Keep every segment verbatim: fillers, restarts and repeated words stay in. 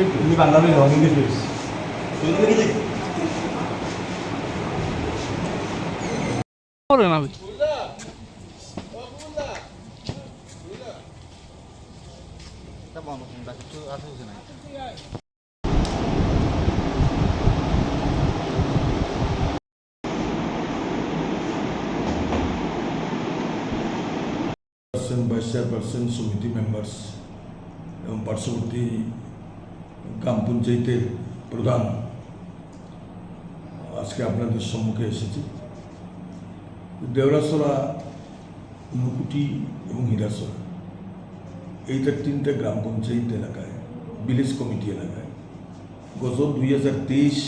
Hindi বাংলা বলে দাও, English বলে। পড়ে না ভাই। চেয়ারপারসন, ভাইস চেয়ারপারসন, সমিতি মেম্বার্স এবং পার্শ্ববর্তী গ্রাম পঞ্চায়েতের প্রধান, আজকে আপনাদের সম্মুখে এসেছি। দেওরাছড়া, ঊনকোটি এবং হীরাছড়া, এই তার তিনটা গ্রাম পঞ্চায়েত এলাকায়, ভিলেজ কমিটি এলাকায় গত দুই হাজার তেইশ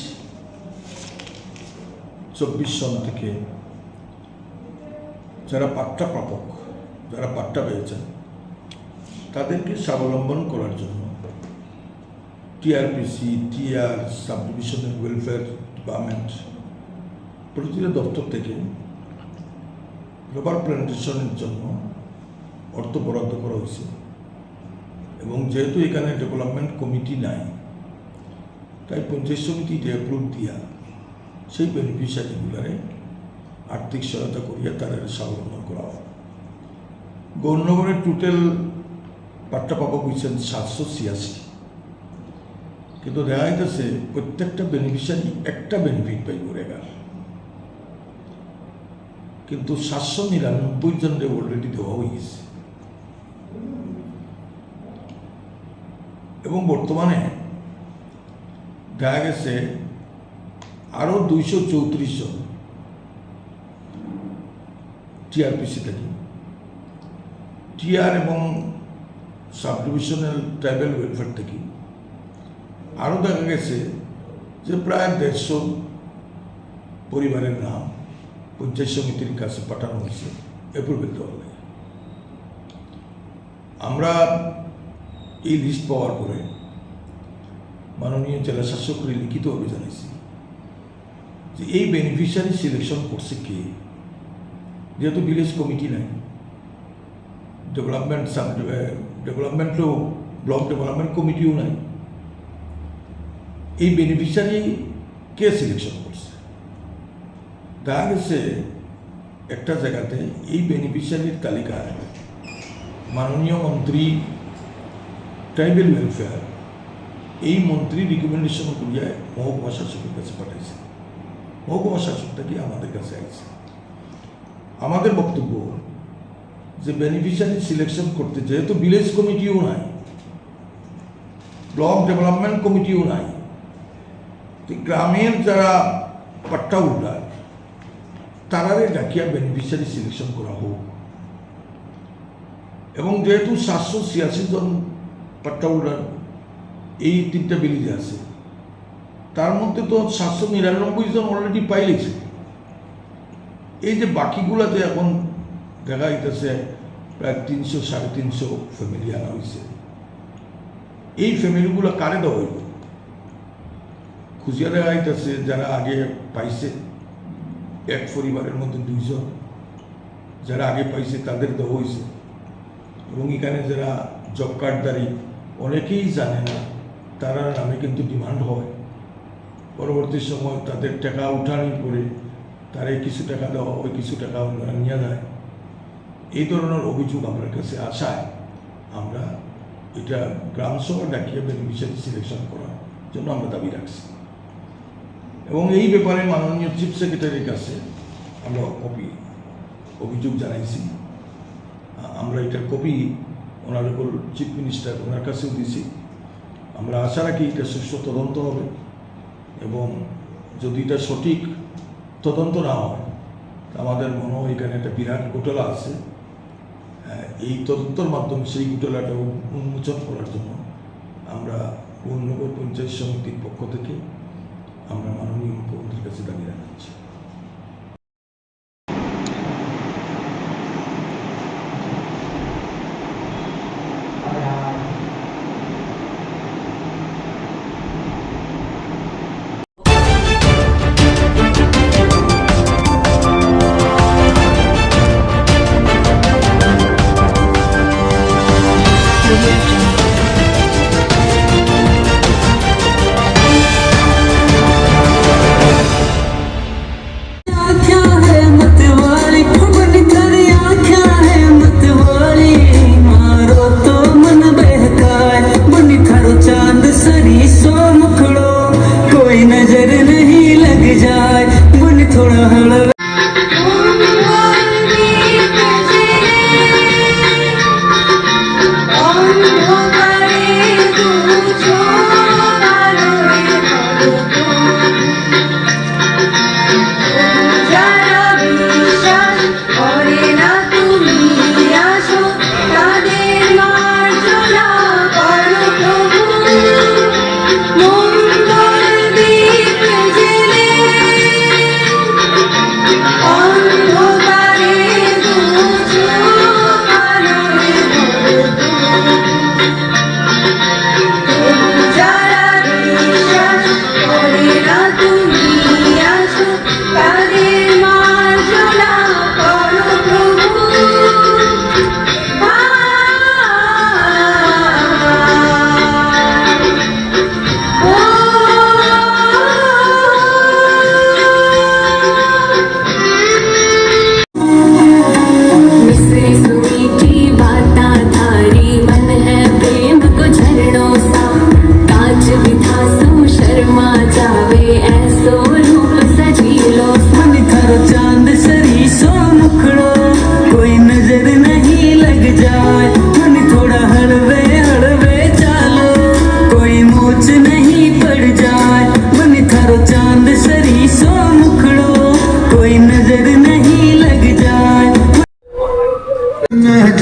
চব্বিশ সন থেকে যারা পাট্টা প্রাপক, যারা পাট্টা পেয়েছেন, তাদেরকে স্বাবলম্বন করার জন্য TRPC, TR, subdivisional welfare department, প্রতিটা দপ্তর থেকে রাবার প্ল্যান্টেশনের জন্য অর্থ বরাদ্দ করা হয়েছে। এবং যেহেতু এখানে ডেভেলপমেন্ট কমিটি নাই, তাই পঞ্চায়েত সমিতিতে অ্যাপ্রুভ দিয়া সেই বেনিফিশিয়ারিগুলারে আর্থিক সহায়তা করিয়া তাদের স্বাবলম্বন করা হয়। গৌরনগরের টোটাল পাট্টা প্রাপক হয়েছেন সাতশো ছিয়াশি, কিন্তু দেখা যাইতেছে প্রত্যেকটা বেনিফিশিয়ারি একটা বেনিফিট পাইব রেগার, কিন্তু সাতশো নিরানব্বই জনরে অলরেডি দেওয়া হয়ে গেছে। এবং বর্তমানে দেখা গেছে আরও দুইশো চৌত্রিশ জন টিআরপিসি থেকে, টিআর এবং সাবডিভিশনাল ট্রাইবাল ওয়েলফেয়ার থেকে আরও দেখা গেছে যে প্রায় দেড়শো পরিবারের নাম পঞ্চায়েত সমিতির কাছে পাঠানো হয়েছে অ্যাপ্রুভেল দেওয়ার লাগে। আমরা এই লিস্ট পাওয়ার পরে মাননীয় জেলা শাসককে লিখিতভাবে জানাইছি যে এই বেনিফিশিয়ারি সিলেকশন করছে কে, যেহেতু ভিলেজ কমিটি নাই, ডেভেলপমেন্ট সাব, ডেভেলপমেন্টও, ব্লক ডেভেলপমেন্ট কমিটিও নাই, এই বেনিফিশিয়ারি কে সিলেকশন করছে? দেখা গেছে একটা জায়গাতে এই বেনিফিশিয়ারির তালিকায় মাননীয় মন্ত্রী ট্রাইবাল ওয়েলফেয়ার, এই মন্ত্রী রিকমেন্ডেশন করিয়া মহকুমা শাসকের কাছে পাঠাইছে, মহকুমা শাসক থেকে আমাদের কাছে আইছে। আমাদের বক্তব্য যে বেনিফিশিয়ারি সিলেকশন করতে যেহেতু ভিলেজ কমিটিও নাই, ব্লক ডেভেলপমেন্ট কমিটিও নাই, তো গ্রামের যারা পাট্টা হোল্ডার, তারারে ডাকিয়া বেনিফিশিয়ারি সিলেকশন করা হোক। এবং যেহেতু সাতশো ছিয়াশি জন পাট্টা হোল্ডার এই তিনটা ভিলেজে আছে, তার মধ্যে তো সাতশো নিরানব্বই জন অলরেডি পাইলেছে। এই যে বাকিগুলাতে এখন দেখা যাইতেছে প্রায় তিনশো, সাড়ে তিনশো ফ্যামিলি আনা হয়েছে, এই ফ্যামিলিগুলো কারে দেওয়া হইব? খুঁজিয়া দেখা যাইতেছে যারা আগে পাইছে, এক পরিবারের মধ্যে দুইজন, যারা আগে পাইছে তাদের দেওয়া হয়েছে। এবং এখানে যারা জব কার্ডধারী, অনেকেই জানে না, তারার নামে কিন্তু ডিমান্ড হয়। পরবর্তী সময় তাদের টাকা উঠানির পরে তারে কিছু টাকা দেওয়া হয়, কিছু টাকা ওনারা নিয়ে যায়। এই ধরনের অভিযোগ আমার কাছে আসায় আমরা এটা গ্রাম সভা ডাকিয়ে বেনিফিশিয়ারি সিলেকশন করার জন্য আমরা দাবি রাখছি। এবং এই ব্যাপারে মাননীয় চিফ সেক্রেটারির কাছে আমরা কপি, অভিযোগ জানাইছি। আ-, আমরা এটার কপি অনারেবল চিফ মিনিস্টার ওনার কাছেও দিছি। আমরা আশা রাখি এটা সুষ্ঠু তদন্ত হবে এবং যদি এটা সঠিক তদন্ত না হয়, তা আমাদের মনে হয় এখানে একটা বিরাট ঘোটালা আছে। আহ, এই তদন্তর মাধ্যমে সেই ঘোটালাটা উন্মোচন করার জন্য আমরা গৌরনগর পঞ্চায়েত সমিতির পক্ষ থেকে আমরা মাননীয় মুখ্যমন্ত্রীর কাছে দাবি জানাচ্ছি।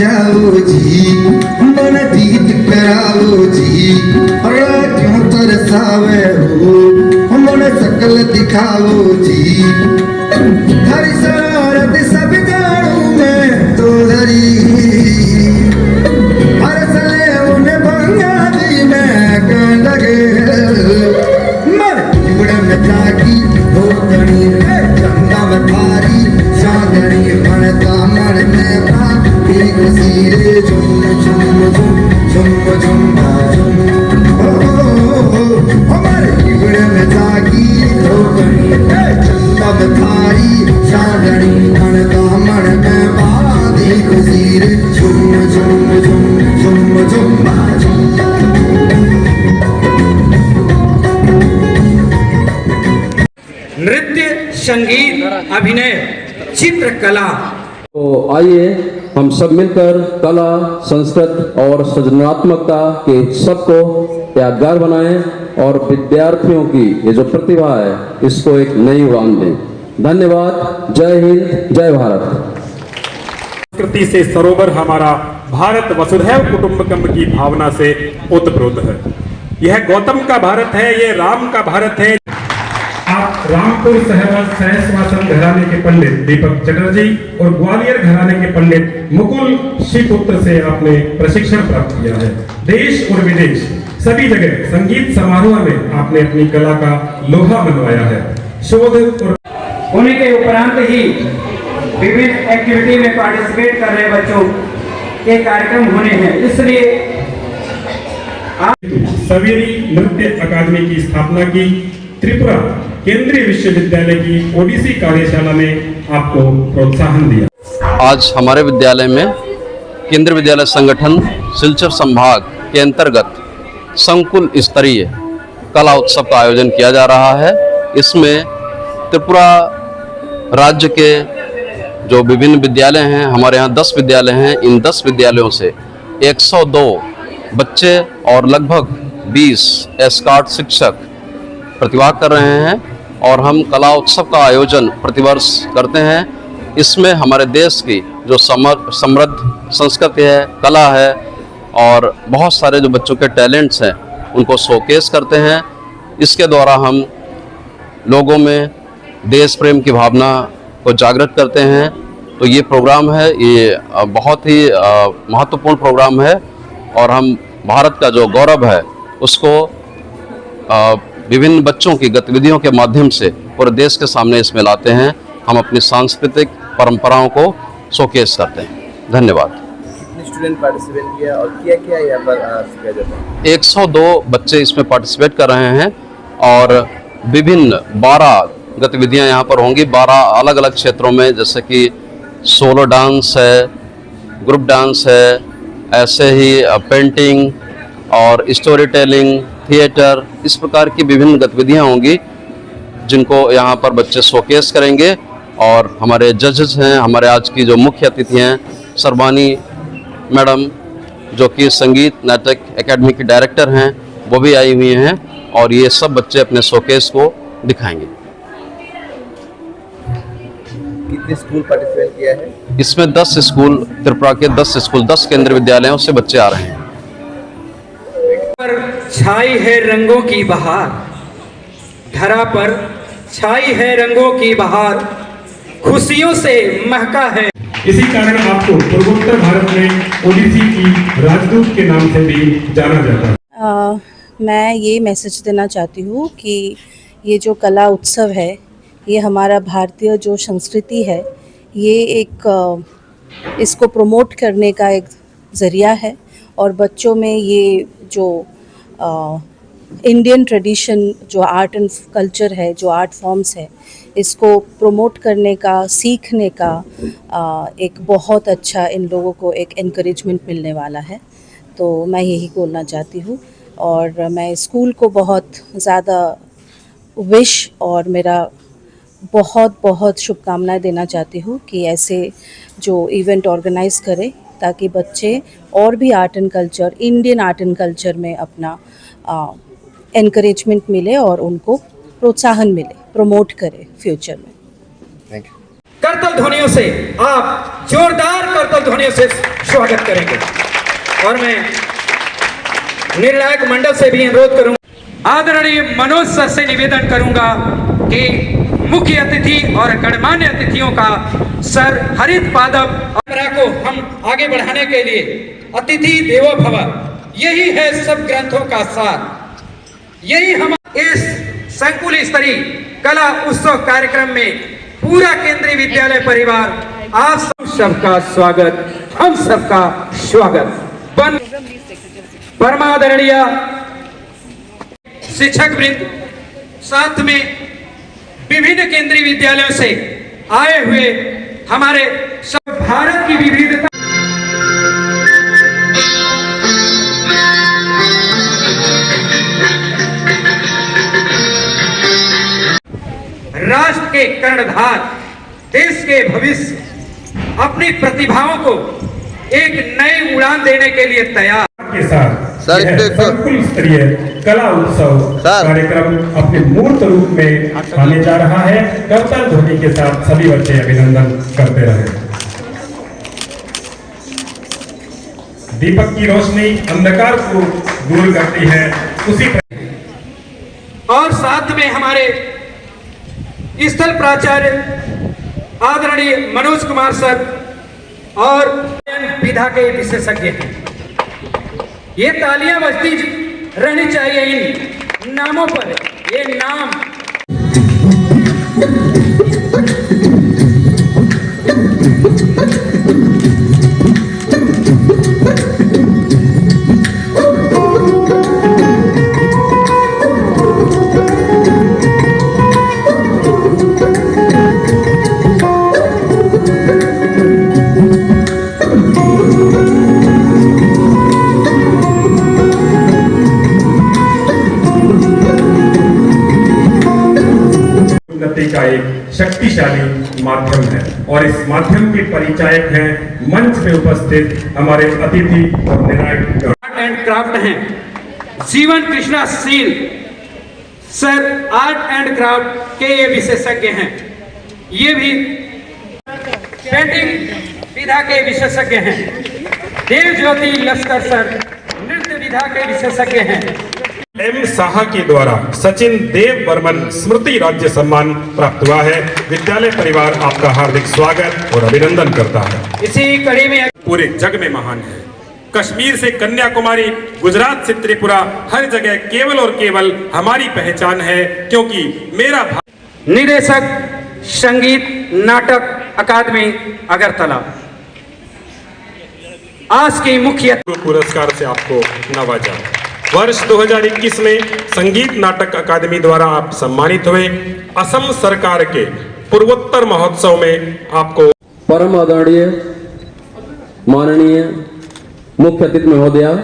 जाओ जी, मन प्रीत कराओ जी, राह क्यों तरसावे हो, मन सकल दिखाओ जी। थारी शरारत सब जानू मैं तो हरी, हर सले उन्हें बंगाली मैं कहने लगे। मन इबड़न जागी धोतनी रे, चंदम थारी चांदनी, मन का मन में बाती खुशी रे, झुम झुम झुम, झुम झुम झुम। ओ, ओ, ओ, ओ, मन इबड़न जागी धोतनी रे, चंदम थारी चांदनी, मन का मन में बाती खुशी रे, झुम झुम झुम, झुम झुम झुम। नृत्य, संगीत, अभिनय, चित्रकला। तो आइए, हम सब मिलकर कला, संस्कृत और सृजनात्मकता के उत्सव को यादगार बनाएं और विद्यार्थियों की ये जो प्रतिभा है, इसको एक नई उड़ान दें। धन्यवाद। जय हिंद, जय भारत। संस्कृति से सरोवर हमारा, भारत वसुधैव कुटुंबकम की भावना से ओतप्रोत है। यह गौतम का भारत है, ये राम का भारत है। आप रामपुर सहवास सहस्वासन घराने के पंडित दीपक चटर्जी और ग्वालियर घराने के पंडित मुकुल श्रीपुत्र से आपने प्रशिक्षण प्राप्त किया है। देश और विदेश सभी जगह संगीत समारोह में आपने अपनी कला का लोहा मनवाया है। शोध और होने के उपरांत ही विभिन्न एक्टिविटी में पार्टिसिपेट कर रहे बच्चों के कार्यक्रम होने हैं, इसलिए सवेरी नृत्य अकादमी की स्थापना की, त्रिपुरा केंद्रीय विश्वविद्यालय की ओडिसी कार्यशाला में आपको प्रोत्साहन दिया। आज हमारे विद्यालय में केंद्रीय विद्यालय संगठन सिलचर संभाग के अंतर्गत संकुल स्तरीय कला उत्सव का आयोजन किया जा रहा है। इसमें त्रिपुरा राज्य के जो विभिन्न विद्यालय हैं, हमारे यहाँ दस विद्यालय हैं, इन दस विद्यालयों से एक सौ दो बच्चे और लगभग बीस एस्कॉर्ट शिक्षक प्रतिभाग कर रहे हैं और हम कला उत्सव का आयोजन प्रतिवर्ष करते हैं। इसमें हमारे देश की जो समर-, समृद्ध संस्कृति है, कला है और बहुत सारे जो बच्चों के टैलेंट्स हैं, उनको शोकेस करते हैं। इसके द्वारा हम लोगों में देश प्रेम की भावना को जागृत करते हैं। तो ये प्रोग्राम है, ये, अ, बहुत ही, अ, महत्वपूर्ण प्रोग्राम है और हम भारत का जो गौरव है, उसको, अ, विभिन्न बच्चों की गतिविधियों के माध्यम से पूरे देश के सामने इसमें लाते हैं। हम अपनी सांस्कृतिक परंपराओं को शोकेस करते हैं। धन्यवाद। कितने स्टूडेंट पार्टिसिपेट किया और क्या क्या यहाँ पर, अ, सीखा जाता है? एक सौ दो बच्चे इसमें पार्टिसिपेट कर रहे हैं और विभिन्न बारह गतिविधियां यहाँ पर होंगी, बारह अलग-अलग क्षेत्रों में, जैसे कि सोलो डांस है, ग्रुप डांस है, ऐसे ही, अ, पेंटिंग और स्टोरी टेलिंग, थिएटर, इस प्रकार की विभिन्न गतिविधियां होंगी, जिनको यहाँ पर बच्चे शोकेस करेंगे। और हमारे जजेस हैं, हमारे आज की जो मुख्य अतिथि हैं, सरबानी मैडम, जो कि संगीत नाटक एकेडमी की डायरेक्टर हैं, वो भी आई हुई हैं और ये सब बच्चे अपने शोकेस को दिखाएंगे। कितने स्कूल पार्टिसिपेट किया है? इसमें दस स्कूल, त्रिपुरा के दस स्कूल, दस केंद्रीय विद्यालयों से बच्चे आ रहे हैं। पर छाई है रंगों की बहार, धरा पर छाई है रंगों की बहार, खुशियों से महका है। इसी कारण आपको पूर्वोत्तर भारत में ओडिसी की राजदूत के नाम से भी जाना जाता है। अ, मैं ये मैसेज देना चाहती हूँ कि ये जो कला उत्सव है, ये हमारा भारतीय जो संस्कृति है, ये एक, अ, इसको प्रमोट करने का एक ज़रिया है और बच्चों में ये जो, अ, इंडियन ट्रेडिशन, जो आर्ट एंड कल्चर है, जो आर्ट फॉर्म्स है, इसको प्रमोट करने का, सीखने का, अ, एक बहुत अच्छा इन लोगों को एक एनकरेजमेंट मिलने वाला है। तो मैं यही बोलना चाहती हूँ और मैं स्कूल को बहुत ज़्यादा विश और मेरा बहुत, बहुत शुभकामनाएँ देना चाहती हूँ कि ऐसे जो इवेंट ऑर्गेनाइज करें, ताकि बच्चे और भी art and culture, Indian art and culture में अपना, अ, एनकरेजमेंट मिले और उनको प्रोत्साहन मिले, प्रमोट करें फ्यूचर में। Thank you. करताल ध्वनियों से, आप जोरदार करताल ध्वनियों से स्वागत करेंगे। और मैं निर्णायक मंडल से भी अनुरोध करूंगा, आदरणीय मनोज सर से निवेदन करूंगा कि मुख्य अतिथि और गणमान्य अतिथियों का सर हरित पादप परंपरा को हम आगे बढ़ाने के लिए अतिथि देवो भव, यही है सब ग्रंथों का सार। यही हम इस संकुल स्तरीय कला उत्सव कार्यक्रम में पूरा केंद्रीय विद्यालय परिवार आप सब, सबका स्वागत, हम सबका स्वागत। बन परमादरणीय शिक्षक वृंद, साथ में विभिन्न केंद्रीय विद्यालयों से आए हुए हमारे सब भारत की विविधता, राष्ट्र के कर्णधार, देश के भविष्य, अपनी प्रतिभाओं को एक नई उड़ान देने के लिए तैयार। के साथ सर, यह एक तो संकुल स्तरीय कला उत्सव सर। कार्यक्रम अपने मूर्त रूप में आने जा रहा है। करताल ध्वनि के साथ सभी बच्चे अभिनंदन करते रहे। दीपक की रोशनी अंधकार को दूर करती है, उसी प्रकार और साथ में हमारे स्थल प्राचार्य आदरणीय मनोज कुमार सर और विधा के विशेषज्ञ हैं। ये तालियां बजती रहनी चाहिए इन नामों पर। ये नाम उन्नति का एक शक्तिशाली माध्यम है और इस माध्यम के परिचायक हैं मंच में उपस्थित हमारे अतिथि और निर्णायक गण। आर्ट एंड क्राफ्ट हैं। जीवन Krishna seal sir art and craft के ये विशेषज्ञ हैं। ये भी पेंटिंग विधा के विशेषज्ञ हैं। देव ज्योति लश्कर सर नृत्य विधा के विशेषज्ञ हैं। एम साहा के द्वारा सचिन देव बर्मन स्मृति राज्य सम्मान प्राप्त हुआ है। विद्यालय परिवार आपका हार्दिक स्वागत और अभिनंदन करता है। इसी कड़ी में पूरे जग में महान है। कश्मीर से कन्याकुमारी, गुजरात से त्रिपुरा, हर जगह केवल और केवल हमारी पहचान है, क्योंकि मेरा भा- निदेशक संगीत नाटक अकादमी अगरतला। आज की मुख्य पुरस्कार से आपको नवाजा। वर्ष दो हज़ार इक्कीस में संगीत नाटक अकादमी द्वारा आप सम्मानित हुए। असम सरकार के पूर्वोत्तर महोत्सव में आपको परम आदरणीय माननीय मुख्य अतिथि महोदया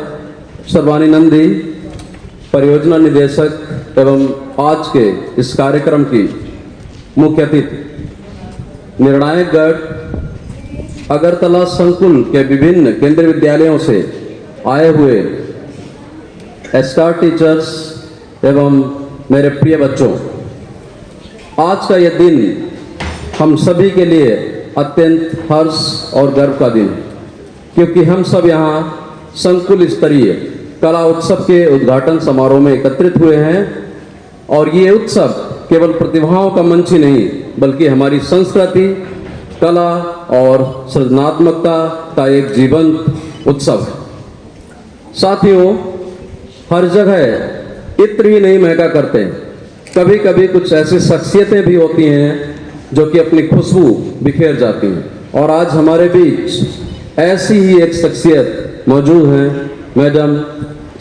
सर्वानी नंदी, परियोजना निदेशक एवं आज के इस कार्यक्रम की मुख्य अतिथि, निर्णायकगढ़ अगरतला संकुल के विभिन्न केंद्रीय विद्यालयों से आए हुए स्टार टीचर्स एवं मेरे प्रिय बच्चों, आज का यह दिन हम सभी के लिए अत्यंत हर्ष और गर्व का दिन है, क्योंकि हम सब यहाँ संकुल स्तरीय कला उत्सव के उद्घाटन समारोह में एकत्रित हुए हैं और ये उत्सव केवल प्रतिभाओं का मंच ही नहीं, बल्कि हमारी संस्कृति, कला और सृजनात्मकता का एक जीवंत उत्सव है। साथियों, हर जगह इत्र ही नहीं महका करते, कभी-कभी कुछ ऐसी शख्सियतें भी होती हैं जो कि अपनी खुशबू बिखेर जाती हैं। और आज हमारे बीच ऐसी ही एक शख्सियत मौजूद हैं, मैडम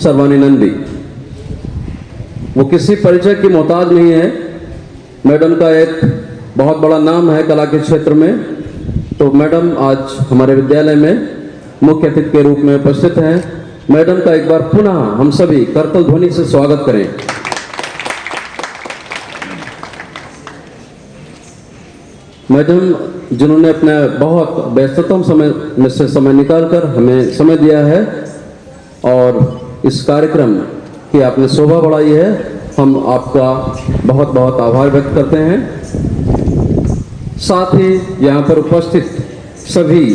सर्वानी नंदी। वो किसी परिचय की मोहताज नहीं है। मैडम का एक बहुत बड़ा नाम है कला के क्षेत्र में। तो मैडम आज हमारे विद्यालय में मुख्य अतिथि के रूप में उपस्थित हैं। मैडम का एक बार पुनः हम सभी करतल ध्वनि से स्वागत करें। मैडम, जिन्होंने अपने बहुत व्यस्ततम समय में से समय निकालकर हमें समय दिया है और इस कार्यक्रम की आपने शोभा बढ़ाई है, हम आपका बहुत बहुत आभार व्यक्त करते हैं। साथ ही यहाँ पर उपस्थित सभी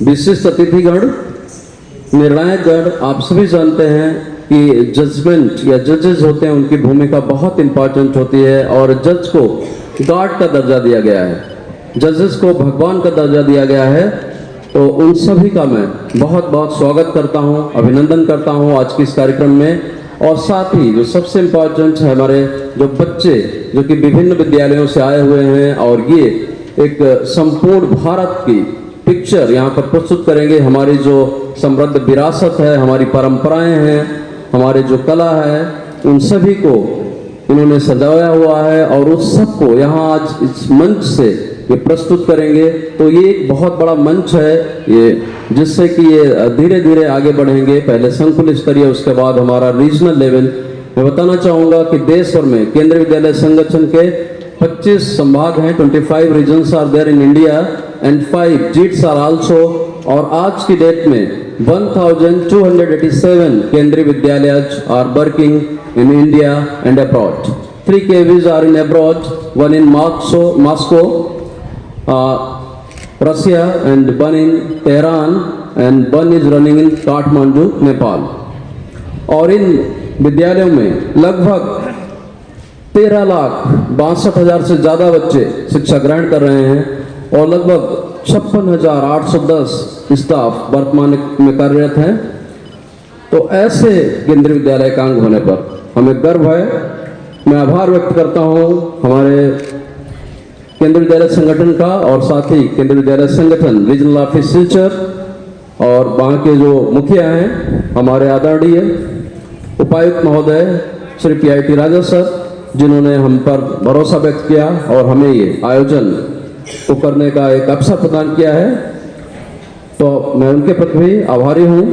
विशिष्ट अतिथिगण, निर्णायकगण, आप सभी जानते हैं कि जजमेंट या जजेस होते हैं, उनकी भूमिका बहुत इंपॉर्टेंट होती है और जज को गॉड का दर्जा दिया गया है, जजेस को भगवान का दर्जा दिया गया है। तो उन सभी का मैं बहुत बहुत स्वागत करता हूं, अभिनंदन करता हूं आज के इस कार्यक्रम में। और साथ ही जो सबसे इम्पोर्टेंट है, हमारे जो बच्चे जो कि विभिन्न विद्यालयों से आए हुए हैं और ये एक संपूर्ण भारत की पिक्चर यहाँ पर प्रस्तुत करेंगे। हमारी जो समृद्ध विरासत है, हमारी परंपराएं हैं, हमारे जो कला है, उन सभी को इन्होंने सजाया हुआ है और उस सबको यहाँ आज इस मंच से ये प्रस्तुत करेंगे। तो ये एक बहुत बड़ा मंच है ये, जिससे कि ये धीरे धीरे आगे बढ़ेंगे, पहले संकुल स्तरीय, उसके बाद हमारा रीजनल लेवल। मैं बताना चाहूँगा कि देश भर में केंद्रीय विद्यालय संगठन के पच्चीस संभाग हैं, twenty five regions are there in India and five JITs are also। और आज की डेट में one thousand two hundred eighty seven केंद्रीय विद्यालय are working in India and abroad. Three K Vs are in abroad, one in Moscow, Moscow, uh, Russia, and one in Tehran, and one is running in Kathmandu, Nepal. और इन विद्यालयों में लगभग तेरह लाख बासठ हजार से ज़्यादा बच्चे शिक्षा ग्रहण कर रहे हैं और लगभग छप्पन हजार आठ सौ दस स्टाफ वर्तमान में कार्यरत हैं। तो ऐसे केंद्रीय विद्यालय का अंग होने पर हमें गर्व है। मैं आभार व्यक्त करता हूं हमारे केंद्रीय विद्यालय संगठन का और साथ ही केंद्रीय विद्यालय संगठन रीजनल ऑफिस सिलचर और वहाँ के जो मुखिया हैं, हमारे आदरणीय उपायुक्त महोदय श्री पी आई टी राजा सर, जिन्होंने हम पर भरोसा व्यक्त किया और हमें ये आयोजन को करने का एक अवसर प्रदान किया है, तो मैं उनके प्रति भी आभारी हूँ।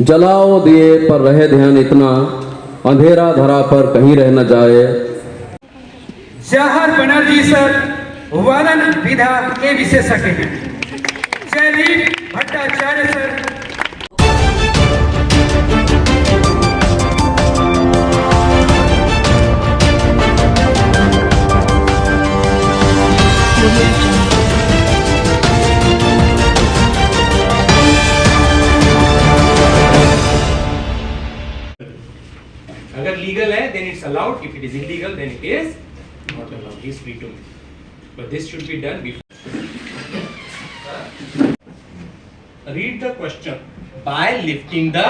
जलाओ दिए पर रहे ध्यान इतना, अंधेरा धरा पर कहीं रह न जाए। जवाहर बनर्जी सर वर्णन विधा के विशेषज्ञ हैं। जयदीप भट्टाचार्य सर। अगर लीगल है, then it's allowed. If it is illegal, then it is not allowed. He is free to make. But this should be done before. Read the question. By lifting the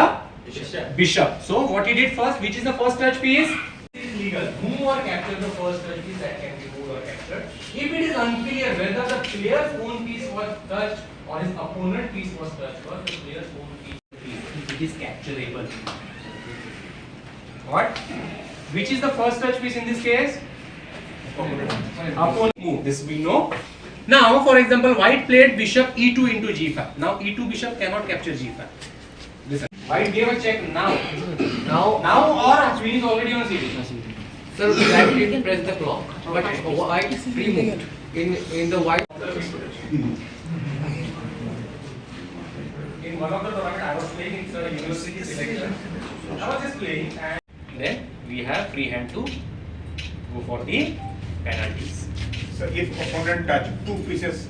bishop. So what he did first? Which is the first touch piece? Is legal. Move or capture the first touch piece that can be moved or captured. If it is unclear whether the player's own piece was touched or his opponent piece was touched first, the player's own piece, if it is capturable. What? Which is the first touch piece in this case? Opponent. Move. This we know. Now, for example, white played bishop e two into g five. Now e two bishop cannot capture g five. Listen. White gave a check now. Now, now or queen is already on c two. Sir, black did press the clock, but white free moved. In in the white. In one of the tournament, I was playing in the university selection. I was just playing and then we have free hand to go for the penalties. So if opponent touch two pieces,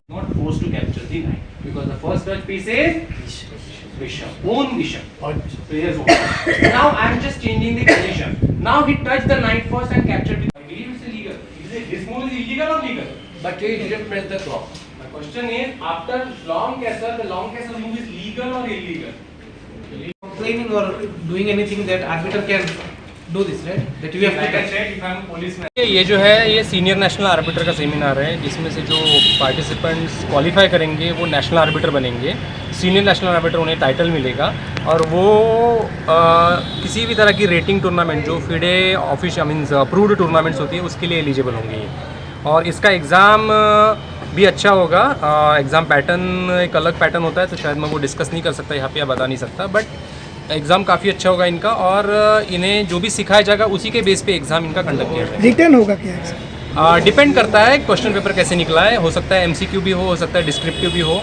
not forced to capture the knight because the first touch piece is bishop, own bishop. So here's one. Now I am just changing the condition. Now he touched the knight first and captured the. I believe it's illegal. Is it, this move is illegal or legal? But he didn't press the clock. My question is, after long castle, the long castle move is legal or illegal? Complaining or doing anything that arbiter can do this, right? That you have to Like I touch. Said, if I'm a policeman. ये जो है, ये senior national orbiter का सेमिनार है, जिसमें से जो participants qualify करेंगे वो नेशनल आर्बिटर बनेंगे। सीनियर नेशनल आर्बिटर उन्हें टाइटल मिलेगा और वो अ, किसी भी तरह की रेटिंग टूर्नामेंट, जो FIDE official, means approved tournaments होती है, उसके लिए एलिजिबल होंगे ये। और इसका एग्ज़ाम भी अच्छा होगा। एग्ज़ाम पैटर्न एक अलग पैटर्न होता है, तो शायद मैं वो डिस्कस नहीं कर सकता यहाँ पे या बता नहीं सकता, बट एग्ज़ाम काफ़ी अच्छा होगा इनका। और इन्हें जो भी सिखाया जाएगा, उसी के बेस पे एग्ज़ाम इनका कंडक्ट किया जाएगा। रिटर्न होगा क्या एग्जाम? डिपेंड करता है क्वेश्चन पेपर कैसे निकला है। हो सकता है एमसीक्यू भी हो, हो सकता है डिस्क्रिप्टिव भी हो।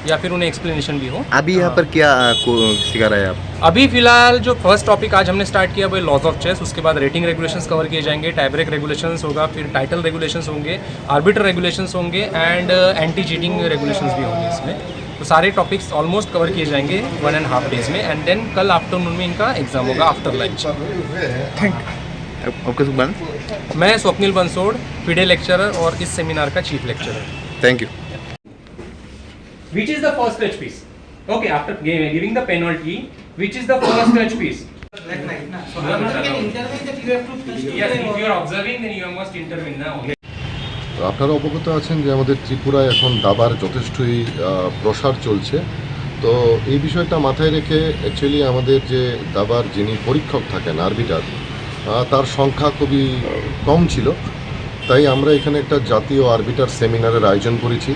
या फिर उन्हें एक्सप्लेनेशन भी हो। अभी यहाँ हाँ। पर क्या, आ, को सिखा रहे हैं आप? अभी फिलहाल जो फर्स्ट टॉपिक आज हमने स्टार्ट किया वो लॉज ऑफ चेस, उसके बाद रेटिंग रेगुलेशंस कवर किए जाएंगे, टाई ब्रेक रेगुलेशंस होगा, फिर टाइटल रेगुलेशंस होंगे, आर्बिटर रेगुलेशंस होंगे एंड एंटी चीटिंग रेगुलेशंस भी होंगे इसमें। तो सारे टॉपिक्स ऑलमोस्ट कवर किए जाएंगे वन एंड हाफ डेज में, एंड देन कल आफ्टरनून में इनका एग्जाम होगा after lunch. Thank you. Okay Sukhman. मैं स्वप्निल बंसोड़, फिडे लेक्चरर और इस सेमिनार का chief lecturer. Thank you. Which is the first touch piece? Okay, after gi- giving the penalty, which is the first touch piece? Black knight, na? So, Black knight. Armor can intervene that you have to touch to Yes, play if or you are observing, then you must intervene, na? Okay. তো আপনারা অবগত আছেন যে আমাদের ত্রিপুরায় এখন দাবার যথেষ্টই আহ, প্রসার চলছে। তো এই বিষয়টা মাথায় রেখে অ্যাকচুয়ালি আমাদের যে দাবার যিনি পরীক্ষক থাকেন, আরবিটার, আহ, তার সংখ্যা খুবই কম ছিল। তাই আমরা এখানে একটা জাতীয় আরবিটার সেমিনারের আয়োজন করেছি।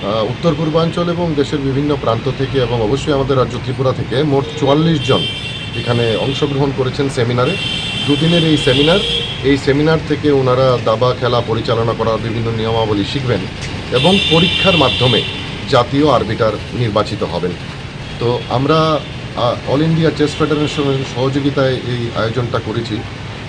আহ, উত্তর পূর্বাঞ্চল এবং দেশের বিভিন্ন প্রান্ত থেকে এবং অবশ্যই আমাদের রাজ্য ত্রিপুরা থেকে মোট চুয়াল্লিশ জন এখানে অংশগ্রহণ করেছেন সেমিনারে। দুদিনের এই সেমিনার, এই সেমিনার থেকে ওনারা দাবা খেলা পরিচালনা করার বিভিন্ন নিয়মাবলী শিখবেন এবং পরীক্ষার মাধ্যমে জাতীয় আরবিটার নির্বাচিত হবেন। তো আমরা, আহ, অল ইন্ডিয়া চেস ফেডারেশনের সহযোগিতায় এই আয়োজনটা করেছি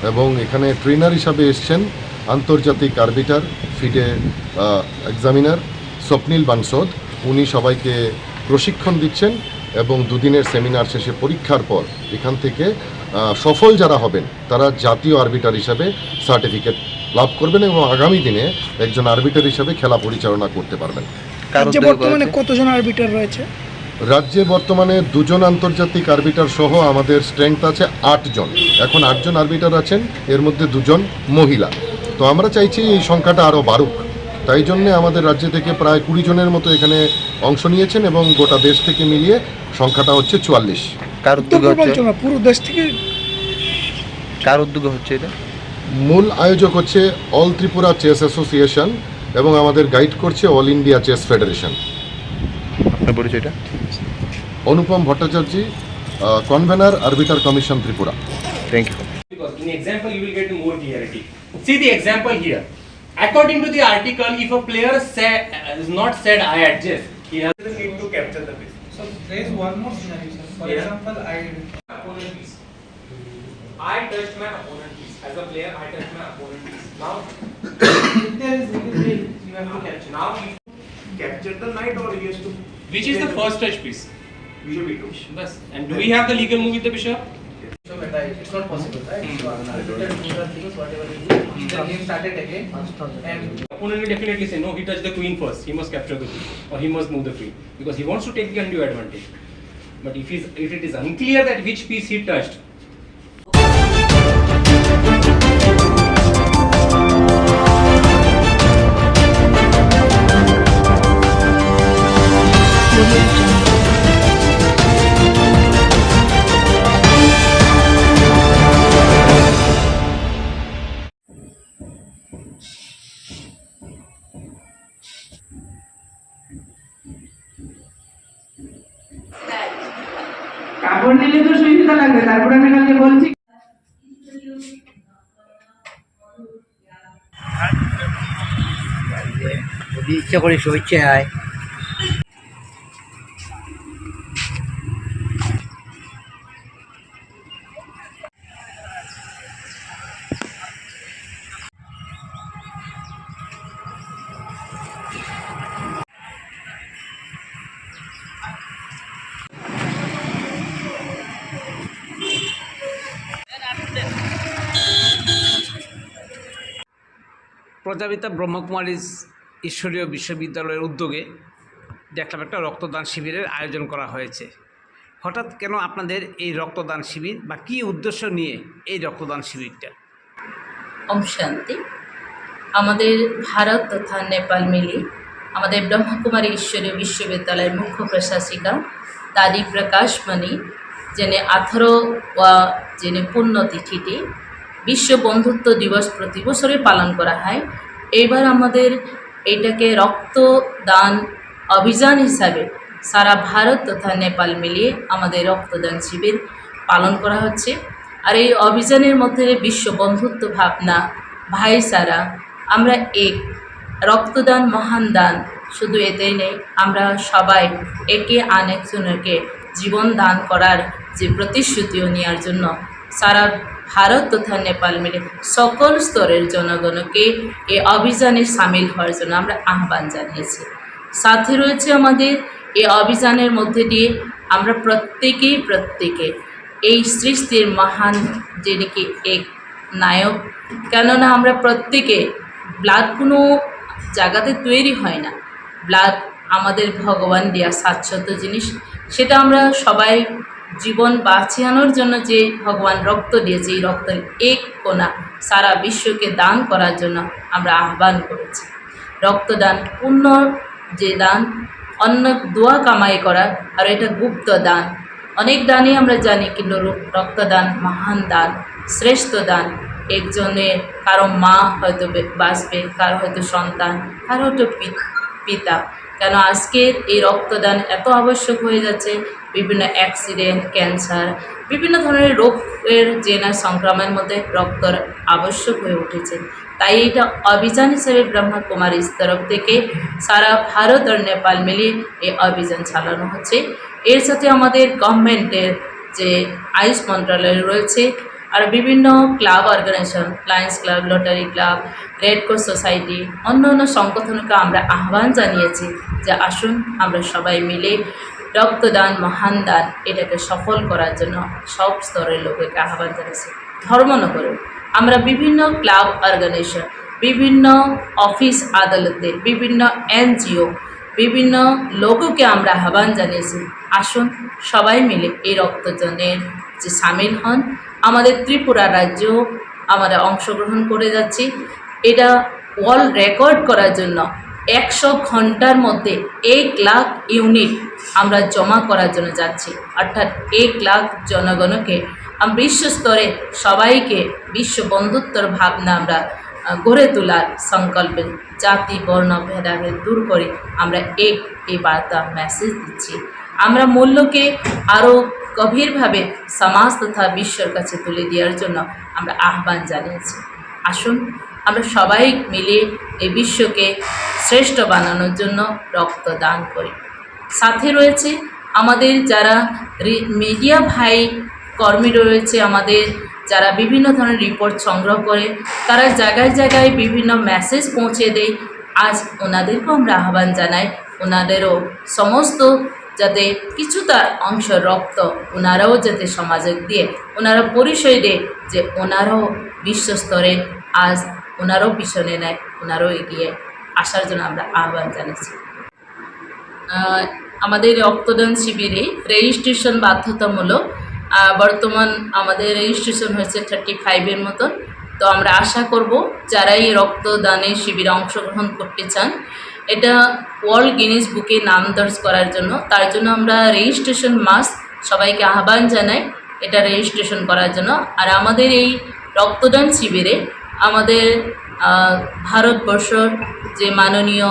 এবং এখানে ট্রেনার হিসাবে এসছেন আন্তর্জাতিক আরবিটার, ফিডে, আহ, এক্সামিনার স্বপ্নিল বানসদ। উনি সবাইকে প্রশিক্ষণ দিচ্ছেন এবং দুদিনের সেমিনার শেষে পরীক্ষার পর এখান থেকে, আহ, সফল যারা হবেন তারা জাতীয় আরবিটার হিসাবে সার্টিফিকেট লাভ করবেন এবং আগামী দিনে একজন আরবিটার হিসাবে খেলা পরিচালনা করতে পারবেন। কার রাজ্যে উদ্যোগে বর্তমানে করা হচ্ছে? কতজন আরবিটার রয়েছে? রাজ্যে বর্তমানে দুজন আন্তর্জাতিক আরবিটার সহ আমাদের স্ট্রেংথ আছে আট জন। এখন আট জন আরবিটার আছেন, এর মধ্যে দুজন মহিলা। তো আমরা চাইছি এই সংখ্যাটা আরও বাড়ুক। তাই জন্যে আমাদের রাজ্য থেকে প্রায় কুড়ি জনের মতো এখানে অংশ নিয়েছেন এবং গোটা দেশ থেকে মিলিয়ে সংখ্যাটা হচ্ছে চুয়াল্লিশ। কার উদ্যোগে হচ্ছে? পূর্বাঞ্চল না, পুরো দেশ থেকে। কার উদ্যোগে হচ্ছে এটা? মূল আয়োজক হচ্ছে অল ত্রিপুরা চেস অ্যাসোসিয়েশন এবং আমাদের গাইড করছে অল ইন্ডিয়া চেস ফেডারেশন। আপনার পরিচয়টা? Anupam Bhattacharya, ah, convener arbiter commission Tripura. Thank you. Because in example, you will get more clarity. See the example here. According to the article, if a player say, uh, is not said, "I adjust," he has the need to capture the piece. So there is one more scenario, sir. For Yeah. example, I Opponent piece. I touched my opponent piece. As a player, I touched my opponent piece. Now, if there is legal way, you have to capture. Now, if capture the knight or he has to Which is the first touch piece? Bishop e two. Bas. And do we have the legal move with the bishop? So, but I, it's not possible, right? Hmm. So, after the two things, whatever you do, the game started again. And Opponent will definitely say, "No, he touched the queen first. He must capture the queen, or he must move the queen, because he wants to take the undue advantage." But if he's, if it is unclear that which piece he touched, কাপড় নিলে তো সুবিধা লাগবে, তারপরে আমি কালকে বলছি। যদি ইচ্ছা করে শুভেচ্ছা হয়। প্রজাপিতা ব্রহ্মকুমারী ঈশ্বরীয় বিশ্ববিদ্যালয়ের উদ্যোগে দেখলাম একটা রক্তদান শিবিরের আয়োজন করা হয়েছে। হঠাৎ কেন আপনাদের এই রক্তদান শিবির বা কী উদ্দেশ্য নিয়ে এই রক্তদান শিবিরটা? ওম শান্তি। আমাদের ভারত তথা নেপাল মিলে আমাদের ব্রহ্মকুমারী ঈশ্বরীয় বিশ্ববিদ্যালয়ের মুখ্য প্রশাসিকা দাদি প্রকাশমণি, যিনি আঠারো ওয়া যিনি পুণ্যতিথিটি বিশ্ব বন্ধুত্ব দিবস প্রতি বছরই পালন করা হয়। এইবার আমাদের এটাকে রক্তদান অভিযান হিসাবে সারা ভারত তথা নেপাল মিলিয়ে আমাদের রক্তদান শিবির পালন করা হচ্ছে। আর এই অভিযানের মধ্যে বিশ্ব বন্ধুত্ব ভাবনা, ভাইচারা, আমরা এক, রক্তদান মহান দান, শুধু এটাই নেই, আমরা সবাই একে আনজনকে জীবন দান করার যে প্রতিশ্রুতিও নেওয়ার জন্য সারা ভারত তথা নেপাল মিলে সকল স্তরের জনগণকে এই অভিযানে সামিল হওয়ার জন্য আমরা আহ্বান জানিয়েছি। সাথে রয়েছে আমাদের এই অভিযানের মধ্যে দিয়ে আমরা প্রত্যেকেই প্রত্যেকে এই সৃষ্টির মহান, যে নাকি এক নায়ক। কেননা আমরা প্রত্যেকে ব্লাড কোনো জায়গাতে তৈরি হয় না, ব্লাড আমাদের ভগবান দেয়া শাশ্বত জিনিস। সেটা আমরা সবাই জীবন বাঁচিয়ানোর জন্য যে ভগবান রক্ত দিয়েছে, এই রক্তের এক কণা সারা বিশ্বকে দান করার জন্য আমরা আহ্বান করেছি। রক্তদান পুণ্য যে দান, অন্য দোয়া কামাই করা, আর এটা গুপ্ত দান। অনেক দানই আমরা জানি, কিন্তু র-, রক্তদান মহান দান, শ্রেষ্ঠ দান। একজনের, কারো মা হয়তো বে-, বাঁচবে, কারো হয়তো সন্তান, কারো হয়তো পি-, পিতা। কেন আজকের এই রক্তদান এত আবশ্যক হয়ে যাচ্ছে? বিভিন্ন অ্যাক্সিডেন্ট, ক্যান্সার, বিভিন্ন ধরনের রোগের যে না সংক্রমণের মধ্যে রক্তর আবশ্যক হয়ে উঠেছে। তাই এটা অভিযান হিসেবে ব্রহ্মা কুমারীর তরফ থেকে সারা ভারত আর নেপাল মিলিয়ে এই অভিযান চালানো হচ্ছে। এর সাথে আমাদের গভর্নমেন্টের যে আয়ুষ মন্ত্রণালয় রয়েছে, আর বিভিন্ন club organisation, Lions Club, Rotary Club, Red Cross Society, অন্য অন্য সংগঠনকে আমরা আহ্বান জানিয়েছি যে আসুন আমরা সবাই মিলে রক্তদান, মহান দান এটাকে সফল করার জন্য সব স্তরের লোকেকে আহ্বান জানিয়েছি। ধর্মনগরে আমরা বিভিন্ন ক্লাব অর্গানাইজেশন, বিভিন্ন অফিস আদালতে, বিভিন্ন এনজিও, বিভিন্ন লোককে আমরা আহ্বান জানিয়েছি, আসুন সবাই মিলে এই রক্তদানের যে সামিল হন। আমাদের ত্রিপুরা রাজ্য আমরা অংশগ্রহণ করে যাচ্ছি। এটা ওয়ার্ল্ড রেকর্ড করার জন্য একশো ঘন্টার মধ্যে এক লাখ ইউনিট আমরা জমা করার জন্য যাচ্ছি, অর্থাৎ এক লাখ জনগণকে আম-, বিশ্ব স্তরে সবাইকে বিশ্ব বন্ধুত্বর ভাবনা আমরা, আহ, গড়ে তোলার সংকল্পে জাতি বর্ণ ভেদাভেদ দূর করে আমরা এক এই বার্তা মেসেজ দিচ্ছি। আমরা মূল্যকে আরও গভীরভাবে সমাজ তথা বিশ্বর কাছে তুলে দেওয়ার জন্য আমরা আহ্বান জানিয়েছি। আসুন আমরা সবাই মিলে এই বিশ্বকে শ্রেষ্ঠ বানানোর জন্য রক্তদান করি। সাথে রয়েছে আমাদের যারা রি-, মিডিয়া ভাই কর্মী রয়েছে, আমাদের যারা বিভিন্ন ধরনের রিপোর্ট সংগ্রহ করে, তারা জায়গায় জায়গায় বিভিন্ন মেসেজ পৌঁছে দেয়। আজ ওনাদেরকেও আমরা আহ্বান জানাই, ওনাদেরও সমস্ত যাতে কিছুটা অংশ রক্ত ওনারাও যাতে সমাজে দিয়ে ওনারা পরিচয় দেয় যে ওনারাও বিশ্ব স্তরে আজ ওনারাও পিছনে নেয়, ওনারাও এগিয়ে আসার জন্য আমরা আহ্বান জানাচ্ছি। আহ, আমাদের রক্তদান শিবিরে রেজিস্ট্রেশন বাধ্যতামূলক। আহ, বর্তমান আমাদের রেজিস্ট্রেশন হয়েছে থার্টি ফাইভের মতন। তো আমরা আশা করব যারা এই রক্তদানের শিবিরে অংশগ্রহণ করতে চান, এটা ওয়ার্ল্ড গিনেস বুকে নাম দর্জ করার জন্য, তার জন্য আমরা রেজিস্ট্রেশন মাস্ট সবাইকে আহ্বান জানাই এটা রেজিস্ট্রেশন করার জন্য। আর আমাদের এই রক্তদান শিবিরে আমাদের, আহ, ভারতবর্ষর যে মাননীয়,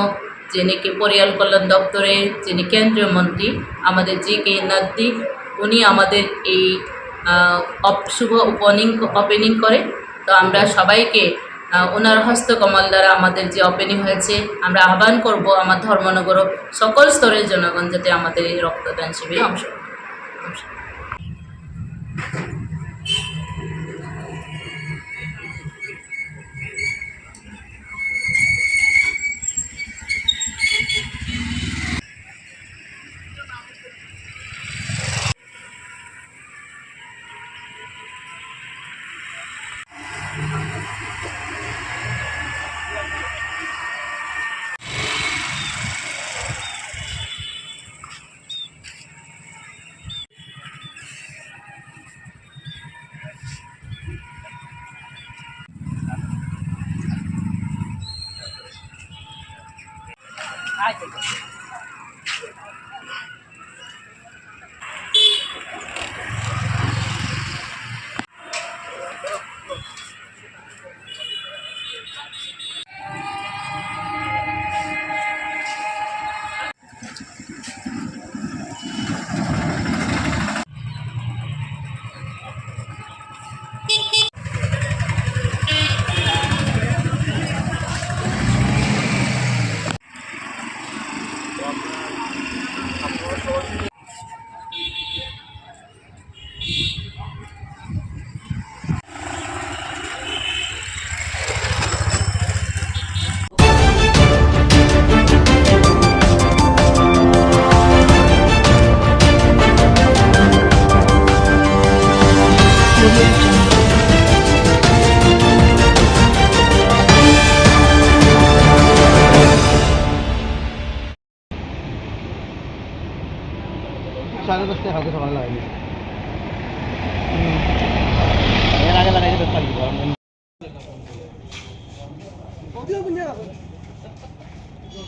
যে নাকি পরিবার কল্যাণ দপ্তরের যিনি কেন্দ্রীয় মন্ত্রী, আমাদের জি কে নাদ্দি, উনি আমাদের এই, আহ, অপ-, শুভ ওপেনিং, ওপেনিং করে। তো আমরা সবাইকে, আহ, ওনার হস্তকমল দ্বারা আমাদের যে ওপেনিং হয়েছে, আমরা আহ্বান করব আমার ধর্মনগর সকল স্তরের জনগণ যাতে আমাদের এই রক্তদান শিবিরে অংশগ্রহণ করে। সাড়ে দশটায় কালকে সকালে লাগাইনি। এর আগে লাগাইনি দশ তারিখ।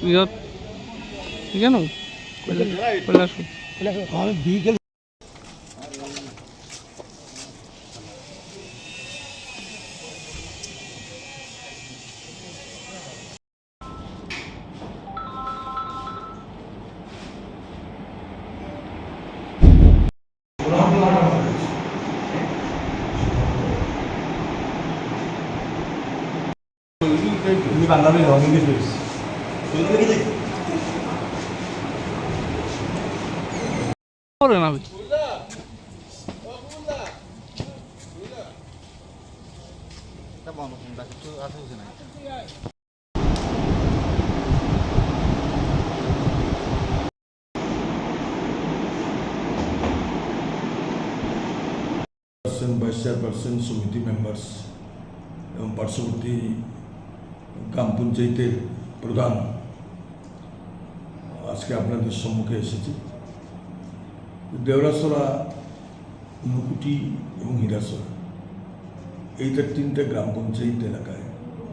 ইয়াত, ইয়ানো? কৈলাসহৰ। আমি বিকেল চেয়ারপারসন, ভাইস চেয়ারপারসন, সমিতি মেম্বার্স এবং পার্শ্ববর্তী গ্রাম পঞ্চায়েতের প্রধান, আজকে আপনাদের সম্মুখে এসেছি। দেওরাছড়া, ঊনকোটি এবং হীরাছড়া, এই তার তিনটা গ্রাম পঞ্চায়েত এলাকায়,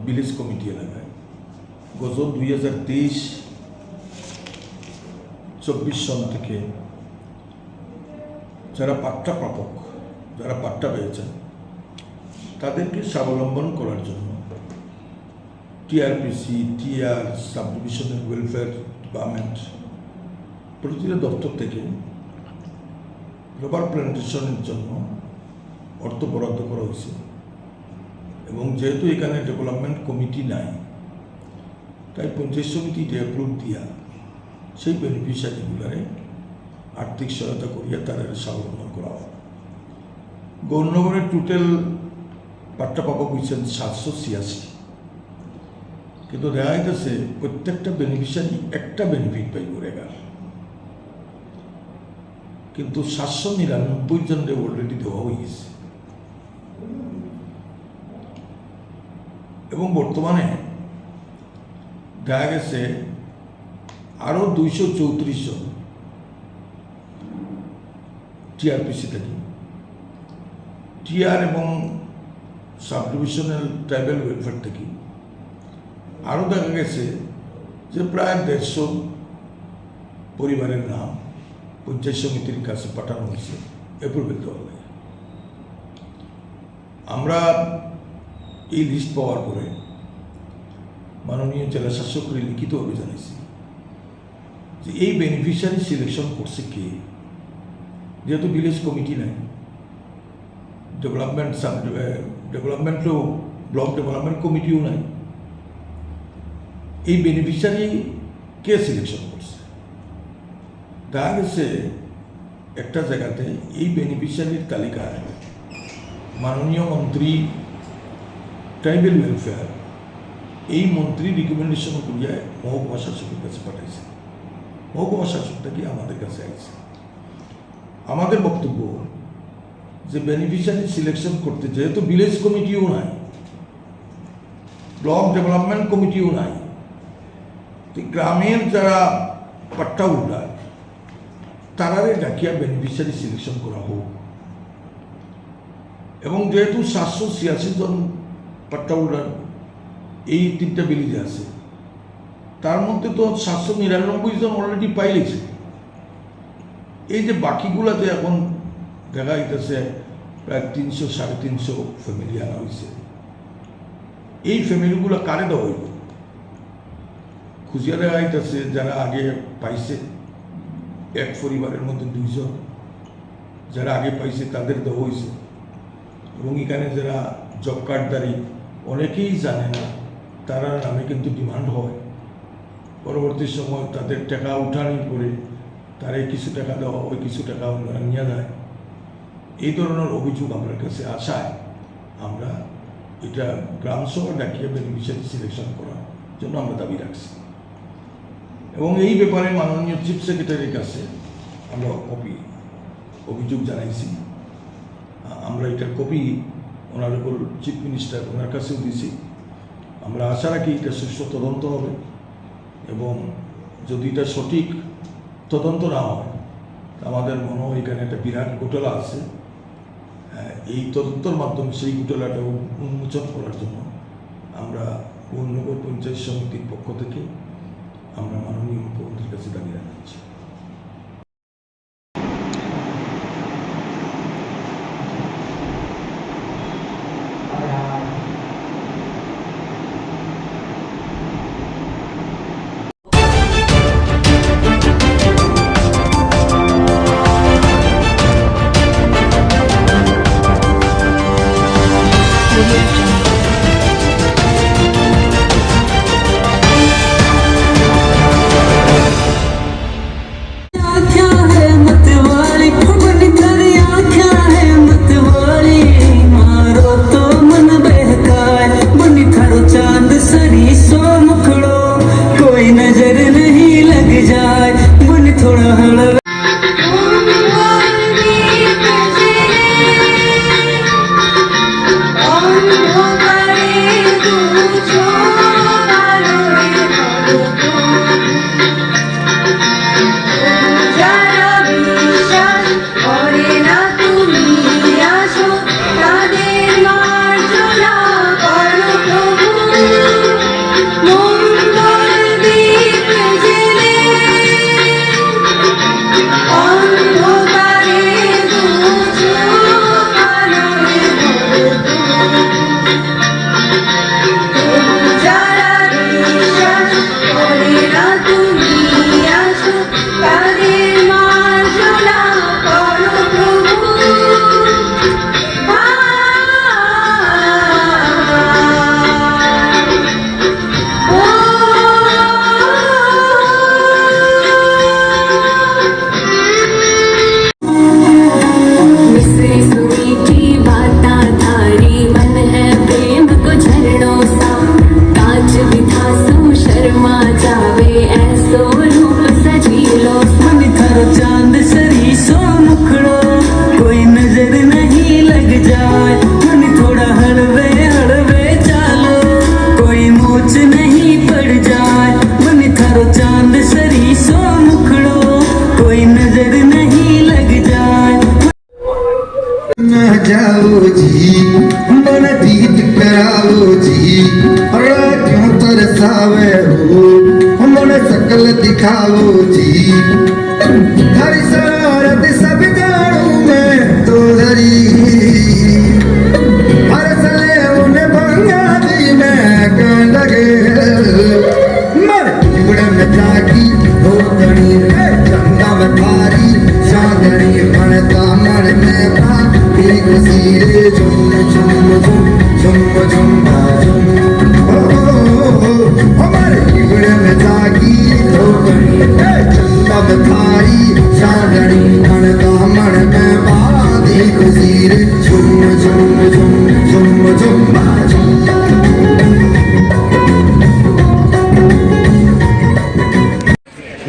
ভিলেজ কমিটি এলাকায় গত দুই হাজার তেইশ চব্বিশ সন থেকে যারা পাট্টা প্রাপক, যারা পাট্টা পেয়েছেন, তাদেরকে স্বাবলম্বন করার জন্য TRPC, TR, sub divisional welfare department, প্রতিটা দপ্তর থেকে রাবার প্ল্যান্টেশনের জন্য অর্থ বরাদ্দ করা হয়েছে। এবং যেহেতু এখানে ডেভেলপমেন্ট কমিটি নাই, তাই পঞ্চায়েত সমিতিতে অ্যাপ্রুভ দিয়া সেই বেনিফিশিয়ারিগুলারে আর্থিক সহায়তা করিয়া তাদের স্বাবলম্বন করা হয়। গৌরনগরের টোটাল পাট্টা প্রাপক হয়েছেন সাতশো ছিয়াশি, কিন্তু দেখা যাইতেছে প্রত্যেকটা বেনিফিশিয়ারি একটা বেনিফিট পাইব রেগার, কিন্তু সাতশো নিরানব্বই জনরে অলরেডি দেওয়া হয়ে গেছে। এবং বর্তমানে দেখা গেছে আরও দুইশো চৌত্রিশ জন টিআরপিসি থেকে, টিআর এবং সাব ডিভিশনাল ট্রাইবাল ওয়েলফেয়ার থেকে আরও দেখা গেছে যে প্রায় দেড়শো পরিবারের নাম পঞ্চায়েত সমিতির কাছে পাঠানো হয়েছে অ্যাপ্রুভেল দেওয়ার লাগে। আমরা এই লিস্ট পাওয়ার পরে মাননীয় জেলা শাসককে লিখিতভাবে জানাইছি যে এই বেনিফিশিয়ারি সিলেকশন করছে কে, যেহেতু ভিলেজ কমিটি নাই, ডেভেলপমেন্ট সাব, ডেভেলপমেন্টও, ব্লক ডেভেলপমেন্ট কমিটিও নাই, এই বেনিফিশিয়ারি কে সিলেকশন করছে? দেখা গেছে একটা জায়গাতে এই বেনিফিশিয়ারির তালিকায় মাননীয় মন্ত্রী ট্রাইবাল ওয়েলফেয়ার, এই মন্ত্রী রিকমেন্ডেশন করিয়া মহকুমা শাসকের কাছে পাঠাইছে, মহকুমা শাসক থেকে আমাদের কাছে আইছে। আমাদের বক্তব্য যে বেনিফিশিয়ারি সিলেকশন করতে যেহেতু ভিলেজ কমিটিও নাই, ব্লক ডেভেলপমেন্ট কমিটিও নাই, তো গ্রামের যারা পাট্টা হোল্ডার, তারারে ডাকিয়া বেনিফিশিয়ারি সিলেকশন করা হোক। এবং যেহেতু সাতশো ছিয়াশি জন পাট্টা হোল্ডার এই তিনটা ভিলেজে আছে, তার মধ্যে তো সাতশো নিরানব্বই জন অলরেডি পাইলেছে। এই যে বাকিগুলাতে এখন দেখা যাইতেছে প্রায় তিনশো, সাড়ে তিনশো ফ্যামিলি আনা হয়েছে, এই ফ্যামিলিগুলো কারে দেওয়া হইব? খুঁজিয়া দেখা যাইতেছে যারা আগে পাইছে, এক পরিবারের মধ্যে দুইজন, যারা আগে পাইছে তাদের দেওয়া হয়েছে। এবং এখানে যারা জব কার্ডধারী, অনেকেই জানে না, তারার নামে কিন্তু ডিমান্ড হয়। পরবর্তী সময় তাদের টাকা উঠানির পরে তারে কিছু টাকা দেওয়া হয়, কিছু টাকা ওনারা নিয়ে যায়। এই ধরনের অভিযোগ আমার কাছে আসায় আমরা এটা গ্রাম সভা ডাকিয়ে বেনিফিশিয়ারি সিলেকশন করার জন্য আমরা দাবি রাখছি। এবং এই ব্যাপারে মাননীয় চিফ সেক্রেটারির কাছে আমরা কপি, অভিযোগ জানাইছি। আ-, আমরা এটার কপি অনারেবল চিফ মিনিস্টার ওনার কাছেও দিছি। আমরা আশা রাখি এটা সুষ্ঠু তদন্ত হবে এবং যদি এটা সঠিক তদন্ত না হয়, আমাদের মনে হয় এখানে একটা বিরাট ঘোটালা আছে। আহ, এই তদন্তর মাধ্যমে সেই ঘোটালাটা উন-, উন্মোচন করার জন্য আমরা কোন্নগর পঞ্চায়েত সমিতির পক্ষ থেকে আমরা মাননীয় মুখ্যমন্ত্রীর কাছে দাবি জানাচ্ছি।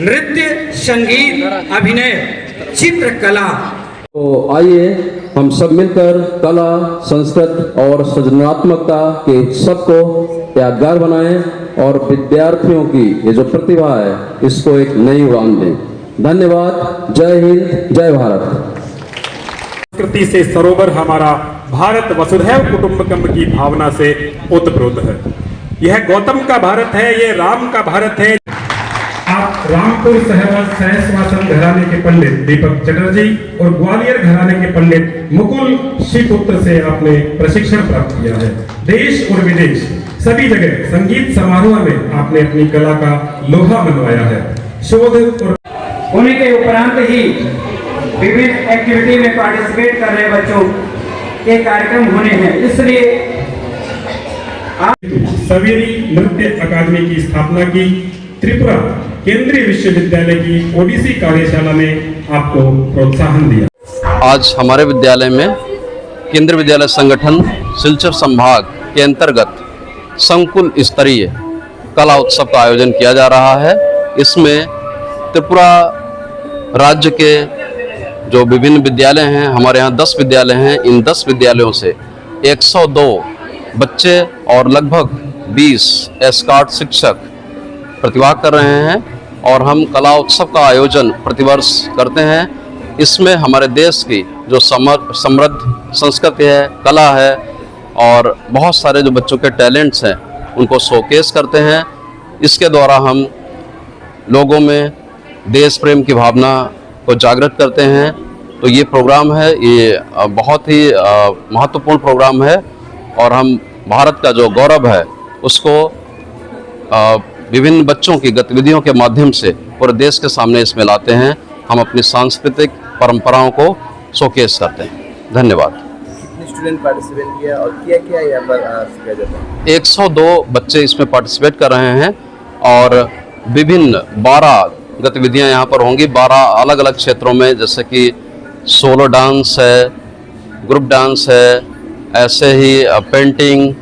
नृत्य, संगीत, अभिनय, चित्रकला। तो आइए, हम सब मिलकर कला, संस्कृत और सृजनात्मकता के उत्सव को यादगार बनाएं और विद्यार्थियों की ये जो प्रतिभा है, इसको एक नई उड़ान दें। धन्यवाद। जय हिंद, जय भारत। संस्कृति से सरोवर हमारा भारत वसुधैव कुटुंबकम की भावना से ओतप्रोत है। यह गौतम का भारत है, ये राम का भारत है। आप रामपुर सहवा-, सहस्वासन घराने के पंडित दीपक चटर्जी और ग्वालियर घराने के पंडित मुकुल श्रीपुत्र से आपने प्रशिक्षण प्राप्त किया है। देश और विदेश सभी जगह संगीत समारोह में आपने अपनी कला का लोहा मनवाया है। शोध और होने के उपरांत ही विभिन्न एक्टिविटी में पार्टिसिपेट कर रहे बच्चों के कार्यक्रम होने हैं, इसलिए आप सवेरी नृत्य अकादमी की स्थापना की, त्रिपुरा केंद्रीय विश्वविद्यालय की ओडिसी कार्यशाला में आपको प्रोत्साहन दिया। आज हमारे विद्यालय में केंद्रीय विद्यालय संगठन सिलचर संभाग के अंतर्गत संकुल स्तरीय कला उत्सव का आयोजन किया जा रहा है। इसमें त्रिपुरा राज्य के जो विभिन्न विद्यालय हैं, हमारे यहाँ दस विद्यालय हैं, इन दस विद्यालयों से एक सौ दो बच्चे और लगभग बीस एस्कॉर्ट शिक्षक प्रतिभाग कर रहे हैं और हम कला उत्सव का आयोजन प्रतिवर्ष करते हैं। इसमें हमारे देश की जो समर-, समृद्ध संस्कृति है, कला है और बहुत सारे जो बच्चों के टैलेंट्स हैं, उनको शोकेस करते हैं। इसके द्वारा हम लोगों में देश प्रेम की भावना को जागृत करते हैं। तो ये प्रोग्राम है, ये, अ, बहुत ही, अ, महत्वपूर्ण प्रोग्राम है और हम भारत का जो गौरव है, उसको, अ, विभिन्न बच्चों की गतिविधियों के माध्यम से पूरे देश के सामने इसमें लाते हैं। हम अपनी सांस्कृतिक परंपराओं को शोकेस करते हैं। धन्यवाद। कितने स्टूडेंट पार्टिसिपेट किया और क्या क्या यहाँ पर, अ, सिखाया जाता है? एक सौ दो बच्चे इसमें पार्टिसिपेट कर रहे हैं और विभिन्न बारह गतिविधियां यहाँ पर होंगी, बारह अलग-अलग क्षेत्रों में, जैसे कि सोलो डांस है, ग्रुप डांस है, ऐसे ही, अ, पेंटिंग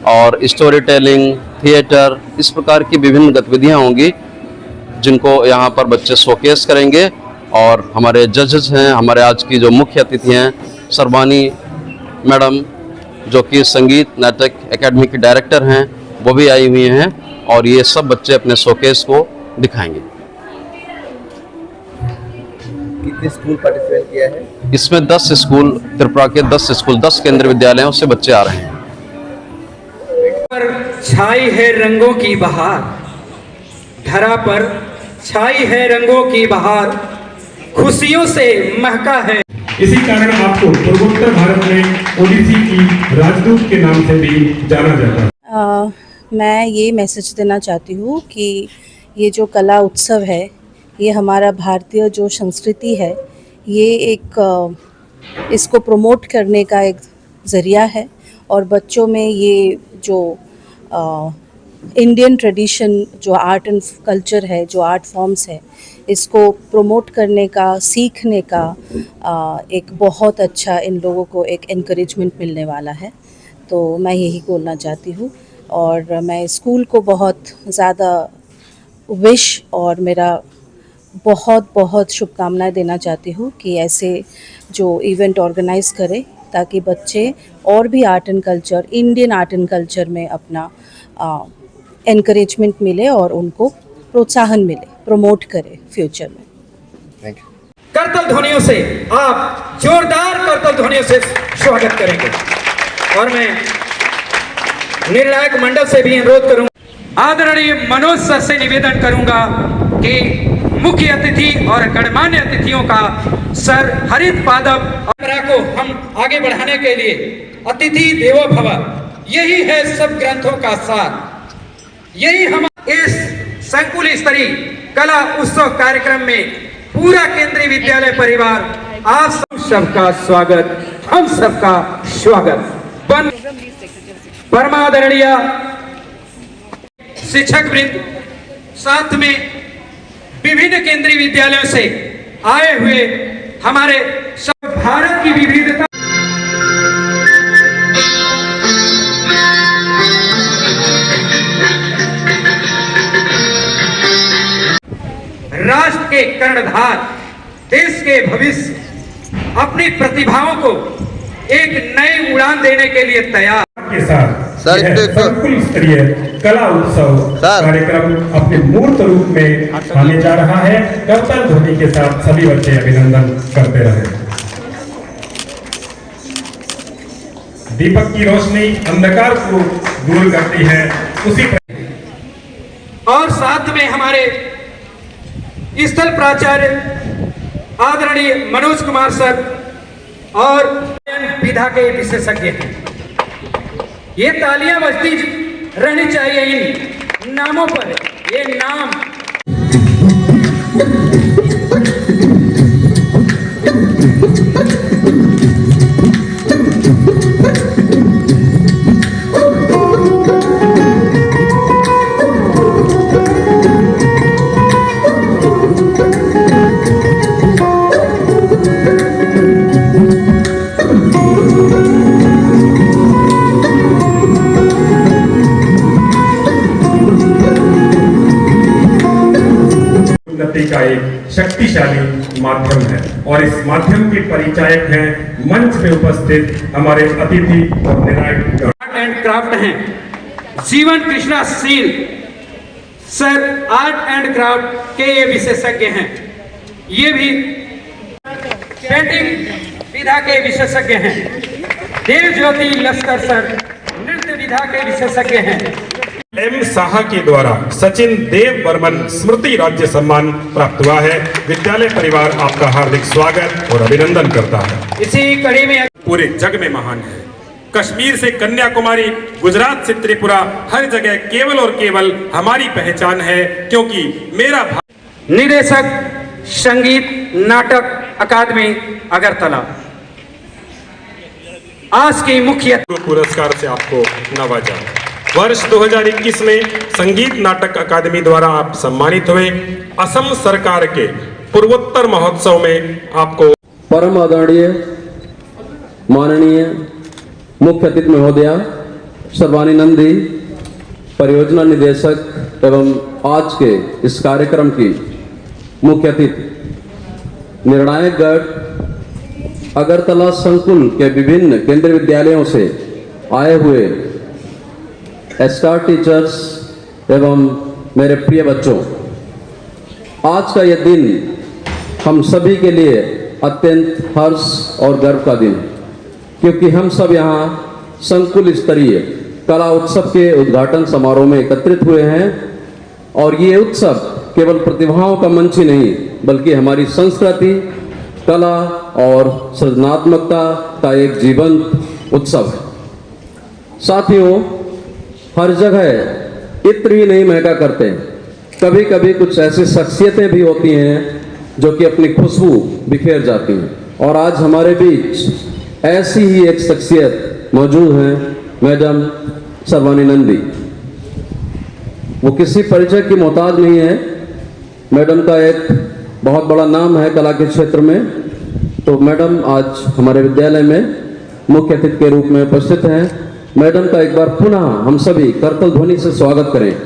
और स्टोरी टेलिंग, थिएटर, इस प्रकार की विभिन्न गतिविधियां होंगी, जिनको यहाँ पर बच्चे शोकेस करेंगे। और हमारे जजेस हैं, हमारे आज की जो मुख्य अतिथि हैं, सरबानी मैडम, जो कि संगीत नाटक एकेडमी की डायरेक्टर हैं, वो भी आई हुई हैं और ये सब बच्चे अपने शोकेस को दिखाएंगे। कितने स्कूल पार्टिसिपेट किया है? इसमें दस स्कूल, त्रिपुरा के दस स्कूल, दस केंद्रीय विद्यालयों से बच्चे आ रहे हैं। पर छाई है रंगों की बहार, धरा पर छाई है रंगों की बहार, खुशियों से महका है। इसी कारण आपको पूर्वोत्तर भारत में ओडिसी की राजदूत के नाम से भी जाना जाता है। अ, मैं ये मैसेज देना चाहती हूँ कि ये जो कला उत्सव है, ये हमारा भारतीय जो संस्कृति है, ये एक, अ, इसको प्रमोट करने का एक ज़रिया है और बच्चों में ये जो, अ, इंडियन ट्रेडिशन, जो आर्ट एंड कल्चर है, जो आर्ट फॉर्म्स है, इसको प्रमोट करने का, सीखने का, अ, एक बहुत अच्छा इन लोगों को एक एनकरेजमेंट मिलने वाला है। तो मैं यही बोलना चाहती हूँ और मैं स्कूल को बहुत ज़्यादा विश और मेरा बहुत, बहुत शुभकामनाएं देना चाहती हूँ कि ऐसे जो इवेंट ऑर्गेनाइज करें, ताकि बच्चे और भी art and culture, Indian art and culture में अपना, अ, एनकरेजमेंट मिले और उनको प्रोत्साहन मिले, प्रमोट करें फ्यूचर में। Thank you. करताल ध्वनियों से, आप जोरदार करताल ध्वनियों से स्वागत करेंगे। और मैं निर्णायक मंडल से भी अनुरोध करूंगा, आदरणीय मनोज सर से निवेदन करूंगा कि मुख्य अतिथि और गणमान्य अतिथियों का सर हरित पादप परंपरा को हम आगे बढ़ाने के लिए अतिथि देवो भव, यही है सब ग्रंथों का सार। यही हम इस संकुल स्तरीय कला उत्सव कार्यक्रम में पूरा केंद्रीय विद्यालय परिवार आप सब, सबका स्वागत, हम सबका स्वागत। बन-, परमादरणीय शिक्षक वृंद, साथ में विभिन्न केंद्रीय विद्यालयों से आए हुए हमारे सब भारत की विविधता। राष्ट्र के कर्णधार, देश के भविष्य, अपनी प्रतिभाओं को एक नई उड़ान देने के लिए तैयार। के साथ सर, यह एक तो संकुल स्तरीय कला उत्सव सर। कार्यक्रम अपने मूर्त रूप में आने जा रहा है। करताल ध्वनि के साथ सभी बच्चे अभिनंदन करते रहे। दीपक की रोशनी अंधकार को दूर करती है, उसी प्र- और साथ में हमारे स्थल प्राचार्य आदरणीय मनोज कुमार सर और विधा के विशेषज्ञ हैं। ये तालियां बजती ज-, रहनी चाहिए इन नामों पर। ये नाम उन्नति का एक शक्तिशाली माध्यम है और इस माध्यम के परिचायक हैं मंच में उपस्थित हमारे अतिथि और निर्णायक। आर्ट एंड क्राफ्ट हैं। जीवन Krishna seal sir art and craft के ये विशेषज्ञ हैं। ये भी पेंटिंग विधा के विशेषज्ञ हैं। देव ज्योति लश्कर सर नृत्य विधा के विशेषज्ञ हैं। एम साहा के द्वारा सचिन देव बर्मन स्मृति राज्य सम्मान प्राप्त हुआ है। विद्यालय परिवार आपका हार्दिक स्वागत और अभिनंदन करता है। इसी कड़ी में पूरे जग में महान है। कश्मीर से कन्याकुमारी, गुजरात से त्रिपुरा, हर जगह केवल और केवल हमारी पहचान है, क्योंकि मेरा भा- निदेशक, संगीत नाटक अकादमी, अगरतला। आज की मुख्य पुरस्कार से आपको नवाजा। वर्ष दो हज़ार इक्कीस में संगीत नाटक अकादमी द्वारा आप सम्मानित हुए। असम सरकार के पूर्वोत्तर महोत्सव में आपको परम आदरणीय माननीय मुख्य अतिथि महोदया सर्वानी नंदी, परियोजना निदेशक एवं आज के इस कार्यक्रम की मुख्य अतिथि, निर्णायकगढ़ अगरतला संकुल के विभिन्न केंद्रीय विद्यालयों से आए हुए स्टार टीचर्स एवं मेरे प्रिय बच्चों, आज का यह दिन हम सभी के लिए अत्यंत हर्ष और गर्व का दिन है, क्योंकि हम सब यहाँ संकुल स्तरीय कला उत्सव के उद्घाटन समारोह में एकत्रित हुए हैं। और ये उत्सव केवल प्रतिभाओं का मंच ही नहीं, बल्कि हमारी संस्कृति, कला और सृजनात्मकता का एक जीवंत उत्सव है। साथियों, हर जगह इत्र ही नहीं महका करते, कभी-कभी कुछ ऐसी शख्सियतें भी होती हैं जो कि अपनी खुशबू बिखेर जाती हैं। और आज हमारे बीच ऐसी ही एक शख्सियत मौजूद हैं, मैडम सर्वानी नंदी। वो किसी परिचय की मोहताज नहीं है। मैडम का एक बहुत बड़ा नाम है कला के क्षेत्र में। तो मैडम आज हमारे विद्यालय में मुख्य अतिथि के रूप में उपस्थित हैं। मैडम का एक बार पुनः हम सभी करतल ध्वनि से स्वागत करें।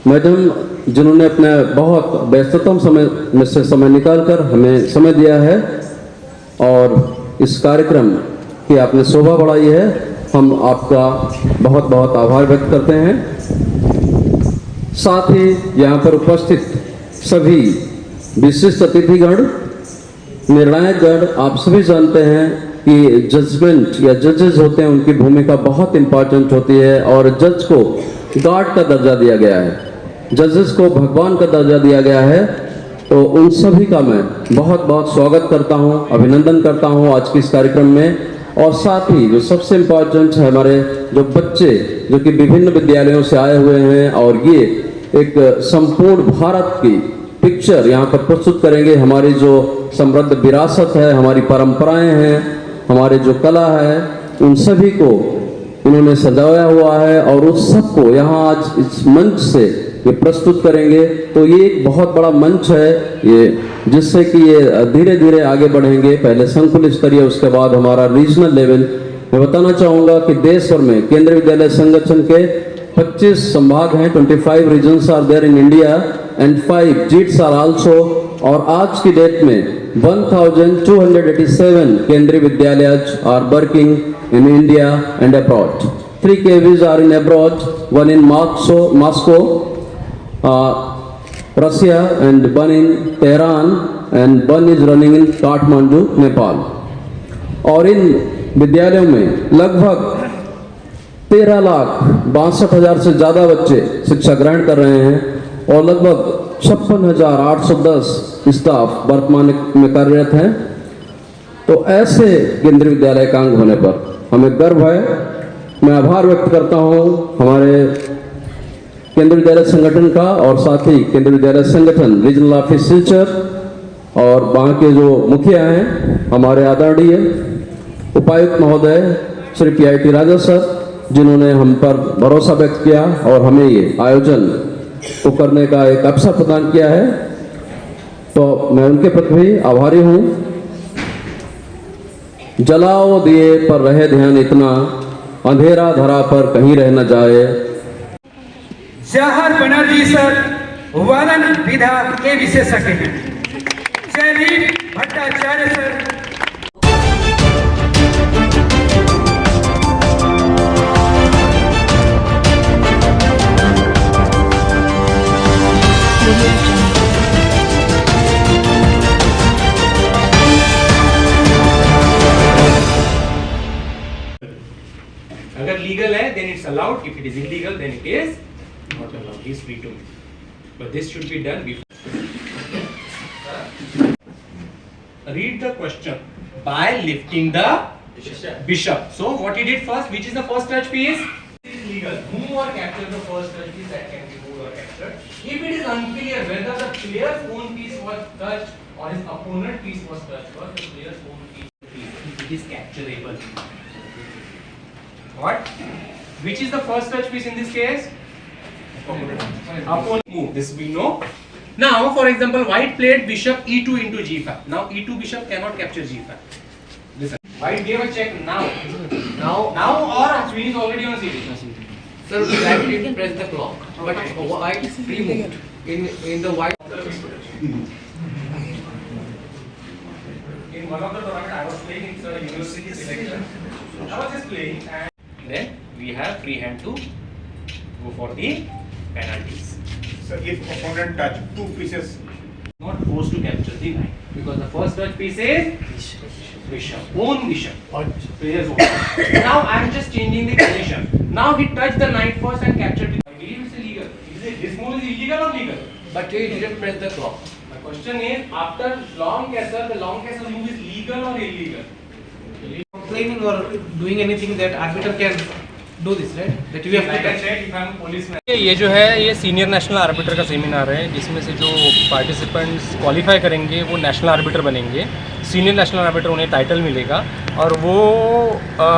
मैडम, जिन्होंने अपने बहुत व्यस्ततम समय में से समय निकालकर हमें समय दिया है, और इस कार्यक्रम की आपने शोभा बढ़ाई है, हम आपका बहुत बहुत आभार व्यक्त करते हैं। साथ ही यहाँ पर उपस्थित सभी विशिष्ट अतिथिगण, निर्णायकगण, आप सभी जानते हैं कि जजमेंट या जजेस होते हैं, उनकी भूमिका बहुत इंपॉर्टेंट होती है और जज को गॉड का दर्जा दिया गया है, जजेस को भगवान का दर्जा दिया गया है। तो उन सभी का मैं बहुत बहुत स्वागत करता हूँ, अभिनंदन करता हूँ आज के इस कार्यक्रम में। और साथ ही जो सबसे इम्पोर्टेंट है, हमारे जो बच्चे जो कि विभिन्न विद्यालयों से आए हुए हैं और ये एक संपूर्ण भारत की पिक्चर यहाँ पर प्रस्तुत करेंगे। हमारी जो समृद्ध विरासत है, हमारी परंपराएं हैं, हमारे जो कला है, उन सभी को इन्होंने सजाया हुआ है और उस सबको यहाँ आज इस मंच से ये प्रस्तुत करेंगे। तो ये एक बहुत बड़ा मंच है ये, जिससे कि ये धीरे धीरे आगे बढ़ेंगे। पहले संकुल स्तरीय, उसके बाद हमारा रीजनल लेवल। मैं बताना चाहूँगा कि देश भर में केंद्रीय विद्यालय संगठन के पच्चीस संभाग हैं, twenty five regions are there in India and five JITs are also। और आज की डेट में one thousand two hundred eighty seven केंद्रीय विद्यालय are working in India and abroad। Three K Vs are in abroad, one in Moscow, Moscow, uh, Russia, and one in Tehran, and one is running in Kathmandu, Nepal। और इन विद्यालयों में लगभग तेरह लाख बासठ हजार से ज़्यादा बच्चे शिक्षा ग्रहण कर रहे हैं और लगभग छप्पन हजार आठ सौ दस स्टाफ वर्तमान में कार्यरत हैं। तो ऐसे केंद्रीय विद्यालय का अंग होने पर हमें गर्व है। मैं आभार व्यक्त करता हूँ हमारे केंद्रीय विद्यालय संगठन का और साथ ही केंद्रीय विद्यालय संगठन रीजनल ऑफिस सिलचर और वहाँ के जो मुखिया हैं, हमारे आदरणीय उपायुक्त महोदय श्री पी आई टी राजा सर, जिन्होंने हम पर भरोसा व्यक्त किया और हमें ये आयोजन को करने का एक अवसर प्रदान किया है, तो मैं उनके प्रति भी आभारी हूँ। जलाओ दिए पर रहे ध्यान इतना, अंधेरा धरा पर कहीं रह न जाए। जवाहर बनर्जी सर वालन विधा के विशेषज्ञ हैं। जयदीप Bhattacharya sir. It's allowed. If it is illegal, then it is not allowed. He's free to make. But this should be done before. Read the question. By lifting the bishop. So what he did first? Which is the first touch piece? Is legal. Move or capture the first touch piece that can be moved or captured. If it is unclear whether the player's own piece was touched or his opponent piece was touched, was the player's own piece, if it is capturable. What? Which is the first touch piece in this case? Opponent. Move. This we know. Now, for example, white played bishop e two into g five. Now, e two bishop cannot capture g five. Listen. White gave a check now. Now, now or queen is already on c two. Sir, black didn't press the clock, but white pre-moved. In, in the white. In one of the tournament, I was playing in the university selection. I was just playing and then we have free hand to go for the penalties. So if opponent touch two pieces, not forced to capture the knight because the first touch piece is bishop, own bishop. Player's own. Now I am just changing the condition. Now he touched the knight first and captured the. I believe it's illegal. Is it, this move is illegal or legal? But he didn't press the clock. My question is, after long castle, the long castle move is legal or illegal? Complaining or doing anything that arbiter can do this, right? That you have to touch. ये जो है, ये senior national orbiter का सेमिनार है, जिसमें से जो participants qualify करेंगे वो नेशनल आर्बिटर बनेंगे। सीनियर नेशनल आर्बिटर उन्हें टाइटल मिलेगा और वो अ,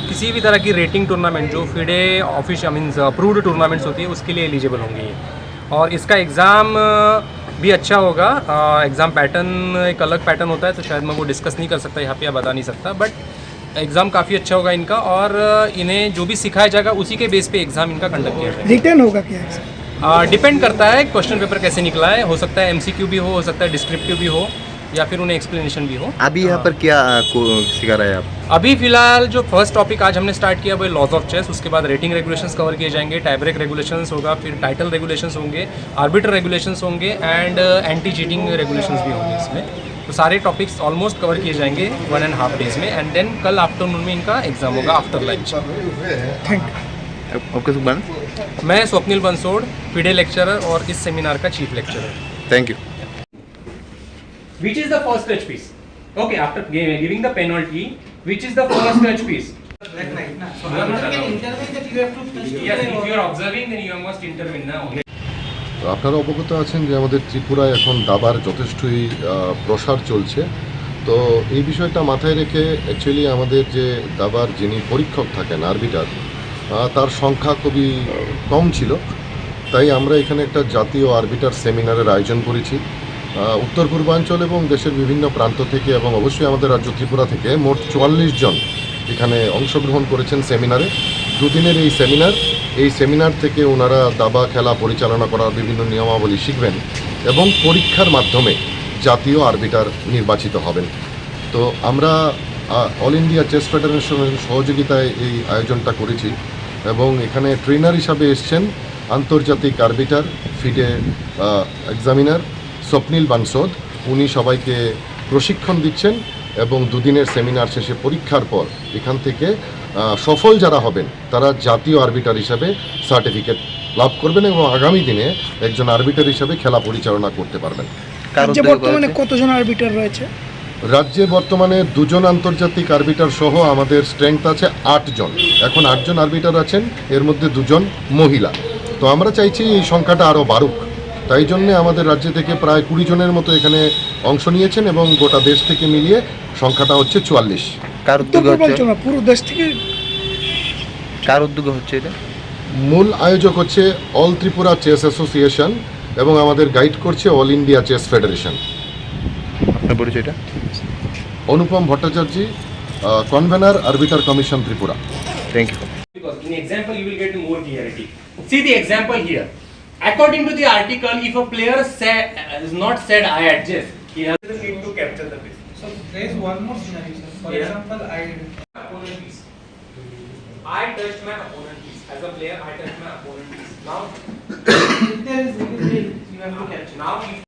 किसी भी तरह की रेटिंग टूर्नामेंट जो FIDE official means approved tournaments होती है, उसके लिए एलिजिबल होंगे। और इसका एग्ज़ाम भी अच्छा होगा। एग्ज़ाम पैटर्न एक अलग पैटर्न होता है, तो शायद मैं वो डिस्कस नहीं कर सकता यहाँ पे या बता नहीं सकता, बट एग्ज़ाम काफ़ी अच्छा होगा इनका। और इन्हें जो भी सिखाया जाएगा, उसी के बेस पे एग्ज़ाम इनका कंडक्ट किया जाएगा। रिटर्न होगा क्या एग्जाम? डिपेंड करता है क्वेश्चन पेपर कैसे निकला है। हो सकता है एमसीक्यू भी हो, हो सकता है डिस्क्रिप्टिव भी हो, या फिर उन्हें एक्सप्लेनेशन भी हो। अभी यहाँ पर क्या आ, को सिखा रहे हैं आप? अभी फिलहाल जो फर्स्ट टॉपिक आज हमने स्टार्ट किया वो लॉज ऑफ चेस। उसके बाद रेटिंग रेगुलेशंस कवर किए जाएंगे, टाई ब्रेक रेगुलेशंस होगा, फिर टाइटल रेगुलेशंस होंगे, आर्बिटर रेगुलेशंस होंगे एंड एंटी चीटिंग रेगुलेशंस भी होंगे इसमें। तो सारे टॉपिक्स ऑलमोस्ट कवर किए जाएंगे वन एंड हाफ डेज में, एंड देन कल आफ्टरनून में इनका एग्जाम होगा आफ्टर लंच। Thank you. आपका शुभ नाम? मैं स्वप्निल बंसोड़, फिडे लेक्चरर और इस सेमिनार का chief lecturer. Thank you. Which is the first touch piece? Okay, after gi- giving the penalty, which is the first touch piece? Black knight, na? So, arbiter can intervene that you have to touch to Yes, play if or you are observing, then you must intervene now. তো আপনারা অবগত আছেন যে আমাদের ত্রিপুরায় এখন দাবার যথেষ্টই আহ, প্রসার চলছে। তো এই বিষয়টা মাথায় রেখে অ্যাকচুয়ালি আমাদের যে দাবার যিনি পরীক্ষক থাকেন, আরবিটার, আহ, তার সংখ্যা খুবই কম ছিল। তাই আমরা এখানে একটা জাতীয় আরবিটার সেমিনারের আয়োজন করেছি। আহ, উত্তর পূর্বাঞ্চল এবং দেশের বিভিন্ন প্রান্ত থেকে এবং অবশ্যই আমাদের রাজ্য ত্রিপুরা থেকে মোট চুয়াল্লিশ জন এখানে অংশগ্রহণ করেছেন সেমিনারে। দুদিনের এই সেমিনার, এই সেমিনার থেকে ওনারা দাবা খেলা পরিচালনা করার বিভিন্ন নিয়মাবলী শিখবেন এবং পরীক্ষার মাধ্যমে জাতীয় আরবিটার নির্বাচিত হবেন। তো আমরা, আহ, অল ইন্ডিয়া চেস ফেডারেশনের সহযোগিতায় এই আয়োজনটা করেছি এবং এখানে ট্রেনার হিসাবে এসছেন আন্তর্জাতিক আরবিটার, ফিডে, আহ, এক্সামিনার স্বপ্নিল বানসোদ। উনি সবাইকে প্রশিক্ষণ দিচ্ছেন এবং দুদিনের সেমিনার শেষে পরীক্ষার পর এখান থেকে, আহ, সফল যারা হবেন তারা জাতীয় আরবিটার হিসাবে সার্টিফিকেট লাভ করবেন এবং আগামী দিনে একজন আরবিটার হিসাবে খেলা পরিচালনা করতে পারবেন। কার রাজ্যে উদ্যোগে বর্তমানে করা হচ্ছে? কতজন আরবিটার রয়েছে? রাজ্যে বর্তমানে দুজন আন্তর্জাতিক আরবিটার সহ আমাদের স্ট্রেংথ আছে আট জন। এখন আট জন আরবিটার আছেন, এর মধ্যে দুজন মহিলা। তো আমরা চাইছি এই সংখ্যাটা আরও বাড়ুক। তাই জন্যে আমাদের রাজ্য থেকে প্রায় কুড়ি জনের মতো এখানে অংশ নিয়েছেন এবং গোটা দেশ থেকে মিলিয়ে সংখ্যাটা হচ্ছে চুয়াল্লিশ। কার উত্তর উদ্যোগে হচ্ছে? পূর্বাঞ্চল না, পুরো দেশ থেকে। কার উদ্যোগে হচ্ছে এটা? মূল আয়োজক হচ্ছে অল ত্রিপুরা চেস অ্যাসোসিয়েশন এবং আমাদের গাইড করছে অল ইন্ডিয়া চেস ফেডারেশন। আপনার পরিচয়টা? Anupam Bhattacharya, ah, convener arbiter commission Tripura. Thank you. Because in example, you will get more clarity. See the example here. According to the article, if a player say, uh, is not said, "I adjust," he has the need to capture the piece. So there is one more scenario, sir. For Yeah. example, I Opponent piece. I touched my opponent piece. As a player, I touched my opponent piece. Now, if there is legal need, you have to capture. Now, if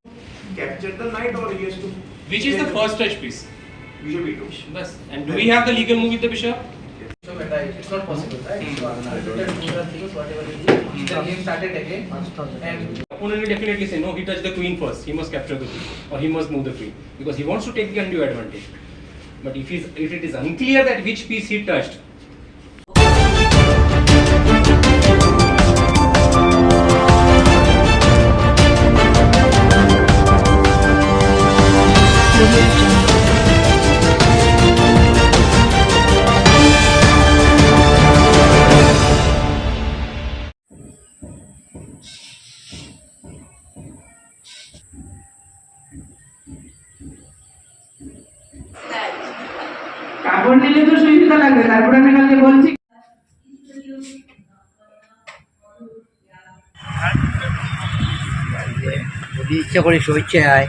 capture the knight or he has to Which is the first touch piece? Bishop e two. Bas. And do we have the legal move with the bishop? Right, it's not possible, right? So, unfiltered food or things, whatever it is, the game started again, and Opponent will definitely say, "No, he touched the queen first. He must capture the queen, or he must move the queen, because he wants to take the undue advantage." But if he's, if it is unclear that which piece he touched, কাপড় নিলে তো সুবিধা লাগবে, তারপরে আমি কালকে বলছি। যদি ইচ্ছা করে শুভেচ্ছা হয়।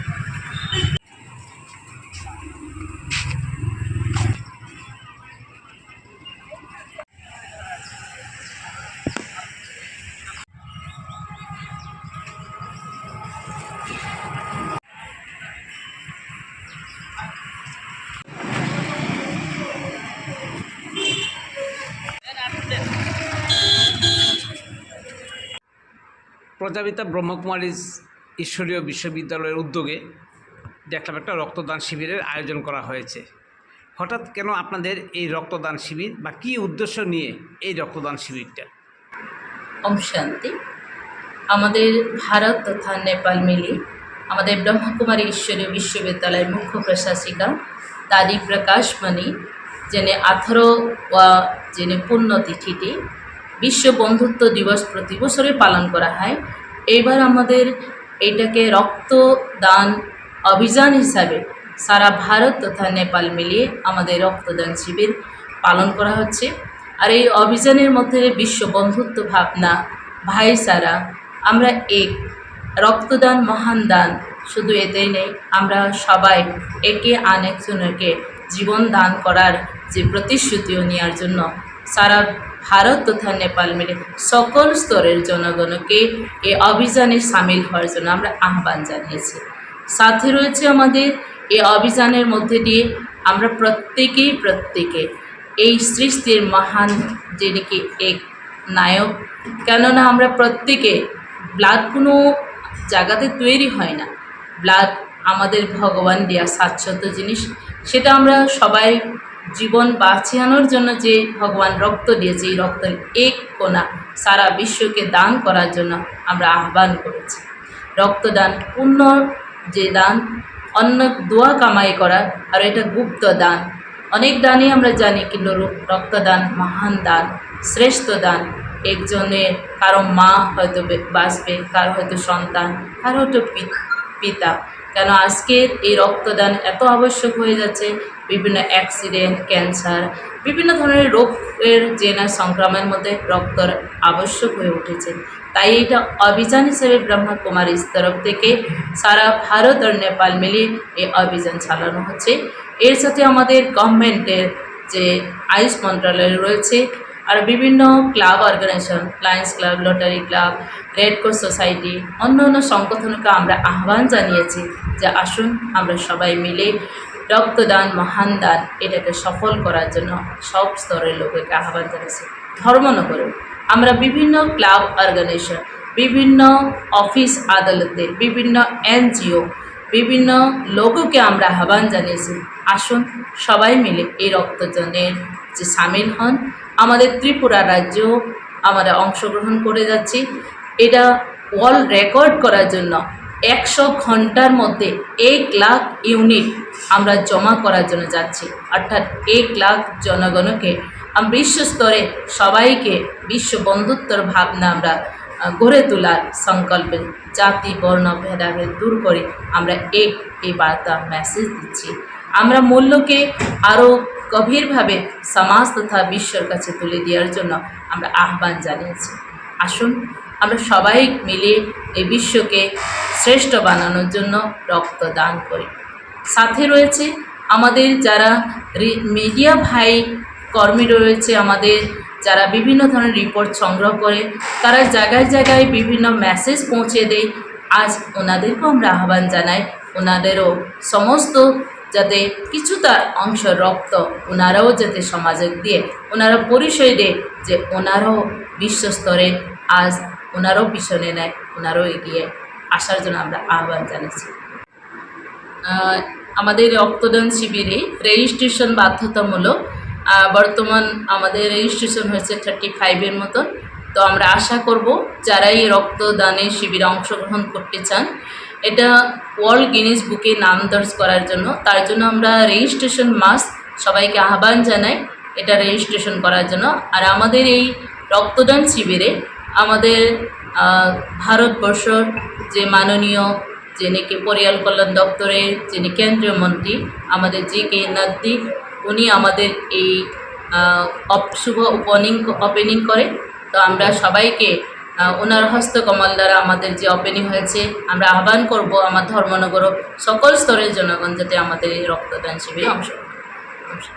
প্রজাপিতা ব্রহ্মকুমারী ঈশ্বরীয় বিশ্ববিদ্যালয়ের উদ্যোগে দেখলাম একটা রক্তদান শিবিরের আয়োজন করা হয়েছে। হঠাৎ কেন আপনাদের এই রক্তদান শিবির বা কী উদ্দেশ্য নিয়ে এই রক্তদান শিবিরটা? ওম শান্তি। আমাদের ভারত তথা নেপাল মিলে আমাদের ব্রহ্মকুমারী ঈশ্বরীয় বিশ্ববিদ্যালয়ের মুখ্য প্রশাসিকা দাদি প্রকাশমণি, যিনি আঠারো ওয়া যিনি পুণ্যতিথিটি বিশ্ব বন্ধুত্ব দিবস প্রতি বছরই পালন করা হয়। এইবার আমাদের এইটাকে রক্তদান অভিযান হিসাবে সারা ভারত তথা নেপাল মিলিয়ে আমাদের রক্তদান শিবির পালন করা হচ্ছে। আর এই অভিযানের মধ্যে বিশ্ব বন্ধুত্ব ভাবনা, ভাইচারা, আমরা এক, রক্তদান মহান দান, শুধু এটাই নেই, আমরা সবাই একে আনেকজনকে জীবন দান করার যে প্রতিশ্রুতিও নেওয়ার জন্য সারা ভারত তথা নেপাল মিলে সকল স্তরের জনগণকে এই অভিযানে সামিল হওয়ার জন্য আমরা আহ্বান জানিয়েছি। সাথে রয়েছে আমাদের এই অভিযানের মধ্যে দিয়ে আমরা প্রত্যেকেই প্রত্যেকে এই সৃষ্টির মহান, যিনি কি এক নায়ক। কেননা আমরা প্রত্যেকে ব্লাড কোনো জায়গাতে তৈরি হয় না, ব্লাড আমাদের ভগবান দেয়া শাশ্বত জিনিস। সেটা আমরা সবাই জীবন বাঁচিয়ানোর জন্য যে ভগবান রক্ত দিয়েছে, এই রক্তের এক কণা সারা বিশ্বকে দান করার জন্য আমরা আহ্বান করেছি। রক্তদান পুণ্য যে দান, অন্য দোয়া কামাই করা, আর এটা গুপ্ত দান। অনেক দানই আমরা জানি, কিন্তু র-, রক্তদান মহান দান, শ্রেষ্ঠ দান। একজনের, কারো মা হয়তো বে-, বাঁচবে, কারো হয়তো সন্তান, কারো হয়তো পি-, পিতা। কেন আজকের এই রক্তদান এত আবশ্যক হয়ে যাচ্ছে? বিভিন্ন অ্যাক্সিডেন্ট, ক্যান্সার, বিভিন্ন ধরনের রোগের যে না সংক্রমণের মধ্যে রক্তর আবশ্যক হয়ে উঠেছে। তাই এটা অভিযান হিসেবে ব্রহ্মা কুমারীর তরফ থেকে সারা ভারত আর নেপাল মিলিয়ে এই অভিযান চালানো হচ্ছে। এর সাথে আমাদের গভর্নমেন্টের যে আয়ুষ মন্ত্রণালয় রয়েছে, আর বিভিন্ন club organisation, Lions Club, Rotary Club, Red Cross Society, অন্য অন্য সংগঠনকে আমরা আহ্বান জানিয়েছি যে আসুন আমরা সবাই মিলে রক্তদান, মহান দান এটাকে সফল করার জন্য সব স্তরের লোকেকে আহ্বান জানিয়েছি। ধর্মনগরে আমরা বিভিন্ন ক্লাব অর্গানাইজেশন, বিভিন্ন অফিস আদালতে, বিভিন্ন এনজিও, বিভিন্ন লোককে আমরা আহ্বান জানিয়েছি, আসুন সবাই মিলে এই রক্তদানের যে সামিল হন। আমাদের ত্রিপুরা রাজ্য আমরা অংশগ্রহণ করে যাচ্ছি। এটা ওয়ার্ল্ড রেকর্ড করার জন্য একশো ঘন্টার মধ্যে এক লাখ ইউনিট আমরা জমা করার জন্য যাচ্ছি, অর্থাৎ এক লাখ জনগণকে আমরা বিশ্ব স্তরে সবাইকে বিশ্ব বন্ধুত্বর ভাবনা আমরা, আহ, গড়ে তোলার সংকল্পে জাতি বর্ণ ভেদাভেদ দূর করে আমরা এক এই বার্তা মেসেজ দিচ্ছি। আমরা মূল্যকে আরও গভীরভাবে সমাজ তথা বিশ্বর কাছে তুলে দেওয়ার জন্য আমরা আহ্বান জানিয়েছি। আসুন আমরা সবাই মিলে এই বিশ্বকে শ্রেষ্ঠ বানানোর জন্য রক্তদান করি। সাথে রয়েছে আমাদের যারা রি-, মিডিয়া ভাই কর্মী রয়েছে, আমাদের যারা বিভিন্ন ধরনের রিপোর্ট সংগ্রহ করে, তারা জায়গায় জায়গায় বিভিন্ন মেসেজ পৌঁছে দেয়। আজ ওনাদেরকেও আমরা আহ্বান জানাই, ওনাদেরও সমস্ত যাতে কিছুটা অংশ রক্ত ওনারাও যাতে সমাজে দিয়ে, ওনারা পরিচয় দেয় যে ওনারাও বিশ্বস্তরে আজ ওনারাও পিছনে নেয়, ওনারাও এগিয়ে আসার জন্য আমরা আহ্বান জানাচ্ছি। আহ, আমাদের রক্তদান শিবিরে রেজিস্ট্রেশন বাধ্যতামূলক। আহ, বর্তমান আমাদের রেজিস্ট্রেশন হয়েছে থার্টি ফাইভের মতন। তো আমরা আশা করব যারা এই রক্তদানের শিবিরে অংশগ্রহণ করতে চান, এটা ওয়ার্ল্ড গিনেস বুকে নাম দর্জ করার জন্য, তার জন্য আমরা রেজিস্ট্রেশন মাস্ট সবাইকে আহ্বান জানাই এটা রেজিস্ট্রেশন করার জন্য। আর আমাদের এই রক্তদান শিবিরে আমাদের, আহ, ভারতবর্ষর যে মাননীয়, যিনি কি পরিয়াল কল্যাণ দপ্তরের যিনি কেন্দ্রীয় মন্ত্রী, আমাদের জি কে নাদ্দি, উনি আমাদের এই, আহ, অপ-, শুভ ওপেনিং, ওপেনিং করে। তো আমরা সবাইকে, আহ, ওনার হস্তকমল দ্বারা আমাদের যে ওপেনিং হয়েছে, আমরা আহ্বান করব আমার ধর্মনগর সকল স্তরের জনগণ যাতে আমাদের এই রক্তদান শিবিরে অংশ, অংশ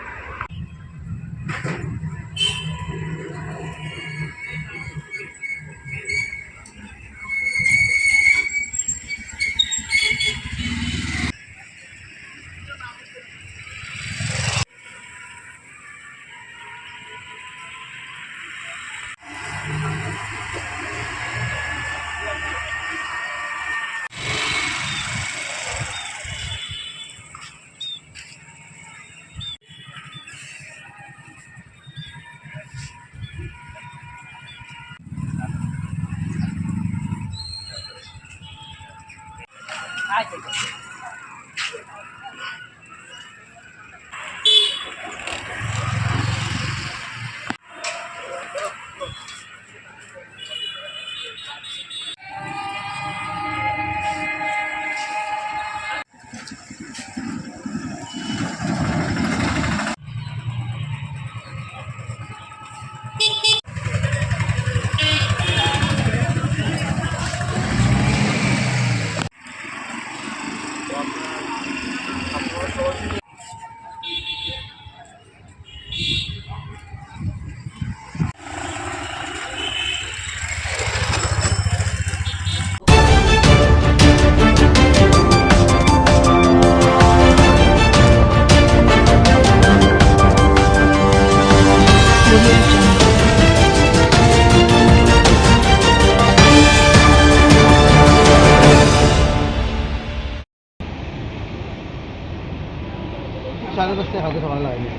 সাড়ে দশটায় খাবে, সকালে লাগাইনি।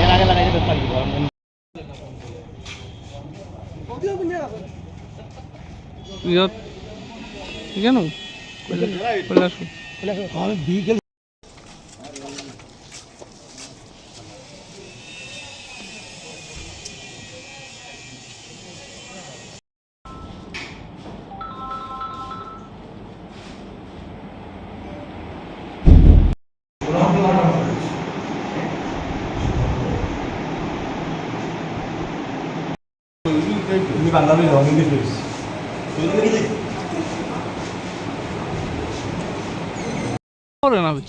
এর আগে লাগাইনি, দশ তারিখ গরম। ইয়াত কেন? কৈলাসহর। আমি বিকেল করে না ভাই।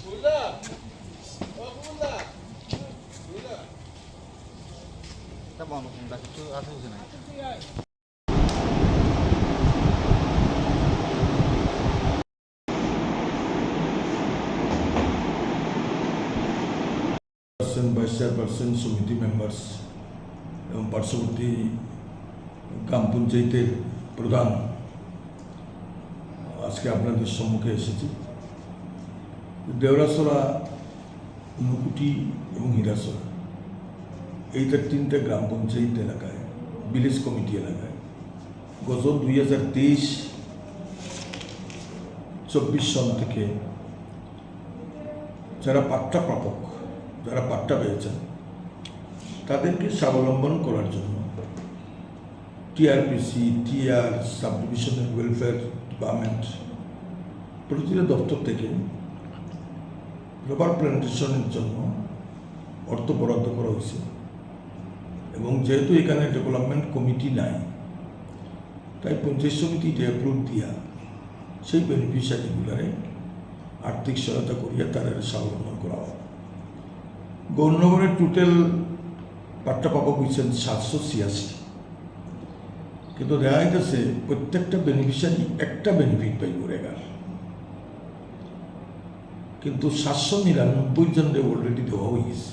চেয়ারপারসন, ভাইস চেয়ারপারসন, সমিতি মেম্বার্স এবং পার্শ্ববর্তী গ্রাম পঞ্চায়েতের প্রধান আজকে আপনাদের সম্মুখে এসেছি। দেওরাছড়া, ঊনকোটি এবং হীরাছড়া, এই তার তিনটা গ্রাম পঞ্চায়েত এলাকায়, ভিলেজ কমিটি এলাকায় গত দুই হাজার তেইশ চব্বিশ সন থেকে যারা পাট্টা প্রাপক, যারা পাট্টা পেয়েছেন, তাদেরকে স্বাবলম্বন করার জন্য TRPC, TR, sub divisional welfare department, প্রতিটা দপ্তর থেকে রাবার প্ল্যান্টেশনের জন্য অর্থ বরাদ্দ করা হয়েছে। এবং যেহেতু এখানে ডেভেলপমেন্ট কমিটি নাই, তাই পঞ্চায়েত সমিতি যে অ্যাপ্রুভ দিয়া সেই বেনিফিশিয়ারিগুলারে আর্থিক সহায়তা করিয়া তাদের স্বাবলম্বন করা হয়। গৌরনগরে টোটাল পাট্টা প্রাপক হয়েছেন সাতশো ছিয়াশি, কিন্তু দেখা যাইতেছে প্রত্যেকটা বেনিফিশিয়ারি একটা বেনিফিট পাই করে। কিন্তু সাতশো নিরানব্বই জনরে already দেওয়া হয়ে গেছে।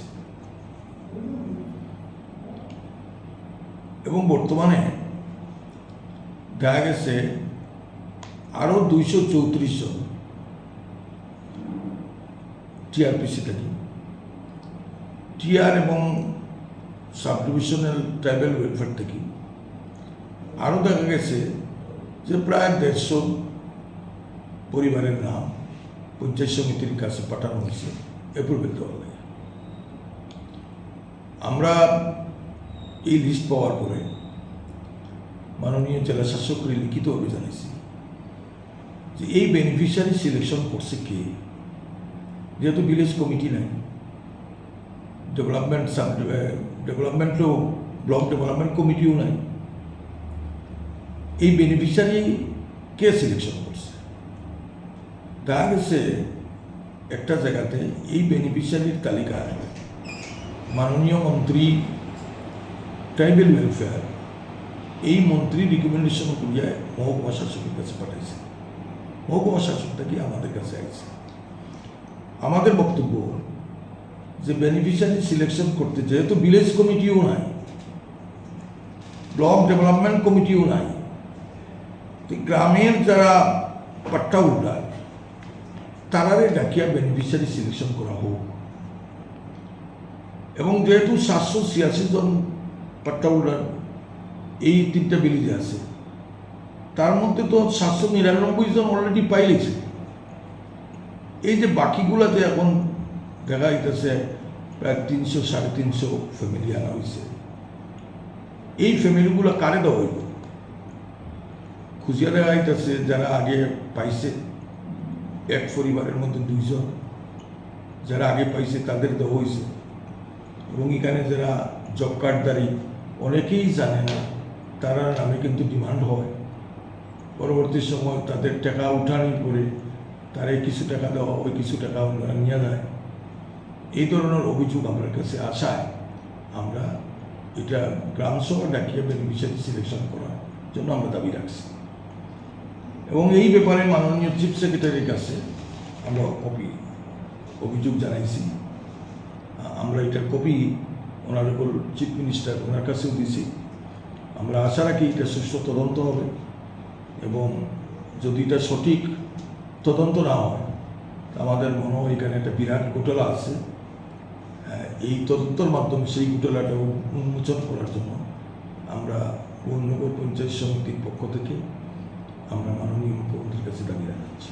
এবং বর্তমানে দেখা গেছে আরও দুইশো চৌত্রিশ জন টিআরপিসি থাকি, টিআর এবং সাব ডিভিশনাল ট্রাইবাল ওয়েলফেয়ার থাকি আরও দেখা গেছে যে প্রায় দেড়শো পরিবারের নাম পঞ্চায়েত সমিতির কাছে পাঠানো হয়েছে অ্যাপ্রুভেল দেওয়ার লাগে। আমরা এই লিস্ট পাওয়ার পরে মাননীয় জেলা শাসককে লিখিতভাবে জানাইছি যে এই বেনিফিশিয়ারি সিলেকশন করছে কে, যেহেতু ভিলেজ কমিটি নাই, ডেভেলপমেন্ট সাব ডেভেলপমেন্টও, ব্লক ডেভেলপমেন্ট কমিটিও নাই, এই বেনিফিশিয়ারি কে সিলেকশন করছে? দেখা গেছে একটা জায়গাতে এই বেনিফিশিয়ারির তালিকায় মাননীয় মন্ত্রী ট্রাইবাল ওয়েলফেয়ার, এই মন্ত্রী রিকমেন্ডেশন করিয়া মহকুমা শাসকের কাছে পাঠাইছে, মহকুমা শাসক থাকি আমাদের কাছে আইছে। আমাদের বক্তব্য যে বেনিফিশিয়ারি সিলেকশন করতে যেহেতু ভিলেজ কমিটিও নাই, ব্লক ডেভেলপমেন্ট কমিটিও নাই, তো গ্রামের যারা পাট্টা হোল্ডার, তারারে ডাকিয়া বেনিফিশিয়ারি সিলেকশন করা হোক। এবং যেহেতু সাতশো ছিয়াশি জন পাট্টা হোল্ডার এই তিনটা ভিলেজে আছে, তার মধ্যে তো সাতশো নিরানব্বই জন অলরেডি পাইলেছে। এই যে বাকিগুলাতে এখন দেখা যাইতেছে প্রায় তিনশো, সাড়ে তিনশো ফ্যামিলি আনা হয়েছে। এই ফ্যামিলিগুলো কারে দেওয়া হইব? খুঁজিয়া দেখা যাইতেছে যারা আগে পাইছে, এক পরিবারের মধ্যে দুইজন যারা আগে পাইছে তাদের দেওয়া হয়েছে। এবং এখানে যারা জব কার্ডধারী, অনেকেই জানে না, তারা নামে কিন্তু ডিমান্ড হয়। পরবর্তী সময় তাদের টাকা উঠানির পরে তারা কিছু টাকা দেওয়া হয়, কিছু টাকা ওনারা নিয়ে যায়। এই ধরনের অভিযোগ আমার কাছে আসায় আমরা এটা গ্রাম সভা ডাকিয়ে বেনিফিশিয়ারি সিলেকশন করার জন্য আমরা দাবি রাখছি। এবং এই ব্যাপারে মাননীয় চিফ সেক্রেটারির কাছে আমরা কপি, অভিযোগ জানাইছি। আ-, আমরা এটার কপি অনারেবল চিফ মিনিস্টার ওনার কাছেও দিছি। আমরা আশা রাখি এটা সুষ্ঠু তদন্ত হবে এবং যদি এটা সঠিক তদন্ত না হয়, তা আমাদের মনে হয় এখানে একটা বিরাট ঘোটালা আছে। আহ, এই তদন্তর মাধ্যমে সেই ঘোটালাটা উন্মোচন করার জন্য আমরা ভুবননগর পঞ্চায়েত সমিতির পক্ষ থেকে আমরা মাননীয় মুখ্যমন্ত্রীর কাছে দাবি জানাচ্ছি।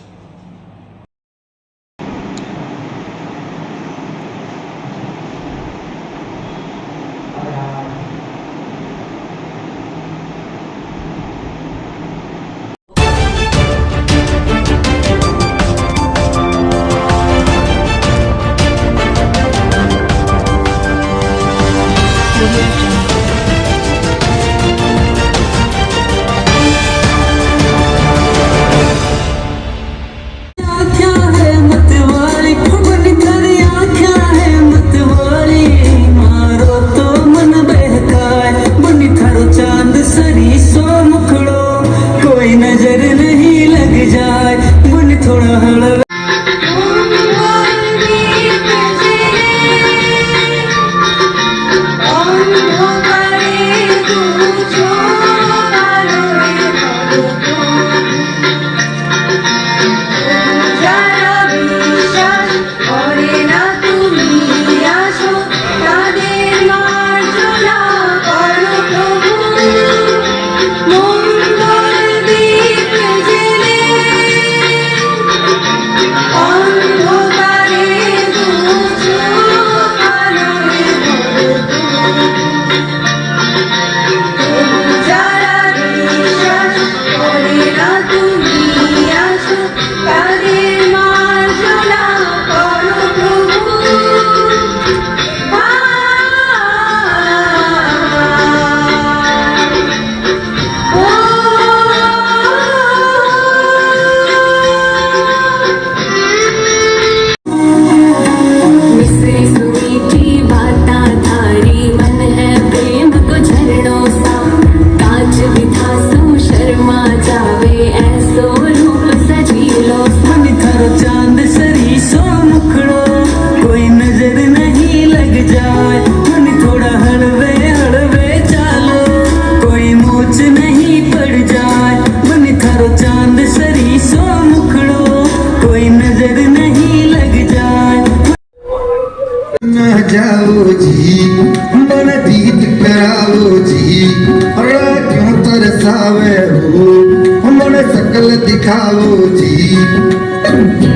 जाओ जी, मन प्रीत कराओ जी, राह क्यों तरसावे हो, मन शकल दिखाओ जी।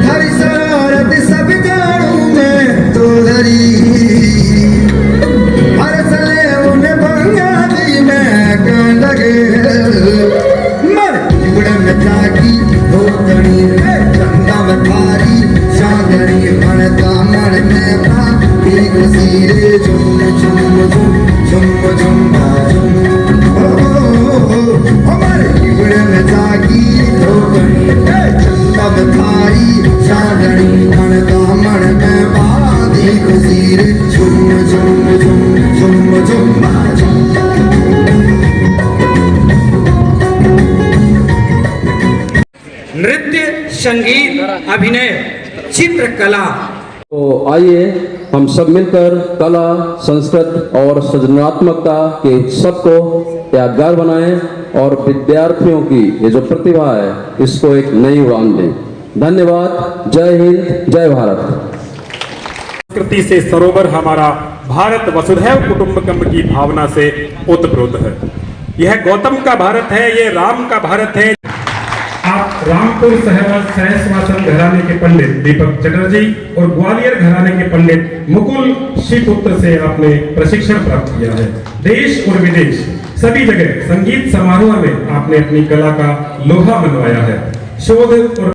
थारी शरारत सब जानू मैं तो डरी, हर सले उन्हें बंगाली मैं कांड लगे। मन इबड़न जागी धोतनी रे, चंदम थारी चांदनी, मन दामन में बांधी खुशी रे, झुम झुम झुम, झुम झुम झुम। ओ, ओ, ओ, ओ, मन इबड़न जागी धोतनी रे, चंदम थारी चांदनी, मन दामन में बांधी खुशी रे, झुम झुम झुम, झुम झुम झुम। नृत्य, संगीत, अभिनय, चित्रकला। तो आइए, हम सब मिलकर कला, संस्कृत और सृजनात्मकता के उत्सव को यादगार बनाएं और विद्यार्थियों की ये जो प्रतिभा है, इसको एक नई उड़ान दें। धन्यवाद। जय हिंद, जय भारत। संस्कृति से सरोवर हमारा भारत वसुधैव कुटुंबकम की भावना से ओतप्रोत है। यह गौतम का भारत है, ये राम का भारत है। आप रामपुर सहवास सहस्वासन घराने के पंडित दीपक चटर्जी और ग्वालियर घराने के पंडित मुकुल श्रीपुत्र से आपने प्रशिक्षण प्राप्त किया है। देश और विदेश सभी जगह संगीत समारोह में आपने अपनी कला का लोहा मनवाया है। शोध और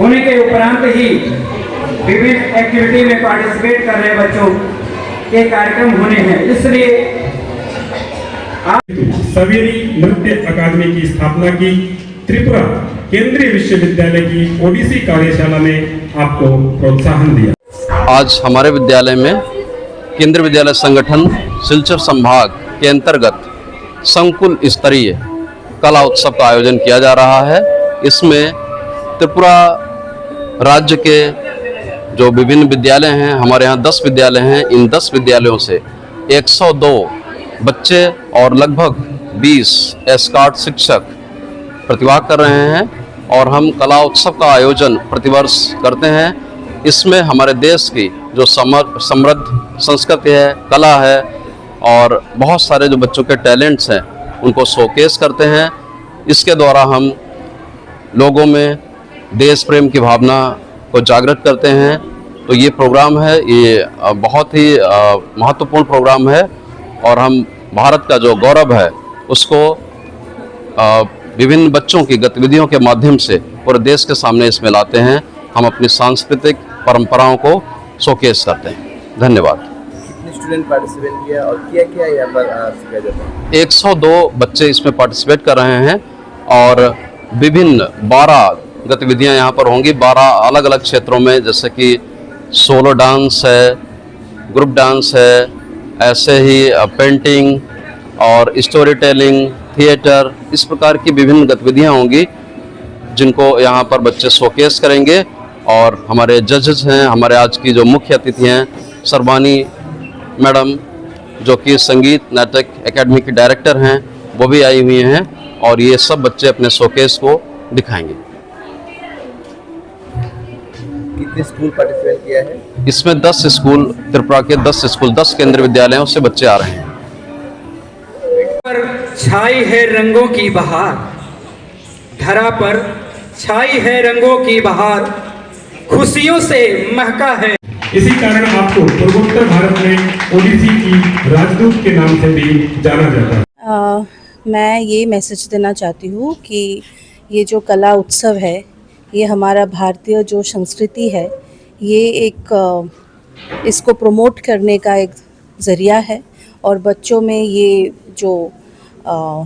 होने के उपरांत ही विभिन्न एक्टिविटी में पार्टिसिपेट कर रहे बच्चों के कार्यक्रम होने हैं, इसलिए सवेरी नृत्य अकादमी की स्थापना की, त्रिपुरा केंद्रीय विश्वविद्यालय की ओडिसी कार्यशाला ने आपको प्रोत्साहन दिया। आज हमारे विद्यालय में केंद्रीय विद्यालय संगठन सिलचर संभाग के अंतर्गत संकुल स्तरीय कला उत्सव का आयोजन किया जा रहा है। इसमें त्रिपुरा राज्य के जो विभिन्न विद्यालय हैं, हमारे यहाँ दस विद्यालय हैं, इन दस विद्यालयों से एक सौ दो बच्चे और लगभग बीस एस्कॉर्ट शिक्षक प्रतिभाग कर रहे हैं और हम कला उत्सव का आयोजन प्रतिवर्ष करते हैं। इसमें हमारे देश की जो समर-, समृद्ध संस्कृति है, कला है और बहुत सारे जो बच्चों के टैलेंट्स हैं, उनको शोकेस करते हैं। इसके द्वारा हम लोगों में देश प्रेम की भावना को जागृत करते हैं। तो ये प्रोग्राम है, ये, अ, बहुत ही, अ, महत्वपूर्ण प्रोग्राम है और हम भारत का जो गौरव है, उसको, अ, विभिन्न बच्चों की गतिविधियों के माध्यम से पूरे देश के सामने इसमें लाते हैं। हम अपनी सांस्कृतिक परंपराओं को शोकेस करते हैं। धन्यवाद। कितने स्टूडेंट पार्टिसिपेट किया और क्या क्या यहाँ पर, अ, सिखाया जाता है? एक सौ दो बच्चे इसमें पार्टिसिपेट कर रहे हैं और विभिन्न बारह गतिविधियां यहाँ पर होंगी, बारह अलग-अलग क्षेत्रों में, जैसे कि सोलो डांस है, ग्रुप डांस है, ऐसे ही, अ, पेंटिंग और स्टोरी टेलिंग, थिएटर, इस प्रकार की विभिन्न गतिविधियां होंगी, जिनको यहाँ पर बच्चे शोकेस करेंगे। और हमारे जजेस हैं, हमारे आज की जो मुख्य अतिथि हैं, सरबानी मैडम, जो कि संगीत नाटक एकेडमी की डायरेक्टर हैं, वो भी आई हुई हैं और ये सब बच्चे अपने शोकेस को दिखाएंगे। कितने स्कूल पार्टिसिपेट किया है? इसमें दस स्कूल, त्रिपुरा के दस स्कूल, दस केंद्रीय विद्यालयों से बच्चे आ रहे हैं। पर छाई है रंगों की बहार, धरा पर छाई है रंगों की बहार, खुशियों से महका है। इसी कारण आपको पूर्वोत्तर भारत में ओडिसी की राजदूत के नाम से भी जाना जाता है। अ, मैं ये मैसेज देना चाहती हूँ कि ये जो कला उत्सव है, ये हमारा भारतीय जो संस्कृति है, ये एक, अ, इसको प्रमोट करने का एक ज़रिया है और बच्चों में ये जो, अ,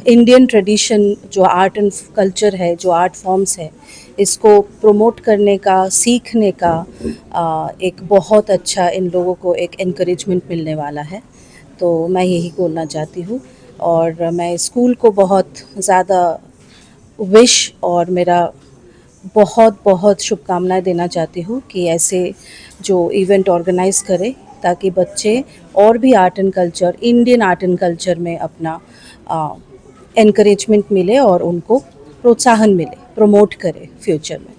इंडियन ट्रेडिशन, जो आर्ट एंड कल्चर है, जो आर्ट फॉर्म्स है, इसको प्रमोट करने का, सीखने का, अ, एक बहुत अच्छा इन लोगों को एक एनकरेजमेंट मिलने वाला है। तो मैं यही बोलना चाहती हूँ और मैं स्कूल को बहुत ज़्यादा विश और मेरा बहुत, बहुत शुभकामनाएँ देना चाहती हूँ कि ऐसे जो इवेंट ऑर्गेनाइज करें, ताकि बच्चे और भी art and culture, Indian art and culture में अपना, अ, एनकरेजमेंट मिले और उनको प्रोत्साहन मिले, प्रमोट करें फ्यूचर में।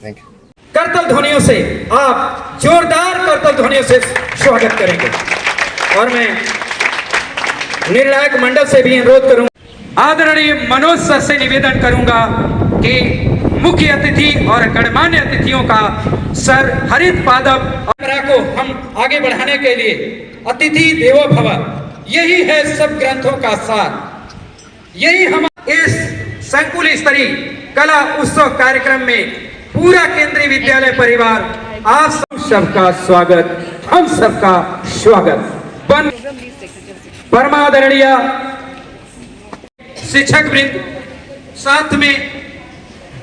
Thank you. करतल ध्वनियों से, आप जोरदार करतल ध्वनियों से स्वागत करेंगे। और मैं निर्णायक मंडल से भी अनुरोध करूंगा, आदरणीय मनोज सर से निवेदन करूंगा कि मुख्य अतिथि और गणमान्य अतिथियों का सर हरित पादप परंपरा को हम आगे बढ़ाने के लिए अतिथि देवो भव, यही है सब ग्रंथों का सार। यही हम इस संकुल स्तरीय कला उत्सव कार्यक्रम में पूरा केंद्रीय विद्यालय परिवार आप सब, सबका स्वागत, हम सबका स्वागत। बन परमादरणीय शिक्षक वृंद, साथ में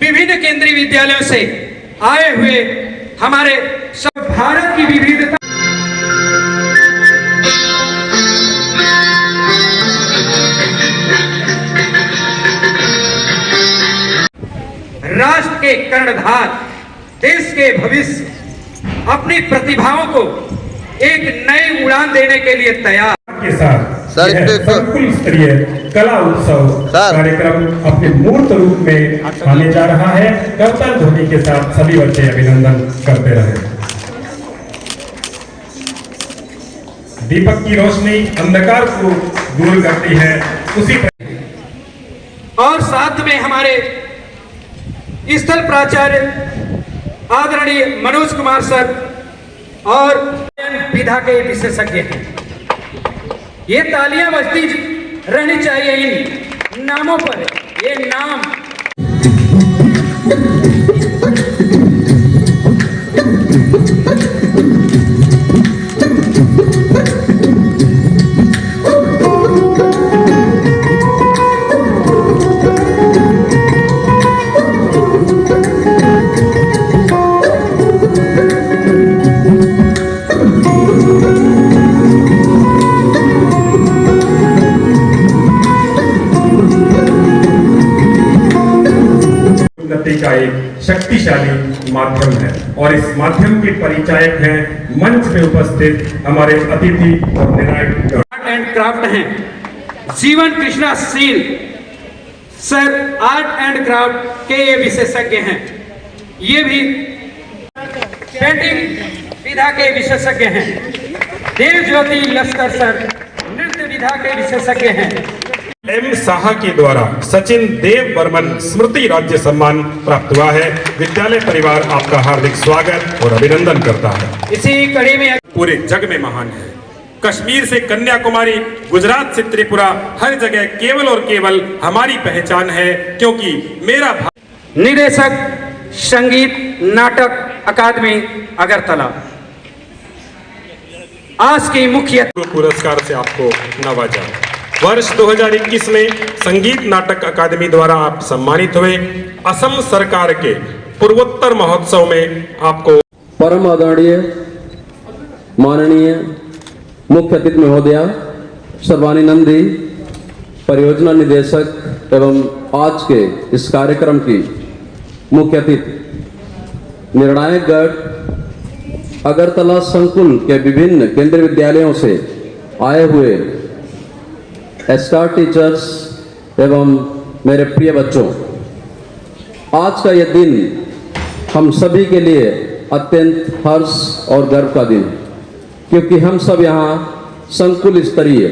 विभिन्न केंद्रीय विद्यालयों से आए हुए हमारे सब भारत की विविधता, राष्ट्र के कर्णधार, देश के भविष्य, अपनी प्रतिभाओं को एक नई उड़ान देने के लिए तैयार। के साथ सर, यह एक तो संकुल स्तरीय कला उत्सव सर। कार्यक्रम अपने मूर्त रूप में आने जा रहा है। करताल ध्वनि के साथ सभी बच्चे अभिनंदन करते रहे। दीपक की रोशनी अंधकार को दूर करती है, उसी प्रकार और साथ में हमारे स्थल प्राचार्य आदरणीय मनोज कुमार सर और विधा के विशेषज्ञ हैं। ये तालियां बजती रहनी चाहिए इन नामों पर। ये नाम उन्नति का एक शक्तिशाली माध्यम है और इस माध्यम के परिचायक हैं मंच पे उपस्थित हमारे अतिथि और निर्णायक गण। आर्ट एंड क्राफ्ट हैं। जीवन Krishna seal sir art and craft के ये विशेषज्ञ हैं। ये भी पेंटिंग विधा के विशेषज्ञ हैं। देव ज्योति लश्कर सर नृत्य विधा के विशेषज्ञ हैं। एम साहा के द्वारा सचिन देव बर्मन स्मृति राज्य सम्मान प्राप्त हुआ है। विद्यालय परिवार आपका हार्दिक स्वागत और अभिनंदन करता है। इसी कड़ी में पूरे जग में महान है। कश्मीर से कन्याकुमारी, गुजरात से त्रिपुरा, हर जगह केवल और केवल हमारी पहचान है, क्योंकि मेरा भा- निदेशक संगीत नाटक अकादमी अगरतला। आज की मुख्य पुरस्कार से आपको नवाजा। वर्ष दो हज़ार इक्कीस में संगीत नाटक अकादमी द्वारा आप सम्मानित हुए। असम सरकार के पूर्वोत्तर महोत्सव में आपको परम आदरणीय माननीय मुख्य अतिथि महोदया सर्वानी नंदी, परियोजना निदेशक एवं आज के इस कार्यक्रम की मुख्य अतिथि, निर्णायकगढ़ अगरतला संकुल के विभिन्न केंद्रीय विद्यालयों से आए हुए स्टार टीचर्स एवं मेरे प्रिय बच्चों, आज का यह दिन हम सभी के लिए अत्यंत हर्ष और गर्व का दिन है, क्योंकि हम सब यहाँ संकुल स्तरीय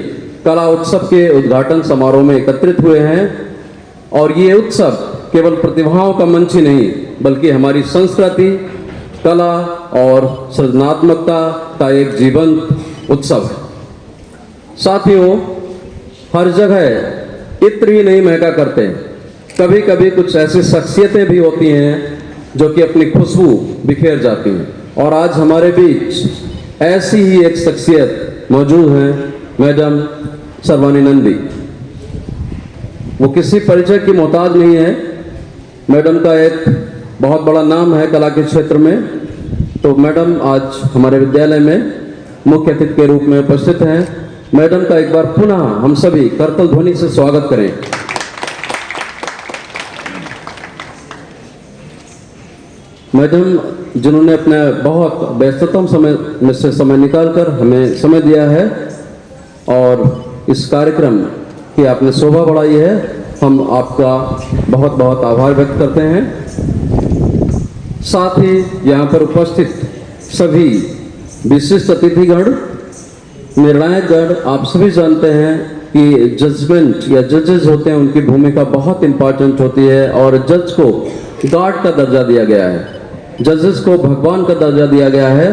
कला उत्सव के उद्घाटन समारोह में एकत्रित हुए हैं और ये उत्सव केवल प्रतिभाओं का मंच ही नहीं, बल्कि हमारी संस्कृति, कला और सृजनात्मकता का एक जीवंत उत्सव है। साथियों, हर जगह इत्र ही नहीं महका करते, कभी-कभी कुछ ऐसी शख्सियतें भी होती हैं जो कि अपनी खुशबू बिखेर जाती हैं। और आज हमारे बीच ऐसी ही एक शख्सियत मौजूद हैं, मैडम सर्वानी नंदी। वो किसी परिचय की मोहताज नहीं है, मैडम का एक बहुत बड़ा नाम है कला के क्षेत्र में। तो मैडम आज हमारे विद्यालय में मुख्य अतिथि के रूप में उपस्थित हैं। मैडम का एक बार पुनः हम सभी करतल ध्वनि से स्वागत करें। मैडम, जिन्होंने अपने बहुत व्यस्ततम समय में से समय निकालकर हमें समय दिया है, और इस कार्यक्रम की आपने शोभा बढ़ाई है। हम आपका बहुत बहुत आभार व्यक्त करते हैं। साथ ही यहाँ पर उपस्थित सभी विशिष्ट अतिथिगण, निर्णायकगण, आप सभी जानते हैं कि जजमेंट या जजेस होते हैं, उनकी भूमिका बहुत इंपॉर्टेंट होती है और जज को गॉड का दर्जा दिया गया है, जजेस को भगवान का दर्जा दिया गया है।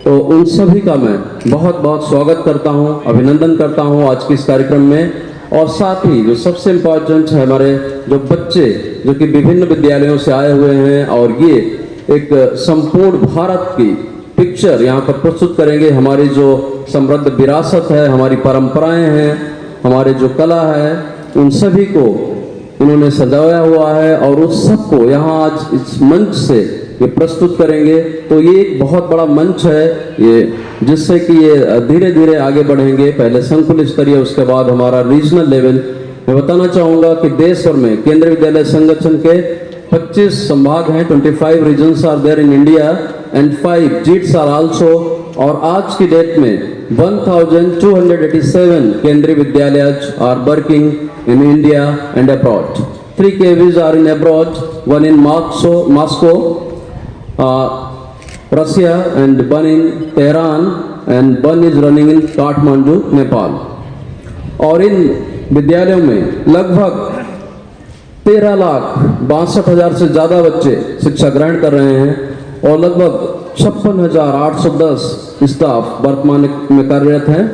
तो उन सभी का मैं बहुत बहुत स्वागत करता हूं, अभिनंदन करता हूं आज के इस कार्यक्रम में। और साथ ही जो सबसे इंपॉर्टेंट है, हमारे जो बच्चे जो कि विभिन्न विद्यालयों से आए हुए हैं और ये एक संपूर्ण भारत की पिक्चर यहाँ पर प्रस्तुत करेंगे। हमारी जो समृद्ध विरासत है, हमारी परंपराएं हैं, हमारे जो कला है, उन सभी को उन्होंने सजाया हुआ है और उस सबको यहाँ आज इस मंच से ये प्रस्तुत करेंगे। तो ये एक बहुत बड़ा मंच है ये, जिससे कि ये धीरे धीरे आगे बढ़ेंगे, पहले संकुल स्तरीय, उसके बाद हमारा रीजनल लेवल। मैं बताना चाहूँगा कि देश भर में केंद्रीय विद्यालय संगठन के पच्चीस संभाग हैं, twenty five regions are there in India and five JITs are also। और आज की डेट में one thousand two hundred eighty seven केंद्रीय विद्यालय are working in India and abroad. Three K Vs are in abroad, one in Moscow, Moscow, uh, Russia, and one in Tehran, and one is running in Kathmandu, Nepal. और इन विद्यालयों में लगभग तेरह लाख बासठ हजार से ज़्यादा बच्चे शिक्षा ग्रहण कर रहे हैं और लगभग छप्पन हजार आठ सौ दस स्टाफ वर्तमान में कार्यरत हैं।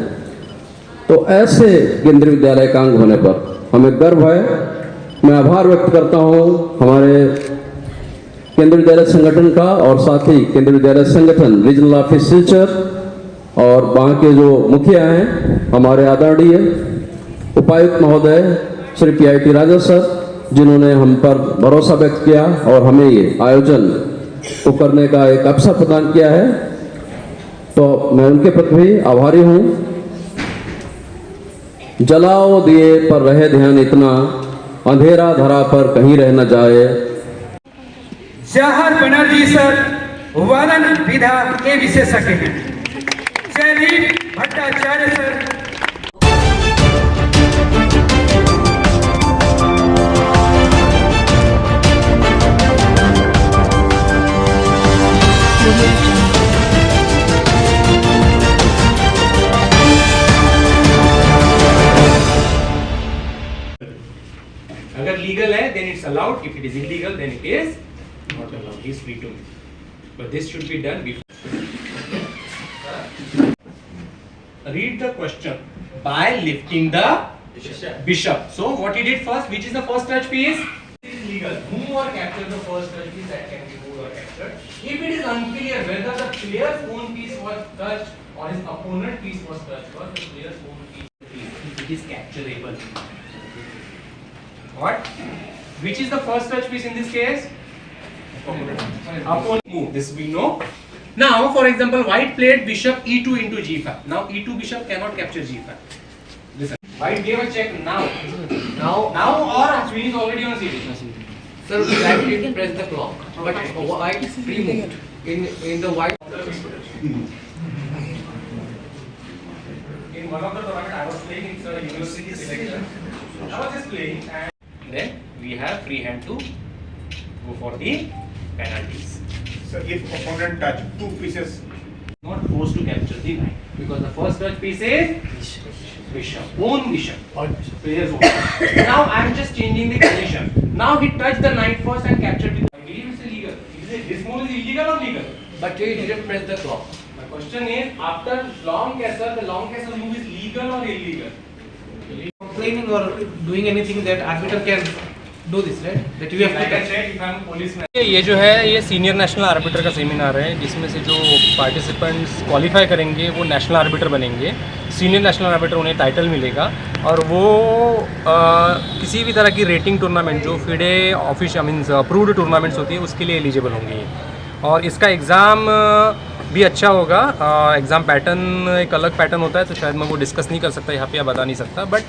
तो ऐसे केंद्रीय विद्यालय का अंग होने पर हमें गर्व है। मैं आभार व्यक्त करता हूं हमारे केंद्रीय विद्यालय संगठन का और साथ ही केंद्रीय विद्यालय संगठन रीजनल ऑफिस सिलचर और वहाँ के जो मुखिया हैं, हमारे आदरणीय उपायुक्त महोदय श्री पी आई टी राजा सर, जिन्होंने हम पर भरोसा व्यक्त किया और हमें ये आयोजन को करने का एक अवसर प्रदान किया है। तो मैं उनके प्रति भी आभारी हूँ। जलाओ दिए पर रहे ध्यान इतना, अंधेरा धरा पर कहीं रह न जाए। जवाहर बनर्जी सर वर्णन विधा के विशेषज्ञ हैं। जयदीप भट्टाचार्य सर। अगर लीगल है, then it's allowed. If it is illegal, then it is not allowed. He is free to make. But this should be done before. Read the question. By lifting the bishop. So what he did first? Which is the first touch piece? It is legal. Move or capture the first touch piece that can be moved or captured. If it is unclear whether the player's own piece was touched or his opponent piece was touched first, the player's own piece, if it is capturable. What? Which is the first touch piece in this case? Opponent. Move. This we know. Now, for example, white played bishop e two into g five. Now e two bishop cannot capture g five. Listen. White gave a check now. Now, now or queen is already on c two. Sir, black didn't press the clock, but white pre-moved. In, in the white. In one of the tournament I was playing, it's a university selection. I was just playing and then we have free hand to go for the penalties. So if opponent touch two pieces, not forced to capture the knight because the first touch piece is bishop, own bishop. Player's own. Now I am just changing the condition. Now he touched the knight first and captured the. I believe it's illegal. Is it, this move is illegal or legal? But he didn't press the clock. My question is, after long castle, the long castle move is legal or illegal? Complaining or doing anything that arbiter can do this, right? That you have to touch. Like I said, if I'm a policeman. ये जो है, ये senior national orbiter का सेमिनार है, जिसमें से जो participants qualify करेंगे वो नेशनल आर्बिटर बनेंगे। सीनियर नेशनल आर्बिटर उन्हें टाइटल मिलेगा और वो अ, किसी भी तरह की रेटिंग टूर्नामेंट जो FIDE official means approved tournaments होती है, उसके लिए एलिजिबल होंगे ये। और इसका एग्ज़ाम भी अच्छा होगा। एग्ज़ाम पैटर्न एक अलग पैटर्न होता है, तो शायद मैं वो डिस्कस नहीं कर सकता यहाँ पे या बता नहीं सकता, बट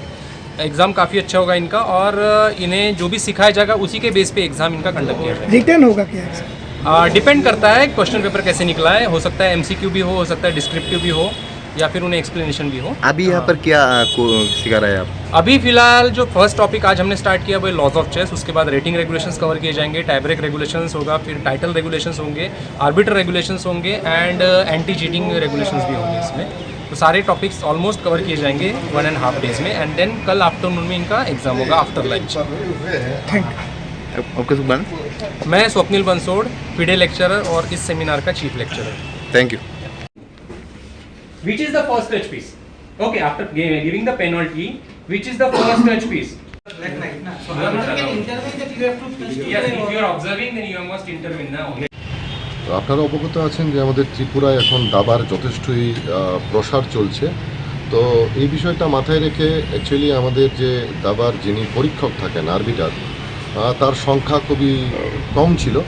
एग्ज़ाम काफ़ी अच्छा होगा इनका। और इन्हें जो भी सिखाया जाएगा, उसी के बेस पे एग्ज़ाम इनका कंडक्ट किया जाएगा। रिटर्न होगा क्या? डिपेंड करता है क्वेश्चन पेपर कैसे निकला है। हो सकता है एमसीक्यू भी हो, हो सकता है डिस्क्रिप्टिव भी हो। या फिर उन्हें एक्सप्लेनेशन भी हो। अभी यहाँ पर क्या, आ, को सिखा रहे हैं आप? अभी फिलहाल जो फर्स्ट टॉपिक आज हमने स्टार्ट किया वो लॉज ऑफ चेस, उसके बाद रेटिंग रेगुलेशंस कवर किए जाएंगे, टाई ब्रेक रेगुलेशंस होगा, फिर टाइटल रेगुलेशंस होंगे, आर्बिटर रेगुलेशंस होंगे एंड एंटी चीटिंग रेगुलेशंस भी होंगे इसमें। तो सारे टॉपिक्स ऑलमोस्ट कवर किए जाएंगे वन एंड हाफ डेज में, एंड देन कल आफ्टरनून में इनका एग्जाम होगा after lunch. Thank you. Okay सुखबान। मैं स्वप्निल बंसोड़, फिडे लेक्चरर और इस सेमिनार का chief lecturer. Thank you. Which is the first touch piece? Okay, after gi- giving the penalty, which is the first touch piece? Black knight, na? So Hammer can intervene that you have to touch the Yes, player if or you are observing, then you must intervene now. তো আপনারা অবগত আছেন যে আমাদের ত্রিপুরায় এখন দাবার যথেষ্টই আহ, প্রসার চলছে। তো এই বিষয়টা মাথায় রেখে অ্যাকচুয়ালি আমাদের যে দাবার যিনি পরীক্ষক থাকেন, আরবিটার, আহ, তার সংখ্যা খুবই আহ, কম ছিল।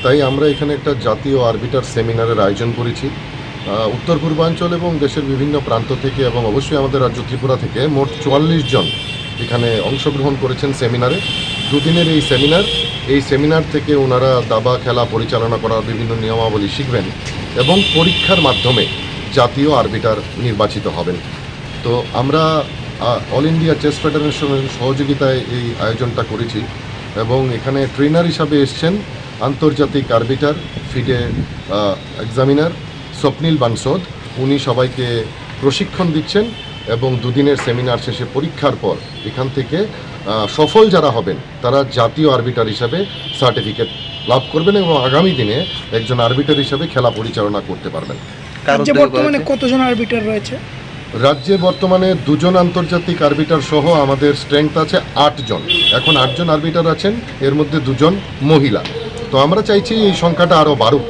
তাই আমরা এখানে একটা জাতীয় আরবিটার সেমিনারের আয়োজন করেছি। আহ, উত্তর পূর্বাঞ্চল এবং দেশের বিভিন্ন প্রান্ত থেকে এবং অবশ্যই আমাদের রাজ্য ত্রিপুরা থেকে মোট চুয়াল্লিশ জন এখানে অংশগ্রহণ করেছেন সেমিনারে। দুদিনের এই সেমিনার, এই সেমিনার থেকে ওনারা দাবা খেলা পরিচালনা করার বিভিন্ন নিয়মাবলী শিখবেন এবং পরীক্ষার মাধ্যমে জাতীয় আরবিটার নির্বাচিত হবেন। তো আমরা অল ইন্ডিয়া চেস ফেডারেশনের সহযোগিতায় এই আয়োজনটা করেছি এবং এখানে ট্রেনার হিসাবে এসছেন আন্তর্জাতিক আরবিটার, ফিডে এক্সামিনার স্বপ্নিল বানসোদ। উনি সবাইকে প্রশিক্ষণ দিচ্ছেন এবং দুদিনের সেমিনার শেষে পরীক্ষার পর এখান থেকে আহ, সফল যারা হবেন তারা জাতীয় আরবিটার হিসাবে সার্টিফিকেট লাভ করবেন এবং আগামী দিনে একজন আরবিটার হিসাবে খেলা পরিচালনা করতে পারবেন। কার রাজ্যে উদ্যোগে বর্তমানে করা হচ্ছে? কতজন আরবিটার রয়েছে? রাজ্যে বর্তমানে দুজন আন্তর্জাতিক আরবিটার সহ আমাদের স্ট্রেংথ আছে আটজন। এখন আটজন আরবিটার আছেন, এর মধ্যে দুজন মহিলা। তো আমরা চাইছি এই সংখ্যাটা আরও বাড়ুক।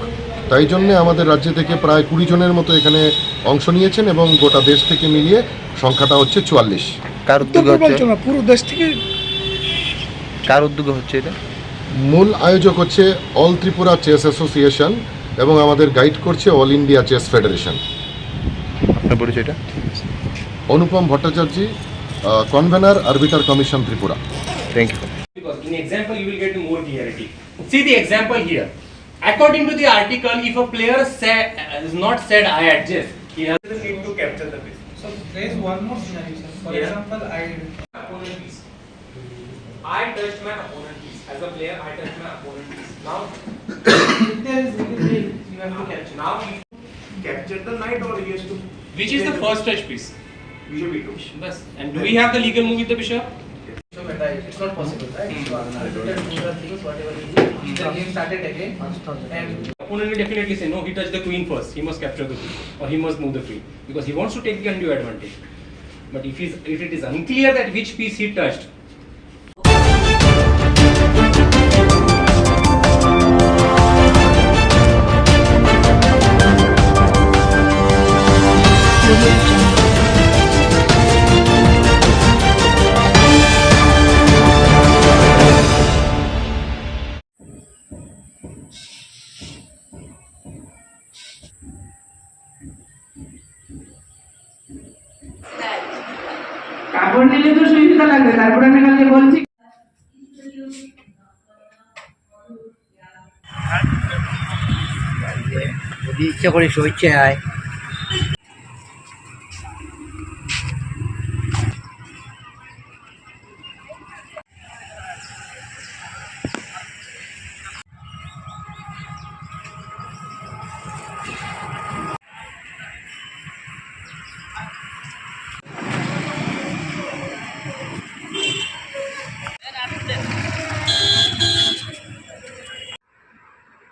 তাই জন্যে আমাদের রাজ্য থেকে প্রায় কুড়ি জনের মতো এখানে অংশ নিয়েছেন এবং গোটা দেশ থেকে মিলিয়ে সংখ্যাটা হচ্ছে চুয়াল্লিশ। কার উত্তর উদ্যোগে হচ্ছে? পূর্বাঞ্চল না, পুরো দেশ থেকে। কার উদ্যোগে হচ্ছে এটা? মূল আয়োজক হচ্ছে অল ত্রিপুরা চেস অ্যাসোসিয়েশন এবং আমাদের গাইড করছে অল ইন্ডিয়া চেস ফেডারেশন। আপনার পরিচয়টা? Anupam Bhattacharya, convener arbiter commission Tripura. Thank you. Because in example, you will get more clarity. See the example here. According to the article, if a player say, uh, is not said, "I adjust," he has the need to capture the piece. So there is one more scenario, sir. For Yeah. Example, I Opponent piece. I touched my opponent piece. As a player, I touched my opponent piece. Now, if there is legal need, you have to capture. Now, he Capture the knight or he has to. Which is the first touch piece? Bishop e two. Bas. And do we have the legal move with the bishop? So, but I, it's not possible, right? So, after that, do the things, whatever you do, the game started again. And Opponent will definitely say, "No, he touched the queen first. He must capture the queen, or he must move the queen, because he wants to take the undue advantage." But if he's, if it is unclear that which piece he touched, কাপড় নিলে তো সুবিধা লাগবে, তারপরে আমি কালকে বলছি। যদি ইচ্ছা করি শুভেচ্ছা হয়।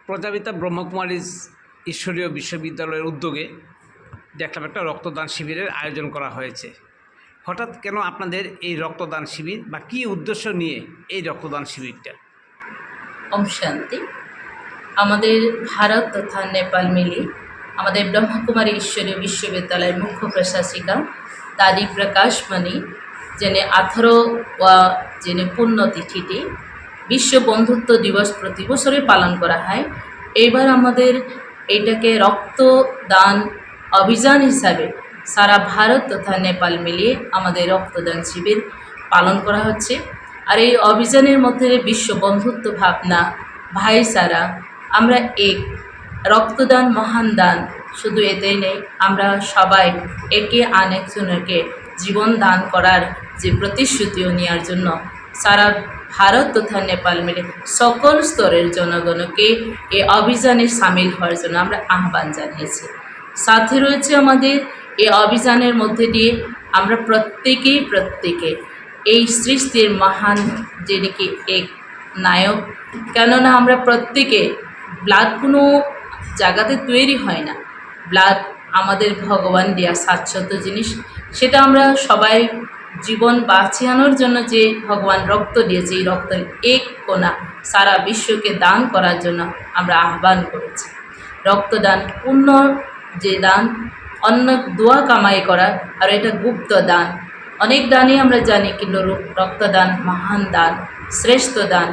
প্রজাপিতা ব্রহ্মকুমারী ঈশ্বরীয় বিশ্ববিদ্যালয়ের উদ্যোগে দেখলাম একটা রক্তদান শিবিরের আয়োজন করা হয়েছে। হঠাৎ কেন আপনাদের এই রক্তদান শিবির বা কী উদ্দেশ্য নিয়ে এই রক্তদান শিবিরটা? ওম শান্তি। আমাদের ভারত তথা নেপাল মিলে আমাদের ব্রহ্মকুমারী ঈশ্বরীয় বিশ্ববিদ্যালয়ের মুখ্য প্রশাসিকা দাদি প্রকাশমণি, যিনি আঠারো ওয়া যিনি পুণ্যতিথিটি বিশ্ব বন্ধুত্ব দিবস প্রতি বছরই পালন করা হয়। এইবার আমাদের এটাকে রক্তদান অভিযান হিসাবে সারা ভারত তথা নেপাল মিলিয়ে আমাদের রক্তদান শিবির পালন করা হচ্ছে। আর এই অভিযানের মধ্যে বিশ্ব বন্ধুত্ব ভাবনা, ভাইচারা, আমরা এক, রক্তদান মহান দান, শুধু এটাই নেই, আমরা সবাই একে আনেকজনকে জীবন দান করার যে প্রতিশ্রুতিও নেওয়ার জন্য সারা ভারত তথা নেপাল মিলে সকল স্তরের জনগণকে এই অভিযানে সামিল হওয়ার জন্য আমরা আহ্বান জানিয়েছি। সাথে রয়েছে আমাদের এই অভিযানের মধ্যে দিয়ে আমরা প্রত্যেকেই প্রত্যেকে এই সৃষ্টির মহান, যিনি কি এক নায়ক। কেননা আমরা প্রত্যেকে ব্লাড কোনো জায়গাতে তৈরি হয় না, ব্লাড আমাদের ভগবান দেয়া শাশ্বত জিনিস। সেটা আমরা সবাই জীবন বাঁচিয়ানোর জন্য যে ভগবান রক্ত দিয়েছে, এই রক্তের এক কণা সারা বিশ্বকে দান করার জন্য আমরা আহ্বান করেছি। রক্তদান পুণ্য যে দান, অন্য দোয়া কামাই করা, আর এটা গুপ্ত দান। অনেক দানই আমরা জানি, কিন্তু র-, রক্তদান মহান দান, শ্রেষ্ঠ দান।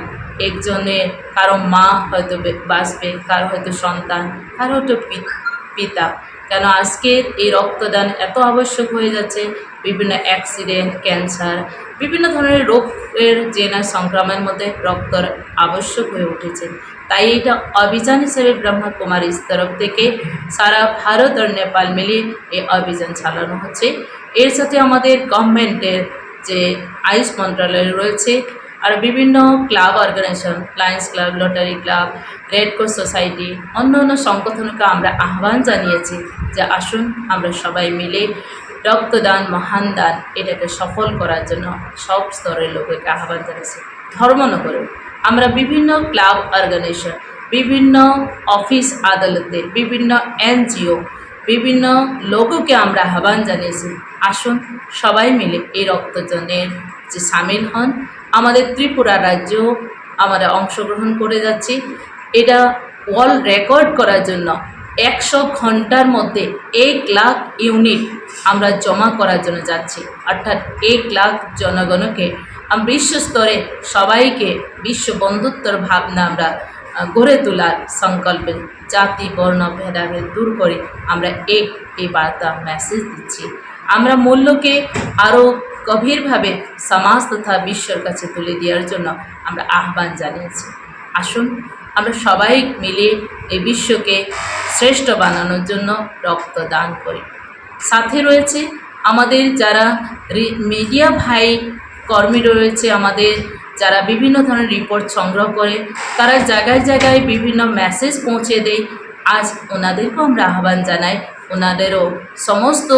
একজনের, কারো মা হয়তো বে-, বাঁচবে, কারো হয়তো সন্তান, কারো হয়তো পি-, পিতা। কেন আজকের এই রক্তদান এত আবশ্যক হয়ে যাচ্ছে? বিভিন্ন অ্যাক্সিডেন্ট, ক্যান্সার, বিভিন্ন ধরনের রোগের যে না সংক্রমণের মধ্যে রক্তর আবশ্যক হয়ে উঠেছে। তাই এটা অভিযান হিসেবে ব্রহ্মা কুমারীর তরফ থেকে সারা ভারত আর নেপাল মিলিয়ে এই অভিযান চালানো হচ্ছে। এর সাথে আমাদের গভর্নমেন্টের যে আয়ুষ মন্ত্রণালয় রয়েছে, আর বিভিন্ন club organisation, Lions Club, Rotary Club, Red Cross Society, অন্য অন্য সংগঠনকে আমরা আহ্বান জানিয়েছি যে আসুন আমরা সবাই মিলে রক্তদান, মহান দান, এটাকে সফল করার জন্য সব স্তরের লোকেকে আহ্বান জানিয়েছি। ধর্মনগরে আমরা বিভিন্ন ক্লাব অর্গানাইজেশন, বিভিন্ন অফিস আদালতে, বিভিন্ন এনজিও, বিভিন্ন লোককে আমরা আহ্বান জানিয়েছি, আসুন সবাই মিলে এই রক্তদানের যে সামিল হন। আমাদের ত্রিপুরা রাজ্য আমরা অংশগ্রহণ করে যাচ্ছি। এটা ওয়ার্ল্ড রেকর্ড করার জন্য একশো ঘন্টার মধ্যে এক লাখ ইউনিট আমরা জমা করার জন্য যাচ্ছি, অর্থাৎ এক লাখ জনগণকে আম-, বিশ্ব স্তরে সবাইকে বিশ্ব বন্ধুত্বর ভাবনা আমরা, আহ, গড়ে তোলার সংকল্পে জাতি বর্ণ ভেদাভেদ দূর করে আমরা এক এই বার্তা মেসেজ দিচ্ছি। আমরা মূল্যকে আরও গভীরভাবে সমাজ তথা বিশ্বর কাছে তুলে দেওয়ার জন্য আমরা আহ্বান জানিয়েছি। আসুন আমরা সবাই মিলে এই বিশ্বকে শ্রেষ্ঠ বানানোর জন্য রক্তদান করি। সাথে রয়েছে আমাদের যারা রি-, মিডিয়া ভাই কর্মী রয়েছে, আমাদের যারা বিভিন্ন ধরনের রিপোর্ট সংগ্রহ করে, তারা জায়গায় জায়গায় বিভিন্ন মেসেজ পৌঁছে দেয়। আজ ওনাদেরকেও আমরা আহ্বান জানাই, ওনাদেরও সমস্ত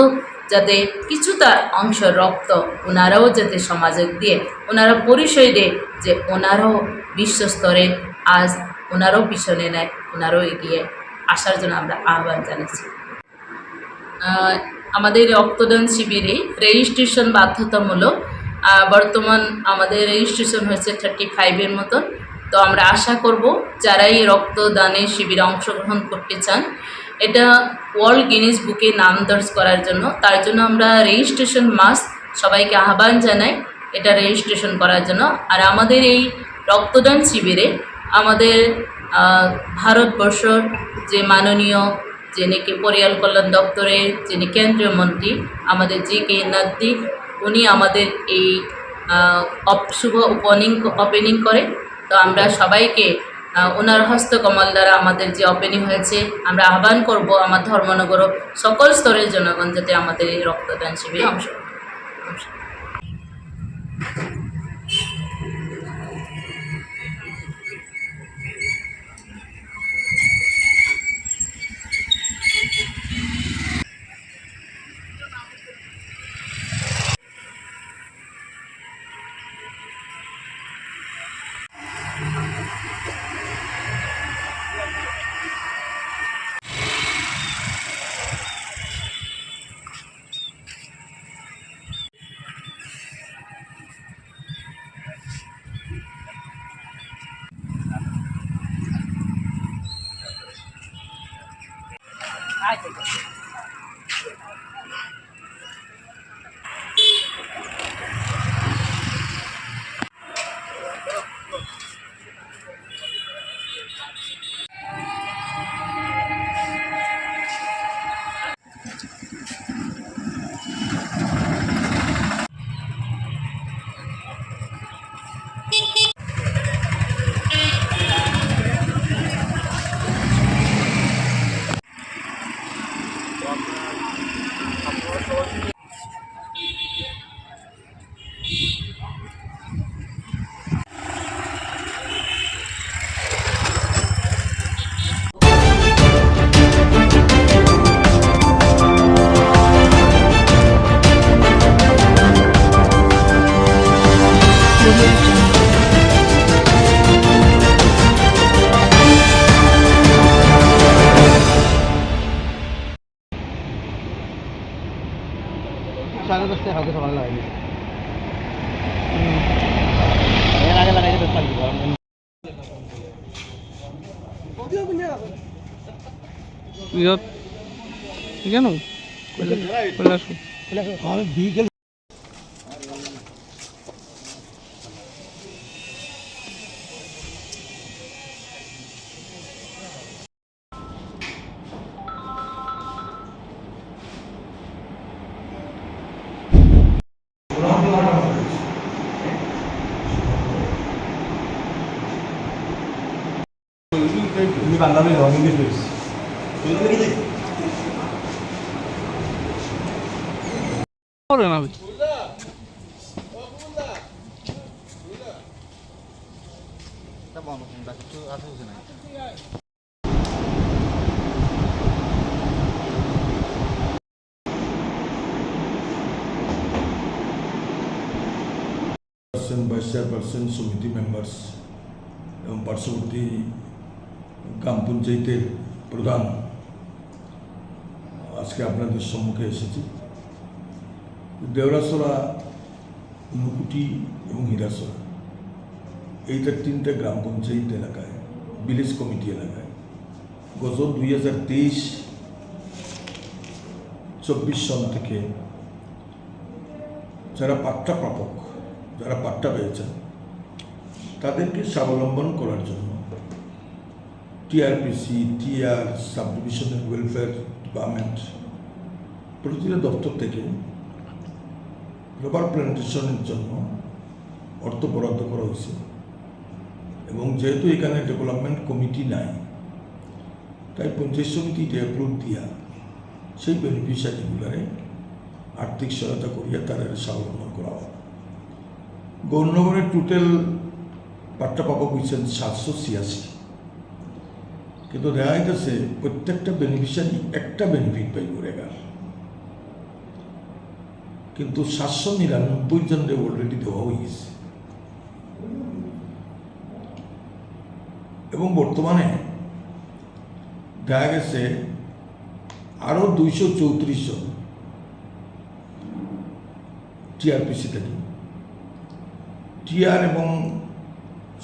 যাতে কিছুটা অংশ রক্ত ওনারাও যাতে সমাজে দিয়ে ওনারা পরিচয় দেয় যে ওনারাও বিশ্ব স্তরে আজ ওনারাও পিছনে নেয়, ওনারাও এগিয়ে আসার জন্য আমরা আহ্বান জানাচ্ছি। আহ, আমাদের রক্তদান শিবিরে রেজিস্ট্রেশন বাধ্যতামূলক। আহ, বর্তমান আমাদের রেজিস্ট্রেশন হয়েছে থার্টি ফাইভের মতন। তো আমরা আশা করব যারা এই রক্তদানের শিবিরে অংশগ্রহণ করতে চান, এটা ওয়ার্ল্ড গিনেস বুকে নাম দর্জ করার জন্য, তার জন্য আমরা রেজিস্ট্রেশন মাস্ট সবাইকে আহ্বান জানাই এটা রেজিস্ট্রেশন করার জন্য। আর আমাদের এই রক্তদান শিবিরে আমাদের, আহ, ভারতবর্ষর যে মাননীয়, যিনি কি পরিবার কল্যাণ দপ্তরের যিনি কেন্দ্রীয় মন্ত্রী, আমাদের জি কে নাদ্দি, উনি আমাদের এই, আহ, অপ-, শুভ ওপেনিং, ওপেনিং করে। তো আমরা সবাইকে, আহ, ওনার হস্তকমল দ্বারা আমাদের যে ওপেনিং হয়েছে, আমরা আহ্বান করব আমার ধর্মনগর সকল স্তরের জনগণ যাতে আমাদের এই রক্তদান শিবিরে অংশগ্রহণ করে। কালকে সকালে লাগাইনি। এর আগে লাগাইছে দশ তারিখ। ইয়াত কেন? কৈলাসহৰ। আমি বিকেল করে না ভাই। চেয়ারপারসন, ভাইস চেয়ারপারসন, সমিতি মেম্বার্স এবং পার্শ্ববর্তী গ্রাম পঞ্চায়েতের প্রধান, আজকে আপনাদের সম্মুখে এসেছি। দেওরাছড়া, ঊনকোটি এবং হীরাছড়া, এইটা তিনটা গ্রাম পঞ্চায়েত এলাকায়, ভিলেজ কমিটি এলাকায় গত দুই হাজার তেইশ চব্বিশ সন থেকে যারা পাট্টা প্রাপক, যারা পাট্টা পেয়েছেন, তাদেরকে স্বাবলম্বন করার জন্য TRPC, TR, sub divisional welfare department, প্রতিটা দপ্তর থেকে রাবার প্ল্যান্টেশনের জন্য অর্থ বরাদ্দ করা হয়েছে। এবং যেহেতু এখানে ডেভেলপমেন্ট কমিটি নাই, তাই পঞ্চায়েত সমিতি যে অ্যাপ্রুভ দিয়া সেই বেনিফিশিয়ারিগুলারে আর্থিক সহায়তা করিয়া তাদের স্বাবলম্বন করা হয়। গৌরনগরে টোটাল পাট্টা প্রাপক হয়েছেন সাতশো ছিয়াশি, কিন্তু দেখা যাইতেছে প্রত্যেকটা বেনিফিশিয়ারি একটা বেনিফিট পাইব রেগার, কিন্তু সাতশো নিরানব্বই জনরে অলরেডি দেওয়া হয়ে গেছে। এবং বর্তমানে দেখা গেছে আরও দুইশো চৌত্রিশ জন টিআরপিসি থেকে, টিআর এবং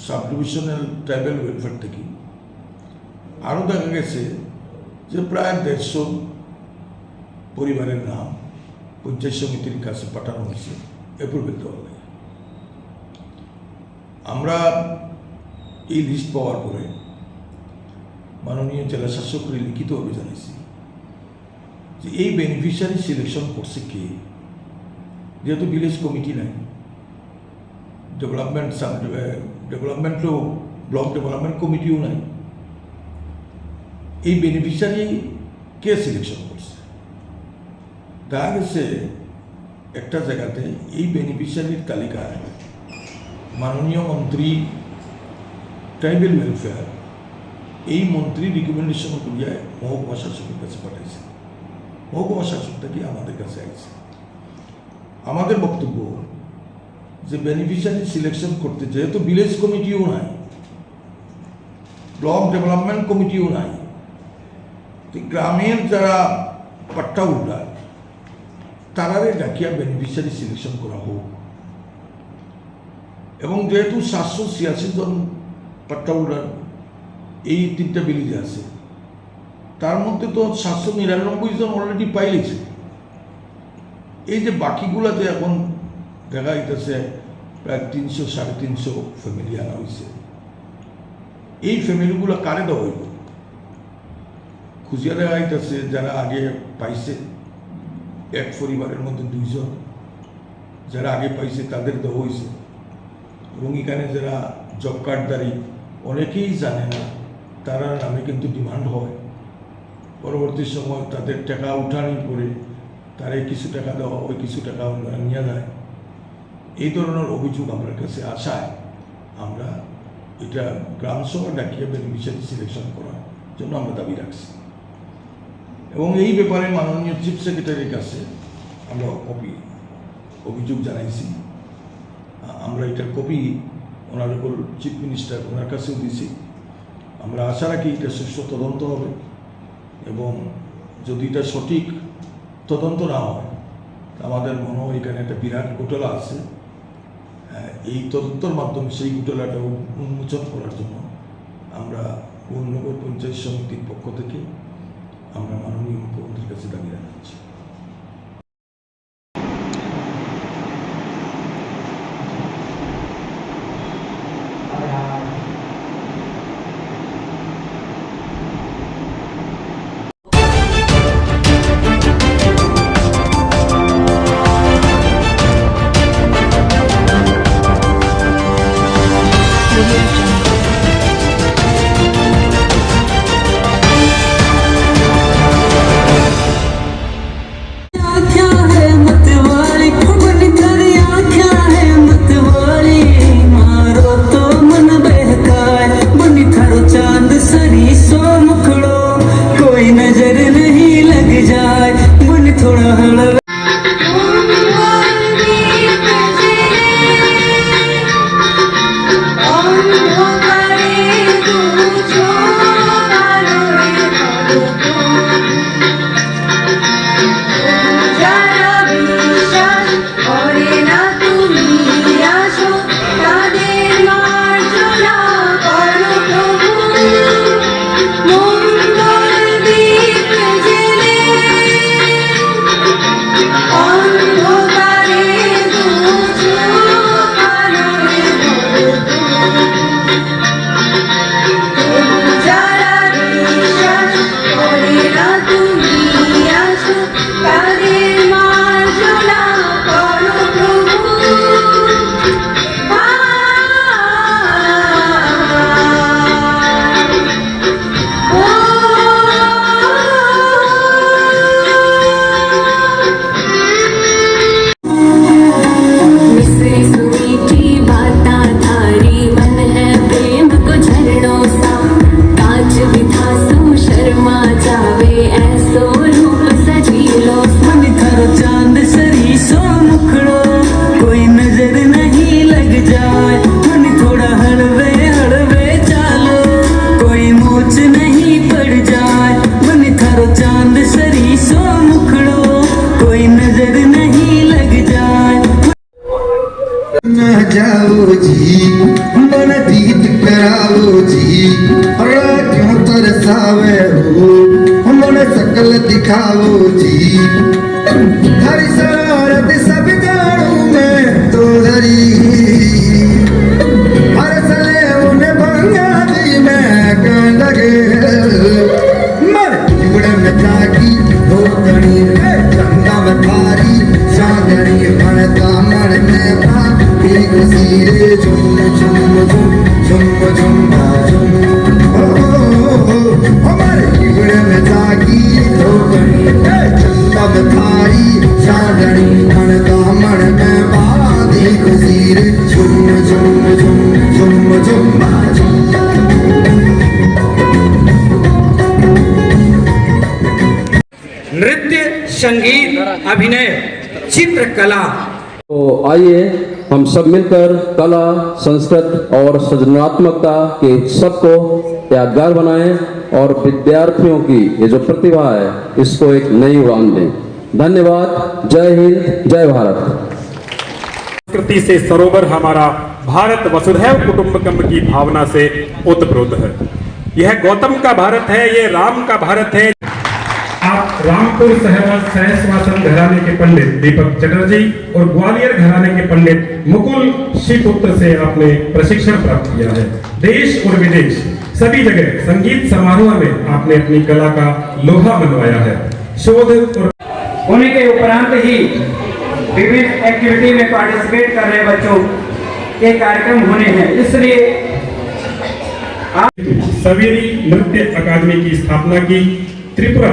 সাব ডিভিশনাল ট্রাইবাল ওয়েলফেয়ার থেকে আরও দেখা গেছে যে প্রায় দেড়শো পরিবারের নাম পঞ্চায়েত সমিতির কাছে পাঠানো হয়েছে অ্যাপ্রুভেল দেওয়ার লাগে। আমরা এই লিস্ট পাওয়ার পরে মাননীয় জেলা শাসককে লিখিতভাবে জানাইছি যে এই বেনিফিশিয়ারি সিলেকশন করছে কে, যেহেতু ভিলেজ কমিটি নাই, ডেভেলপমেন্ট সাব, ডেভেলপমেন্টও, ব্লক ডেভেলপমেন্ট কমিটিও নাই, এই বেনিফিশিয়ারি কে সিলেকশন করছে? দেখা গেছে একটা জায়গাতে এই বেনিফিশিয়ারির তালিকায় মাননীয় মন্ত্রী ট্রাইবাল ওয়েলফেয়ার, এই মন্ত্রী রিকমেন্ডেশন করিয়া মহকুমা শাসকের কাছে পাঠাইছে, মহকুমা শাসক থেকে আমাদের কাছে আইছে। আমাদের বক্তব্য যে বেনিফিশিয়ারি সিলেকশন করতে যেহেতু ভিলেজ কমিটিও নাই, ব্লক ডেভেলপমেন্ট কমিটিও নাই, তো গ্রামের যারা পাট্টা হোল্ডার, তারারে ডাকিয়া বেনিফিশিয়ারি সিলেকশন করা হোক। এবং যেহেতু সাতশো ছিয়াশি জন পাট্টা হোল্ডার এই তিনটা ভিলেজে আছে, তার মধ্যে তো সাতশো নিরানব্বই জন অলরেডি পাইলেছে। এই যে বাকিগুলাতে এখন দেখা যাইতেছে প্রায় তিনশো, সাড়ে তিনশো ফ্যামিলি আনা হয়েছে, এই ফ্যামিলিগুলো কারে দেওয়া হইব? খুঁজিয়া দেখা যাইতেছে যারা আগে পাইছে, এক পরিবারের মধ্যে দুইজন যারা আগে পাইছে তাদের দেওয়া হয়েছে। এবং এখানে যারা জব কার্ডধারী অনেকেই জানে না, তারা নামে কিন্তু ডিমান্ড হয়। পরবর্তী সময় তাদের টাকা উঠানির পরে তারে কিছু টাকা দেওয়া হয়, কিছু টাকা অন্যরা নিয়ে যায়। এই ধরনের অভিযোগ আমার কাছে আসায় আমরা এটা গ্রাম সভা ডাকিয়ে বেনিফিশিয়ারি সিলেকশন করার জন্য আমরা দাবি রাখছি। এবং এই ব্যাপারে মাননীয় চিফ সেক্রেটারির কাছে আমরা কপি, অভিযোগ জানাইছি। আ-, আমরা এটার কপি অনারেবল চিফ মিনিস্টার ওনার কাছেও দিছি। আমরা আশা রাখি এটা সুষ্ঠু তদন্ত হবে এবং যদি এটা সঠিক তদন্ত না হয়, আমাদের মনে হয় এখানে একটা বিরাট ঘোটালা আছে। আহ, এই তদন্তর মাধ্যমে সেই ঘোটালাটা উন-, উন্মোচন করার জন্য আমরা কোন্নগর পঞ্চায়েত সমিতির পক্ষ থেকে আমরা মাননীয় মুখ্যমন্ত্রীর কাছে দাবি জানাচ্ছি। नृत्य, संगीत, अभिनय, चित्रकला। तो आइए, हम सब मिलकर कला, संस्कृत और सृजनात्मकता के उत्सव को यादगार बनाएं और विद्यार्थियों की ये जो प्रतिभा है, इसको एक नई उड़ान दें। धन्यवाद। जय हिंद, जय भारत। संस्कृति से सरोवर हमारा भारत वसुधैव कुटुंबकम की भावना से ओतप्रोत है। यह गौतम का भारत है, ये राम का भारत है। आप रामपुर सहवा-, सहस्वासन घराने के पंडित दीपक चटर्जी और ग्वालियर घराने के पंडित मुकुल श्रीपुत्र से आपने प्रशिक्षण प्राप्त किया है। देश और विदेश सभी जगह संगीत समारोह में आपने अपनी कला का लोहा मनवाया है। शोध और होने के उपरांत ही विभिन्न एक्टिविटी में पार्टिसिपेट कर रहे बच्चों के कार्यक्रम होने हैं, इसलिए आप सवेरी नृत्य अकादमी की स्थापना की, त्रिपुरा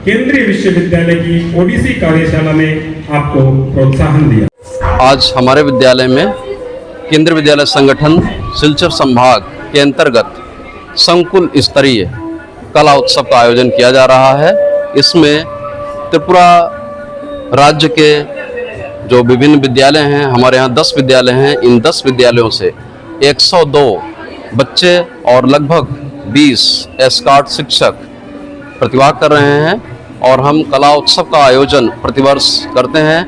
केंद्रीय विश्वविद्यालय की ओडिसी कार्यशाला में आपको प्रोत्साहन दिया। आज हमारे विद्यालय में केंद्रीय विद्यालय संगठन सिलचर संभाग के अंतर्गत संकुल स्तरीय कला उत्सव का आयोजन किया जा रहा है। इसमें त्रिपुरा राज्य के जो विभिन्न विद्यालय हैं, हमारे यहाँ दस विद्यालय हैं, इन दस विद्यालयों से एक सौ दो बच्चे और लगभग बीस एस्कॉर्ट शिक्षक प्रतिभाग कर रहे हैं और हम कला उत्सव का आयोजन प्रतिवर्ष करते हैं।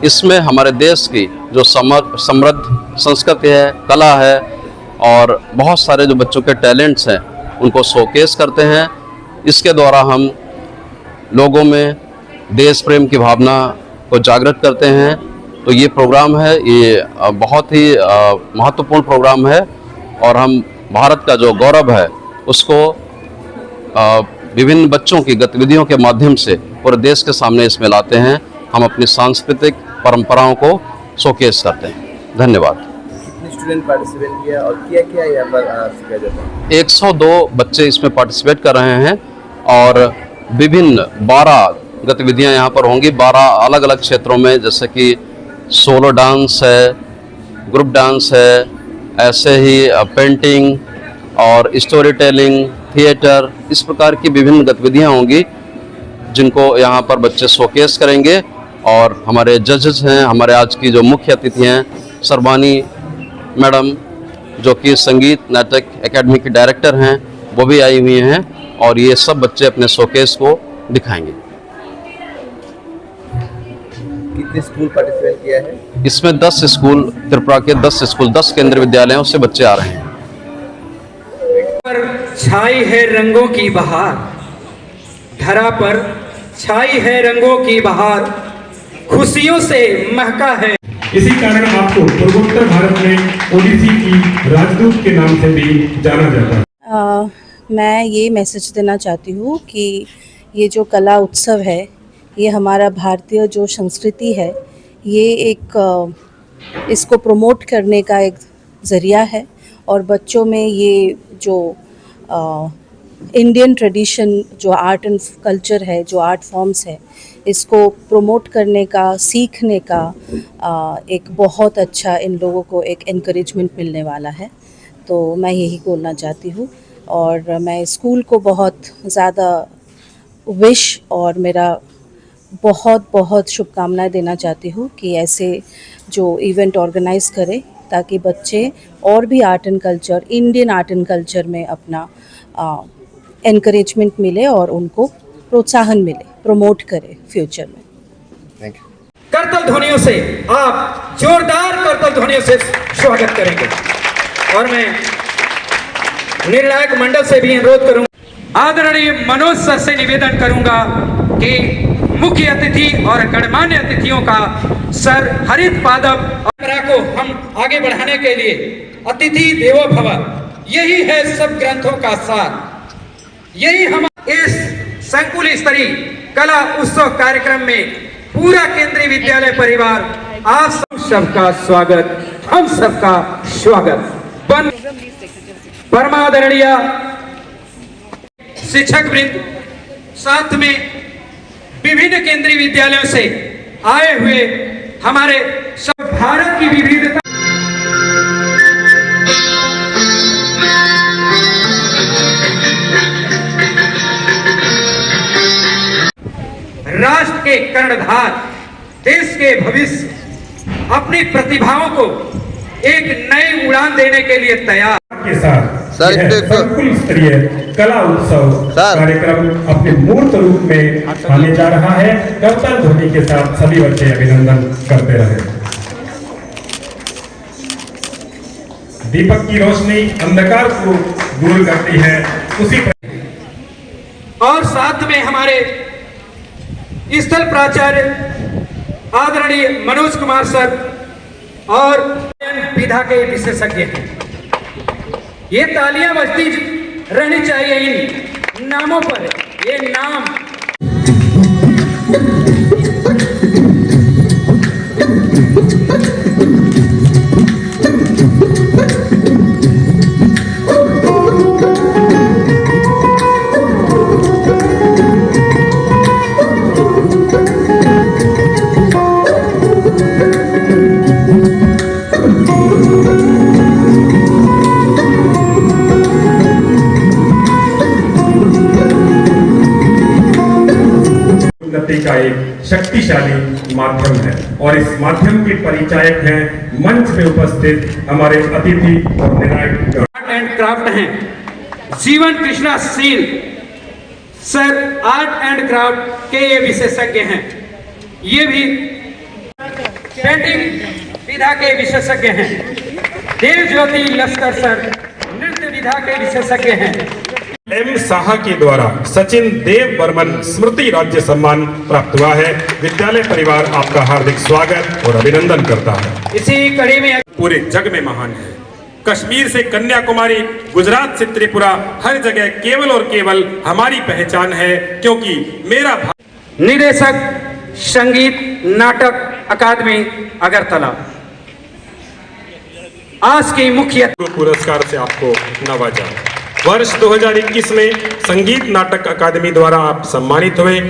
इसमें हमारे देश की जो समर-, समृद्ध संस्कृति है, कला है और बहुत सारे जो बच्चों के टैलेंट्स हैं, उनको शोकेस करते हैं। इसके द्वारा हम लोगों में देश प्रेम की भावना को जागृत करते हैं। तो ये प्रोग्राम है, ये, अ, बहुत ही, अ, महत्वपूर्ण प्रोग्राम है और हम भारत का जो गौरव है, उसको, अ, विभिन्न बच्चों की गतिविधियों के माध्यम से पूरे देश के सामने इसमें लाते हैं। हम अपनी सांस्कृतिक परंपराओं को शोकेस करते हैं। धन्यवाद। कितने स्टूडेंट पार्टिसिपेट किया और क्या क्या यहाँ पर, अ, सीखा जाता है? एक सौ दो बच्चे इसमें पार्टिसिपेट कर रहे हैं और विभिन्न बारह गतिविधियां यहाँ पर होंगी, बारह अलग-अलग क्षेत्रों में, जैसे कि सोलो डांस है, ग्रुप डांस है, ऐसे ही, अ, पेंटिंग और स्टोरी टेलिंग, थिएटर, इस प्रकार की विभिन्न गतिविधियां होंगी, जिनको यहाँ पर बच्चे शोकेस करेंगे। और हमारे जजेस हैं, हमारे आज की जो मुख्य अतिथि हैं, सरबानी मैडम, जो कि संगीत नाटक एकेडमी की डायरेक्टर हैं, वो भी आई हुई हैं और ये सब बच्चे अपने शोकेस को दिखाएंगे। कितने स्कूल पार्टिसिपेट किया है? इसमें दस स्कूल, त्रिपुरा के दस स्कूल, दस केंद्रीय विद्यालयों से बच्चे आ रहे हैं। पर छाई है रंगों की बहार, धरा पर छाई है रंगों की बहार, खुशियों से महका है। इसी कारण आपको पूर्वोत्तर भारत में ओडिसी की राजदूत के नाम से भी जाना जाता है। अ, मैं ये मैसेज देना चाहती हूँ कि ये जो कला उत्सव है, ये हमारा भारतीय जो संस्कृति है, ये एक, अ, इसको प्रमोट करने का एक ज़रिया है और बच्चों में ये जो, अ, इंडियन ट्रेडिशन, जो आर्ट एंड कल्चर है, जो आर्ट फॉर्म्स है, इसको प्रमोट करने का, सीखने का, अ, एक बहुत अच्छा इन लोगों को एक एनकरेजमेंट मिलने वाला है। तो मैं यही बोलना चाहती हूँ और मैं स्कूल को बहुत ज़्यादा विश और मेरा बहुत, बहुत शुभकामनाएं देना चाहती हूँ कि ऐसे जो इवेंट ऑर्गेनाइज करें, ताकि बच्चे और भी art and culture, Indian art and culture में अपना, अ, एनकरेजमेंट मिले और उनको प्रोत्साहन मिले, प्रमोट करें फ्यूचर में। Thank you. करतल ध्वनियों से, आप जोरदार करतल ध्वनियों से स्वागत करेंगे। और मैं निर्णायक मंडल से भी अनुरोध करूंगा, आदरणीय मनोज सर से निवेदन करूंगा कि मुख्य अतिथि और गणमान्य अतिथियों का सर हरित पादप परंपरा को हम आगे बढ़ाने के लिए अतिथि देवो भव, यही है सब ग्रंथों का सार। यही हम इस संकुल स्तरीय कला उत्सव कार्यक्रम में पूरा केंद्रीय विद्यालय परिवार आप सब, सबका स्वागत, हम सबका स्वागत। बन-, परमादरणीय शिक्षक वृंद, साथ में विभिन्न केंद्रीय विद्यालयों से आए हुए हमारे सब भारत की विविधता, राष्ट्र के कर्णधार, देश के भविष्य, अपनी प्रतिभाओं को एक नई उड़ान देने के लिए तैयार। के साथ सर, यह एक तो संकुल स्तरीय कला उत्सव सर। कार्यक्रम अपने मूर्त रूप में आने जा रहा है। करताल ध्वनि के साथ सभी बच्चे अभिनंदन करते रहे। दीपक की रोशनी अंधकार को दूर करती है, उसी प्र- और साथ में हमारे स्थल प्राचार्य आदरणीय मनोज कुमार सर और विधा के विशेषज्ञ हैं। ये तालियां बजती रहनी चाहिए इन नामों पर, ये नाम। उन्नति का एक शक्तिशाली माध्यम है और इस माध्यम के परिचायक हैं मंच पे उपस्थित हमारे अतिथि और निर्णायक गण। आर्ट एंड क्राफ्ट हैं। जीवन Krishna seal sir art and craft के ये विशेषज्ञ हैं। ये भी पेंटिंग विधा के विशेषज्ञ हैं। देव ज्योति लश्कर सर नृत्य विधा के विशेषज्ञ हैं। एम साहा के द्वारा सचिन देव बर्मन स्मृति राज्य सम्मान प्राप्त हुआ है। विद्यालय परिवार आपका हार्दिक स्वागत और अभिनंदन करता है। इसी कड़ी में पूरे जग में महान है। कश्मीर से कन्याकुमारी, गुजरात से त्रिपुरा, हर जगह केवल और केवल हमारी पहचान है, क्योंकि मेरा भा- निदेशक, संगीत नाटक अकादमी, अगरतला। आज की मुख्य पुरस्कार से आपको नवाजा। वर्ष दो हज़ार इक्कीस में संगीत नाटक अकादमी द्वारा आप सम्मानित हुए।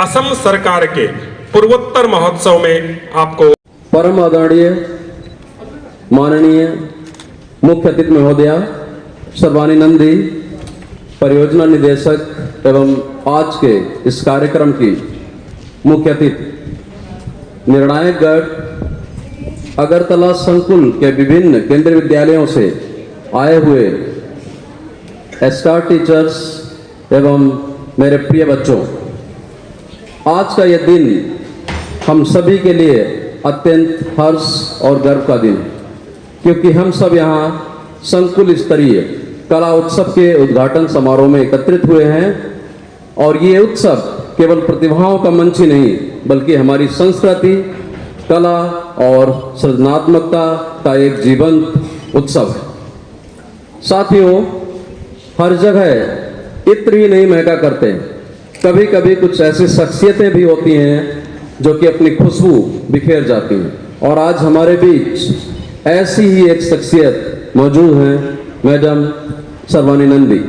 असम सरकार के पूर्वोत्तर महोत्सव में आपको परम आदरणीय माननीय मुख्य अतिथि महोदया सर्वानी नंदी, परियोजना निदेशक एवं आज के इस कार्यक्रम की मुख्य अतिथि, निर्णायकगढ़ अगरतला संकुल के विभिन्न केंद्रीय विद्यालयों से आए हुए स्टार टीचर्स एवं मेरे प्रिय बच्चों, आज का यह दिन हम सभी के लिए अत्यंत हर्ष और गर्व का दिन है, क्योंकि हम सब यहाँ संकुल स्तरीय कला उत्सव के उद्घाटन समारोह में एकत्रित हुए हैं और ये उत्सव केवल प्रतिभाओं का मंच ही नहीं, बल्कि हमारी संस्कृति, कला और सृजनात्मकता का एक जीवंत उत्सव है। साथियों, हर जगह इत्र ही नहीं महका करते, कभी-कभी कुछ ऐसी शख्सियतें भी होती हैं जो कि अपनी खुशबू बिखेर जाती हैं। और आज हमारे बीच ऐसी ही एक शख्सियत मौजूद हैं, मैडम सर्वानी नंदी।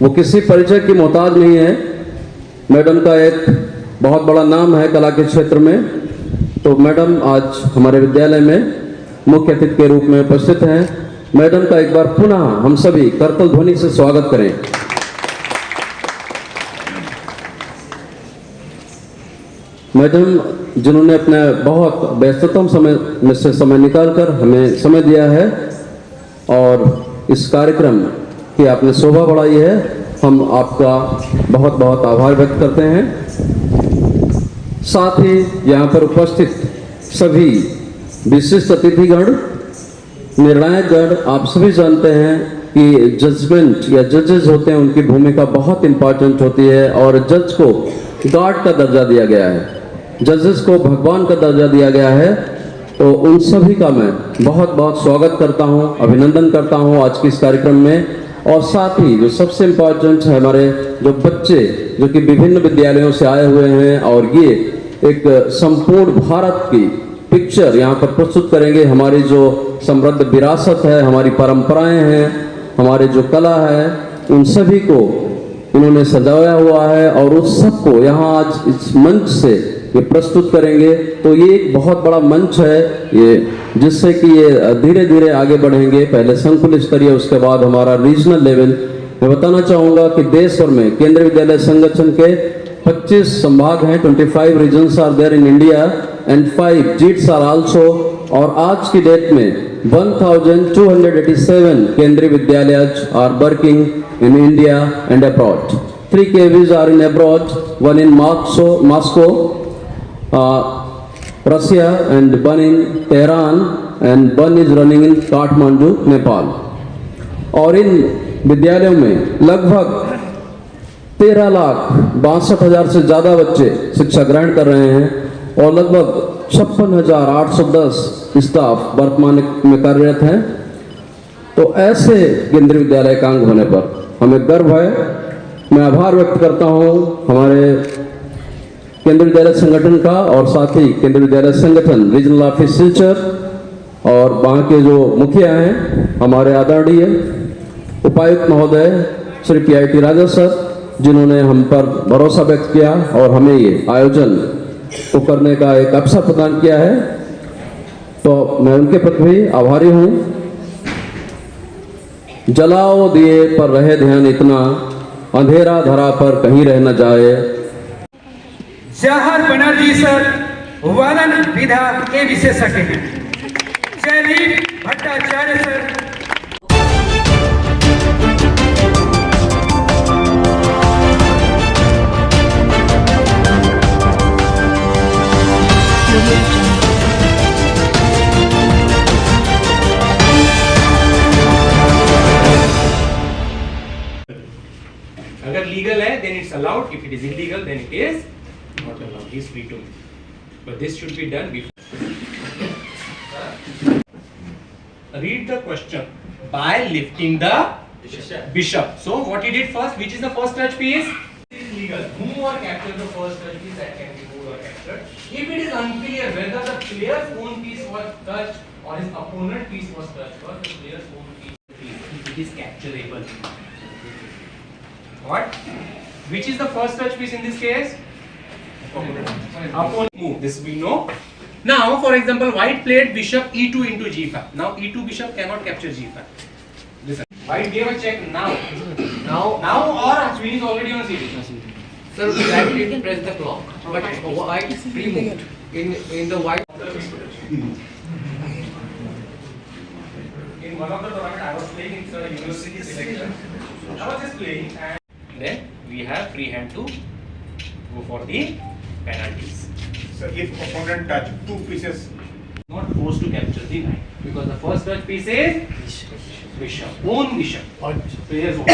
वो किसी परिचय की मोहताज नहीं है, मैडम का एक बहुत बड़ा नाम है कला के क्षेत्र में, तो मैडम आज हमारे विद्यालय में मुख्य अतिथि के रूप में उपस्थित हैं। मैडम का एक बार पुनः हम सभी करतल ध्वनि से स्वागत करें। मैडम, जिन्होंने अपने बहुत व्यस्ततम समय में से समय निकालकर हमें समय दिया है, और इस कार्यक्रम की आपने शोभा बढ़ाई है। हम आपका बहुत बहुत आभार व्यक्त करते हैं। साथ ही यहाँ पर उपस्थित सभी विशिष्ट अतिथिगण, निर्णायकगण, आप सभी जानते हैं कि जजमेंट या जजेस होते हैं, उनकी भूमिका बहुत इंपॉर्टेंट होती है और जज को गॉड का दर्जा दिया गया है, जजेस को भगवान का दर्जा दिया गया है। तो उन सभी का मैं बहुत बहुत स्वागत करता हूँ, अभिनंदन करता हूँ आज के इस कार्यक्रम में। और साथ ही जो सबसे इम्पोर्टेंट है, हमारे जो बच्चे जो कि विभिन्न विद्यालयों से आए हुए हैं और ये एक संपूर्ण भारत की पिक्चर यहाँ पर प्रस्तुत करेंगे। हमारी जो समृद्ध विरासत है, हमारी परंपराएं हैं, हमारे जो कला है, उन सभी को उन्होंने सजाया हुआ है और उस सबको यहाँ आज इस मंच से ये प्रस्तुत करेंगे। तो ये एक बहुत बड़ा मंच है ये, जिससे कि ये धीरे धीरे आगे बढ़ेंगे। पहले संकुल स्तरीय, उसके बाद हमारा रीजनल लेवल। मैं बताना चाहूँगा कि देश भर में केंद्रीय विद्यालय संगठन के पच्चीस संभाग हैं, twenty five regions are there in India, and five jits are also। और आज की डेट में one thousand two hundred eighty seven केंद्रीय विद्यालय are working in India and abroad। Three K Vs are in abroad, one in Moscow, Moscow, uh, Russia, and one in Tehran, and one is running in Kathmandu, Nepal। और इन विद्यालयों में लगभग तेरह लाख बासठ हजार से ज़्यादा बच्चे शिक्षा ग्रहण कर रहे हैं और लगभग छप्पन हजार आठ सौ दस स्टाफ वर्तमान में कार्यरत हैं। तो ऐसे केंद्रीय विद्यालय का अंग होने पर हमें गर्व है। मैं आभार व्यक्त करता हूँ हमारे केंद्रीय विद्यालय संगठन का और साथ ही केंद्रीय विद्यालय संगठन रीजनल ऑफिस सिलचर और वहाँ के जो मुखिया हैं, हमारे आदरणीय उपायुक्त महोदय श्री पी आई टी राजा सर, जिन्होंने हम पर भरोसा व्यक्त किया और हमें ये आयोजन को करने का एक अवसर प्रदान किया है, तो मैं उनके प्रति भी आभारी हूँ। जलाओ दिए पर रहे ध्यान इतना, अंधेरा धरा पर कहीं रह न जाए। जवाहर बनर्जी सर वालन विधा के विशेषज्ञ हैं। जयदीप भट्टाचार्य सर। अगर लीगल है, then it's allowed. If it is illegal, then it is not allowed. He's free to make. But this should be done before. Read the question. By lifting the bishop. So what he did first? Which is the first touch piece? Is legal. Move or capture the first touch piece that can be moved or captured. If it is unclear whether the player's own piece was touched or his opponent piece was touched, or the player's own piece, if it is capturable. What? Which is the first touch piece in this case? Opponent. Move. This we know. Now, for example, white played bishop e two into g five. Now, e two bishop cannot capture g five. Listen. White gave a check now. Now, now or queen is already on c two. Sir, black didn't press the clock, but white pre-moved. In in the white. In one of the tournament I was playing, it's a university selection. I was just playing and then we have free hand to go for the penalties. So if opponent touch two pieces, not forced to capture the knight because the first touch piece is bishop, own bishop. So here's what.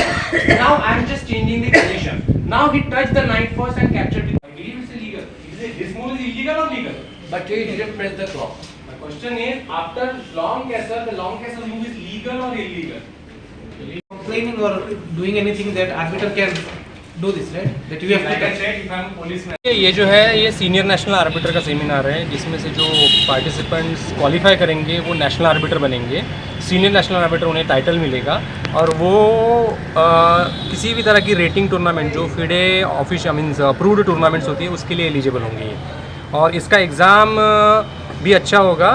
Now I'm just changing the condition. Now he touched the knight first and captured the. I believe it's illegal. Is it, this move is illegal or legal? But he didn't press the clock. My question is, after long castle, the long castle move is legal or illegal? Complaining or doing anything that arbiter can do this, right? That you have to touch. Like I said, if I'm a policeman. ये ये जो है, ये senior national orbiter का सेमिनार है, जिसमें से जो पार्टिसिपेंट्स क्वालिफाई करेंगे वो नेशनल आर्बिटर बनेंगे। सीनियर नेशनल आर्बिटर उन्हें टाइटल मिलेगा और वो अ, किसी भी तरह की रेटिंग टूर्नामेंट जो FIDE official means approved tournaments होती है, उसके लिए एलिजिबल होंगे ये। और इसका एग्ज़ाम भी अच्छा होगा।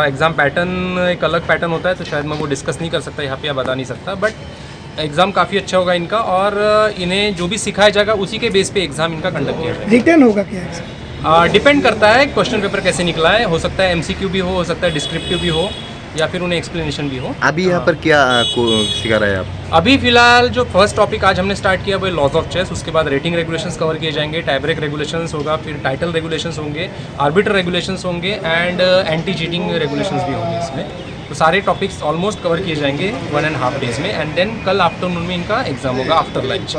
एग्ज़ाम पैटर्न एक अलग पैटर्न होता है, तो शायद मैं वो डिस्कस नहीं कर सकता यहाँ पे या बता नहीं सकता, बट एग्ज़ाम काफ़ी अच्छा होगा इनका। और इन्हें जो भी सिखाया जाएगा उसी के बेस पे एग्ज़ाम इनका कंडक्ट किया जाएगा। रिटर्न होगा क्या एग्जाम? डिपेंड करता है क्वेश्चन पेपर कैसे निकला है। हो सकता है एमसीक्यू भी हो, हो सकता है डिस्क्रिप्टिव भी हो, या फिर उन्हें एक्सप्लेनेशन भी हो। अभी यहाँ पर क्या आ, को सिखा रहे हैं आप? अभी फिलहाल जो फर्स्ट टॉपिक आज हमने स्टार्ट किया वो लॉज ऑफ चेस, उसके बाद रेटिंग रेगुलेशंस कवर किए जाएंगे, टाई ब्रेक रेगुलेशंस होगा, फिर टाइटल रेगुलेशंस होंगे, आर्बिटर रेगुलेशंस होंगे एंड एंटी चीटिंग रेगुलेशंस भी होंगे इसमें। तो सारे टॉपिक्स ऑलमोस्ट कवर किए जाएंगे वन एंड हाफ डेज में, एंड देन कल आफ्टरनून में इनका एग्जाम होगा आफ्टर लंच।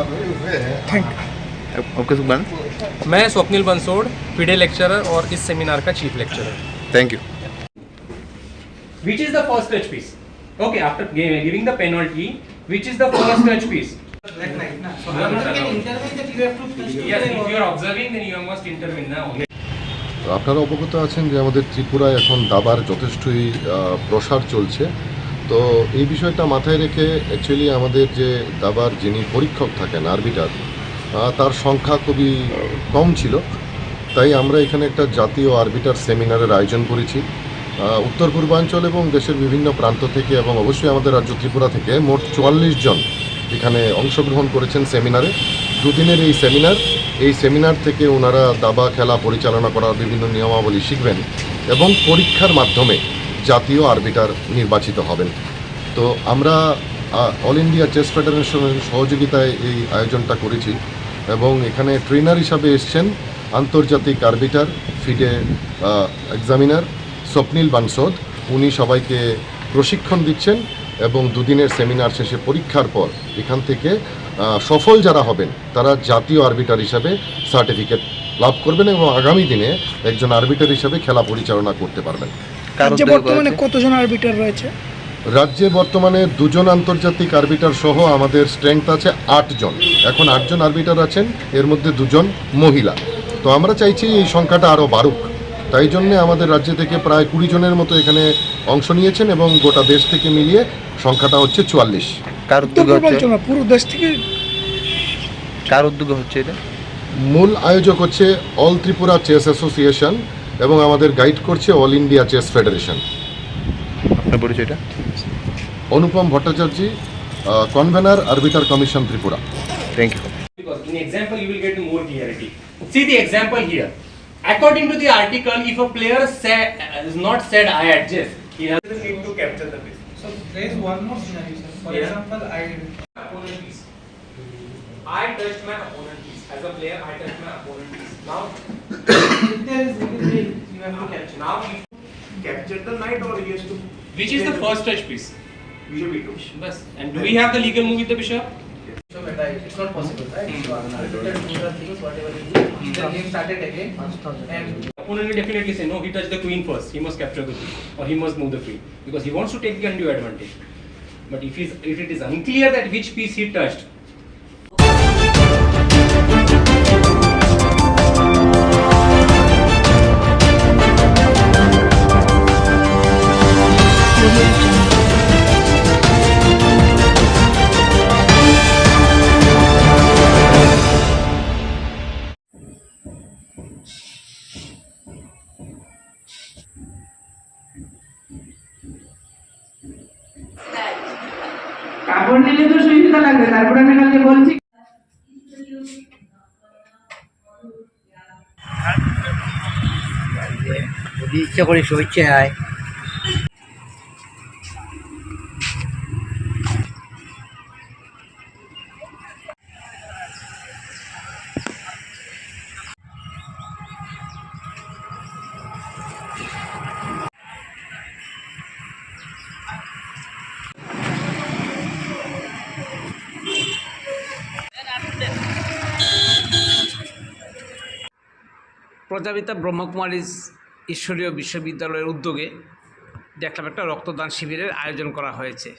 थैंक आपका शुभ नाम? मैं स्वप्निल बंसोड़, फिडे लेक्चरर और इस सेमिनार का chief lecturer. Thank you. Which is the first touch piece? Okay, after gi- giving the penalty, which is the first touch piece? Black Knight, na? So, arbiter can intervene that you have to touch to Yes, play if or you are observing, then you must intervene now. তো আপনারা অবগত আছেন যে আমাদের ত্রিপুরায় এখন দাবার যথেষ্টই আহ, প্রসার চলছে। তো এই বিষয়টা মাথায় রেখে অ্যাকচুয়ালি আমাদের যে দাবার যিনি পরীক্ষক থাকেন, আরবিটার, আহ, তার সংখ্যা খুবই কম ছিল। তাই আমরা এখানে একটা জাতীয় আরবিটার সেমিনারের আয়োজন করেছি। আহ, উত্তর পূর্বাঞ্চল এবং দেশের বিভিন্ন প্রান্ত থেকে এবং অবশ্যই আমাদের রাজ্য ত্রিপুরা থেকে মোট চুয়াল্লিশ জন এখানে অংশগ্রহণ করেছেন সেমিনারে। দুদিনের এই সেমিনার, এই সেমিনার থেকে ওনারা দাবা খেলা পরিচালনা করার বিভিন্ন নিয়মাবলী শিখবেন এবং পরীক্ষার মাধ্যমে জাতীয় আরবিটার নির্বাচিত হবেন। তো আমরা অল ইন্ডিয়া চেস ফেডারেশনের সহযোগিতায় এই আয়োজনটা করেছি এবং এখানে ট্রেনার হিসাবে এসছেন আন্তর্জাতিক আরবিটার, ফিডে এক্সামিনার স্বপ্নিল বানসোদ। উনি সবাইকে প্রশিক্ষণ দিচ্ছেন এবং দুদিনের সেমিনার শেষে পরীক্ষার পর এখান থেকে আহ, সফল যারা হবেন তারা জাতীয় আরবিটার হিসাবে সার্টিফিকেট লাভ করবেন এবং আগামী দিনে একজন আরবিটার হিসাবে খেলা পরিচালনা করতে পারবেন। কার রাজ্যে উদ্যোগে বর্তমানে করা হচ্ছে? কতজন আরবিটার রয়েছে? রাজ্যে বর্তমানে দুজন আন্তর্জাতিক আরবিটার সহ আমাদের স্ট্রেংথ আছে আট জন। এখন আটজন আরবিটার আছেন, এর মধ্যে দুজন মহিলা। তো আমরা চাইছি এই সংখ্যাটা আরও বাড়ুক। তাই জন্যে আমাদের রাজ্য থেকে প্রায় কুড়ি জনের মতো এখানে অংশ নিয়েছেন এবং গোটা দেশ থেকে মিলিয়ে সংখ্যাটা হচ্ছে চুয়াল্লিশ। কার উত্তর উদ্যোগে হচ্ছে? পূর্বাঞ্চল না, পুরো দেশ থেকে। কার উদ্যোগে হচ্ছে এটা? মূল আয়োজক হচ্ছে অল ত্রিপুরা চেস অ্যাসোসিয়েশন এবং আমাদের গাইড করছে অল ইন্ডিয়া চেস ফেডারেশন। আপনার পরিচয়টা? Anupam Bhattacharya, convener arbiter commission Tripura. Thank you. Because in example, you will get more clarity. See the example here. According to the article, if a player say, is not said, "I adjust," he has need to capture the piece. So there is one more scenario, sir. For Yeah. Example, I Opponent piece. I touched my opponent piece. As a player, I touched my opponent piece. Now, if there is anything, you have to capture. Now, if Capture the knight or he has to. Which is the first touch piece? Bishop e two. Bas. And do we have the legal move with the bishop? So beta is It's not possible, right? So, until the things, whatever it is, the game started again. And opponent will definitely say, "No, he touched the queen first. He must capture the queen, or he must move the queen, because he wants to take the undue advantage." But if he's, if it is unclear that which piece he touched, কাপড় নিলে তো সুবিধা লাগবে, তারপরে আমি কালকে বলছি। যদি ইচ্ছা করে শুভেচ্ছা হয়। প্রজাপিতা ব্রহ্মকুমারী ঈশ্বরীয় বিশ্ববিদ্যালয়ের উদ্যোগে দেখলাম একটা রক্তদান শিবিরের আয়োজন করা হয়েছে।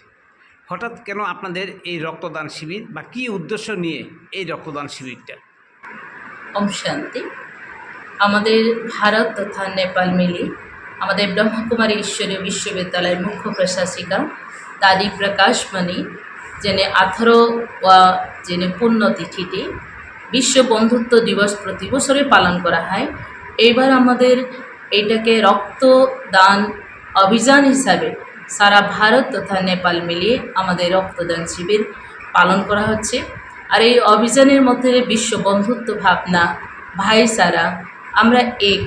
হঠাৎ কেন আপনাদের এই রক্তদান শিবির বা কী উদ্দেশ্য নিয়ে এই রক্তদান শিবিরটা? ওম শান্তি। আমাদের ভারত তথা নেপাল মিলে আমাদের ব্রহ্মকুমারী ঈশ্বরীয় বিশ্ববিদ্যালয়ের মুখ্য প্রশাসিকা দাদি প্রকাশমণি, যিনি আঠারো ওয়া যিনি পুণ্যতিথিটি বিশ্ব বন্ধুত্ব দিবস প্রতি বছরই পালন করা হয়। এইবার আমাদের এটাকে রক্তদান অভিযান হিসাবে সারা ভারত তথা নেপাল মিলিয়ে আমাদের রক্তদান শিবির পালন করা হচ্ছে। আর এই অভিযানের মধ্যে বিশ্ব বন্ধুত্ব ভাবনা, ভাইচারা, আমরা এক,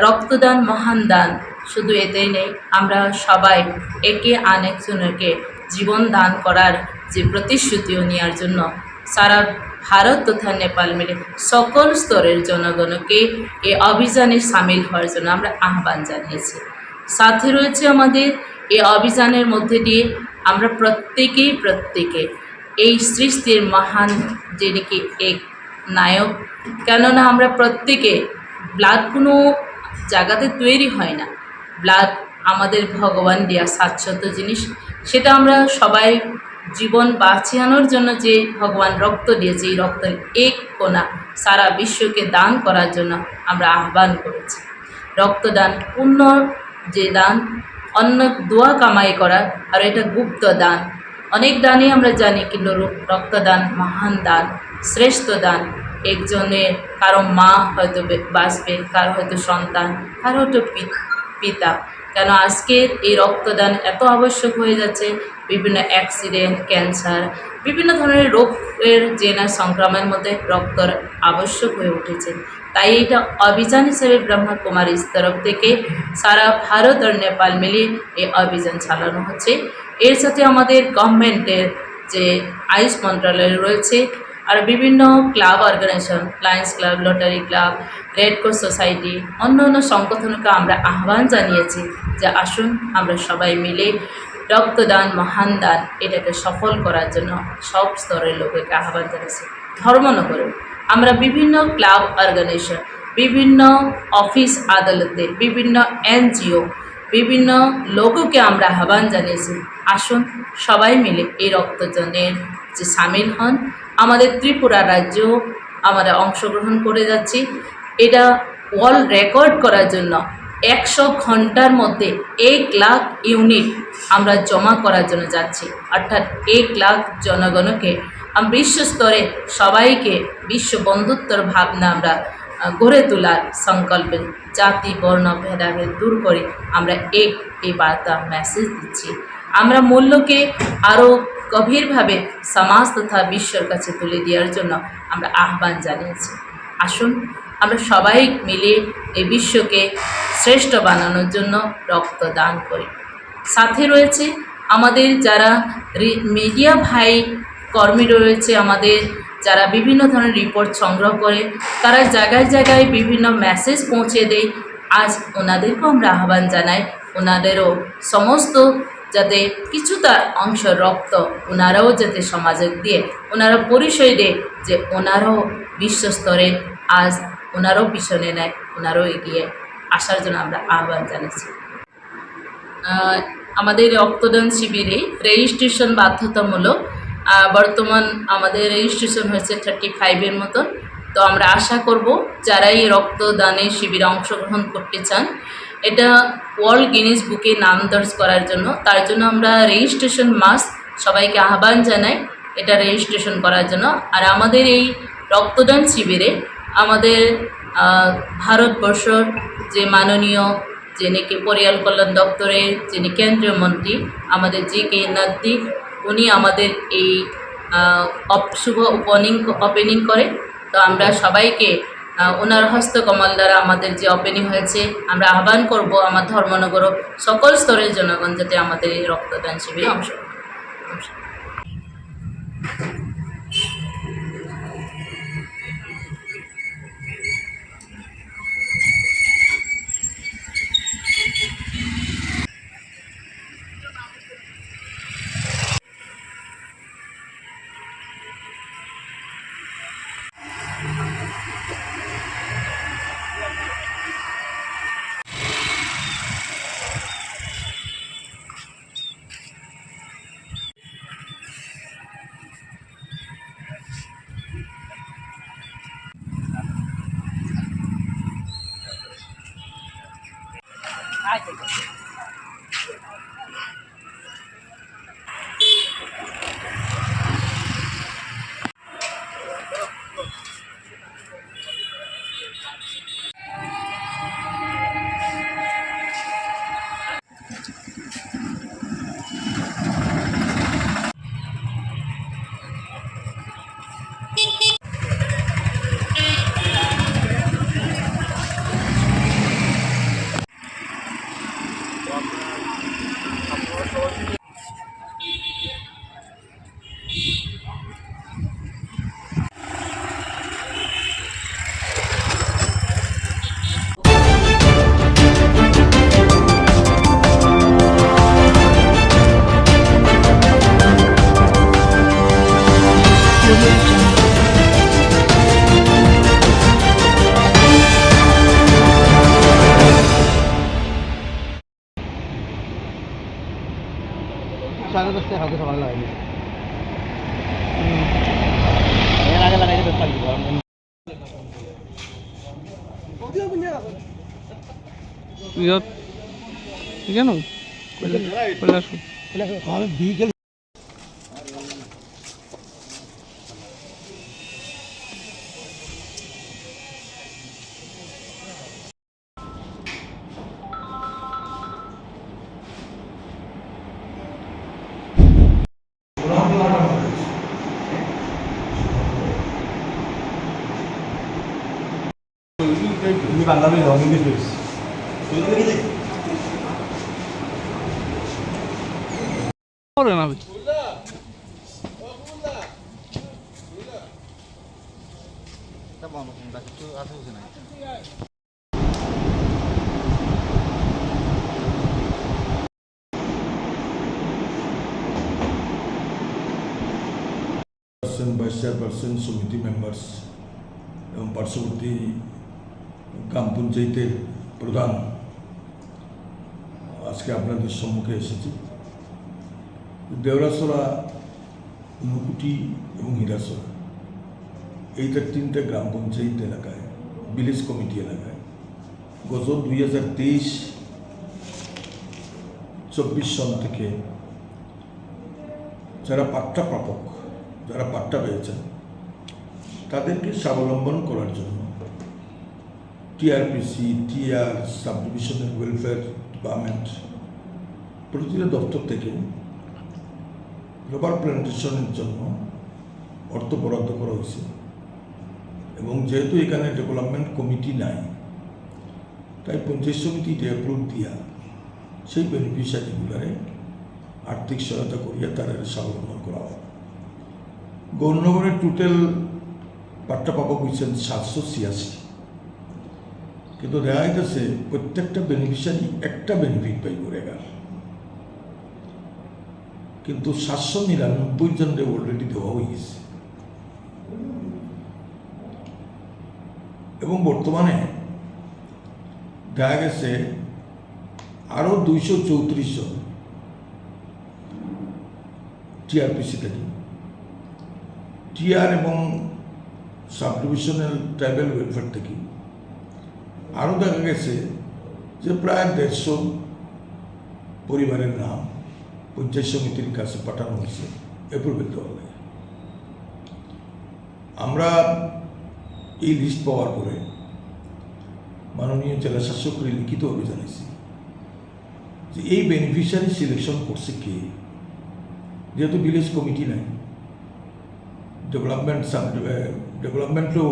রক্তদান মহান দান, শুধু এটাই নেই, আমরা সবাই একে আনেকজনকে জীবন দান করার যে প্রতিশ্রুতিও নেওয়ার জন্য সারা ভারত তথা নেপাল মিলে সকল স্তরের জনগণকে এই অভিযানে সামিল হওয়ার জন্য আমরা আহ্বান জানিয়েছি। সাথে রয়েছে আমাদের এই অভিযানের মধ্যে দিয়ে আমরা প্রত্যেকেই প্রত্যেকে এই সৃষ্টির মহান, যিনি কি এক নায়ক, কেননা আমরা প্রত্যেকে ব্লাড কোনো জায়গাতে তৈরি হয় না। ব্লাড আমাদের ভগবান দেয়া শাশ্বত জিনিস, সেটা আমরা সবাই জীবন বাঁচিয়ানোর জন্য যে ভগবান রক্ত দিয়েছে, এই রক্তের এক কণা সারা বিশ্বকে দান করার জন্য আমরা আহ্বান করেছি। রক্তদান পুণ্য যে দান, অন্য দোয়া কামাই করা, আর এটা গুপ্ত দান। অনেক দানই আমরা জানি, কিন্তু র-, রক্তদান মহান দান, শ্রেষ্ঠ দান। একজনের, কারো মা হয়তো বে-, বাঁচবে, কারো হয়তো সন্তান, কারো হয়তো পি-, পিতা। কেন আজকের এই রক্তদান এত আবশ্যক হয়ে যাচ্ছে? বিভিন্ন অ্যাক্সিডেন্ট, ক্যান্সার, বিভিন্ন ধরনের রোগের যে না সংক্রমণের মধ্যে রক্তর আবশ্যক হয়ে উঠেছে। তাই এটা অভিযান হিসেবে ব্রহ্মকুমারীজ তরফ থেকে সারা ভারত আর নেপাল মিলিয়ে এই অভিযান চালানো হচ্ছে। এর সাথে আমাদের গভর্নমেন্টের যে আয়ুষ মন্ত্রণালয় রয়েছে, আর বিভিন্ন club organisation, Lions Club, Rotary Club, Red Cross Society, অন্য অন্য সংগঠনকে আমরা আহ্বান জানিয়েছি যে আসুন আমরা সবাই মিলে রক্তদান, মহান দান এটাকে সফল করার জন্য সব স্তরের লোকেকে আহ্বান জানিয়েছি। ধর্মনগরে আমরা বিভিন্ন ক্লাব অর্গানাইজেশন, বিভিন্ন অফিস আদালতের, বিভিন্ন এনজিও, বিভিন্ন লোককে আমরা আহ্বান জানিয়েছি, আসুন সবাই মিলে এই রক্তদানের যে সামিল হন। আমাদের ত্রিপুরা রাজ্য আমরা অংশগ্রহণ করে যাচ্ছি। এটা ওয়ার্ল্ড রেকর্ড করার জন্য একশো ঘন্টার মধ্যে এক লাখ ইউনিট আমরা জমা করার জন্য যাচ্ছি, অর্থাৎ এক লাখ জনগণকে আম-, বিশ্ব স্তরে সবাইকে বিশ্ব বন্ধুত্বর ভাবনা আমরা, আহ, গড়ে তোলার সংকল্পে জাতি বর্ণ ভেদাভেদ দূর করে আমরা এক এই বার্তা মেসেজ দিচ্ছি। আমরা মূল্যকে আরও গভীরভাবে সমাজ তথা বিশ্বর কাছে তুলে দেওয়ার জন্য আমরা আহ্বান জানিয়েছি। আসুন আমরা সবাই মিলে এই বিশ্বকে শ্রেষ্ঠ বানানোর জন্য রক্তদান করি। সাথে রয়েছে আমাদের যারা রি-, মিডিয়া ভাই কর্মী রয়েছে, আমাদের যারা বিভিন্ন ধরনের রিপোর্ট সংগ্রহ করে, তারা জায়গায় জায়গায় বিভিন্ন মেসেজ পৌঁছে দেয়। আজ ওনাদেরকেও আমরা আহ্বান জানাই, ওনাদেরও সমস্ত যাতে কিছুটা অংশ রক্ত ওনারাও যাতে সমাজে দিয়ে, ওনারা পরিচয় দেয় যে ওনারাও বিশ্বস্তরে আজ ওনারাও পিছনে নেয়, ওনারাও এগিয়ে আসার জন্য আমরা আহ্বান জানাচ্ছি। আহ, আমাদের রক্তদান শিবিরে রেজিস্ট্রেশন বাধ্যতামূলক। আহ, বর্তমান আমাদের রেজিস্ট্রেশন হয়েছে থার্টি ফাইভের মতন। তো আমরা আশা করব যারা এই রক্তদানের শিবিরে অংশগ্রহণ করতে চান, এটা ওয়ার্ল্ড গিনেস বুকে নাম দর্জ করার জন্য, তার জন্য আমরা রেজিস্ট্রেশন মাস্ট সবাইকে আহ্বান জানাই এটা রেজিস্ট্রেশন করার জন্য। আর আমাদের এই রক্তদান শিবিরে আমাদের, আহ, ভারতবর্ষর যে মাননীয়, যিনি কি পরিয়াল কল্যাণ দপ্তরের যিনি কেন্দ্রীয় মন্ত্রী, আমাদের জি কে নাদ্দি, উনি আমাদের এই, আহ, অপ-, শুভ ওপেনিং, ওপেনিং করে। তো আমরা সবাইকে, আহ, ওনার হস্তকমল দ্বারা আমাদের যে ওপেনিং হয়েছে, আমরা আহ্বান করব আমার ধর্মনগর সকল স্তরের জনগণ যাতে আমাদের এই রক্তদান শিবিরে অংশগ্রহণ করে। সাড়ে দশটায় কালকে সকালে লাগাই দিয়েছে। হুম। এর আগে লাগাই দিয়েছে, দশ তারিখে। ইয়াত, কেন? কৈলাসহর। আমি বিকেল চেয়ারপারসন, ভাইস চেয়ারপারসন, সমিতি মেম্বার্স এবং পার্শ্ববর্তী গ্রাম পঞ্চায়েতের প্রধান আজকে আপনাদের সম্মুখে এসেছি। দেওরাছড়া, ঊনকোটি এবং হীরাছড়া, এই তার তিনটা গ্রাম পঞ্চায়েত এলাকায়, ভিলেজ কমিটি এলাকায় গত দুই হাজার তেইশ চব্বিশ সন থেকে যারা পাট্টা প্রাপক, যারা পাট্টা পেয়েছেন, তাদেরকে স্বাবলম্বন করার জন্য TRPC, TR, sub divisional welfare department, প্রতিটা দপ্তর থেকে রাবার প্ল্যান্টেশনের জন্য অর্থ বরাদ্দ করা হয়েছে। এবং যেহেতু এখানে ডেভেলপমেন্ট কমিটি নাই, তাই পঞ্চায়েত সমিতি এটা অ্যাপ্রুভ দিয়া সেই বেনিফিশিয়ারিগুলারে আর্থিক সহায়তা করিয়া তারা স্বাবলম্বন করা হয়। গৌরনগরে টোটাল পাট্টা প্রাপক হয়েছেন সাতশো ছিয়াশি, কিন্তু দেখা যাইতেছে প্রত্যেকটা বেনিফিশিয়ারি একটা বেনিফিট পাইব রেগার। কিন্তু সাতশো নিরানব্বই জনরে already দেওয়া হয়ে গেছে। এবং বর্তমানে দেখা গেছে আরও দুইশো চৌত্রিশ জন টিআরপিসি থাকি, টিআর এবং সাব ডিভিশনাল ট্রাইবাল ওয়েলফেয়ার থাকি আরও দেখা গেছে যে প্রায় দেড়শো পরিবারের নাম পঞ্চায়েত সমিতির কাছে পাঠানো হয়েছে অ্যাপ্রুভেল দেওয়ার লাগে। আমরা এই লিস্ট পাওয়ার পরে মাননীয় জেলা শাসককে লিখিতভাবে জানাইছি যে এই বেনিফিশিয়ারি সিলেকশন করছে কে, যেহেতু ভিলেজ কমিটি নাই, ডেভেলপমেন্ট সাব, ডেভেলপমেন্টও,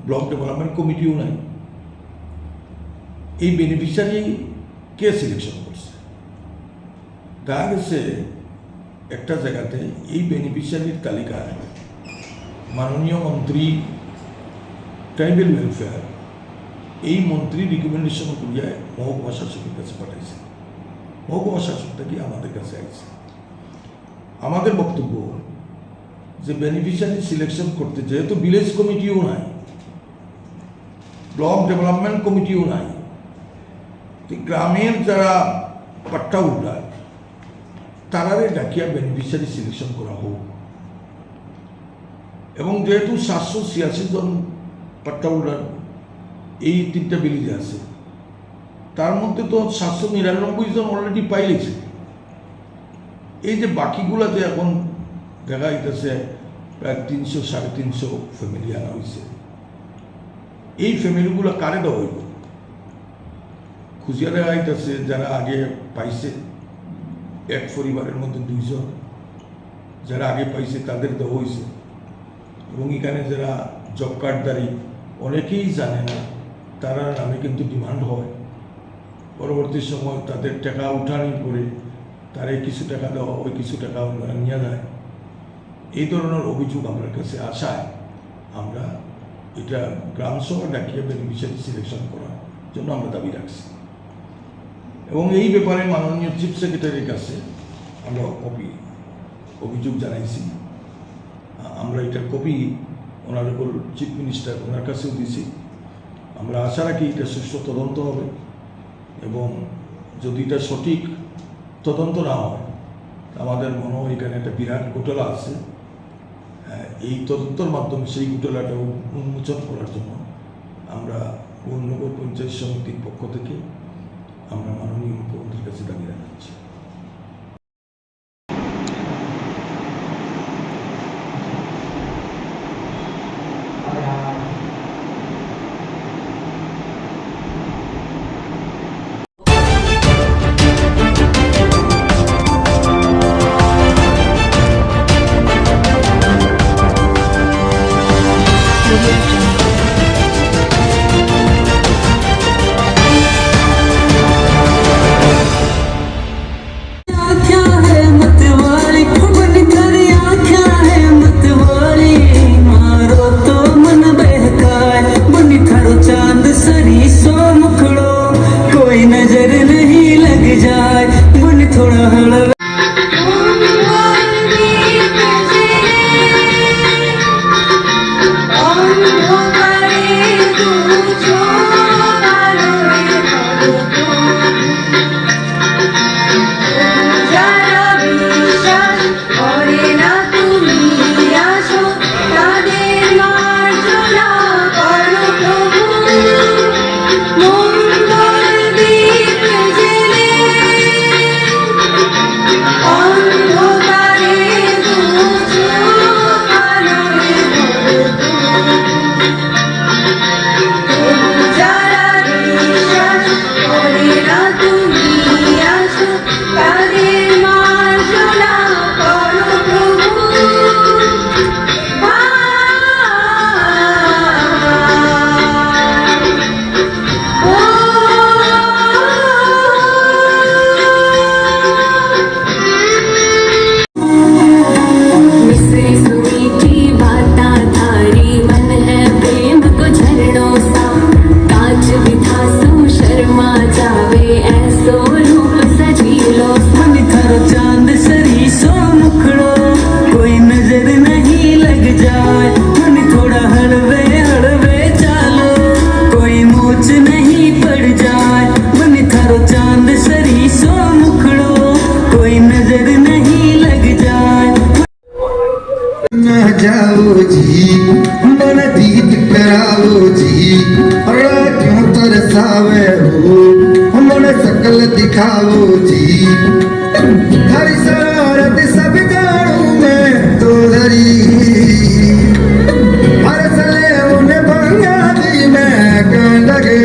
ব্লক ডেভেলপমেন্ট কমিটিও নাই, এই বেনিফিশিয়ারি কে সিলেকশন করছে? দেখা গেছে একটা জায়গাতে এই বেনিফিশিয়ারির তালিকায় মাননীয় মন্ত্রী ট্রাইবাল ওয়েলফেয়ার, এই মন্ত্রী রিকমেন্ডেশন করিয়া মহকুমা শাসকের কাছে পাঠাইছে, মহকুমা শাসক থেকে আমাদের কাছে আইছে। আমাদের বক্তব্য যে বেনিফিশিয়ারি সিলেকশন করতে যেহেতু ভিলেজ কমিটিও নাই, ব্লক ডেভেলপমেন্ট কমিটিও নাই, তো গ্রামের যারা পাট্টা হোল্ডার, তারারে ডাকিয়া বেনিফিশিয়ারি সিলেকশন করা হোক। এবং যেহেতু সাতশো ছিয়াশি জন পাট্টা হোল্ডার এই তিনটা ভিলেজে আছে, তার মধ্যে তো সাতশো নিরানব্বই জন অলরেডি পাইলেছে। এই যে বাকিগুলাতে এখন দেখা যাইতেছে প্রায় তিনশো, সাড়ে তিনশো ফ্যামিলি আনা হয়েছে। এই ফ্যামিলিগুলো কারে দেওয়া হইব? খুঁজিয়া দেখা যাইতেছে যারা আগে পাইছে, এক পরিবারের মধ্যে দুইজন যারা আগে পাইছে তাদের দেওয়া হয়েছে। এবং এখানে যারা জব কার্ডধারী, অনেকেই জানে না, তারা নামে কিন্তু ডিমান্ড হয়। পরবর্তী সময় তাদের টাকা উঠানির পরে তারে কিছু টাকা দেওয়া হয়, কিছু টাকা ওনারা নিয়ে যায়। এই ধরনের অভিযোগ আমার কাছে আসায় আমরা এটা গ্রাম সভা ডাকিয়ে বেনিফিশিয়ারি সিলেকশন করার জন্য আমরা দাবি রাখছি। এবং এই ব্যাপারে মাননীয় চিফ সেক্রেটারির কাছে আমরা কপি অভিযোগ জানাইছি। আ-, আমরা এটার কপি অনারেবল চিফ মিনিস্টার ওনার কাছেও দিছি। আমরা আশা রাখি এটা সুষ্ঠু তদন্ত হবে এবং যদি এটা সঠিক তদন্ত না হয়, আমাদের মনে হয় এখানে একটা বিরাট ঘোটালা আছে। আহ, এই তদন্তর মাধ্যমে সেই ঘোটালাটা উন-, উন্মোচন করার জন্য আমরা গৌরনগর পঞ্চায়েত সমিতির পক্ষ থেকে আমরা মাননীয় মুখ্যমন্ত্রীর কাছে দাবি জানাচ্ছি। खाओ जी, हर शरारत सब जानू मैं तो डरी। हर सले उन्हें बंगाली में कहने लगे।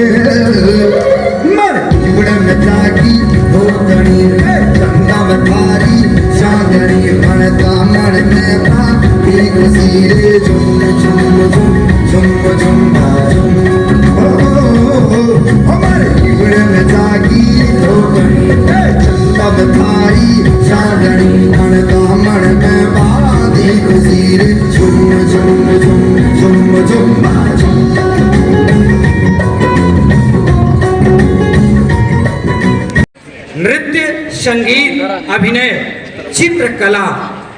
मर इबड़े में जागी हो गणी, ए चंदा में थारी चांदनी, मनता मन में बाती खुशी रे, झुम झुम झुम, झुम झुम झुम। ओ, ओ, ओ, ओ, हमारे इबड़े में जागी हो गणी, ए चंदा में थारी चांदनी, मनता मन में बाती खुशी रे, झुम झुम झुम, झुम झुम झुम। नृत्य, संगीत, अभिनय, चित्रकला।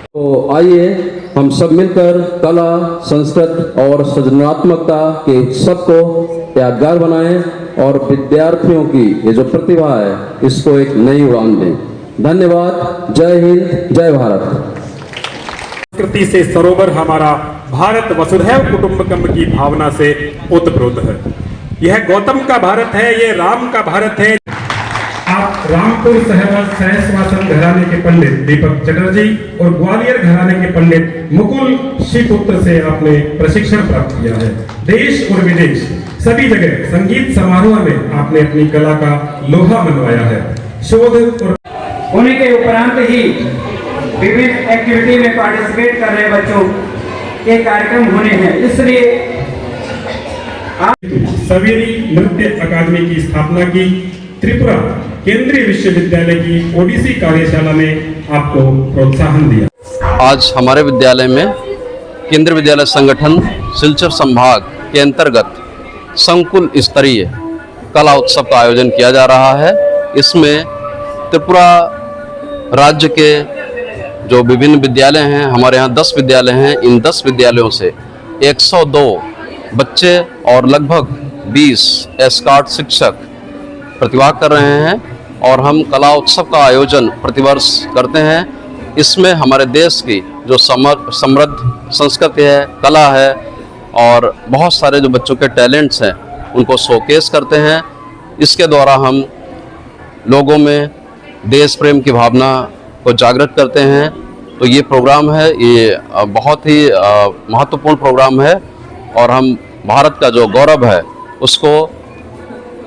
तो आइए, हम सब मिलकर कला, संस्कृत और सृजनात्मकता के उत्सव को यादगार बनाएं और विद्यार्थियों की ये जो प्रतिभा है, इसको एक नई उड़ान दें। धन्यवाद। जय हिंद, जय भारत। संस्कृति से सरोवर हमारा, भारत वसुधैव कुटुंबकम की भावना से ओतप्रोत है। यह गौतम का भारत है, ये राम का भारत है। आप रामपुर सहवा-, सहस्वासन घराने के पंडित दीपक चटर्जी और ग्वालियर घराने के पंडित मुकुल श्रीपुत्र से आपने प्रशिक्षण प्राप्त किया है। देश और विदेश सभी जगह संगीत समारोह में आपने अपनी कला का लोहा मनवाया है। शोध और होने के उपरांत ही विभिन्न एक्टिविटी में पार्टिसिपेट कर रहे बच्चों के कार्यक्रम होने हैं, इसलिए आप सवेरी नृत्य अकादमी की स्थापना की, त्रिपुरा केंद्रीय विश्वविद्यालय की ओडिसी कार्यशाला में आपको प्रोत्साहन दिया। आज हमारे विद्यालय में केंद्रीय विद्यालय संगठन सिलचर संभाग के अंतर्गत संकुल स्तरीय कला उत्सव का आयोजन किया जा रहा है। इसमें त्रिपुरा राज्य के जो विभिन्न विद्यालय हैं, हमारे यहाँ दस विद्यालय हैं, इन दस विद्यालयों से एक सौ दो बच्चे और लगभग बीस एस्कॉर्ट शिक्षक प्रतिभाग कर रहे हैं और हम कला उत्सव का आयोजन प्रतिवर्ष करते हैं। इसमें हमारे देश की जो समर-, समृद्ध संस्कृति है, कला है और बहुत सारे जो बच्चों के टैलेंट्स हैं, उनको शोकेस करते हैं। इसके द्वारा हम लोगों में देश प्रेम की भावना को जागृत करते हैं। तो ये प्रोग्राम है, ये, अ, बहुत ही, अ, महत्वपूर्ण प्रोग्राम है और हम भारत का जो गौरव है, उसको,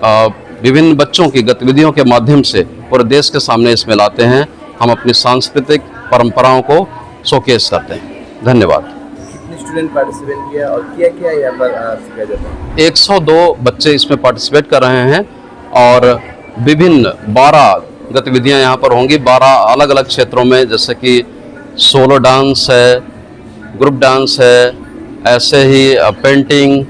अ, विभिन्न बच्चों की गतिविधियों के माध्यम से पूरे देश के सामने इसमें लाते हैं। हम अपनी सांस्कृतिक परंपराओं को शोकेस करते हैं। धन्यवाद। कितने स्टूडेंट पार्टिसिपेट किया और क्या क्या यहाँ पर, अ, सीखा जाता है? एक सौ दो बच्चे इसमें पार्टिसिपेट कर रहे हैं और विभिन्न बारह गतिविधियां यहाँ पर होंगी, बारह अलग-अलग क्षेत्रों में, जैसे कि सोलो डांस है, ग्रुप डांस है, ऐसे ही, अ, पेंटिंग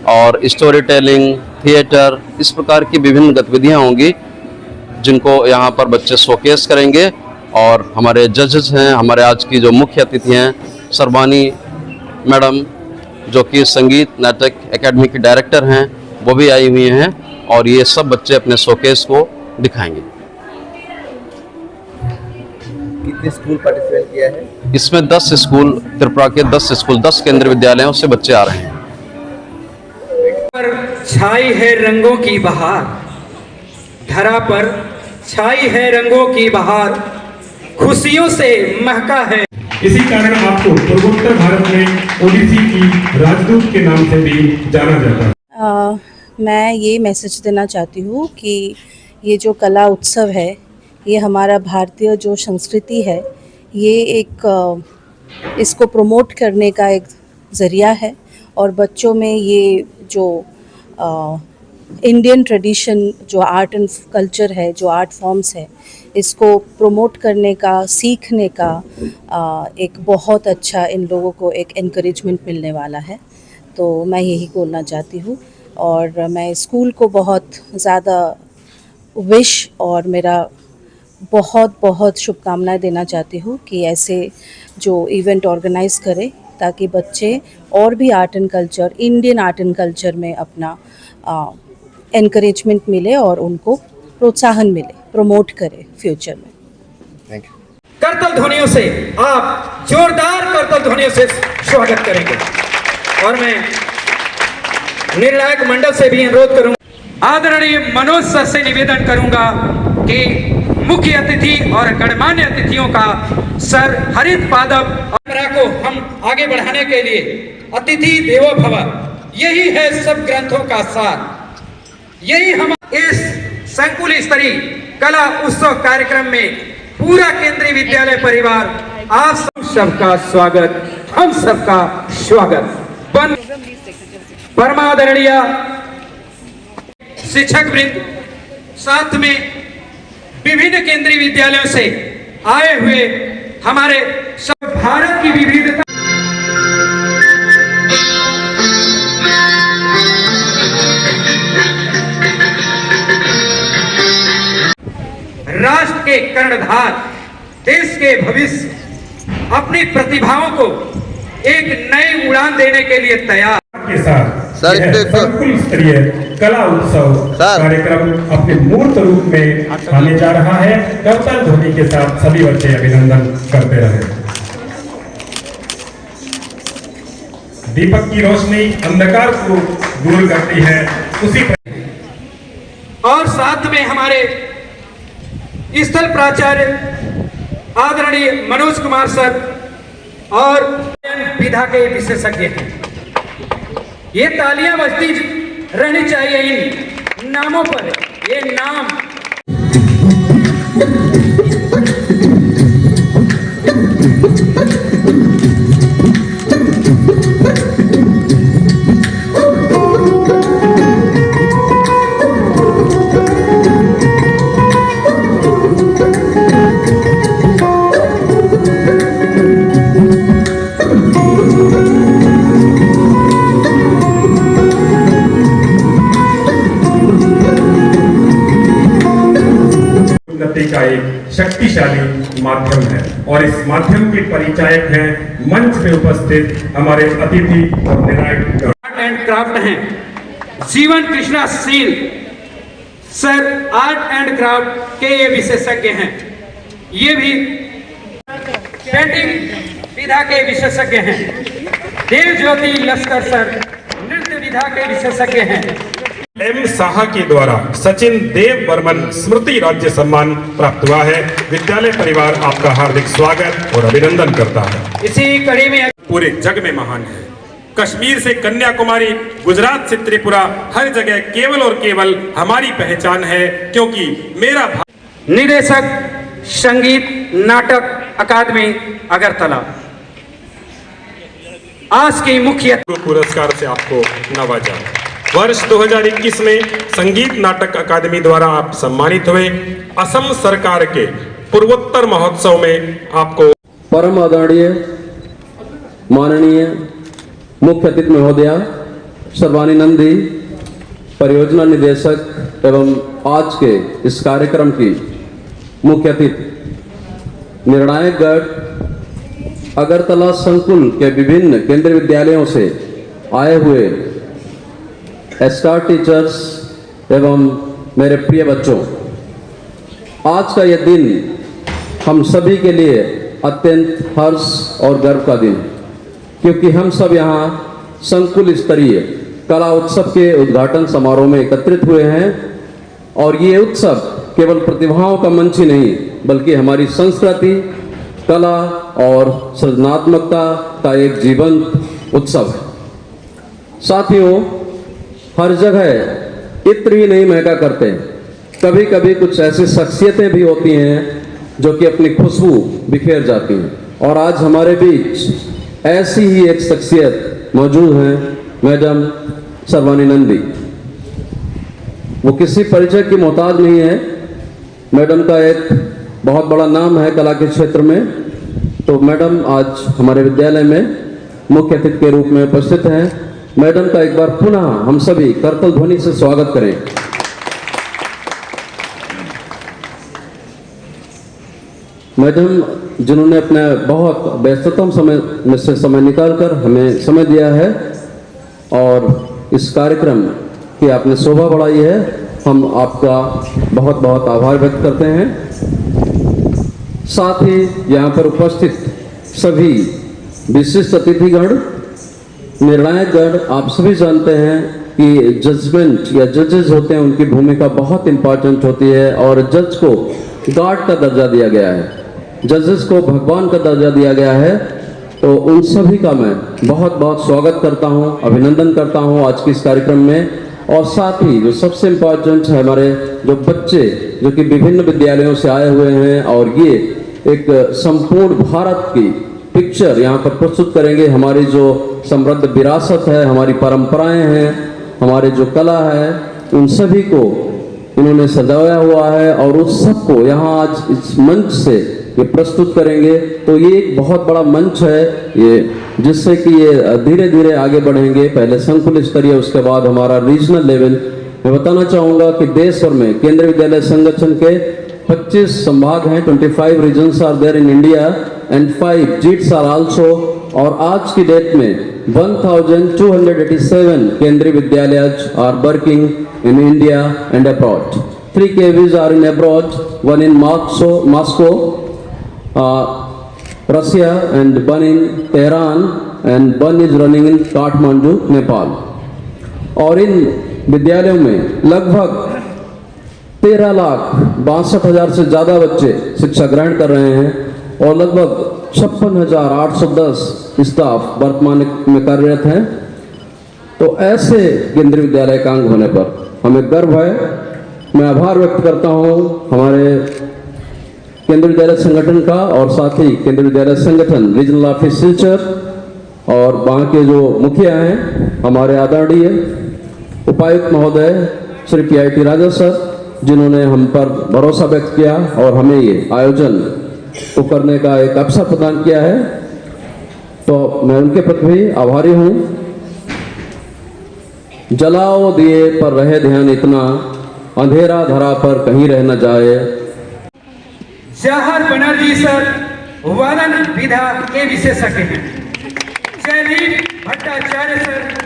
और स्टोरी टेलिंग, थिएटर, इस प्रकार की विभिन्न गतिविधियां होंगी, जिनको यहाँ पर बच्चे शोकेस करेंगे। और हमारे जजेस हैं, हमारे आज की जो मुख्य अतिथि हैं, सरबानी मैडम, जो कि संगीत नाटक एकेडमी की डायरेक्टर हैं, वो भी आई हुई हैं और ये सब बच्चे अपने शोकेस को दिखाएंगे। कितने स्कूल पार्टिसिपेट किया है? इसमें दस स्कूल, त्रिपुरा के दस स्कूल, दस केंद्रीय विद्यालयों से बच्चे आ रहे हैं। पर छाई है रंगों की बहार, धरा पर छाई है रंगों की बहार, खुशियों से महका है। इसी कारण आपको पूर्वोत्तर भारत में ओडिसी की राजदूत के नाम से भी जाना जाता है। अ, मैं ये मैसेज देना चाहती हूँ कि ये जो कला उत्सव है, ये हमारा भारतीय जो संस्कृति है, ये एक, अ, इसको प्रमोट करने का एक ज़रिया है और बच्चों में ये जो, अ, इंडियन ट्रेडिशन, जो आर्ट एंड कल्चर है, जो आर्ट फॉर्म्स है, इसको प्रमोट करने का, सीखने का, अ, एक बहुत अच्छा इन लोगों को एक एनकरेजमेंट मिलने वाला है। तो मैं यही बोलना चाहती हूँ और मैं स्कूल को बहुत ज़्यादा विश और मेरा बहुत, बहुत शुभकामनाएं देना चाहती हूँ कि ऐसे जो इवेंट ऑर्गेनाइज करें, ताकि बच्चे और भी art and culture, Indian art and culture में अपना, अ, एनकरेजमेंट मिले और उनको प्रोत्साहन मिले, प्रमोट करें फ्यूचर में। Thank you. करताल ध्वनियों से आप जोरदार करताल ध्वनियों से स्वागत करेंगे। और मैं निर्णायक मंडल से भी अनुरोध करूंगा, आदरणीय मनोज सर से निवेदन करूंगा मुख्य अतिथि और गणमान्य अतिथियों का सर हरित पादप परंपरा को हम आगे बढ़ाने के लिए अतिथि देवो भव, यही है सब ग्रंथों का सार। यही हम इस संकुल स्तरीय कला उत्सव कार्यक्रम में पूरा केंद्रीय विद्यालय परिवार आप सब, सबका स्वागत, हम सबका स्वागत। बन परमादरणीय शिक्षक वृंद, साथ में विभिन्न केंद्रीय विद्यालयों से आए हुए हमारे सब भारत की विविधता, राष्ट्र के कर्णधार, देश के भविष्य, अपनी प्रतिभाओं को एक नई उड़ान देने के लिए तैयार। के साथ सर, यह एक तो संकुल स्तरीय कला उत्सव सर। कार्यक्रम अपने मूर्त रूप में आने जा रहा है। करताल ध्वनि के साथ सभी बच्चे अभिनंदन करते रहे। दीपक की रोशनी अंधकार को दूर करती है, उसी प्रकार और साथ में हमारे स्थल प्राचार्य आदरणीय मनोज कुमार सर और विधा के विशेषज्ञ हैं। ये तालियां बजती रहनी चाहिए इन नामों पर। ये नाम उन्नति का एक शक्तिशाली माध्यम है और इस माध्यम के परिचायक हैं मंच पे उपस्थित हमारे अतिथि और निर्णायक। आर्ट एंड क्राफ्ट हैं जीवन Krishna seal sir, art and craft के ये विशेषज्ञ हैं। ये भी पेंटिंग विधा के विशेषज्ञ हैं। देव ज्योति लश्कर सर नृत्य विधा के विशेषज्ञ हैं। एम साहा के द्वारा सचिन देव बर्मन स्मृति राज्य सम्मान प्राप्त हुआ है। विद्यालय परिवार आपका हार्दिक स्वागत और अभिनंदन करता है। इसी कड़ी में पूरे जग में महान है। कश्मीर से कन्याकुमारी, गुजरात से त्रिपुरा, हर जगह केवल और केवल हमारी पहचान है, क्योंकि मेरा भा- निदेशक संगीत नाटक अकादमी अगरतला। आज की मुख्य पुरस्कार से आपको नवाजा। वर्ष दो हज़ार इक्कीस में संगीत नाटक अकादमी द्वारा आप सम्मानित हुए। असम सरकार के पूर्वोत्तर महोत्सव में आपको परम आदरणीय माननीय मुख्य अतिथि महोदया सर्वानी नंदी, परियोजना निदेशक एवं आज के इस कार्यक्रम की मुख्य अतिथि, निर्णायकगढ़ अगरतला संकुल के विभिन्न केंद्रीय विद्यालयों से आए हुए स्टार टीचर्स एवं मेरे प्रिय बच्चों, आज का यह दिन हम सभी के लिए अत्यंत हर्ष और गर्व का दिन है, क्योंकि हम सब यहाँ संकुल स्तरीय कला उत्सव के उद्घाटन समारोह में एकत्रित हुए हैं। और ये उत्सव केवल प्रतिभाओं का मंच ही नहीं, बल्कि हमारी संस्कृति, कला और सृजनात्मकता का एक जीवंत उत्सव है। साथियों, हर जगह इत्र ही नहीं महका करते, कभी-कभी कुछ ऐसी शख्सियतें भी होती हैं जो कि अपनी खुशबू बिखेर जाती हैं। और आज हमारे बीच ऐसी ही एक शख्सियत मौजूद हैं, मैडम सर्वानी नंदी। वो किसी परिचय की मोहताज नहीं है। मैडम का एक बहुत बड़ा नाम है कला के क्षेत्र में। तो मैडम आज हमारे विद्यालय में मुख्य अतिथि के रूप में उपस्थित हैं। मैडम का एक बार पुनः हम सभी करतल ध्वनि से स्वागत करें। मैडम, जिन्होंने अपने बहुत व्यस्ततम समय में से समय निकालकर हमें समय दिया है और इस कार्यक्रम की आपने शोभा बढ़ाई है, हम आपका बहुत बहुत आभार व्यक्त करते हैं। साथ ही यहाँ पर उपस्थित सभी विशिष्ट अतिथिगण, निर्णायकगण, आप सभी जानते हैं कि जजमेंट या जजेस होते हैं, उनकी भूमिका बहुत इंपॉर्टेंट होती है और जज को गॉड का दर्जा दिया गया है, जजेस को भगवान का दर्जा दिया गया है। तो उन सभी का मैं बहुत बहुत स्वागत करता हूं, अभिनंदन करता हूं आज के इस कार्यक्रम में। और साथ ही जो सबसे इंपॉर्टेंट है, हमारे जो बच्चे जो कि विभिन्न विद्यालयों से आए हुए हैं और ये एक संपूर्ण भारत की पिक्चर यहाँ पर प्रस्तुत करेंगे। हमारी जो समृद्ध विरासत है, हमारी परंपराएं हैं, हमारे जो कला है, उन सभी को इन्होंने सजाया हुआ है और उस सबको यहाँ आज इस मंच से ये प्रस्तुत करेंगे। तो ये एक बहुत बड़ा मंच है ये, जिससे कि ये धीरे धीरे आगे बढ़ेंगे, पहले संकुल स्तरीय, उसके बाद हमारा रीजनल लेवल। मैं बताना चाहूँगा कि देश भर में केंद्रीय विद्यालय संगठन के पच्चीस संभाग हैं, twenty five regions are there in India and five JITs are also। और आज की डेट में one thousand two hundred eighty seven केंद्रीय विद्यालय are working in India and abroad. Three K Vs are in abroad, one in Moscow, Moscow, uh, Russia, and one in Tehran, and one is running in Kathmandu, Nepal. और इन विद्यालयों में लगभग तेरह लाख बासठ हजार से ज़्यादा बच्चे शिक्षा ग्रहण कर रहे हैं और लगभग छप्पन हजार आठ सौ दस स्टाफ वर्तमान में कार्यरत हैं। तो ऐसे केंद्रीय विद्यालय का अंग होने पर हमें गर्व है। मैं आभार व्यक्त करता हूं हमारे केंद्रीय विद्यालय संगठन का और साथ ही केंद्रीय विद्यालय संगठन रीजनल ऑफिस सिलचर और वहाँ के जो मुखिया हैं, हमारे आदरणीय उपायुक्त महोदय श्री पी आई टी राजा सर, जिन्होंने हम पर भरोसा व्यक्त किया और हमें ये आयोजन को करने का एक अवसर प्रदान किया है, तो मैं उनके प्रति भी आभारी हूँ। जलाओ दिए पर रहे ध्यान इतना, अंधेरा धरा पर कहीं रह न जाए। जहर बनर्जी सर, वर्णन विधा के विशेषज्ञ हैं। जयदीप भट्टाचार्य सर।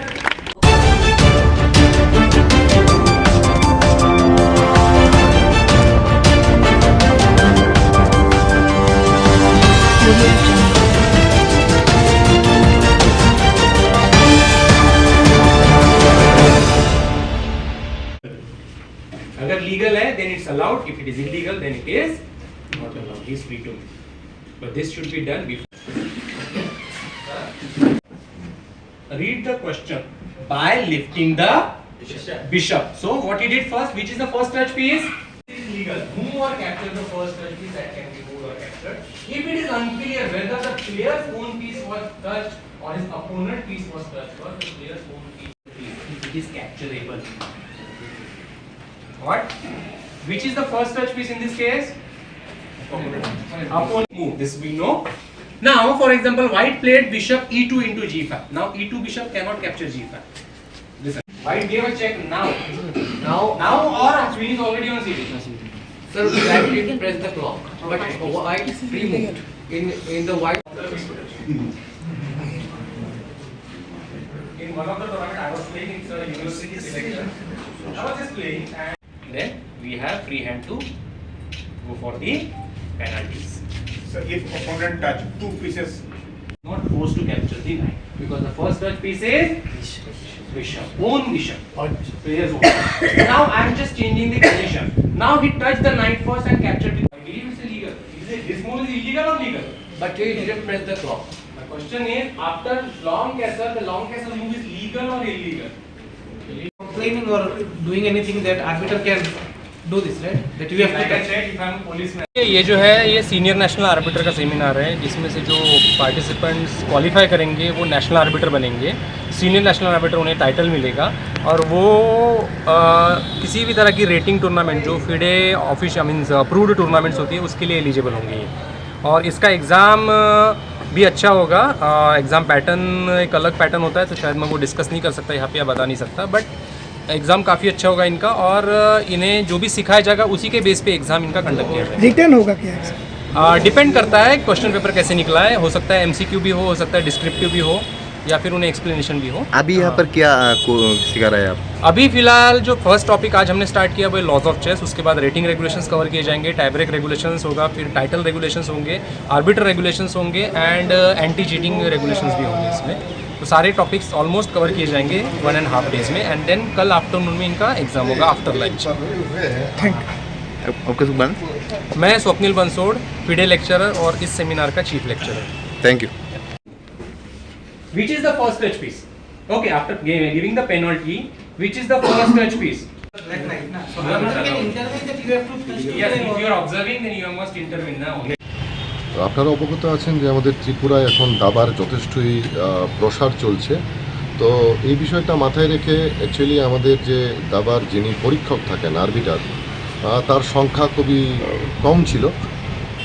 अगर लीगल है, then it's allowed. If it is illegal, then it is not allowed. He is free to make. But this should be done before. Read the question. By lifting the bishop. So what he did first? Which is the first touch piece? It is legal. Move or capture the first touch piece that can be moved or captured. If it is unclear whether the player's own piece was touched or his opponent piece was touched first, the player's own piece. If it is capturable. What? Which is the first touch piece in this case? Opponent. Move. This we know. Now, for example, white played bishop e two into g five. Now e two bishop cannot capture g five. Listen. White gave a check now. Now, now or queen is already on c two. Sir, black didn't press the clock, but white free moved. In in the white. In one of the tournament I was playing, it's a university selection. I was just playing and then we have free hand to go for the penalties. So if opponent touch two pieces, not forced to capture the knight because the first touch piece is bishop, own bishop. Player's own. Now I am just changing the condition. Now he touched the knight first and captured the. I believe it's illegal. Is it, this move is illegal or legal? But he didn't press the clock. My question is, after long castle, the long castle move is legal or illegal? Complaining or doing anything that arbiter can do this, right? That you have to touch. Like I said, if I'm a policeman. ये जो है, ये senior national orbiter का सेमिनार है, जिसमें से जो participants qualify करेंगे वो नेशनल आर्बिटर बनेंगे। सीनियर नेशनल आर्बिटर उन्हें टाइटल मिलेगा और वो अ, किसी भी तरह की रेटिंग टूर्नामेंट जो FIDE official, means approved tournaments होती है, उसके लिए एलिजिबल होंगे ये। और इसका एग्ज़ाम भी अच्छा होगा। एग्ज़ाम पैटर्न एक अलग पैटर्न होता है, तो शायद मैं वो डिस्कस नहीं कर सकता यहाँ पे या बता नहीं सकता, बट एग्ज़ाम काफ़ी अच्छा होगा इनका। और इन्हें जो भी सिखाया जाएगा उसी के बेस पे एग्ज़ाम इनका कंडक्ट किया जाएगा। रिटर्न होगा क्या? डिपेंड करता है क्वेश्चन पेपर कैसे निकला है। हो सकता है एमसीक्यू भी हो, हो सकता है डिस्क्रिप्टिव भी हो, या फिर उन्हें एक्सप्लेनेशन भी हो। अभी यहाँ पर क्या, आ, को सिखा रहे हैं आप? अभी फिलहाल जो फर्स्ट टॉपिक आज हमने स्टार्ट किया वो लॉज ऑफ चेस, उसके बाद रेटिंग रेगुलेशंस कवर किए जाएंगे, टाई ब्रेक रेगुलेशंस होगा, फिर टाइटल रेगुलेशंस होंगे, आर्बिटर रेगुलेशंस होंगे एंड एंटी चीटिंग रेगुलेशंस भी होंगे इसमें। सारे टॉपिक्स ऑलमोस्ट कवर किए जाएंगे वन एंड हाफ डेज में, एंड देन कल आफ्टरनून में इनका एग्जाम होगा आफ्टर लंच। Thank you. आपका शुभ नाम? मैं स्वप्निल बंसोड़, फिडे लेक्चरर और इस सेमिनार का chief lecturer. Thank you. Which is the first touch piece? Okay, after gi- giving the penalty, which is the first touch piece? Black knight, na? So, I'm not an interview that you have to touch. Yes, if you are observing, then you must intervene now. আপনারা অবগত আছেন যে আমাদের ত্রিপুরায় এখন দাবার যথেষ্টই আহ, প্রসার চলছে। তো এই বিষয়টা মাথায় রেখে অ্যাকচুয়ালি আমাদের যে দাবার যিনি পরীক্ষক থাকেন, আরবিটার, আহ, তার সংখ্যা খুবই আহ, কম ছিল।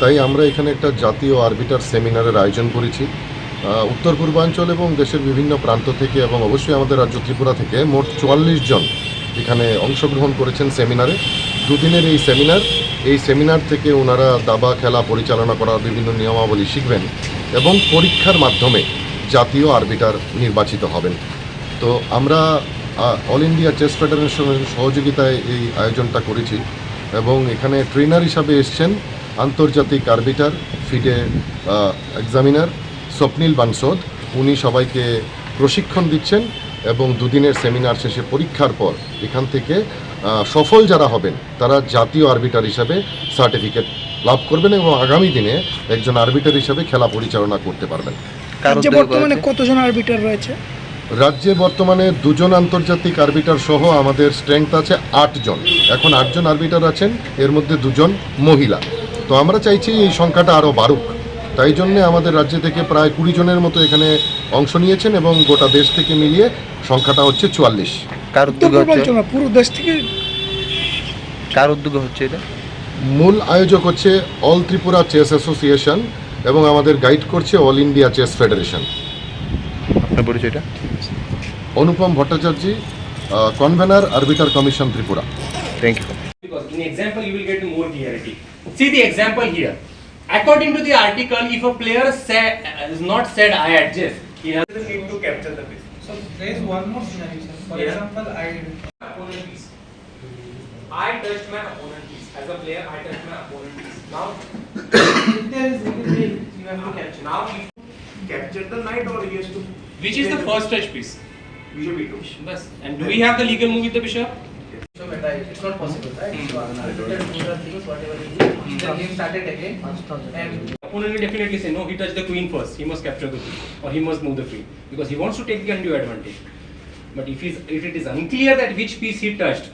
তাই আমরা এখানে একটা জাতীয় আরবিটার সেমিনারের আয়োজন করেছি। আহ, উত্তর পূর্বাঞ্চল এবং দেশের বিভিন্ন প্রান্ত থেকে এবং অবশ্যই আমাদের রাজ্য ত্রিপুরা থেকে মোট চুয়াল্লিশ জন এখানে অংশগ্রহণ করেছেন সেমিনারে। দুদিনের এই সেমিনার, এই সেমিনার থেকে ওনারা দাবা খেলা পরিচালনা করার বিভিন্ন নিয়মাবলী শিখবেন এবং পরীক্ষার মাধ্যমে জাতীয় আরবিটার নির্বাচিত হবেন। তো আমরা অল ইন্ডিয়া চেস ফেডারেশনের সহযোগিতায় এই আয়োজনটা করেছি এবং এখানে ট্রেনার হিসাবে এসছেন আন্তর্জাতিক আরবিটার, ফিডে এক্সামিনার স্বপ্নিল বানসোদ। উনি সবাইকে প্রশিক্ষণ দিচ্ছেন এবং দুদিনের সেমিনার শেষে পরীক্ষার পর এখান থেকে আহ, সফল যারা হবেন তারা জাতীয় আরবিটার হিসাবে সার্টিফিকেট লাভ করবেন এবং আগামী দিনে একজন আরবিটার হিসাবে খেলা পরিচালনা করতে পারবেন। কার রাজ্যে উদ্যোগে বর্তমানে করা হচ্ছে? কতজন আরবিটার রয়েছে? রাজ্যে বর্তমানে দুজন আন্তর্জাতিক আরবিটার সহ আমাদের স্ট্রেংথ আছে আটজন। এখন আটজন আরবিটার আছেন, এর মধ্যে দুজন মহিলা। তো আমরা চাইছি এই সংখ্যাটা আরও বাড়ুক। তাই জন্য আমাদের রাজ্য থেকে প্রায় কুড়ি জনের মতো এখানে অংশ নিয়েছেন এবং গোটা দেশ থেকে মিলিয়ে সংখ্যাটা হচ্ছে চুয়াল্লিশ। কার উত্তর উদ্যোগে হচ্ছে? পূর্বাঞ্চল না, পুরো দেশ থেকে। কার উদ্যোগে হচ্ছে এটা? মূল আয়োজক হচ্ছে অল ত্রিপুরা চেস অ্যাসোসিয়েশন এবং আমাদের গাইড করছে অল ইন্ডিয়া চেস ফেডারেশন। আপনার পরিচয়টা? Anupam Bhattacharya, convener arbiter commission Tripura. Thank you. Because in example, you will get more clarity. See the example here. According to the article, if a player say, is not said "I adjust," he has the need to capture the piece. So there is one more scenario, sir. For Yeah. Example, I Opponent piece. I touched my opponent piece. As a player, I touched my opponent piece. Now, if there is legal way, you have to capture. Now, if Capture the knight or he has to. Which is the first touch piece? Bishop e two. Bas. And do we have the legal move with the bishop? So, but I, it's not possible, right? So, I have to tell two other things, whatever it is. The game started again. And Opponent will definitely say, "No, he touched the queen first. He must capture the queen, or he must move the queen, because he wants to take the undue advantage." But if he's, if it is unclear that which piece he touched,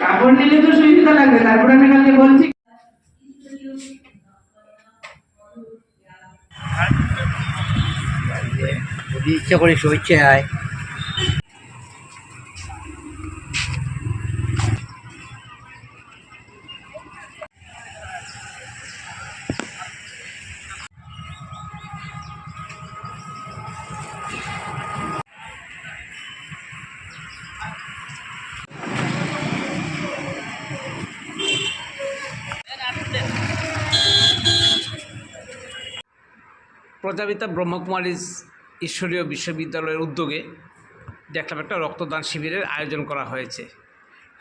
কাপড় নিলে তো সুবিধা লাগবে, তারপরে আমি কালকে বলছি। যদি ইচ্ছা করে শুভেচ্ছা হয়। প্রজাপিতা ব্রহ্মকুমারী ঈশ্বরীয় বিশ্ববিদ্যালয়ের উদ্যোগে দেখলাম একটা রক্তদান শিবিরের আয়োজন করা হয়েছে।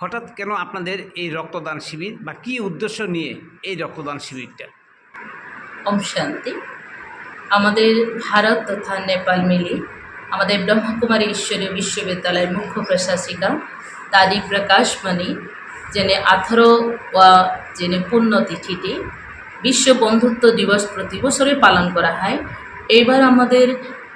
হঠাৎ কেন আপনাদের এই রক্তদান শিবির বা কী উদ্দেশ্য নিয়ে এই রক্তদান শিবিরটা? ওম শান্তি। আমাদের ভারত তথা নেপাল মিলে আমাদের ব্রহ্মকুমারী ঈশ্বরীয় বিশ্ববিদ্যালয়ের মুখ্য প্রশাসিকা দাদি প্রকাশমণি, যিনি আঠারো ওয়া যিনি পুণ্যতিথিটি বিশ্ব বন্ধুত্ব দিবস প্রতি বছরই পালন করা হয়। এইবার আমাদের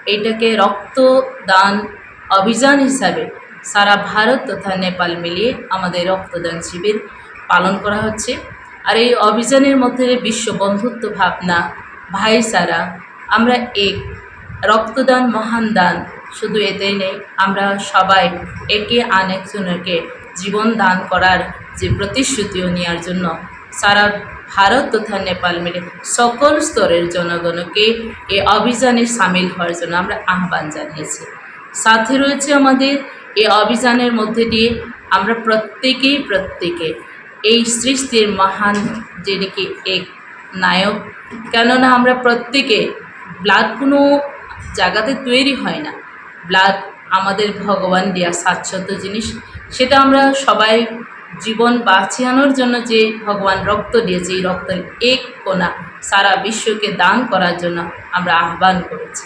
এটাকে রক্তদান অভিযান হিসাবে সারা ভারত তথা নেপাল মিলিয়ে আমাদের রক্তদান শিবির পালন করা হচ্ছে। আর এই অভিযানের মধ্যে বিশ্ব বন্ধুত্ব ভাবনা, ভাইচারা, আমরা এক, রক্তদান মহান দান। শুধু এটাই নেই, আমরা সবাই একে আনেকজনকে জীবন দান করার যে প্রতিশ্রুতিও নেওয়ার জন্য সারা ভারত তথা নেপাল মিলে সকল স্তরের জনগণকে এই অভিযানে সামিল হওয়ার জন্য আমরা আহ্বান জানিয়েছি। সাথে রয়েছে আমাদের এই অভিযানের মধ্যে দিয়ে আমরা প্রত্যেকেই প্রত্যেকে এই সৃষ্টির মহান, যিনি কি এক নায়ক, কেননা আমরা প্রত্যেকে ব্লাড কোনো জায়গাতে তৈরি হয় না। ব্লাড আমাদের ভগবান দেয়া শাশ্বত জিনিস, সেটা আমরা সবাই জীবন বাঁচিয়ানোর জন্য যে ভগবান রক্ত দিয়েছে, এই রক্তের এক কণা সারা বিশ্বকে দান করার জন্য আমরা আহ্বান করেছি।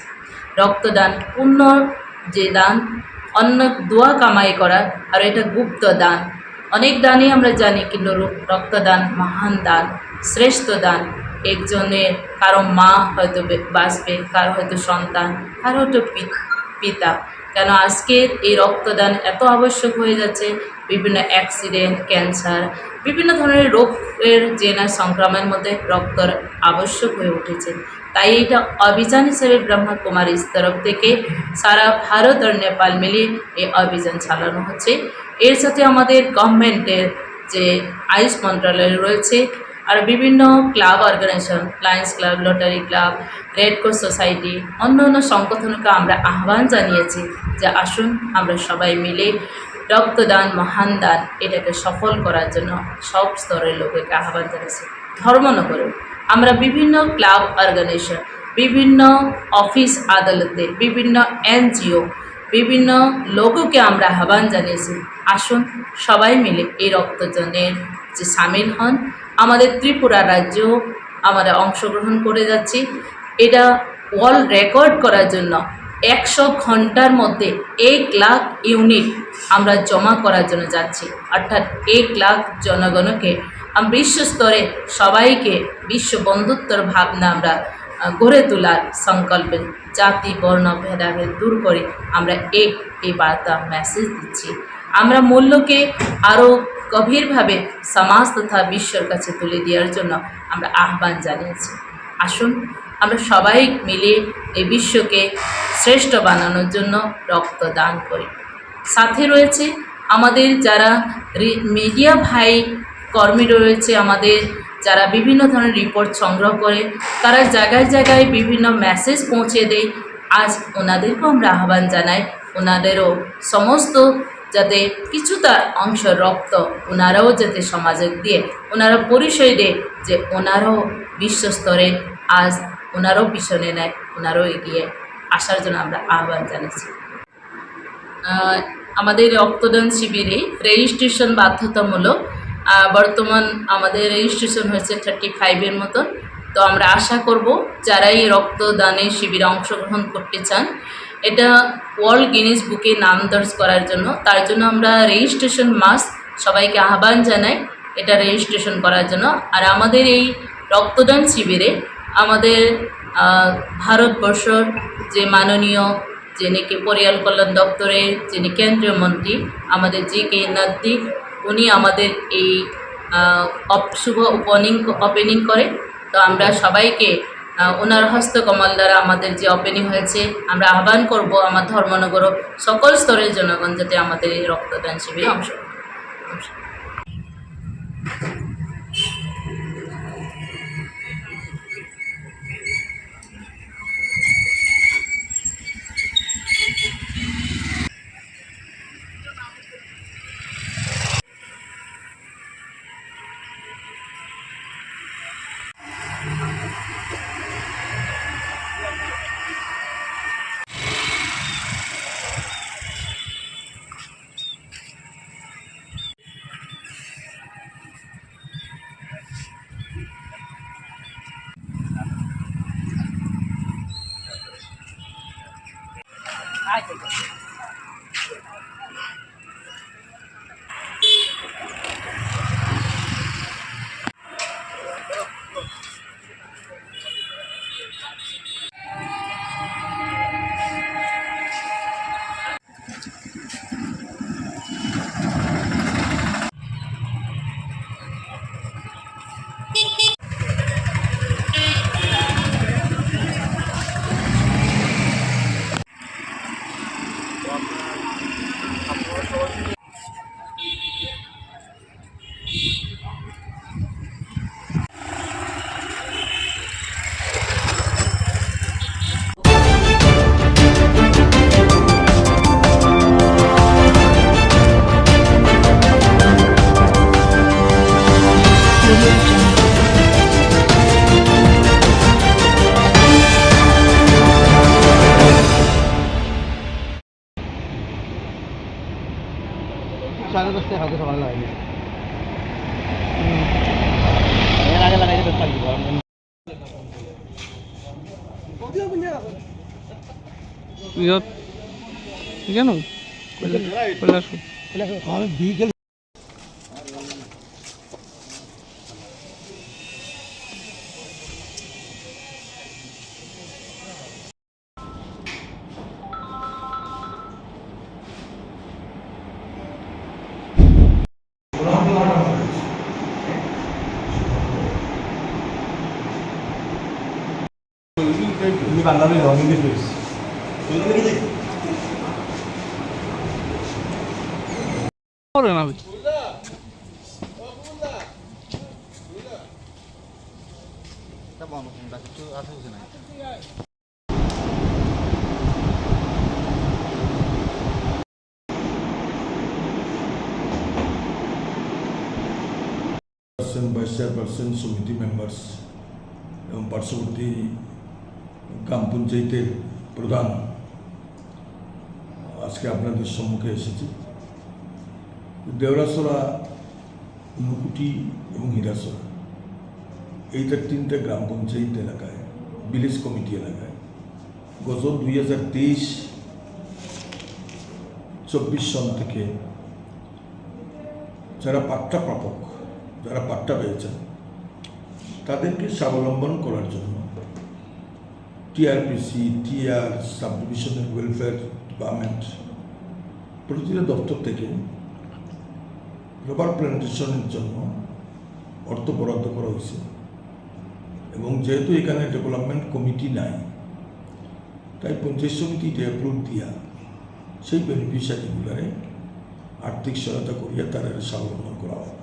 রক্তদান পুণ্য যে দান, অন্য দোয়া কামাই করা, আর এটা গুপ্ত দান। অনেক দানই আমরা জানি, কিন্তু র-, রক্তদান মহান দান, শ্রেষ্ঠ দান। একজনের, কারো মা হয়তো বে-, বাঁচবে, কারো হয়তো সন্তান, কারো হয়তো পি-, পিতা। কেন আজকের এই রক্তদান এত আবশ্যক হয়ে যাচ্ছে? বিভিন্ন অ্যাক্সিডেন্ট, ক্যান্সার, বিভিন্ন ধরনের রোগের যে না সংক্রমণের মধ্যে রক্তর আবশ্যক হয়ে উঠেছে। তাই এটা অভিযান হিসেবে ব্রহ্মকুমারীজ তরফ থেকে সারা ভারত আর নেপাল মিলিয়ে এই অভিযান চালানো হচ্ছে। এর সাথে আমাদের গভর্নমেন্টের যে আয়ুষ মন্ত্রণালয় রয়েছে, আর বিভিন্ন club organisation, Lions Club, Rotary Club, Red Cross Society, অন্য অন্য সংগঠনকে আমরা আহ্বান জানিয়েছি যে আসুন আমরা সবাই মিলে রক্তদান, মহান দান এটাকে সফল করার জন্য সব স্তরের লোকেকে আহ্বান জানিয়েছি। ধর্মনগরে আমরা বিভিন্ন ক্লাব অর্গানাইজেশন, বিভিন্ন অফিস আদালতে, বিভিন্ন এনজিও, বিভিন্ন লোককে আমরা আহ্বান জানিয়েছি, আসুন সবাই মিলে এই রক্তদানের যে সামিল হন। আমাদের ত্রিপুরা রাজ্য আমরা অংশগ্রহণ করে যাচ্ছি। এটা ওয়ার্ল্ড রেকর্ড করার জন্য একশো ঘন্টার মধ্যে এক লাখ ইউনিট আমরা জমা করার জন্য যাচ্ছি, অর্থাৎ এক লাখ জনগণকে আম-, বিশ্ব স্তরে সবাইকে বিশ্ব বন্ধুত্বর ভাবনা আমরা, আহ, গড়ে তোলার সংকল্পে জাতি বর্ণ ভেদাভেদ দূর করে আমরা এক এই বার্তা মেসেজ দিচ্ছি। আমরা মূল্যকে আরও গভীরভাবে সমাজ তথা বিশ্বর কাছে তুলে দেওয়ার জন্য আমরা আহ্বান জানিয়েছি। আসুন আমরা সবাই মিলে এই বিশ্বকে শ্রেষ্ঠ বানানোর জন্য রক্তদান করি। সাথে রয়েছে আমাদের যারা রি-, মিডিয়া ভাই কর্মী রয়েছে, আমাদের যারা বিভিন্ন ধরনের রিপোর্ট সংগ্রহ করে, তারা জায়গায় জায়গায় বিভিন্ন মেসেজ পৌঁছে দেয়। আজ ওনাদেরকেও আমরা আহ্বান জানাই, ওনাদেরও সমস্ত যাতে কিছুটা অংশ রক্ত ওনারাও যাতে সমাজে দিয়ে ওনারা পরিচয় দেয় যে ওনারাও বিশ্বস্তরে আজ ওনারাও পিছনে নেয়, ওনারাও এগিয়ে আসার জন্য আমরা আহ্বান জানাচ্ছি। আহ, আমাদের রক্তদান শিবিরে রেজিস্ট্রেশন বাধ্যতামূলক। আহ, বর্তমান আমাদের রেজিস্ট্রেশন হয়েছে থার্টি ফাইভের মতন। তো আমরা আশা করব যারা এই রক্তদানের শিবিরে অংশগ্রহণ করতে চান, এটা ওয়ার্ল্ড গিনেস বুকে নাম দর্জ করার জন্য, তার জন্য আমরা রেজিস্ট্রেশন মাস্ট সবাইকে আহ্বান জানাই এটা রেজিস্ট্রেশন করার জন্য। আর আমাদের এই রক্তদান শিবিরে আমাদের, আহ, ভারতবর্ষর যে মাননীয়, যিনি কি পরিয়াল কল্যাণ দপ্তরের যিনি কেন্দ্রীয় মন্ত্রী, আমাদের জি কে নাদ্দি, উনি আমাদের এই, আহ, অপ-, শুভ ওপেনিং, ওপেনিং করে। তো আমরা সবাইকে, আহ, ওনার হস্তকমল দ্বারা আমাদের যে ওপেনিং হয়েছে, আমরা আহ্বান করব আমার ধর্মনগর সকল স্তরের জনগণ যাতে আমাদের এই রক্তদান শিবিরে অংশগ্রহণ করে। সাড়ে দশটায় কালকে সকালে লাগাই দিয়েছে। এর আগে লাগাই দিতে পারি। ইয়াত, ইয়ানো? কৈলাশহৰ। আমি বিকেল চেয়ারপারসন, ভাইস চেয়ারপারসন, সমিতি মেম্বার্স এবং পার্শ্ববর্তী গ্রাম পঞ্চায়েতের প্রধান আজকে আপনাদের সম্মুখে এসেছি। দেওরাছড়া, ঊনকোটি এবং হীরাছড়া, এই তার তিনটা গ্রাম পঞ্চায়েত এলাকায়, ভিলেজ কমিটি এলাকায় গত দুই হাজার তেইশ চব্বিশ সন থেকে যারা পাট্টা প্রাপক, যারা পাট্টা পেয়েছেন, তাদেরকে স্বাবলম্বন করার জন্য TRPC, TR, subdivisional welfare department, প্রতিটা দপ্তর থেকে রাবার প্ল্যান্টেশনের জন্য অর্থ বরাদ্দ করা হয়েছে। এবং যেহেতু এখানে ডেভেলপমেন্ট কমিটি নাই, তাই পঞ্চায়েত সমিতিতে অ্যাপ্রুভ দিয়া সেই বেনিফিশিয়ারিগুলারে আর্থিক সহায়তা করিয়া তাদের স্বাবলম্বন করা হয়।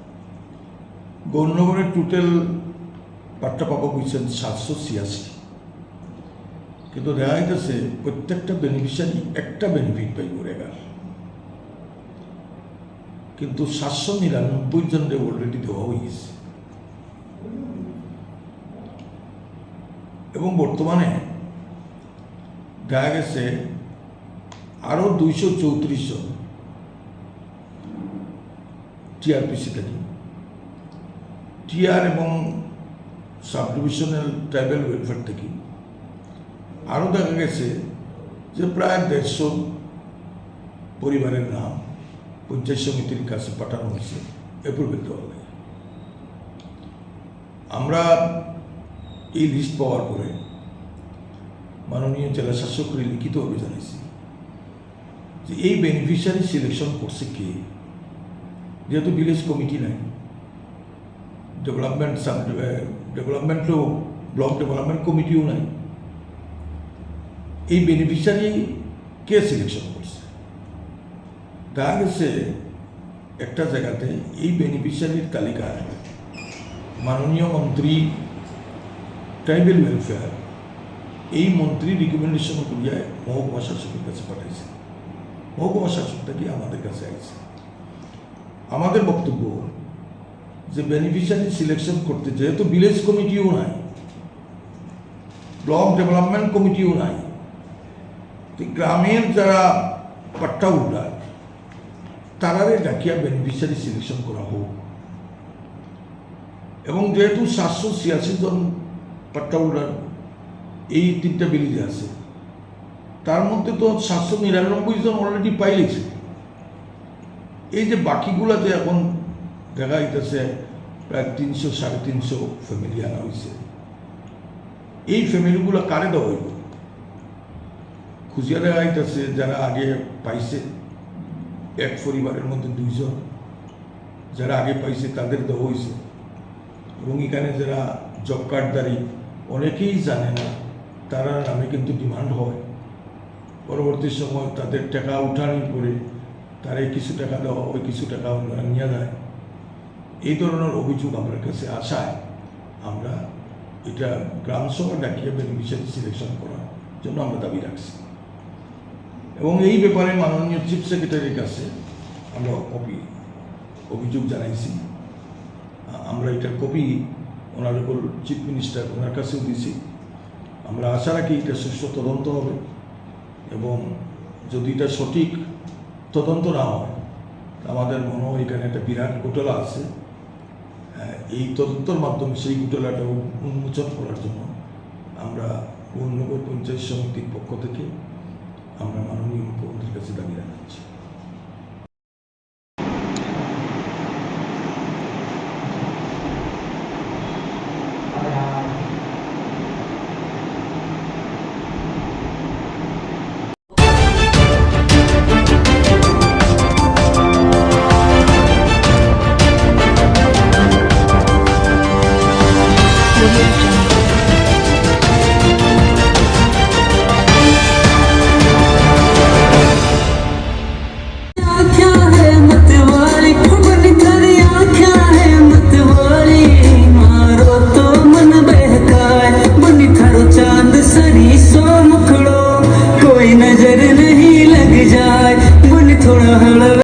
গৌরনগরে টোটাল পাট্টা প্রাপক হয়েছেন সাতশো ছিয়াশি, কিন্তু দেখা যাইতেছে প্রত্যেকটা বেনিফিশিয়ারি একটা বেনিফিট পাইব রেগার, কিন্তু সাতশো নিরানব্বই জনরে অলরেডি দেওয়া হয়ে গেছে। এবং বর্তমানে দেখা গেছে আরও দুইশো চৌত্রিশ জন টিআরপিসি থেকে, টিআর এবং সাবডিভিশনাল ট্রাইবাল ওয়েলফেয়ার থেকে আরও দেখা গেছে যে প্রায় দেড়শো পরিবারের নাম পঞ্চায়েত সমিতির কাছে পাঠানো হয়েছে অ্যাপ্রুভেল দেওয়ার লাগে। আমরা এই লিস্ট পাওয়ার পরে মাননীয় জেলা শাসককে লিখিতভাবে জানাইছি যে এই বেনিফিশিয়ারি সিলেকশন করছে কে, যেহেতু ভিলেজ কমিটি নাই, ডেভেলপমেন্ট সাব, ডেভেলপমেন্টও, ব্লক ডেভেলপমেন্ট কমিটিও নাই, এই বেনিফিশিয়ারি কে সিলেকশন করছে? দেখা গেছে একটা জায়গাতে এই বেনিফিশিয়ারির তালিকায় মাননীয় মন্ত্রী ট্রাইবাল ওয়েলফেয়ার, এই মন্ত্রী রিকমেন্ডেশন করিয়া মহকুমা শাসকের কাছে পাঠাইছে, মহকুমা শাসক থেকে আমাদের কাছে আইছে। আমাদের বক্তব্য যে বেনিফিশিয়ারি সিলেকশন করতে যেহেতু ভিলেজ কমিটিও নাই, ব্লক ডেভেলপমেন্ট কমিটিও নাই, তো গ্রামের যারা পাট্টা হোল্ডার, তারারে ডাকিয়া বেনিফিশিয়ারি সিলেকশন করা হোক। এবং যেহেতু সাতশো ছিয়াশি জন পাট্টা হোল্ডার এই তিনটা ভিলেজে আছে, তার মধ্যে তো সাতশো নিরানব্বই জন অলরেডি পাইলেছে। এই যে বাকিগুলা যে এখন দেখা যাইতেছে প্রায় তিনশো, সাড়ে তিনশো ফ্যামিলি আনা হয়েছে, এই ফ্যামিলিগুলা কারে দেওয়া হইব? খুঁজিয়া দেখা যাইতেছে যারা আগে পাইছে, এক পরিবারের মধ্যে দুইজন, যারা আগে পাইছে তাদের দেওয়া হয়েছে। এবং এখানে যারা জব কার্ডধারী, অনেকেই জানে না, তারা নামে কিন্তু ডিমান্ড হয়। পরবর্তী সময় তাদের টাকা উঠানির পরে তারা কিছু টাকা দেওয়া হয়, কিছু টাকা ওনারা নিয়ে যায়। এই ধরনের অভিযোগ আমার কাছে আসায় আমরা এটা গ্রাম সভা ডাকিয়ে বেনিফিশিয়ারি সিলেকশন করার জন্য আমরা দাবি রাখছি। এবং এই ব্যাপারে মাননীয় চিফ সেক্রেটারির কাছে আমরা অভি-, অভিযোগ জানাইছি। আ-, আমরা আমরা এটার কপি অনারেবল চিফ মিনিস্টার ওনার কাছেও দিছি। আমরা আশা রাখি এটা সুষ্ঠু তদন্ত হবে এবং যদি এটা সঠিক তদন্ত না হয়, আমাদের মনে হয় এখানে একটা বিরাট ঘোটালা আছে। আহ, এই তদন্তর মাধ্যমে সেই ঘোটালাটা উন-, উন্মোচন করার জন্য আমরা গৌরনগর পঞ্চায়েত সমিতির পক্ষ থেকে আমরা মাননীয় মুখ্যমন্ত্রীর কাছে দাবি জানাচ্ছি। आँख्या है मत वाली, बड़ी थारी आँख्या है मत वाली, मारो तो मन बहकाए, बनी थारो चांद सरी सो मुखड़ो, कोई नजर नहीं लग जाए, बनी थोड़ा हड़वे।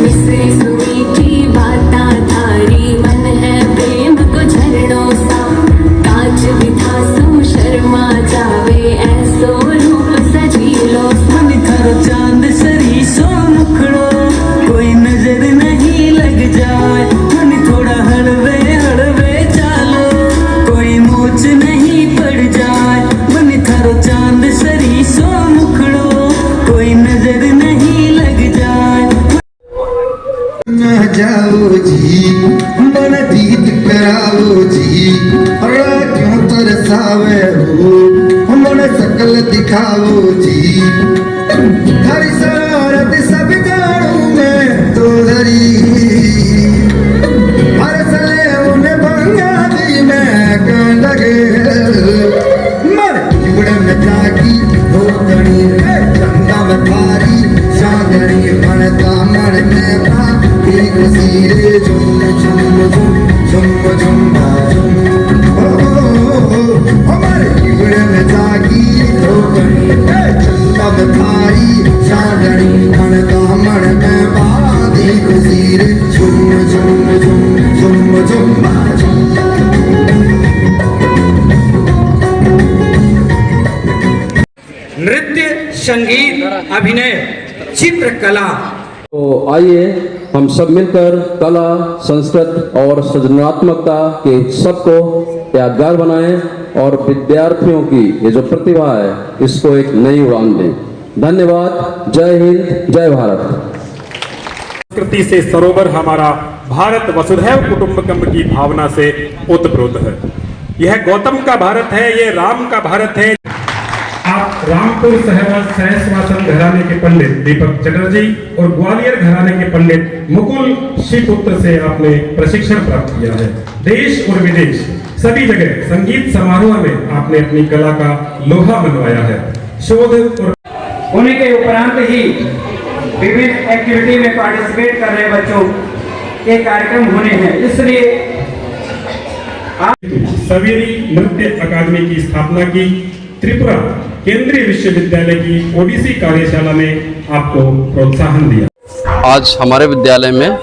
मिश्री सुई की बातां थारी, मन है प्रेम को झरनों सा। कांच भी थासू शर्मा जावे, ऐसो रूप सजीलो सा। मन थारो चांद सरी सो मुखड़ो, कोई नजर नहीं लग जाए। मन थोड़ा हलवे हलवे चालो, कोई मोच नहीं पड़ जाए। मन थारो चांद सरी सो मुखड़ो, कोई नजर नहीं लग जाए। ना जाओ जी, मन प्रीत कराओ जी, राह क्यों तरसावे हो, मन शकल दिखाओ जी। थारी शरारत सब जानू मैं तो डरी, हर सले उन्हें भंगा दी मैं कांड गे। मर जीवड़े में जागी धोतनी रे, चंदा में थारी चांदनी, मन का मन में बाती खुशी रे, झुम झुम झुम, झुम झुम झुम। ओ, ओ, ओ, ओ, ओ, मर जीवड़े में जागी धोतनी रे, चंदा में थारी चांदनी, मन का मन में बाती खुशी रे, झुम झुम झुम, झुम झुम झुम। नृत्य, संगीत, अभिनय, चित्रकला। तो आइए, हम सब मिलकर कला, संस्कृत और सृजनात्मकता के उत्सव को यादगार बनाएं और विद्यार्थियों की ये जो प्रतिभा है, इसको एक नई उड़ान दें। धन्यवाद। जय हिंद, जय भारत। संस्कृति से सरोवर हमारा भारत वसुधैव कुटुंबकम की भावना से ओतप्रोत है। यह गौतम का भारत है, ये राम का भारत है। आप रामपुर सहवास सहस्वासन घराने के पंडित दीपक चटर्जी और ग्वालियर घराने के पंडित मुकुल श्रीपुत्र से आपने प्रशिक्षण प्राप्त किया है। देश और विदेश सभी जगह संगीत समारोह में आपने अपनी कला का लोहा मनवाया है। शोध और होने के उपरांत ही विभिन्न एक्टिविटी में पार्टिसिपेट कर रहे बच्चों के कार्यक्रम होने हैं, इसलिए आप सवेरी नृत्य अकादमी की स्थापना की, त्रिपुरा केंद्रीय विश्वविद्यालय की ओडिसी कार्यशाला में आपको प्रोत्साहन दिया। आज हमारे विद्यालय में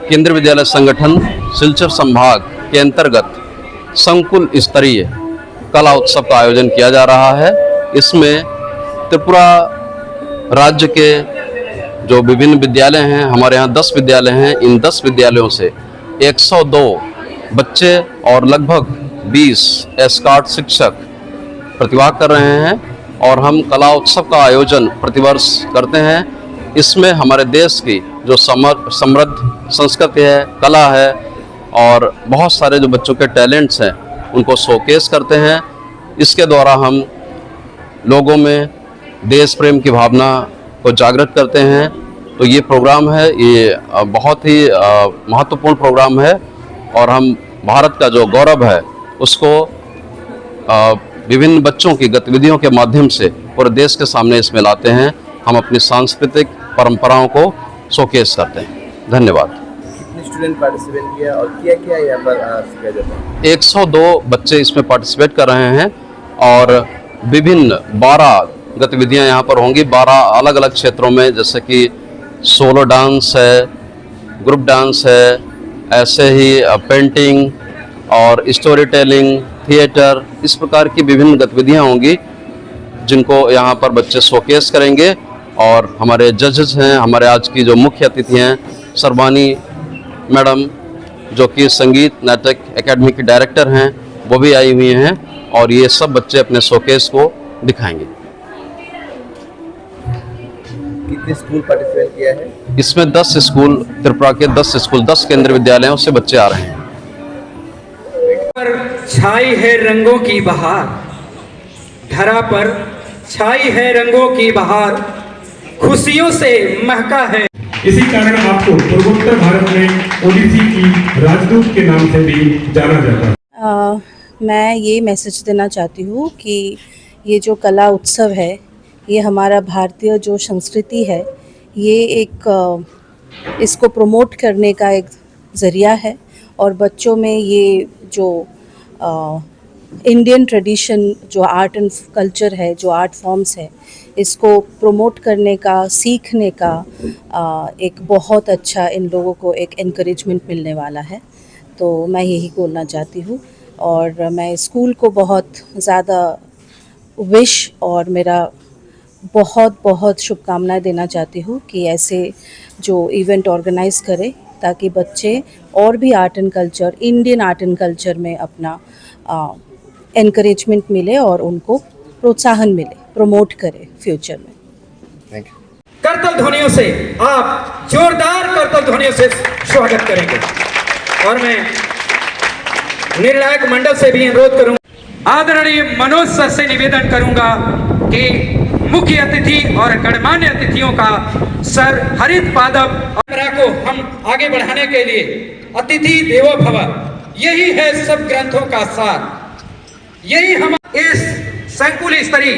केंद्रीय विद्यालय संगठन सिलचर संभाग के अंतर्गत संकुल स्तरीय कला उत्सव का आयोजन किया जा रहा है। इसमें त्रिपुरा राज्य के जो विभिन्न विद्यालय हैं, हमारे यहाँ दस विद्यालय हैं, इन दस विद्यालयों से एक सौ दो बच्चे और लगभग बीस एस्कॉर्ट शिक्षक प्रतिभाग कर रहे हैं और हम कला उत्सव का आयोजन प्रतिवर्ष करते हैं। इसमें हमारे देश की जो समर-, समृद्ध संस्कृति है, कला है और बहुत सारे जो बच्चों के टैलेंट्स हैं, उनको शोकेस करते हैं। इसके द्वारा हम लोगों में देश प्रेम की भावना को जागृत करते हैं। तो ये प्रोग्राम है, ये, अ, बहुत ही, अ, महत्वपूर्ण प्रोग्राम है और हम भारत का जो गौरव है उसको, अ, विभिन्न बच्चों की गतिविधियों के माध्यम से पूरे देश के सामने इसमें लाते हैं। हम अपनी सांस्कृतिक परंपराओं को शोकेस करते हैं। धन्यवाद। कितने स्टूडेंट पार्टिसिपेट किया और क्या क्या यहाँ पर, अ, सिखाया जाता है? एक सौ दो बच्चे इसमें पार्टिसिपेट कर रहे हैं और विभिन्न बारह गतिविधियां यहाँ पर होंगी, बारह अलग-अलग क्षेत्रों में, जैसे कि सोलो डांस है, ग्रुप डांस है, ऐसे ही, अ, पेंटिंग और स्टोरी टेलिंग, थिएटर, इस प्रकार की विभिन्न गतिविधियां होंगी, जिनको यहाँ पर बच्चे शोकेस करेंगे। और हमारे जजेस हैं, हमारे आज की जो मुख्य अतिथि हैं, सरबानी मैडम, जो कि संगीत नाटक एकेडमी की डायरेक्टर हैं, वो भी आई हुई हैं और ये सब बच्चे अपने शोकेस को दिखाएंगे। कितने स्कूल पार्टिसिपेट किया है? इसमें दस स्कूल, त्रिपुरा के दस स्कूल, दस केंद्रीय विद्यालयों से बच्चे आ रहे हैं। पर छाई है रंगों की बहार, धरा पर छाई है रंगों की बहार, खुशियों से महका है। इसी कारण आपको पूर्वोत्तर भारत में ओडिसी की राजदूत के नाम से भी जाना जाता है। अ, मैं ये मैसेज देना चाहती हूँ कि ये जो कला उत्सव है, ये हमारा भारतीय जो संस्कृति है, ये एक, अ, इसको प्रमोट करने का एक ज़रिया है और बच्चों में ये जो, अ, इंडियन ट्रेडिशन, जो आर्ट एंड कल्चर है, जो आर्ट फॉर्म्स है, इसको प्रमोट करने का, सीखने का, अ, एक बहुत अच्छा इन लोगों को एक एनकरेजमेंट मिलने वाला है। तो मैं यही बोलना चाहती हूँ और मैं स्कूल को बहुत ज़्यादा विश और मेरा बहुत, बहुत शुभकामनाएं देना चाहती हूँ कि ऐसे जो इवेंट ऑर्गेनाइज करें, ताकि बच्चे और भी art and culture, Indian art and culture में अपना, अ, एनकरेजमेंट मिले और उनको प्रोत्साहन मिले, प्रमोट करें फ्यूचर में। Thank you. करतल ध्वनियों से, आप जोरदार करतल ध्वनियों से स्वागत करेंगे। और मैं निर्णायक मंडल से भी अनुरोध करूंगा, आदरणीय मनोज सर से निवेदन करूंगा कि मुख्य अतिथि और गणमान्य अतिथियों का सर हरित पादप और को हम आगे बढ़ाने के लिए अतिथि देवो भव, यही है सब ग्रंथों का सार। यही हम इस संकुल स्तरीय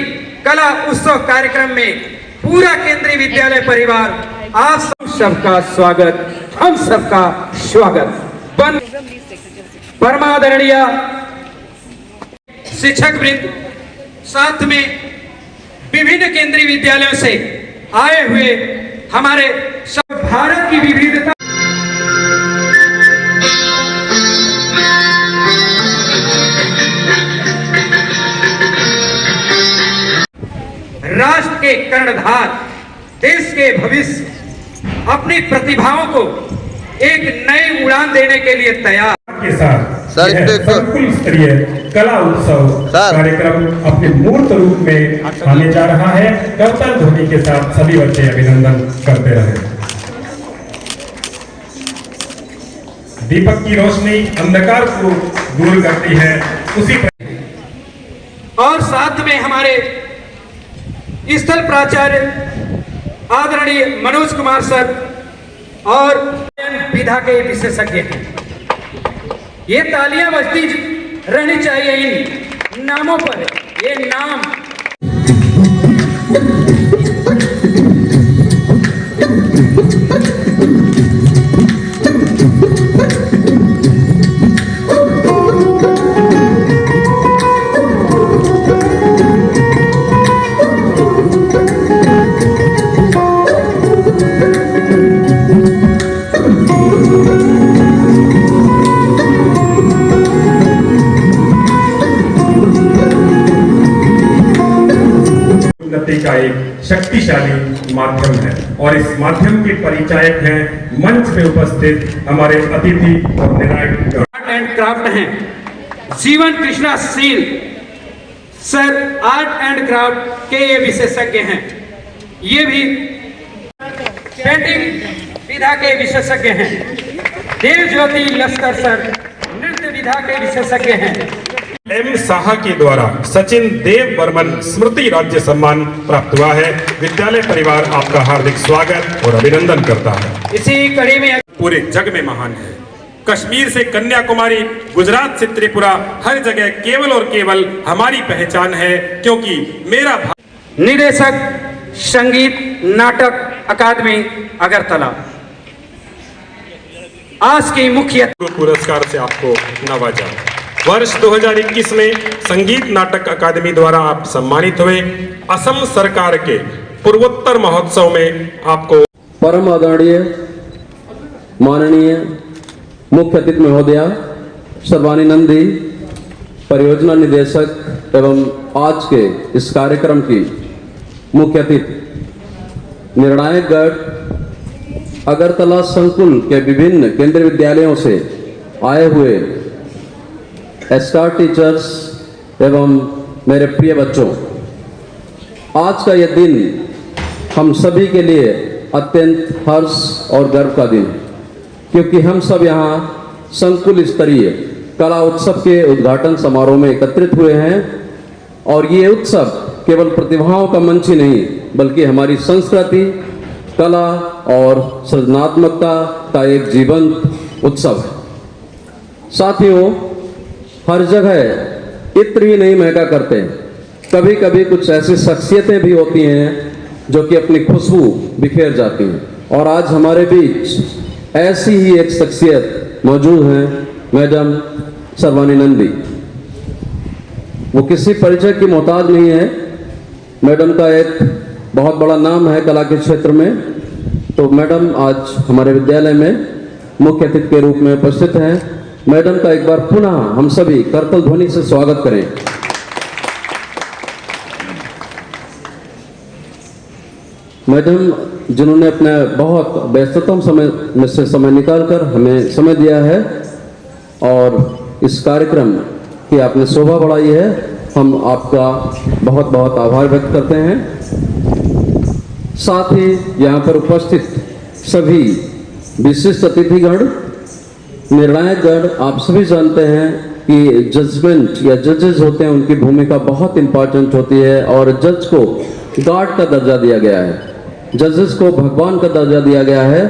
कला उत्सव कार्यक्रम में पूरा केंद्रीय विद्यालय परिवार आप सब, सबका स्वागत, हम सबका स्वागत। बन परमादरणीय शिक्षक वृंद, साथ में विभिन्न केंद्रीय विद्यालयों से आए हुए हमारे सब भारत की विविधता, राष्ट्र के कर्णधार, देश के भविष्य, अपनी प्रतिभाओं को एक नई उड़ान देने के लिए तैयार। के साथ सर, यह एक तो संकुल स्तरीय कला उत्सव सर। कार्यक्रम अपने मूर्त रूप में आने जा रहा है। करताल ध्वनि के साथ सभी बच्चे अभिनंदन करते रहे। दीपक की रोशनी अंधकार को दूर करती है, उसी प्रकार और साथ में हमारे स्थल प्राचार्य आदरणीय मनोज कुमार सर और विधा के विशेषज्ञ हैं। ये तालियां बजती रहनी चाहिए इन नामों पर। ये नाम उन्नति का एक शक्तिशाली माध्यम है और इस माध्यम के परिचायक हैं मंच में उपस्थित हमारे अतिथि और निर्णायक। आर्ट एंड क्राफ्ट हैं। जीवन Krishna seal sir art and craft के ये विशेषज्ञ हैं। ये भी पेंटिंग विधा के विशेषज्ञ हैं। देव ज्योति लश्कर सर नृत्य विधा के विशेषज्ञ हैं। एम साहा के द्वारा सचिन देव बर्मन स्मृति राज्य सम्मान प्राप्त हुआ है। विद्यालय परिवार आपका हार्दिक स्वागत और अभिनंदन करता है। इसी कड़ी में पूरे जग में महान है। कश्मीर से कन्याकुमारी, गुजरात से त्रिपुरा, हर जगह केवल और केवल हमारी पहचान है, क्योंकि मेरा भा- निदेशक संगीत नाटक अकादमी अगरतला। आज की मुख्य पुरस्कार से आपको नवाजा। वर्ष दो हज़ार इक्कीस में संगीत नाटक अकादमी द्वारा आप सम्मानित हुए। असम सरकार के पूर्वोत्तर महोत्सव में आपको परम आदरणीय माननीय मुख्य अतिथि महोदया सर्वानी नंदी, परियोजना निदेशक एवं आज के इस कार्यक्रम की मुख्य अतिथि निर्णायकगढ़ अगरतला संकुल के विभिन्न केंद्रीय विद्यालयों से आए हुए स्टार टीचर्स एवं मेरे प्रिय बच्चों, आज का यह दिन हम सभी के लिए अत्यंत हर्ष और गर्व का दिन है, क्योंकि हम सब यहाँ संकुल स्तरीय कला उत्सव के उद्घाटन समारोह में एकत्रित हुए हैं। और ये उत्सव केवल प्रतिभाओं का मंच ही नहीं, बल्कि हमारी संस्कृति, कला और सृजनात्मकता का एक जीवंत उत्सव है। साथियों, हर जगह इत्र ही नहीं महका करते, कभी-कभी कुछ ऐसी शख्सियतें भी होती हैं जो कि अपनी खुशबू बिखेर जाती हैं, और आज हमारे बीच ऐसी ही एक शख्सियत मौजूद हैं, मैडम सर्वानी नंदी। वो किसी परिचय की मोहताज नहीं है। मैडम का एक बहुत बड़ा नाम है कला के क्षेत्र में। तो मैडम आज हमारे विद्यालय में मुख्य अतिथि के रूप में उपस्थित हैं। मैडम का एक बार पुनः हम सभी करतल ध्वनि से स्वागत करें। मैडम, जिन्होंने अपने बहुत व्यस्ततम समय में से समय निकालकर हमें समय दिया है और इस कार्यक्रम की आपने शोभा बढ़ाई है, हम आपका बहुत बहुत आभार व्यक्त करते हैं। साथ ही यहाँ पर उपस्थित सभी विशिष्ट अतिथिगण, निर्णायकगण, आप सभी जानते हैं कि जजमेंट या जजेस होते हैं, उनकी भूमिका बहुत इंपॉर्टेंट होती है और जज को गॉड का दर्जा दिया गया है, जजेस को भगवान का दर्जा दिया गया है।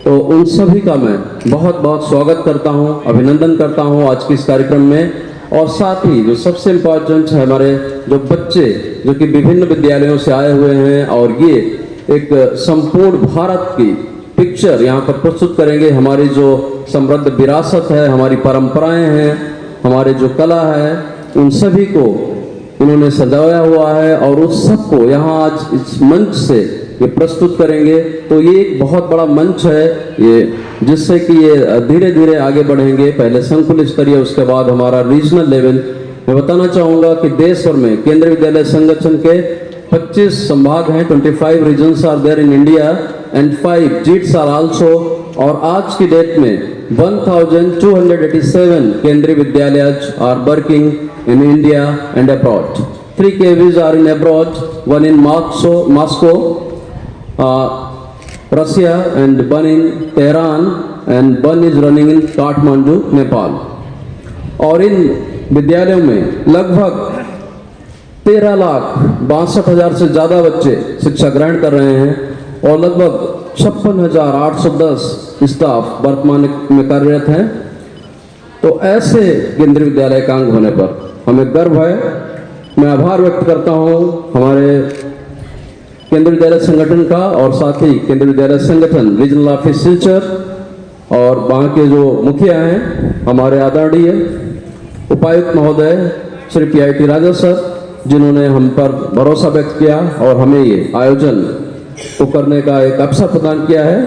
तो उन सभी का मैं बहुत बहुत स्वागत करता हूँ, अभिनंदन करता हूँ आज के इस कार्यक्रम में। और साथ ही जो सबसे इम्पोर्टेंट है, हमारे जो बच्चे जो कि विभिन्न विद्यालयों से आए हुए हैं और ये एक संपूर्ण भारत की पिक्चर यहाँ पर प्रस्तुत करेंगे। हमारी जो समृद्ध विरासत है, हमारी परंपराएं हैं, हमारे जो कला है, उन सभी को उन्होंने सजाया हुआ है और उस सबको यहाँ आज इस मंच से ये प्रस्तुत करेंगे। तो ये एक बहुत बड़ा मंच है ये, जिससे कि ये धीरे धीरे आगे बढ़ेंगे। पहले संकुल स्तरीय, उसके बाद हमारा रीजनल लेवल। मैं बताना चाहूँगा कि देश भर में केंद्रीय विद्यालय संगठन के पच्चीस संभाग हैं, twenty five regions are there in India and five JITS are also। और आज की डेट में one thousand two hundred eighty seven केंद्रीय विद्यालय are working in India and abroad। Three K Vs are in abroad, one in Moscow, Moscow, uh, Russia, and one in Tehran, and one is running in Kathmandu, Nepal। और इन विद्यालयों में लगभग तेरह लाख बासठ हजार से ज़्यादा बच्चे शिक्षा ग्रहण कर रहे हैं और लगभग छप्पन हजार आठ सौ दस स्टाफ वर्तमान में कार्यरत हैं। तो ऐसे केंद्रीय विद्यालय का अंग होने पर हमें गर्व है। मैं आभार व्यक्त करता हूँ हमारे केंद्रीय विद्यालय संगठन का और साथ ही केंद्रीय विद्यालय संगठन रीजनल ऑफिस सिलचर और वहाँ के जो मुखिया हैं, हमारे आदरणीय उपायुक्त महोदय श्री पी आई टी राजा सर, जिन्होंने हम पर भरोसा व्यक्त किया और हमें ये आयोजन को करने का एक अवसर प्रदान किया है,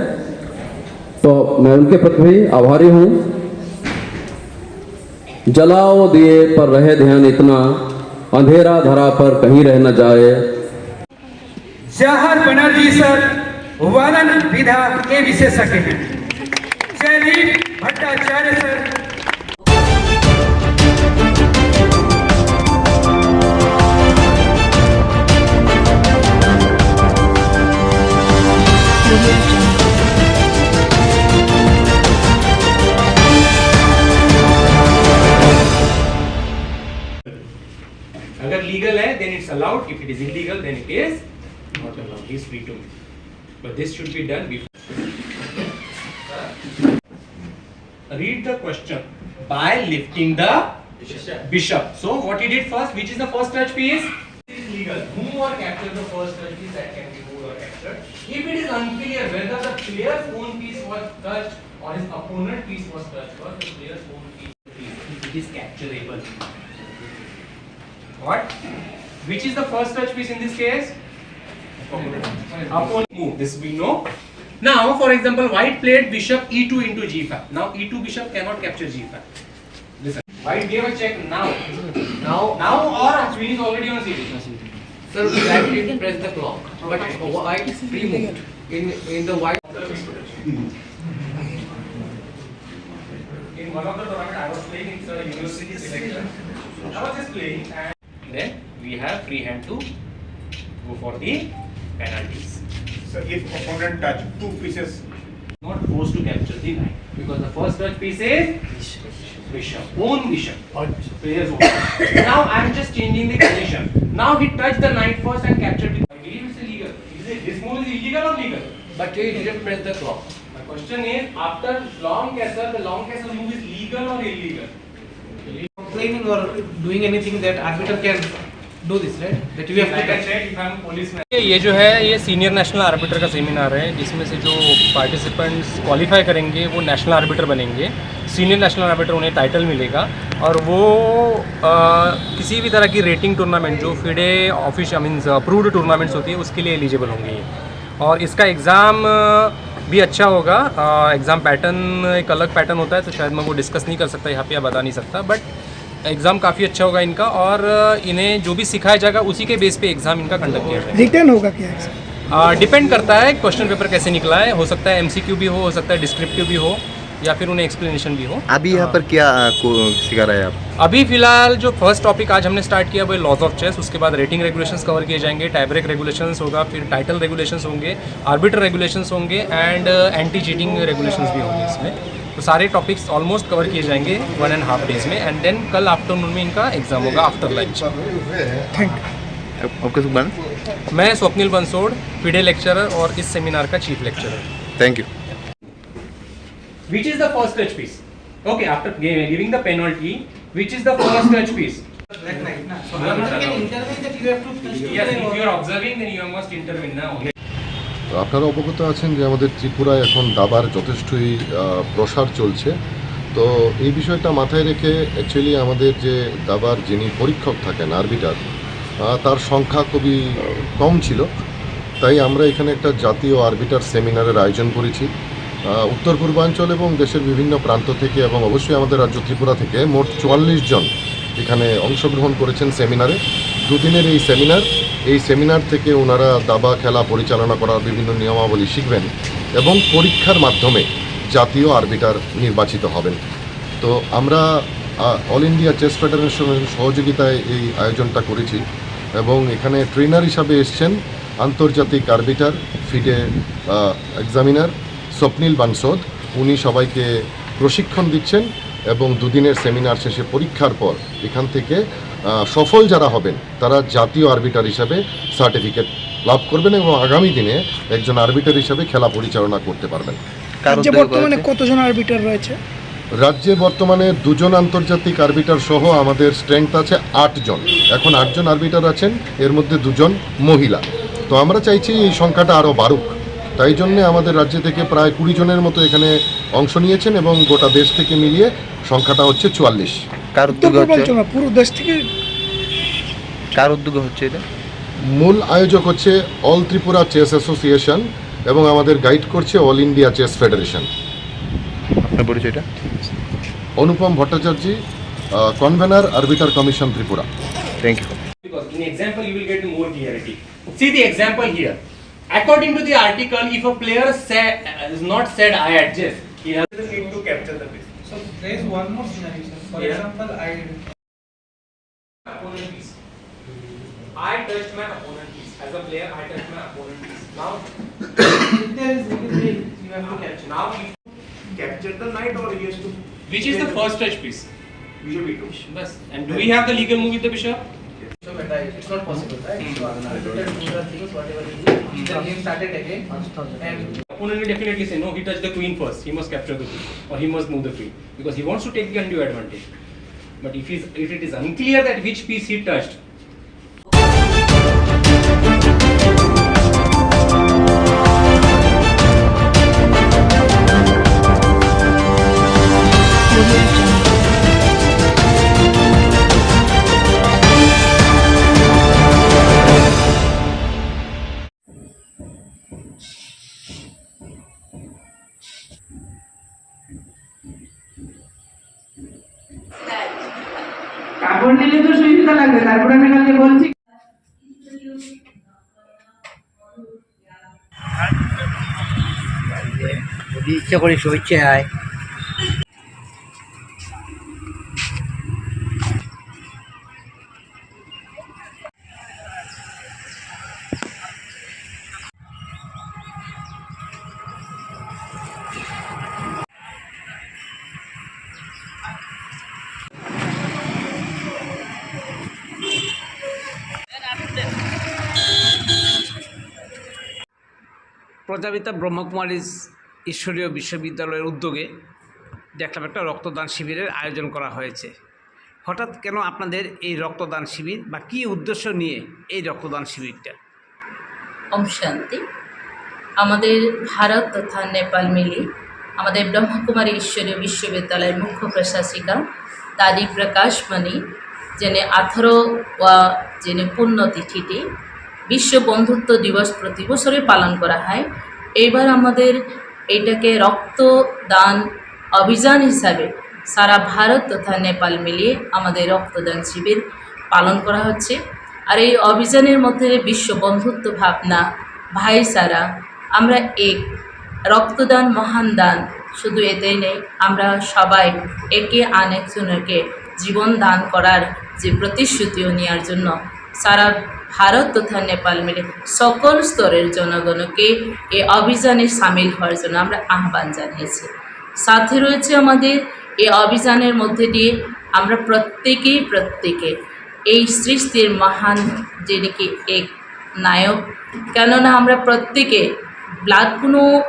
तो मैं उनके प्रति भी आभारी हूँ। जलाओ दिए पर रहे ध्यान इतना, अंधेरा धरा पर कहीं रह न जाए। जहार बनर्जी सर, वालन विधा के विशेषज्ञ हैं। जयदीप भट्टाचार्य सर। अगर लीगल है, then it's allowed. If it is illegal, then it is not allowed. He is free to make. But this should be done before. Read the question. By lifting the bishop. So what he did first? Which is the first touch piece? It is legal. Move or capture the first touch piece that can be moved or captured. If it is unclear whether the player's own piece was touched or his opponent piece was touched, was the player's own piece. It is capturable. What? Which is the first touch piece in this case? Opponent. Move. This we know. Now, for example, white played bishop e two into g five. Now, e two bishop cannot capture g five. Listen. White gave a check now. Now, now or queen is already on c three. Sir, black did press the clock, but white free moved. In, in the white. In one of the tournament I was playing, it's a university selection. I was just playing and then we have free hand to go for the penalties. So if opponent touch two pieces, not forced to capture the knight because the first touch piece is bishop, own bishop, player's own. Now I am just changing the condition. Now he touched the knight first and captured the. I believe it's illegal. Is it, this move is illegal or legal? But he didn't press the clock. My question is, after long castle, the long castle move is legal or illegal? Complaining or doing anything that arbiter can do this, right? That you have to touch. Like I said, if I'm a policeman. ये जो है, ये senior national orbiter का सेमिनार है, जिसमें से जो participants qualify करेंगे, वो नेशनल आर्बिटर बनेंगे। सीनियर नेशनल आर्बिटर, उन्हें टाइटल मिलेगा और वो, अ, किसी भी तरह की रेटिंग टूर्नामेंट, जो FIDE office, I mean, approved tournaments होती है, उसके लिए एलिजिबल होंगे ये। और इसका एग्ज़ाम, अ, भी अच्छा होगा। अ, एग्ज़ाम पैटर्न एक अलग पैटर्न होता है, तो शायद मैं वो डिस्कस नहीं कर सकता यहाँ पे या बता नहीं सकता, बट एग्ज़ाम काफ़ी अच्छा होगा इनका। और, अ, इन्हें जो भी सिखाया जाएगा, उसी के बेस पे एग्ज़ाम इनका कंडक्ट किया जाएगा। रिटन होगा क्या एग्ज़ाम? अ, डिपेंड करता है क्वेश्चन पेपर कैसे निकला है। हो सकता है एमसीक्यू भी हो, हो सकता है डिस्क्रिप्टिव भी हो, या फिर उन्हें एक्सप्लेनेशन भी हो। अभी यहाँ हाँ। पर क्या, अ, को सिखा रहे हैं आप? अभी फिलहाल जो फर्स्ट टॉपिक आज हमने स्टार्ट किया, वो लॉज ऑफ चेस। उसके बाद रेटिंग रेगुलेशंस कवर किए जाएंगे, टाई ब्रेक रेगुलेशंस होगा, फिर टाइटल रेगुलेशंस होंगे, आर्बिटर रेगुलेशंस होंगे एंड, अ, एंटी चीटिंग रेगुलेशंस भी होंगे इसमें। तो सारे टॉपिक्स ऑलमोस्ट कवर किए जाएंगे वन एंड हाफ डेज में, एंड देन कल आफ्टरनून में इनका एग्जाम होगा आफ्टर लंच। Thank you. आपका शुभ नाम? मैं स्वप्निल बंसोड़, फिडे लेक्चरर और इस सेमिनार का chief lecturer. Thank you. Which is the first touch piece? Okay, after gi- giving the penalty, which is the first touch piece? Black knight, na? So, no, no, no. Can intervene that you have to touch. Yes, if you are observing, then you must intervene now. তো আপনারা অবগত আছেন যে আমাদের ত্রিপুরায় এখন দাবার যথেষ্টই, আহ, প্রসার চলছে। তো এই বিষয়টা মাথায় রেখে অ্যাকচুয়ালি আমাদের যে দাবার যিনি পরীক্ষক থাকেন, আরবিটার, আহ, তার সংখ্যা খুবই কম ছিল। তাই আমরা এখানে একটা জাতীয় আরবিটার সেমিনারের আয়োজন করেছি। আহ, উত্তর পূর্বাঞ্চল এবং দেশের বিভিন্ন প্রান্ত থেকে এবং অবশ্যই আমাদের রাজ্য ত্রিপুরা থেকে মোট চুয়াল্লিশ জন এখানে অংশগ্রহণ করেছেন সেমিনারে। দুদিনের এই সেমিনার, এই সেমিনার থেকে ওনারা দাবা খেলা পরিচালনা করার বিভিন্ন নিয়মাবলী শিখবেন এবং পরীক্ষার মাধ্যমে জাতীয় আরবিটার নির্বাচিত হবেন। তো আমরা, আহ, অল ইন্ডিয়া চেস ফেডারেশনের সহযোগিতায় এই আয়োজনটা করেছি এবং এখানে ট্রেনার হিসাবে এসছেন আন্তর্জাতিক আরবিটার, ফিডে, আহ, এক্সামিনার স্বপ্নিল বানসোদ। উনি সবাইকে প্রশিক্ষণ দিচ্ছেন এবং দুদিনের সেমিনার শেষে পরীক্ষার পর এখান থেকে, আহ, সফল যারা হবেন তারা জাতীয় আরবিটার হিসাবে সার্টিফিকেট লাভ করবেন এবং আগামী দিনে একজন আরবিটার হিসাবে খেলা পরিচালনা করতে পারবেন। কার রাজ্যে উদ্যোগে বর্তমানে করা হচ্ছে? কতজন আরবিটার রয়েছে? রাজ্যে বর্তমানে দুজন আন্তর্জাতিক আরবিটার সহ আমাদের স্ট্রেংথ আছে আট জন। এখন আট জন আরবিটার আছেন, এর মধ্যে দুজন মহিলা। তো আমরা চাইছি এই সংখ্যাটা আরও বাড়ুক। তাই জন্যে আমাদের রাজ্য থেকে প্রায় কুড়ি জনের মতো এখানে অংশ নিয়েছেন এবং গোটা দেশ থেকে মিলিয়ে সংখ্যাটা হচ্ছে চুয়াল্লিশ। কার উত্তর উদ্যোগে হচ্ছে? পূর্বাঞ্চল না, পুরো দেশ থেকে। কার উদ্যোগে হচ্ছে এটা? মূল আয়োজক হচ্ছে অল ত্রিপুরা চেস অ্যাসোসিয়েশন এবং আমাদের গাইড করছে অল ইন্ডিয়া চেস ফেডারেশন। আপনার পরিচয়টা? Anupam Bhattacharya, ah, convener, arbiter commission Tripura. Thank you. Because in example you will get more clarity. See the example here. According to the article, if a player say, is not said "I adjust," he has the need to capture the piece. So there is one more scenario, sir. For Yeah. example, I Opponent piece. I touched my opponent piece. As a player, I touched my opponent piece. Now, if there is anything, you have to capture. Now, if capture the knight or he has to Which is the first touch piece? Bishop e two. Bas. And do we have the legal move with the bishop? So, but I, it's not possible, right? Hmm. So, unlimited move the things, whatever you do, Hmm. the game started again. And Opponent will definitely say, "No, he touched the queen first. He must capture the queen, or he must move the queen, because he wants to take the undue advantage." But if, he's, if it is unclear that which piece he touched, কাপড় নিলে তো সুবিধা লাগবে, তারপরে আমি কালকে বলছি। যদি ইচ্ছা করি শুভেচ্ছা হয়। প্রজাপিতা ব্রহ্মকুমারী ঈশ্বরীয় বিশ্ববিদ্যালয়ের উদ্যোগে দেখলাম একটা রক্তদান শিবিরের আয়োজন করা হয়েছে। হঠাৎ কেন আপনাদের এই রক্তদান শিবির বা কী উদ্দেশ্য নিয়ে এই রক্তদান শিবিরটা? ওম শান্তি। আমাদের ভারত তথা নেপাল মিলে আমাদের ব্রহ্মকুমারী ঈশ্বরীয় বিশ্ববিদ্যালয়ের মুখ্য প্রশাসিকা দাদি প্রকাশমণি, যিনি আঠারো ওয়া যিনি পুণ্যতিথিটি বিশ্ব বন্ধুত্ব দিবস প্রতি বছরই পালন করা হয়। এইবার আমাদের এইটাকে রক্তদান অভিযান হিসাবে সারা ভারত তথা নেপাল মিলিয়ে আমাদের রক্তদান শিবির পালন করা হচ্ছে। আর এই অভিযানের মধ্যে বিশ্ব বন্ধুত্ব ভাবনা, ভাইচারা, আমরা এক, রক্তদান মহান দান। শুধু এটাই নেই, আমরা সবাই একে আনেকজনকে জীবন দান করার যে প্রতিশ্রুতিও নেওয়ার জন্য সারা ভারত তথা নেপাল মিলে সকল স্তরের জনগণকে এই অভিযানে সামিল হওয়ার জন্য আমরা আহ্বান জানিয়েছি। সাথে রয়েছে আমাদের এই অভিযানের মধ্যে দিয়ে আমরা প্রত্যেকেই প্রত্যেকে এই সৃষ্টির মহান, যিনি কি এক নায়ক, কেননা আমরা প্রত্যেকে ব্লাড কোনো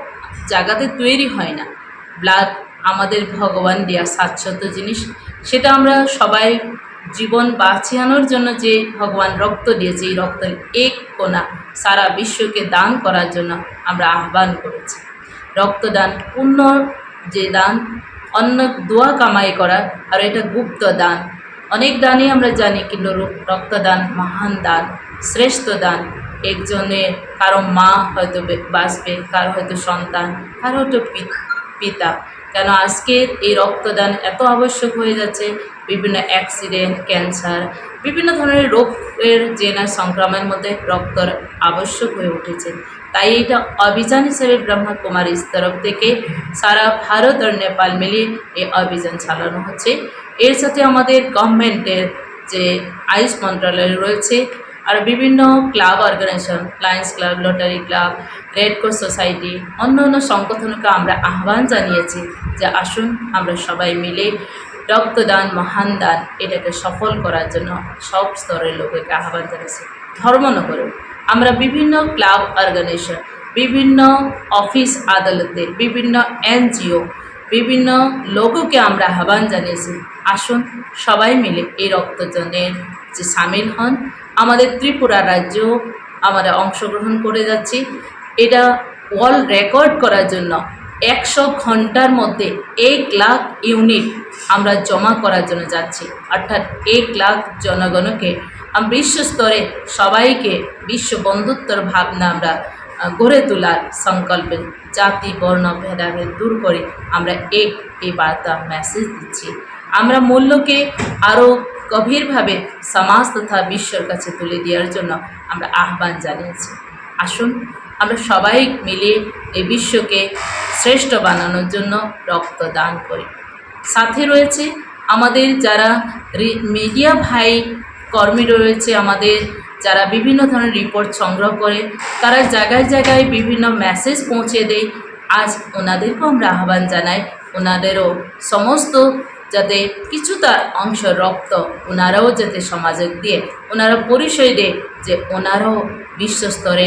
জায়গাতে তৈরি হয় না। ব্লাড আমাদের ভগবান দেয়া শাশ্বত জিনিস, সেটা আমরা সবাই জীবন বাঁচানোর জন্য যে ভগবান রক্ত দিয়েছে, এই রক্তের এক কণা সারা বিশ্বকে দান করার জন্য আমরা আহ্বান করেছি। রক্তদান পুণ্য যে দান, অন্য দোয়া কামাই করা, আর এটা গুপ্ত দান। অনেক দানই আমরা জানি, কিন্তু র-, রক্তদান মহান দান, শ্রেষ্ঠ দান। একজনের, কারো মা হয়তো বে-, বাঁচবে, কারো হয়তো সন্তান, কারো হয়তো পি-, পিতা। কেন আজকের এই রক্তদান এত আবশ্যক হয়ে যাচ্ছে? বিভিন্ন অ্যাক্সিডেন্ট, ক্যান্সার, বিভিন্ন ধরনের রোগের যে না সংক্রমণের মধ্যে রক্তর আবশ্যক হয়ে উঠেছে। তাই এটা অভিযান হিসেবে ব্রহ্মকুমারীর তরফ থেকে সারা ভারত আর নেপাল মিলিয়ে এই অভিযান চালানো হচ্ছে। এর সাথে আমাদের গভর্নমেন্টের যে আয়ুষ মন্ত্রণালয় রয়েছে, আর বিভিন্ন club organisation, Lions Club, Rotary Club, Red Cross Society, অন্য অন্য সংগঠনকে আমরা আহ্বান জানিয়েছি যে আসুন আমরা সবাই মিলে রক্তদান, মহান দান এটাকে সফল করার জন্য সব স্তরের লোকেকে আহ্বান জানিয়েছি। ধর্মনগরে আমরা বিভিন্ন ক্লাব অর্গানাইজেশন, বিভিন্ন অফিস আদালতে, বিভিন্ন এনজিও, বিভিন্ন লোককে আমরা আহ্বান জানিয়েছি, আসুন সবাই মিলে এই রক্তদানের যে সামিল হন। আমাদের ত্রিপুরা রাজ্য আমরা অংশগ্রহণ করে যাচ্ছি। এটা ওয়ার্ল্ড রেকর্ড করার জন্য একশো ঘন্টার মধ্যে এক লাখ ইউনিট আমরা জমা করার জন্য যাচ্ছি, অর্থাৎ এক লাখ জনগণকে আম-, বিশ্ব স্তরে সবাইকে বিশ্ব বন্ধুত্বর ভাবনা আমরা, আহ, গড়ে তোলার সংকল্পে জাতি বর্ণ ভেদাভেদ দূর করে আমরা এক এই বার্তা মেসেজ দিচ্ছি। আমরা মূল্যকে আরও গভীরভাবে সমাজ তথা বিশ্বর কাছে তুলে দেওয়ার জন্য আমরা আহ্বান জানিয়েছি। আসুন আমরা সবাই মিলে এই বিশ্বকে শ্রেষ্ঠ বানানোর জন্য রক্তদান করি। সাথে রয়েছে আমাদের যারা রি-, মিডিয়া ভাই কর্মী রয়েছে, আমাদের যারা বিভিন্ন ধরনের রিপোর্ট সংগ্রহ করে, তারা জায়গায় জায়গায় বিভিন্ন মেসেজ পৌঁছে দেয়। আজ ওনাদেরকেও আমরা আহ্বান জানাই, ওনাদেরও সমস্ত যাতে কিছুটা অংশ রক্ত ওনারাও যাতে সমাজে দিয়ে, ওনারা পরিচয় দেয় যে ওনারাও বিশ্বস্তরে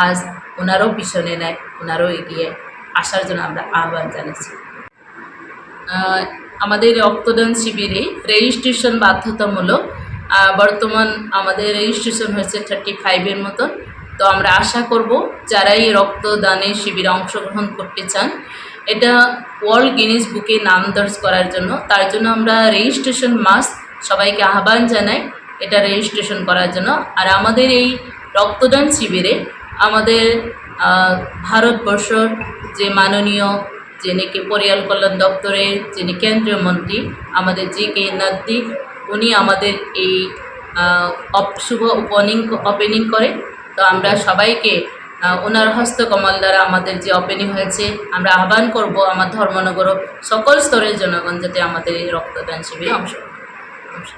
আজ ওনারাও পিছনে নেয়, ওনারাও এগিয়ে আসার জন্য আমরা আহ্বান জানাচ্ছি। আহ, আমাদের রক্তদান শিবিরে রেজিস্ট্রেশন বাধ্যতামূলক। আহ, বর্তমান আমাদের রেজিস্ট্রেশন হয়েছে থার্টি ফাইভের মতন। তো আমরা আশা করব যারা এই রক্তদানের শিবিরে অংশগ্রহণ করতে চান, এটা ওয়ার্ল্ড গিনেস বুকে নাম দর্জ করার জন্য, তার জন্য আমরা রেজিস্ট্রেশন মাস্ট সবাইকে আহ্বান জানাই এটা রেজিস্ট্রেশন করার জন্য। আর আমাদের এই রক্তদান শিবিরে আমাদের, আহ, ভারতবর্ষর যে মাননীয়, যিনি কি পরিয়াল কল্যাণ দপ্তরের যিনি কেন্দ্রীয় মন্ত্রী, আমাদের জি কে নাদ্দি, উনি আমাদের এই, আহ, অপ-, শুভ ওপেনিং, ওপেনিং করে। তো আমরা সবাইকে, আহ, ওনার হস্তকমল দ্বারা আমাদের যে ওপেনিং হয়েছে, আমরা আহ্বান করব আমার ধর্মনগর সকল স্তরের জনগণ যাতে আমাদের এই রক্তদান শিবিরে অংশ, অংশ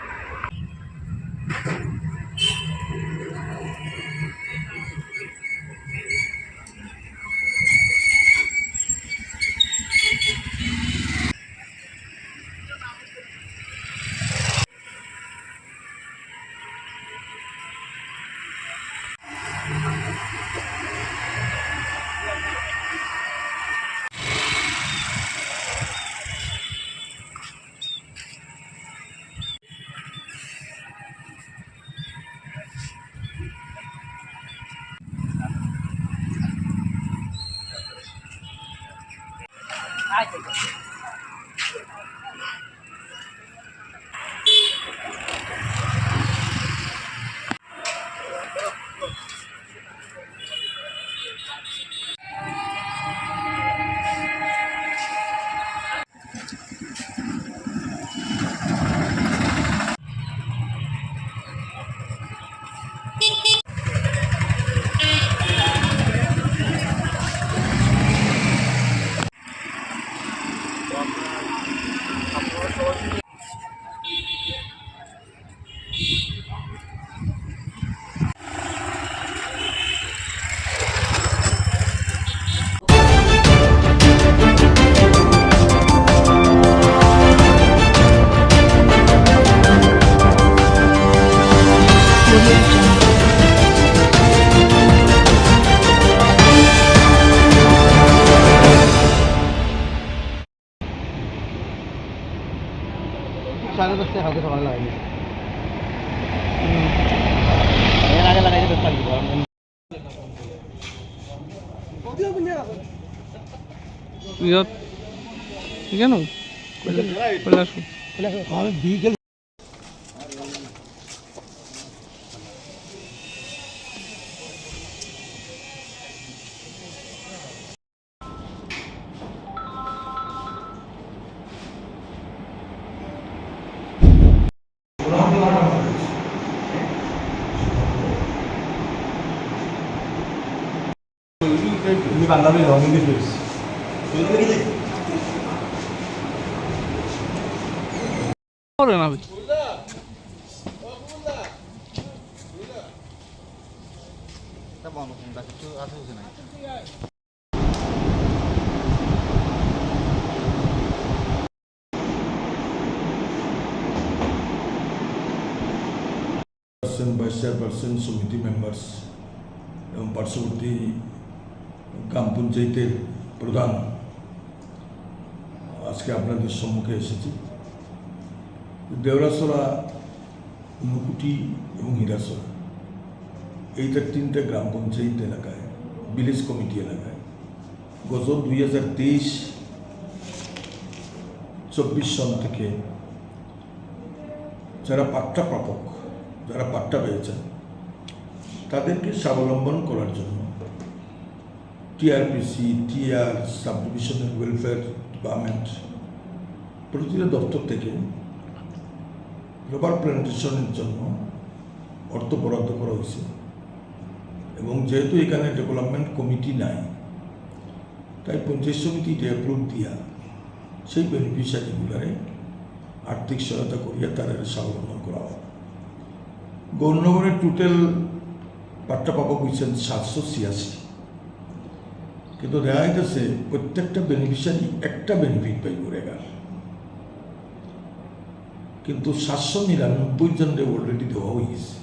সাড়ে দশটায় কালকে সকালে লাগাই দিয়েছে। এর আগে লাগাই দিতে পারি। ইয়াত কেন? কৈলাসহর। আমি বিকেল চেয়ারপারসন, ভাইস চেয়ারপারসন, সমিতি মেম্বার্স এবং পার্শ্ববর্তী গ্রাম পঞ্চায়েতের প্রধান, আজকে আপনাদের সম্মুখে এসেছি। দেওরাছড়া, ঊনকোটি এবং হীরাছড়া, এই তার তিনটা গ্রাম পঞ্চায়েত এলাকায়, ভিলেজ কমিটি এলাকায় গত দুই হাজার তেইশ চব্বিশ সন থেকে যারা পাট্টা প্রাপক, যারা পাট্টা পেয়েছেন, তাদেরকে স্বাবলম্বন করার জন্য TRPC, TR, sub divisional welfare department প্রতিটা দপ্তর থেকে রাবার প্ল্যান্টেশনের জন্য অর্থ বরাদ্দ করা হয়েছে। এবং যেহেতু এখানে ডেভেলপমেন্ট কমিটি নাই, তাই পঞ্চায়েত সমিতিতে অ্যাপ্রুভ দিয়া সেই বেনিফিশিয়ারিগুলারে আর্থিক সহায়তা করিয়া তাদের স্বাবলম্বন করা হয়। গৌরনগরে টোটাল পাট্টা পাবো কইছেন সাতশো ছিয়াশি, কিন্তু দেখা যাইতেছে প্রত্যেকটা বেনিফিশিয়ারি একটা বেনিফিট পাইব রেগার, কিন্তু সাতশো নিরানব্বই জনরে অলরেডি দেওয়া হয়ে গেছে।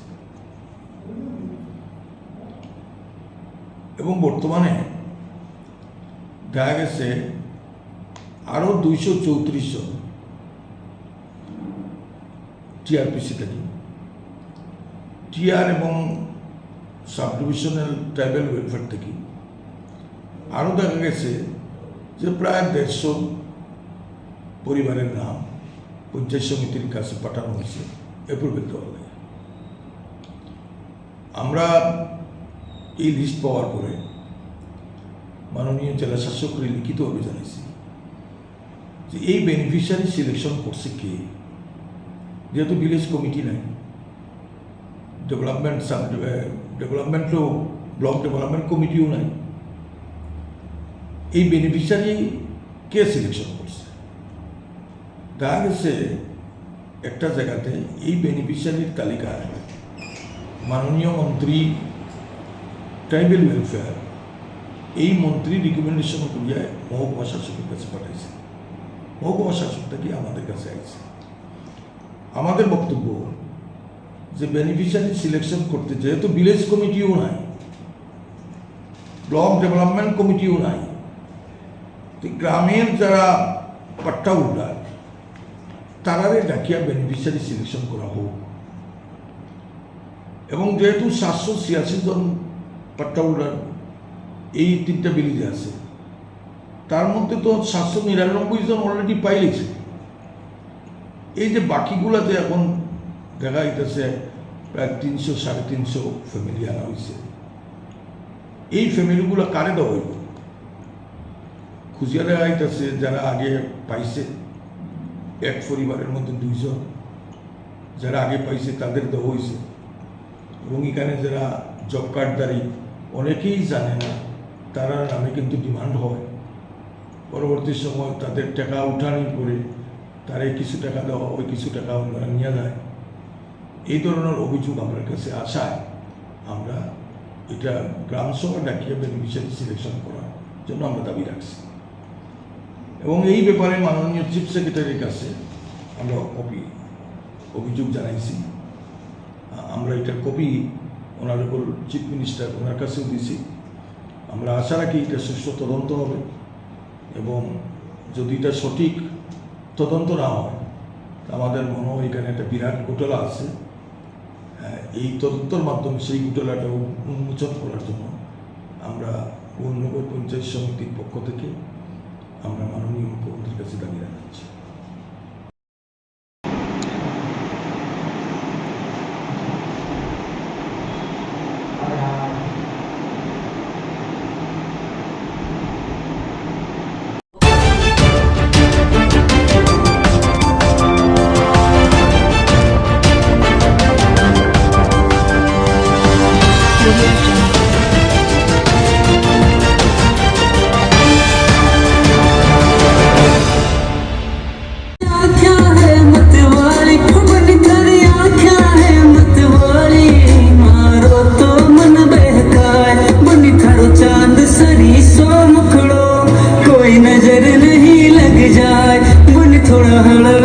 এবং বর্তমানে দেখা গেছে আরও দুইশো চৌত্রিশ জন টিআরপিসি থেকে, টিআর এবং সাব ডিভিশনাল ট্রাইবাল ওয়েলফেয়ার থেকে আরও দেখা গেছে যে প্রায় দেড়শো পরিবারের নাম পঞ্চায়েত সমিতির কাছে পাঠানো হয়েছে অ্যাপ্রুভেল দেওয়ার লাগে। আমরা এই লিস্ট পাওয়ার পরে মাননীয় জেলা শাসকরে লিখিতভাবে জানাইছি যে এই বেনিফিশিয়ারি সিলেকশন করছে কে, যেহেতু ভিলেজ কমিটি নাই, ডেভেলপমেন্ট সাব, ডেভেলপমেন্টও, ব্লক ডেভেলপমেন্ট কমিটিও নাই, এই বেনিফিশিয়ারি কে সিলেকশন করছে? দেখা গেছে একটা জায়গাতে এই বেনিফিশিয়ারির তালিকায় মাননীয় মন্ত্রী ট্রাইবাল ওয়েলফেয়ার, এই মন্ত্রী রিকমেন্ডেশন করিয়া মহকুমা শাসকের কাছে পাঠাইছে, মহকুমা শাসক থেকে আমাদের কাছে আইছে। আমাদের বক্তব্য যে বেনিফিশিয়ারি সিলেকশন করতে যেহেতু ভিলেজ কমিটিও নাই, ব্লক ডেভেলপমেন্ট কমিটিও নাই, তো গ্রামের যারা পাট্টা হোল্ডার, তারারে ডাকিয়া বেনিফিশিয়ারি সিলেকশন করা হোক। এবং যেহেতু সাতশো ছিয়াশি জন পাট্টা হোল্ডার এই তিনটা ভিলেজে আছে, তার মধ্যে তো সাতশো নিরানব্বই জন অলরেডি পাইলেছে। এই যে বাকিগুলাতে এখন দেখা যাইতেছে প্রায় তিনশো, সাড়ে তিনশো ফ্যামিলি আনা হয়েছে, এই ফ্যামিলিগুলো কারে দেওয়া হইব? খুঁজিয়া দেখা যাইতেছে যারা আগে পাইছে, এক পরিবারের মধ্যে দুইজন যারা আগে পাইছে তাদের দেওয়া হয়েছে। এবং এখানে যারা জব কার্ডধারী অনেকেই জানে না, তারা নামে কিন্তু ডিমান্ড হয়। পরবর্তী সময় তাদের টাকা উঠানির পরে তারা কিছু টাকা দেওয়া হয়, কিছু টাকা ওনারা নিয়ে যায়। এই ধরনের অভিযোগ আমার কাছে আসায় আমরা এটা গ্রাম সভা ডাকিয়ে বেনিফিশিয়ারি সিলেকশন করার জন্য আমরা দাবি রাখছি। এবং এই ব্যাপারে মাননীয় চিফ সেক্রেটারির কাছে আমরা কপি, অভিযোগ জানাইছি। আ-, আমরা এটা কপি অনারেবল চিফ মিনিস্টার ওনার কাছেও দিছি। আমরা আশা রাখি এটা সুষ্ঠু তদন্ত হবে এবং যদি এটা সঠিক তদন্ত না হয়, তা আমাদের মনে হয় এখানে একটা বিরাট ঘোটালা আছে। আহ, এই তদন্তর মাধ্যমে সেই ঘোটালাটা উন্মোচন করার জন্য আমরা গৌরনগর পঞ্চায়েত সমিতির পক্ষ থেকে আমরা মাননীয় মুখ্যমন্ত্রীর কাছে দাবি জানাচ্ছি। आँख्या है मत वाली, बनी थारी आँख्या है मत वाली, मारो तो मन बहकाए, बनी थारो चांद सरी सो मुखड़ो, कोई नजर नहीं लग जाए, बनी थोड़ा हलवा।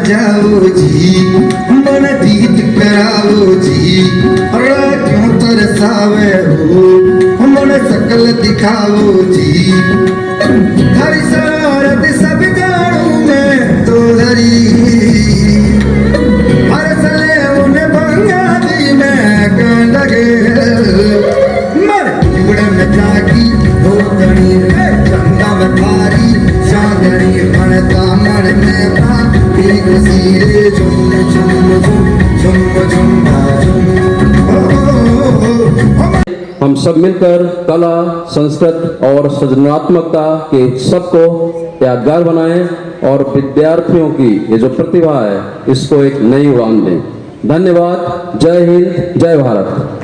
जाओ जी, मन जीत कराओ जी, राह क्यों तरसावे हो, मन शकल दिखाओ जी। थारी शरारत सब जानू मैं तो धरी, हर सले उन्हें बंगाली मैं कांड गे। मन उड़न जागी धोतनी रे, चंदा में थारी चांदनी, भरता मन में था एक सीरे झुम झुम झुम, झुम झुम झुम। ओ, ओ, ओ, ओ, ओ। हम सब मिलकर कला, संस्कृत और सृजनात्मकता के उत्सव को यादगार बनाएं और विद्यार्थियों की ये जो प्रतिभा है, इसको एक नई उड़ान दें। धन्यवाद। जय हिंद, जय भारत।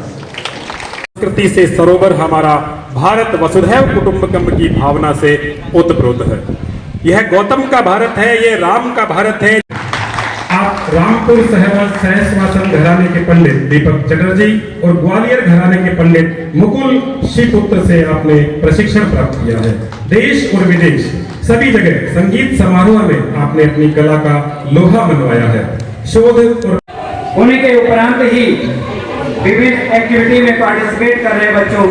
संस्कृति से सरोवर हमारा, भारत वसुधैव कुटुंबकम की भावना से ओतप्रोत है। यह गौतम का भारत है, ये राम का भारत है। आप रामपुर सहवास सहस्वासन घराने के पंडित दीपक चटर्जी और ग्वालियर घराने के पंडित मुकुल श्रीपुत्र से आपने प्रशिक्षण प्राप्त किया है। देश और विदेश सभी जगह संगीत समारोह में आपने अपनी कला का लोहा मनवाया है। शोध और होने के उपरांत ही विभिन्न एक्टिविटी में पार्टिसिपेट कर रहे बच्चों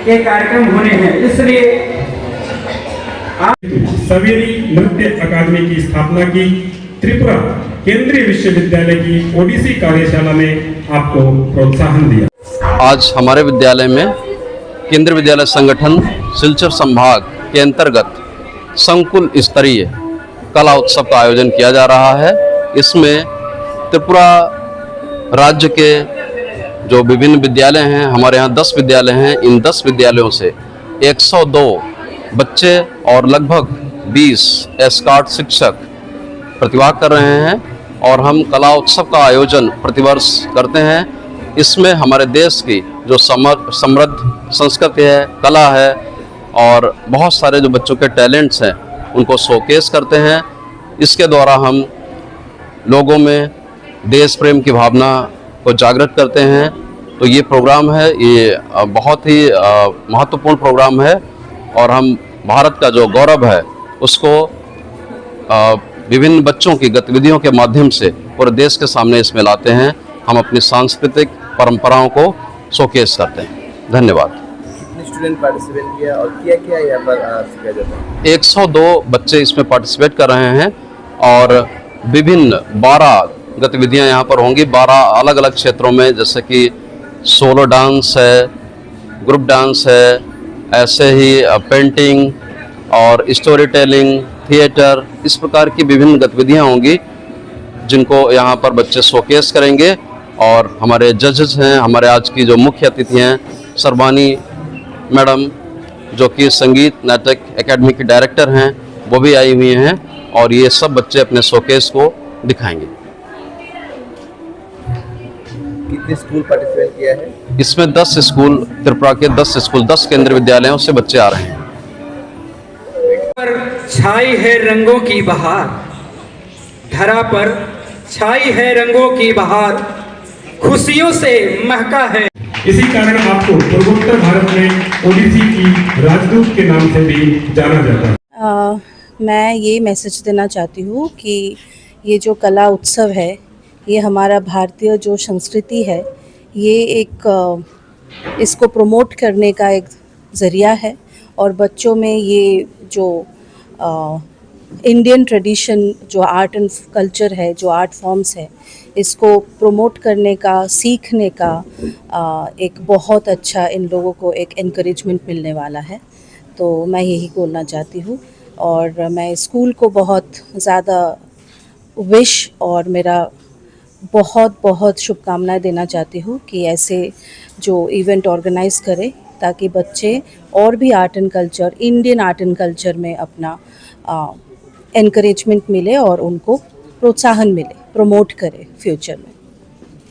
के कार्यक्रम होने हैं, इसलिए आप सवेरी नृत्य अकादमी की स्थापना की, त्रिपुरा केंद्रीय विश्वविद्यालय की ओडिसी कार्यशाला में आपको प्रोत्साहन दिया। आज हमारे विद्यालय में केंद्रीय विद्यालय संगठन सिलचर संभाग के अंतर्गत संकुल स्तरीय कला उत्सव का आयोजन किया जा रहा है। इसमें त्रिपुरा राज्य के जो विभिन्न विद्यालय हैं, हमारे यहाँ दस विद्यालय हैं, इन दस विद्यालयों से एक सौ दो बच्चे और लगभग बीस एस्कॉर्ट शिक्षक प्रतिभाग कर रहे हैं और हम कला उत्सव का आयोजन प्रतिवर्ष करते हैं। इसमें हमारे देश की जो समर-, समृद्ध संस्कृति है, कला है और बहुत सारे जो बच्चों के टैलेंट्स हैं, उनको शोकेस करते हैं। इसके द्वारा हम लोगों में देश प्रेम की भावना को जागृत करते हैं। तो ये प्रोग्राम है, ये, अ, बहुत ही, अ, महत्वपूर्ण प्रोग्राम है और हम भारत का जो गौरव है, उसको, अ, विभिन्न बच्चों की गतिविधियों के माध्यम से पूरे देश के सामने इसमें लाते हैं। हम अपनी सांस्कृतिक परंपराओं को शोकेस करते हैं। धन्यवाद। कितने स्टूडेंट पार्टिसिपेट किया और क्या क्या यहाँ पर, अ, सीखा जाता है? एक सौ दो बच्चे इसमें पार्टिसिपेट कर रहे हैं और विभिन्न बारह गतिविधियां यहाँ पर होंगी, बारह अलग-अलग क्षेत्रों में, जैसे कि सोलो डांस है, ग्रुप डांस है, ऐसे ही, अ, पेंटिंग और स्टोरी टेलिंग, थिएटर, इस प्रकार की विभिन्न गतिविधियां होंगी, जिनको यहाँ पर बच्चे शोकेस करेंगे। और हमारे जजेस हैं, हमारे आज की जो मुख्य अतिथि हैं, सरवानी मैडम, जो कि संगीत नाटक एकेडमी की डायरेक्टर हैं, वो भी आई हुई हैं और ये सब बच्चे अपने शोकेस को दिखाएंगे। कितने स्कूल पार्टिसिपेट किया है? इसमें दस स्कूल, त्रिपुरा के दस स्कूल, दस केंद्रीय विद्यालयों से बच्चे आ रहे हैं। पर छाई है रंगों की बहार, धरा पर छाई है रंगों की बहार, खुशियों से महका है। इसी कारण आपको पूर्वोत्तर भारत में ओडिसी की राजदूत के नाम से भी जाना जाता है। अ, मैं ये मैसेज देना चाहती हूँ कि ये जो कला उत्सव है, ये हमारा भारतीय जो संस्कृति है, ये एक, अ, इसको प्रमोट करने का एक ज़रिया है और बच्चों में ये जो, अ, इंडियन ट्रेडिशन, जो आर्ट एंड कल्चर है, जो आर्ट फॉर्म्स है, इसको प्रमोट करने का, सीखने का, अ, एक बहुत अच्छा इन लोगों को एक एनकरेजमेंट मिलने वाला है। तो मैं यही बोलना चाहती हूँ और मैं स्कूल को बहुत ज़्यादा विश और मेरा बहुत, बहुत शुभकामनाएं देना चाहती हूँ कि ऐसे जो इवेंट ऑर्गेनाइज करें, ताकि बच्चे और भी art and culture, Indian art and culture में अपना, अ, एनकरेजमेंट मिले और उनको प्रोत्साहन मिले, प्रमोट करें फ्यूचर में।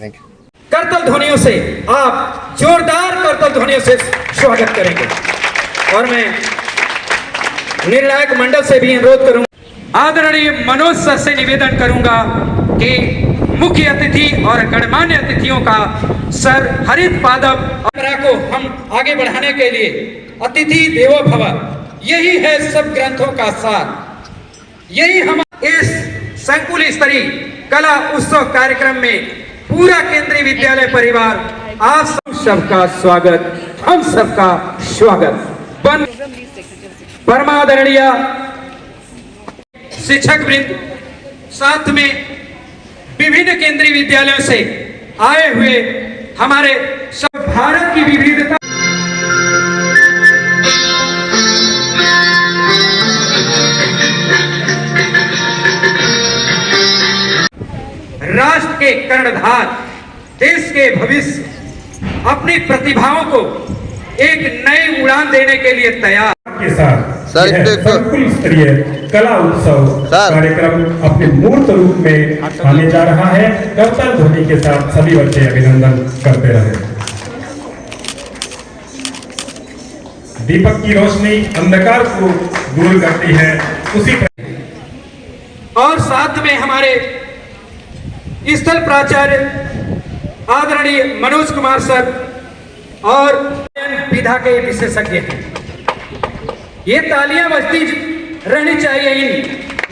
Thank you. करतल ध्वनियों से, आप जोरदार करतल ध्वनियों से स्वागत करेंगे। और मैं निर्णायक मंडल से भी अनुरोध करूंगा, आदरणीय मनोज सर से निवेदन करूंगा कि मुख्य अतिथि और गणमान्य अतिथियों का सर हरित पादप परंपरा को हम आगे बढ़ाने के लिए अतिथि देवो भव, यही है सब ग्रंथों का सार। यही हम इस संकुल स्तरीय कला उत्सव कार्यक्रम में पूरा केंद्रीय विद्यालय परिवार आप सब सबका स्वागत, हम सबका स्वागत। बन-, परमादरणीय शिक्षक वृंद, साथ में विभिन्न केंद्रीय विद्यालयों से आए हुए हमारे सब भारत की विविधता, राष्ट्र के कर्णधार, देश के भविष्य, अपनी प्रतिभाओं को एक नई उड़ान देने के लिए तैयार। के साथ सर, यह एक तो संकुल स्तरीय कला उत्सव सर। कार्यक्रम अपने मूर्त रूप में आने जा रहा है। करताल ध्वनि के साथ सभी बच्चे अभिनंदन करते रहे। दीपक की रोशनी अंधकार को दूर करती है, उसी प्रकार और साथ में हमारे स्थल प्राचार्य आदरणीय मनोज कुमार सर और विधा के विशेषज्ञ हैं। ये तालियां बजती रहनी चाहिए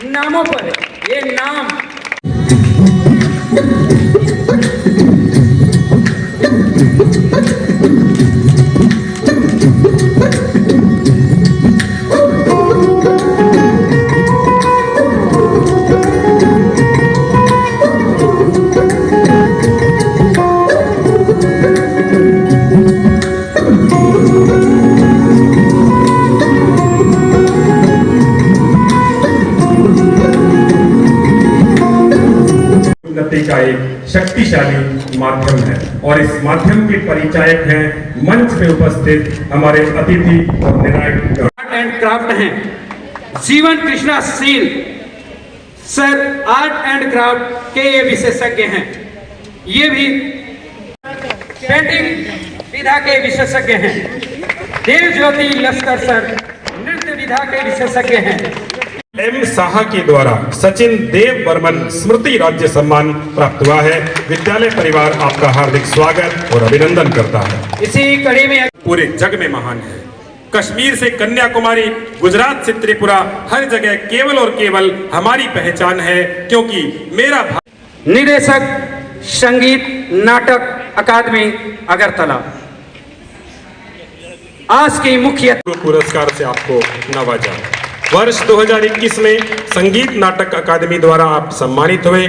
इन नामों पर। ये नाम उन्नति का एक शक्तिशाली माध्यम है और इस माध्यम के परिचायक हैं मंच पे उपस्थित हमारे अतिथि और निर्णायक। आर्ट एंड क्राफ्ट हैं जीवन Krishna seal sir, art and craft के ये विशेषज्ञ हैं। ये भी पेंटिंग विधा के विशेषज्ञ हैं। देव ज्योति लश्कर सर नृत्य विधा के विशेषज्ञ हैं। एम साहा के द्वारा सचिन देव बर्मन स्मृति राज्य सम्मान प्राप्त हुआ है। विद्यालय परिवार, आपका हार्दिक स्वागत और अभिनंदन करता है। इसी कड़ी में पूरे जग में महान है। कश्मीर से कन्याकुमारी, गुजरात से त्रिपुरा, हर जगह केवल और केवल हमारी पहचान है, क्योंकि मेरा भा- निदेशक संगीत नाटक अकादमी अगरतला। आज की मुख्य पुरस्कार से आपको नवाजा। वर्ष दो हज़ार इक्कीस में संगीत नाटक अकादमी द्वारा आप सम्मानित हुए।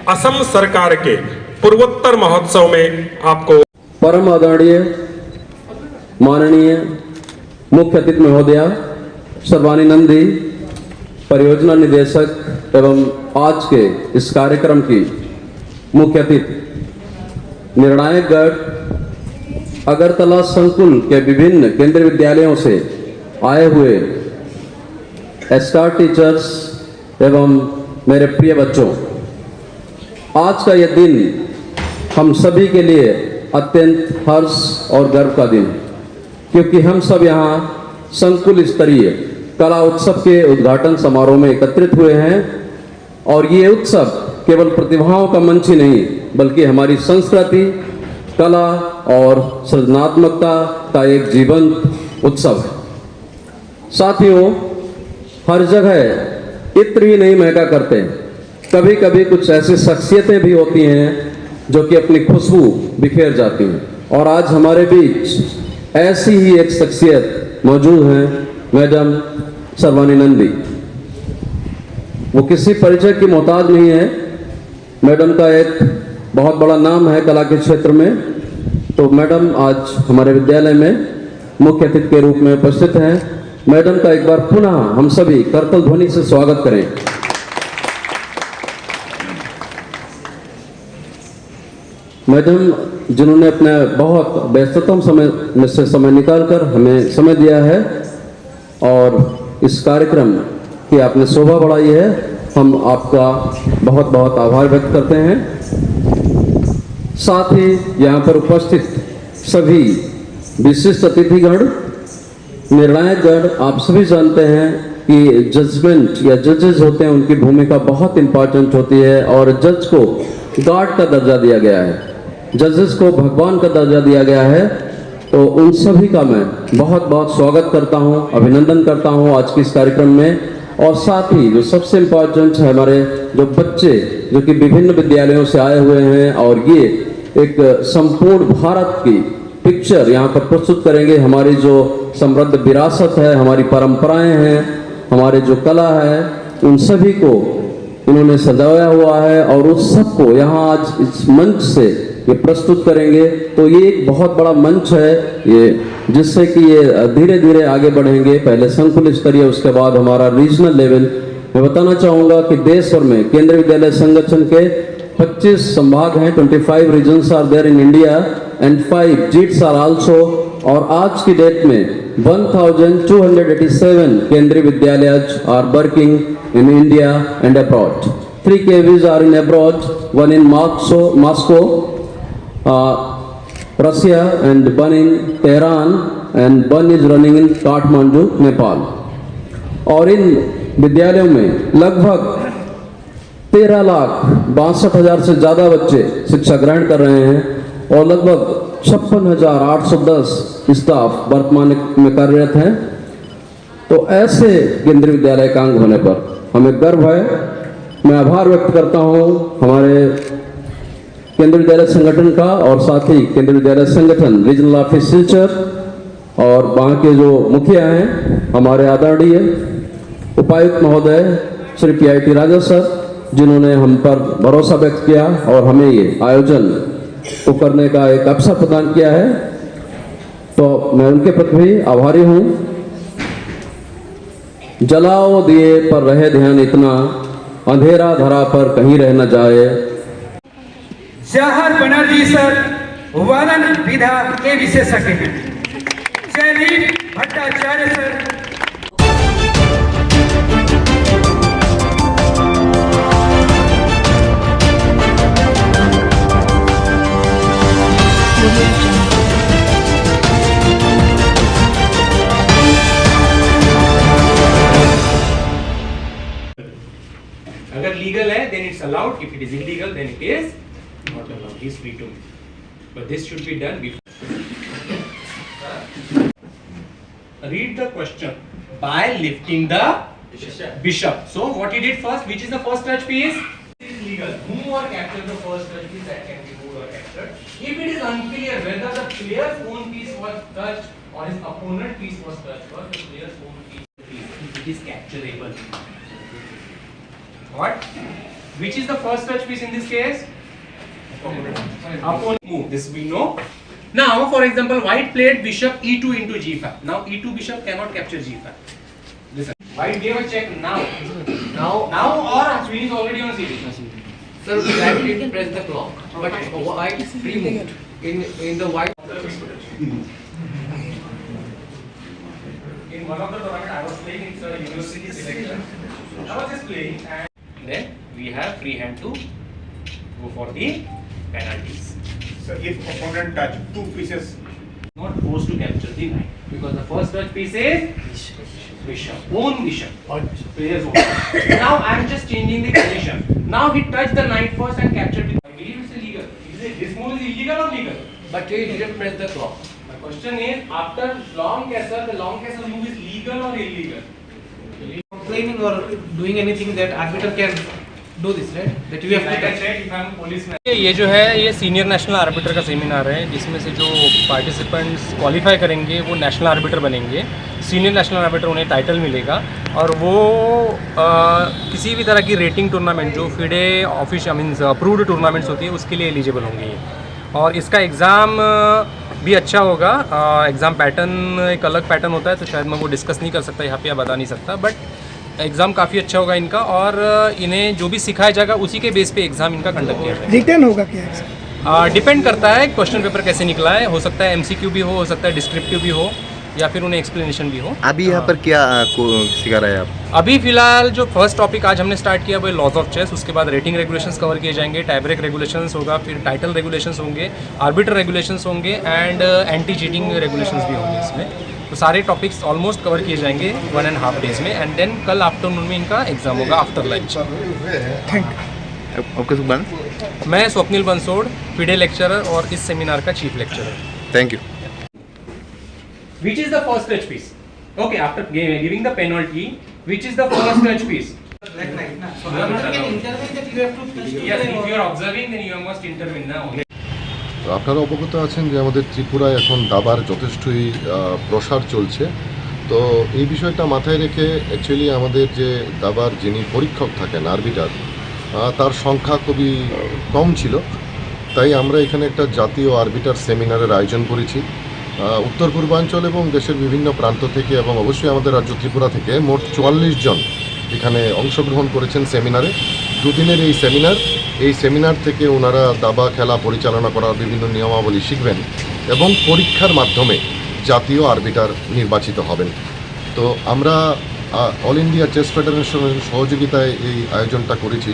असम सरकार के पूर्वोत्तर महोत्सव में आपको परम आदरणीय माननीय मुख्य अतिथि महोदया सर्वानी नंदी, परियोजना निदेशक एवं आज के इस कार्यक्रम की मुख्य अतिथि, निर्णायकगढ़ अगरतला संकुल के विभिन्न केंद्रीय विद्यालयों से आए हुए स्टार टीचर्स एवं मेरे प्रिय बच्चों, आज का यह दिन हम सभी के लिए अत्यंत हर्ष और गर्व का दिन है, क्योंकि हम सब यहाँ संकुल स्तरीय कला उत्सव के उद्घाटन समारोह में एकत्रित हुए हैं। और ये उत्सव केवल प्रतिभाओं का मंच ही नहीं, बल्कि हमारी संस्कृति, कला और सृजनात्मकता का एक जीवंत उत्सव है। साथियों, हर जगह इत्र ही नहीं महका करते, कभी-कभी कुछ ऐसी शख्सियतें भी होती हैं जो कि अपनी खुशबू बिखेर जाती हैं। और आज हमारे बीच ऐसी ही एक शख्सियत मौजूद हैं, मैडम सर्वानी नंदी। वो किसी परिचय की मोहताज नहीं है। मैडम का एक बहुत बड़ा नाम है कला के क्षेत्र में। तो मैडम आज हमारे विद्यालय में मुख्य अतिथि के रूप में उपस्थित हैं। मैडम का एक बार पुनः हम सभी करतल ध्वनि से स्वागत करें। मैडम, जिन्होंने अपने बहुत व्यस्ततम समय में से समय निकालकर हमें समय दिया है और इस कार्यक्रम की आपने शोभा बढ़ाई है, हम आपका बहुत बहुत आभार व्यक्त करते हैं। साथ ही यहाँ पर उपस्थित सभी विशिष्ट अतिथिगण, निर्णायकगण, आप सभी जानते हैं कि जजमेंट या जजेस होते हैं, उनकी भूमिका बहुत इंपॉर्टेंट होती है और जज को गॉड का दर्जा दिया गया है, जजेस को भगवान का दर्जा दिया गया है। तो उन सभी का मैं बहुत बहुत स्वागत करता हूं, अभिनंदन करता हूं आज के इस कार्यक्रम में। और साथ ही जो सबसे इम्पोर्टेंट है, हमारे जो बच्चे जो कि विभिन्न विद्यालयों से आए हुए हैं और ये एक संपूर्ण भारत की पिक्चर यहाँ पर प्रस्तुत करेंगे। हमारी जो समृद्ध विरासत है, हमारी परंपराएं हैं, हमारे जो कला है, उन सभी को उन्होंने सजाया हुआ है और उस सबको यहाँ आज इस मंच से ये प्रस्तुत करेंगे। तो ये एक बहुत बड़ा मंच है ये, जिससे कि ये धीरे धीरे आगे बढ़ेंगे। पहले संकुल स्तरीय, उसके बाद हमारा रीजनल लेवल। मैं बताना चाहूँगा कि देश भर में केंद्रीय विद्यालय संगठन के पच्चीस संभाग हैं, twenty five regions are there in India and five JITs are also। और आज की डेट में one thousand two hundred eighty seven Kendriya Vidyalaya are working in India and abroad. Three K Vs are in abroad, one in Moscow, Moscow, uh, Russia, and one in Tehran, and one is running in Kathmandu, Nepal. और इन विद्यालयों में लगभग तेरह लाख बासठ हजार से ज़्यादा बच्चे शिक्षा ग्रहण कर रहे हैं और लगभग छप्पन हजार आठ सौ दस स्टाफ वर्तमान में कार्यरत हैं। तो ऐसे केंद्रीय विद्यालय का अंग होने पर हमें गर्व है। मैं आभार व्यक्त करता हूं हमारे केंद्रीय विद्यालय संगठन का और साथ ही केंद्रीय विद्यालय संगठन रीजनल ऑफिस सिलचर और वहाँ के जो मुखिया हैं, हमारे आदरणीय उपायुक्त महोदय श्री पी आई टी राजा सर, जिन्होंने हम पर भरोसा व्यक्त किया और हमें ये आयोजन को करने का एक अवसर प्रदान किया है, तो मैं उनके प्रति भी आभारी हूँ। जलाओ दिए पर रहे ध्यान इतना, अंधेरा धरा पर कहीं रह न जाए। जवाहर बनर्जी सर वर्णन विधा के विशेषज्ञ हैं। जयदीप भट्टाचार्य सर। अगर लीगल है, then it's allowed. If it is illegal, then it is not allowed. He's free to make. But this should be done before. Read the question. By lifting the bishop. So what he did first? Which is the first touch piece? Is legal. Move or capture the first touch piece that can be moved or captured. If it is unclear whether the player's own piece was touched or his opponent piece was touched, was the player's own piece. It is capturable. What? Which is the first touch piece in this case? Opponent. Move. This we know. Now, for example, white played bishop e two into g five. Now, e two bishop cannot capture g five. Listen. White gave a check now. Now. Now or queen is already on c d. Sir, black did press the clock, but white free moved. In, in the white. In one of the tournament, I was playing in the university selection. I was just playing and then we have free hand to go for the penalties. So if opponent touch two pieces, not forced to capture the knight because the first touch piece is bishop, own bishop, player's own. Now I am just changing the condition. Now he touched the knight first and captured the. I believe it's illegal. Is it, this move is illegal or legal? But he didn't press the clock. My question is, after long castle, the long castle move is legal or illegal? Complaining or doing anything that arbiter can do this, right? That you have to touch. ये ये जो है, ये senior national orbiter का सेमिनार है, जिसमें से जो पार्टिसिपेंट्स क्वालिफाई करेंगे, वो नेशनल आर्बिटर बनेंगे। सीनियर नेशनल आर्बिटर, उन्हें टाइटल मिलेगा और वो अ, किसी भी तरह की रेटिंग टूर्नामेंट, जो FIDE official, means approved tournaments होती है, उसके लिए एलिजिबल होंगे ये। और इसका एग्ज़ाम भी अच्छा होगा। एग्ज़ाम पैटर्न एक अलग पैटर्न होता है, तो शायद मैं वो डिस्कस नहीं कर सकता यहाँ पे या बता नहीं सकता, बट एग्ज़ाम काफ़ी अच्छा होगा इनका। और इन्हें जो भी सिखाया जाएगा, उसी के बेस पे एग्ज़ाम इनका कंडक्ट किया जाएगा। रिटर्न होगा क्या एग्जाम? डिपेंड करता है क्वेश्चन पेपर कैसे निकला है। हो सकता है एमसीक्यू भी हो, हो सकता है डिस्क्रिप्टिव भी हो, या फिर उन्हें एक्सप्लेनेशन भी हो। अभी यहाँ पर क्या, आ, को सिखा रहे हैं आप? अभी फिलहाल जो फर्स्ट टॉपिक आज हमने स्टार्ट किया, वो लॉज ऑफ चेस। उसके बाद रेटिंग रेगुलेशंस कवर किए जाएंगे, टाई ब्रेक रेगुलेशंस होगा, फिर टाइटल रेगुलेशंस होंगे, आर्बिटर रेगुलेशंस होंगे, एंड एंटी चीटिंग रेगुलेशंस भी होंगे इसमें। तो सारे टॉपिक्स ऑलमोस्ट कवर किए जाएंगे वन एंड हाफ डेज में, एंड देन कल आफ्टरनून में इनका एग्जाम होगा after lunch. Thank you. Okay सुखबान। मैं स्वप्निल बंसोड़, फिडे लेक्चरर और इस सेमिनार का chief lecturer. Thank you. Which is the first touch piece? Okay, after gi- giving the penalty, Which is the first touch piece? Like, like, na. So, you have to intervene that you have to touch to. Yes, if you are observing, then you must intervene now. তো আপনারা অবগত আছেন যে আমাদের ত্রিপুরায় এখন দাবার যথেষ্টই আহ, প্রসার চলছে। তো এই বিষয়টা মাথায় রেখে অ্যাকচুয়ালি আমাদের যে দাবার যিনি পরীক্ষক থাকেন, আরবিটার, আহ, তার সংখ্যা খুবই কম ছিল। তাই আমরা এখানে একটা জাতীয় আরবিটার সেমিনারের আয়োজন করেছি। আহ, উত্তর পূর্বাঞ্চল এবং দেশের বিভিন্ন প্রান্ত থেকে এবং অবশ্যই আমাদের রাজ্য ত্রিপুরা থেকে মোট চুয়াল্লিশ জন এখানে অংশগ্রহণ করেছেন সেমিনারে। দুদিনের এই সেমিনার, এই সেমিনার থেকে ওনারা দাবা খেলা পরিচালনা করার বিভিন্ন নিয়মাবলী শিখবেন এবং পরীক্ষার মাধ্যমে জাতীয় আরবিটার নির্বাচিত হবেন। তো আমরা, আহ, অল ইন্ডিয়া চেস ফেডারেশনের সহযোগিতায় এই আয়োজনটা করেছি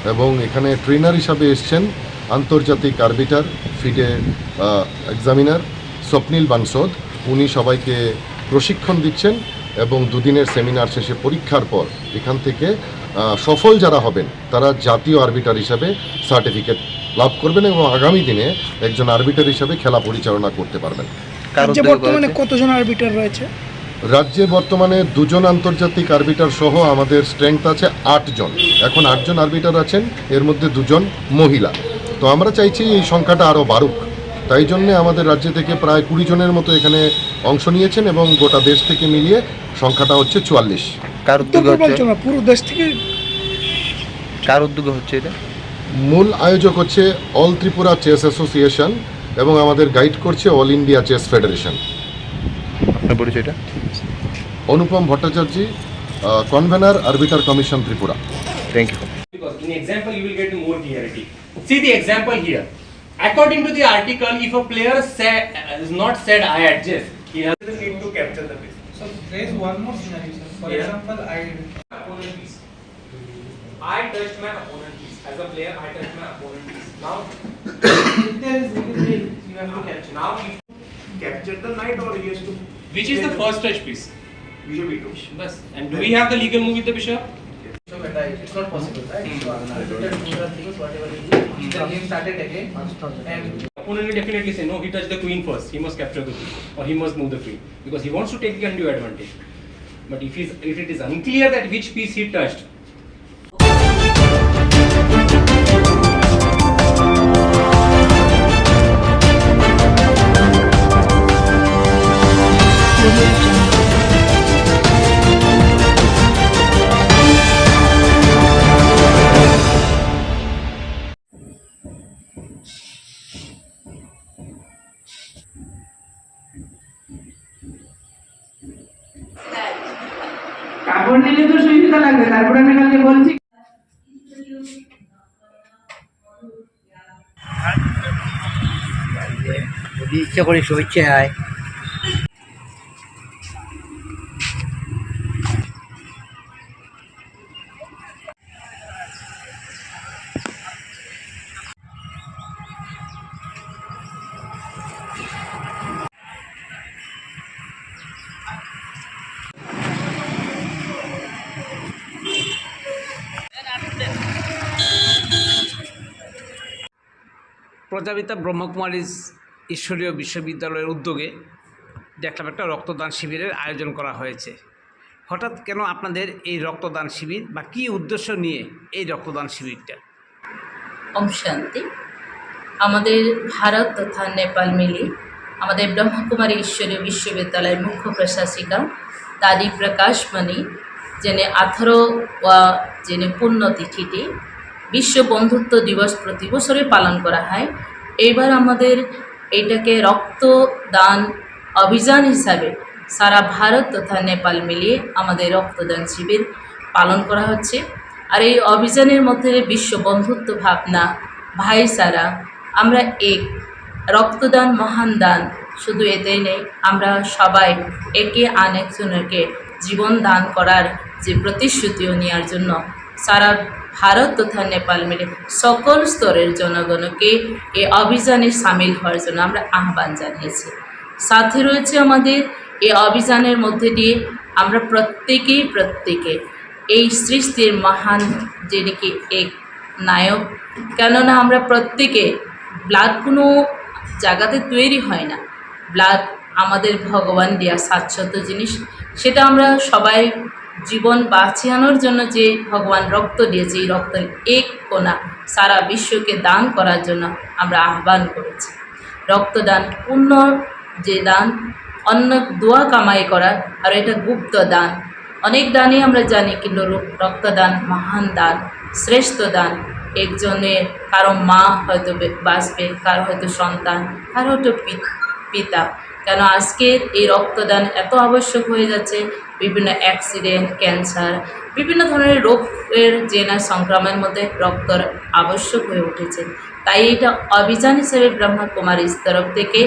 এবং এখানে ট্রেনার হিসাবে এসছেন আন্তর্জাতিক আরবিটার, ফিডে, আহ, এক্সামিনার স্বপ্নিল বানসোদ। উনি সবাইকে প্রশিক্ষণ দিচ্ছেন এবং দুদিনের সেমিনার শেষে পরীক্ষার পর এখান থেকে, আহ, সফল যারা হবেন তারা জাতীয় আরবিটার হিসাবে সার্টিফিকেট লাভ করবেন এবং আগামী দিনে একজন আরবিটার হিসাবে খেলা পরিচালনা করতে পারবেন। কার রাজ্যে উদ্যোগে বর্তমানে করা হচ্ছে? কতজন আরবিটার রয়েছে? রাজ্যে বর্তমানে দুজন আন্তর্জাতিক আরবিটার সহ আমাদের স্ট্রেংথ আছে আট জন। এখন আট জন আরবিটার আছেন, এর মধ্যে দুজন মহিলা। তো আমরা চাইছি এই সংখ্যাটা আরও বাড়ুক। তাই জন্যে আমাদের রাজ্য থেকে প্রায় কুড়ি জনের মতো এখানে অংশ নিয়েছেন এবং গোটা দেশ থেকে মিলিয়ে সংখ্যাটা হচ্ছে চুয়াল্লিশ। কার উত্তর উদ্যোগে হচ্ছে? পূর্বাঞ্চল না, পুরো দেশ থেকে। কার উদ্যোগে হচ্ছে এটা? মূল আয়োজক হচ্ছে অল ত্রিপুরা চেস অ্যাসোসিয়েশন এবং আমাদের গাইড করছে অল ইন্ডিয়া চেস ফেডারেশন। আপনার পরিচয়টা? Anupam Bhattacharya, ah, convener arbiter commission Tripura. Thank you. Because in example, you will get more clarity. See the example here. According to the article, if a player say, uh, is not said, "I adjust," he has the need to capture the piece. So there is one more scenario, sir. For Yeah. example, I opponent piece. I touched my opponent piece. As a player, I touched my opponent piece. Now, if there is anything, you have to capture. Now, if capture the knight or he has to Which is the first touch piece? Bishop e two. Bas. And do we have the legal move with the bishop? So, but I, it's not possible, right? Hmm. So, I have to do the things, whatever it is. Hmm. The game started again. And Opponent will definitely say, "No, he touched the queen first. He must capture the queen, or he must move the queen, because he wants to take the undue advantage." But if he's, if it is unclear that which piece he touched, কাপড় নিলে তো সুবিধা লাগবে, তারপরে আমি কালকে বলছি। যদি ইচ্ছা করি শুভেচ্ছা হয়। প্রজাপিতা ব্রহ্মকুমারী ঈশ্বরীয় বিশ্ববিদ্যালয়ের উদ্যোগে দেখলাম একটা রক্তদান শিবিরের আয়োজন করা হয়েছে। হঠাৎ কেন আপনাদের এই রক্তদান শিবির বা কী উদ্দেশ্য নিয়ে এই রক্তদান শিবিরটা? ওম শান্তি। আমাদের ভারত তথা নেপাল মিলে আমাদের ব্রহ্মকুমারী ঈশ্বরীয় বিশ্ববিদ্যালয়ের মুখ্য প্রশাসিকা দাদি প্রকাশমণি যেন আঠারো ওয়া যেন পুণ্যতিথিটি বিশ্ব বন্ধুত্ব দিবস প্রতি বছরই পালন করা হয়। এইবার আমাদের এটাকে রক্তদান অভিযান হিসাবে সারা ভারত তথা নেপাল মিলিয়ে আমাদের রক্তদান শিবির পালন করা হচ্ছে। আর এই অভিযানের মধ্যে বিশ্ব বন্ধুত্ব ভাবনা, ভাইচারা, আমরা এক, রক্তদান মহান দান। শুধু এটাই নেই, আমরা সবাই একে আনেকজনকে জীবন দান করার যে প্রতিশ্রুতিও নেওয়ার জন্য সারা ভারত তথা নেপাল মিলে সকল স্তরের জনগণকে এই অভিযানে সামিল হওয়ার জন্য আমরা আহ্বান জানিয়েছি। সাথে রয়েছে আমাদের এই অভিযানের মধ্যে দিয়ে আমরা প্রত্যেকেই প্রত্যেকে এই সৃষ্টির মহান, যিনি কি এক নায়ক, কেননা আমরা প্রত্যেকে ব্লাড কোনো জায়গাতে তৈরি হয় না, ব্লাড আমাদের ভগবান দেয়া শাশ্বত জিনিস, সেটা আমরা সবাই জীবন বাঁচিয়ানোর জন্য যে ভগবান রক্ত দিয়েছে, এই রক্তের এক কণা সারা বিশ্বকে দান করার জন্য আমরা আহ্বান করেছি। রক্তদান পুণ্য যে দান, অন্য দোয়া কামাই করার, আর এটা গুপ্ত দান। অনেক দানই আমরা জানি, কিন্তু র-, রক্তদান মহান দান, শ্রেষ্ঠ দান। একজনের, কারো মা হয়তো বে-, বাঁচবে, কারো হয়তো সন্তান, কারো হয়তো পি-, পিতা। কেন আজকের এই রক্তদান এত আবশ্যক হয়ে যাচ্ছে? বিভিন্ন অ্যাক্সিডেন্ট, ক্যান্সার, বিভিন্ন ধরনের রোগের যে না সংক্রমণের মধ্যে রক্তর আবশ্যক হয়ে উঠেছে। তাই এটা অভিযান হিসেবে ব্রহ্মা কুমারীর তরফ থেকে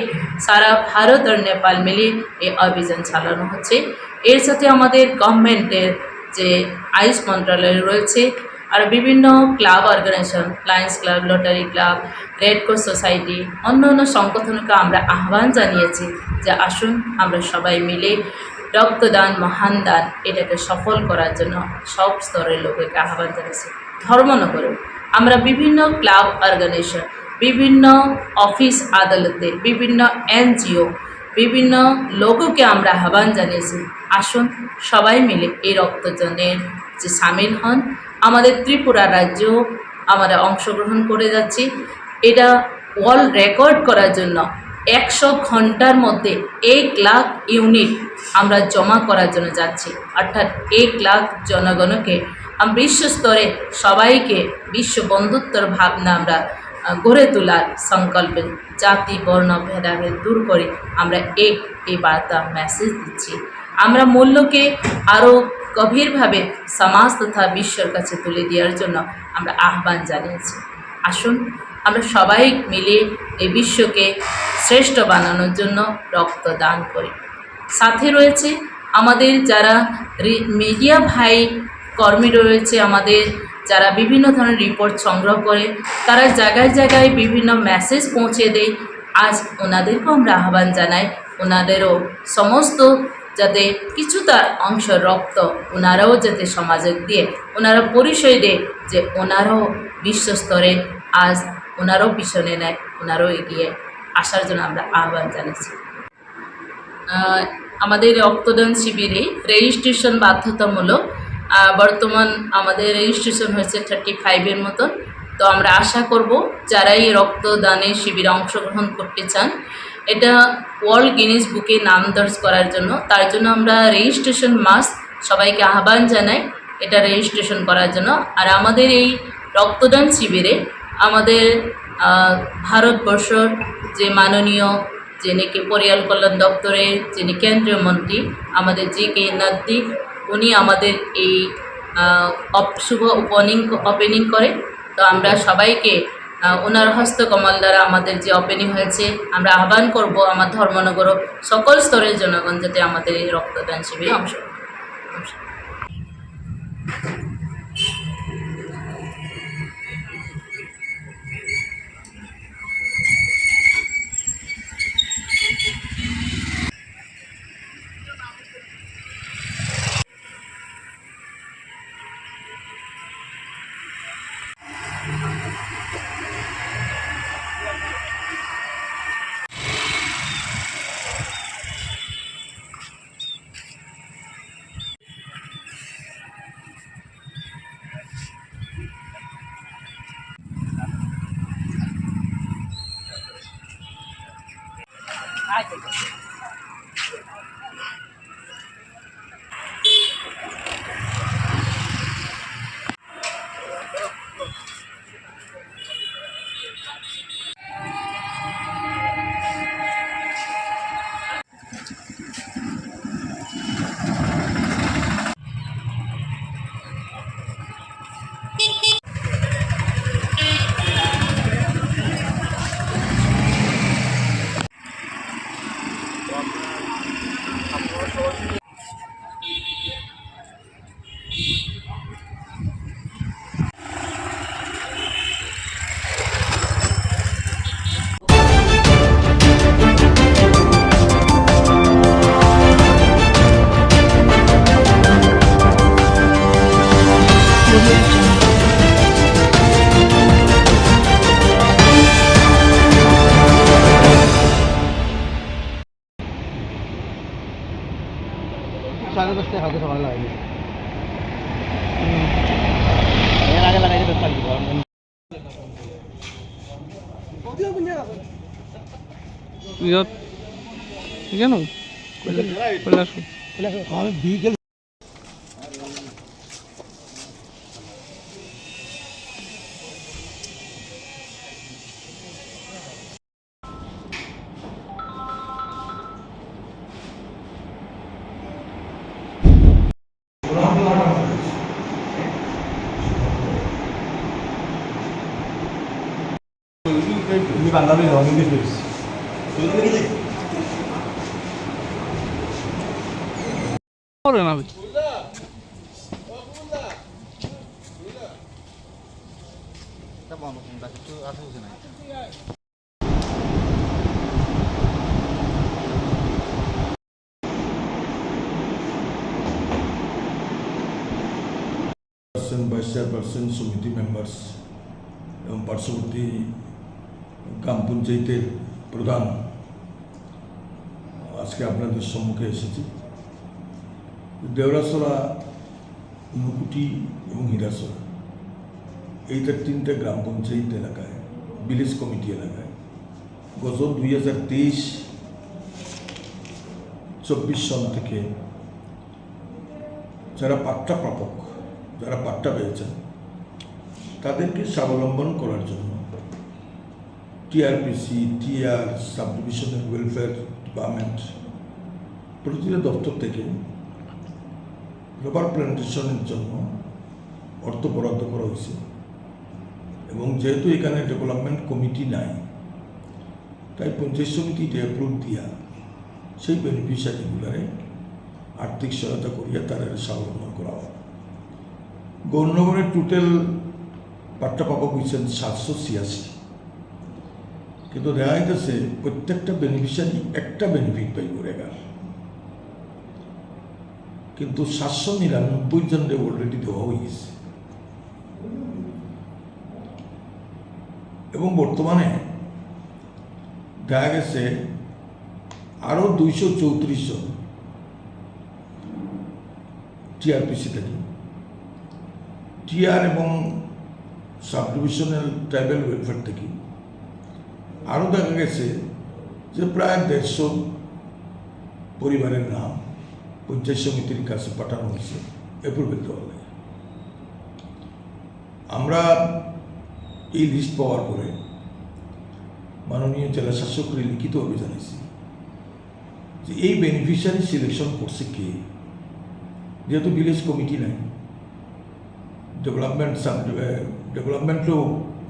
সারা ভারত আর নেপাল মিলিয়ে এই অভিযান চালানো হচ্ছে। এর সাথে আমাদের গভর্নমেন্টের যে আয়ুষ মন্ত্রণালয় রয়েছে, আর বিভিন্ন club organisation, Lions Club, Rotary Club, Red Cross Society, অন্য অন্য সংগঠনকে আমরা আহ্বান জানিয়েছি যে আসুন আমরা সবাই মিলে রক্তদান, মহান দান এটাকে সফল করার জন্য সব স্তরের লোকেকে আহ্বান জানিয়েছি। ধর্মনগরে আমরা বিভিন্ন ক্লাব অর্গানাইজেশন, বিভিন্ন অফিস আদালতে, বিভিন্ন এনজিও, বিভিন্ন লোককে আমরা আহ্বান জানিয়েছি, আসুন সবাই মিলে এই রক্তদানের যে সামিল হন। আমাদের ত্রিপুরা রাজ্যেও আমরা অংশগ্রহণ করে যাচ্ছি। এটা ওয়ার্ল্ড রেকর্ড করার জন্য একশো ঘন্টার মধ্যে এক লাখ ইউনিট আমরা জমা করার জন্য যাচ্ছি, অর্থাৎ এক লাখ জনগণকে আম-, বিশ্ব স্তরে সবাইকে বিশ্ব বন্ধুত্বর ভাবনা আমরা, আহ, গড়ে তোলার সংকল্পে জাতি বর্ণ ভেদাভেদ দূর করে আমরা এক এই বার্তা মেসেজ দিচ্ছি। আমরা মূল্যকে আরও গভীরভাবে সমাজ তথা বিশ্বর কাছে তুলে দেওয়ার জন্য আমরা আহ্বান জানিয়েছি। আসুন আমরা সবাই মিলে এই বিশ্বকে শ্রেষ্ঠ বানানোর জন্য রক্তদান করি। সাথে রয়েছে আমাদের যারা রি-, মিডিয়া ভাই কর্মী রয়েছে, আমাদের যারা বিভিন্ন ধরনের রিপোর্ট সংগ্রহ করে, তারা জায়গায় জায়গায় বিভিন্ন মেসেজ পৌঁছে দেয়। আজ ওনাদেরকেও আমরা আহ্বান জানাই, ওনাদেরও সমস্ত যাতে কিছুটা অংশ রক্ত ওনারাও যাতে সমাজে দিয়ে ওনারা পরিচয় দেয় যে ওনারাও বিশ্বস্তরে আজ ওনারাও পিছনে নেয়, ওনারাও এগিয়ে আসার জন্য আমরা আহ্বান জানাচ্ছি। আহ, আমাদের রক্তদান শিবিরে রেজিস্ট্রেশন বাধ্যতামূলক। আহ, বর্তমান আমাদের রেজিস্ট্রেশন হয়েছে থার্টি ফাইভের মতন। তো আমরা আশা করব যারা এই রক্তদানের শিবিরে অংশগ্রহণ করতে চান, এটা ওয়ার্ল্ড গিনেস বুকে নাম দর্জ করার জন্য, তার জন্য আমরা রেজিস্ট্রেশন মাস্ট সবাইকে আহ্বান জানাই এটা রেজিস্ট্রেশন করার জন্য। আর আমাদের এই রক্তদান শিবিরে আমাদের, আহ, ভারতবর্ষর যে মাননীয়, যিনি কি পরিয়াল কল্যাণ দপ্তরের যিনি কেন্দ্রীয় মন্ত্রী, আমাদের জি কে নাদ্দি, উনি আমাদের এই, আহ, অপ-, শুভ ওপেনিং, ওপেনিং করে। তো আমরা সবাইকে, আহ, ওনার হস্তকমল দ্বারা আমাদের যে ওপেনিং হয়েছে, আমরা আহ্বান করব আমার ধর্মনগর সকল স্তরের জনগণ যাতে আমাদের এই রক্তদান শিবিরে অংশ, অংশ সাড়ে দশটায় হাতে সকালে লাগেনি। Iyot, iyano, Kailash, Kailash. Kailash. Chairperson, vice chairperson, সমিতি মেম্বার্স এবং পার্শ্ববর্তী গ্রাম পঞ্চায়েতের প্রধান, আজকে আপনাদের সম্মুখে এসেছি। দেওরাছড়া, ঊনকোটি এবং হীরাছড়া, এই তার তিনটা গ্রাম পঞ্চায়েত এলাকায়, ভিলেজ কমিটি এলাকায় গত দুই হাজার তেইশ চব্বিশ সন থেকে যারা পাট্টা প্রাপক, যারা পাট্টা পেয়েছেন, তাদেরকে স্বাবলম্বন করার জন্য TRPC, TR, subdivisional welfare department, প্রতিটা দপ্তর থেকে রাবার প্ল্যান্টেশনের জন্য অর্থ বরাদ্দ করা হয়েছে। এবং যেহেতু এখানে ডেভেলপমেন্ট কমিটি নাই, তাই পঞ্চায়েত সমিতিতে অ্যাপ্রুভ দিয়া সেই বেনিফিশিয়ারিগুলারে আর্থিক সহায়তা করিয়া তাদের স্বাবলম্বন করা হয়। গৌরনগরে টোটাল পাট্টা প্রাপক হয়েছেন সাতশো ছিয়াশি, কিন্তু দেখা যাইতেছে প্রত্যেকটা বেনিফিশিয়ারি একটা বেনিফিট পাইব রেগার, কিন্তু সাতশো নিরানব্বই জনরে অলরেডি দেওয়া হয়ে গেছে। এবং বর্তমানে দেখা গেছে আরও দুইশো চৌত্রিশ জন টিআরপিসি থেকে, টিআর এবং সাবডিভিশনাল ট্রাইবাল ওয়েলফেয়ার থেকে আরও দেখা গেছে যে প্রায় দেড়শো পরিবারের নাম পঞ্চায়েত সমিতির কাছে পাঠানো হয়েছে অ্যাপ্রুভেল দেওয়ার লাগে। আমরা এই লিস্ট পাওয়ার পরে মাননীয় জেলা শাসককে লিখিতভাবে জানাইছি যে এই বেনিফিশিয়ারি সিলেকশন করছে কে, যেহেতু ভিলেজ কমিটি নাই, ডেভেলপমেন্ট সাব, ডেভেলপমেন্টও,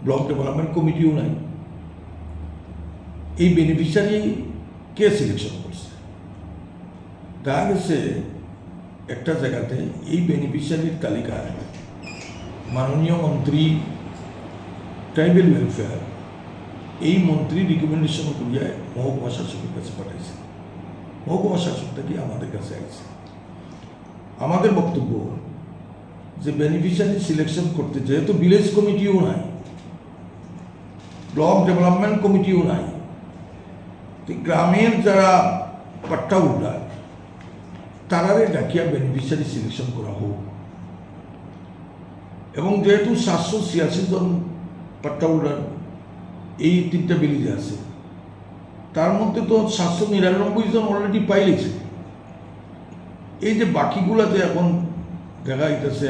ব্লক ডেভেলপমেন্ট কমিটিও নাই, এই বেনিফিশিয়ারি কে সিলেকশন করছে? দেখা গেছে একটা জায়গাতে এই বেনিফিশিয়ারির তালিকায় মাননীয় মন্ত্রী ট্রাইবাল ওয়েলফেয়ার, এই মন্ত্রী রিকমেন্ডেশন করিয়া মহকুমা শাসকের কাছে পাঠাইছে, মহকুমা শাসক থেকে আমাদের কাছে আইছে। আমাদের বক্তব্য যে বেনিফিশিয়ারি সিলেকশন করতে যেহেতু ভিলেজ কমিটিও নাই, ব্লক ডেভেলপমেন্ট কমিটিও নাই, তো গ্রামের যারা পাট্টা হোল্ডার, তারারে ডাকিয়া বেনিফিশিয়ারি সিলেকশন করা হোক। এবং যেহেতু সাতশো ছিয়াশি জন পাট্টা হোল্ডার এই তিনটা ভিলেজে আছে, তার মধ্যে তো সাতশো নিরানব্বই জন অলরেডি পাইলেছে। এই যে বাকিগুলাতে এখন দেখা যাইতেছে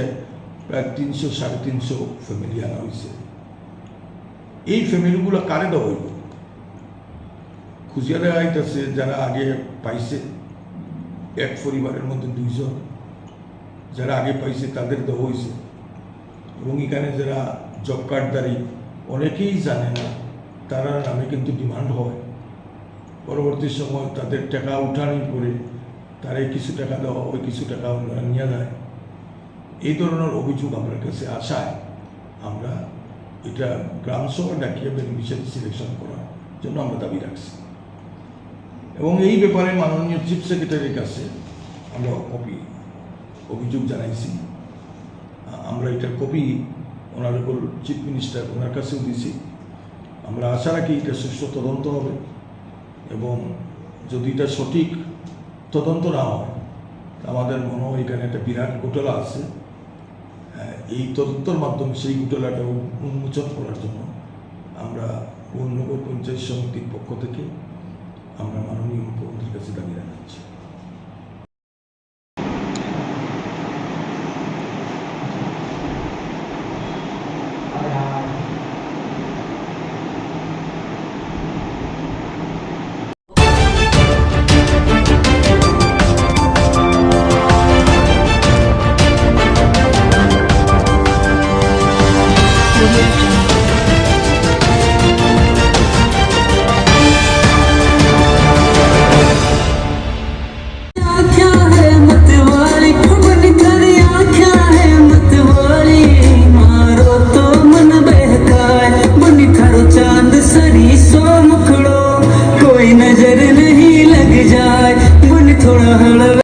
প্রায় তিনশো, সাড়ে তিনশো ফ্যামিলি আনা হয়েছে, এই ফ্যামিলিগুলো কারে দেওয়া হইব? খুঁজিয়া দেখা যাইতেছে যারা আগে পাইছে, এক পরিবারের মধ্যে দুইজন যারা আগে পাইছে তাদের দেওয়া হয়েছে। এবং এখানে যারা জব কার্ডধারী অনেকেই জানে না, তারা নামে কিন্তু ডিমান্ড হয়। পরবর্তী সময় তাদের টাকা উঠানির পরে তারা কিছু টাকা দেওয়া হয়, কিছু টাকা ওনারা নিয়ে নেয়। এই ধরনের অভিযোগ আমার কাছে আসায় আমরা এটা গ্রাম সভা ডাকিয়ে বেনিফিশিয়ারি সিলেকশন করার জন্য আমরা দাবি রাখছি। এবং এই ব্যাপারে মাননীয় চিফ সেক্রেটারির কাছে আমরা কপি, অভিযোগ জানাইছি। আ-, আমরা এটার কপি অনারেবল চিফ মিনিস্টার ওনার কাছেও দিছি। আমরা আশা রাখি এটা সুষ্ঠু তদন্ত হবে এবং যদি এটা সঠিক তদন্ত না হয়, তা আমাদের মনে হয় এখানে একটা বিরাট ঘোটালা আছে। আহ, এই তদন্তর মাধ্যমে সেই ঘোটালাটা উন-, উন্মোচন করার জন্য আমরা গৌরনগর পঞ্চায়েত সমিতির পক্ষ থেকে আমরা মাননীয় মুখ্যমন্ত্রীর কাছে দাবি রাখছি। आँख्या है मत वाली, बनी थारी आँख्या है मत वाली, मारो तो मन बहकाए, बनी थारो चांद सरी सो मुखड़ो, कोई नजर नहीं लग जाए, बनी थोड़ा हलवा।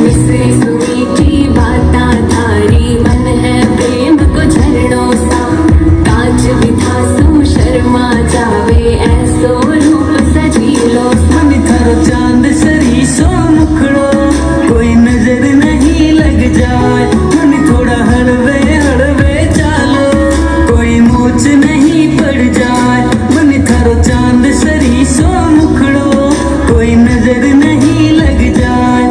मिश्री सुई की बातां थारी, मन है प्रेम को झरनों सा। कांच भी थासू शर्मा जावे, ऐसो रूप सजीलो सा। मनी थारो चांद सरी सो मुखड़ो, कोई नजर नहीं लग जाए। मनी थोड़ा हलवे हलवे चालो, कोई मोच नहीं पड़ जाए। मनी थारो चांद सरी सो मुखड़ो, कोई नजर नहीं लग जाए।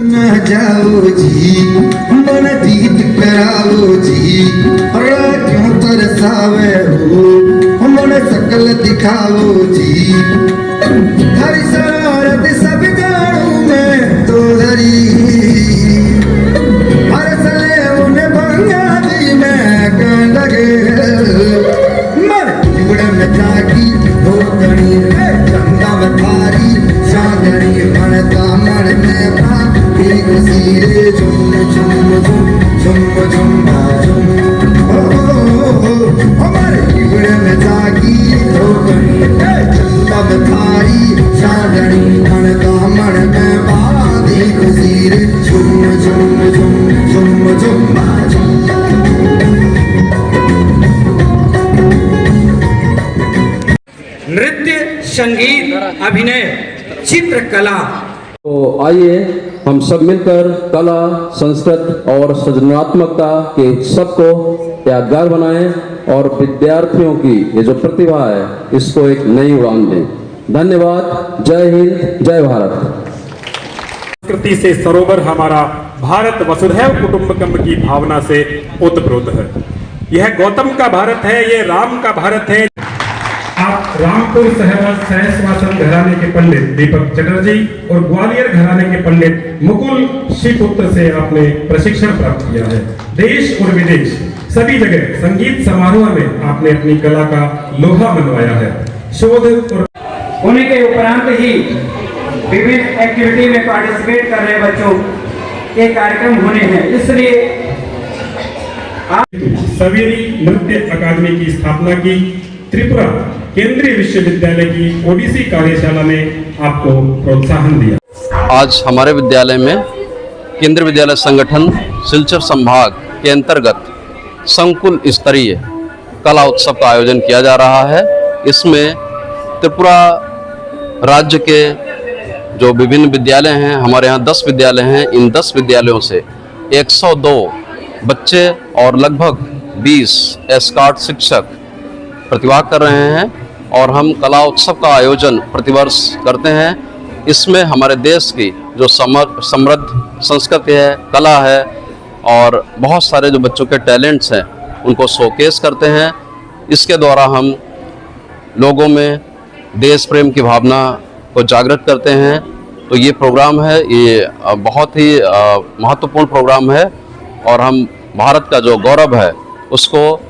ना जाओ जी, मन जीत कराओ जी, रा क्यों तरसावे हो, मन शकल दिखाओ जी। थारी शरारत सब जानू मैं तो धरी, हर सले उन्हें बंगाली में कह लगे। मर इबड़े में जागी धोकनी, ए चंदा में थारी चांदनी, मन दामन में बांधी खुशी रे, झुम झुम झुम, झुम झुम बा झुम। ओ, ओ, ओ, ओ, हमारे इबड़े में जागी धोकनी, ए चंदा में थारी चांदनी, मन दामन में बांधी खुशी रे, झुम झुम झुम, झुम झुम बा झुम। नृत्य, संगीत, अभिनय, चित्रकला। तो आइए, हम सब मिलकर कला, संस्कृत और सृजनात्मकता के उत्सव को यादगार बनाएं और विद्यार्थियों की ये जो प्रतिभा है, इसको एक नई उड़ान दें। धन्यवाद। जय हिंद, जय भारत। संस्कृति से सरोवर हमारा, भारत वसुधैव कुटुंबकम की भावना से ओतप्रोत है। यह गौतम का भारत है, ये राम का भारत है। आप रामपुर सहवास सहस्वासन घराने के पंडित दीपक चटर्जी और ग्वालियर घराने के पंडित मुकुल श्रीपुत्र से आपने प्रशिक्षण प्राप्त किया है। देश और विदेश सभी जगह संगीत समारोह में आपने अपनी कला का लोहा मनवाया है। शोध और होने के उपरांत ही विभिन्न एक्टिविटी में पार्टिसिपेट कर रहे बच्चों के कार्यक्रम होने हैं, इसलिए आप सवेरी नृत्य अकादमी की स्थापना की, त्रिपुरा केंद्रीय विश्वविद्यालय की ओडिसी कार्यशाला में आपको प्रोत्साहन दिया। आज हमारे विद्यालय में केंद्रीय विद्यालय संगठन सिलचर संभाग के अंतर्गत संकुल स्तरीय कला उत्सव का आयोजन किया जा रहा है। इसमें त्रिपुरा राज्य के जो विभिन्न विद्यालय हैं, हमारे यहाँ दस विद्यालय हैं, इन दस विद्यालयों से एक सौ दो बच्चे और लगभग बीस एस्कॉर्ट शिक्षक प्रतिभाग कर रहे हैं और हम कला उत्सव का आयोजन प्रतिवर्ष करते हैं। इसमें हमारे देश की जो समर-, समृद्ध संस्कृति है, कला है और बहुत सारे जो बच्चों के टैलेंट्स हैं, उनको शोकेस करते हैं। इसके द्वारा हम लोगों में देश प्रेम की भावना को जागृत करते हैं। तो ये प्रोग्राम है, ये, अ, बहुत ही, अ, महत्वपूर्ण प्रोग्राम है और हम भारत का जो गौरव है उसको,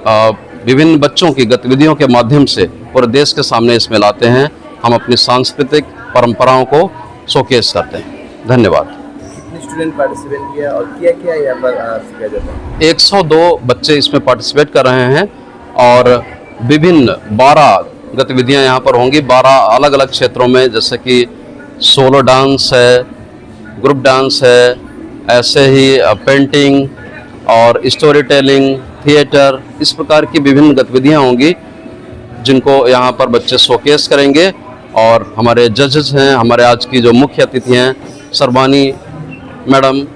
अ, विभिन्न बच्चों की गतिविधियों के माध्यम से पूरे देश के सामने इसमें लाते हैं। हम अपनी सांस्कृतिक परंपराओं को शोकेस करते हैं। धन्यवाद। कितने स्टूडेंट पार्टिसिपेट किया और क्या क्या यहाँ पर, अ, सीखा जाता है? एक सौ दो बच्चे इसमें पार्टिसिपेट कर रहे हैं और विभिन्न बारह गतिविधियां यहाँ पर होंगी, बारह अलग-अलग क्षेत्रों में, जैसे कि सोलो डांस है, ग्रुप डांस है, ऐसे ही, अ, पेंटिंग और स्टोरी टेलिंग, थिएटर, इस प्रकार की विभिन्न गतिविधियां होंगी, जिनको यहाँ पर बच्चे शोकेस करेंगे। और हमारे जजेस हैं, हमारे आज की जो मुख्य अतिथि हैं, सरबानी मैडम,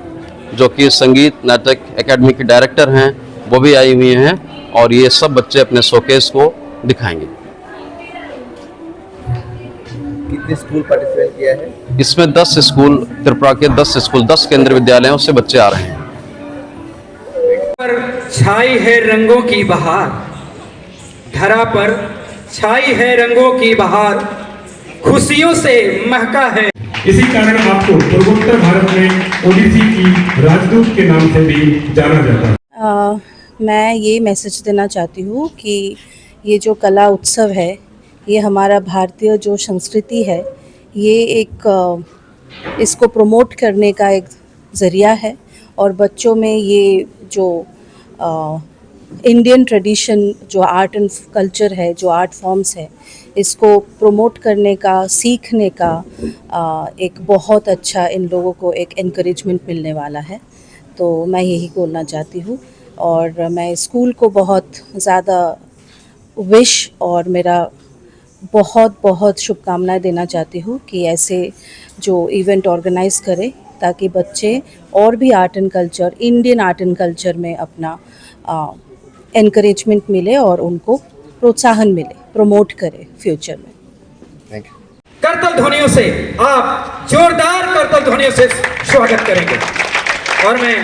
जो कि संगीत नाटक एकेडमी की डायरेक्टर हैं, वो भी आई हुई हैं और ये सब बच्चे अपने शोकेस को दिखाएंगे। कितने स्कूल पार्टिसिपेट किया है? इसमें दस स्कूल, त्रिपुरा के दस स्कूल, दस केंद्रीय विद्यालयों से बच्चे आ रहे हैं। पर छाई है रंगों की बहार, धरा पर छाई है रंगों की बहार, खुशियों से महका है। इसी कारण आपको पूर्वोत्तर भारत में ओडिसी की राजदूत के नाम से भी जाना जाता है। अ, मैं ये मैसेज देना चाहती हूँ कि ये जो कला उत्सव है, ये हमारा भारतीय जो संस्कृति है, ये एक, अ, इसको प्रमोट करने का एक ज़रिया है और बच्चों में ये जो, अ, इंडियन ट्रेडिशन, जो आर्ट एंड कल्चर है, जो आर्ट फॉर्म्स है, इसको प्रमोट करने का, सीखने का, अ, एक बहुत अच्छा इन लोगों को एक एनकरेजमेंट मिलने वाला है। तो मैं यही बोलना चाहती हूँ और मैं स्कूल को बहुत ज़्यादा विश और मेरा बहुत, बहुत शुभकामनाएं देना चाहती हूँ कि ऐसे जो इवेंट ऑर्गेनाइज करें, ताकि बच्चे और भी art and culture, Indian art and culture में अपना, अ, एनकरेजमेंट मिले और उनको प्रोत्साहन मिले, प्रमोट करें फ्यूचर में। Thank you. करतल ध्वनियों से आप जोरदार करतल ध्वनियों से स्वागत करेंगे। और मैं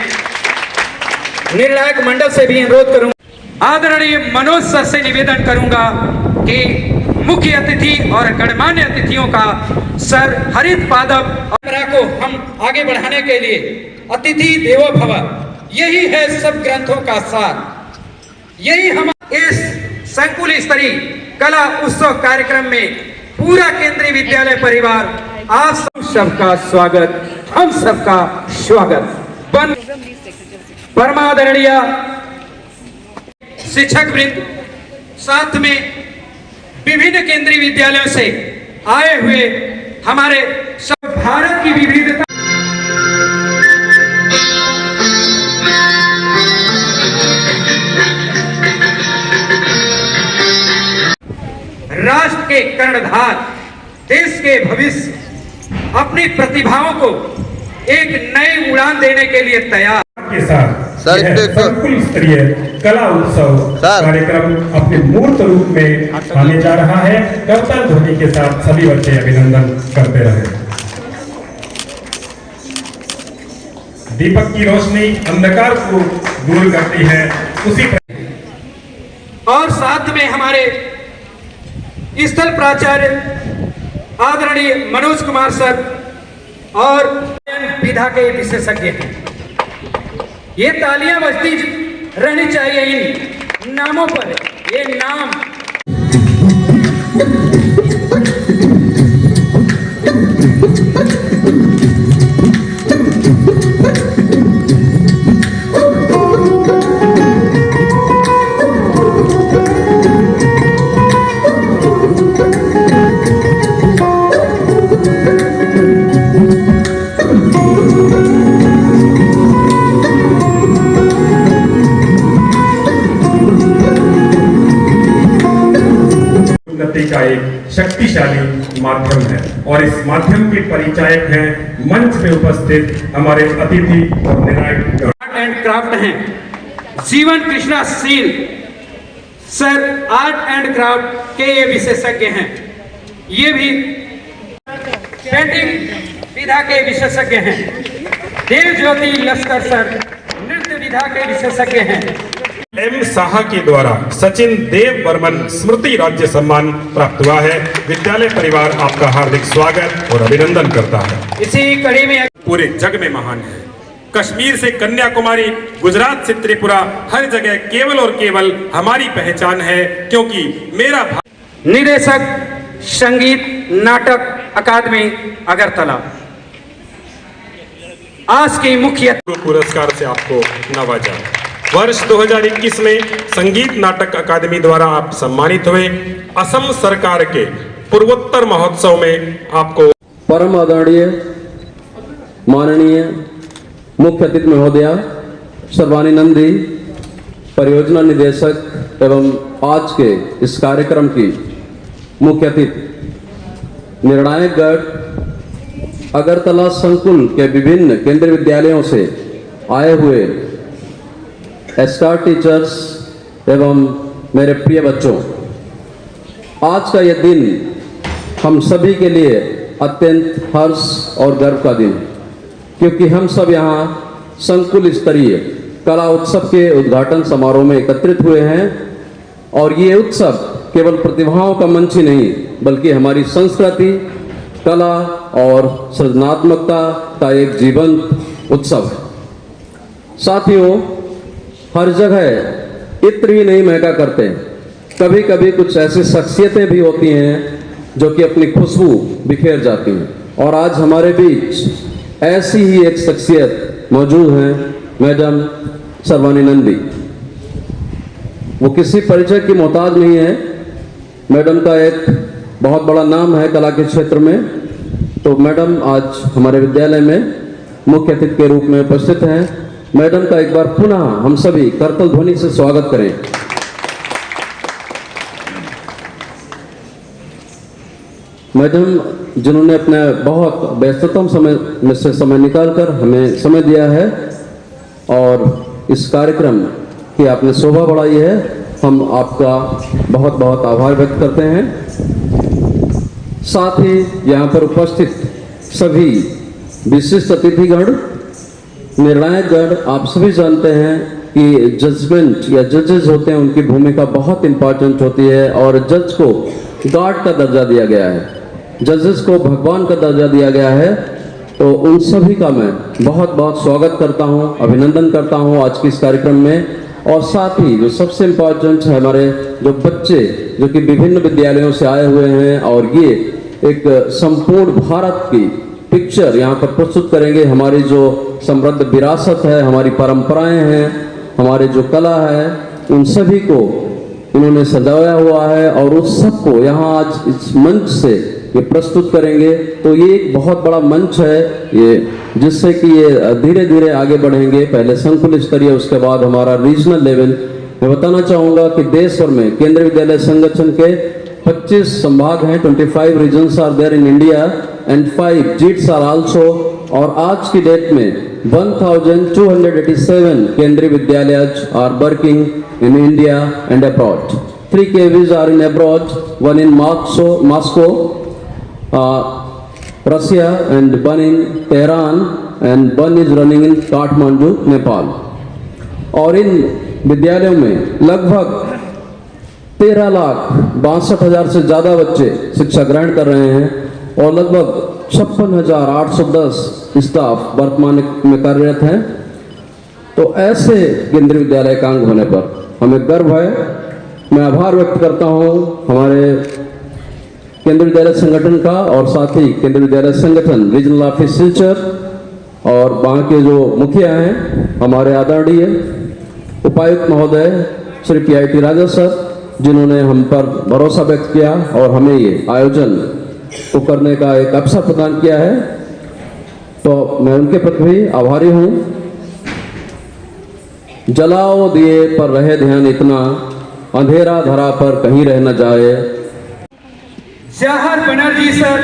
निर्णायक मंडल से भी अनुरोध करूंगा, आदरणीय मनोज सर से निवेदन करूंगा कि मुख्य अतिथि और गणमान्य अतिथियों का सर हरित पादप को हम आगे बढ़ाने के लिए अतिथि देवो भव, यही है सब ग्रंथों का सार। यही हम इस संकुल स्तरीय कला उत्सव कार्यक्रम में पूरा केंद्रीय विद्यालय परिवार आप सब, सबका स्वागत, हम सबका स्वागत। बन परमादरणीय शिक्षक वृंद, साथ में विभिन्न केंद्रीय विद्यालयों से आए हुए हमारे सब भारत की विविधता, राष्ट्र के कर्णधार, देश के भविष्य, अपनी प्रतिभाओं को एक नई उड़ान देने के लिए तैयार। के साथ सर, यह एक तो संकुल स्तरीय कला उत्सव सर। कार्यक्रम अपने मूर्त रूप में आने जा रहा है। करताल ध्वनि के साथ सभी बच्चे अभिनंदन करते रहे। दीपक की रोशनी अंधकार को दूर करती है, उसी प्र- और साथ में हमारे स्थल प्राचार्य आदरणीय मनोज कुमार सर और विधा के विशेषज्ञ हैं। ये तालियां बजती रहनी चाहिए इन नामों पर। ये नाम उन्नति का एक शक्तिशाली माध्यम है और इस माध्यम के परिचायक हैं मंच पे उपस्थित हमारे अतिथि और निर्णायक। आर्ट एंड क्राफ्ट हैं जीवन Krishna seal sir, art and craft के ये विशेषज्ञ हैं। ये भी पेंटिंग विधा के विशेषज्ञ हैं। देव ज्योति लश्कर सर नृत्य विधा के विशेषज्ञ हैं। एम साहा के द्वारा सचिन देव बर्मन स्मृति राज्य सम्मान प्राप्त हुआ है। विद्यालय परिवार आपका हार्दिक स्वागत और अभिनंदन करता है। इसी कड़ी में पूरे जग में महान है। कश्मीर से कन्याकुमारी, गुजरात से त्रिपुरा, हर जगह केवल और केवल हमारी पहचान है, क्योंकि मेरा भा- निदेशक, संगीत नाटक अकादमी, अगरतला। आज की मुख्य पुरस्कार से आपको नवाजा। वर्ष दो हज़ार इक्कीस में संगीत नाटक अकादमी द्वारा आप सम्मानित हुए। असम सरकार के पूर्वोत्तर महोत्सव में आपको परम आदरणीय माननीय मुख्य अतिथि महोदया सर्वानी नंदी, परियोजना निदेशक एवं आज के इस कार्यक्रम की मुख्य अतिथि, निर्णायकगढ़ अगरतला संकुल के विभिन्न केंद्रीय विद्यालयों से आए हुए स्टार टीचर्स एवं मेरे प्रिय बच्चों, आज का यह दिन हम सभी के लिए अत्यंत हर्ष और गर्व का दिन है, क्योंकि हम सब यहाँ संकुल स्तरीय कला उत्सव के उद्घाटन समारोह में एकत्रित हुए हैं। और ये उत्सव केवल प्रतिभाओं का मंच ही नहीं, बल्कि हमारी संस्कृति, कला और सृजनात्मकता का एक जीवंत उत्सव है। साथियों, हर जगह इत्र ही नहीं महका करते, कभी-कभी कुछ ऐसी शख्सियतें भी होती हैं जो कि अपनी खुशबू बिखेर जाती हैं। और आज हमारे बीच ऐसी ही एक शख्सियत मौजूद हैं, मैडम सर्वानी नंदी। वो किसी परिचय की मोहताज नहीं है। मैडम का एक बहुत बड़ा नाम है कला के क्षेत्र में। तो मैडम आज हमारे विद्यालय में मुख्य अतिथि के रूप में उपस्थित हैं। मैडम का एक बार पुनः हम सभी करतल ध्वनि से स्वागत करें। मैडम, जिन्होंने अपने बहुत व्यस्ततम समय में से समय निकालकर हमें समय दिया है और इस कार्यक्रम की आपने शोभा बढ़ाई है, हम आपका बहुत बहुत आभार व्यक्त करते हैं। साथ ही यहाँ पर उपस्थित सभी विशिष्ट अतिथिगण, निर्णायकगण, आप सभी जानते हैं कि जजमेंट या जजेस होते हैं, उनकी भूमिका बहुत इंपॉर्टेंट होती है और जज को गॉड का दर्जा दिया गया है, जजेस को भगवान का दर्जा दिया गया है। तो उन सभी का मैं बहुत बहुत स्वागत करता हूँ, अभिनंदन करता हूँ आज के इस कार्यक्रम में। और साथ ही जो सबसे इंपॉर्टेंट है, हमारे जो बच्चे जो कि विभिन्न विद्यालयों से आए हुए हैं और ये एक संपूर्ण भारत की पिक्चर यहाँ पर प्रस्तुत करेंगे। हमारी जो समृद्ध विरासत है, हमारी परंपराएं हैं, हमारे जो कला है, उन सभी को इन्होंने सजाया हुआ है और उस सबको यहाँ आज इस मंच से ये प्रस्तुत करेंगे। तो ये एक बहुत बड़ा मंच है ये, जिससे कि ये धीरे धीरे आगे बढ़ेंगे, पहले संकुल स्तरीय, उसके बाद हमारा रीजनल लेवल। मैं बताना चाहूँगा कि देश भर में केंद्रीय विद्यालय संगठन के पच्चीस संभाग हैं, twenty five regions are there in India and five JITs are also। और आज की डेट में one thousand two hundred eighty seven केंद्रीय विद्यालय are working in India and abroad. Three K Vs are in abroad, one in Moscow, Moscow, uh, Russia, and one in Tehran, and one is running in Kathmandu, Nepal. और इन विद्यालयों में लगभग तेरह लाख बासठ हजार से ज्यादा बच्चे शिक्षा ग्रहण कर रहे हैं और लगभग छप्पन हजार आठ सौ दस स्टाफ वर्तमान में कार्यरत हैं। तो ऐसे केंद्रीय विद्यालय का अंग होने पर हमें गर्व है। मैं आभार व्यक्त करता हूं हमारे केंद्रीय विद्यालय संगठन का और साथ ही केंद्रीय विद्यालय संगठन रीजनल ऑफिस सिलचर और वहाँ के जो मुखिया हैं, हमारे आदरणीय उपायुक्त महोदय श्री पी आई टी राजा सर, जिन्होंने हम पर भरोसा व्यक्त किया और हमें ये आयोजन को करने का एक अवसर प्रदान किया है, तो मैं उनके प्रति भी आभारी हूँ। जलाओ दिए पर रहे ध्यान इतना, अंधेरा धरा पर कहीं रह न जाए। जवाहर बनर्जी सर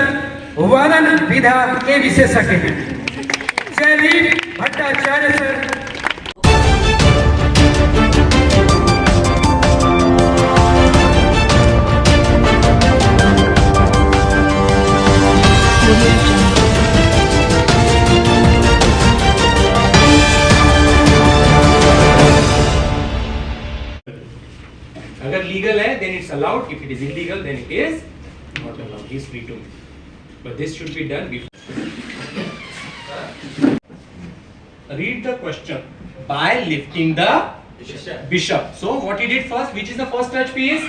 वादन विधा के विशेषज्ञ हैं। जयदीप Bhattacharya sir. Allowed. If it is illegal, then it is not allowed. He's free to make. But this should be done before. Read the question. By lifting the bishop. So what he did first? Which is the first touch piece?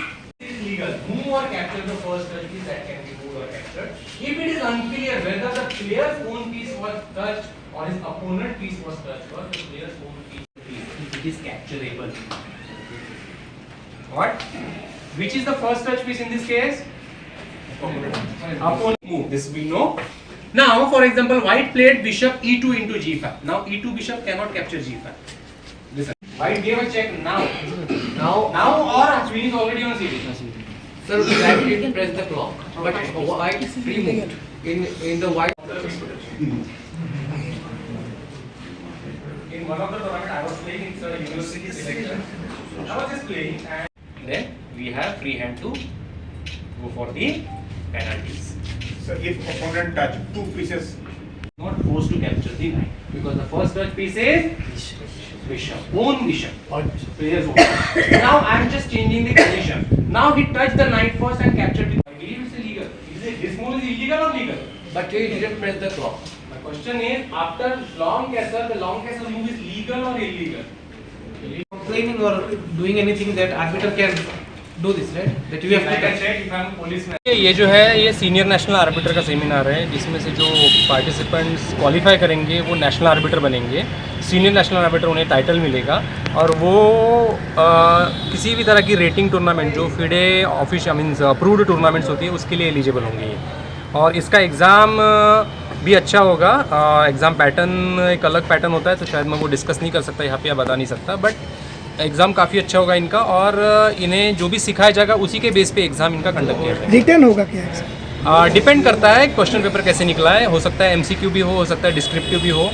Is legal. Move or capture the first touch piece that can be moved or captured. If it is unclear whether the player's own piece was touched or his opponent piece was touched, or the player's own piece, it is capturable. What? Which is the first touch piece in this case? Opponent. Move. This we know. Now, for example, white played bishop e two into g five. Now, e two bishop cannot capture g five. Listen. White gave a check now. Now, now or queen is already on c d. Sir, black did press the clock, but white removed. In in the white. In one of the tournament I was playing, it's a university selection. I was just playing and then we have free hand to go for the penalties. So if opponent touch two pieces, not forced to capture the knight because the first touch piece is bishop, own bishop. Player's own. Now I am just changing the condition. Now he touched the knight first and captured the. I believe it's illegal. Is it, this move is illegal or legal? But he didn't press the clock. My question is, after long castle, the long castle move is legal or illegal? Complaining or doing anything that arbiter can do this, right? That you have to touch. ये जो है, ये senior national orbiter का सेमिनार है, जिसमें से जो participants qualify करेंगे वो नेशनल आर्बिटर बनेंगे। सीनियर नेशनल आर्बिटर उन्हें टाइटल मिलेगा और वो आ, किसी भी तरह की रेटिंग टूर्नामेंट जो FIDE official means approved tournaments होती है, उसके लिए एलिजिबल होंगे। और इसका एग्ज़ाम भी अच्छा होगा। एग्ज़ाम पैटर्न एक अलग पैटर्न होता है, तो शायद मैं वो डिस्कस नहीं कर सकता यहाँ पे या बता नहीं सकता, बट एग्ज़ाम काफ़ी अच्छा होगा इनका। और इन्हें जो भी सिखाया जाएगा, उसी के बेस पे एग्ज़ाम इनका कंडक्ट किया जाएगा। रिटर्न होगा क्या एग्जाम? डिपेंड करता है क्वेश्चन पेपर कैसे निकला है। हो सकता है एमसीक्यू भी हो, हो सकता है डिस्क्रिप्टिव भी हो,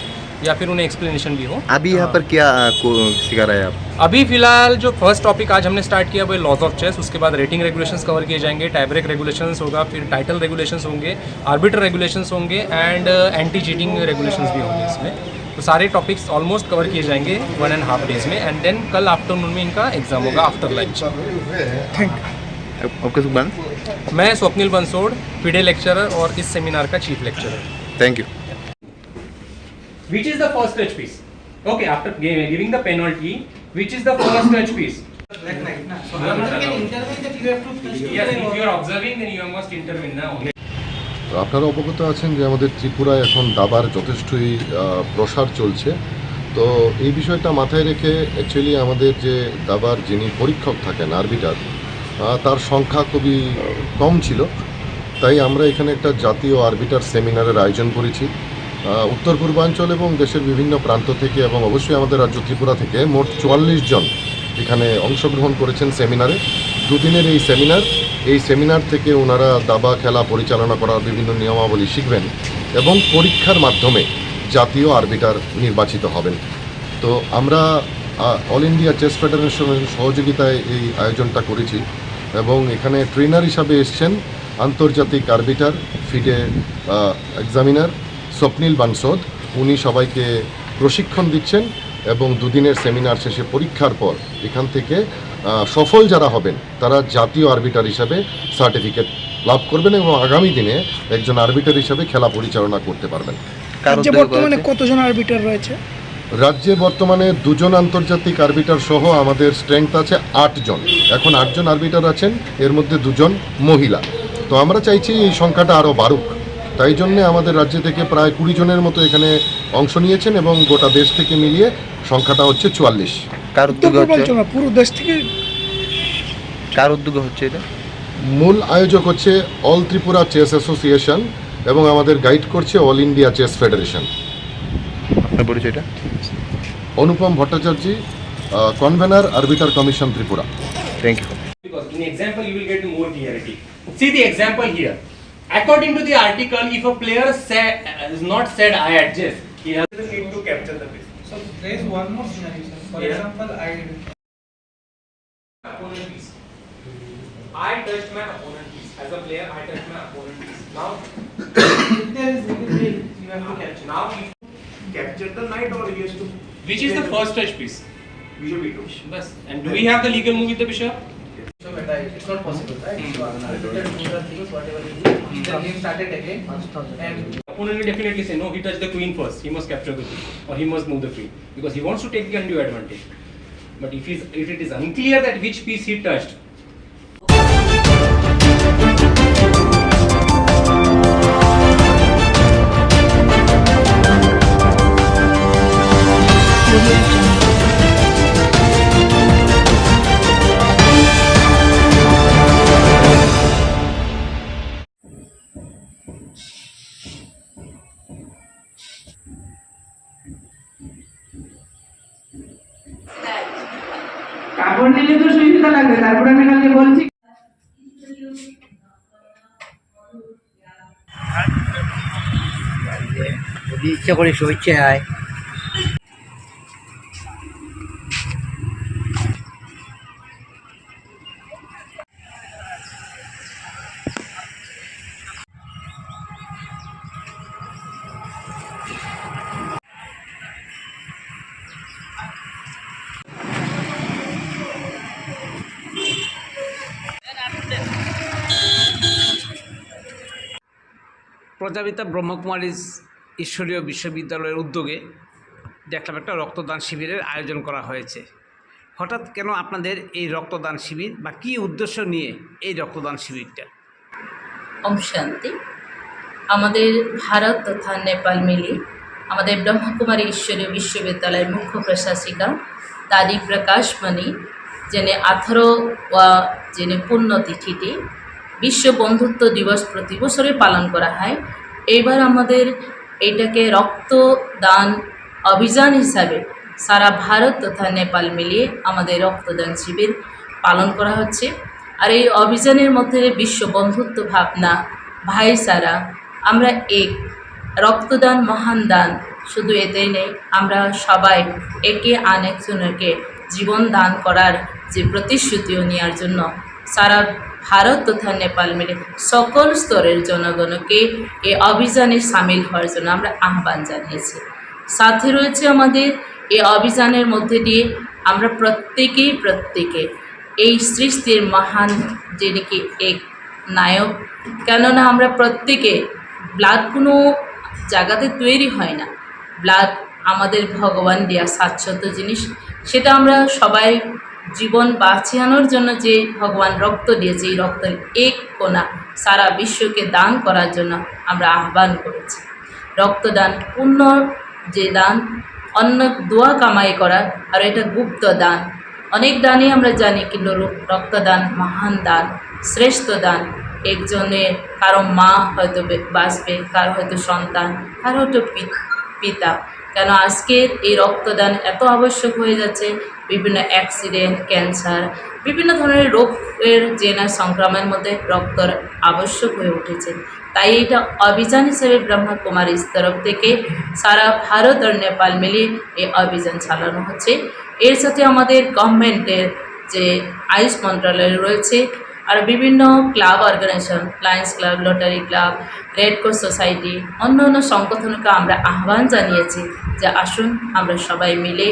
या फिर उन्हें एक्सप्लेनेशन भी हो। अभी यहाँ पर क्या आ, को, सिखा रहे हैं आप? अभी फिलहाल जो फर्स्ट टॉपिक आज हमने स्टार्ट किया वो लॉज ऑफ चेस, उसके बाद रेटिंग रेगुलेशंस कवर किए जाएंगे, टाई ब्रेक रेगुलेशंस होगा, फिर टाइटल रेगुलेशंस होंगे, आर्बिटर रेगुलेशंस होंगे एंड एंटी चीटिंग रेगुलेशंस भी होंगे इसमें। तो सारे टॉपिक्स ऑलमोस्ट कवर किए जाएंगे वन एंड हाफ डेज में, एंड देन कल आफ्टरनून में इनका एग्जाम होगा आफ्टर लंच। थैंक आपका शुभ नाम? मैं स्वप्निल बंसोड़, फिडे लेक्चरर और इस सेमिनार का chief lecturer. Thank you. Which is the first touch piece? Okay, after gi- giving the penalty, which is the first touch piece? Black Knight, na? So, arbiter can intervene that you have to touch the Yes, player if or you are observing, then you must intervene now. আপনারা অবগত আছেন যে আমাদের ত্রিপুরায় এখন দাবার যথেষ্টই আহ, প্রসার চলছে। তো এই বিষয়টা মাথায় রেখে অ্যাকচুয়ালি আমাদের যে দাবার যিনি পরীক্ষক থাকেন, আরবিটার, আহ, তার সংখ্যা খুবই আহ, কম ছিল। তাই আমরা এখানে একটা জাতীয় আরবিটার সেমিনারের আয়োজন করেছি। আহ, উত্তর পূর্বাঞ্চল এবং দেশের বিভিন্ন প্রান্ত থেকে এবং অবশ্যই আমাদের রাজ্য ত্রিপুরা থেকে মোট চুয়াল্লিশ জন এখানে অংশগ্রহণ করেছেন সেমিনারে। দুদিনের এই সেমিনার, এই সেমিনার থেকে ওনারা দাবা খেলা পরিচালনা করার বিভিন্ন নিয়মাবলী শিখবেন এবং পরীক্ষার মাধ্যমে জাতীয় আরবিটার নির্বাচিত হবেন। তো আমরা অল ইন্ডিয়া চেস ফেডারেশনের সহযোগিতায় এই আয়োজনটা করেছি এবং এখানে ট্রেনার হিসাবে এসছেন আন্তর্জাতিক আরবিটার, ফিডে এক্সামিনার স্বপ্নিল বানসোদ। উনি সবাইকে প্রশিক্ষণ দিচ্ছেন এবং দুদিনের সেমিনার শেষে পরীক্ষার পর এখান থেকে আহ, সফল যারা হবেন তারা জাতীয় আরবিটার হিসাবে সার্টিফিকেট লাভ করবেন এবং আগামী দিনে একজন আরবিটার হিসাবে খেলা পরিচালনা করতে পারবেন। কার রাজ্যে উদ্যোগে বর্তমানে করা হচ্ছে? কতজন আরবিটার রয়েছে? রাজ্যে বর্তমানে দুজন আন্তর্জাতিক আরবিটার সহ আমাদের স্ট্রেংথ আছে আট জন। এখন আটজন আরবিটার আছেন, এর মধ্যে দুজন মহিলা। তো আমরা চাইছি এই সংখ্যাটা আরও বাড়ুক। তাই জন্যে আমাদের রাজ্য থেকে প্রায় কুড়ি জনের মতো এখানে অংশ নিয়েছেন এবং গোটা দেশ থেকে মিলিয়ে সংখ্যাটা হচ্ছে চুয়াল্লিশ। কার উত্তর উদ্যোগে হচ্ছে? পূর্বাঞ্চল না, পুরো দেশ থেকে। কার উদ্যোগে হচ্ছে এটা? মূল আয়োজক হচ্ছে অল ত্রিপুরা চেস অ্যাসোসিয়েশন এবং আমাদের গাইড করছে অল ইন্ডিয়া চেস ফেডারেশন। আপনার পরিচয়টা? Anupam Bhattacharya, convener arbiter commission Tripura. Thank you. Because in example, you will get more clarity. See the example here. According to the article, if a player say, is not said I adjust, he has the need to capture the piece. So there is one more scenario, sir. For Yeah. Example, I Opponent piece. I touched my opponent piece. As a player, I touched my opponent piece. Now, if there is anything, you have to capture. Now if Capture the knight or he has to. Which is the first touch piece? Bishop e two. Bas. And do we have the legal move with the bishop? So beta is It's not possible, right? So, unfiltered food or things, whatever it is, the game started again. And opponent will definitely say, "No, he touched the queen first. He must capture the queen, or he must move the queen, because he wants to take the undue advantage." But if he's, if it is unclear that which piece he touched, কাপড় নিলে তো সুবিধা লাগবে, তারপরে আমি কালকে বলছি। যদি ইচ্ছা করে শুভেচ্ছা হয়। প্রজাপিতা ব্রহ্মকুমারী ঈশ্বরীয় বিশ্ববিদ্যালয়ের উদ্যোগে দেখলাম একটা রক্তদান শিবিরের আয়োজন করা হয়েছে। হঠাৎ কেন আপনাদের এই রক্তদান শিবির বা কী উদ্দেশ্য নিয়ে এই রক্তদান শিবিরটা? ওম শান্তি। আমাদের ভারত তথা নেপাল মিলে আমাদের ব্রহ্মকুমারী ঈশ্বরীয় বিশ্ববিদ্যালয়ের মুখ্য প্রশাসিকা দাদি প্রকাশমণি, যিনি আঠারো ওয়া যিনি পুণ্যতিথিতে বিশ্ব বন্ধুত্ব দিবস প্রতি বছরই পালন করা হয়। এইবার আমাদের এটাকে রক্তদান অভিযান হিসাবে সারা ভারত তথা নেপাল মিলিয়ে আমাদের রক্তদান শিবির পালন করা হচ্ছে। আর এই অভিযানের মধ্যে বিশ্ব বন্ধুত্ব ভাবনা, ভাইচারা, আমরা এক, রক্তদান মহান দান। শুধু এটাই নেই, আমরা সবাই একে আনেকজনকে জীবন দান করার যে প্রতিশ্রুতিও নেওয়ার জন্য সারা ভারত তথা নেপাল মিলে সকল স্তরের জনগণকে এ অভিযানে সামিল হওয়ার জন্য আমরা আহ্বান জানিয়েছি। সাথে রয়েছে আমাদের এ অভিযানের মধ্যে দিয়ে আমরা প্রত্যেকেই প্রত্যেকে এই সৃষ্টির মহান, যিনি কি এক নায়ক। কেননা আমরা প্রত্যেকে ব্লাড কোনো জায়গাতে তৈরি হয় না, ব্লাড আমাদের ভগবান দেয়া সাতশত জিনিস, সেটা আমরা সবাই জীবন বাঁচিয়ানোর জন্য যে ভগবান রক্ত দিয়েছে, এই রক্তের এক কণা সারা বিশ্বকে দান করার জন্য আমরা আহ্বান করেছি। রক্তদান পুণ্য যে দান, অন্য দোয়া কামাই করা, আর এটা গুপ্ত দান। অনেক দানই আমরা জানি, কিন্তু র-, রক্তদান মহান দান, শ্রেষ্ঠ দান। একজনের, কারো মা হয়তো বে-, বাঁচবে, কারো হয়তো সন্তান, কারো হয়তো পি-, পিতা। কেন আজকের এই রক্তদান এত আবশ্যক হয়ে যাচ্ছে? বিভিন্ন অ্যাক্সিডেন্ট, ক্যান্সার, বিভিন্ন ধরনের রোগের যে না সংক্রমণের মধ্যে রক্তর আবশ্যক হয়ে উঠেছে। তাই এটা অভিযান হিসেবে ব্রহ্মকুমারীর তরফ থেকে সারা ভারত আর নেপাল মিলিয়ে এই অভিযান চালানো হচ্ছে। এর সাথে আমাদের গভর্নমেন্টের যে আয়ুষ মন্ত্রণালয় রয়েছে, আর বিভিন্ন club organisation, Lions Club, Rotary Club, Red Cross Society, অন্য অন্য সংগঠনকে আমরা আহ্বান জানিয়েছি যে আসুন আমরা সবাই মিলে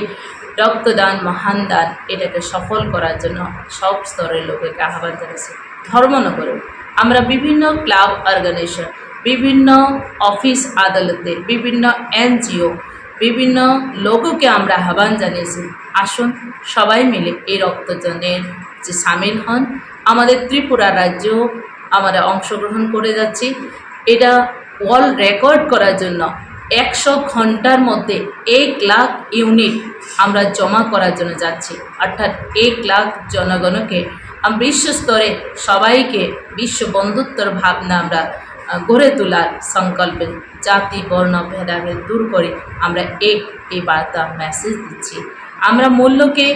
রক্তদান, মহান দান এটাকে সফল করার জন্য সব স্তরের লোকেকে আহ্বান জানিয়েছি। ধর্মনগরে আমরা বিভিন্ন ক্লাব অর্গানাইজেশন, বিভিন্ন অফিস আদালতে, বিভিন্ন এনজিও, বিভিন্ন লোককে আমরা আহ্বান জানিয়েছি, আসুন সবাই মিলে এই রক্তদানের যে সামিল হন। আমাদের ত্রিপুরা রাজ্যেও আমরা অংশগ্রহণ করে যাচ্ছি। এটা ওয়ার্ল্ড রেকর্ড করার জন্য একশো ঘন্টার মধ্যে এক লাখ ইউনিট আমরা জমা করার জন্য যাচ্ছি, অর্থাৎ এক লাখ জনগণকে আম-, বিশ্ব স্তরে সবাইকে বিশ্ব বন্ধুত্বর ভাবনা আমরা, আহ, গড়ে তোলার সংকল্পে জাতি বর্ণ ভেদাভেদ দূর করে আমরা এক এই বার্তা মেসেজ দিচ্ছি। আমরা মূল্যকে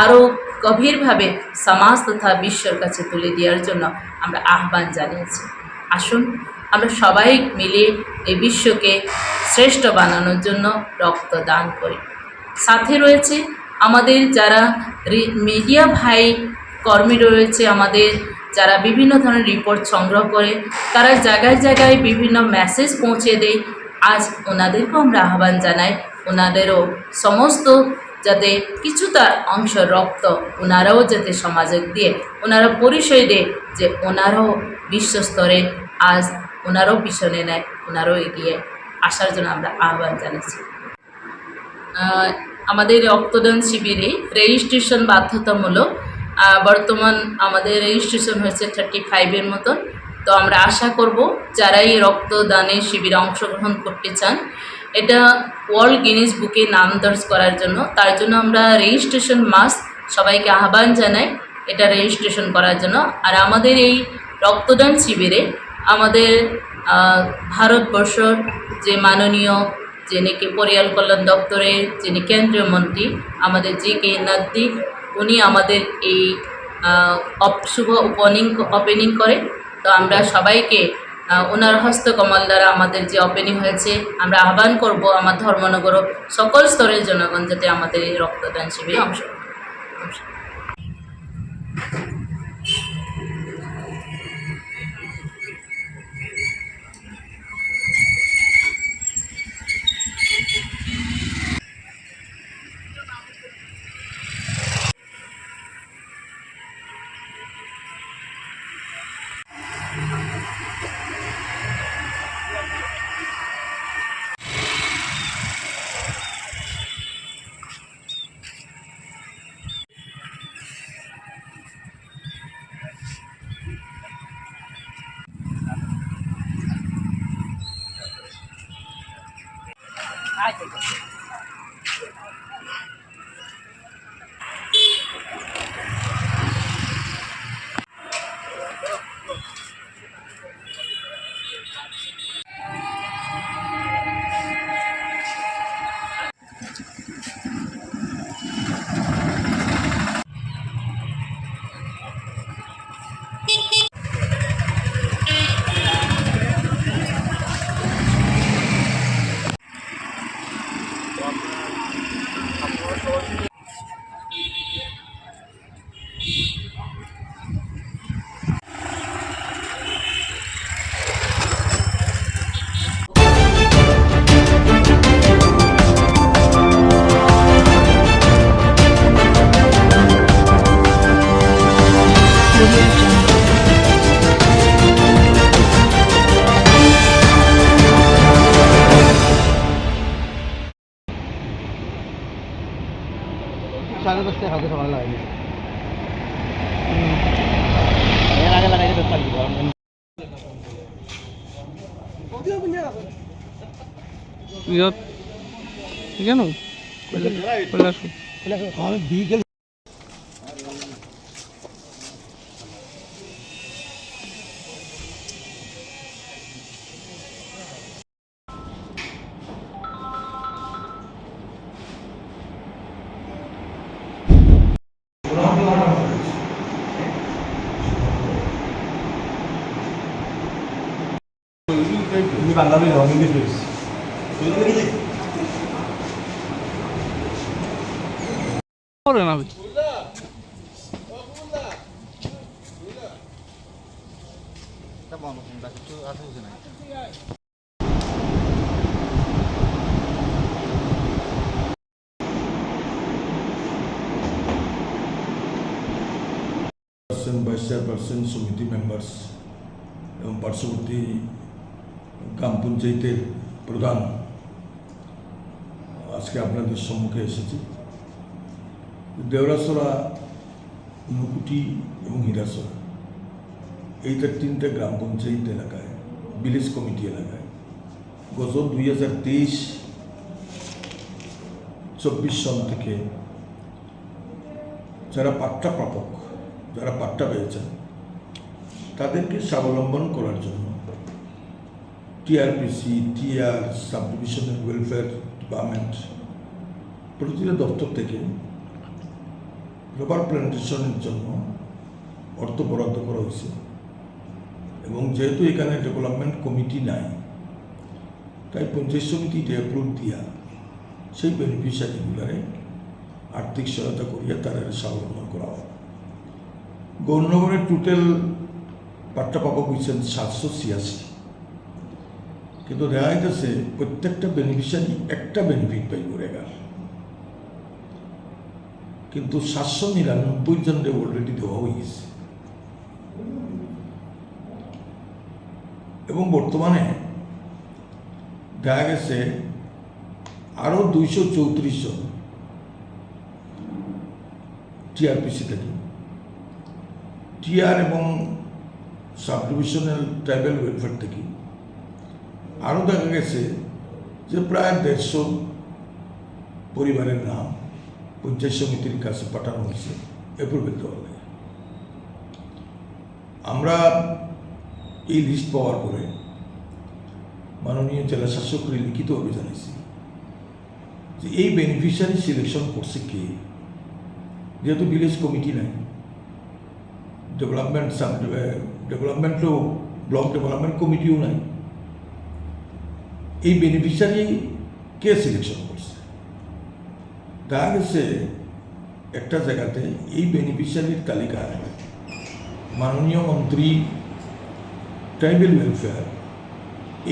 আরও গভীরভাবে সমাজ তথা বিশ্বর কাছে তুলে দেওয়ার জন্য আমরা আহ্বান জানিয়েছি। আসুন আমরা সবাই মিলে এই বিশ্বকে শ্রেষ্ঠ বানানোর জন্য রক্তদান করি। সাথে রয়েছে আমাদের যারা রি-, মিডিয়া ভাই কর্মী রয়েছে, আমাদের যারা বিভিন্ন ধরনের রিপোর্ট সংগ্রহ করে, তারা জায়গায় জায়গায় বিভিন্ন মেসেজ পৌঁছে দেয়। আজ ওনাদেরকেও আমরা আহ্বান জানাই, ওনাদেরও সমস্ত যাতে কিছুটা অংশ রক্ত ওনারাও যাতে সমাজে দিয়ে, ওনারা পরিচয় দেয় যে ওনারাও বিশ্বস্তরে আজ ওনারাও পিছনে নেয়, ওনারাও এগিয়ে আসার জন্য আমরা আহ্বান জানাচ্ছি। আহ, আমাদের রক্তদান শিবিরে রেজিস্ট্রেশন বাধ্যতামূলক। আহ, বর্তমান আমাদের রেজিস্ট্রেশন হয়েছে থার্টি ফাইভের মতন। তো আমরা আশা করব যারা এই রক্তদানের শিবিরে অংশগ্রহণ করতে চান, এটা ওয়ার্ল্ড গিনেস বুকে নাম দর্জ করার জন্য, তার জন্য আমরা রেজিস্ট্রেশন মাস্ট সবাইকে আহ্বান জানাই এটা রেজিস্ট্রেশন করার জন্য। আর আমাদের এই রক্তদান শিবিরে আমাদের, আহ, ভারতবর্ষর যে মাননীয়, যিনি কি পরিয়াল কল্যাণ দপ্তরের যিনি কেন্দ্রীয় মন্ত্রী, আমাদের জি কে নাদ্দি, উনি আমাদের এই, আহ, অপ-, শুভ ওপেনিং, ওপেনিং করে। তো আমরা সবাইকে, আহ, ওনার হস্তকমল দ্বারা আমাদের যে ওপেনিং হয়েছে, আমরা আহ্বান করব আমার ধর্মনগর সকল স্তরের জনগণ যাতে আমাদের এই রক্তদান শিবিরে অংশ, অংশ সাড়ে দশটায় কালকে সকালে লাগাই দিয়েছে। এর আগে লাগাই দিতে পারি, গরম দিন। ইয়াত কেন? কৈলাসহর। আমি বিকেল চেয়ারপারসন, ভাইস চেয়ারপারসন, সমিতি মেম্বার্স এবং পার্শ্ববর্তী গ্রাম পঞ্চায়েতের প্রধান আজকে আপনাদের সম্মুখে এসেছি। দেওরাছড়া, ঊনকোটি এবং হীরাছড়া, এই তার তিনটা গ্রাম পঞ্চায়েত এলাকায়, ভিলেজ কমিটি এলাকায় গত দুই হাজার তেইশ চব্বিশ সন থেকে যারা পাট্টা প্রাপক, যারা পাট্টা পেয়েছেন, তাদেরকে স্বাবলম্বন করার জন্য TRPC, TR, sub divisional welfare department, প্রতিটা দপ্তর থেকে রাবার প্ল্যান্টেশনের জন্য অর্থ বরাদ্দ করা হয়েছে। এবং যেহেতু এখানে ডেভেলপমেন্ট কমিটি নাই, তাই পঞ্চায়েত সমিতিতে অ্যাপ্রুভ দিয়া সেই বেনিফিশিয়ারিগুলারে আর্থিক সহায়তা করিয়া তারা স্বাবলম্বন করা হয়। গৌরনগরের টোটাল পাট্টা প্রাপক হয়েছেন সাতশো ছিয়াশি, কিন্তু দেখা যাইতেছে প্রত্যেকটা বেনিফিশিয়ারি একটা বেনিফিট পাইব রেগার। কিন্তু সাতশো নিরানব্বই জনরে already দেওয়া হয়ে গেছে। এবং বর্তমানে দেখা গেছে আরও দুইশো চৌত্রিশ জন টিআরপিসি থেকে, টিআর এবং সাব ডিভিশনাল ট্রাইবাল ওয়েলফেয়ার থেকে আরও দেখা গেছে যে প্রায় দেড়শো পরিবারের নাম পঞ্চায়েত সমিতির কাছে পাঠানো হয়েছে অ্যাপ্রুভেল দেওয়ার লাগে। আমরা এই লিস্ট পাওয়ার পরে মাননীয় জেলা শাসককে লিখিতভাবে জানাইছি যে এই বেনিফিশিয়ারি সিলেকশন করছে কে, যেহেতু ভিলেজ কমিটি নাই, ডেভেলপমেন্ট সাব, ডেভেলপমেন্টও, ব্লক ডেভেলপমেন্ট কমিটিও নাই, এই বেনিফিশিয়ারি কে সিলেকশন করছে? দেখা গেছে একটা জায়গাতে এই বেনিফিশিয়ারির তালিকায় মাননীয় মন্ত্রী ট্রাইবাল ওয়েলফেয়ার,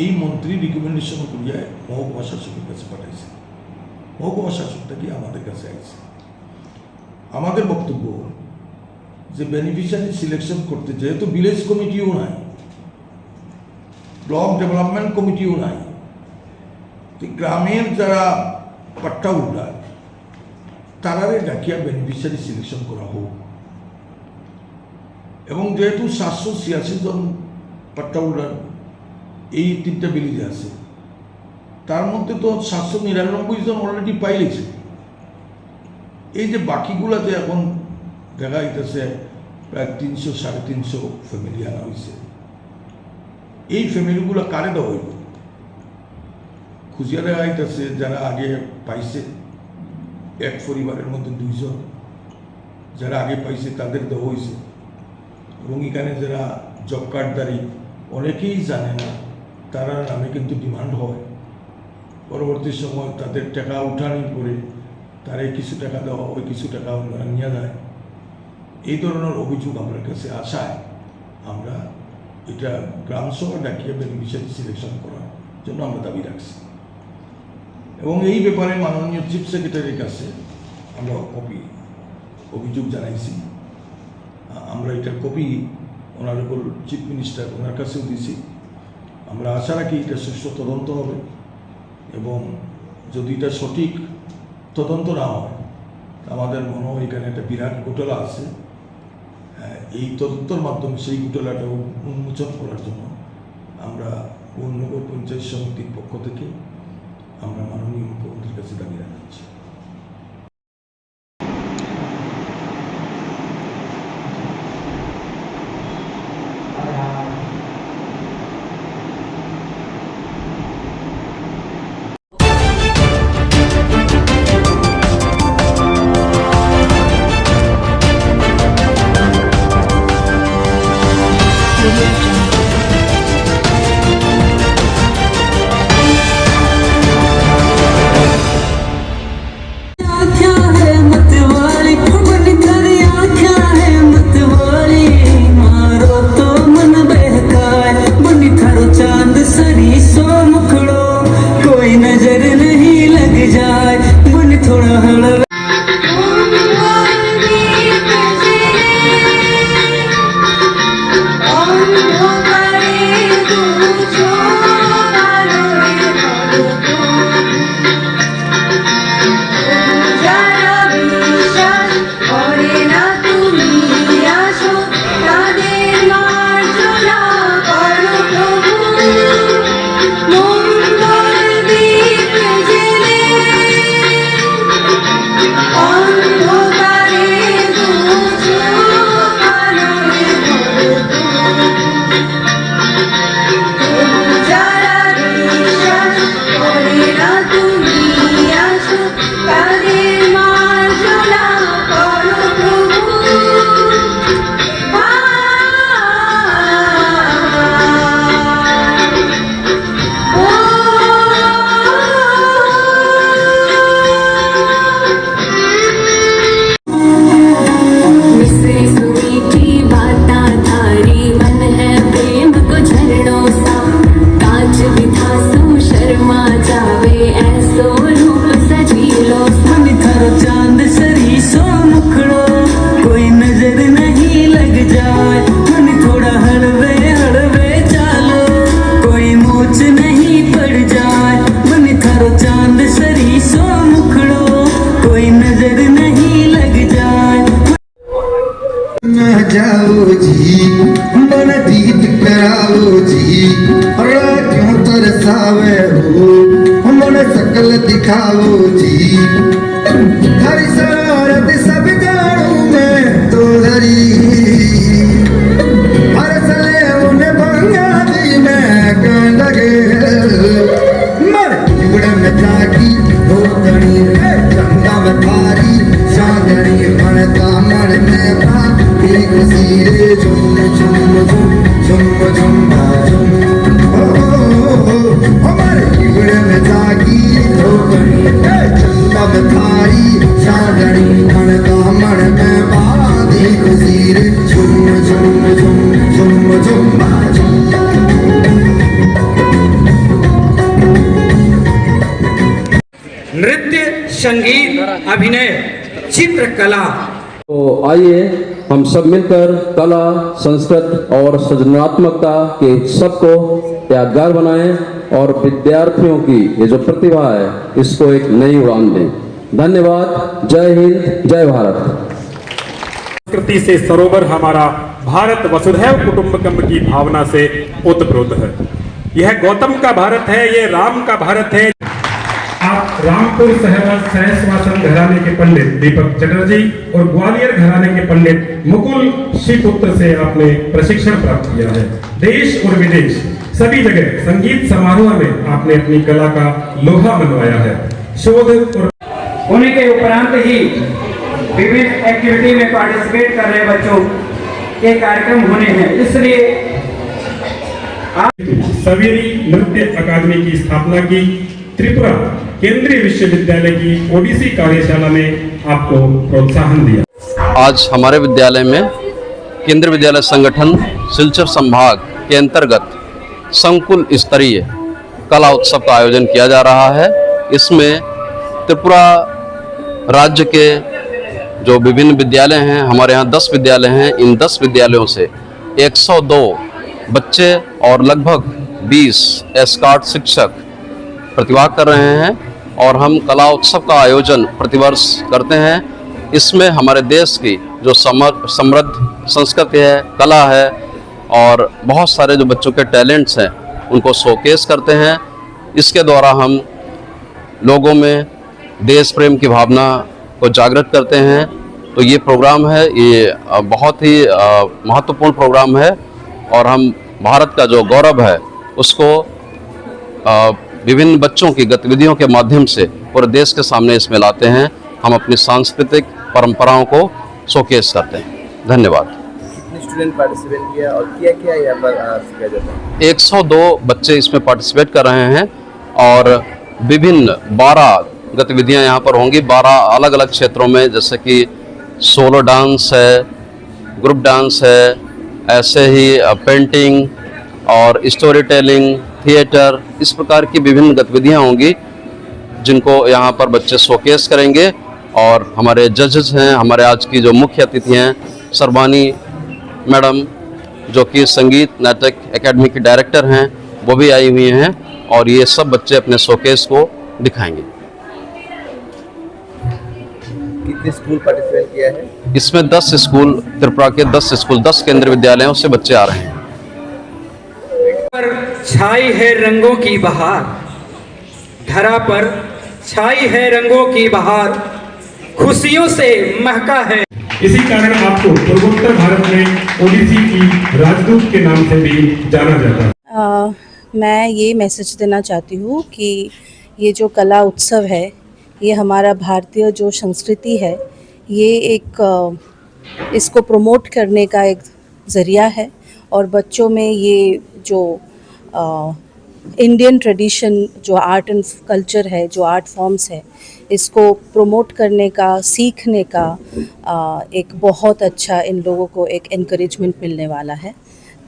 এই মন্ত্রী রিকমেন্ডেশন করিয়া মহকুমা শাসকের কাছে পাঠাইছে, মহকুমা শাসক থেকে আমাদের কাছে আইছে। আমাদের বক্তব্য যে বেনিফিশিয়ারি সিলেকশন করতে যেহেতু ভিলেজ কমিটিও নাই, ব্লক ডেভেলপমেন্ট কমিটিও নাই, তো গ্রামের যারা পাট্টা হোল্ডার, তারারে ডাকিয়া বেনিফিশিয়ারি সিলেকশন করা হোক। এবং যেহেতু সাতশো ছিয়াশি জন পাট্টা হোল্ডার এই তিনটা ভিলেজে আছে, তার মধ্যে তো সাতশো নিরানব্বই জন অলরেডি পাইলেছে। এই যে বাকিগুলাতে এখন দেখা যাইতেছে প্রায় তিনশো, সাড়ে তিনশো ফ্যামিলি আনা হয়েছে, এই ফ্যামিলিগুলো কারে দেওয়া হইব? খুঁজিয়া দেখা যাইতেছে যারা আগে পাইছে, এক পরিবারের মধ্যে দুইজন যারা আগে পাইছে তাদের দেওয়া হয়েছে। এবং এখানে যারা জব কার্ডধারী অনেকেই জানে না, তারা নামে কিন্তু ডিমান্ড হয়। পরবর্তী সময় তাদের টাকা উঠানোর পরে তারা কিছু টাকা দেওয়া হয়, কিছু টাকা ওনারা নিয়ে যায়। এই ধরনের অভিযোগ আমার কাছে আসায় আমরা এটা গ্রাম সভা ডাকিয়ে বেনিফিশিয়ারি সিলেকশন করার জন্য আমরা দাবি রাখছি। এবং এই ব্যাপারে মাননীয় চিফ সেক্রেটারির কাছে আমরা কপি, অভিযোগ জানাইছি। আ-, আমরা এটা কপি অনারেবল চিফ মিনিস্টার ওনার কাছেও দিছি। আমরা আশা রাখি এটা সুষ্ঠু তদন্ত হবে এবং যদি এটা সঠিক তদন্ত না হয়, তা আমাদের মনে হয় এখানে একটা বিরাট ঘোটালা আছে। আহ, এই তদন্তর মাধ্যমে সেই ঘোটালাটা উন-, উন্মোচন করার জন্য আমরা গৌরনগর পঞ্চায়েত সমিতির পক্ষ থেকে আমরা মাননীয় মুখ্যমন্ত্রীর কাছে দাবি জানাচ্ছি। आँख्या है मत वाली, बनी थारी आँख्या है मत वाली, मारो तो मन बहकाए, बनी थारो चांद सरी सो मुखड़ो, कोई नजर नहीं लग जाए, बनी थोड़ा हलवा। जाओ जी, मन जीत कराओ जी, राह क्यों तरसावे हो, मन शकल दिखाओ जी। थारी शरारत सब जानू मैं तो धरी, हर सले उन बंगाली मैं कांड गे। मर इबड़ में जागी धोतनी है, चंदा में थारी चांदनी, मन दामन में बाती खुशी रे, झुम झुम झुम, झुम झुम झुम। ओ, ओ, ओ, ओ, ओ, मर इबड़ में जागी धोतनी है, चंदा में थारी चांदनी, मन दामन में बाती खुशी रे, झुम झुम झुम, झुम झुम झुम। नृत्य, संगीत, अभिनय, चित्रकला। तो आइए, हम सब मिलकर कला, संस्कृत और सृजनात्मकता के उत्सव को यादगार बनाएं और विद्यार्थियों की ये जो प्रतिभा है, इसको एक नई उड़ान दें। धन्यवाद। जय हिंद, जय भारत। संस्कृति से सरोवर हमारा, भारत वसुधैव कुटुंबकम की भावना से ओतप्रोत है। यह गौतम का भारत है, ये राम का भारत है। आप रामपुर साहिब सहस्वासन घराने के पंडित दीपक चटर्जी और ग्वालियर घराने के पंडित मुकुल श्रीपुत्र से आपने प्रशिक्षण प्राप्त किया है। देश और विदेश सभी जगह संगीत समारोह में आपने अपनी कला का लोहा मनवाया है। शोध और होने के उपरांत ही विभिन्न एक्टिविटी में पार्टिसिपेट कर रहे बच्चों के कार्यक्रम होने हैं, इसलिए सवेरी नृत्य अकादमी की स्थापना की, त्रिपुरा केंद्रीय विश्वविद्यालय की ओडिसी कार्यशाला में आपको प्रोत्साहन दिया। आज हमारे विद्यालय में केंद्रीय विद्यालय संगठन सिलचर संभाग के अंतर्गत संकुल स्तरीय कला उत्सव का आयोजन किया जा रहा है। इसमें त्रिपुरा राज्य के जो विभिन्न विद्यालय हैं, हमारे यहाँ दस विद्यालय हैं, इन दस विद्यालयों से एक सौ दो बच्चे और लगभग बीस एस्कॉर्ट शिक्षक प्रतिभाग कर रहे हैं और हम कला उत्सव का आयोजन प्रतिवर्ष करते हैं। इसमें हमारे देश की जो समर-, समृद्ध संस्कृति है, कला है और बहुत सारे जो बच्चों के टैलेंट्स हैं, उनको शोकेस करते हैं। इसके द्वारा हम लोगों में देश प्रेम की भावना को जागृत करते हैं। तो ये प्रोग्राम है, ये, अ, बहुत ही, अ, महत्वपूर्ण प्रोग्राम है और हम भारत का जो गौरव है, उसको, अ, विभिन्न बच्चों की गतिविधियों के माध्यम से पूरे देश के सामने इसमें लाते हैं। हम अपनी सांस्कृतिक परंपराओं को शोकेस करते हैं। धन्यवाद। कितने स्टूडेंट पार्टिसिपेट किया और क्या क्या यहाँ पर, अ, सीखा जाता है? एक सौ दो बच्चे इसमें पार्टिसिपेट कर रहे हैं और विभिन्न बारह गतिविधियां यहाँ पर होंगी, बारह अलग-अलग क्षेत्रों में, जैसे कि सोलो डांस है, ग्रुप डांस है, ऐसे ही, अ, पेंटिंग और स्टोरी टेलिंग, थिएटर, इस प्रकार की विभिन्न गतिविधियां होंगी, जिनको यहाँ पर बच्चे शोकेस करेंगे। और हमारे जजेस हैं, हमारे आज की जो मुख्य अतिथि हैं, सरबानी मैडम, जो कि संगीत नाटक एकेडमी की डायरेक्टर हैं, वो भी आई हुई हैं और ये सब बच्चे अपने शोकेस को दिखाएंगे। कितने स्कूल पार्टिसिपेट किया है? इसमें दस स्कूल, त्रिपुरा के दस स्कूल, दस केंद्रीय विद्यालयों से बच्चे आ रहे हैं। पर छाई है रंगों की बहार, धरा पर छाई है रंगों की बहार, खुशियों से महका है। इसी कारण आपको पूर्वोत्तर भारत में ओडिसी की राजदूत के नाम से भी जाना जाता है। अ, मैं ये मैसेज देना चाहती हूँ कि ये जो कला उत्सव है, ये हमारा भारतीय जो संस्कृति है, ये एक, अ, इसको प्रमोट करने का एक ज़रिया है और बच्चों में ये जो, अ, इंडियन ट्रेडिशन, जो आर्ट एंड कल्चर है, जो आर्ट फॉर्म्स है, इसको प्रमोट करने का, सीखने का, अ, एक बहुत अच्छा इन लोगों को एक एनकरेजमेंट मिलने वाला है।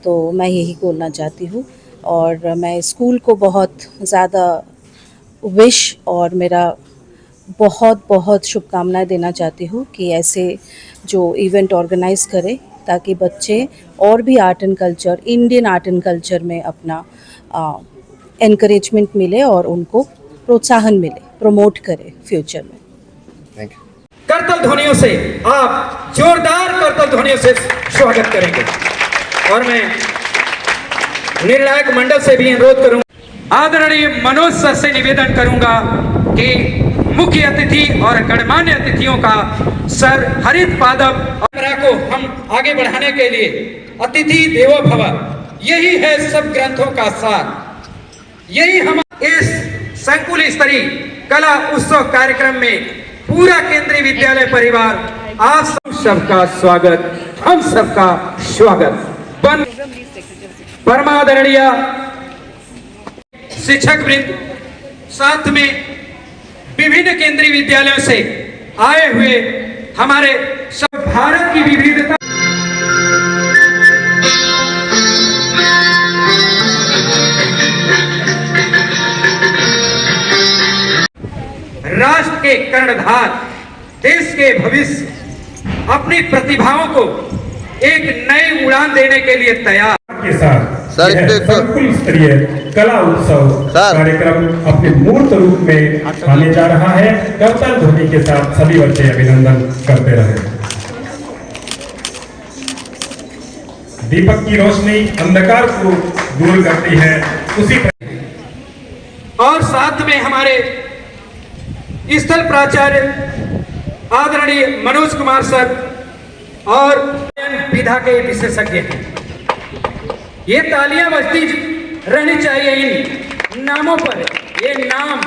तो मैं यही बोलना चाहती हूँ और मैं स्कूल को बहुत ज़्यादा विश और मेरा बहुत, बहुत शुभकामनाएँ देना चाहती हूँ कि ऐसे जो इवेंट ऑर्गेनाइज करें, ताकि बच्चे और भी art and culture, Indian art and culture में अपना, अ, एनकरेजमेंट मिले और उनको प्रोत्साहन मिले, प्रमोट करें फ्यूचर में। Thank you. करतल ध्वनियों से, आप जोरदार करतल ध्वनियों से स्वागत करेंगे। और मैं निर्णायक मंडल से भी अनुरोध करूंगा, आदरणीय मनोज सर से निवेदन करूंगा कि मुख्य अतिथि और गणमान्य अतिथियों का सर हरित पादप को हम आगे बढ़ाने के लिए अतिथि देवो भव, यही है सब ग्रंथों का सार। यही हम इस संकुल स्तरीय कला उत्सव कार्यक्रम में पूरा केंद्रीय विद्यालय परिवार आप सब, सबका स्वागत, हम सबका स्वागत। बन परमादरणीय शिक्षक वृंद, साथ में विभिन्न केंद्रीय विद्यालयों से आए हुए हमारे सब भारत की विविधता। राष्ट्र के कर्णधार, देश के भविष्य, अपनी प्रतिभाओं को एक नई उड़ान देने के लिए तैयार। के साथ सर, यह एक तो संकुल स्तरीय कला उत्सव सर। कार्यक्रम अपने मूर्त रूप में आने जा रहा है। करताल ध्वनि के साथ सभी बच्चे अभिनंदन करते रहे। दीपक की रोशनी अंधकार को दूर करती है, उसी प्रकार और साथ में हमारे स्थल प्राचार्य आदरणीय मनोज कुमार सर और विधा के विशेषज्ञ हैं। ये तालियां बजती रहनी चाहिए इन नामों पर। ये नाम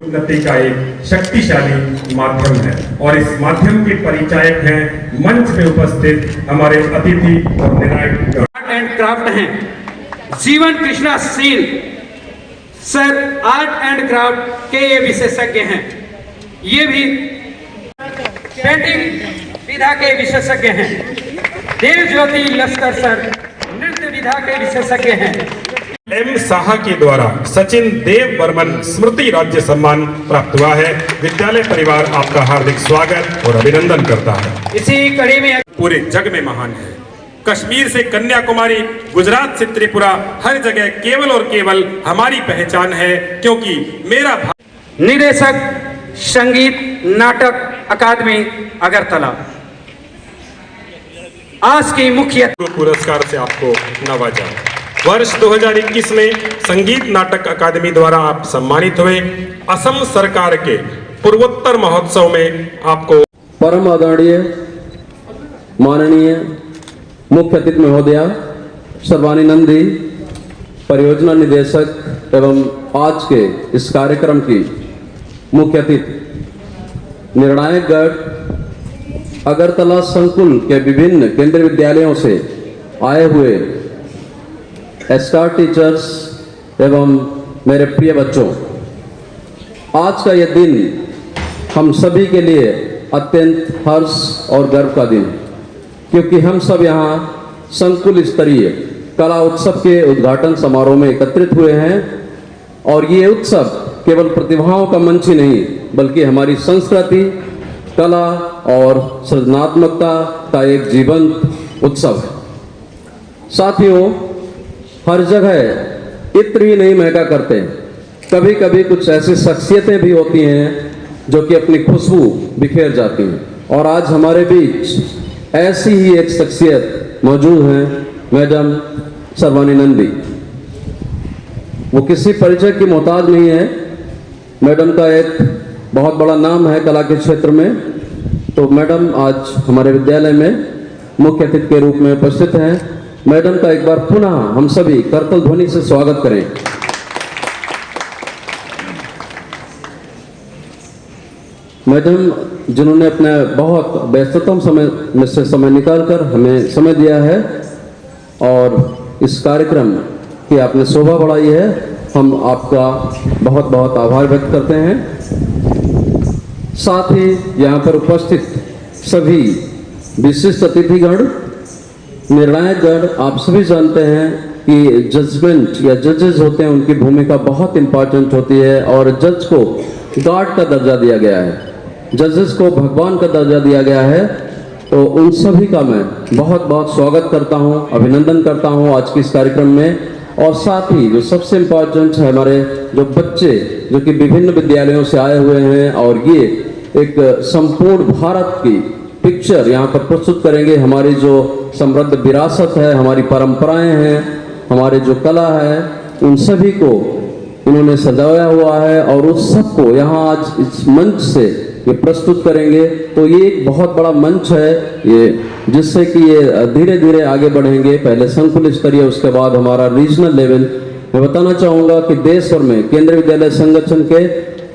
उन्नति का एक शक्तिशाली माध्यम है और इस माध्यम के परिचायक हैं मंच में उपस्थित हमारे अतिथि और निर्णायक। आर्ट एंड क्राफ्ट हैं। जीवन Krishna seal sir art and craft के ये विशेषज्ञ हैं। ये भी पेंटिंग विधा के विशेषज्ञ हैं। देव ज्योति लश्कर सर नृत्य विधा के विशेषज्ञ हैं। एम साहा के द्वारा सचिन देव बर्मन स्मृति राज्य सम्मान प्राप्त हुआ है। विद्यालय परिवार आपका हार्दिक स्वागत और अभिनंदन करता है। इसी कड़ी में पूरे जग में महान है। कश्मीर से कन्याकुमारी, गुजरात से त्रिपुरा, हर जगह केवल और केवल हमारी पहचान है, क्योंकि मेरा भा- निदेशक संगीत नाटक अकादमी अगरतला। आज की मुख्य पुरस्कार से आपको नवाजा। वर्ष दो हज़ार इक्कीस में संगीत नाटक अकादमी द्वारा आप सम्मानित हुए। असम सरकार के पूर्वोत्तर महोत्सव में आपको परम आदरणीय माननीय मुख्य अतिथि महोदया सर्वानी नंदी, परियोजना निदेशक एवं आज के इस कार्यक्रम की मुख्य अतिथि, निर्णायकगढ़ अगरतला संकुल के विभिन्न केंद्रीय विद्यालयों से आए हुए स्टार टीचर्स एवं मेरे प्रिय बच्चों, आज का यह दिन हम सभी के लिए अत्यंत हर्ष और गर्व का दिन है, क्योंकि हम सब यहाँ संकुल स्तरीय कला उत्सव के उद्घाटन समारोह में एकत्रित हुए हैं और ये उत्सव केवल प्रतिभाओं का मंच ही नहीं, बल्कि हमारी संस्कृति, कला और सृजनात्मकता का एक जीवंत उत्सव है। साथियों, हर जगह इत्र ही नहीं महका करते, कभी-कभी कुछ ऐसी शख्सियतें भी होती हैं जो कि अपनी खुशबू बिखेर जाती हैं। और आज हमारे बीच ऐसी ही एक शख्सियत मौजूद हैं, मैडम सर्वानी नंदी। वो किसी परिचय की मोहताज नहीं है। मैडम का एक बहुत बड़ा नाम है कला के क्षेत्र में। तो मैडम आज हमारे विद्यालय में मुख्य अतिथि के रूप में उपस्थित हैं। मैडम का एक बार पुनः हम सभी करतल ध्वनि से स्वागत करें। मैडम, जिन्होंने अपने बहुत व्यस्ततम समय में से समय निकालकर हमें समय दिया है और इस कार्यक्रम की आपने शोभा बढ़ाई है, हम आपका बहुत बहुत आभार व्यक्त करते हैं। साथ ही यहाँ पर उपस्थित सभी विशिष्ट अतिथिगण, निर्णायकगण, आप सभी जानते हैं कि जजमेंट या जजेस होते हैं, उनकी भूमिका बहुत इंपॉर्टेंट होती है और जज को गॉड का दर्जा दिया गया है, जजेस को भगवान का दर्जा दिया गया है। तो उन सभी का मैं बहुत बहुत स्वागत करता हूं, अभिनंदन करता हूं आज के इस कार्यक्रम में। और साथ ही जो सबसे इंपॉर्टेंट है, हमारे जो बच्चे जो कि विभिन्न विद्यालयों से आए हुए हैं और ये एक संपूर्ण भारत की पिक्चर यहाँ पर प्रस्तुत करेंगे। हमारी जो समृद्ध विरासत है, हमारी परंपराएं हैं, हमारे जो कला है, उन सभी को उन्होंने सजाया हुआ है और उस सबको यहाँ आज इस मंच से ये प्रस्तुत करेंगे। तो ये एक बहुत बड़ा मंच है ये, जिससे कि ये धीरे धीरे आगे बढ़ेंगे, पहले संकुल स्तरीय, उसके बाद हमारा रीजनल लेवल। मैं बताना चाहूँगा कि देश भर में केंद्रीय विद्यालय संगठन के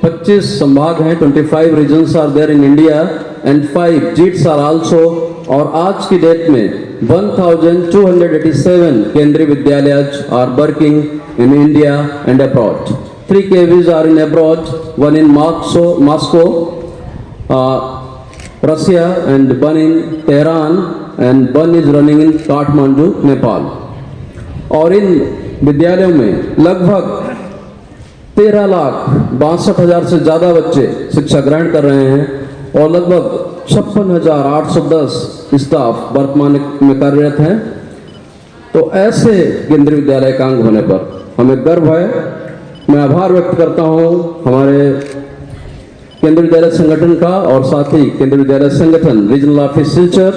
पच्चीस संभाग हैं, twenty five regions are there in India and five JITs are also। और आज की डेट में one thousand two hundred eighty seven केंद्रीय विद्यालय are working in India and abroad. Three K Vs are in abroad, one in Moscow, Moscow, uh, Russia, and one in Tehran, and one is running in Kathmandu, Nepal. और इन विद्यालयों में लगभग तेरह लाख बासठ हजार से ज़्यादा बच्चे शिक्षा ग्रहण कर रहे हैं और लगभग छप्पन हजार आठ सौ दस स्टाफ वर्तमान में कार्यरत हैं। तो ऐसे केंद्रीय विद्यालय का अंग होने पर हमें गर्व है। मैं आभार व्यक्त करता हूं हमारे केंद्रीय विद्यालय संगठन का और साथ ही केंद्रीय विद्यालय संगठन रीजनल ऑफिस सिलचर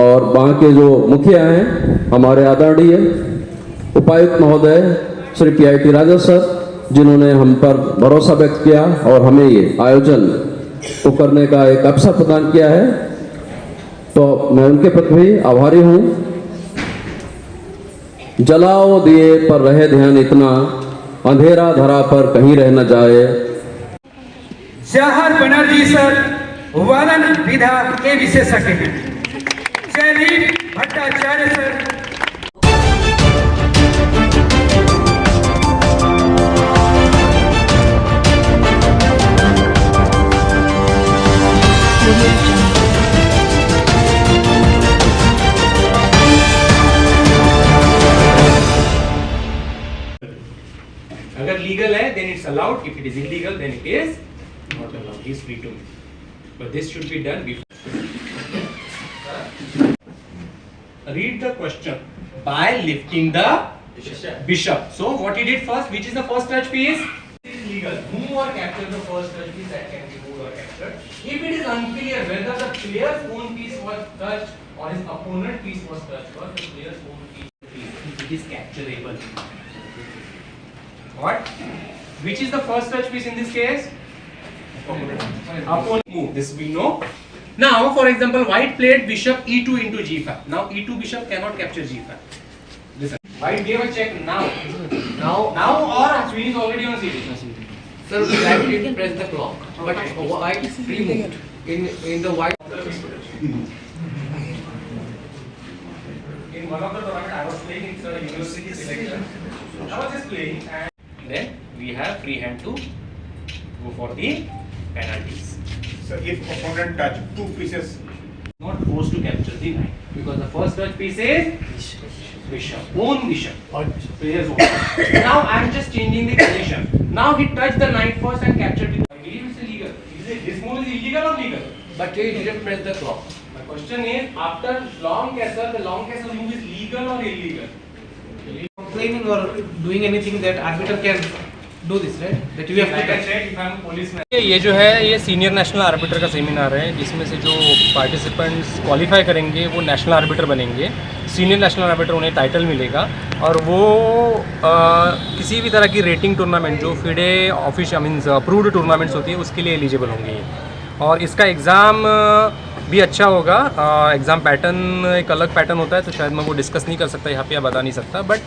और वहाँ के जो मुखिया हैं, हमारे आदरणीय उपायुक्त महोदय श्री पी आई टी राजा सर, जिन्होंने हम पर भरोसा व्यक्त किया और हमें ये आयोजन को करने का एक अवसर प्रदान किया है, तो मैं उनके प्रति भी आभारी हूँ। जलाओ दिए पर रहे ध्यान इतना, अंधेरा धरा पर कहीं रह न जाए। जवाहर बनर्जी सर वर्णन विधा के विशेषज्ञ हैं। जयदीप भट्टाचार्य सर। अगर लीगल है then it's allowed, if it is illegal then it is not allowed, he is free to make, but this should be done before. Read the question. By lifting the bishop. So what he did first, which is the first touch piece? It is legal. Move or capture the first touch piece that can be moved or captured. If it is unclear whether the player's own piece was touched or his opponent piece was touched first, the player's own piece, it is capturable. What? Which is the first touch piece in this case? Opponent move. This we know. Now, for example, white played bishop e two into g five. Now e two bishop cannot capture g five. Listen. White gave a check now. Now, now or queen is already on c d. Sir, black did press the clock, but white free moved. In in the white. In one of the tournament I was playing, it's a university selection. I was just playing and then we have free hand to go for the penalties. So if opponent touch two pieces, not forced to capture the knight because the first touch piece is bishop, own bishop. So here's one. Now I am just changing the position. Now he touched the knight first and captured the. I believe it's illegal. Is it, this move is illegal or legal? But he didn't press the clock. My question is, after long castle, the long castle move is legal or illegal? Complaining or doing anything that arbiter can do this, right? That you have to Like I touch. Said, if I'm a policeman. ये जो है, ये senior national orbiter का सेमिनार है, जिसमें से जो participants qualify करेंगे वो नेशनल आर्बिटर बनेंगे। सीनियर नेशनल आर्बिटर उन्हें टाइटल मिलेगा और वो अ, किसी भी तरह की रेटिंग टूर्नामेंट, जो FIDE official, means approved tournaments होती है, उसके लिए एलिजिबल होंगे ये। और इसका एग्ज़ाम भी अच्छा होगा। एग्ज़ाम पैटर्न एक अलग पैटर्न होता है, तो शायद मैं वो डिस्कस नहीं कर सकता यहाँ पे या बता नहीं सकता, बट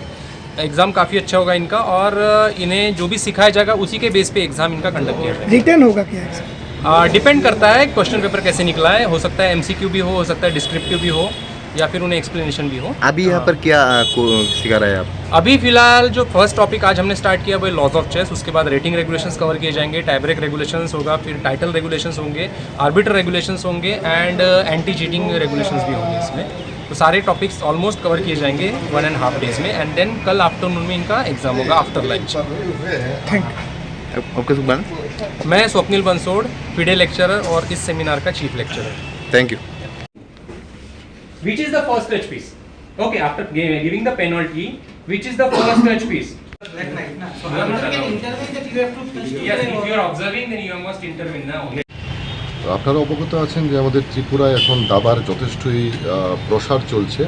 एग्ज़ाम काफ़ी अच्छा होगा इनका। और इन्हें जो भी सिखाया जाएगा, उसी के बेस पे एग्ज़ाम इनका कंडक्ट किया जाएगा। रिटर्न होगा क्या एग्जाम? डिपेंड करता है क्वेश्चन पेपर कैसे निकला है। हो सकता है एमसीक्यू भी हो, हो सकता है डिस्क्रिप्टिव भी हो। या फिर उन्हें एक्सप्लेनेशन भी हो। अभी यहाँ हाँ। पर क्या, आ, को सिखा रहे हैं आप? अभी फिलहाल जो फर्स्ट टॉपिक आज हमने स्टार्ट किया वो लॉज ऑफ चेस, उसके बाद रेटिंग रेगुलेशंस कवर किए जाएंगे, टाई ब्रेक रेगुलेशंस होगा, फिर टाइटल रेगुलेशंस होंगे, आर्बिटर रेगुलेशंस होंगे एंड एंटी चीटिंग रेगुलेशंस भी होंगे इसमें। तो सारे टॉपिक्स ऑलमोस्ट कवर किए जाएंगे वन एंड हाफ डेज में, एंड देन कल आफ्टरनून में इनका एग्जाम होगा after lunch. Thank you. Okay सुखबान। मैं स्वप्निल बंसोड़, फिडे लेक्चरर और इस सेमिनार का chief lecturer. Thank you. Which is the first touch piece? Okay, after gi- giving the penalty, which is the first touch pice? Black knight, na? So, I'm not going to intervene that you have to touch to Yes, play if or you are observing, then you must intervene, na? Okay. তো আপনারা অবগত আছেন যে আমাদের ত্রিপুরায় এখন দাবার যথেষ্টই আহ, প্রসার চলছে।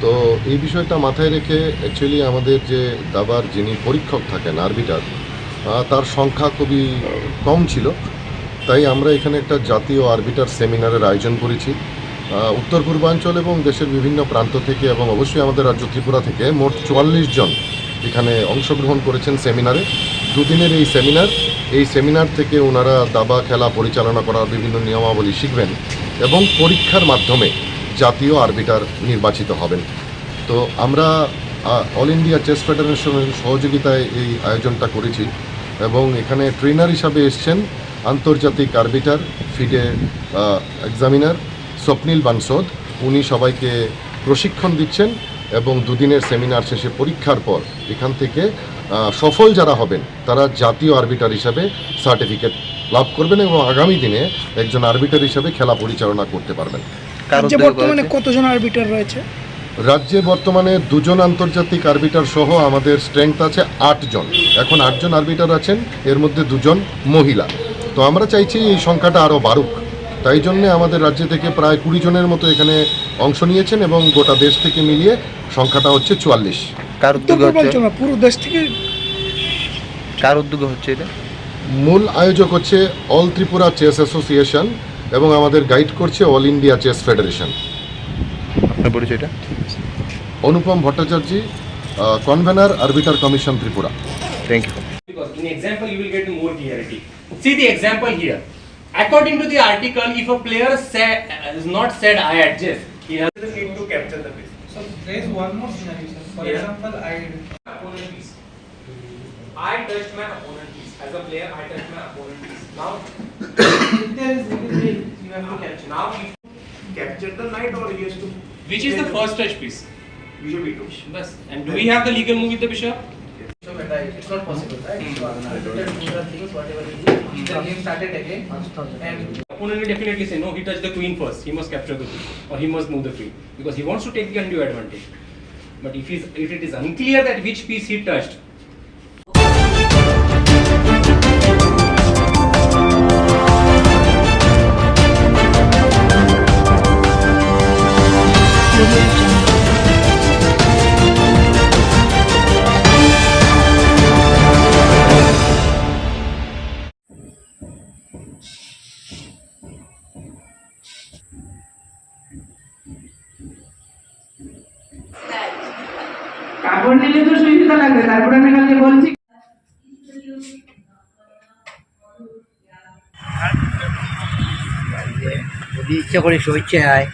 তো এই বিষয়টা মাথায় রেখে অ্যাকচুয়ালি আমাদের যে দাবার যিনি পরীক্ষক থাকেন, আরবিটার, আহ, তার সংখ্যা খুবই কম ছিল। তাই আমরা এখানে একটা জাতীয় আরবিটার সেমিনারের আয়োজন করেছি। আহ, উত্তর পূর্বাঞ্চল এবং দেশের বিভিন্ন প্রান্ত থেকে এবং অবশ্যই আমাদের রাজ্য ত্রিপুরা থেকে মোট চুয়াল্লিশ জন এখানে অংশগ্রহণ করেছেন সেমিনারে। দুদিনের এই সেমিনার, এই সেমিনার থেকে ওনারা দাবা খেলা পরিচালনা করার বিভিন্ন নিয়মাবলী শিখবেন এবং পরীক্ষার মাধ্যমে জাতীয় আরবিটার নির্বাচিত হবেন। তো আমরা, আহ, অল ইন্ডিয়া চেস ফেডারেশনের সহযোগিতায় এই আয়োজনটা করেছি এবং এখানে ট্রেনার হিসাবে এসছেন আন্তর্জাতিক আরবিটার, ফিডে, আহ, এক্সামিনার স্বপ্নিল বানসোদ। উনি সবাইকে প্রশিক্ষণ দিচ্ছেন এবং দুদিনের সেমিনার শেষে পরীক্ষার পর এখান থেকে, আহ, সফল যারা হবেন তারা জাতীয় আরবিটার হিসাবে সার্টিফিকেট লাভ করবেন এবং আগামী দিনে একজন আরবিটার হিসাবে খেলা পরিচালনা করতে পারবেন। কার রাজ্যে উদ্যোগে বর্তমানে করা হচ্ছে? কতজন আরবিটার রয়েছে? রাজ্যে বর্তমানে দুজন আন্তর্জাতিক আরবিটার সহ আমাদের স্ট্রেংথ আছে আট জন। এখন আট জন আরবিটার আছেন, এর মধ্যে দুজন মহিলা। তো আমরা চাইছি এই সংখ্যাটা আরও বাড়ুক। তাই জন্যে আমাদের রাজ্য থেকে প্রায় কুড়ি জনের মতো এখানে অংশ নিয়েছেন এবং গোটা দেশ থেকে মিলিয়ে সংখ্যাটা হচ্ছে চুয়াল্লিশ। কার উত্তর উদ্যোগে হচ্ছে? পূর্বাঞ্চল না, পুরো দেশ থেকে। কার উদ্যোগে হচ্ছে এটা? মূল আয়োজক হচ্ছে অল ত্রিপুরা চেস অ্যাসোসিয়েশন এবং আমাদের গাইড করছে অল ইন্ডিয়া চেস ফেডারেশন। আপনার পরিচয়টা? Anupam Bhattacharya, ah, convener arbiter commission Tripura. Thank you. Because in example, you will get more clarity. See the example here. According to the article, if a player say, has not said, "I adjust," he has the need to capture the piece. So there is one more scenario, sir. For Yeah. example, I opponent piece. I touched my opponent piece. As a player, I touched my opponent piece. Now, if there is anything, you have to capture. Now, if capture the knight, or he has to Which is the first touch piece? Bishop e two. Bas. And do we have the legal move with the bishop? So, but I, it's not possible, right? Hmm. So, I have to do the things, whatever it is. Hmm. The game started again. And Opponent will definitely say, "No, he touched the queen first. He must capture the queen, or he must move the queen, because he wants to take the undue advantage." But if he's, if it is unclear that which piece he touched, কাপড় নিলে তো সুবিধা লাগবে, তারপরে আমি কালকে বলছি। যদি ইচ্ছা করে শুভেচ্ছা হয়।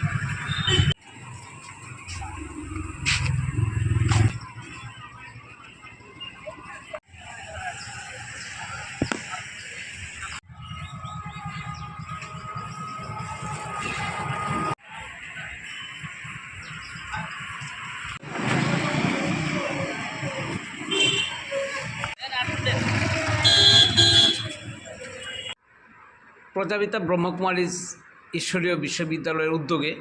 প্রজাপিতা ব্রহ্মকুমারী ঈশ্বরীয় বিশ্ববিদ্যালয়ের উদ্যোগে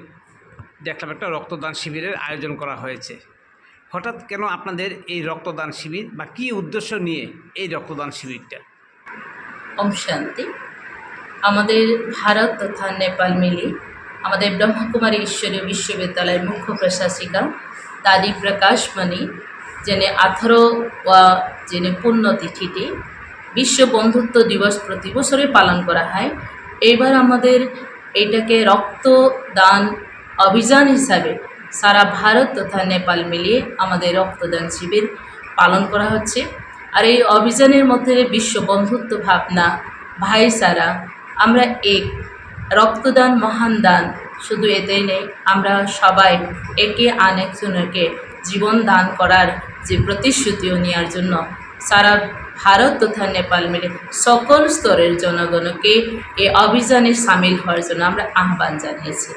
দেখলাম একটা রক্তদান শিবিরের আয়োজন করা হয়েছে। হঠাৎ কেন আপনাদের এই রক্তদান শিবির বা কী উদ্দেশ্য নিয়ে এই রক্তদান শিবিরটা? ওম শান্তি। আমাদের ভারত তথা নেপাল মিলে আমাদের ব্রহ্মকুমারী ঈশ্বরীয় বিশ্ববিদ্যালয়ের মুখ্য প্রশাসিকা দাদি প্রকাশমণি, যিনি আঠারো ওয়া যিনি পুণ্যতিথিটি বিশ্ব বন্ধুত্ব দিবস প্রতি বছরই পালন করা হয়। এইবার আমাদের এটাকে রক্তদান অভিযান হিসাবে সারা ভারত তথা নেপাল মিলিয়ে আমাদের রক্তদান শিবির পালন করা হচ্ছে। আর এই অভিযানের মধ্যে বিশ্ব বন্ধুত্ব ভাবনা, ভাইচারা, আমরা এক, রক্তদান মহান দান, শুধু এটাই নেই, আমরা সবাই একে আনেকজনকে জীবন দান করার যে প্রতিশ্রুতিও নেওয়ার জন্য সারা ভারত তথা নেপাল মিলে সকল স্তরের জনগণকে এই অভিযানে সামিল হওয়ার জন্য আমরা আহ্বান জানিয়েছি।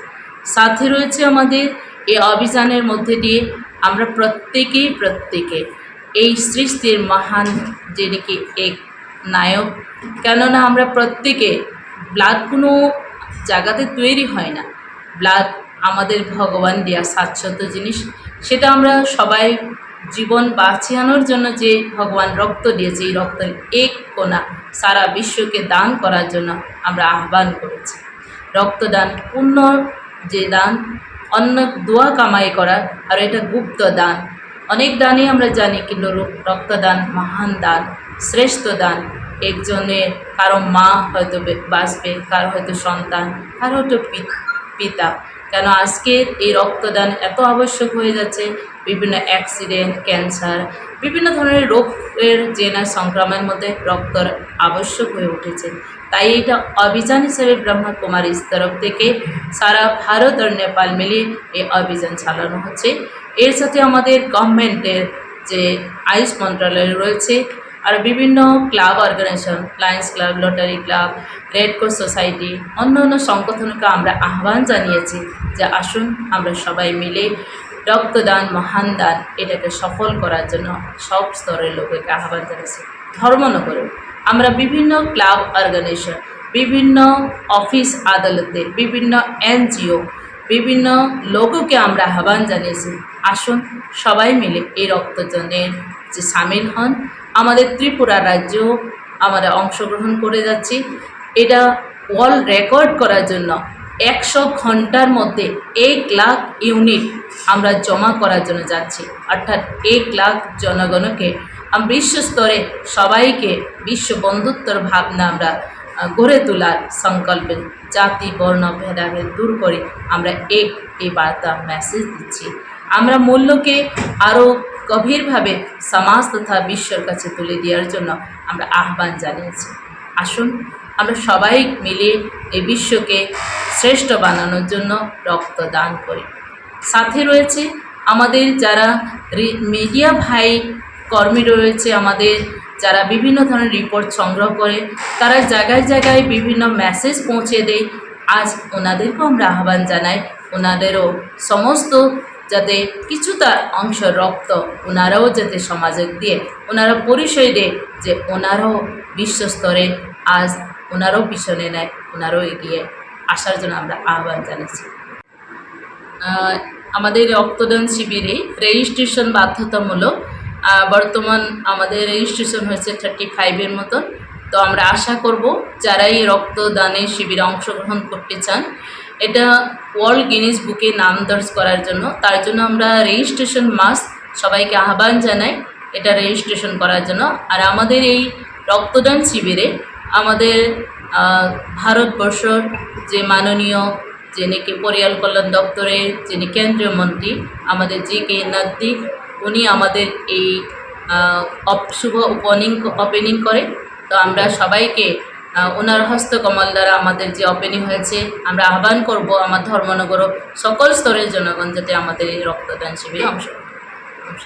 সাথে রয়েছে আমাদের এই অভিযানের মধ্যে দিয়ে আমরা প্রত্যেকেই প্রত্যেকে এই সৃষ্টির মহান, যে নাকি এক নায়ক। কেননা আমরা প্রত্যেকে ব্লাড কোনো জায়গাতে তৈরি হয় না, ব্লাড আমাদের ভগবান দেয়া শাশ্বত জিনিস। সেটা আমরা সবাই জীবন বাঁচিয়ানোর জন্য যে ভগবান রক্ত দিয়েছে, এই রক্তের এক কণা সারা বিশ্বকে দান করার জন্য আমরা আহ্বান করেছি। রক্তদান পুণ্য যে দান, অন্য দোয়া কামাই করা, আর এটা গুপ্ত দান। অনেক দানই আমরা জানি, কিন্তু র-, রক্তদান মহান দান, শ্রেষ্ঠ দান। একজনের, কারো মা হয়তো বে-, বাঁচবে, কার হয়তো সন্তান, কার হয়তো পি-, পিতা। কেন আজকের এই রক্তদান এত আবশ্যক হয়ে যাচ্ছে? বিভিন্ন অ্যাক্সিডেন্ট, ক্যান্সার, বিভিন্ন ধরনের রোগের যে না সংক্রমণের মধ্যে রক্তর আবশ্যক হয়ে উঠেছে। তাই এটা অভিযান হিসেবে ব্রহ্মা কুমারীর তরফ থেকে সারা ভারত আর নেপাল মিলিয়ে এই অভিযান চালানো হচ্ছে। এর সাথে আমাদের গভর্নমেন্টের যে আয়ুষ মন্ত্রণালয় রয়েছে, আর বিভিন্ন club organisation, Lions Club, Rotary Club, Red Cross Society, অন্য অন্য সংগঠনকে আমরা আহ্বান জানিয়েছি যে আসুন আমরা সবাই মিলে রক্তদান, মহান দান এটাকে সফল করার জন্য সব স্তরের লোককে আহ্বান জানিয়েছি। ধর্মনগরে আমরা বিভিন্ন ক্লাব অর্গানাইজেশন, বিভিন্ন অফিস আদালতে, বিভিন্ন এনজিও, বিভিন্ন লোককে আমরা আহ্বান জানিয়েছি, আসুন সবাই মিলে এই রক্তদানের যে সামিল হন। আমাদের ত্রিপুরা রাজ্য আমরা অংশগ্রহণ করে যাচ্ছি। এটা ওয়ার্ল্ড রেকর্ড করার জন্য একশো ঘন্টার মধ্যে এক লাখ ইউনিট আমরা জমা করার জন্য যাচ্ছি, অর্থাৎ এক লাখ জনগণকে আম-, বিশ্ব স্তরে সবাইকে বিশ্ব বন্ধুত্বর ভাবনা আমরা, আহ, গড়ে তোলার সংকল্পে জাতি বর্ণ ভেদাভেদ দূর করে আমরা এক এই বার্তা মেসেজ দিচ্ছি। আমরা মূল্যকে আরও গভীরভাবে সমাজ তথা বিশ্বর কাছে তুলে দেওয়ার জন্য আমরা আহ্বান জানিয়েছি। আসুন আমরা সবাই মিলে এই বিশ্বকে শ্রেষ্ঠ বানানোর জন্য রক্তদান করি। সাথে রয়েছে আমাদের যারা রি-, মিডিয়া ভাই কর্মী রয়েছে, আমাদের যারা বিভিন্ন ধরনের রিপোর্ট সংগ্রহ করে, তারা জায়গায় জায়গায় বিভিন্ন মেসেজ পৌঁছে দেয়। আজ ওনাদেরকেও আমরা আহ্বান জানাই, ওনাদেরও সমস্ত যাতে কিছুটা অংশ রক্ত ওনারাও যাতে সমাজে দিয়ে, ওনারা পরিচয় দেয় যে ওনারাও বিশ্বস্তরে আজ ওনারাও পিছনে নেয়, ওনারাও এগিয়ে আসার জন্য আমরা আহ্বান জানাচ্ছি। আহ, আমাদের রক্তদান শিবিরে রেজিস্ট্রেশন বাধ্যতামূলক। আহ, বর্তমান আমাদের রেজিস্ট্রেশন হয়েছে থার্টি ফাইভের মতন। তো আমরা আশা করব যারা এই রক্তদানের শিবিরে অংশগ্রহণ করতে চান, এটা ওয়ার্ল্ড গিনেস বুকে নাম দর্জ করার জন্য, তার জন্য আমরা রেজিস্ট্রেশন মাস্ট সবাইকে আহ্বান জানাই এটা রেজিস্ট্রেশন করার জন্য। আর আমাদের এই রক্তদান শিবিরে আমাদের, আহ, ভারতবর্ষর যে মাননীয়, যে নাকি পরিবার কল্যাণ দপ্তরের যিনি কেন্দ্রীয় মন্ত্রী, আমাদের জি কে নাদ্দি, উনি আমাদের এই, আহ, অপ-, শুভ ওপেনিং, ওপেনিং করে। তো আমরা সবাইকে, আহ, ওনার হস্তকমল দ্বারা আমাদের যে ওপেনিং হয়েছে, আমরা আহ্বান করব আমার ধর্মনগর সকল স্তরের জনগণ যাতে আমাদের এই রক্তদান শিবিরে অংশ, অংশ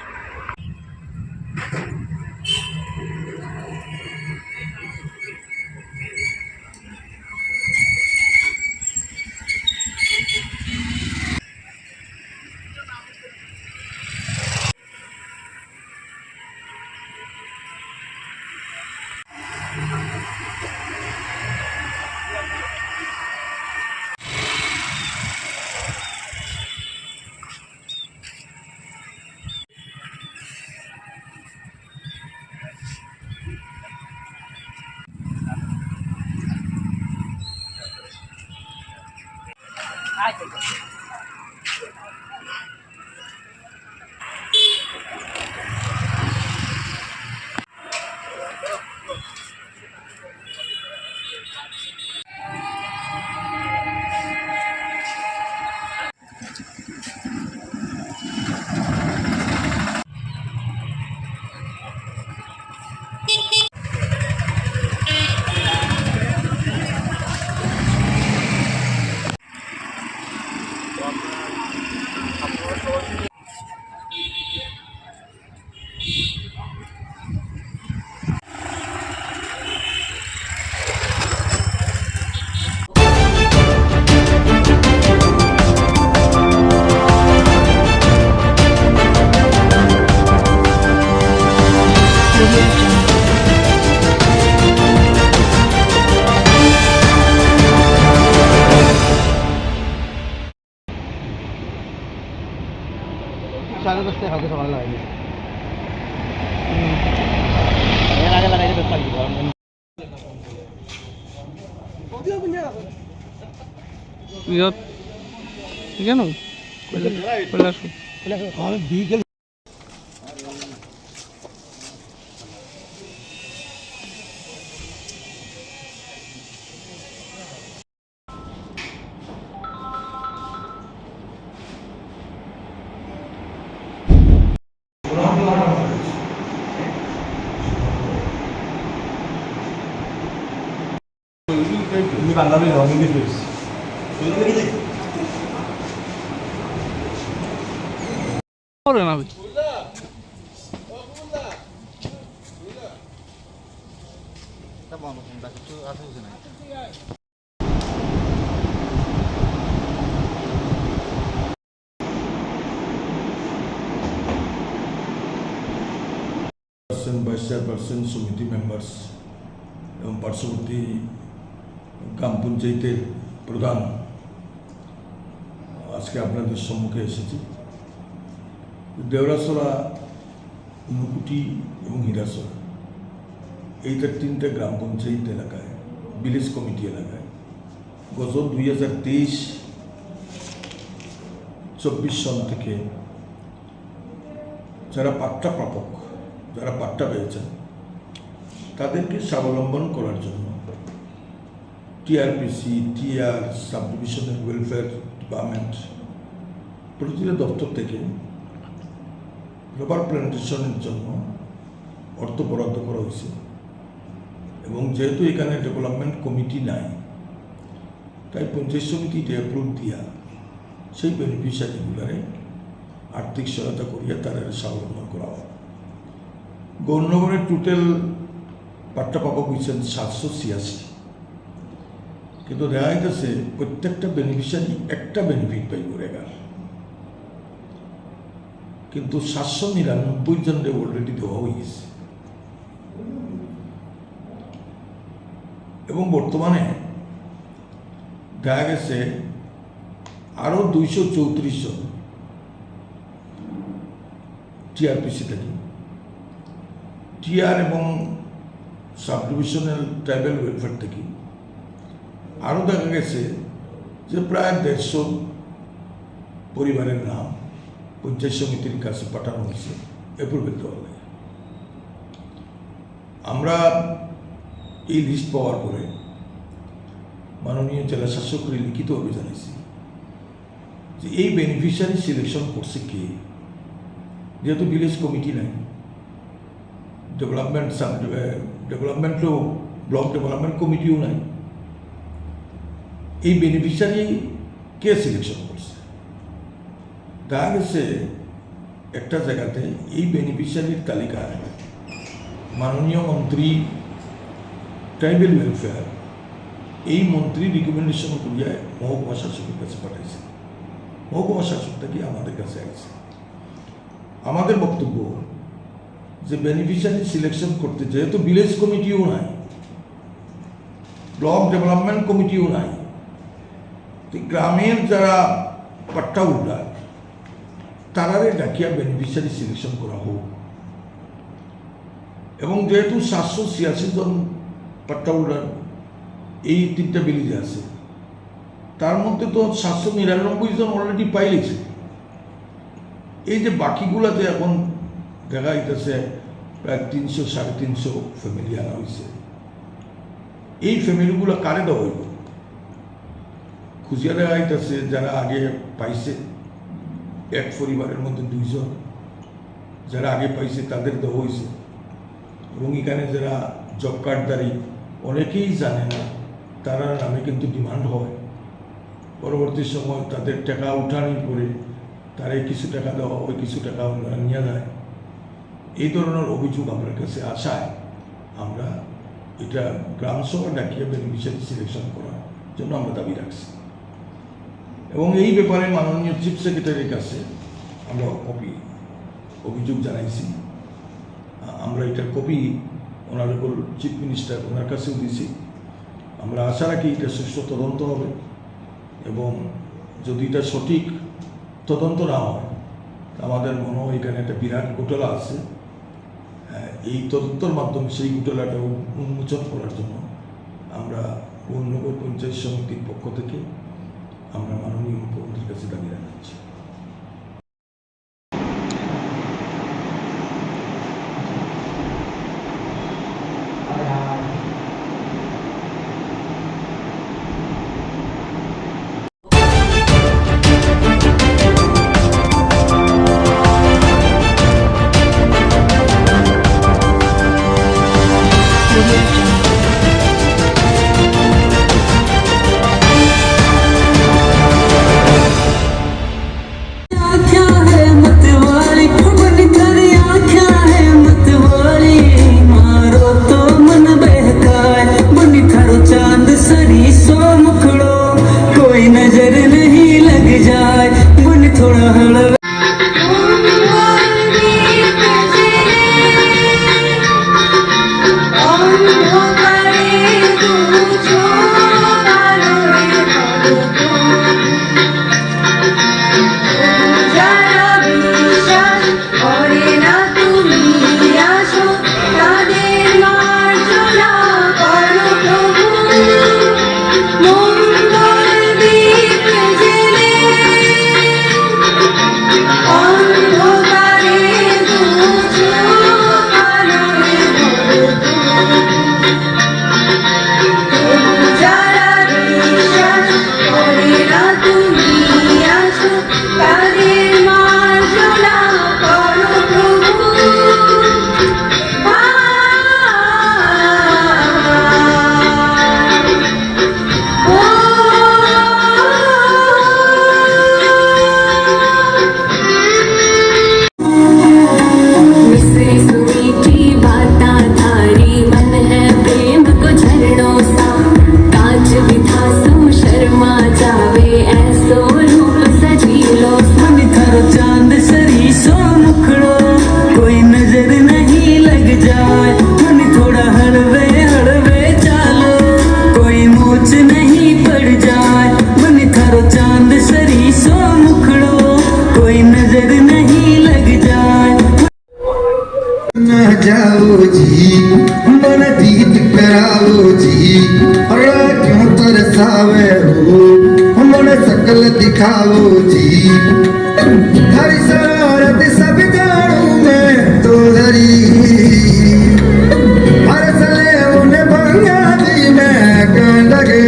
Te hake sokale lagai di. Hmm. Ayan age lagai di, bek pagi. Iyot, iyano? Kailasu. Kailasu. Kailasu. Ore na bhi. Chairperson, vice chairperson, সমিতি মেম্বার্স এবং পার্শ্ববর্তী গ্রাম পঞ্চায়েতের প্রধান, আজকে আপনাদের সম্মুখে এসেছি। দেওরাছড়া, ঊনকোটি এবং হীরাছড়া, এই যে তিনটে গ্রাম পঞ্চায়েত এলাকায়, ভিলেজ কমিটি এলাকায় গত দুই হাজার তেইশ চব্বিশ সন থেকে যারা পাট্টা প্রাপক, যারা পাট্টা পেয়েছেন, তাদেরকে স্বাবলম্বন করার জন্য TRPC, TR, sub divisional welfare department, প্রতিটা দপ্তর থেকে রাবার প্ল্যান্টেশনের জন্য অর্থ বরাদ্দ করা হয়েছে। এবং যেহেতু এখানে ডেভেলপমেন্ট কমিটি নাই, তাই পঞ্চায়েত সমিতিতে অ্যাপ্রুভ দিয়া সেই বেনিফিশিয়ারিগুলারে আর্থিক সহায়তা করিয়া তারা স্বাবলম্বন করা হয়। গৌরনগরে টোটাল পাট্টা প্রাপক হয়েছেন সাতশো ছিয়াশি, কিন্তু দেখা যাইতেছে প্রত্যেকটা বেনিফিশিয়ারি একটা বেনিফিট পাইব রেগার, কিন্তু সাতশো নিরানব্বই জনরে অলরেডি দেওয়া হয়ে গেছে। এবং বর্তমানে দেখা গেছে আরও দুইশো চৌত্রিশ জন টিআরপিসি থেকে, টিআর এবং সাব ডিভিশনাল ট্রাইবাল ওয়েলফেয়ার থেকে আরও দেখা গেছে যে প্রায় দেড়শো পরিবারের নাম পঞ্চায়েত সমিতির কাছে পাঠানো হয়েছে অ্যাপ্রুভেল দেওয়ার লাগে। আমরা এই লিস্ট পাওয়ার পরে মাননীয় জেলা শাসককে লিখিতভাবে জানাইছি যে এই বেনিফিশিয়ারি সিলেকশন করছে কে, যেহেতু ভিলেজ কমিটি নাই, ডেভেলপমেন্ট সাব, ডেভেলপমেন্টও, ব্লক ডেভেলপমেন্ট কমিটিও নাই, এই বেনিফিশিয়ারি কে সিলেকশন করছে? দেখা গেছে একটা জায়গাতে এই বেনিফিশিয়ারির তালিকায় মাননীয় মন্ত্রী ট্রাইবাল ওয়েলফেয়ার, এই মন্ত্রী রিকমেন্ডেশন করিয়া মহকুমা শাসকের কাছে পাঠাইছে, মহকুমা শাসক থেকে আমাদের কাছে আইছে। আমাদের বক্তব্য যে বেনিফিশিয়ারি সিলেকশন করতে যেহেতু ভিলেজ কমিটিও নাই, ব্লক ডেভেলপমেন্ট কমিটিও নাই, তো গ্রামের যারা পাট্টা হোল্ডার, তারারে ডাকিয়া বেনিফিশিয়ারি সিলেকশন করা হোক। এবং যেহেতু সাতশো ছিয়াশি জন পাট্টা হোল্ডার এই তিনটা ভিলেজে আছে, তার মধ্যে তো সাতশো নিরানব্বই জন অলরেডি পাইলেছে। এই যে বাকিগুলাতে এখন দেখা যাইতেছে প্রায় তিনশো, সাড়ে তিনশো ফ্যামিলি আনা হয়েছে, এই ফ্যামিলিগুলো কারে দেওয়া হইব? খুঁজিয়া দেখা যাইতেছে যারা আগে পাইছে, এক পরিবারের মধ্যে দুইজন যারা আগে পাইছে তাদের দেওয়া হয়েছে। এবং এখানে যারা জব কার্ডধারী অনেকেই জানে না, তারা নামে কিন্তু ডিমান্ড হয়। পরবর্তী সময় তাদের টাকা উঠানির পরে তারা কিছু টাকা দেওয়া হয়, কিছু টাকা ওনারা নিয়ে যায়। এই ধরনের অভিযোগ আমার কাছে আসায় আমরা এটা গ্রাম সভা ডাকিয়ে বেনিফিশিয়ারি সিলেকশন করার জন্য আমরা দাবি রাখছি। এবং এই ব্যাপারে মাননীয় চিফ সেক্রেটারির কাছে আমরা কপি অভিযোগ জানাইছি। আ-, আমরা এটার কপি অনারেবল চিফ মিনিস্টার ওনার কাছেও দিছি। আমরা আশা রাখি এটা সুষ্ঠু তদন্ত হবে এবং যদি এটা সঠিক তদন্ত না হয়, আমাদের মনে হয় এখানে একটা বিরাট ঘোটালা আছে। আহ, এই তদন্তর মাধ্যমে সেই ঘোটালাটা উন-, উন্মোচন করার জন্য আমরা কোন্নগর পঞ্চায়েত সমিতির পক্ষ থেকে আমরা মাননীয় মুখ্যমন্ত্রীর কাছে দাবি জানাচ্ছি। आँख्या है मत वाली, बनी थारी आँख्या है मत वाली, मारो तो मन बहकाए, बनी थारो चांद सरी सो मुखड़ो, कोई नजर नहीं लग जाए, बनी थोड़ा हलवा। मिश्री सुई की बातां थारी, मन है प्रेम को झरनों सा। कांच भी था सू शर्मा जावे, ऐसो रूप सजीलो सा। मन थारो चांद सरी सो मुखड़ो, कोई नजर नहीं लग जाए। मन थोड़ा हलवे हलवे चालो, कोई मोच नहीं पड़ जाए। मन थारो चांद सरी सो मुखड़ो, कोई नजर नहीं लग जाए। ना जाओ जी, मन दीद कराओ जी, राह क्यों तरसावे हो, मन शकल दिखाओ जी। थारी शरारत सब जानू मैं तो डरी, हर सले उन्हें भंगा दी मैं कांड गे।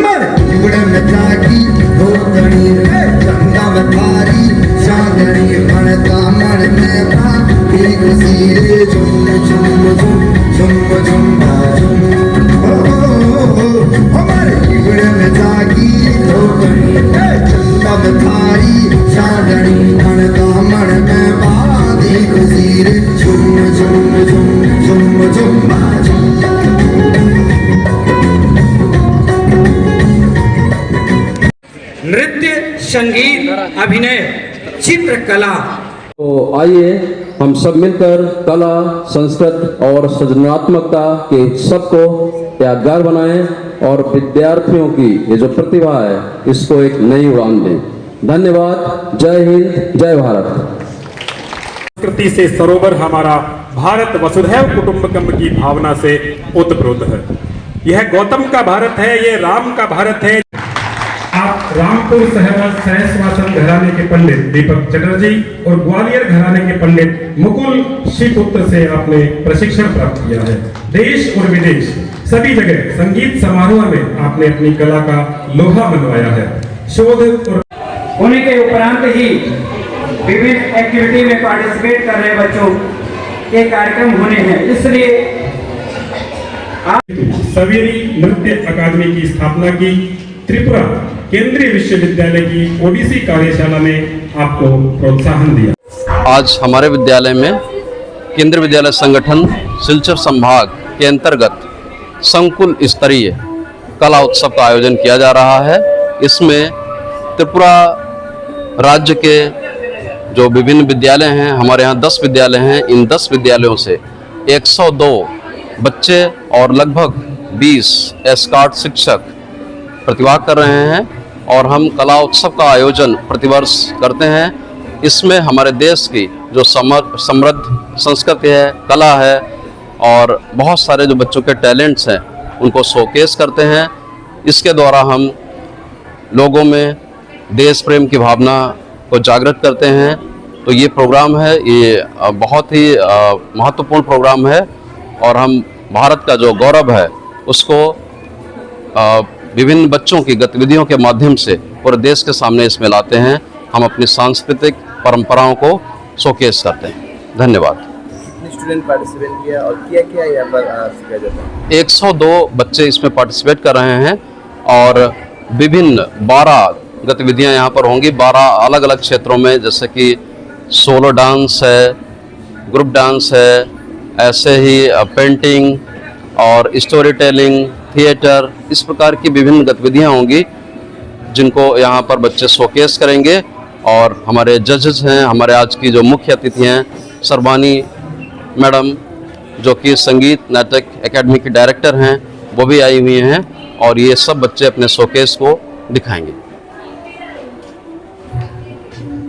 मर इबड़े में जागी धोतनी रे, चंदा में थारी चांदनी, मन दामन में बा, एक सीरे झुम झुम झुम, झुम झुम बा झुम। ओ, ओ, ओ, ओ, मर इबड़े में जागी धोतनी रे, चंदा में थारी चांदनी, मन दामन में बा, एक सीरे झुम झुम झुम, झुम झुम बा झुम। नृत्य, संगीत, अभिनय, चित्रकला। तो आइए हम सब मिलकर कला, संस्कृत और सृजनात्मकता के उत्सव को यादगार बनाएं और विद्यार्थियों की ये जो प्रतिभा है, इसको एक नई उड़ान दें। धन्यवाद। जय हिंद, जय भारत। संस्कृति से सरोवर हमारा भारत वसुधैव कुटुंबकम की भावना से ओतप्रोत है। यह गौतम का भारत है, ये राम का भारत है। आप रामपुर सहवास सहस्वासन घराने के पंडित दीपक चटर्जी और ग्वालियर घराने के पंडित मुकुल श्रीपुत्र से आपने प्रशिक्षण प्राप्त किया है। देश और विदेश सभी जगह संगीत समारोह में आपने अपनी कला का लोहा मनवाया है। शोध और होने के उपरांत ही विभिन्न एक्टिविटी में पार्टिसिपेट कर रहे बच्चों के कार्यक्रम होने हैं, इसलिए आप सवेरी नृत्य अकादमी की स्थापना की, त्रिपुरा केंद्रीय विश्वविद्यालय की ओडिसी कार्यशाला में आपको प्रोत्साहन दिया। आज हमारे विद्यालय में केंद्रीय विद्यालय संगठन सिलचर संभाग के अंतर्गत संकुल स्तरीय कला उत्सव का आयोजन किया जा रहा है। इसमें त्रिपुरा राज्य के जो विभिन्न विद्यालय हैं, हमारे यहाँ दस विद्यालय हैं, इन दस विद्यालयों से एक सौ दो बच्चे और लगभग बीस एस्कॉर्ट शिक्षक प्रतिभाग कर रहे हैं और हम कला उत्सव का आयोजन प्रतिवर्ष करते हैं। इसमें हमारे देश की जो समर-, समृद्ध संस्कृति है, कला है और बहुत सारे जो बच्चों के टैलेंट्स हैं, उनको शोकेस करते हैं। इसके द्वारा हम लोगों में देश प्रेम की भावना को जागृत करते हैं। तो ये प्रोग्राम है, ये, अ, बहुत ही, अ, महत्वपूर्ण प्रोग्राम है और हम भारत का जो गौरव है, उसको, अ, विभिन्न बच्चों की गतिविधियों के माध्यम से पूरे देश के सामने इसमें लाते हैं। हम अपनी सांस्कृतिक परंपराओं को शोकेस करते हैं। धन्यवाद। कितने स्टूडेंट पार्टिसिपेट किया और क्या क्या यहाँ पर, अ, सीखा जाता है? एक सौ दो बच्चे इसमें पार्टिसिपेट कर रहे हैं और विभिन्न बारह गतिविधियां यहाँ पर होंगी, बारह अलग-अलग क्षेत्रों में, जैसे कि सोलो डांस है, ग्रुप डांस है, ऐसे ही, अ, पेंटिंग और स्टोरी टेलिंग, थिएटर, इस प्रकार की विभिन्न गतिविधियां होंगी, जिनको यहाँ पर बच्चे शोकेस करेंगे। और हमारे जजेस हैं, हमारे आज की जो मुख्य अतिथि हैं, सरबानी मैडम, जो कि संगीत नाटक एकेडमी की डायरेक्टर हैं, वो भी आई हुई हैं और ये सब बच्चे अपने शोकेस को दिखाएंगे।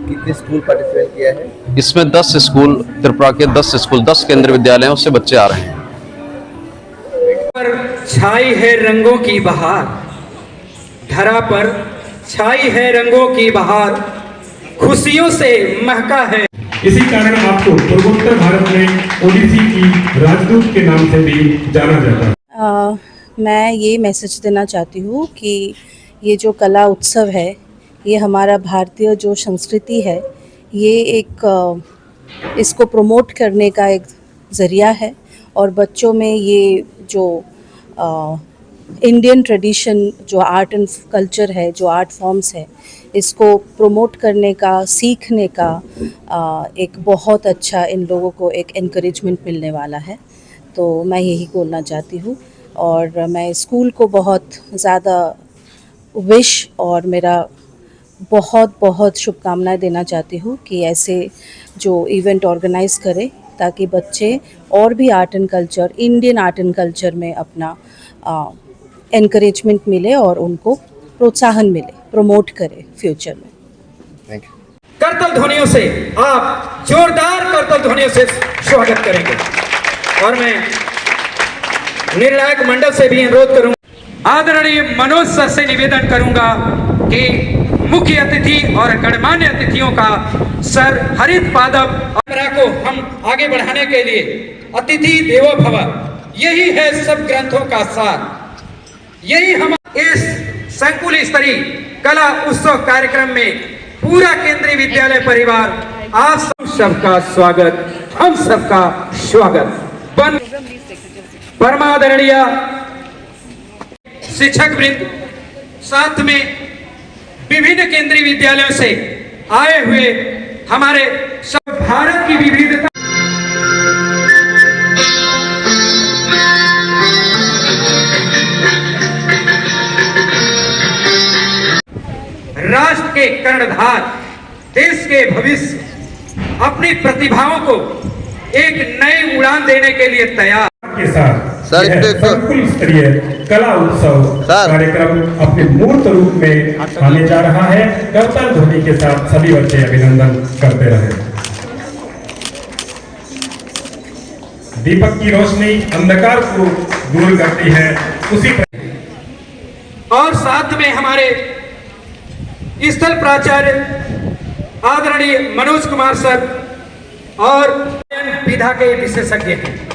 कितने स्कूल पार्टिसिपेट किया है? इसमें दस स्कूल, त्रिपुरा के दस स्कूल, दस केंद्रीय विद्यालयों से बच्चे आ रहे हैं। पर छाई है रंगों की बहार, धरा पर छाई है रंगों की बहार, खुशियों से महका है। इसी कारण आपको पूर्वोत्तर भारत में ओडिसी की राजदूत के नाम से भी जाना जाता है। अ, मैं ये मैसेज देना चाहती हूँ कि ये जो कला उत्सव है, ये हमारा भारतीय जो संस्कृति है, ये एक, अ, इसको प्रमोट करने का एक ज़रिया है और बच्चों में ये जो, अ, इंडियन ट्रेडिशन, जो आर्ट एंड कल्चर है, जो आर्ट फॉर्म्स है, इसको प्रमोट करने का, सीखने का, अ, एक बहुत अच्छा इन लोगों को एक एनकरेजमेंट मिलने वाला है। तो मैं यही बोलना चाहती हूँ और मैं स्कूल को बहुत ज़्यादा विश और मेरा बहुत, बहुत शुभकामनाएं देना चाहती हूँ कि ऐसे जो इवेंट ऑर्गेनाइज करें, ताकि बच्चे और भी art and culture, Indian art and culture में अपना, अ, एनकरेजमेंट मिले और उनको प्रोत्साहन मिले, प्रमोट करें फ्यूचर में। Thank you. करताल ध्वनियों से, आप जोरदार करताल ध्वनियों से स्वागत करेंगे। और मैं निर्णायक मंडल से भी अनुरोध करूंगा, आदरणीय मनोज सर से निवेदन करूंगा कि मुख्य अतिथि और गणमान्य अतिथियों का सर हरित पादप को हम आगे बढ़ाने के लिए अतिथि देवो भव, यही है सब ग्रंथों का सार। यही हम इस संकुल स्तरीय कला उत्सव कार्यक्रम में पूरा केंद्रीय विद्यालय परिवार आप सब, सबका स्वागत, हम सबका स्वागत। बन परमादरणीय शिक्षक वृंद, साथ में विभिन्न केंद्रीय विद्यालयों से आए हुए हमारे सब भारत की विविधता। राष्ट्र के कर्णधार, देश के भविष्य, अपनी प्रतिभाओं को एक नई उड़ान देने के लिए तैयार। के साथ सर, यह एक तो संकुल स्तरीय कला उत्सव सर। कार्यक्रम अपने मूर्त रूप में आने जा रहा है। करताल ध्वनि के साथ सभी बच्चे अभिनंदन करते रहे। दीपक की रोशनी अंधकार को दूर करती है, उसी प्रकार और साथ में हमारे स्थल प्राचार्य आदरणीय मनोज कुमार सर और विधा के विशेषज्ञ हैं।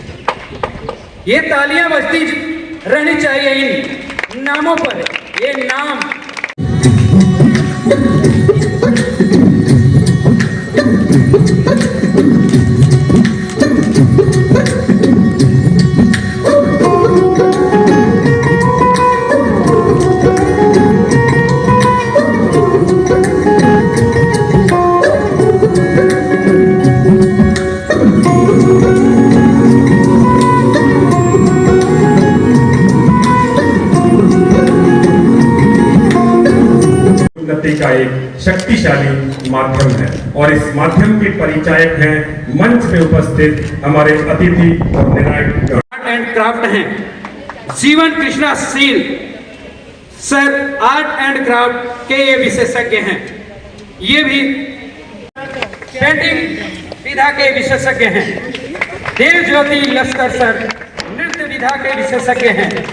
ये तालियां बजती रहनी चाहिए इन नामों पर। ये नाम उन्नति का एक शक्तिशाली माध्यम है और इस माध्यम के परिचायक हैं मंच पे उपस्थित हमारे अतिथि और निर्णायक। आर्ट एंड क्राफ्ट हैं जीवन Krishna seal sir, art and craft के ये विशेषज्ञ हैं। ये भी पेंटिंग विधा के विशेषज्ञ हैं। देव ज्योति लश्कर सर नृत्य विधा के विशेषज्ञ हैं।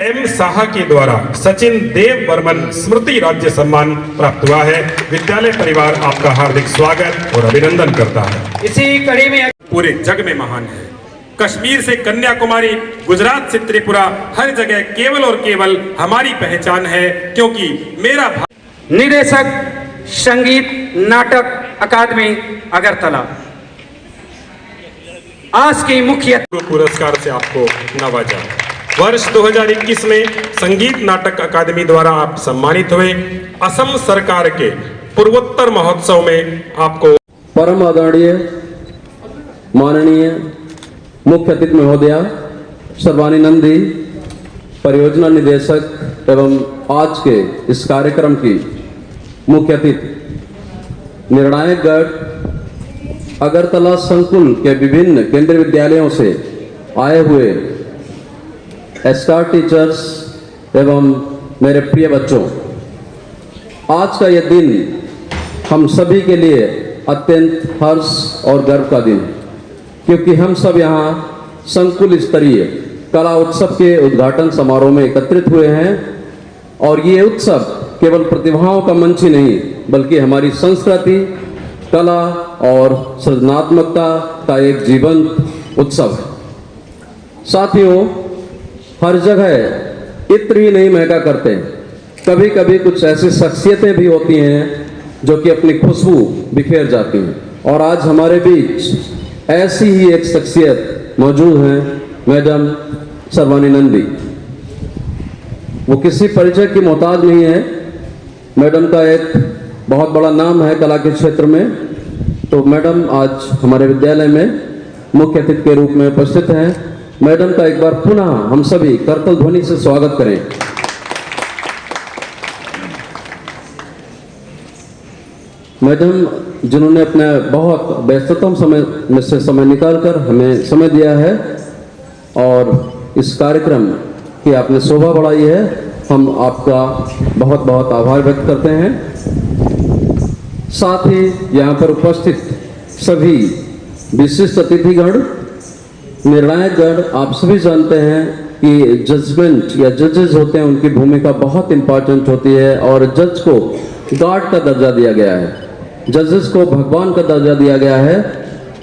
एम साहा के द्वारा सचिन देव बर्मन स्मृति राज्य सम्मान प्राप्त हुआ है। विद्यालय परिवार आपका हार्दिक स्वागत और अभिनंदन करता है। इसी कड़ी में पूरे जग में महान है। कश्मीर से कन्याकुमारी, गुजरात से त्रिपुरा, हर जगह केवल और केवल हमारी पहचान है, क्योंकि मेरा भा- निदेशक, संगीत नाटक अकादमी, अगरतला। आज की मुख्य पुरस्कार से आपको नवाजा। वर्ष दो हज़ार इक्कीस में संगीत नाटक अकादमी द्वारा आप सम्मानित हुए। असम सरकार के पूर्वोत्तर महोत्सव में आपको परम आदरणीय माननीय मुख्य अतिथि महोदया सर्वानी नंदी, परियोजना निदेशक एवं आज के इस कार्यक्रम की मुख्य अतिथि, निर्णायकगढ़ अगरतला संकुल के विभिन्न केंद्रीय विद्यालयों से आए हुए स्टार टीचर्स एवं मेरे प्रिय बच्चों, आज का यह दिन हम सभी के लिए अत्यंत हर्ष और गर्व का दिन है, क्योंकि हम सब यहाँ संकुल स्तरीय कला उत्सव के उद्घाटन समारोह में एकत्रित हुए हैं और ये उत्सव केवल प्रतिभाओं का मंच ही नहीं, बल्कि हमारी संस्कृति, कला और सृजनात्मकता का एक जीवंत उत्सव है। साथियों, हर जगह इत्र ही नहीं महका करते, कभी-कभी कुछ ऐसी शख्सियतें भी होती हैं जो कि अपनी खुशबू बिखेर जाती हैं। और आज हमारे बीच ऐसी ही एक शख्सियत मौजूद हैं, मैडम सर्वानी नंदी। वो किसी परिचय की मोहताज नहीं है। मैडम का एक बहुत बड़ा नाम है कला के क्षेत्र में, तो मैडम आज हमारे विद्यालय में मुख्य अतिथि के रूप में उपस्थित हैं। मैडम का एक बार पुनः हम सभी करतल ध्वनि से स्वागत करें। मैडम, जिन्होंने अपने बहुत व्यस्ततम समय में से समय निकालकर हमें समय दिया है, और इस कार्यक्रम की आपने शोभा बढ़ाई है, हम आपका बहुत बहुत आभार व्यक्त करते हैं। साथ ही यहाँ पर उपस्थित सभी विशिष्ट अतिथिगण, निर्णायकगण, आप सभी जानते हैं कि जजमेंट या जजेस होते हैं, उनकी भूमिका बहुत इंपॉर्टेंट होती है और जज को गॉड का दर्जा दिया गया है, जजेस को भगवान का दर्जा दिया गया है।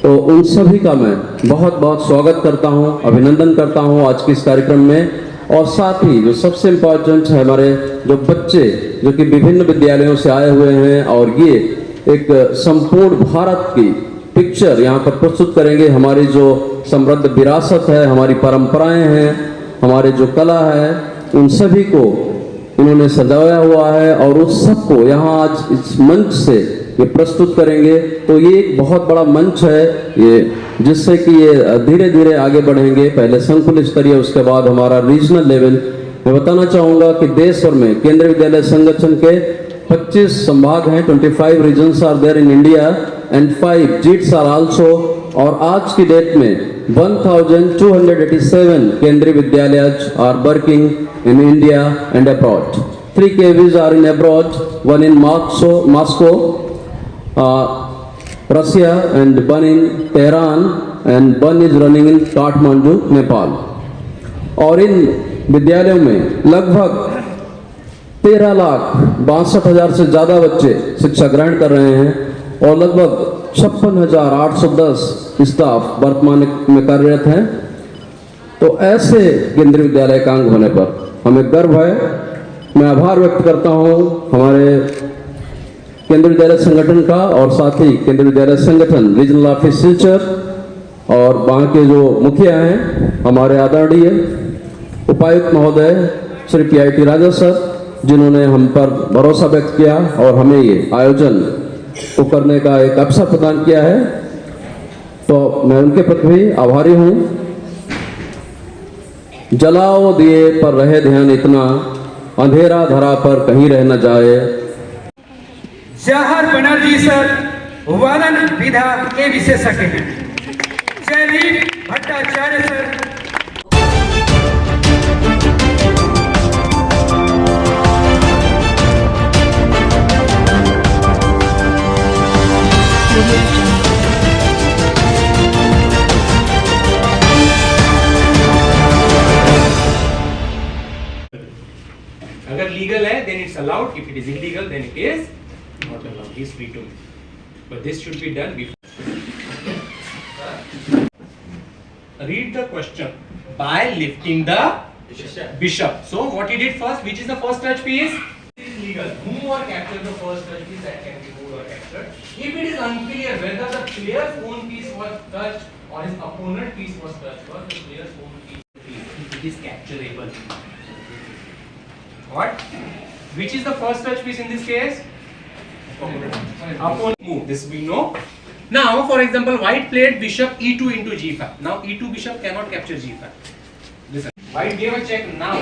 तो उन सभी का मैं बहुत बहुत स्वागत करता हूं, अभिनंदन करता हूं आज के इस कार्यक्रम में। और साथ ही जो सबसे इंपॉर्टेंट है, हमारे जो बच्चे जो कि विभिन्न विद्यालयों से आए हुए हैं और ये एक संपूर्ण भारत की पिक्चर यहाँ पर प्रस्तुत करेंगे, हमारी जो समृद्ध विरासत है, हमारी परंपराएं हैं, हमारे जो कला है, उन सभी को उन्होंने सजाया हुआ है और उस सबको यहाँ आज इस मंच से ये प्रस्तुत करेंगे। तो ये एक बहुत बड़ा मंच है ये, जिससे कि ये धीरे धीरे आगे बढ़ेंगे। पहले संकुल स्तरीय, उसके बाद हमारा रीजनल लेवल। मैं बताना चाहूँगा कि देश भर में केंद्रीय विद्यालय संगठन के पच्चीस संभाग हैं, twenty five regions are there in India, and five jits are also। और आज की डेट में one thousand two hundred eighty seven केंद्रीय विद्यालय are working in India and abroad। Three K Vs are in abroad, one in Moscow, Moscow, uh, Russia, and one in Tehran, and one is running in Kathmandu, Nepal। और इन विद्यालयों में लगभग तेरह लाख बासठ हजार से ज़्यादा बच्चे शिक्षा ग्रहण कर रहे हैं और लगभग छप्पन हजार आठ सौ दस स्टाफ वर्तमान में कार्यरत हैं। तो ऐसे केंद्रीय विद्यालय का अंग होने पर हमें गर्व है। मैं आभार व्यक्त करता हूं हमारे केंद्रीय विद्यालय संगठन का और साथ ही केंद्रीय विद्यालय संगठन रीजनल ऑफिस सिलचर और वहाँ के जो मुखिया हैं, हमारे आदरणीय उपायुक्त महोदय श्री पी आई टी राजा सर, जिन्होंने हम पर भरोसा व्यक्त किया और हमें ये आयोजन को करने का एक अवसर प्रदान किया है, तो मैं उनके प्रति भी आभारी हूँ। जलाओ दिए पर रहे ध्यान इतना, अंधेरा धरा पर कहीं रह न जाए। जवाहर बनर्जी सर वादन विधा के विशेषज्ञ हैं। जयदीप Bhattacharya sir. If it is illegal, then it is not allowed. He is free to make. But this should be done before. Read the question. By lifting the bishop. So what he did first? Which is the first touch piece? Is legal. Move or capture the first touch piece that can be moved or captured. If it is unclear whether the player's own piece was touched or his opponent piece was touched, was the player's own piece, it is capturable. What? Which is the first touch piece in this case? Opponent. Move. This we know. Now, for example, white played bishop e two into g five. Now, e two bishop cannot capture g five. Listen. White gave a check now.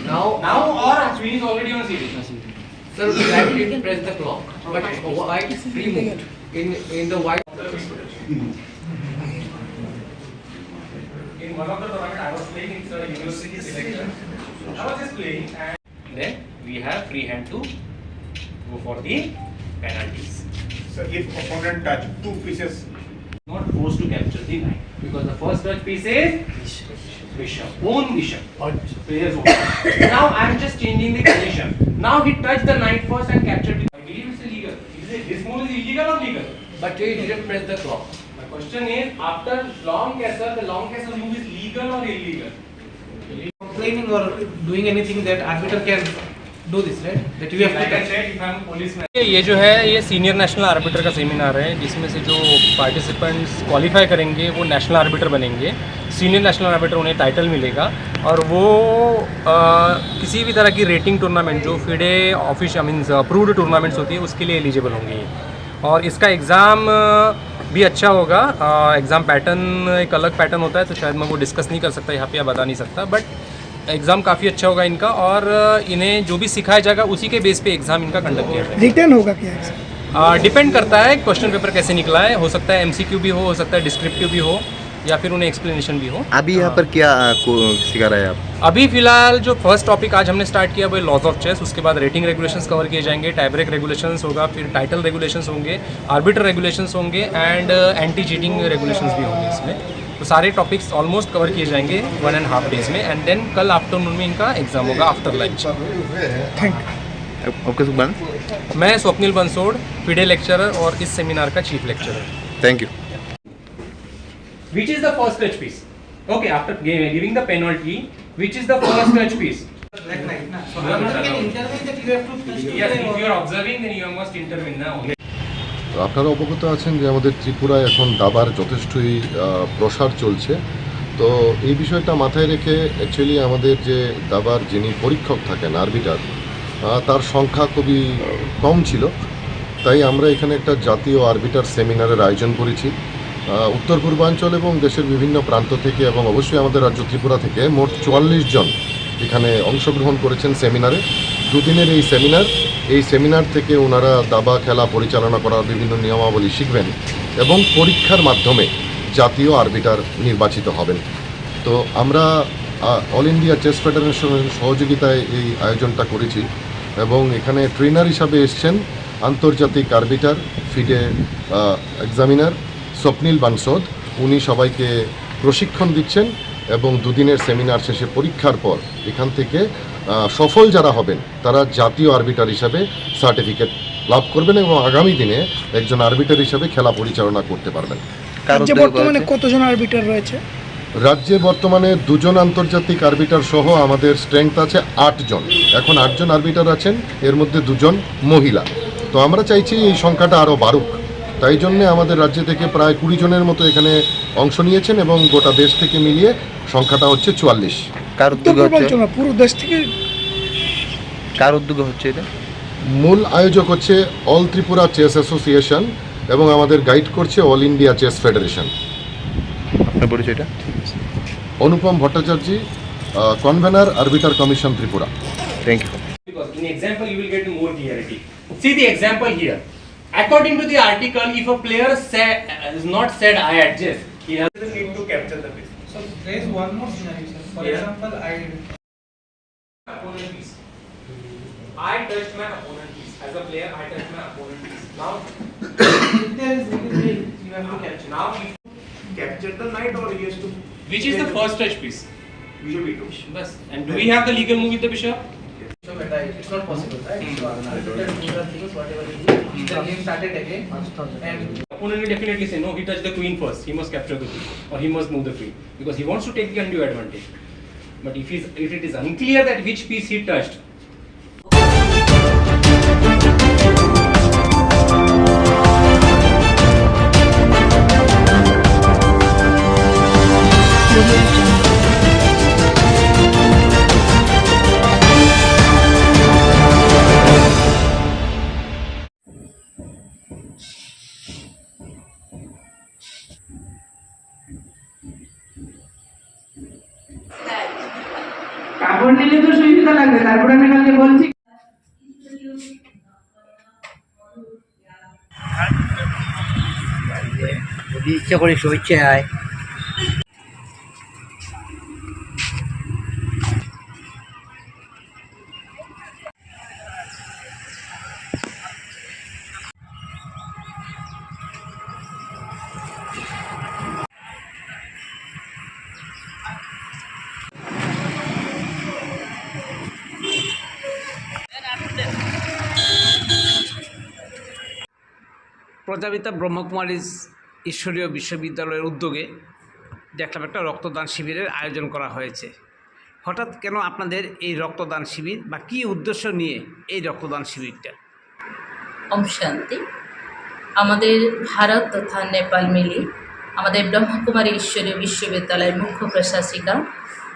Now, now or queen is already on c d. Sir, black did press the clock, but white free moved. In in the white. In one of the tournament, I was playing in the university selection. I was just playing and then we have free hand to go for the penalties. So if opponent touch two pieces, not forced to capture the knight because the first touch piece is bishop, own bishop, player's own. Now I am just changing the condition. Now he touched the knight first and captured the. I believe it's illegal. Is it, this move is illegal or legal? But he didn't press the clock. My question is, after long castle, the long castle move is legal or illegal? Complaining or doing anything that arbiter can do this, right? That you have to touch. ये जो है, ये senior national orbiter का सेमिनार है, जिसमें से जो participants qualify करेंगे वो नेशनल आर्बिटर बनेंगे। सीनियर नेशनल आर्बिटर उन्हें टाइटल मिलेगा और वो अ, किसी भी तरह की रेटिंग टूर्नामेंट जो FIDE office I mean approved tournaments होती है, उसके लिए एलिजिबल होंगे। और इसका एग्ज़ाम भी अच्छा होगा। एग्ज़ाम पैटर्न एक अलग पैटर्न होता है, तो शायद मैं वो डिस्कस नहीं कर सकता यहाँ पे या बता नहीं सकता, बट एग्ज़ाम काफ़ी अच्छा होगा इनका। और इन्हें जो भी सिखाया जाएगा, उसी के बेस पे एग्ज़ाम इनका कंडक्ट किया जाएगा। रिटर्न होगा क्या एग्जाम? डिपेंड करता है क्वेश्चन पेपर कैसे निकला है। हो सकता है एमसीक्यू भी हो, हो सकता है डिस्क्रिप्टिव भी हो, या फिर उन्हें एक्सप्लेनेशन भी हो। अभी यहाँ पर क्या आ, को सिखा रहे हैं आप? अभी फिलहाल जो फर्स्ट टॉपिक आज हमने स्टार्ट किया वो लॉज ऑफ चेस, उसके बाद रेटिंग रेगुलेशंस कवर किए जाएंगे, टाई ब्रेक रेगुलेशंस होगा, फिर टाइटल रेगुलेशंस होंगे, आर्बिटर रेगुलेशंस होंगे एंड एंटी चीटिंग रेगुलेशंस भी होंगे इसमें। तो सारे टॉपिक्स ऑलमोस्ट कवर किए जाएंगे वन एंड हाफ डेज में, एंड देन कल आफ्टरनून में इनका एग्जाम होगा after lunch. Thank okay Sukhman. मैं स्वप्निल बंसोड़, फिडे लेक्चरर और इस सेमिनार का chief lecturer. Thank you. Which is the first touch piece? Okay, after gi- giving the penalty, which is the first touch piece? Black Knight, na? So, you can intervene that you have to touch Yes, if you are observing, then you must intervene now. তো আপনারা অবগত আছেন যে আমাদের ত্রিপুরায় এখন দাবার যথেষ্টই আহ, প্রসার চলছে। তো এই বিষয়টা মাথায় রেখে অ্যাকচুয়ালি আমাদের যে দাবার যিনি পরীক্ষক থাকেন, আরবিটার, আহ, তার সংখ্যা খুবই কম ছিল। তাই আমরা এখানে একটা জাতীয় আরবিটার সেমিনারের আয়োজন করেছি। আহ, উত্তর পূর্বাঞ্চল এবং দেশের বিভিন্ন প্রান্ত থেকে এবং অবশ্যই আমাদের রাজ্য ত্রিপুরা থেকে মোট চুয়াল্লিশ জন এখানে অংশগ্রহণ করেছেন সেমিনারে। দুদিনের এই সেমিনার, এই সেমিনার থেকে ওনারা দাবা খেলা পরিচালনা করার বিভিন্ন নিয়মাবলী শিখবেন এবং পরীক্ষার মাধ্যমে জাতীয় আরবিটার নির্বাচিত হবেন। তো আমরা অল ইন্ডিয়া চেস ফেডারেশনের সহযোগিতায় এই আয়োজনটা করেছি এবং এখানে ট্রেনার হিসাবে এসছেন আন্তর্জাতিক আরবিটার, ফিডে এক্সামিনার স্বপ্নিল বানসোদ। উনি সবাইকে প্রশিক্ষণ দিচ্ছেন এবং দুদিনের সেমিনার শেষে পরীক্ষার পর এখান থেকে আহ, সফল যারা হবেন তারা জাতীয় আরবিটার হিসাবে সার্টিফিকেট লাভ করবেন এবং আগামী দিনে একজন আরবিটার হিসাবে খেলা পরিচালনা করতে পারবেন। কার রাজ্যে উদ্যোগে বর্তমানে হচ্ছে? কতজন আরবিটার রয়েছে? রাজ্যে বর্তমানে দুজন আন্তর্জাতিক আরবিটার সহ আমাদের স্ট্রেংথ আছে আটজন। এখন আটজন আরবিটার আছেন, এর মধ্যে দুজন মহিলা। তো আমরা চাইছি এই সংখ্যাটা আরও বাড়ুক। তাই জন্যে আমাদের রাজ্য থেকে প্রায় কুড়ি জনের মতো এখানে অংশ নিয়েছেন এবং গোটা দেশ থেকে মিলিয়ে সংখ্যাটা হচ্ছে চুয়াল্লিশ। কার উত্তর উদ্যোগে হচ্ছে? পূর্বাঞ্চল না, পুরো দেশ থেকে। কার উদ্যোগে হচ্ছে এটা? মূল আয়োজক হচ্ছে অল ত্রিপুরা চেস অ্যাসোসিয়েশন এবং আমাদের গাইড করছে অল ইন্ডিয়া চেস ফেডারেশন। আপনার পরিচয়টা? Anupam Bhattacharya, convener arbiter commission Tripura. Thank you. Because in example, you will get more clarity. See the example here. According to the article, if a player say, has not said "I adjust," he has the need to capture the piece. So there is one more scenario, sir. For Yeah. Example, I Opponent piece. I touched my opponent piece. As a player, I touched my opponent piece. Now, if there is anything, you have to capture. Now, if Capture the knight or he has to. Which is the first touch piece? Bishop e two. Bas. And do we have the legal move with the bishop? So beta, It's not possible, right? So, after that, those are things, whatever it is, the game started again. And opponent will definitely say, "No, he touched the queen first. He must capture the queen, or he must move the queen, because he wants to take the undue advantage." But if he's, if it is unclear that which piece he touched, কাপড় নিলে তো সুবিধা লাগবে, তারপরে আমি কালকে বলছি। যদি ইচ্ছা করে শুভেচ্ছা হয়। প্রজাপিতা ব্রহ্মকুমারী ঈশ্বরীয় বিশ্ববিদ্যালয়ের উদ্যোগে দেখলাম একটা রক্তদান শিবিরের আয়োজন করা হয়েছে। হঠাৎ কেন আপনাদের এই রক্তদান শিবির বা কী উদ্দেশ্য নিয়ে এই রক্তদান শিবিরটা? ওম শান্তি। আমাদের ভারত তথা নেপাল মিলে আমাদের ব্রহ্মকুমারী ঈশ্বরীয় বিশ্ববিদ্যালয়ের মুখ্য প্রশাসিকা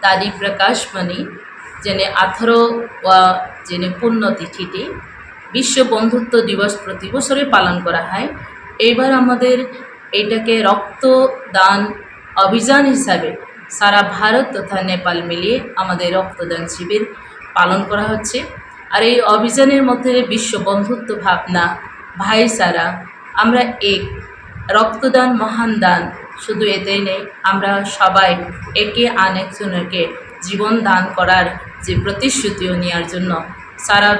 দাদি প্রকাশমণি, যিনি আঠারো ওয়া যিনি পুণ্যতিথিটি বিশ্ব বন্ধুত্ব দিবস প্রতি বছরই পালন করা হয়। এইবার আমাদের এটাকে রক্তদান অভিযান হিসাবে সারা ভারত তথা নেপাল মিলিয়ে আমাদের রক্তদান শিবির পালন করা হচ্ছে। আর এই অভিযানের মধ্যে বিশ্ব বন্ধুত্ব ভাবনা, ভাইচারা, আমরা এক, রক্তদান মহান দান, শুধু এটাই নেই, আমরা সবাই একে আনেকজনকে জীবন দান করার যে প্রতিশ্রুতিও নেওয়ার জন্য সারা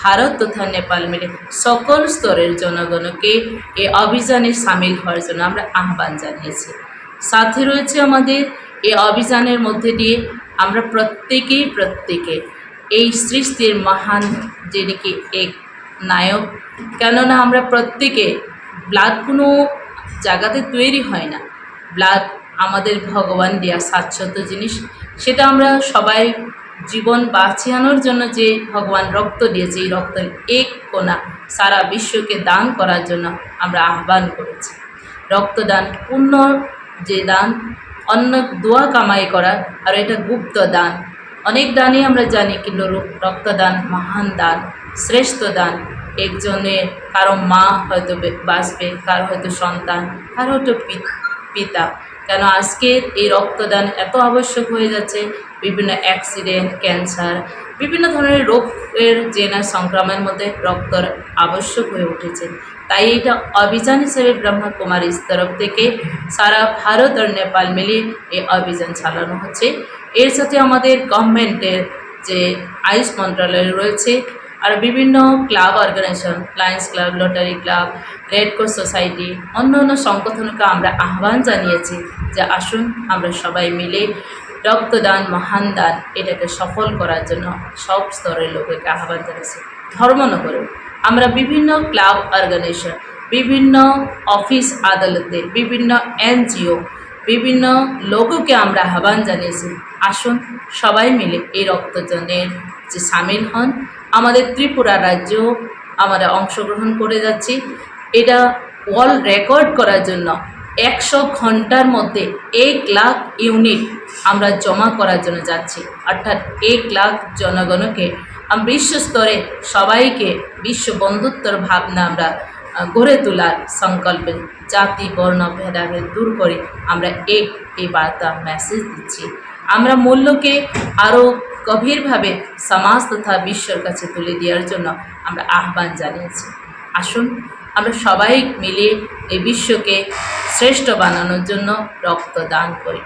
ভারত তথা নেপাল মিলে সকল স্তরের জনগণকে এই অভিযানে সামিল হওয়ার জন্য আমরা আহ্বান জানিয়েছি। সাথে রয়েছে আমাদের এই অভিযানের মধ্যে দিয়ে আমরা প্রত্যেকেই প্রত্যেকে এই সৃষ্টির মহান, যিনি কি এক নায়ক, কেননা আমরা প্রত্যেকে ব্লাড কোনো জায়গাতে তৈরি হয় না। ব্লাড আমাদের ভগবান দেয়া শাশ্বত জিনিস, সেটা আমরা সবাই জীবন বাঁচিয়ানোর জন্য যে ভগবান রক্ত দিয়েছে, এই রক্তের এক কণা সারা বিশ্বকে দান করার জন্য আমরা আহ্বান করেছি। রক্তদান পুণ্য যে দান, অন্য দোয়া কামাই করা, আর এটা গুপ্ত দান। অনেক দানই আমরা জানি, কিন্তু র-, রক্তদান মহান দান, শ্রেষ্ঠ দান। একজনের, কারো মা হয়তো বে-, বাঁচবে, কারো হয়তো সন্তান, কারো হয়তো পি-, পিতা। কেন আজকের এই রক্তদান এত আবশ্যক হয়ে যাচ্ছে? বিভিন্ন অ্যাক্সিডেন্ট, ক্যান্সার, বিভিন্ন ধরনের রোগের যে না সংক্রমণের মধ্যে রক্তর আবশ্যক হয়ে উঠেছে। তাই এটা অভিযান হিসেবে ব্রহ্মকুমারীজ তরফ থেকে সারা ভারত আর নেপাল মিলিয়ে এই অভিযান চালানো হচ্ছে। এর সাথে আমাদের গভর্নমেন্টের যে আয়ুষ মন্ত্রণালয় রয়েছে, আর বিভিন্ন club organisation, Lions Club, Rotary Club, Red Cross Society, অন্য অন্য সংগঠনকে আমরা আহ্বান জানিয়েছি যে আসুন আমরা সবাই মিলে রক্তদান, মহান দান এটাকে সফল করার জন্য সব স্তরের লোকেকে আহ্বান জানিয়েছি। ধর্মনগরেও আমরা বিভিন্ন ক্লাব অর্গানাইজেশন, বিভিন্ন অফিস আদালতে, বিভিন্ন এনজিও, বিভিন্ন লোককে আমরা আহ্বান জানিয়েছি, আসুন সবাই মিলে এই রক্তদানের যে সামিল হন। আমাদের ত্রিপুরা রাজ্যেও আমরা অংশগ্রহণ করে যাচ্ছি। এটা ওয়ার্ল্ড রেকর্ড করার জন্য একশো ঘন্টার মধ্যে এক লাখ ইউনিট আমরা জমা করার জন্য যাচ্ছি, অর্থাৎ এক লাখ জনগণকে আমরা বিশ্ব স্তরে সবাইকে বিশ্ব বন্ধুত্বর ভাবনা আমরা, আহ, গড়ে তোলার সংকল্পে জাতি বর্ণ ভেদাভেদ দূর করে আমরা এক এই বার্তা মেসেজ দিচ্ছি। আমরা মূল্যকে আরও গভীরভাবে সমাজ তথা বিশ্বর কাছে তুলে দেওয়ার জন্য আমরা আহ্বান জানিয়েছি। আসুন আমরা সবাই মিলে এই বিশ্বকে শ্রেষ্ঠ বানানোর জন্য রক্তদান করি।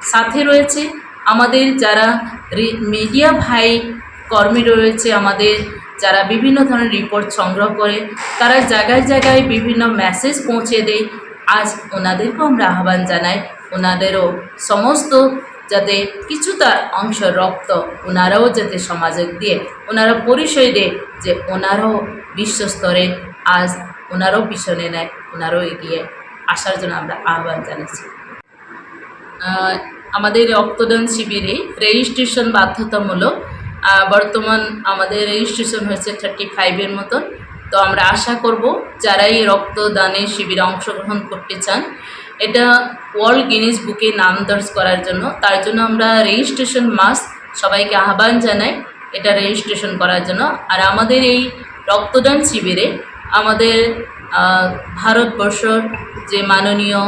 সাথে রয়েছে আমাদের যারা রি-, মিডিয়া ভাই কর্মী রয়েছে, আমাদের যারা বিভিন্ন ধরনের রিপোর্ট সংগ্রহ করে, তারা জায়গায় জায়গায় বিভিন্ন মেসেজ পৌঁছে দেয়। আজ ওনাদেরকেও আমরা আহ্বান জানাই, ওনাদেরও সমস্ত যাতে কিছুটা অংশ রক্ত ওনারাও যাতে সমাজে দিয়ে, ওনারা পরিচয় দেয় যে ওনারাও বিশ্বস্তরে আজ ওনারাও পিছনে নেয়, ওনারাও এগিয়ে আসার জন্য আমরা আহ্বান জানাচ্ছি। আহ, আমাদের রক্তদান শিবিরে রেজিস্ট্রেশন বাধ্যতামূলক। আহ, বর্তমান আমাদের রেজিস্ট্রেশন হয়েছে থার্টি ফাইভের মতন। তো আমরা আশা করব যারা এই রক্তদানের শিবিরে অংশগ্রহণ করতে চান, এটা ওয়ার্ল্ড গিনেস বুকে নাম দর্জ করার জন্য, তার জন্য আমরা রেজিস্ট্রেশন মাস্ট সবাইকে আহ্বান জানাই এটা রেজিস্ট্রেশন করার জন্য। আর আমাদের এই রক্তদান শিবিরে আমাদের, আহ, ভারতবর্ষর যে মাননীয়,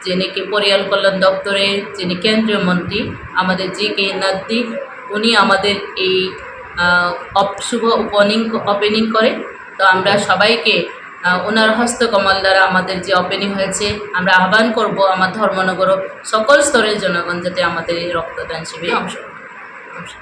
যিনি কি পরিয়াল কল্যাণ দপ্তরের যিনি কেন্দ্রীয় মন্ত্রী, আমাদের জি কে নাদ্দি, উনি আমাদের এই, আহ, অপ-, শুভ ওপেনিং, ওপেনিং করে। তো আমরা সবাইকে, আহ, ওনার হস্তকমল দ্বারা আমাদের যে ওপেনিং হয়েছে, আমরা আহ্বান করব আমার ধর্মনগর সকল স্তরের জনগণ যাতে আমাদের এই রক্তদান শিবিরে অংশ, অংশ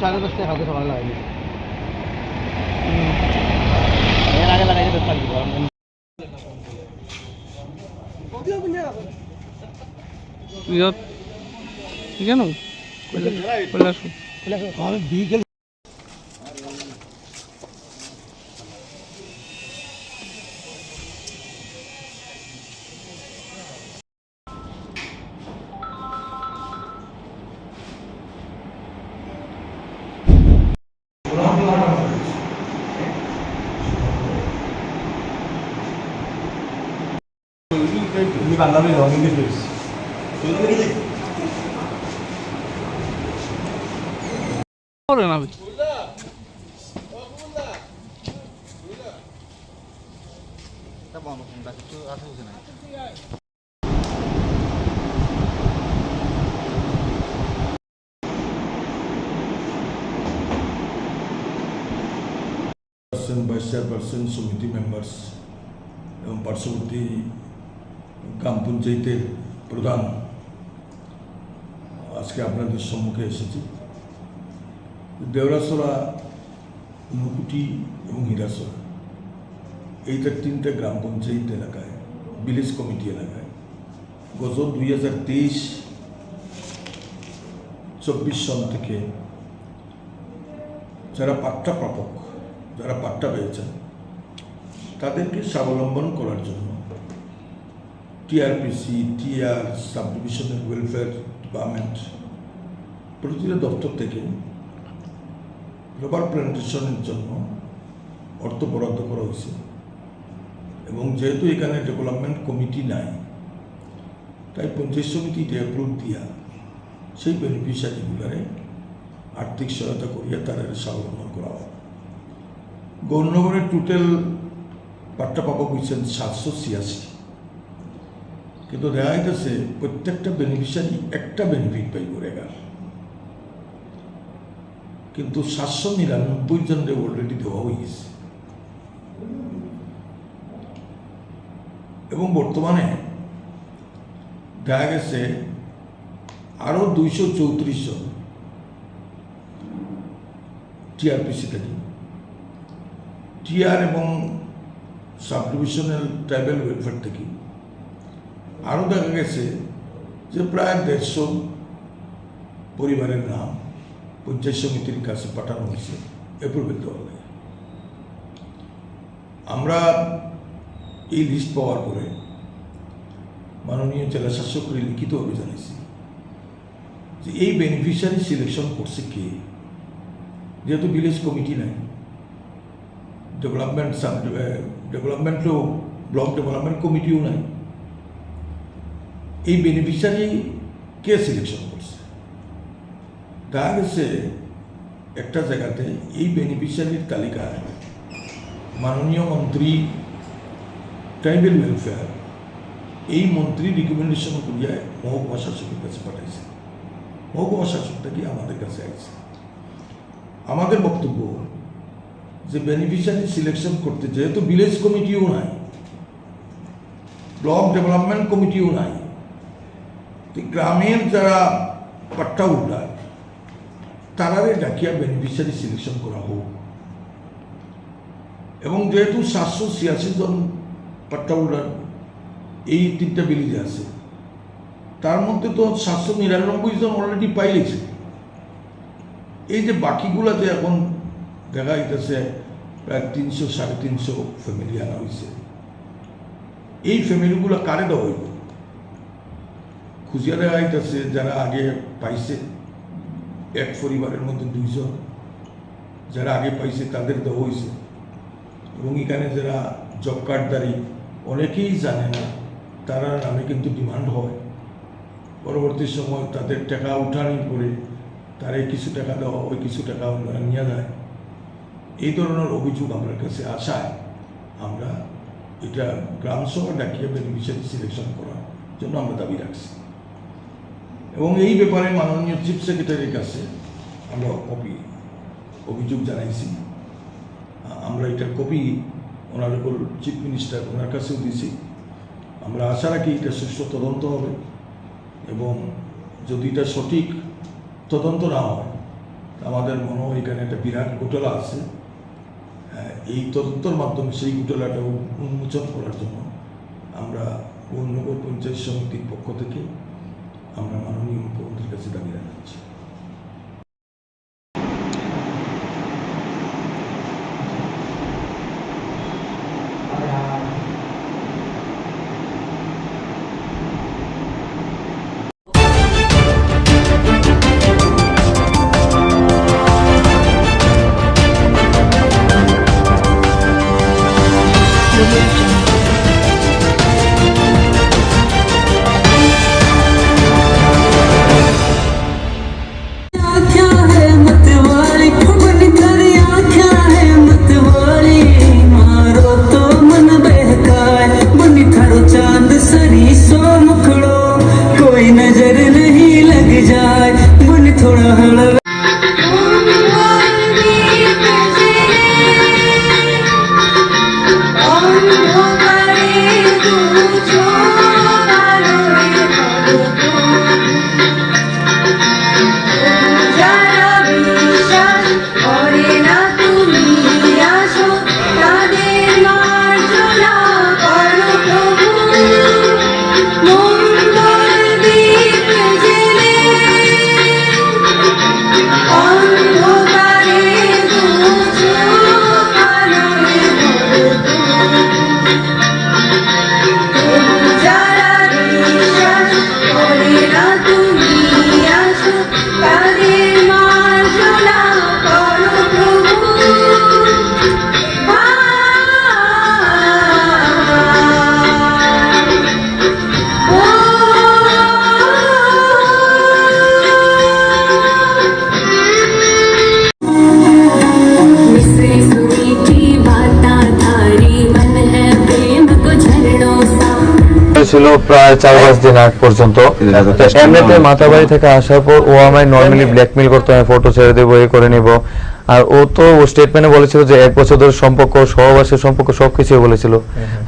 সাড়ে দশটায় কালকে সকালে লাগাই দিয়েছে। এর আগে লাগাই দিতে পারি, গরম দিন। ইয়াত, কেন? কৈলাস, কৈলাস। আমি বিকেল চেয়ারপারসন, ভাইস চেয়ারপারসন, সমিতি মেম্বার্স এবং পার্শ্ববর্তী গ্রাম পঞ্চায়েতের প্রধান আজকে আপনাদের সম্মুখে এসেছি। দেওরাছড়া, ঊনকোটি এবং হীরাছড়া, এই যে তিনটে গ্রাম পঞ্চায়েত এলাকায়, ভিলেজ কমিটি এলাকায় গত দুই হাজার তেইশ চব্বিশ সন থেকে যারা পাট্টা প্রাপক, যারা পাট্টা পেয়েছেন, তাদেরকে স্বাবলম্বন করার জন্য TRPC, TR, sub divisional welfare department, প্রতিটা দপ্তর থেকে রাবার প্ল্যান্টেশনের জন্য অর্থ বরাদ্দ করা হয়েছে। এবং যেহেতু এখানে ডেভেলপমেন্ট কমিটি নাই, তাই পঞ্চায়েত সমিতি অ্যাপ্রুভ দিয়া সেই বেনিফিশিয়ারিগুলারে আর্থিক সহায়তা করিয়া তারা স্বাবলম্বন করা হয়। গৌরনগরে টোটাল পাট্টা প্রাপক হয়েছেন সাতশো ছিয়াশি, কিন্তু দেখা যাইতেছে প্রত্যেকটা বেনিফিশিয়ারি একটা বেনিফিট পাইব রেগার। কিন্তু সাতশো নিরানব্বই জনরে already দেওয়া হয়ে গেছে। এবং বর্তমানে দেখা গেছে আরও দুইশো চৌত্রিশ জন টিআরপিসি থেকে, টিআর এবং সাব ডিভিশনাল ট্রাইবাল ওয়েলফেয়ার থেকে আরও দেখা গেছে যে প্রায় দেড়শো পরিবারের নাম পঞ্চায়েত সমিতির কাছে পাঠানো হয়েছে অ্যাপ্রুভেল দেওয়ার লাগে। আমরা এই লিস্ট পাওয়ার পরে মাননীয় জেলা শাসককে লিখিতভাবে জানাইছি যে এই বেনিফিশিয়ারি সিলেকশন করছে কে, যেহেতু ভিলেজ কমিটি নাই, ডেভেলপমেন্ট সাব ডেভেলপমেন্টও, ব্লক ডেভেলপমেন্ট কমিটিও নাই, এই বেনিফিশিয়ারি কে সিলেকশন করছে? দেখা গেছে একটা জায়গাতে এই বেনিফিশিয়ারির তালিকায় মাননীয় মন্ত্রী ট্রাইবাল ওয়েলফেয়ার, এই মন্ত্রী রিকমেন্ডেশন করিয়া মহকুমা শাসকের কাছে পাঠাইছে, মহকুমা শাসক থেকে আমাদের কাছে আইছে। আমাদের বক্তব্য যে বেনিফিশিয়ারি সিলেকশন করতে যেহেতু ভিলেজ কমিটিও নাই, ব্লক ডেভেলপমেন্ট কমিটিও নাই, তো গ্রামের যারা পাট্টা হোল্ডার, তারারে ডাকিয়া বেনিফিশিয়ারি সিলেকশন করা হোক। এবং যেহেতু সাতশো ছিয়াশি জন পাট্টা হোল্ডার এই তিনটা ভিলেজে আছে, তার মধ্যে তো সাতশো নিরানব্বই জন অলরেডি পাই গেছে। এই যে বাকিগুলাতে এখন দেখা যাইতেছে প্রায় তিনশো, সাড়ে তিনশো ফ্যামিলি আনা হয়েছে। এই ফ্যামিলিগুলো কারে দেওয়া হইব? খুঁজিয়া দেখা যাইতেছে যারা আগে পাইছে, এক পরিবারের মধ্যে দুইজন যারা আগে পাইছে তাদের দেওয়া হয়েছে। এবং এখানে যারা জব কার্ডধারী, অনেকেই জানে না, তারা নামে কিন্তু ডিমান্ড হয়। পরবর্তী সময় তাদের টাকা উঠানির পরে তারে কিছু টাকা দেওয়া হয়, কিছু টাকা ওনারা নিয়ে যায়। এই ধরনের অভিযোগ আমার কাছে আসায় আমরা এটা গ্রাম সভা ডাকিয়ে বেনিফিশিয়ারি সিলেকশন করার জন্য আমরা দাবি রাখছি। এবং এই ব্যাপারে মাননীয় চিফ সেক্রেটারির কাছে আমরা কপি, অভিযোগ জানাইছি। আ-, আমরা এটার কপি অনারেবল চিফ মিনিস্টার ওনার কাছেও দিছি। আমরা আশা রাখি এটা সুষ্ঠু তদন্ত হবে এবং যদি এটা সঠিক তদন্ত না হয়, আমাদের মনে হয় এখানে একটা বিরাট ঘোটালা আছে। আহ, এই তদন্তর মাধ্যমে সেই ঘোটালাটা উন-, উন্মোচন করার জন্য আমরা গৌরনগর পঞ্চায়েত সমিতির পক্ষ থেকে আমরা মাননীয় মুখ্যমন্ত্রীর কাছে দাবি জানাচ্ছি। ছিল প্রায় চার পাঁচ দিন আগ পর্যন্ত। এমনিতে মাতাবাড়ি থেকে আসার পর ও আমায় নর্মালি ব্ল্যাকমেইল করতো, আমি ফটো ছেড়ে দেবো, এই করে নিব। আর ও তো ও স্টেটমেন্টে বলেছিল যে এক বছর ধরে সম্পর্ক, সহবাসের সম্পর্ক, সবকিছুই বলেছিল।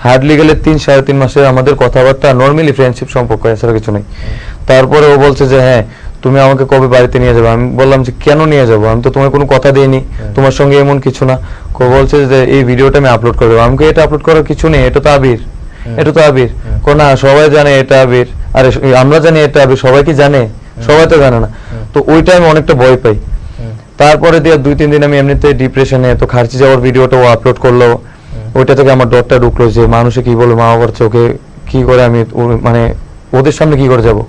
হার্ডলি গেলে তিন সাড়ে তিন মাসের আমাদের কথাবার্তা, নর্মালি ফ্রেন্ডশিপ সম্পর্ক, এছাড়া কিছু নেই। তারপরে ও বলছে যে, "হ্যাঁ, তুমি আমাকে কবে বাড়িতে নিয়ে যাবে?" আমি বললাম যে, "কেন নিয়ে যাবো? আমি তো তোমায় কোনো কথা দিইনি, তোমার সঙ্গে এমন কিছু না।" ও বলছে যে, "এই ভিডিওটা আমি আপলোড করে দেবো।" আমি কই, "এটা আপলোড করার কিছু নেই, এটা তো আবির, এটা তো আবির।" কো, "না, সবাই জানে এটা আবির।" আরে, স-, আমরা জানি এটা আবির, সবাই কি জানে? সবাই তো জানে না। তো ওইটা আমি অনেকটা ভয় পাই। তারপরে দিয়ে দুই তিন দিন আমি এমনিতে ডিপ্রেশনে, তো খার্চি যাওয়ার ভিডিওটা ও আপলোড করলো। ওইটা থেকে আমার ডরটা ঢুকলো যে মানুষে কি বলে, মা বাবার চোখে কি করে আমি ও-, মানে ওদের সামনে কি করে যাব।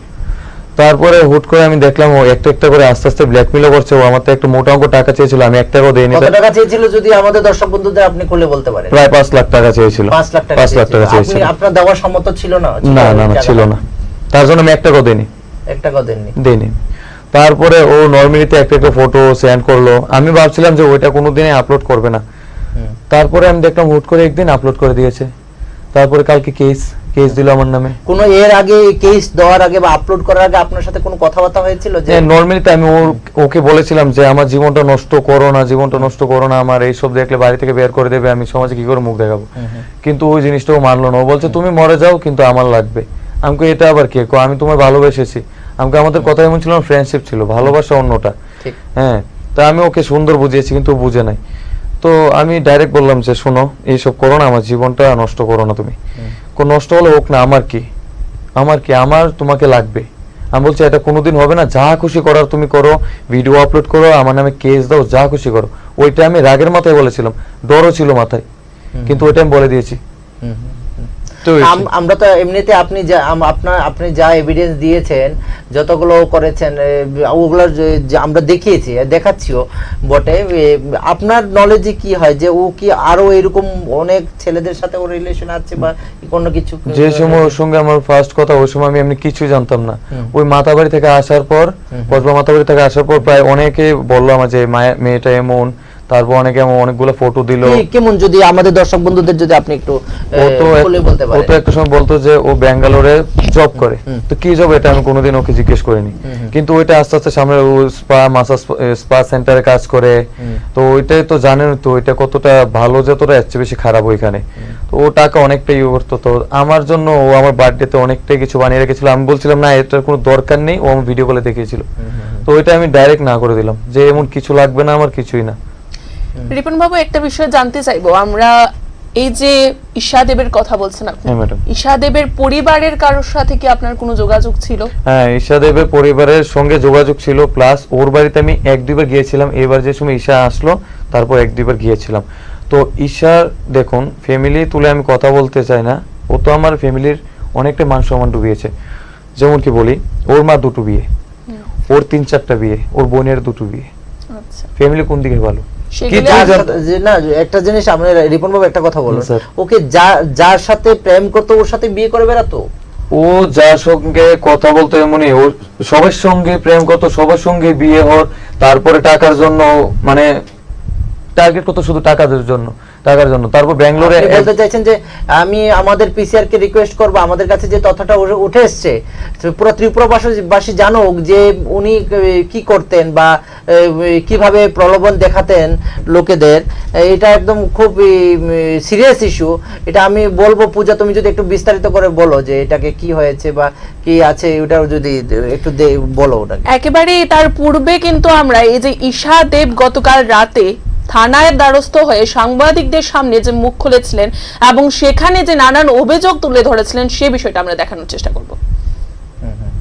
তারপরে হুট করে আমি দেখলাম ও একটা একটা করে আস্তে আস্তে ব্ল্যাকমেইলও করছে। ও আমার তো একটা মোটা অঙ্ক টাকা চেয়েছিল, আমি এক টাকাও দেইনি। কত টাকা চেয়েছিল যদি আমাদের দর্শক বন্ধুদের আপনি খুলে বলতে পারেন? প্রায় পাঁচ লাখ টাকা চেয়েছিল। পাঁচ লাখ টাকা পাঁচ লাখ চেয়েছিল। টাকা আপনি, চেয়েছিল। আপনার দেওয়ার সামর্থ্য ছিল না? না, না, না, ছিল না। তার জন্য আমি এক টাকাও দেইনি। এক টাকাও দেননি? দেইনি। তারপরে ও নর্মালিতে একটা একটা ফটো সেন্ড করলো। আমি ভাবছিলাম যে ওইটা কোনোদিনই আপলোড করবে না। তারপরে আমি দেখলাম হুট করে একদিন আপলোড করে দিয়েছে। তারপরে কালকে কেস, কেস দিল আমার নামে। কোনো এর আগে এই কেস দেওয়ার আগে বা আপলোড করার আগে আপনার সাথে কোনো কথাবার্তা হয়েছিল যে হ্যাঁ, নর্মালি তো আমি ওর, ওকে বলেছিলাম যে, "আমার জীবনটা নষ্ট করো না, জীবনটা নষ্ট করো না, আমার এইসব দেখলে বাড়ি থেকে বের করে দেবে, আমি সমাজে কি করে মুখ দেখাবো?" কিন্তু ওই জিনিসটা ও মানলো না। ও বলছে, "তুমি মরে যাও, কিন্তু আমার লাগবে।" আমি কই, "এটা আবার কে?" কো, "আমি তোমায় ভালোবেসেছি।" আমি কই, "আমাদের কথা এমন ছিল না, ফ্রেন্ডশিপ ছিল, ভালোবাসা অন্যটা।" ঠিক। হ্যাঁ, তা আমি ওকে সুন্দর বুঝিয়েছি, কিন্তু ও বুঝে নাই। তো আমি ডাইরেক্ট বললাম যে, "শোনো, এইসব করো না, আমার জীবনটা নষ্ট করো না তুমি।" কো, "নষ্ট হলে হোক না, আমার কি? আমার কি? আমার তোমাকে লাগবে।" আমি বলছি, "এটা কোনোদিন হবে না, যা খুশি করার তুমি করো, ভিডিও আপলোড করো, আমার নামে কেস দাও, যা খুশি করো।" ওইটা আমি রাগের মাথায় বলেছিলাম, ডরও ছিল মাথায়, কিন্তু ওইটা আমি বলে দিয়েছি। হুম, হুম, হুম। তো এই আম-, আমরা তো এমনিতে আপনি যা, আম-, আপনার, আপনি যা এভিডেন্স দিয়েছেন, যতগুলো করেছেন, এ, ওগুলো যে, যে আমরা দেখিয়েছি, এ, দেখাচ্ছিও বটে। এ, আপনার নলেজে কি হয় যে ও কি আরো এরকম অনেক ছেলেদের সাথে ওর রিলেশন আছে বা কোনো কিছু? যে সময় ওর সঙ্গে আমার ফার্স্ট কথা, ওই সময় আমি এমনি কিছুই জানতাম না। ওই মাতাবাড়ি থেকে আসার পর, কসবা মাতাবাড়ি থেকে আসার পর প্রায় অনেকেই বললো আমার যে মায়া-, মেয়েটা এমন, তারপর অনেকে আমার অনেকগুলো ফটো দিল। কি, কেমন, যদি আমাদের দর্শক বন্ধুদের যদি আপনি একটু, এ, ও তো এক-, খুলে বলতে ও তো পারেন। একটা সময় বলতো যে ও ব্যাঙ্গালোরে জব করে। তো কি জব, এটা আমি কোনোদিন ওকে জিজ্ঞেস করিনি। কিন্তু ওইটা আস্তে আস্তে সামনে ও স্পা, মাসাজ, এ, স্পা সেন্টারে কাজ করে। তো ওইটাই তো জানেন তো, ওইটা কতটা ভালো, যতটা এর চেয়ে বেশি খারাপ ওইখানে। তো ও টাকা অনেকটা ইয়ে করতো। তো আমার জন্য ও আমার বার্থডেতে অনেকটাই কিছু বানিয়ে রেখেছিল। আমি বলছিলাম, "না, এটার কোনো দরকার নেই।" ও আমার ভিডিও কলে দেখিয়েছিল। তো ওইটা আমি ডাইরেক্ট না করে দিলাম যে, "এমন কিছু লাগবে না আমার, কিছুই না।" রিপন বাবু, একটা বিষয় জানতে চাইবো আমরা, এই যে ঈশা দেবের কথা বলছেন আপনি, হ্যাঁ, ম্যাডাম। ঈশা দেবের পরিবারের কারোর সাথে কি আপনার কোনো যোগাযোগ ছিল? হ্যাঁ, ঈশা দেবের পরিবারের সঙ্গে যোগাযোগ ছিল, প্লাস ওর বাড়িতে আমি এক দুইবার গিয়েছিলাম। এবার যে সময় ঈশা আসলো, তারপর এক দুইবার গিয়েছিলাম। তো ঈশার, দেখুন, ফ্যামিলি তুলে আমি কথা বলতে চাই না, ও তো আমার ফ্যামিলির অনেকটা মান সম্মান ডুবিয়েছে। যেমন কি বলি, ওর মা দুটো বিয়ে, ওর তিন চারটা বিয়ে, ওর বোনের দুটো বিয়ে। আচ্ছা। ফ্যামিলি কোন দিকে ভালো? সেগুলো কিচ্ছু আর জানতো সাথে, যে না, একটা জিনিস আমরা, রিপন বাবু, একটা কথা বলুন। হুম, স্যার। ওকে যা-, যার সাথে প্রেম করতো, ওর সাথে বিয়ে করে বেড়াতো? ও যার সঙ্গে কথা বলতো, এমনই, ও সবার সঙ্গে প্রেম করতো, সবার সঙ্গে বিয়ে হওয়ার, তারপরে টাকার জন্য, মানে, টার্গেট করতো শুধু টাকার জন্য। টাকার জন্য। তারপর ব্যাঙ্গালোরে আপনি এক বলতে চাইছেন যে আমি আমাদের পিসিআর কে রিকোয়েস্ট করব, আমাদের কাছে যে তথ্যটা উঠে, উঠে এসছে, তো পুরো ত্রিপুরাবাসী, বাসী জানুক যে উনি, এ, কি করতেন বা, এ, কিভাবে প্রলোভন দেখাতেন লোকেদের। এ, এটা একদম খুব, ই, উম, সিরিয়াস ইস্যু। এটা আমি বলবো, পূজা, তুমি যদি একটু বিস্তারিত করে বলো যে এটাকে কি হয়েছে বা কি আছে, ওটাও যদি একটু দে-, বলো ওটাকে। একেবারে তার পূর্বে কিন্তু আমরা এই যে ঈশা দেব গতকাল রাতে থানার দ্বারস্থ হয়ে সাংবাদিকদের সামনে যে মুখ খুলেছিলেন এবং সেখানে যে নানান অভিযোগ তুলে ধরেছিলেন, সে বিষয়টা আমরা দেখানোর চেষ্টা করব। হুম, হুম।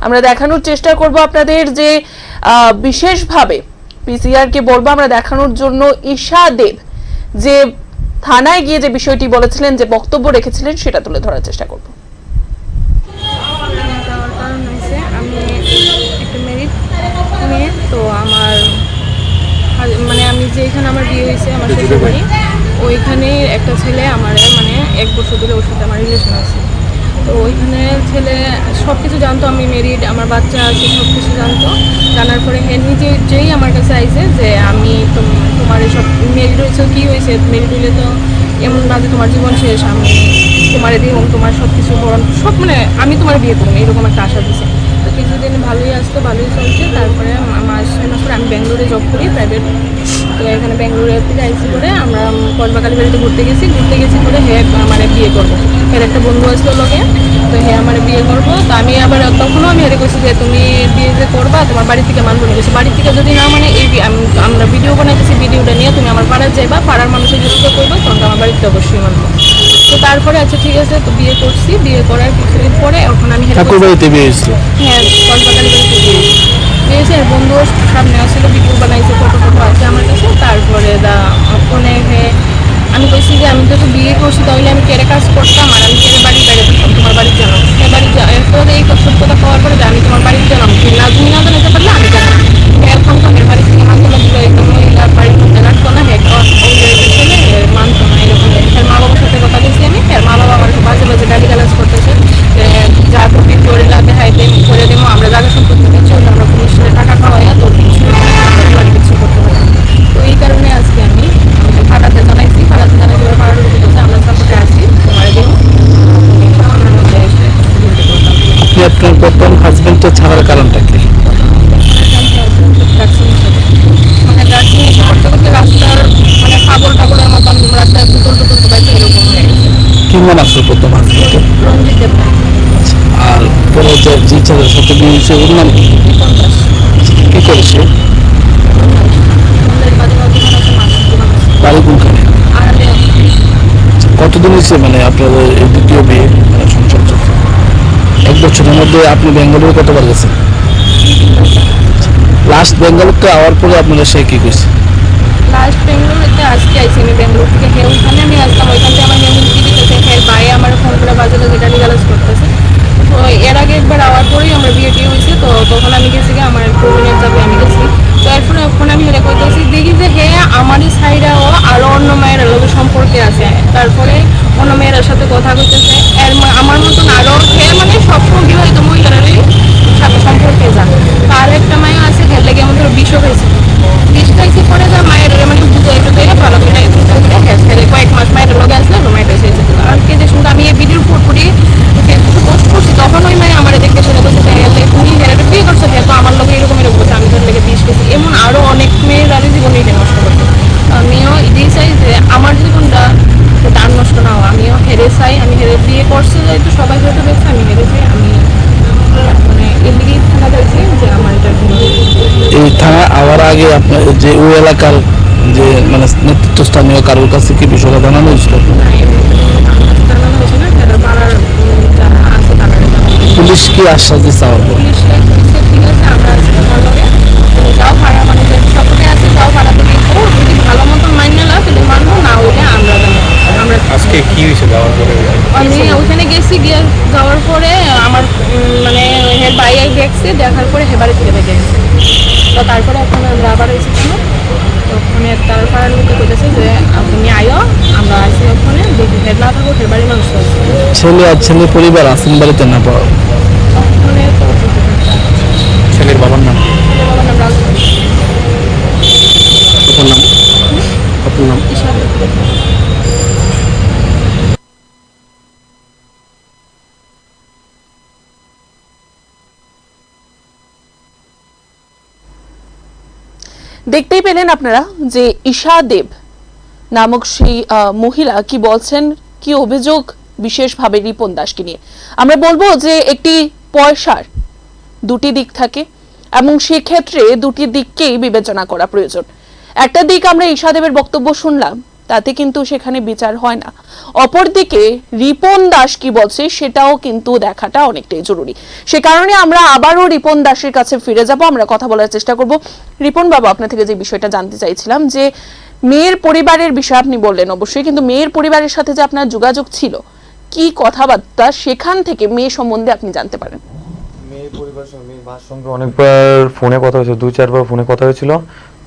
আমরা দেখানোর চেষ্টা করব আপনাদের যে, আহ, বিশেষভাবে পিসিআর কে বলবো আমরা দেখানোর জন্য ঈশা দেব যে থানায় গিয়ে যে বিষয়টি বলেছিলেন, যে বক্তব্য রেখেছিলেন, সেটা তুলে ধরার চেষ্টা করব। যাওয়ার কারণ হয়েছে আমি একটা ম্যারিড মেয়ে, তো আমার হাজ-, মানে আমি যেখানে আমার বিয়ে হয়েছে, আমার শ্বশুর বাড়ি, ওইখানে একটা ছেলে আমার মানে এক বছর ধরে ওর সাথে আমার রিলেশন আছে। তো ওইখানে ছেলে সব কিছু জানতো, আমি ম্যারিড, আমার বাচ্চা আছে, সব কিছু জানতো। জানার পরে হে নিজে যেই আমার কাছে আইছে যে আমি তোম-, তোমার এইসব ম্যারিড হয়েছে, কী হয়েছে, ম্যারিড হইলে তো এমন না যে তোমার জীবন শেষ, আমি তোমারে দিয়ে হোক, তোমার সব কিছু ভরণ, সব মানে আমি তোমার বিয়ে করবো, এরকম একটা আশা দিছে। তো কিছুদিন ভালোই আসতো, ভালোই চলছে। তারপরে মা- মাস, ছয় মাস পরে আমি ব্যাঙ্গালোরে জব করি, প্রাইভেট। তো এখানে ব্যাঙ্গালোরে থেকে আইসি করে আমরা কসবা কালীবাড়িতে ঘুরতে গেছি। ঘুরতে গেছি করে হে আমার বিয়ে করবো। এর একটা বন্ধু আসলো লগে, তো হে আমার বিয়ে করবো। তো আমি আবার তখনও আমি হেরে কইছি যে, "তুমি বিয়ে যে করবা, তোমার বাড়ি থেকে মানবো না।" কইছে, "বাড়ি থেকে যদি না মানে, এই বি- আম- আমরা ভিডিও বানাইতেছি, ভিডিওটা নিয়ে তুমি আমার পাড়ায় যাইবা, পাড়ার মানুষের যদি কেউ কইবা, তখন আমার বাড়িতে অবশ্যই মানবো।" তো তারপরে আচ্ছা, ঠিক আছে, তো বিয়ে করছি। বিয়ে করার কিছুদিন পরে এখন আমি হেরে ঠাকুর বাড়িতে বিয়ে হয়েছিল? হ্যাঁ, কসবা কালীবাড়িতে বিয়ে হয়েছে। বিয়ে হয়েছে, এর বন্ধুও সামনে আসলে ভিডিও বানাইছে, ফটো ফটো আছে আমার কাছে। তারপরে দা ফোনে হে আমি কইছি যে, "আমি তো বিয়ে করছি, তাহলে আমি কেরে কাজ করতাম, আর আমি কেরে বাড়ির বাইরে থাকতাম, তোমার বাড়িতে জানাবো।" হে বাড়িতে জা- এরপরে এই কথা, সত্য কথা হওয়ার পরে যে, "আমি তোমার বাড়িতে জানাবো, তুমি না, তুমি না জানাতে পারলে আমি জানাবো।" এখন তো এর বাড়ি থেকে মানতে লাগলো, এই তো মহিলার বাড়ির মধ্যে রাখতো না, হে তো ওই ওই ছেলে, এ, মানতো না, এরকম। এর মা বাবার সাথে কথা বলছি আমি, এর মা বাবা আমার বাজে বাজে গালিগালাজ করতেছে যে, "যা করবি তোর এলাকাতে হাইতে করে দেবো, আমরা জায়গা সম্পত্তি দিচ্ছি, ওটা আমরা পুলিশে টাকা খাওয়াইয়া তোর কিছু, কিছু করতে পারবো না।" তো এই কারণে আজকে আমি আমাদের পাড়াতে জানাইছি, পাড়াতে জানাই দেওয়ার পাড়ার লোক বলছে, "আমরা সাপোর্টে আছি, তোমার দিন।" আপনি আপনার প্রথম হাজবেন্ডটা ছাড়ার কারণটা কি? মানে ড্রাগস নিয়ে এসে করতে করতে রাস্তার মানে পাগল টাগলের মতন রাস্তায় পুতুল টুতুল কোথায় এরকম হয়ে গেছে। কি নাম আসলো প্রথম হাজবেন্ডের? রঞ্জিত দেবনাথ। আচ্ছা, আর পরে যে, যে ছেলের সাথে বিয়ে হয়েছে, ওর নাম কি? কি করেছে? বাড়ি কোনখানে? আচ্ছা, কতদিন হয়েছে মানে আপনাদের এই দ্বিতীয় বিয়ে, মানে সংসার চলছে? এক বছরের মধ্যে আপনি বেঙ্গালুরু কতবার গেছেন? লাস্ট বেঙ্গালুরুতে আওয়ার পরে আপনারা সে কি কইছে? লাস্ট বেঙ্গালুরুতে আজকে আইছি আমি বেঙ্গালুরু থেকে। হে ওইখানে আমি আসলাম, ওইখান থেকে আমার হে হুমকি দিতেছে, হে ভাই আমার ফোন করে বাজে বাজে গালিগালাজ করতেছে। তো এর আগে একবার আওয়ার পরেই আমরা বিয়ে টিয়ে হয়েছে, তো তখন আমি গেছি গিয়ে আমার কজিনের যাবে আমি গেছি। তো এরপরে ফোন আমি হেরে করতেছি, দেখি যে হে আমারই সাইডে ও আরো অন্য মেয়ের লগে সম্পর্কে আছে। তারপরে অন্য মেয়ের সাথে কথা কইতেছে। এর মা-, আমার মতন আরো হে মানে সবসময় বিবাহিত মহিলারই সাথে সম্পর্কে যায়। তার একটা মায়া আছে, হের লেগে আমাদের বিষ খাইছে। বিষ খাইছে পরে তার মায়ের মানে বুঝে একটু পেয়ে ভালো করে একটু করে হে ছেড়ে কয়েক মাস মায়ের লগে আসলে রোমাইট এসে যেত। আর কে যে শুনতো আমি এই ভিডিও ফুট ফুটি Facebook পোস্ট করছি, তখন ওই মায়া আমার দেখতে শুনে বলছে, "তাই হলে তুমি হেরে বিয়ে করছো, হে তো আমার লগে এরকম এরকম করছে, আমি তোর লেগে বিষ খেয়েছি।" এমন আরো অনেক মেয়ের আমি জীবনে এটা নষ্ট করতো। আমিও এটাই চাই যে আমার জীবনটা যাতে আর নষ্ট না হয়। আমিও হেরে চাই, আমি হেরে বিয়ে করছি যেহেতু সবাই যেহেতু দেখছে, আমি হেরে চাই, আমি মানে এদিকেই থানা চাইছি যে আমার এটা কোনো এই থানা আওয়ার আগে আপনার যে ওই এলাকার যে মানে নেতৃত্ব স্থানীয় কারোর কাছে কি বিষয়টা জানানো হয়েছিল? না, এমনি কোনো আমার কাছে জানানো হয়েছে না, যারা পাড়ার, উম, যারা আছে তারা জানানো হয়েছে। পুলিশ কি আশ্বাস দিচ্ছে আমার উপর? পুলিশ ঠিক আছে, ঠিক আছে, আমরা আছি তোমার লগে। তুমি যাও ভাড়া, মানে, যে সকলে আছে, যাও ভাড়া তুমি করো। যদি ভালো মতন মাইনে না, তাহলে মানবো, না হইলে আমরা যাবো। আমরা আজকে কি হয়েছে যাওয়ার পরে? আমি ওখানে গেছি, গিয়ে যাওয়ার পরে আমার, উম, মানে, হের ভাই দেখছে, দেখার পরে হে বাড়ি থেকে বেঁচে গেছে। তো তারপরে এখন আমরা আবার হয়েছি কেন? ওখানে তার পাড়ার লোকে কইতেছে যে, "আ, তুমি আইও, আমরা আছি ওখানে, যদি হেড না থাকো, হেড বাড়ির মানুষ আছে।" ছেলে আর ছেলে পরিবার আছেন বাড়িতে না পাওয়া? ওখানে তো ছেলের বাবার নাম? ছেলের বাবার নাম রাজু। আপনার নাম? আপনার নাম? ঈশা। দেখতেই পেলেন আপনারা যে ঈশা দেব নামক সেই, আহ, মহিলা কি বলছেন, কি অভিযোগ বিশেষভাবে রিপন দাসকে নিয়ে। আমরা বলবো যে একটি পয়সার দুটি দিক থাকে এবং সেক্ষেত্রে দুটি দিককেই বিবেচনা করা প্রয়োজন। একটা দিক আমরা ঈশা দেবের বক্তব্য শুনলাম, তাতে কিন্তু সেখানে বিচার হয় না। অপরদিকে রিপন দাস কি বলছে সেটাও কিন্তু দেখাটা অনেকটাই জরুরি। সে কারণে আমরা আবারও রিপন দাসের কাছে ফিরে যাব, আমরা কথা বলার চেষ্টা করব। রিপন বাবু, আপনার থেকে যে বিষয়টা জানতে চাইছিলাম যে মেয়ের পরিবারের বিষয়ে আপনি বললেন অবশ্যই, কিন্তু মেয়ের পরিবারের সাথে যে আপনার যোগাযোগ ছিল, কি কথাবার্তা সেখান থেকে মেয়ে সম্বন্ধে আপনি জানতে পারেন? মেয়ের পরিবারের সঙ্গে, মেয়ের মার সঙ্গে অনেকবার ফোনে কথা হয়েছিল, দুই চারবার ফোনে কথা হয়েছিল।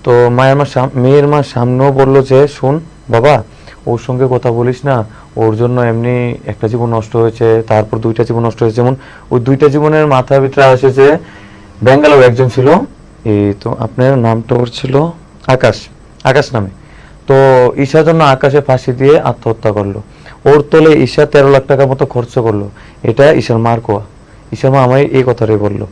তো মায়ের মা সাম-, মেয়ের মা সামনেও বলল যে, "শোন বাবা, ওর সঙ্গে কথা বলিস না, ওর জন্য এমনি একটা জীবন নষ্ট হয়েছে, তারপর দুইটা জীবন নষ্ট হয়েছে।" যেমন ওই দুইটা জীবনের মাথা ভিতরে আসে যে ব্যাঙ্গালোর একজন ছিল, এই তো আপনার নামটা ওর ছিল আকাশ, আকাশ নামে। তো ঈশার জন্য আকাশে ফাঁসি দিয়ে আত্মহত্যা করলো। ওর তলে ঈশা তেরো লাখ টাকার মতো খরচ করলো। এটা ঈশার মার কোয়া। ঈশার মা আমায় এই কথাটাই বললো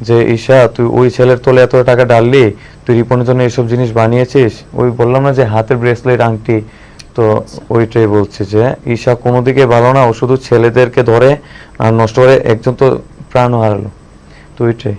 যে, "ঈশা, তুই ওই ছেলের তলে এত টাকা ঢাললি, তুই রিপনের জন্য এসব জিনিস বানিয়েছিস।" ওই বললাম না যে হাতের ব্রেসলেট, আংটি, তো ওইটাই বলছে যে ঈশা কোনো দিকে ভালো না, ও শুধু ছেলেদেরকে ধরে আর নষ্ট করে, একজন তো প্রাণও হারালো। তো ওইটাই।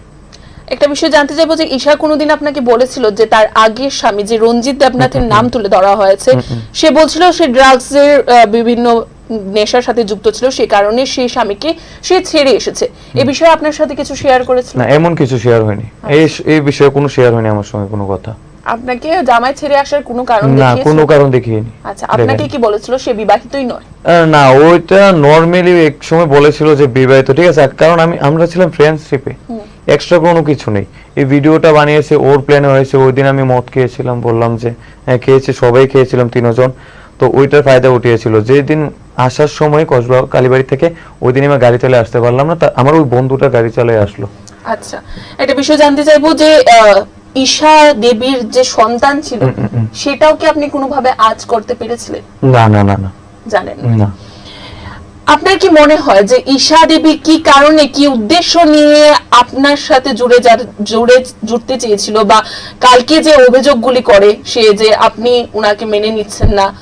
একটা বিষয় জানতে চাইবো যে ঈশা কোনোদিন আপনাকে বলেছিল যে তার আগের স্বামী যে রঞ্জিত দেবনাথের হুম, হুম, নাম হুম। তুলে ধরা হয়েছে, হুম, হুম। সে বলছিল সে ড্রাগসের, আহ, বিভিন্ন নেশার সাথে যুক্ত ছিল, সে কারণে সেই স্বামীকে সে ছেড়ে এসেছে। এ হুম। বিষয়ে আপনার সাথে কিছু শেয়ার করেছিল? না, এমন কিছু শেয়ার হয়নি। আচ্ছা। এই স-, এই বিষয়ে কোনো শেয়ার হয়নি আমার সঙ্গে কোনো কথা। আপনাকে জামাই ছেড়ে আসার কোনো কারণ না, দেখিয়েছিল? কোনো কারণ দেখিয়েনি। আচ্ছা, আপনাকে দেখায়নি। কি বলেছিল সে বিবাহিতই নয়? আহ, না, ওইটা নরমালি এক সময় বলেছিল যে বিবাহিত, ঠিক আছে? কারণ আমি, আমরা ছিলাম ফ্রেন্ডশিপে, হুম। এক্সট্রা কোনো কিছু নেই। এই ভিডিওটা বানিয়েছে, ওর প্ল্যানে হয়েছে। ওই দিন আমি মদ খেয়েছিলাম, বললাম যে, "হ্যাঁ, খেয়েছি, সবাই খেয়েছিলাম তিনজন।" তো ওইটার ফায়দা উঠিয়েছিল। যেই দিন আসার সময় কসবা কালীবাড়ি থেকে, ওই দিন আমি গাড়ি চালিয়ে আসতে পারলাম না, তা আমার ওই বন্ধুটা গাড়ি চালিয়ে আসলো। আচ্ছা, একটা বিষয় জানতে চাইবো যে, আহ, ঈশা দেবীর যে সন্তান ছিল, হুম, হুম, হুম। সেটাও কি আপনি কোনোভাবে আঁচ করতে পেরেছিলেন? না, না, না, না। জানেন না। না। আপনার কি মনে হয় যে ঈশা দেবী কি কারণে, কি উদ্দেশ্য নিয়ে আপনার সাথে জুড়ে যার, জুড়ে, জুড়তে চেয়েছিল, বা কালকে যে অভিযোগগুলি করে সে, যে আপনি ওনাকে মেনে নিচ্ছেন না,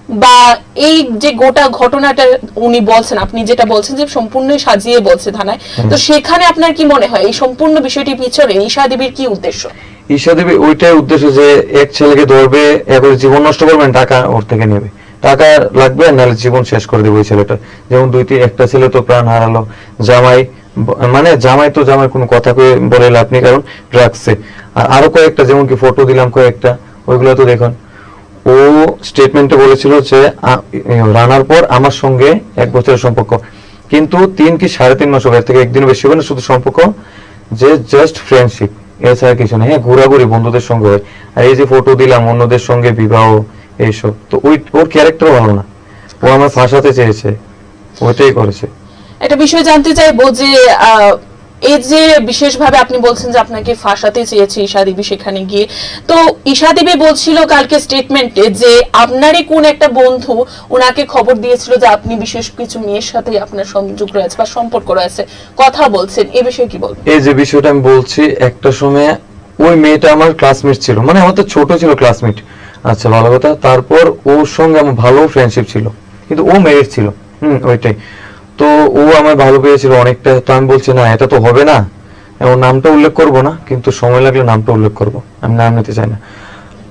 বা এই যে গোটা ঘটনাটা উনি বলছেন, আপনি যেটা বলছেন যে সম্পূর্ণই সাজিয়ে বলছে থানায়, হুম। তো সেখানে আপনার কি মনে হয় এই সম্পূর্ণ বিষয়টির পিছনে ঈশা দেবীর কি উদ্দেশ্য? ঈশা দেবী ওইটাই উদ্দেশ্য যে এক ছেলেকে ধরবে, একবারে জীবন নষ্ট করবে, টাকা ওর থেকে নেবে। টাকা লাগবে, নাহলে জীবন শেষ করে দেবে ওই ছেলেটা। যেমন দুই তিন, একটা ছেলে তো প্রাণ হারালো, জামাই, ব-, মানে জামাই তো জামাই, কোনো কথা কয়ে বলে লাভ নেই, কারণ ড্রাগসে। আর আরো কয়েকটা, যেমন কি ফটো দিলাম কয়েকটা, ওইগুলো তো দেখুন। ও স্টেটমেন্টে বলেছিল যে, আ, এ, রানার পর আমার সঙ্গে এক বছরের সম্পর্ক, কিন্তু তিন কি সাড়ে তিন মাস হবে, এর থেকে একদিনও বেশি হবে না, শুধু সম্পর্ক যে জাস্ট ফ্রেন্ডশিপ, এছাড়া কিছু নেই। হ্যাঁ, ঘোরাঘুরি বন্ধুদের সঙ্গে হয়। আর এই যে ফটো দিলাম অন্যদের সঙ্গে বিবাহ, এইসব, তো ওই, ওর ক্যারেক্টার ভালো না, ও আমার ফাঁসাতে চেয়েছে, ওইটাই করেছে। একটা বিষয় জানতে চাইবো যে, আহ, এই যে বিশেষভাবে আপনি বলছেন যে আপনাকে ফাঁসাতে চেয়েছে ঈশা দেবী সেখানে গিয়ে, তো ঈশা দেবী বলছিল কালকে স্টেটমেন্টে যে আপনারই কোন একটা বন্ধু ওনাকে খবর দিয়েছিল যে আপনি বিশেষ কিছু মেয়ের সাথে আপনার সংযোগ রয়েছে বা সম্পর্ক রয়েছে, কথা বলছেন, এ বিষয়ে কি বলবেন? এই যে বিষয়টা আমি বলছি, একটা সময় ওই মেয়েটা আমার ক্লাসমেট ছিল, মানে আমার তো ছোট ছিল ক্লাসমেট। আচ্ছা, ভালো কথা। তারপর ওর সঙ্গে আমার ভালো ফ্রেন্ডশিপ ছিল, কিন্তু ও ম্যারিড ছিল। হুম, ওইটাই। তো ও আমায় ভালো পেয়েছিল অনেকটা, তো আমি বলছি, "না, এটা তো হবে না।" ওর নামটা উল্লেখ করব না, কিন্তু সময় লাগলে নামটা উল্লেখ করব, আমি নাম নিতে চাই না।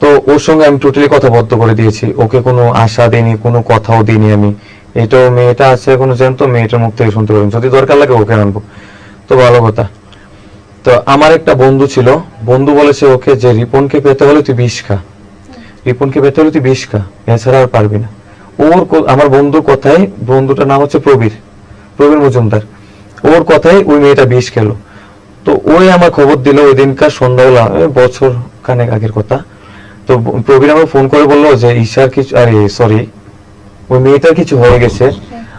তো ওর সঙ্গে আমি টোটালি কথা বন্ধ করে দিয়েছি, ওকে কোনো আশা দিইনি, কোনো কথাও দিইনি আমি। এটাও মেয়েটা আছে এখনো জ্যান্ত, মেয়েটার মুখ থেকে শুনতে পারবেন, যদি দরকার লাগে ওকে আনবো। তো ভালো কথা। তো আমার একটা বন্ধু ছিল, বন্ধু বলেছে ওকে যে, "রিপনকে পেতে হলে তুই বিষ খা, রিপনকে পেতে হলে তুই বিষ খা, এছাড়া আর পারবি না।" ওর ক-, আমার বন্ধুর কথাই, বন্ধুটার নাম হচ্ছে প্রবীর, প্রবীর মজুমদার। ওর কথাই ওই মেয়েটা বিষ খেলো। তো ওই আমার খবর দিল ওই দিনকার সন্ধ্যাবেলা, ওই বছর খানেক আগের কথা। তো ব-, প্রবীর আমাকে ফোন করে বললো যে, "ঈশার কিছু, আরে সরি, ওই মেয়েটার কিছু হয়ে গেছে।"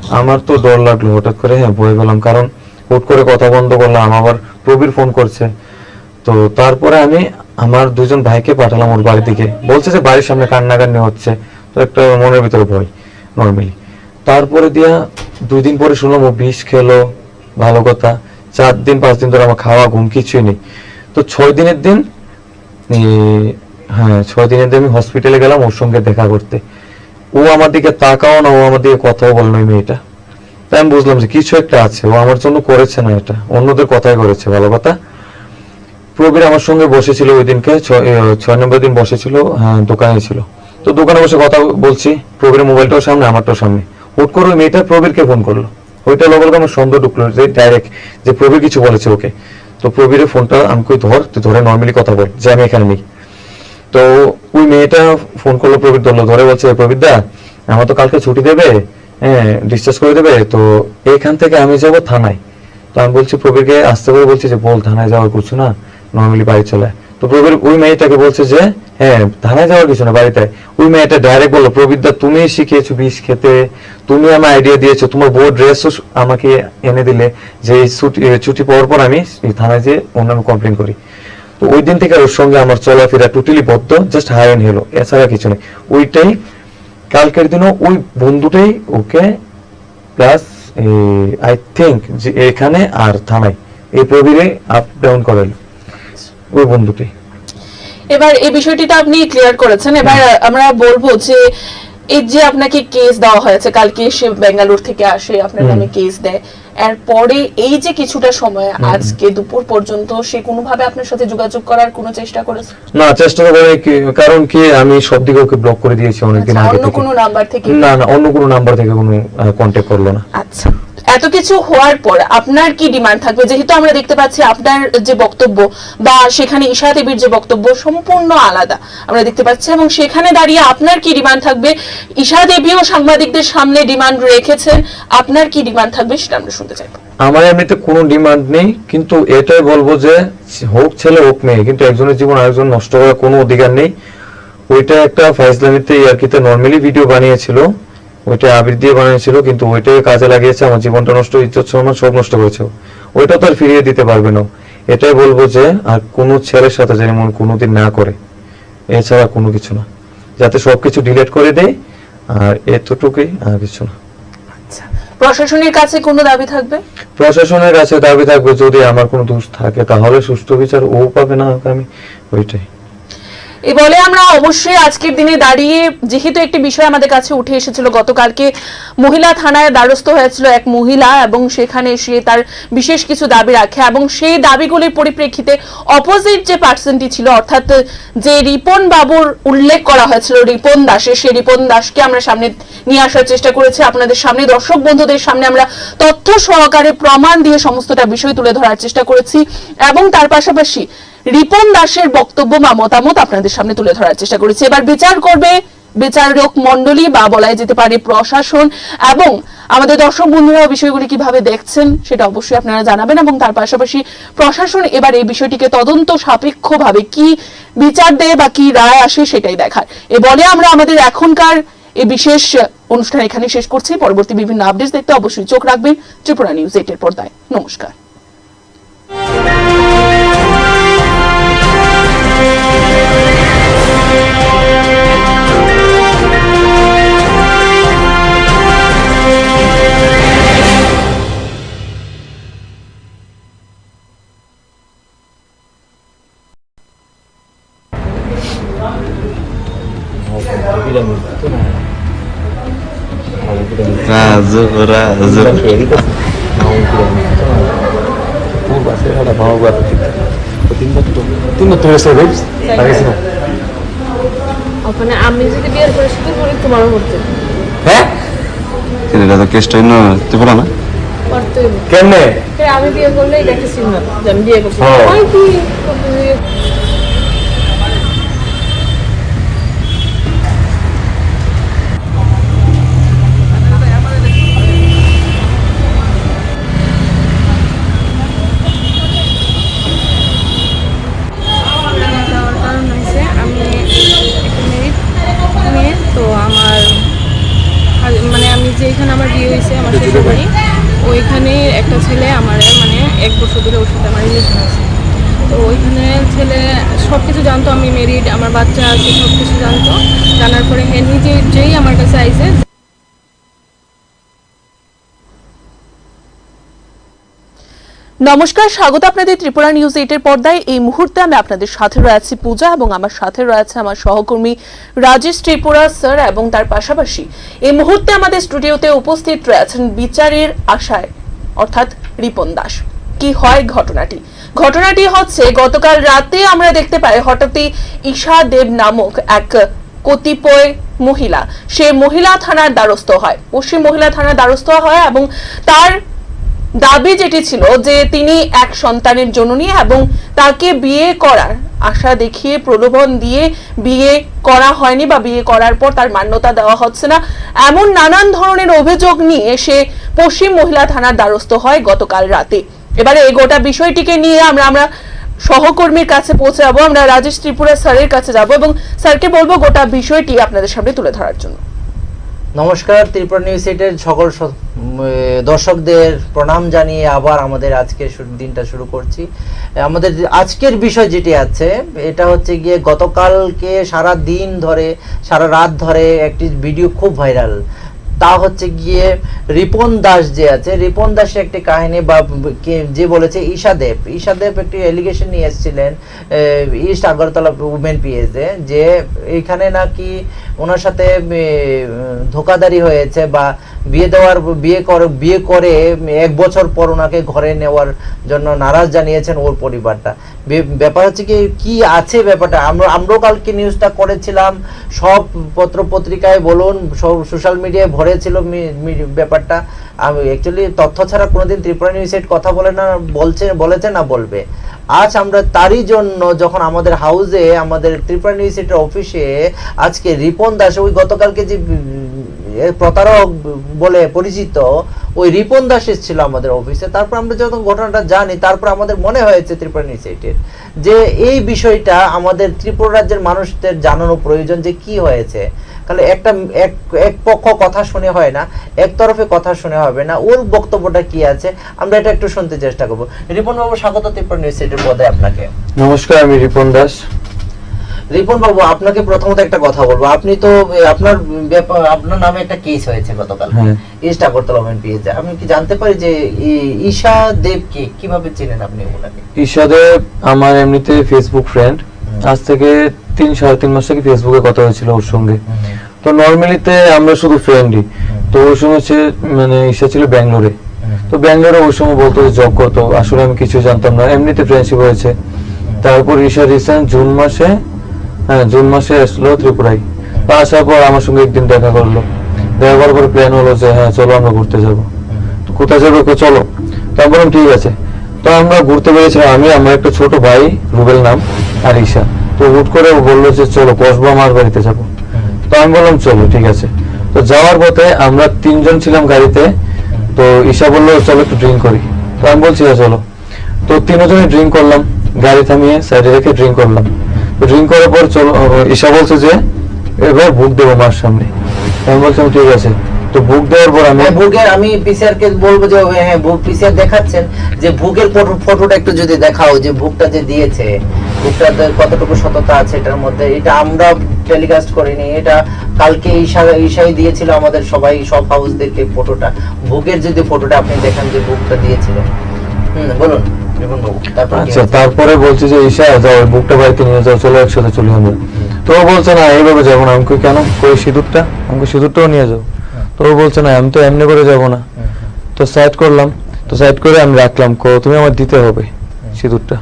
আমার তো ডর লাগলো হঠাৎ করে, হ্যাঁ, ভয় পেলাম, কারণ হুট করে কথা বন্ধ করলাম, আবার প্রবীর ফোন করছে। তো তারপরে আমি আমার দুজন ভাইকে পাঠালাম ওর বাড়ির দিকে, বলছে যে বাড়ির সামনে কান্নাকান্নি হচ্ছে, তো একটা মনের ভিতরে ভয় নর্মালি। তারপরে দিয়া দুই দিন পরে শুনলাম ও বিষ খেলো, ভালো কথা। চার দিন পাঁচ দিন ধরে আমার খাওয়া ঘুম কিছুই নেই। তো ছয় দিনের দিন, এ, হ্যাঁ, ছয় দিনের দিন আমি হসপিটালে গেলাম ওর সঙ্গে দেখা করতে। ও আমার দিকে তাকাও না, ও আমার দিকে কথাও বলে না ওই মেয়েটা। তাই আমি বুঝলাম যে কিছু একটা আছে, ও আমার জন্য করেছে না এটা, অন্যদের কথাই করেছে। ভালো কথা, প্রবীর আমার সঙ্গে বসেছিল ওই দিনকে, ছয়, এ, ছয় নম্বর দিন বসেছিল, হ্যাঁ, দোকানে ছিল। তো দোকানে বসে কথা বলছি, প্রবীরের মোবাইলটাও সামনে, আমারটাও সামনে। হুট করে ওই মেয়েটা প্রবীরকে ফোন করলো। ওইটা লগে লগে আমার সন্দেহ ঢুকলো যে ডাইরেক্ট যে প্রবীর কিছু বলেছে ওকে। তো প্রবীরের ফোনটা আমি কই, "ধর, তুই ধরে নর্মালি কথা বল যে আমি এখানে নেই।" তো ওই মেয়েটা ফোন করলো, প্রবীর ধরলো, ধরে বলছে, "প্রবীর দা, আমার তো কালকে ছুটি দেবে, হ্যাঁ, ডিসচার্জ করে দেবে, তো এইখান থেকে আমি যাব থানায়।" তো আমি বলছি, প্রবীরকে আস্তে করে বলছি যে, "বল, থানায় যাওয়ার কিছু না, নর্মালি বাড়ি চলে আয়।" তো প্রবীর ওই মেয়েটাকে বলছে যে, "হ্যাঁ, থানায় যাওয়ার কিছু না, বাড়িতে আয়।" ওই মেয়েটা ডাইরেক্ট বললো, "প্রবীর দা, তুমি শিখিয়েছো বিষ খেতে, তুমি আমার আইডিয়া দিয়েছো, তোমার বউ ড্রেসও আমাকে এনে দিলে, যে এই ছুটি, এ, ছুটি পাওয়ার পর আমি এই থানায় যেয়ে অন্যান্য কমপ্লেন করি।" ওই দিন থেকে ওর সঙ্গে আমার চলাফেরা টোটালি বন্ধ, জাস্ট হাই অ্যান্ড হ্যালো, এছাড়া কিছু নেই। ওইটাই, কালকের দিনও ওই বন্ধুটাই ওকে, প্লাস আই থিংক যে এখানে আর থানায় এই প্রবীরে আপ ডাউন করেন ওই বন্ধুটাই। এবার এই বিষয়টি তো আপনি ক্লিয়ার করেছেন। এবার আমরা বলবো যে এই যে আপনাকে কেস দেওয়া হয়েছে, কালকে সে বেঙ্গালুর থেকে আসে, আপনার নামে কেস দেয়, এরপরে এই যে কিছুটা সময়, আজকে দুপুর পর্যন্ত সে কোনোভাবে আপনার সাথে যোগাযোগ করার কোনো চেষ্টা করেছে? না, চেষ্টা তো করে কি, কারণ কি, আমি সব দিকে ওকে ব্লক করে দিয়েছি অনেকদিন আচ্ছা, আগে অন্য থেকে। কোনো নাম্বার থেকে? না, না, অন্য কোনো নাম্বার থেকে কোনো কন্ট্যাক্ট করলো না। আচ্ছা, এত কিছু হওয়ার পর আপনার কি ডিমান্ড থাকবে? যেহেতু আমরা দেখতে পাচ্ছি আপনার যে বক্তব্য বা সেখানে ঈশা দেবীর যে বক্তব্য সম্পূর্ণ আলাদা আমরা দেখতে পাচ্ছি, এবং সেখানে দাঁড়িয়ে আপনার কি ডিমান্ড থাকবে? ঈশা দেবীও সাংবাদিকদের সামনে ডিমান্ড রেখেছেন, আপনার কি ডিমান্ড থাকবে সেটা আমরা শুনতে চাইবো। আমার এমনিতে কোনো ডিমান্ড নেই, কিন্তু এটাই বলবো যে হোক ছেলে হোক মেয়ে, কিন্তু একজনের জীবন আরেকজন নষ্ট করার কোনো অধিকার নেই। ওইটা একটা ফাইজলামিতে ইয়ার্কিতে নর্মালি ভিডিও বানিয়েছিল, ওইটা আবির দিয়ে বানিয়েছিল, কিন্তু ওইটাই কাজে লাগিয়েছে, আমার জীবনটা নষ্ট, ইজ্জত সম্মান সব নষ্ট করেছে ও। ওইটা তো আর ফিরিয়ে দিতে পারবে না। এটাই বলবো যে আর কোনো ছেলের সাথে যেন এমন কোনোদিন না করে, এছাড়া কোনো কিছু না, যাতে সবকিছু ডিলিট করে দেয়। আর এতটুকুই, আর কিছু না। আচ্ছা, প্রশাসনের কাছে কোনো দাবি থাকবে? প্রশাসনের কাছে দাবি থাকবে, যদি আমার কোনো দোষ থাকে তাহলে সুষ্ঠু বিচার ও পাবে, না হোক আমি, ওইটাই। এ বলে আমরা অবশ্যই আজকের দিনে দাঁড়িয়ে, যেহেতু একটি বিষয় আমাদের কাছে উঠে এসেছিল গতকালকে, মহিলা থানায় দ্বারস্থ হয়েছিল এক মহিলা এবং সেখানে সে তার বিশেষ কিছু দাবি রাখে এবং সেই দাবিগুলির পরিপ্রেক্ষিতে অপোজিট যে পার্সনটি ছিল, অর্থাৎ যে রিপন বাবুর উল্লেখ করা হয়েছিল রিপন দাসের, সেই রিপন দাসকে আমরা সামনে নিয়ে আসার চেষ্টা করেছি আপনাদের সামনে, দর্শক বন্ধুদের সামনে আমরা তথ্য সহকারে প্রমাণ দিয়ে সমস্তটা বিষয় তুলে ধরার চেষ্টা করেছি এবং তার পাশাপাশি রিপন দাসের বক্তব্য বা মতামত আপনাদের সামনে তুলে ধরার চেষ্টা করেছি। এবার বিচার করবে বিচারক মণ্ডলী বা বলাই যেতে পারে প্রশাসন, এবং আমাদের দর্শক বন্ধুরা বিষয়গুলি কিভাবে দেখছেন সেটা অবশ্যই আপনারা জানাবেন, এবং তার পাশাপাশি প্রশাসন এবার এই বিষয়টিকে তদন্ত সাপেক্ষভাবে কি বিচার দেয় বা কি রায় আসে সেটাই দেখার। এ বলে আমরা আমাদের এখনকার এই বিশেষ অনুষ্ঠান এখানে শেষ করছি। পরবর্তী বিভিন্ন আপডেটস দেখতে অবশ্যই চোখ রাখবেন ত্রিপুরা নিউজ এইটের পর্দায়। নমস্কার। Razu, razu. তিন বছর হয়েছে, babes? লাগে না? ওখানে আমি যদি বিয়ের পরে শুধু করি, তোমারও করতে। হ্যাঁ? কিন্তু এটা তো কেসটাই নয়, তুই বলো না? করতে হইব। কেমনে? এ, আমি বিয়ে করলে এটা একটা চিহ্ন যে আমি বিয়ে করছি। ও। হয় কি? যাওয়ার কারণ হয়েছে আমি একটা ম্যারিড মেয়ে, তো আমার হাজ-, মানে আমি যেখানে আমার বিয়ে হয়েছে আমার শ্বশুরবাড়ি, ওইখানে একটা ছেলে আমার মানে এক বছর ধরে ওর সাথে আমার রিলেশন আছে। তো ওইখানে ছেলে সব কিছু জানতো আমি ম্যারিড, আমার বাচ্চা আছে, সব কিছু জানতো। জানার পরে হ্যাঁ নিজে যেই আমার কাছে আইসে। নমস্কার, স্বাগত আপনাদের ত্রিপুরা নিউজ এইটের পর্দায়। এই মুহূর্তে আমি আপনাদের সাথে রয়েছি পূজা এবং আমার সাথে রয়েছে আমার সহকর্মী রাজেশ ত্রিপুরা স্যার এবং তার পাশাপাশি এই মুহূর্তে আমাদের স্টুডিওতে উপস্থিত রয়েছেন বিচারের আশায়, অর্থাৎ রিপন দাস। কি হয় ঘটনাটি? ঘটনাটি হচ্ছে গতকাল রাতে আমরা দেখতে পাই হঠাৎই ঈশা দেব নামক এক কতিপয় মহিলা, সে মহিলা থানার দ্বারস্থ হয়, পশ্চিম মহিলা থানার দ্বারস্থ হয় এবং তার দাবি যেটি ছিল যে তিনি এক সন্তানের জননী এবং তাকে বিয়ে করার আশা দেখিয়ে প্রলোভন দিয়ে বিয়ে করা হয়নি বা বিয়ে করার পর তার মান্যতা দেওয়া হচ্ছে না, এমন নানান ধরনের অভিযোগ নিয়ে সে পশ্চিম মহিলা থানার দ্বারস্থ হয় গতকাল রাতে। এবারে এই গোটা বিষয়টিকে নিয়ে আমরা, আমরা সহকর্মীর কাছে পৌঁছে যাবো, আমরা রাজেশ ত্রিপুরা স্যারের কাছে যাব এবং স্যারকে বলবো গোটা বিষয়টি আপনাদের সামনে তুলে ধরার জন্য। নমস্কার, ত্রিপুরা নিউজ এইটের সকল স-, উম, এ, দর্শকদের প্রণাম জানিয়ে আবার আমাদের আজকের শু-, দিনটা শুরু করছি। এ, আমাদের যে আজকের বিষয় যেটি আছে, এটা হচ্ছে গিয়ে গতকালকে সারা দিন ধরে, সারা রাত ধরে একটি ভিডিও খুব ভাইরাল। তা হচ্ছে গিয়ে রিপন দাস যে আছে, রিপন দাসের একটি কাহিনী বা ব-, কে-, যে বলেছে ঈশা দেব, ঈশা দেব একটি অ্যালিগেশন নিয়ে এসেছিলেন, এ, ইস্ট আগরতলা উমেন পিএসএ, যে এইখানে নাকি ওনার সাথে, এ, ধোকাধাড়ি হয়েছে বা বিয়ে দেওয়ার, বিয়ে করে, বিয়ে করে এক বছর পর ওনাকে ঘরে নেওয়ার জন্য নারাজ জানিয়েছেন ওর পরিবারটা। বে-, ব্যাপার হচ্ছে কি, কি আছে ব্যাপারটা? আমরা, আমরাও কালকে নিউজটা করেছিলাম, সব পত্র পত্রিকায় বলুন, সব সোশ্যাল মিডিয়ায় ভরে ছিল মি-, মি-, ব্যাপারটা। আমি অ্যাকচুয়ালি তথ্য ছাড়া কোনোদিন ত্রিপুরা নিউজ এইট কথা বলে না, বলছে, বলেছে না বলবে। আজ আমরা তারই জন্য যখন আমাদের হাউসে, আমাদের ত্রিপুরা নিউজ এইটের অফিসে আজকে রিপন দাস, ওই গতকালকে যে, উম, এ, প্রতারক বলে পরিচিত, ওই রিপন দাস এসেছিল আমাদের অফিসে। তারপর আমরা যখন ঘটনাটা জানি, তারপর আমাদের মনে হয়েছে ত্রিপুরা নিউজ এইটের যে এই বিষয়টা আমাদের ত্রিপুরা রাজ্যের মানুষদের জানানো প্রয়োজন যে কি হয়েছে। তাহলে একটা এক, এক পক্ষ কথা শুনে হয় না, এক তরফে কথা শুনে হবে না। ওর বক্তব্যটা কি আছে, আমরা এটা একটু শুনতে চেষ্টা করবো। রিপন বাবু, স্বাগত ত্রিপুরা নিউজ এইটের পর্দায় আপনাকে। নমস্কার, আমি রিপন দাস। রিপন বাবু, আপনাকে প্রথমত একটা কথা বলবো। আপনি তো, এ, আপনার ব্যাপার, আপনার নামে একটা কেস হয়েছে গতকাল। হ্যাঁ। ইস্ট আগরতলা ওমেন পিএসএ। আমি কি জানতে পারি যে ই-, ঈশা দেবকে কিভাবে চেনেন আপনি ওনাকে? ঈশা দেব আমার এমনিতে Facebook ফ্রেন্ড। হুম। আজ থেকে তিন, সাড়ে তিন মাস আগে Facebook-এ কথা হয়েছিল ওর সঙ্গে। হুম। তো নরমালিতে আমরা শুধু ফ্রেন্ডই। হুম। তো ওই সময় সে, মানে, ঈশা ছিল ব্যাঙ্গালোরে। হুম। তো ব্যাঙ্গালোরে ওই সময় বলতো যে জব করতো, আসলে আমি কিছু জানতাম না, এমনিতে ফ্রেন্ডশিপ হয়েছে। হুম। তারপর ঈশা রিসেন্ট জুন মাসে, হ্যাঁ, জুন মাসে আসলো ত্রিপুরায়। হুম। তো আসার পর আমার সঙ্গে একদিন দেখা করলো। হুম। দেখা করার পর প্ল্যান হলো যে, "হ্যাঁ, চলো আমরা ঘুরতে যাবো।" হুম। "তো কোথায় যাবে?" "ওকে চলো।" তো আমি বললাম, "ঠিক আছে।" তো আমরা ঘুরতে বেরিয়েছিলাম, আমি, আমার একটা ছোট ভাই, রুবেল নাম, আর ঈশা। তো হুট করে ও বললো যে, "চলো, কসবা মার বাড়িতে যাবো।" হুম। তো আমি বললাম, "চলো, ঠিক আছে।" তো যাওয়ার পথে আমরা তিনজন ছিলাম গাড়িতে। হুম। তো ঈশা বললো, "চলো, একটু ড্রিঙ্ক করি।" তো আমি বলছি, "হ্যাঁ, চলো।" তো তিনজনে ড্রিঙ্ক করলাম, গাড়ি থামিয়ে সাইডে রেখে ড্রিঙ্ক করলাম। তো ড্রিঙ্ক করার পর চলো, আহ, ঈশা বলছে যে, "এবার ভুগ দেবো মার সামনে।" আমি বলছিলাম, "ঠিক আছে।" তো ভুগ দেওয়ার পর আমি হ্যাঁ, ভুগের, আমি পিসিআর কে বলবো যে, হ্যাঁ, হ্যাঁ, ভুগ, পিসিআর দেখাচ্ছেন যে ভুগের ফটো, ফটোটা একটু যদি দেখাও, যে ভুগটা যে দিয়েছে, ভুগটা তো কতটুকু সততা আছে এটার মধ্যে, এটা আমরা টেলিকাস্ট করিনি, এটা কালকে ঈশা, ঈশাই দিয়েছিল আমাদের সবাই, সব হাউসদেরকে ফটোটা। ভুগের যদি ফটোটা আপনি দেখান যে ভুগটা দিয়েছিল। হুম, বলুন, রিপন বাবু, তারপর কি আচ্ছা, হয়েছে? তারপরে বলছে যে, "ঈশা, যাও, ওই ভুগটা বাড়িতে নিয়ে যাও, চলো একসাথে চলি আমরা।" হুম। তো ও বলছে, "না, এইভাবে যাবো না।" আমি কই, "কেন?" কই, "সিঁদুরটা?" আমি কই, "সিঁদুরটাও নিয়ে যাও।" হুম। তো ও বলছে, "না, আমি তো এমনি করে যাবো না।" হুম, হুম। তো সাইড করলাম, তো সাইড করে আমি রাখলাম, কো, "তুমি আমার দিতে হবে হুম। সিঁদুরটা।"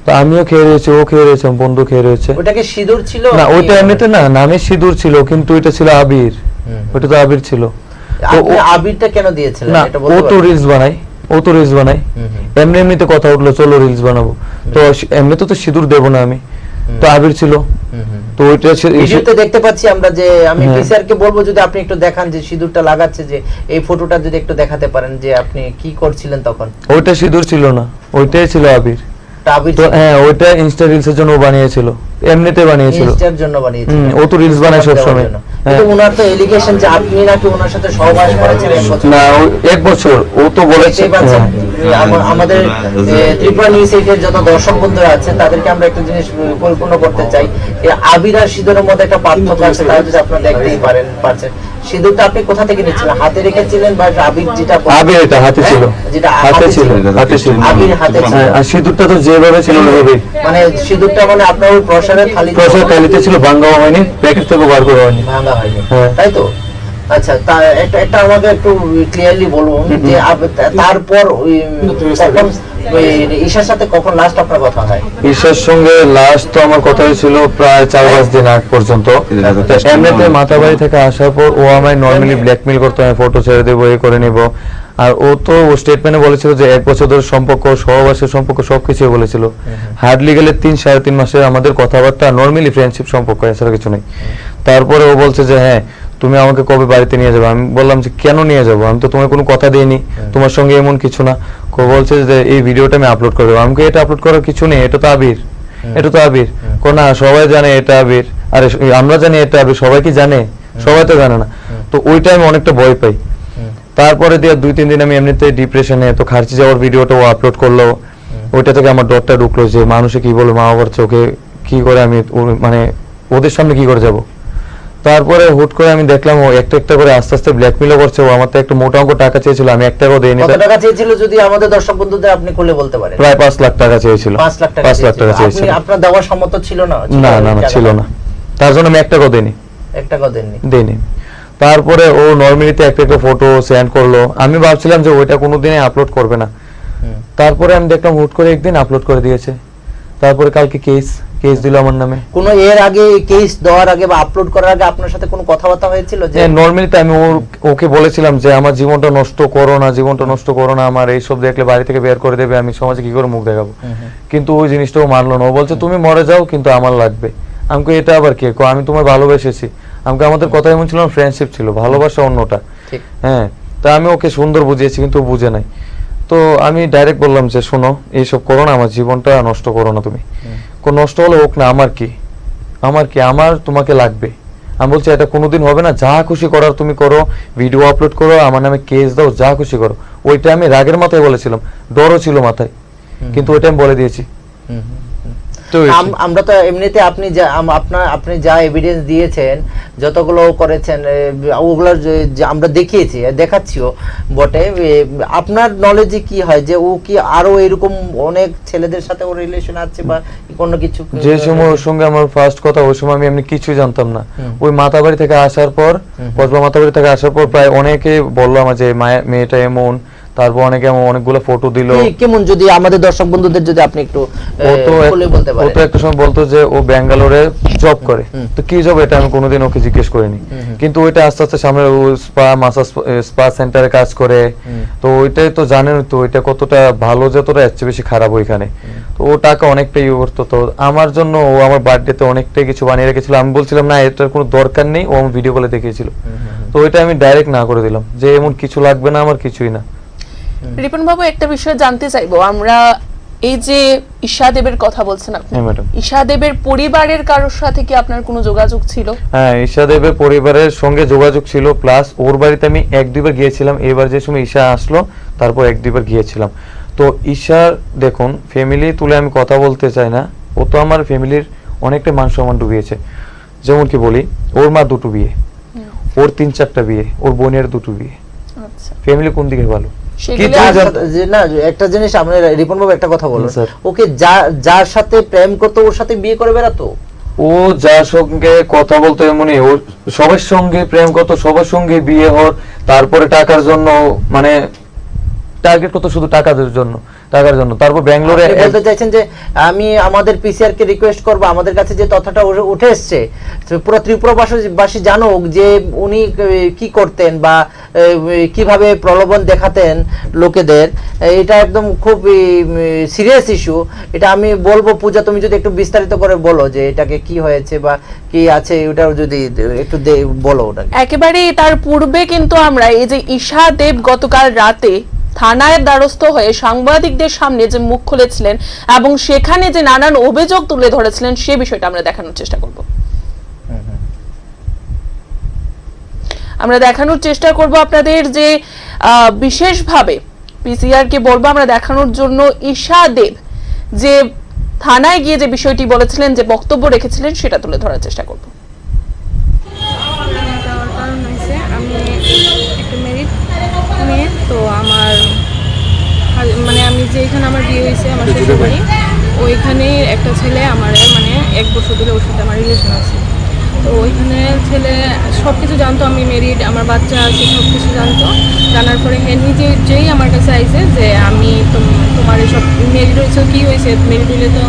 তো আমিও খেয়ে রয়েছি, ও খেয়ে রয়েছে, আমার বন্ধু খেয়ে রয়েছে। ওটা কি সিঁদুর ছিল না, নাকি? ওইটা এমনিতে না, নামে সিঁদুর ছিল, কিন্তু এটা ছিল আবির। হুম, হুম। ওটা তো আবির ছিল। তো আপনি ও আবিরটা কেন দিয়েছিলেন? না, এটা বলতে ও তো পারবেন? রিলস বানায়, ও তো রিলস বানায়। হুম, হুম। এমনি এমনিতে কথা উঠলো, "চলো রিলস বানাবো।" হুম। তো সি-, এমনিতে তো সিঁদুর দেবো না আমি, হুম। তো আবির ছিল। হুম, হুম। তো ওইটা সে-, ভিডিওতে দেখতে পাচ্ছি আমরা যে, আমি হ্যাঁ। পিসিআর কে বলবো যদি আপনি একটু দেখান যে সিঁদুরটা লাগাচ্ছে, যে এই ফটোটা যদি একটু দেখাতে পারেন যে আপনি কি করছিলেন তখন। ওইটা সিঁদুর ছিল না, ওইটাই ছিল আবির। তা আবির তো, ছিল। হ্যাঁ, ওইটা ইনস্টা রিলসের জন্য ও বানিয়েছিল, এমনিতে বানিয়েছিল। ইনস্টার জন্য বানিয়েছিল। হুম, ও তো রিলস বানায় প্রভাব দেওয়ার সবসময়। জন্য। হ্যাঁ। কিন্তু ওনার তো অ্যালিগেশন যে আপনি নাকি ওনার সাথে সহবাস করেছেন এক বছর। না, ও এক বছর, ও তো বলেছে, দেখতেই পাচ্ছেন, হ্যাঁ। যে আমা-, আমাদের, এ, ত্রিপুরা নিউজ এইটের যত দর্শক বন্ধুরা আছেন, তাদেরকে আমরা একটা জিনিস, উম, পরিপূর্ণ করতে চাই। এই আবির আর সিঁদুরের মধ্যে একটা পার্থক্য আছে, তারা যদি আপনারা দেখতেই পারেন, পারছেন। সিঁদুরটা আপনি কোথা থেকে নিচ্ছিলেন? হাতে রেখেছিলেন বা আবির যেটা বলে-, আবির এটা হাতে হ্যাঁ? ছিল। যেটা হাতে হাতে ছিল, ছিল। হাতে ছিল। আবির হাতে ছিল। হ্যাঁ, আর সিঁদুরটা তো যেভাবে ছিল ওইভাবেই। মানে সিঁদুরটা মানে আপনার ওই প্রসাদের থালিতে প্রসাদ থালিতে ছিল, ভাঙা হয়নি, প্যাকেট থেকে বার করা হয়নি। ভাঙা হয়নি। হ্যাঁ। তাই তো? আচ্ছা, তা একটা, একটা আমাকে একটু ক্লিয়ারলি বলুন হুম, হুম। যে আব-, তা-, তারপর ওই কখন ওই ঈশার সাথে কখন লাস্ট আপনার কথা হয়? ঈশার সঙ্গে লাস্ট তো আমার কথা হয়েছিল প্রায় চার পাঁচ দিন আগ পর্যন্ত। এমনিতে মাতাবাড়ি থেকে আসার পর ও আমায় নর্মালি ব্ল্যাকমেইল করতো, "আমি ফটো ছেড়ে দেবো, এ করে নিব।" আর ও তো ও স্টেটমেন্টে বলেছিল যে এক বছর ধরে সম্পর্ক, সহবাসের সম্পর্ক, সবকিছুই বলেছিল। হুম, হুম। হার্ডলি গেলে তিন, সাড়ে তিন মাসের আমাদের কথাবার্তা, নর্মালি ফ্রেন্ডশিপ সম্পর্ক, এছাড়া কিছু নেই। হুম। তারপরে ও বলছে যে, "হ্যাঁ, তুমি আমাকে কবে বাড়িতে নিয়ে যাবে?" আমি বললাম যে, "কেন নিয়ে যাবো? আমি তো তোমায় কোনো কথা দিইনি, হুম। তোমার সঙ্গে এমন কিছু না।" ও বলছে যে, "এই ভিডিওটা আমি আপলোড করে দেবো।" আমি কই, "এটা আপলোড করার কিছু নেই, এটা তো আবির, হুম। এটা তো আবির।" হুম। কো, "না, সবাই জানে এটা আবির, আরে স-, আমরা জানি এটা আবির, সবাই কি জানে? হুম। সবাই তো জানে না।" হুম। তো ওইটা আমি অনেকটা ভয় পাই। হুম। তারপরে দিয়ে দুই তিন দিন আমি এমনিতে ডিপ্রেশনে, তো খার্চি যাওয়ার ভিডিওটা ও আপলোড করলো। হুম। ওইটা থেকে আমার ডরটা ঢুকলো যে মানুষে কি বলবে, মা বাবার চোখে কি করে আমি ও-, মানে ওদের সামনে কি করে যাব। তারপরে হুট করে আমি দেখলাম ও একটা একটা করে আস্তে আস্তে ব্ল্যাকমেইলও করছে। ও আমার তো একটা মোটা অঙ্ক টাকা চেয়েছিল, আমি এক টাকাও দেইনি। কত তা- টাকা চেয়েছিল যদি আমাদের দর্শক বন্ধুদের আপনি খুলে বলতে পারেন? প্রায় পাঁচ লাখ টাকা চেয়েছিল। পাঁচ লাখ টাকা পাঁচ লাখ চেয়েছিল। টাকা আপনি, চেয়েছিল। আপনার দেওয়ার সামর্থ্য ছিল না? না, না, না, টাকা ছিল না। না। তার জন্য আমি এক টাকাও দেইনি। এক টাকাও দেননি? দেইনি। তারপরে ও নর্মালিতে একটা একটা ফটো সেন্ড করলো। আমি ভাবছিলাম যে ওইটা কোনোদিনই আপলোড করবে না। হুম। তারপরে আমি দেখলাম হুট করে একদিন আপলোড করে দিয়েছে। তারপরে কালকে কেস, কেস দিল আমার নামে। কোনো এর আগে, এই কেস দেওয়ার আগে বা আপলোড করার আগে আপনার সাথে কোনো কথাবার্তা হয়েছিল যে হ্যাঁ, নর্মালি তো আমি ওর, ওকে বলেছিলাম যে, "আমার জীবনটা নষ্ট করো না, জীবনটা নষ্ট করো না, আমার এইসব দেখলে বাড়ি থেকে বের করে দেবে, আমি সমাজে কি করে মুখ দেখাবো?" হুম, হুম। কিন্তু ওই জিনিসটাও মানলো না। ও বলছে, হুম। "তুমি মরে যাও, কিন্তু আমার লাগবে।" আমি কই, "এটা আবার কে?" কয়, "আমি তোমায় ভালোবেসেছি।" আমি কই, "আমাদের হুম। কথা এমন ছিল, ফ্রেন্ডশিপ ছিল, ভালোবাসা অন্যটা।" ঠিক। হ্যাঁ, তা আমি ওকে সুন্দর বুঝিয়েছি, কিন্তু ও বুঝে নাই। তো আমি ডাইরেক্ট বললাম যে, "শোনো, এইসব করো না, আমার জীবনটা নষ্ট করো না তুমি।" হুম। কো, "নষ্ট হলে হোক না, আমার কি? আমার কি? আমার তোমাকে লাগবে।" আমি বলছি, "এটা কোনোদিন হবে না, যা খুশি করার তুমি করো, ভিডিও আপলোড করো, আমার নামে কেস দাও, যা খুশি করো।" ওইটা আমি রাগের মাথায় বলেছিলাম, ডরও ছিল মাথায়। হুম। কিন্তু ওইটা আমি বলে দিয়েছি। হুম, হুম, হুম। তো এই আম-, আমরা তো এমনিতে আপনি যা, আম-, আপনার, আপনি যা এভিডেন্স দিয়েছেন, যতগুলো করেছেন, এ, ওগুলো যে, যে আমরা দেখিয়েছি, এ, দেখাচ্ছিও বটে। এ, আপনার নলেজে কি হয় যে ও কি আরো এরকম অনেক ছেলেদের সাথে ওর রিলেশন আছে বা কোনো কিছু? যে সময় ওর সঙ্গে আমার ফার্স্ট কথা, ওই সময় আমি এমনি কিছুই জানতাম না। হুম। ওই মাতাবাড়ি থেকে আসার পর, হুম, হুম। কসবা মাতাবাড়ি থেকে আসার পর প্রায় অনেকে বললো আমার যে মায়া-, মেয়েটা এমন, তারপর অনেকে আমার অনেকগুলো ফটো দিল। কি, কেমন, যদি আমাদের দর্শক বন্ধুদের যদি আপনি একটু, ও এ, তো এক-, খুলে বলতে ও পারেন। তো একটা সময় বলতো যে ও ব্যাঙ্গালোরে জব করে। হুম। তো কি জব, এটা আমি কোনোদিন ওকে জিজ্ঞেস করিনি। হুম, হুম। কিন্তু ওইটা আস্তে আস্তে সামনে ও স্পা, মাসাজ, এ, স্পা সেন্টারে কাজ করে। হুম। তো ওইটাই তো জানেন তো, ওইটা কতটা ভালো, যতটা এর চেয়ে বেশি খারাপ ওইখানে। হুম। তো ও টাকা অনেকটা ইয়ে করতো। তো আমার জন্য ও আমার বার্থডেতে অনেকটাই কিছু বানিয়ে রেখেছিল। আমি বলছিলাম, "না, এটার কোনো দরকার নেই।" ও আমি ভিডিও কলে দেখিয়েছিল। হুম, হুম, হুম। তো ওইটা আমি ডাইরেক্ট না করে দিলাম যে, "এমন কিছু লাগবে না আমার, কিছুই না।" হুম। রিপন বাবু, একটা বিষয় জানতে চাইবো আমরা, এই যে ঈশা দেবের কথা বলছেন আপনি, হ্যাঁ, ম্যাডাম। ঈশা দেবের পরিবারের কারোর সাথে কি আপনার কোনো যোগাযোগ ছিল? হ্যাঁ, ঈশা দেবের পরিবারের সঙ্গে যোগাযোগ ছিল, প্লাস ওর বাড়িতে আমি এক দুইবার গিয়েছিলাম। এবার যে সময় ঈশা আসলো, তারপর এক দুইবার গিয়েছিলাম। তো ঈশার, দেখুন, ফ্যামিলি তুলে আমি কথা বলতে চাই না, ও তো আমার ফ্যামিলির অনেকটা মান সম্মান ডুবিয়েছে। যেমন কি বলি, ওর মা দুটো বিয়ে, হুম। ওর তিন চারটা বিয়ে, ওর বোনের দুটো বিয়ে। আচ্ছা। ফ্যামিলি কোন দিকে ভালো? সেগুলো কিচ্ছু আচ্ছা, জানতে যে না, একটা জিনিস আমরা, রিপন বাবু একটা কথা বলুন। হুম, স্যার। ওকে যা-, যার সাথে প্রেম করতো ওর সাথে বিয়ে করে বেড়াতো? ও যার সঙ্গে কথা বলতো এমনই, ও সবার সঙ্গে প্রেম করতো, সবার সঙ্গে বিয়ে হওয়ার, তারপরে টাকার জন্য, মানে, টার্গেট করতো শুধু টাকার জন্য। টাকার জন্য। তারপর ব্যাঙ্গালোরে আপনি এক বলতে চাইছেন যে আমি আমাদের পিসিআর কে রিকোয়েস্ট করব, আমাদের কাছে যে তথ্যটা উঠে, উঠে এসছে, তো পুরো ত্রিপুরাবাসী, বাসী জানুক যে উনি, এ, কি করতেন বা, এ, কিভাবে প্রলোভন দেখাতেন লোকেদের। এ, এটা একদম খুব, এ, সিরিয়াস ইস্যু। এটা আমি বলবো, পূজা, তুমি যদি একটু বিস্তারিত করে বলো যে এটাকে কি হয়েছে বা কি আছে, ওটাও যদি একটু দে-, বলো ওটাকে। একেবারেই তার পূর্বে কিন্তু আমরা এই যে ঈশা দেব গতকাল রাতে থানার দ্বারস্থ হয়ে সাংবাদিকদের সামনে যে মুখ খুলেছিলেন এবং সেখানে যে নানান অভিযোগ তুলে ধরেছিলেন, সে বিষয়টা আমরা দেখানোর চেষ্টা করব। হুম, হুম। আমরা দেখানোর চেষ্টা করব আপনাদের যে, আহ, বিশেষভাবে পিসিআর কে বলবো আমরা দেখানোর জন্য ঈশা দেব যে থানায় গিয়ে যে বিষয়টি বলেছিলেন, যে বক্তব্য রেখেছিলেন, সেটা তুলে ধরার চেষ্টা করব। দেওয়ার কারণ হয়েছে আমি একটা ম্যারিড মেয়ে, তো আমার হাজ-, মানে আমি যেখানে আমার বিয়ে হয়েছে, আমার শ্বশুর বাড়ি, ওইখানে একটা ছেলে আমার মানে এক বছর ধরে ওর সাথে আমার রিলেশন আছে। তো ওইখানে ছেলে সব কিছু জানতো, আমি ম্যারিড, আমার বাচ্চা আছে, সব কিছু জানতো। জানার পরে হে নিজে যেই আমার কাছে আইছে যে আমি তোম-, তোমার এইসব ম্যারিড হয়েছে, কী হয়েছে, ম্যারিড হইলে তো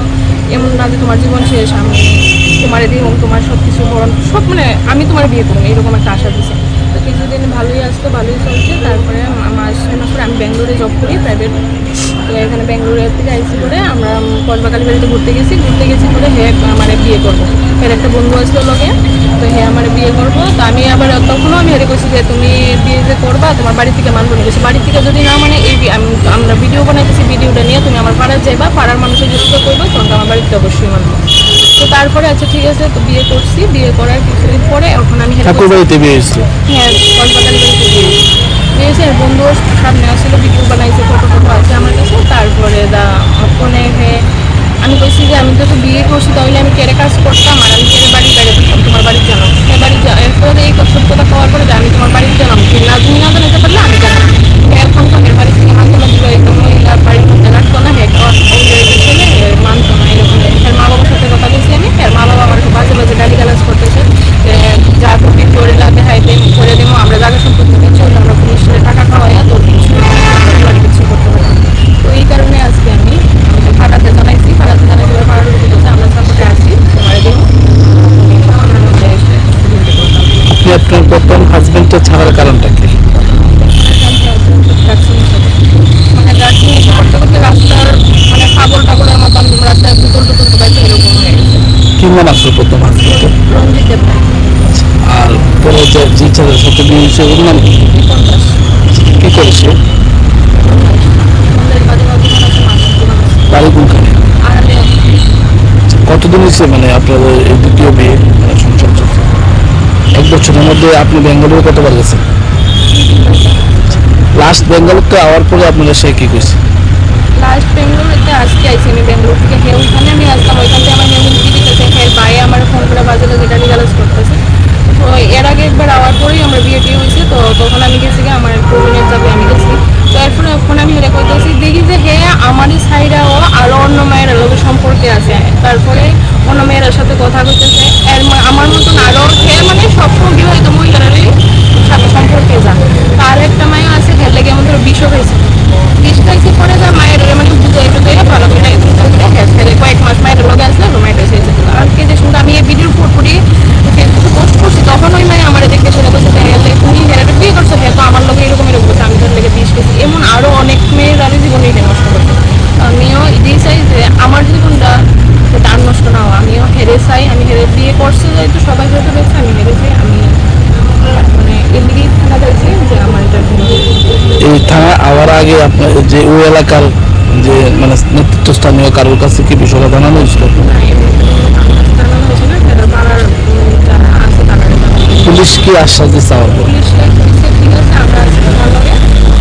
এমন না যে তোমার জীবন শেষ, আমি তোমার দিব, তোমার সব কিছু ভরণ, সব মানে আমি তোমার বিয়ে করবো, এরকম একটা আশা দিছে। তো কিছুদিন ভালোই আসতো, ভালোই চলছে। তারপরে আমার ছয় মাস পরে আমি ব্যাঙ্গালোরে জব করি, প্রাইভেট। তো এখানে ব্যাঙ্গালোর থেকে আইসি করে আমরা কসবা কালীবাড়িতে ঘুরতে গেছি। ঘুরতে গেছি বলে হে আমারে বিয়ে করবো। এর একটা বন্ধু আসলো লগে, তো হে আমারে বিয়ে করবো। তো আমি আবার তখনও আমি হেরে কইছি যে, "তুমি বিয়ে যে করবা, তোমার বাড়ি থেকে মানবো না।" কইছে, "বাড়ি থেকে যদি না মানে এই বিয়ে, আমি, আমরা ভিডিও বানাইতেছি, ভিডিওটা নিয়ে তুমি আমার পাড়ার যাইবা, পাড়ার মানুষের যদি তো করবে, তখন তো আমার বাড়িতে অবশ্যই মানবো। তো তারপরে আচ্ছা ঠিক আছে, তো বিয়ে করছি, বিয়ে করার কিছুদিন পরে এখন আমি হেরে ঠাকুর করছি। বাড়িতে বিয়ে হয়েছে। হ্যাঁ, কক্সবাজার বাড়িতে বিয়ে হয়েছে। বিয়ে হয়েছে, আর বন্ধুও সামনে আসলে ভিডিও বানাইছে, ফটো ফটো আছে আমার কাছে। তারপরে দা ফোনে হে আমি কইছি যে আমি তো তো বিয়ে করছি, তাহলে আমি কেরে কাজ করতাম, আর আমি কেরে বাড়ি বেড়াতাম, তোমার বাড়ি জানো, হে বাড়ি যা-, এরপরে এই সব কথা কওয়ার পরে যে আমি তোমার বাড়ি জানাম, তুমি না, তুমি না জানাতে পারলে আমি জানাম। এখন তো এর বাড়ি থেকে মানতে পারছিল, একদম মহিলা বাড়ির মধ্যে রাখতো না, হে একটা অন্য ছেলে, এ, মানতো না, এরকম। এর মা বাবার সাথে কথা বলছি আমি, এর মা বাবা আমার বাজে বাজে গালিগালাজ করতেছে যে যা করবি তোর এলাকায় হাইতে করে দেবো, আমরা জায়গা সম্পত্তি দিচ্ছি, আমরা পুলিশের টাকা খাওয়াইয়া তোর কিছু কিছু করতে পারবো না। তো এই কারণে আজকে আমি আমাদের পাড়াতে জানাইছি, পাড়াতে জানাই দেওয়ার কারণে কি বলছে, আমরা সাপোর্টে আছি, তোমার দেবো। আপনি আপনার প্রথম হাজবেন্ডকে ছাড়ার কারণটা কি? মানে ড্রাগস নিয়ে এসে করতে করতে রাস্তার মানে পাগল টাগলের মতন রাস্তায় টুকুল টুকুল কোথায় এরকম হয়ে গেছে। কি নাম আপনার প্রথম হাজবেন্ডের? রঞ্জিত দেবনাথ। আর পরে যে, যে ছেলের সাথে বিয়ে হয়েছে ওর নাম কি? রিপন দাস। কি করেছে? আমাদের বাড়ির বাড়ি দোকান আছে, মাছের দোকান আছে। বাড়ি কোনখানে? আড়ালে আছে। কতদিন হয়েছে মানে আপনাদের এই দ্বিতীয় বিয়ে, মানে সংসার চলছে? এক বছরের মধ্যে আপনি বেঙ্গালুরু কতবার গেছেন? লাস্ট বেঙ্গালুরুতে আওয়ার পরে আপনারা সে কি কইছে? লাস্ট বেঙ্গালুরুতে আজকে আইছি আমি, বেঙ্গালুরু থেকে। হে ওইখানে আমি আসলাম, ওইখান থেকে আমার মেয়ে হুমকি দিতেছে, হে ভাই আমার ফোন করে বাজে বাজে গালি গালাজ করতেছে। তো এর আগে একবার আওয়ার পরেই আমরা বিয়ে টিয়ে হয়েছে, তো তখন আমি গেছি কি আমার এক কজিনের যাবে, আমি গেছি। তো এরপরে ওখানে আমি হেরে কইতেছি, দেখি যে হে আমারই সাইডে ও আরো অন্য মেয়ের লগে সম্পর্কে আছে। তারপরে অন্য মেয়ের সাথে কথা কইতেছে। এর মা-, আমার মতন আরো হে মানে সবসময় বিবাহিত মহিলারারই সাথে সম্পর্কে যায়। তার একটা মায়া আছে, হের লেগে আমাদের বিষ খাইছে। বিষ খাইছে পরে যা মায়ের ওরে মানে বুঝে একটু দিয়ে ভালো করে একটু করে হের ফেলে কয়েক মাস মায়ের লগে আসলে রোমান্টিক হয়েছে। আজকে যে শুনতে আমি এই ভিডিও ফুট ফুটি Facebook পোস্ট করছি, তখন ওই মায়া আমার দেখে সেটা বলছে যে, "হেলে তুমি হেরে বিয়ে করছো, হে তো আমার লগে এরকম এরকম করছে, আমি তার লেগে বিষ খাইছি।" এমন আরো অনেক মেয়ের আরো জীবন এটা নষ্ট করছে। তো আমিও এটাই চাই যে আমার জীবনটা যাতে আর নষ্ট না হয়। আমিও হেরে চাই, আমি হেরে বিয়ে করছি যেহেতু সবাই যেহেতু দেখছে, আমি হেরে চাই, আমি মানে এদিকেই থানা চাইছি যে আমার এটা কোনো এই থানা আওয়ার আগে আপনার যে ওই এলাকার যে মানে নেতৃত্ব স্থানীয় কারোর কাছে কি বিষয়টা জানানো হয়েছিল? না, এমনি কোনো আমার কাছে জানানো হয়েছে না, যারা পাড়ার, উম, যারা আছে তারা জানানো হয়েছে। পুলিশ কি আশ্বাস দিচ্ছে আমার উপর? পুলিশ ঠিক আছে, ঠিক আছে, আমরা আছি তোমার লগে।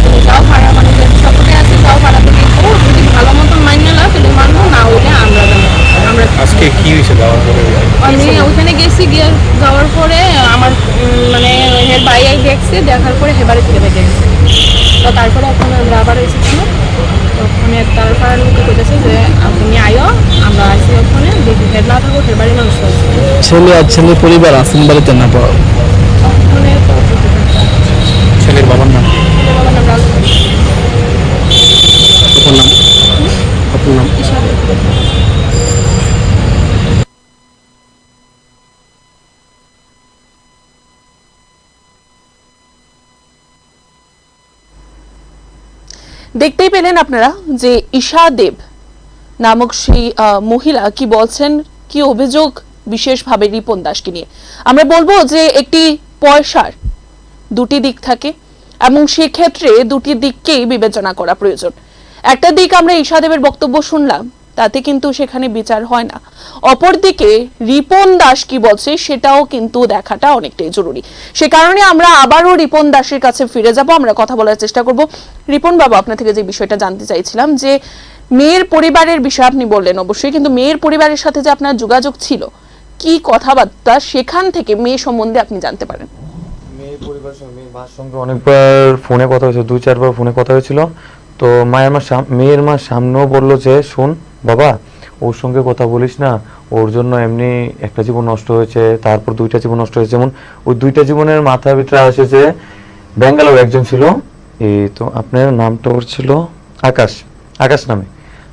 তুমি যাও পাড়া, মানে, যে সাপোর্টে আছি, যাও পাড়া থেকে একটু যদি ভালো মতন মাইনে লাও, তাহলে মানবো, না হইলে আমরা যাবো। আমরা আজকে কি হয়েছে যাওয়ার পরে? আমি ওখানে গেছি, গিয়ে যাওয়ার পরে আমার, উম, মানে, হের ভাই এক দেখছে, দেখার পরে হে বাড়ি থেকে বেরিয়ে গেছে। তো তারপরে এখন আমরা আবার এসেছি। তো ওখানে তার পাড়ার লোকে কইতেছে যে, "তুমি আইও, আমরা আইছি ওখানে, যদি হেড না থাকো, হেড বাড়ির মানুষ আছে।" ছেলে আর ছেলে পরিবার আছেন বাড়িতে না পাওয়া? ওখানে তো ছেলের বাবার নাম? ছেলের বাবার নাম রাজু। আপনার নাম? আপনার নাম? দেখতেই পেলেন আপনারা যে ঈশা দেব নামক সেই, আহ, মহিলা কি বলছেন, কি অভিযোগ বিশেষভাবে রিপন দাসকে নিয়ে। আমরা বলবো যে একটি পয়সার দুটি দিক থাকে এবং সেক্ষেত্রে দুটি দিককেই বিবেচনা করা প্রয়োজন। একটা দিক আমরা ঈশা দেবের বক্তব্য শুনলাম, তাতে কিন্তু সেখানে বিচার হয় না। অপরদিকে রিপন দাস কি বলছে সেটাও কিন্তু দেখাটা অনেকটাই জরুরি। সে কারণে আমরা আবারও রিপন দাসের কাছে ফিরে যাব, আমরা কথা বলার চেষ্টা করব। রিপন বাবু, আপনার থেকে যে বিষয়টা জানতে চাইছিলাম যে মেয়ের পরিবারের বিষয়ে আপনি বললেন অবশ্যই, কিন্তু মেয়ের পরিবারের সাথে যে আপনার যোগাযোগ ছিল, কি কথাবার্তা সেখান থেকে মেয়ে সম্বন্ধে আপনি জানতে পারেন? মেয়ের পরিবারের সঙ্গে, মেয়ের মার সঙ্গে অনেকবার ফোনে কথা হয়েছে, দুই চারবার ফোনে কথা হয়েছিল। তো মায়ের মা সাম-, মেয়ের মা সামনেও বলল যে, "শোন বাবা, ওর সঙ্গে কথা বলিস না, ওর জন্য এমনি একটা জীবন নষ্ট হয়েছে, তারপর দুইটা জীবন নষ্ট হয়েছে।" যেমন ওই দুইটা জীবনের মাথার ভিতরে আসে যে ব্যাঙ্গালোর একজন ছিল, এই তো আপনার নামটা ওর ছিল আকাশ, আকাশ নামে।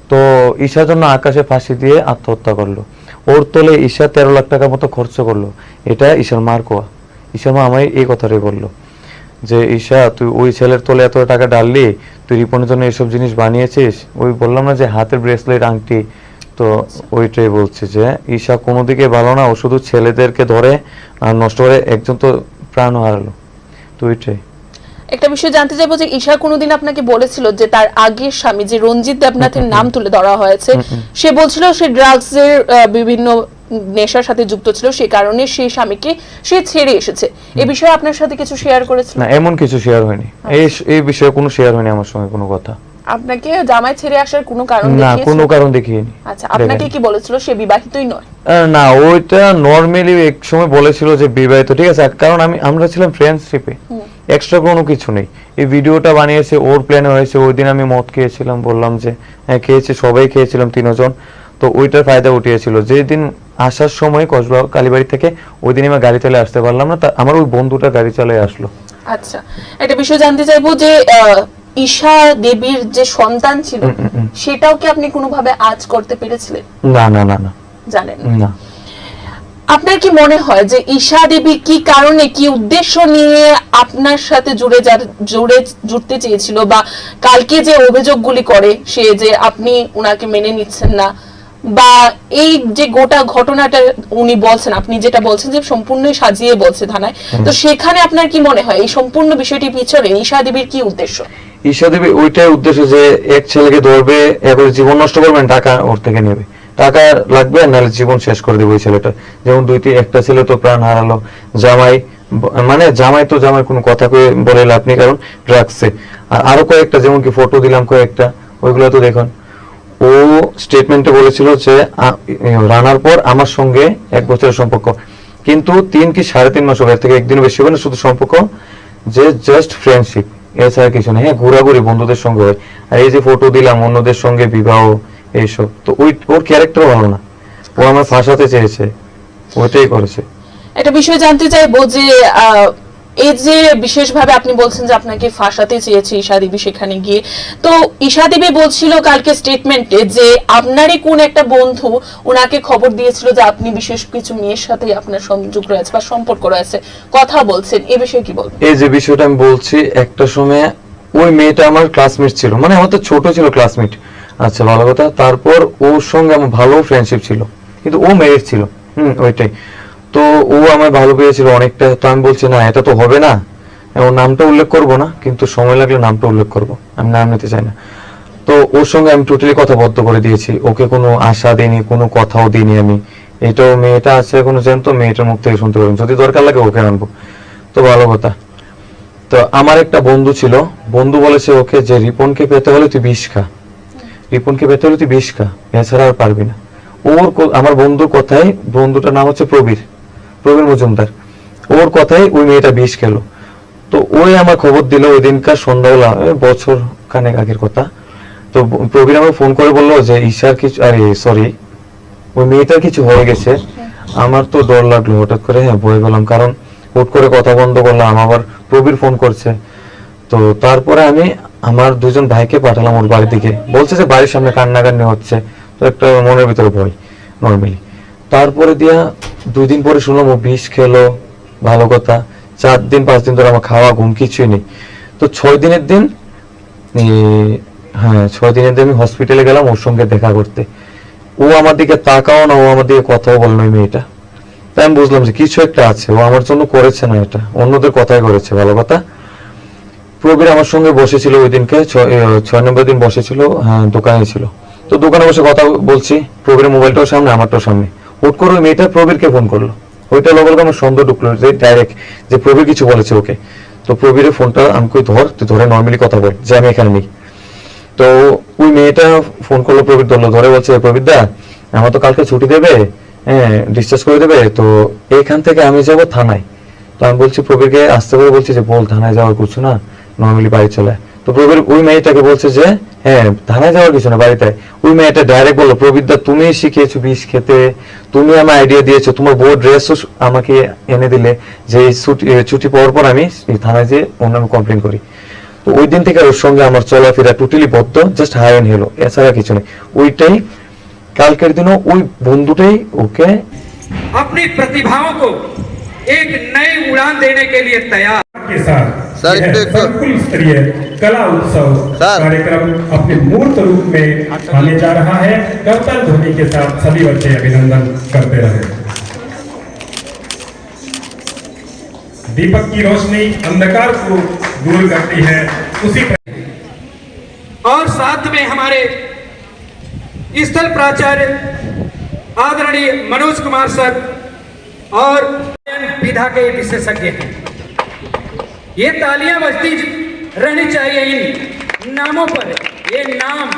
তো ঈশার জন্য আকাশে ফাঁসি দিয়ে আত্মহত্যা করলো। ওর তলে ঈশা তেরো লাখ টাকার মতো খরচ করলো। এটা ঈশার মার কোয়া। ঈশার মা আমায় এই কথাটাই বললো যে, "ঈশা, তুই ওই ছেলের তলে এত টাকা ঢাললি, তুই রিপনের জন্য এইসব জিনিস বানিয়েছিস?" ওই বললাম না যে হাতের ব্রেসলেট, আংটি, তো আচ্ছা। ওইটাই বলছে যে ঈশা কোনো দিকে ভালো না, ও শুধু ছেলেদেরকে ধরে আর নষ্ট করে, একজন তো প্রাণও হারালো, তো ওইটাই। একটা বিষয় জানতে চাইবো যে ঈশা কোনোদিন আপনাকে বলেছিল যে তার আগের স্বামী যে রঞ্জিত দেবনাথের হুম, হুম, নাম হুম। তুলে ধরা হয়েছে, হুম, হুম। সে বলছিল সে ড্রাগসের, আহ, বিভিন্ন নেশার সাথে যুক্ত ছিল, সে কারণে সেই স্বামীকে সে ছেড়ে এসেছে। এ হুম। বিষয়ে আপনার সাথে কিছু শেয়ার করেছিল? না, এমন কিছু শেয়ার হয়নি। আচ্ছা। এই স-, এই বিষয়ে কোনো শেয়ার হয়নি আমার সঙ্গে কোনো কথা। আপনাকে জামাই ছেড়ে আসার কোনো কারণ না, দেখিয়েছিল? কোনো কারণ দেখিয়েনি। আচ্ছা, আপনাকে দেখায়নি। কি বলেছিল সে বিবাহিতই নয়? আহ, না, ওইটা নরমালি এক সময় বলেছিল যে বিবাহিত, ঠিক আছে? কারণ আমি, আমরা ছিলাম ফ্রেন্ডশিপে, হুম। এক্সট্রা কোনো কিছু নেই। এই ভিডিওটা বানিয়েছে, ওর প্ল্যানে হয়েছে। ওই দিন আমি মদ খেয়েছিলাম, বললাম যে, হ্যাঁ, খেয়েছি, সবাই খেয়েছিলাম তিনজন। তো ওইটার ফায়দা উঠিয়েছিল। যেদিন আসার সময় কসবা কালীবাড়ি থেকে, ওই দিন আমি গাড়ি চালিয়ে আসতে পারলাম না, তা আমার ওই বন্ধুটা গাড়ি চালিয়ে আসলো। আচ্ছা, একটা বিষয় জানতে চাইবো যে, আহ, ঈশা দেবীর যে সন্তান ছিল, হুম, হুম, হুম। সেটাও কি আপনি কোনোভাবে আঁচ করতে পেরেছিলেন? না, না, না, না। জানেন না। না। আপনার কি মনে হয় যে ঈশা দেবী কি কারণে, কি উদ্দেশ্য নিয়ে আপনার সাথে জুড়ে যার, জুড়ে, জুড়তে চেয়েছিল, বা কালকে যে অভিযোগগুলি করে সে যে আপনি ওনাকে মেনে নিচ্ছেন না, বা এই যে গোটা ঘটনাটা উনি বলছেন, আপনি যেটা বলছেন যে সম্পূর্ণই সাজিয়ে বলছে থানায়, হুম। তো সেখানে আপনার কি মনে হয় এই সম্পূর্ণ বিষয়টির পিছনে ঈশা দেবীর কি উদ্দেশ্য? ঈশা দেবী ওইটাই উদ্দেশ্য যে এক ছেলেকে ধরবে, একবারে জীবন নষ্ট করবে, টাকা ওর থেকে নেবে। টাকা লাগবে, নাহলে জীবন শেষ করে দেবে ওই ছেলেটা। যেমন দুই তিন, একটা ছেলে তো প্রাণ হারালো, জামাই ব-, মানে জামাই তো জামাই, কোনো কথা কয়ে বলে লাভ নেই, কারণ ড্রাগসে। আর আরো কয়েকটা, যেমন কি ফটো দিলাম কয়েকটা, ওইগুলো তো দেখুন। ও স্টেটমেন্টে বলেছিল যে, আ, ই, রানার পর আমার সঙ্গে এক বছরের সম্পর্ক, কিন্তু তিন কি সাড়ে তিন মাস হবে, এর থেকে একদিনও বেশি হবে না, শুধু সম্পর্ক যে জাস্ট ফ্রেন্ডশিপ, এছাড়া কিছু নেই। হ্যাঁ, ঘোরাঘুরি বন্ধুদের সঙ্গে হয়, আর এই যে ফটো দিলাম অন্যদের সঙ্গে বিবাহ, এইসব, তো ওই ওর ক্যারেক্টার ভালো না, ও আমার ফাঁসাতে চেয়েছে, ওইটাই করেছে। একটা বিষয় জানতে চাইবো যে, আহ, এই যে বিশেষভাবে আপনি বলছেন যে আপনাকে ফাঁসাতে চেয়েছে ঈশা দেবী সেখানে গিয়ে, তো ঈশা দেবী বলছিল কালকে স্টেটমেন্টে যে আপনারই কোন একটা বন্ধু ওনাকে খবর দিয়েছিল যে আপনি বিশেষ কিছু মেয়ের সাথে আপনার সংযোগ রয়েছে বা সম্পর্ক রয়েছে, কথা বলছেন, এ বিষয়ে কি বলবেন? এই যে বিষয়টা আমি বলছি, একটা সময় ওই মেয়েটা আমার ক্লাসমেট ছিল, মানে আমার তো ছোট ছিল ক্লাসমেট। আচ্ছা, ভালো কথা। তারপর ওর সঙ্গে আমার ভালো ফ্রেন্ডশিপ ছিল, কিন্তু ও ম্যারিড ছিল। হুম, ওইটাই। তো ও আমায় ভালো পেয়েছিল অনেকটা, তো আমি বলছি, "না, এটা তো হবে না।" ওর নামটা উল্লেখ করব না, কিন্তু সময় লাগলে নামটা উল্লেখ করব, আমি নাম নিতে চাই না। তো ওর সঙ্গে আমি টোটালি কথা বন্ধ করে দিয়েছি, ওকে কোনো আশা দিইনি, কোনো কথাও দিইনি আমি। এটাও মেয়েটা আছে এখনো জ্যান্ত, মেয়েটার মুখ থেকে শুনতে পারবেন, যদি দরকার লাগে ওকে আনবো। তো ভালো কথা। তো আমার একটা বন্ধু ছিল, বন্ধু বলেছে ওকে যে, "রিপনকে পেতে হলে তুই বিষ খা, রিপনকে পেতে হলে তুই বিষ খা, এছাড়া আর পারবি না।" ওর ক-, আমার বন্ধুর কথায়, বন্ধুটার নাম হচ্ছে প্রবীর, প্রবীর মজুমদার। ওর কথায় ওই মেয়েটা বিষ খেলো। তো ওই আমার খবর দিল ওই দিনকার সন্ধ্যাবেলা, এই বছর খানেক আগের কথা। তো ব-, প্রবীর আমাকে ফোন করে বললো যে, "ঈশার কিছু, আরে সরি, ওই মেয়েটার কিছু হয়ে গেছে।" আমার তো ডর লাগলো হঠাৎ করে, হ্যাঁ, ভয় পেলাম, কারণ হুট করে কথা বন্ধ করলাম, আবার প্রবীর ফোন করছে। তো তারপরে আমি আমার দুজন ভাইকে পাঠালাম ওর বাড়ির দিকে, বলছে যে বাড়ির সামনে কান্নাকান্নি হচ্ছে, তো একটা মনের ভিতরে ভয় নর্মালি। তারপরে দিয়া দুই দিন পরে শুনলাম ও বিষ খেলো, ভালো কথা। চার দিন পাঁচ দিন ধরে আমার খাওয়া ঘুম কিছুই নেই। তো ছয় দিনের দিন, এই, হ্যাঁ, ছয় দিনের দিন আমি হসপিটালে গেলাম ওর সঙ্গে দেখা করতে। ও আমার দিকে তাকাও না, ও আমার দিকে কথাও বলে না ওই মেয়েটা। তাই আমি বুঝলাম যে কিছু একটা আছে, ও আমার জন্য করেছে না এটা, অন্যদের কথাই করেছে। ভালো কথা, প্রবীর আমার সঙ্গে বসেছিল ওই দিনকে, ছয়, এ, ছয় নম্বর দিন বসেছিল, হ্যাঁ, দোকানে ছিল। তো দোকানে বসে কথা বলছি, প্রবীরের মোবাইলটাও সামনে, আমারটাও সামনে। হুট করে ওই মেয়েটা প্রবীরকে ফোন করলো, ওইটা লগে লগে আমার সন্দেহ ঢুকলো যে ডাইরেক্ট যে প্রবীর কিছু বলেছে ওকে। তো প্রবীরের ফোনটা আমি কই, "ধর, তুই ধরে নর্মালি কথা বল, যে আমি এখানে নেই।" তো ওই মেয়েটা ফোন করলো, প্রবীর ধরলো, ধরে বলছে, "প্রবীর দা, আমার তো কালকে ছুটি দেবে, হ্যাঁ, ডিসচার্জ করে দেবে, তো এইখান থেকে আমি যাব থানায়।" তো আমি বলছি প্রবীরকে আস্তে করে বলছি যে, "বল, থানায় যাওয়ার কিছু না, নর্মালি বাড়ি চলে আয়।" তো প্রবীর ওই মেয়েটাকে বলছে যে, "হ্যাঁ, থানায় যাওয়ার কিছু না, বাড়িতে আয়।" ওই মেয়েটা ডাইরেক্ট বললো, "প্রবীর দা, তুমি শিখিয়েছো বিষ খেতে, তুমি আমার আইডিয়া দিয়েছো, তোমার বউর ড্রেসও আমাকে এনে দিলে, যে এই ছুটি, এ, ছুটি পাওয়ার পর আমি এই থানায় যেয়ে অন্যান্য কমপ্লেন করি।" তো ওই দিন থেকে ওর সঙ্গে আমার চলাফেরা টোটালি বন্ধ, জাস্ট হাই অ্যান্ড হ্যালো, এছাড়া কিছু নেই। ওইটাই, কালকের দিনও ওই বন্ধুটাই ওকে अपनी प्रतिभाओं को एक नई उड़ान देने के लिए तैयार। के साथ सर, यह एक, एक संकुल स्तरीय कला उत्सव सर। कार्यक्रम अपने मूर्त रूप में आने जा रहा है। करताल ध्वनि के साथ सभी बच्चे अभिनंदन करते रहे। दीपक की रोशनी अंधकार को दूर करती है, उसी प्रकार और साथ में हमारे स्थल प्राचार्य आदरणीय मनोज कुमार सर और विधा के विशेषज्ञ हैं। ये तालियां बजती रहनी चाहिए इन नामों पर। ये नाम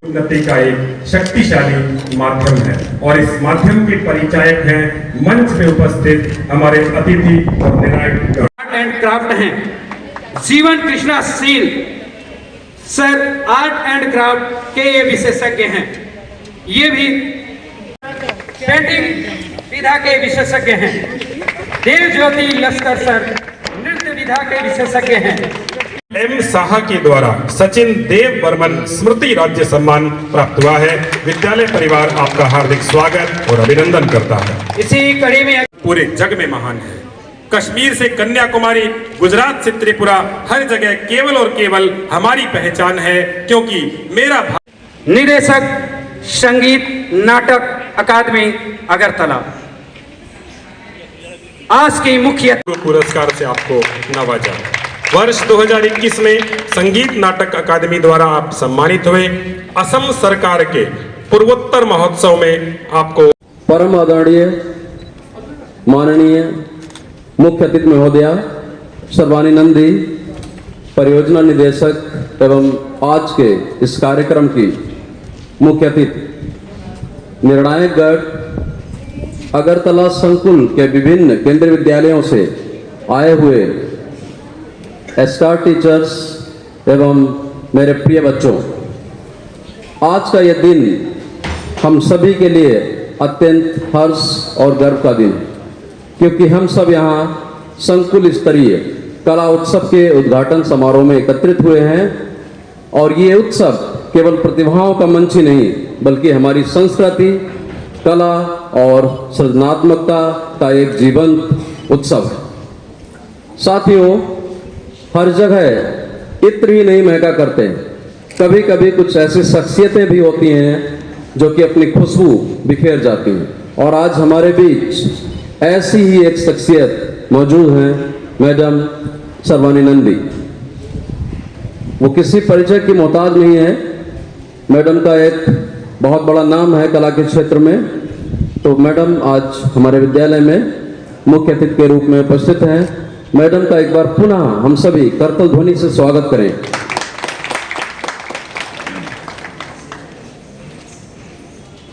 उन्नति का एक शक्तिशाली माध्यम है और इस माध्यम के परिचायक हैं मंच में उपस्थित हमारे अतिथि और निर्णायक। आर्ट एंड क्राफ्ट हैं जीवन Krishna seal sir, art and craft के ये विशेषज्ञ हैं। ये भी पेंटिंग विधा के विशेषज्ञ हैं। देव ज्योति लश्कर सर नृत्य विधा के विशेषज्ञ हैं। एम साहा के द्वारा सचिन देव बर्मन स्मृति राज्य सम्मान प्राप्त हुआ है। विद्यालय परिवार आपका हार्दिक स्वागत और अभिनंदन करता है। इसी कड़ी में पूरे जग में महान है। कश्मीर से कन्याकुमारी, गुजरात से त्रिपुरा, हर जगह केवल और केवल हमारी पहचान है, क्योंकि मेरा भा- निदेशक संगीत नाटक अकादमी अगरतला। आज की मुख्य पुरस्कार से आपको नवाजा। वर्ष दो हज़ार इक्कीस में संगीत नाटक अकादमी द्वारा आप सम्मानित हुए। असम सरकार के पूर्वोत्तर महोत्सव में आपको परम आदरणीय माननीय मुख्य अतिथि महोदया सर्वानी नंदी, परियोजना निदेशक एवं आज के इस कार्यक्रम की मुख्य अतिथि, निर्णायकगढ़ अगरतला संकुल के विभिन्न केंद्रीय विद्यालयों से आए हुए स्टार टीचर्स एवं मेरे प्रिय बच्चों, आज का यह दिन हम सभी के लिए अत्यंत हर्ष और गर्व का दिन है, क्योंकि हम सब यहाँ संकुल स्तरीय कला उत्सव के उद्घाटन समारोह में एकत्रित हुए हैं। और ये उत्सव केवल प्रतिभाओं का मंच ही नहीं, बल्कि हमारी संस्कृति, कला और सृजनात्मकता का एक जीवंत उत्सव है। साथियों, हर जगह इत्र ही नहीं महका करते, कभी-कभी कुछ ऐसी शख्सियतें भी होती हैं जो कि अपनी खुशबू बिखेर जाती हैं। और आज हमारे बीच ऐसी ही एक शख्सियत मौजूद हैं, मैडम सर्वानी नंदी। वो किसी परिचय की मोहताज नहीं है। मैडम का एक बहुत बड़ा नाम है कला के क्षेत्र में। तो मैडम आज हमारे विद्यालय में मुख्य अतिथि के रूप में उपस्थित हैं। मैडम का एक बार पुनः हम सभी करतल ध्वनि से स्वागत करें।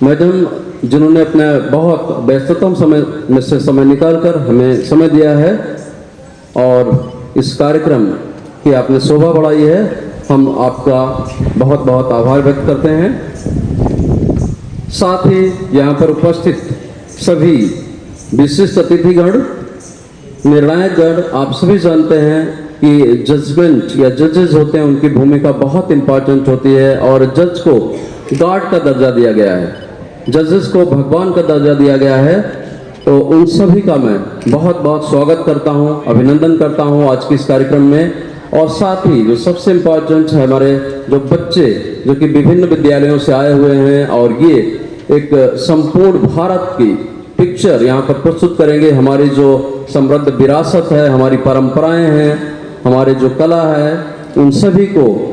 मैडम, जिन्होंने अपने बहुत व्यस्ततम समय में से समय निकालकर हमें समय दिया है और इस कार्यक्रम की आपने शोभा बढ़ाई है, हम आपका बहुत बहुत आभार व्यक्त करते हैं। साथ ही यहाँ पर उपस्थित सभी विशिष्ट अतिथिगण, निर्णायकगण, आप सभी जानते हैं कि जजमेंट या जजेस होते हैं, उनकी भूमिका बहुत इंपॉर्टेंट होती है और जज को गॉड का दर्जा दिया गया है, जजेस को भगवान का दर्जा दिया गया है। तो उन सभी का मैं बहुत बहुत स्वागत करता हूँ, अभिनंदन करता हूँ आज के इस कार्यक्रम में। और साथ ही जो सबसे इम्पोर्टेंट है, हमारे जो बच्चे जो कि विभिन्न विद्यालयों से आए हुए हैं और ये एक संपूर्ण भारत की पिक्चर यहाँ पर प्रस्तुत करेंगे। हमारी जो समृद्ध विरासत है, हमारी परंपराएं हैं, हमारे जो कला है, उन सभी को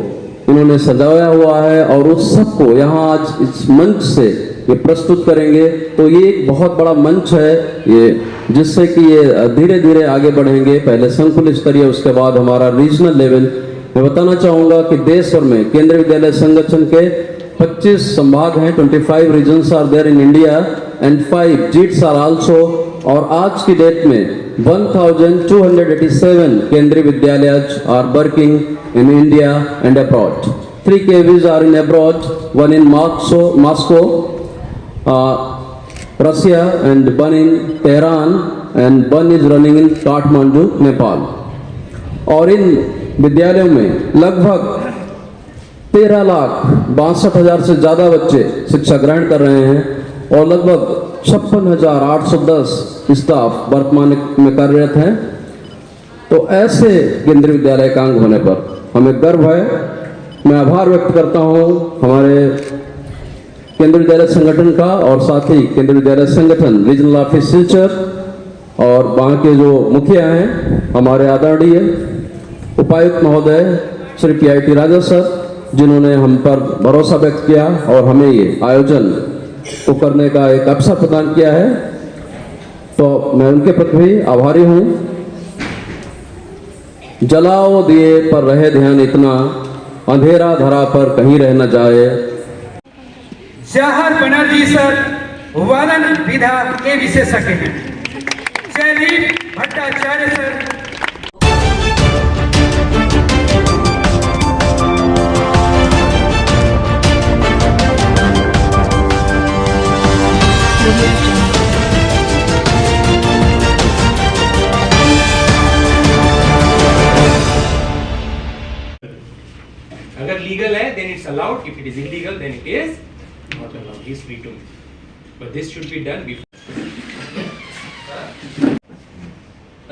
उन्होंने सजाया हुआ है और उस सबको यहाँ आज इस मंच से ये प्रस्तुत करेंगे। तो ये एक बहुत बड़ा मंच है ये, जिससे कि ये धीरे धीरे आगे बढ़ेंगे। पहले संकुल स्तरीय, उसके बाद हमारा रीजनल लेवल। मैं बताना चाहूँगा कि देश भर में केंद्रीय विद्यालय संगठन के पच्चीस संभाग हैं, twenty five regions are there in India and five JITs are also। और आज की डेट में one thousand two hundred eighty seven केंद्रीय विद्यालय are working in India and abroad। Three K Vs are in abroad, one in Moscow, Moscow, uh, Russia, and one in Tehran, and one is running in Kathmandu, Nepal. और इन विद्यालयों में लगभग तेरह लाख बासठ हजार से ज्यादा बच्चे शिक्षा ग्रहण कर रहे हैं और लगभग छप्पन हजार आठ सौ दस स्टाफ वर्तमान में कार्यरत हैं। तो ऐसे केंद्रीय विद्यालय का अंग होने पर हमें गर्व है। मैं आभार व्यक्त करता हूं हमारे केंद्रीय विद्यालय संगठन का और साथ ही केंद्रीय विद्यालय संगठन रीजनल ऑफिस सिलचर और वहाँ के जो मुखिया हैं, हमारे आदरणीय उपायुक्त महोदय श्री पी आई टी राजा सर, जिन्होंने हम पर भरोसा व्यक्त किया और हमें ये आयोजन को करने का एक अवसर प्रदान किया है, तो मैं उनके प्रति भी आभारी हूँ। जलाओ दिए पर रहे ध्यान इतना, अंधेरा धरा पर कहीं रह न जाए। जवाहर बनर्जी सर वालन विधा के विशेषज्ञ हैं। जयदीप भट्टाचार्य सर। अगर लीगल है, then it's allowed. If it is illegal, then it is not allowed. He's free to make. But this should be done before.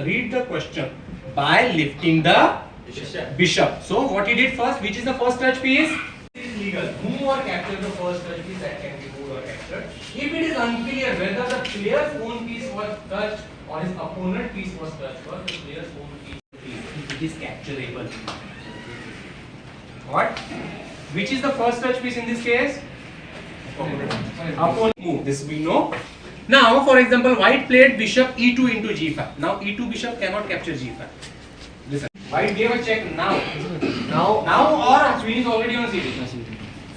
Read the question. By lifting the bishop. So what he did first? Which is the first touch piece? Is legal. Move or capture the first touch piece that can be moved or captured. If it is unclear whether the player's own piece was touched or his opponent piece was touched, or the player's own piece, it is capturable. What? Which is the first touch piece in this case? Opponent. Move. This we know. Now, for example, white played bishop e two into g five. Now, e two bishop cannot capture g five. Listen. White gave a check now. Now, now or queen is already on c two.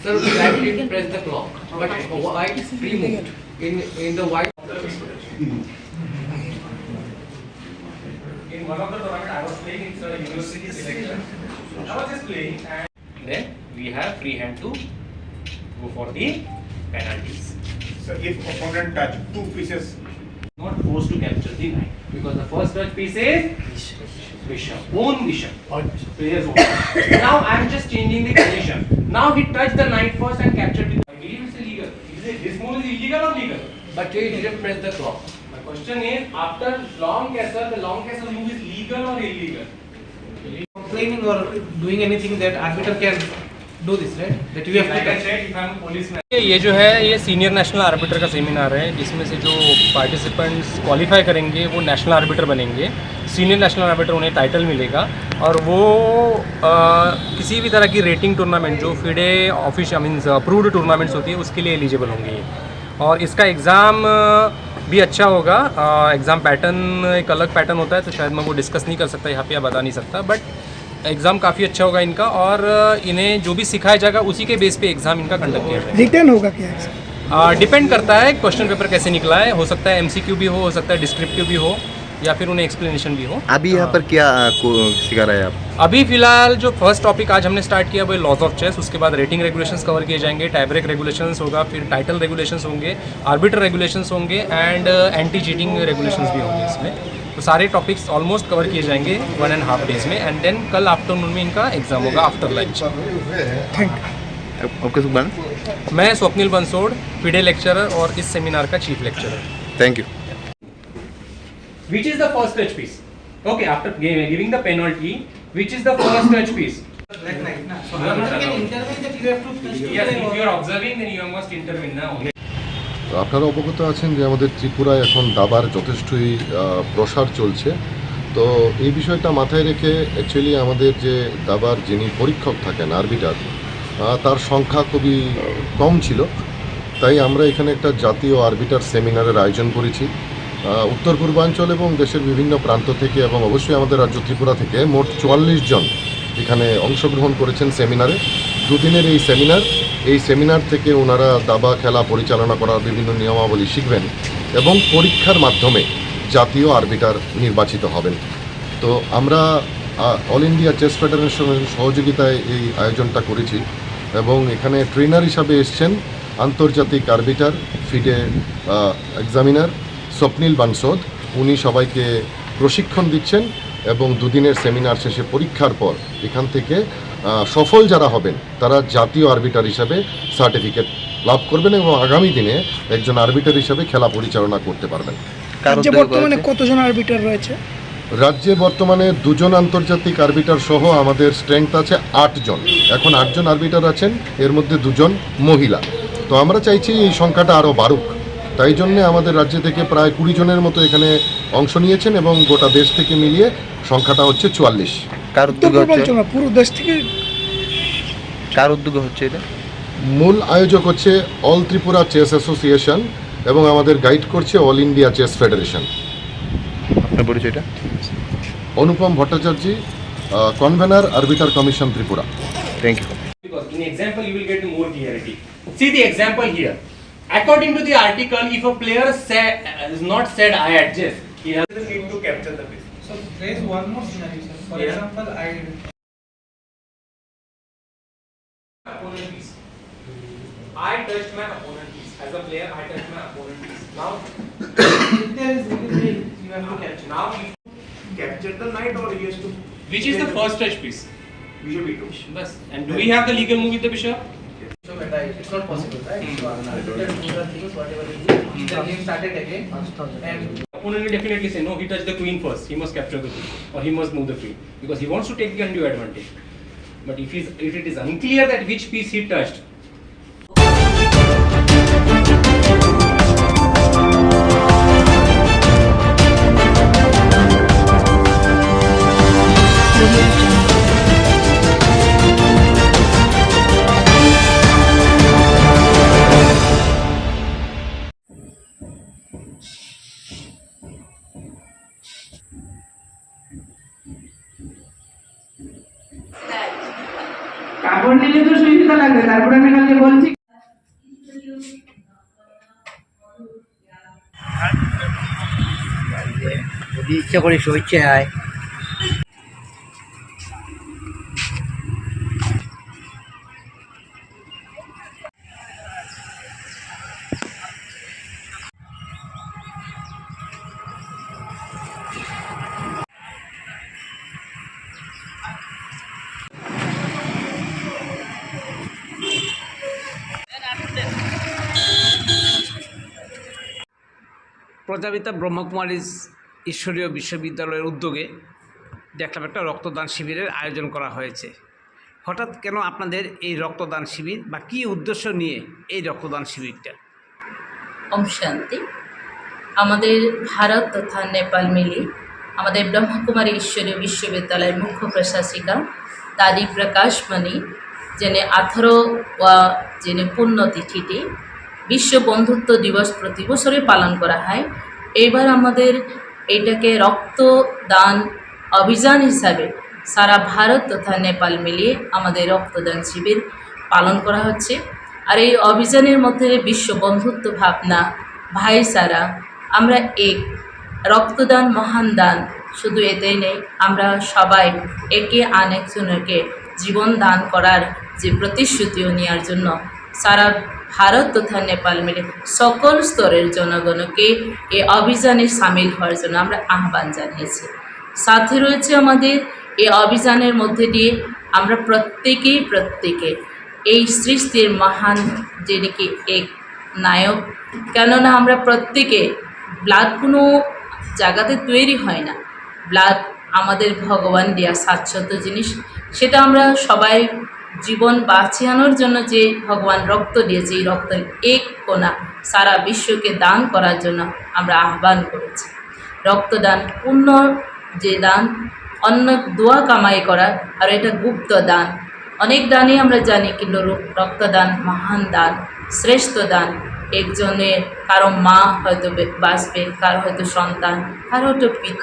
Sir, black did press the clock, but white removed. In in the white. In one of the tournament I was playing, it's a university selection. I was just playing and then we have free hand to go for the penalties. So if opponent touch two pieces, not forced to capture the knight because the first touch piece is bishop, own bishop. Player's own. Now I am just changing the condition. Now he touched the knight first and captured the. I believe it's illegal. Is it, this move is illegal or legal? But he didn't press the clock. My question is, after long castle, the long castle move is legal or illegal? Complaining or doing anything that arbiter can do this, right? That you have to touch. ये जो है, ये senior national orbiter का सेमिनार है, जिसमें से जो participants qualify करेंगे, वो नेशनल आर्बिटर बनेंगे। सीनियर नेशनल आर्बिटर उन्हें टाइटल मिलेगा और वो, अ, किसी भी तरह की रेटिंग टूर्नामेंट, जो FIDE official, means approved tournaments होती है, उसके लिए एलिजिबल होंगे। और इसका एग्ज़ाम भी अच्छा होगा। एग्ज़ाम पैटर्न एक अलग पैटर्न होता है, तो शायद मैं वो डिस्कस नहीं कर सकता यहाँ पे या बता नहीं सकता, बट एग्ज़ाम काफ़ी अच्छा होगा इनका। और इन्हें जो भी सिखाया जाएगा, उसी के बेस पे एग्ज़ाम इनका कंडक्ट किया जाएगा। रिटर्न होगा क्या इसका? डिपेंड करता है क्वेश्चन पेपर कैसे निकला है। हो सकता है एमसीक्यू भी हो, हो सकता है डिस्क्रिप्टिव भी हो, या फिर उन्हें एक्सप्लेनेशन भी हो। अभी यहाँ पर क्या, आ, को सिखा रहे हैं आप? अभी फिलहाल जो फर्स्ट टॉपिक आज हमने स्टार्ट किया, वो लॉज ऑफ चेस। उसके बाद रेटिंग रेगुलेशंस कवर किए जाएंगे, टाई ब्रेक रेगुलेशंस होगा, फिर टाइटल रेगुलेशंस होंगे, आर्बिटर रेगुलेशंस होंगे एंड एंटी चीटिंग रेगुलेशंस भी होंगे इसमें। तो सारे टॉपिक्स ऑलमोस्ट कवर किए जाएंगे वन एंड हाफ डेज में, एंड देन कल आफ्टरनून में इनका एग्जाम होगा आफ्टर लंच। Thank you. आपका शुभ नाम? मैं स्वप्निल बंसोड़, फिडे लेक्चरर और इस सेमिनार का chief lecturer. Thank you. Which is the first touch piece? Okay, after gi- giving the penalty, which is the first touch piece? Black knight, na? So, no, no, no, no. Can intervene that you have to touch the player. Yes, if you are observing, then you must intervene now. আপনারা অবগত আছেন যে আমাদের ত্রিপুরায় এখন দাবার যথেষ্টই, আহ, প্রসার চলছে। তো এই বিষয়টা মাথায় রেখে অ্যাকচুয়ালি আমাদের যে দাবার যিনি পরীক্ষক থাকেন, আরবিটার, আহ, তার সংখ্যা খুবই কম ছিল। তাই আমরা এখানে একটা জাতীয় আরবিটার সেমিনারের আয়োজন করেছি। আহ, উত্তর পূর্বাঞ্চল এবং দেশের বিভিন্ন প্রান্ত থেকে এবং অবশ্যই আমাদের রাজ্য ত্রিপুরা থেকে মোট চুয়াল্লিশ জন এখানে অংশগ্রহণ করেছেন সেমিনারে। দুদিনের এই সেমিনার, এই সেমিনার থেকে ওনারা দাবা খেলা পরিচালনা করার বিভিন্ন নিয়মাবলী শিখবেন এবং পরীক্ষার মাধ্যমে জাতীয় আরবিটার নির্বাচিত হবেন। তো আমরা, আহ, অল ইন্ডিয়া চেস ফেডারেশনের সহযোগিতায় এই আয়োজনটা করেছি এবং এখানে ট্রেনার হিসাবে এসছেন আন্তর্জাতিক আরবিটার, ফিডে, আহ, এক্সামিনার স্বপ্নিল বানসোদ। উনি সবাইকে প্রশিক্ষণ দিচ্ছেন এবং দুদিনের সেমিনার শেষে পরীক্ষার পর এখান থেকে, আহ, সফল যারা হবেন, তারা জাতীয় আরবিটার হিসাবে সার্টিফিকেট লাভ করবেন এবং আগামী দিনে একজন আরবিটার হিসাবে খেলা পরিচালনা করতে পারবেন। কার রাজ্যে উদ্যোগে বর্তমানে করেছে? কতজন আরবিটার রয়েছে? রাজ্যে বর্তমানে দুজন আন্তর্জাতিক আরবিটার সহ আমাদের স্ট্রেংথ আছে আট জন। এখন আট জন আরবিটার আছেন, এর মধ্যে দুজন মহিলা। তো আমরা চাইছি এই সংখ্যাটা আরও বাড়ুক। তাই জন্যে আমাদের রাজ্য থেকে প্রায় কুড়ি জনের মতো এখানে অংশ নিয়েছেন এবং গোটা দেশ থেকে মিলিয়ে সংখ্যাটা হচ্ছে চুয়াল্লিশ। কার উদ্যোগে হচ্ছে? পূর্বাঞ্চল না, পুরো দেশ থেকে। কার উদ্যোগে হচ্ছে এটা? মূল আয়োজক হচ্ছে অল ত্রিপুরা চেস অ্যাসোসিয়েশন এবং আমাদের গাইড করছে অল ইন্ডিয়া চেস ফেডারেশন। আপনার পরিচয়টা? Anupam Bhattacharya, ah, convener arbiter commission Tripura. Thank you. Because in example, you will get more clarity. See the example here. According to the article, if a player say, uh, is not said, "I adjust," he has the need to capture the piece. So there is one more scenario, sir. For Yeah. example, I opponent piece. I touched my opponent piece. As a player, I touched my opponent piece. Now, if there is anything, you have to capture. Now, he capture the knight, or he has to Which is the first touch piece? Bishop e two. Bas. And do we have the legal move with the bishop? So, but I, it's not possible, right? Hmm. So, unlimited rules are things, whatever it is, Hmm. the game started again. And Opponent will definitely say, "No, he touched the queen first. He must capture the queen, or he must move the queen, because he wants to take the undue advantage." But if he's, if it is unclear that which piece he touched, কাপড় নিলে তো সুবিধা লাগবে, তারপরে আমি কালকে বলছি। যদি ইচ্ছা করে শুভেচ্ছা হয়। প্রজাপিতা ব্রহ্মকুমারী ঈশ্বরীয় বিশ্ববিদ্যালয়ের উদ্যোগে দেখলাম একটা রক্তদান শিবিরের আয়োজন করা হয়েছে। হঠাৎ কেন আপনাদের এই রক্তদান শিবির বা কী উদ্দেশ্য নিয়ে এই রক্তদান শিবিরটা? ওম শান্তি। আমাদের ভারত তথা নেপাল মিলে আমাদের ব্রহ্মকুমারী ঈশ্বরীয় বিশ্ববিদ্যালয়ের মুখ্য প্রশাসিকা দাদি প্রকাশমণি, যিনি আঠারো ওয়া যিনি পুণ্যতিথিটি বিশ্ব বন্ধুত্ব দিবস প্রতি বছরই পালন করা হয়। এইবার আমাদের এটাকে রক্তদান অভিযান হিসাবে সারা ভারত তথা নেপাল মিলিয়ে আমাদের রক্তদান শিবির পালন করা হচ্ছে। আর এই অভিযানের মধ্যে বিশ্ব বন্ধুত্ব ভাবনা, ভাইচারা, আমরা এক, রক্তদান মহান দান। শুধু এটাই নেই, আমরা সবাই একে আনেকজনকে জীবন দান করার যে প্রতিশ্রুতিও নেওয়ার জন্য সারা ভারত তথা নেপাল মিলে সকল স্তরের জনগণকে এই অভিযানে সামিল হওয়ার জন্য আমরা আহ্বান জানিয়েছি। সাথে রয়েছে আমাদের এই অভিযানের মধ্যে দিয়ে আমরা প্রত্যেকেই প্রত্যেকে এই সৃষ্টির মহান, যিনি কি এক নায়ক, কেননা আমরা প্রত্যেকে ব্লাড কোনো জায়গাতে তৈরি হয় না। ব্লাড আমাদের ভগবান দেয়া সাতশত জিনিস, সেটা আমরা সবাই জীবন বাঁচিয়ানোর জন্য যে ভগবান রক্ত দিয়েছে, এই রক্তের এক কণা সারা বিশ্বকে দান করার জন্য আমরা আহ্বান করেছি। রক্তদান পুণ্য যে দান, অন্য দোয়া কামাই করা, আর এটা গুপ্ত দান। অনেক দানই আমরা জানি, কিন্তু র-, রক্তদান মহান দান, শ্রেষ্ঠ দান। একজনের, কারো মা হয়তো বে-, বাঁচবে, কারো হয়তো সন্তান, কারো হয়তো পি-,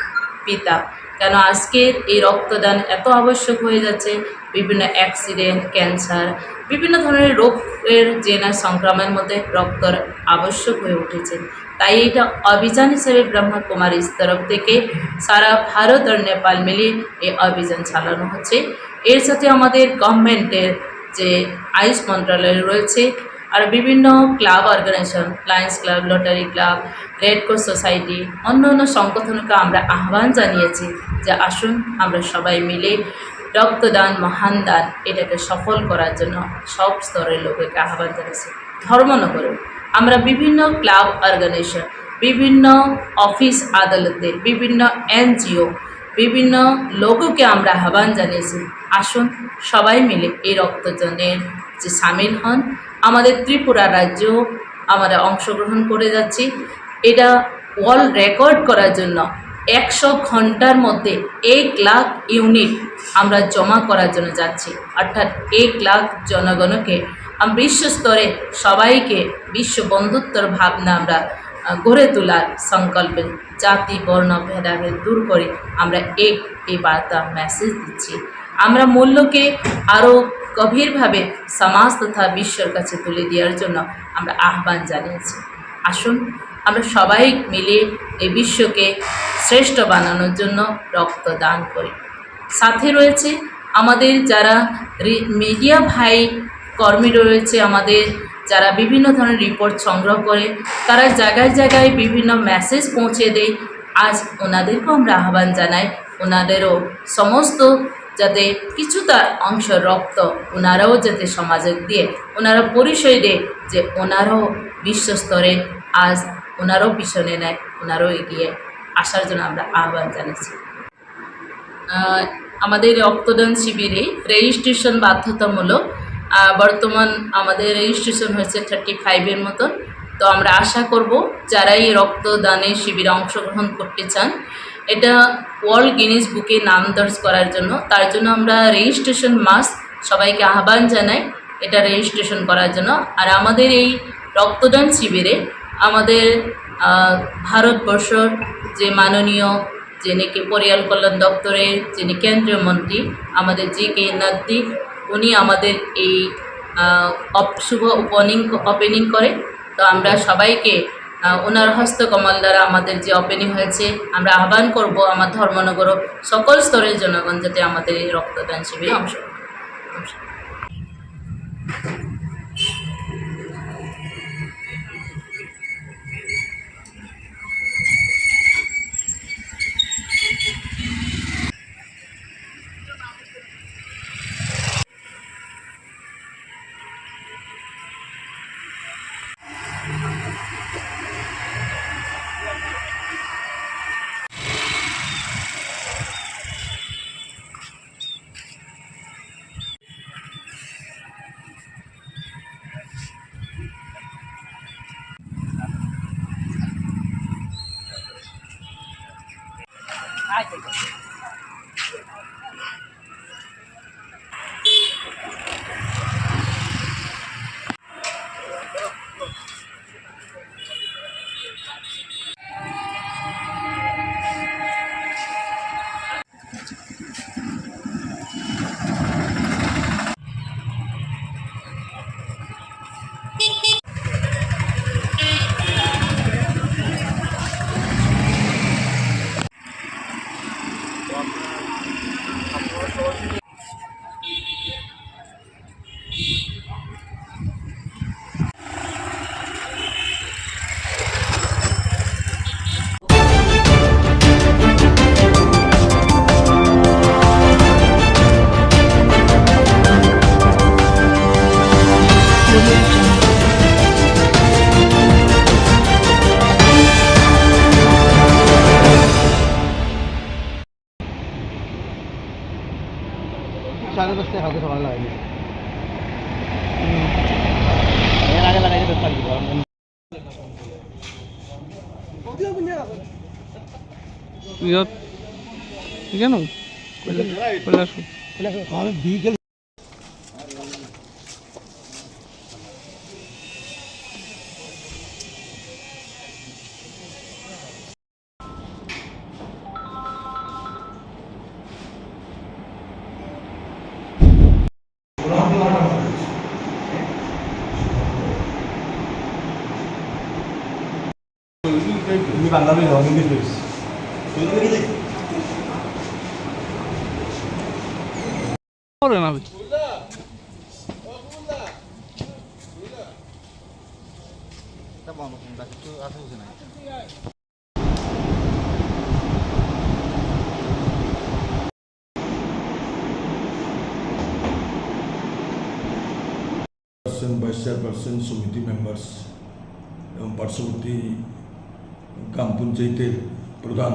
পিতা। কেন আজকের এই রক্তদান এত আবশ্যক হয়ে যাচ্ছে? বিভিন্ন অ্যাক্সিডেন্ট, ক্যান্সার, বিভিন্ন ধরনের রোগের যে না সংক্রমণের মধ্যে রক্তর আবশ্যক হয়ে উঠেছে। তাই এটা অভিযান হিসেবে ব্রহ্মকুমারীর তরফ থেকে সারা ভারত আর নেপাল মিলিয়ে এই অভিযান চালানো হচ্ছে। এর সাথে আমাদের গভর্নমেন্টের যে আয়ুষ মন্ত্রণালয় রয়েছে, আর বিভিন্ন club organisation, Lions Club, Rotary Club, Red Cross Society, অন্য অন্য সংগঠনকে আমরা আহ্বান জানিয়েছি যে আসুন আমরা সবাই মিলে রক্তদান, মহান দান এটাকে সফল করার জন্য সব স্তরের লোকেকে আহ্বান জানিয়েছি। ধর্মনগরে আমরা বিভিন্ন ক্লাব অর্গানাইজেশন, বিভিন্ন অফিস আদালতের, বিভিন্ন এনজিও, বিভিন্ন লোককে আমরা আহ্বান জানিয়েছি, আসুন সবাই মিলে এই রক্তদানের যে সামিল হন। আমাদের ত্রিপুরা রাজ্যও আমরা অংশগ্রহণ করে যাচ্ছি। এটা ওয়ার্ল্ড রেকর্ড করার জন্য একশো ঘন্টার মধ্যে এক লাখ ইউনিট আমরা জমা করার জন্য যাচ্ছি, অর্থাৎ এক লাখ জনগণকে আম-, বিশ্ব স্তরে সবাইকে বিশ্ব বন্ধুত্বর ভাবনা আমরা, আহ, গড়ে তোলার সংকল্পে জাতি বর্ণ ভেদাভেদ দূর করে আমরা এক এই বার্তা মেসেজ দিচ্ছি। আমরা মূল্যকে আরও গভীরভাবে সমাজ তথা বিশ্বর কাছে তুলে দেওয়ার জন্য আমরা আহ্বান জানিয়েছি। আসুন আমরা সবাই মিলে এই বিশ্বকে শ্রেষ্ঠ বানানোর জন্য রক্তদান করি। সাথে রয়েছে আমাদের যারা রি-, মিডিয়া ভাই কর্মী রয়েছে, আমাদের যারা বিভিন্ন ধরনের রিপোর্ট সংগ্রহ করে, তারা জায়গায় জায়গায় বিভিন্ন মেসেজ পৌঁছে দেয়। আজ ওনাদেরকেও আমরা আহ্বান জানাই, ওনাদেরও সমস্ত যাতে কিছুটা অংশ রক্ত ওনারাও যাতে সমাজে দিয়ে, ওনারা পরিচয় দেয় যে ওনারাও বিশ্বস্তরে আজ ওনারাও পিছনে নেয়, ওনারাও এগিয়ে আসার জন্য আমরা আহ্বান জানাচ্ছি। আহ, আমাদের রক্তদান শিবিরে রেজিস্ট্রেশন বাধ্যতামূলক। আহ, বর্তমান আমাদের রেজিস্ট্রেশন হয়েছে থার্টি ফাইভের মতন। তো আমরা আশা করব যারা এই রক্তদানের শিবিরে অংশগ্রহণ করতে চান, এটা ওয়ার্ল্ড গিনেস বুকে নাম দর্জ করার জন্য, তার জন্য আমরা রেজিস্ট্রেশন মাস্ট সবাইকে আহ্বান জানাই এটা রেজিস্ট্রেশন করার জন্য। আর আমাদের এই রক্তদান শিবিরে আমাদের, আহ, ভারতবর্ষর যে মাননীয়, যিনি কি পরিয়াল কল্যাণ দপ্তরের যিনি কেন্দ্রীয় মন্ত্রী, আমাদের জি কে নাদ্দি, উনি আমাদের এই, আহ, অপ-, শুভ ওপেনিং, ওপেনিং করে। তো আমরা সবাইকে, আহ, ওনার হস্তকমল দ্বারা আমাদের যে ওপেনিং হয়েছে, আমরা আহ্বান করব আমার ধর্মনগর সকল স্তরের জনগণ যাতে আমাদের এই রক্তদান শিবিরে অংশগ্রহণ করে। সাড়ে দশটায় কালকে সকালে লাগাই দিয়েছে। এর আগে লাগাই দিতে পারি। ইয়াত কেন? কৈলাসহৰ। আমি বিকেল Hindi Bangalore, English, please. Ore na bhi. Chairperson, vice chairperson, সমিতি মেম্বার্স এবং পার্শ্ববর্তী গ্রাম পঞ্চায়েতের প্রধান,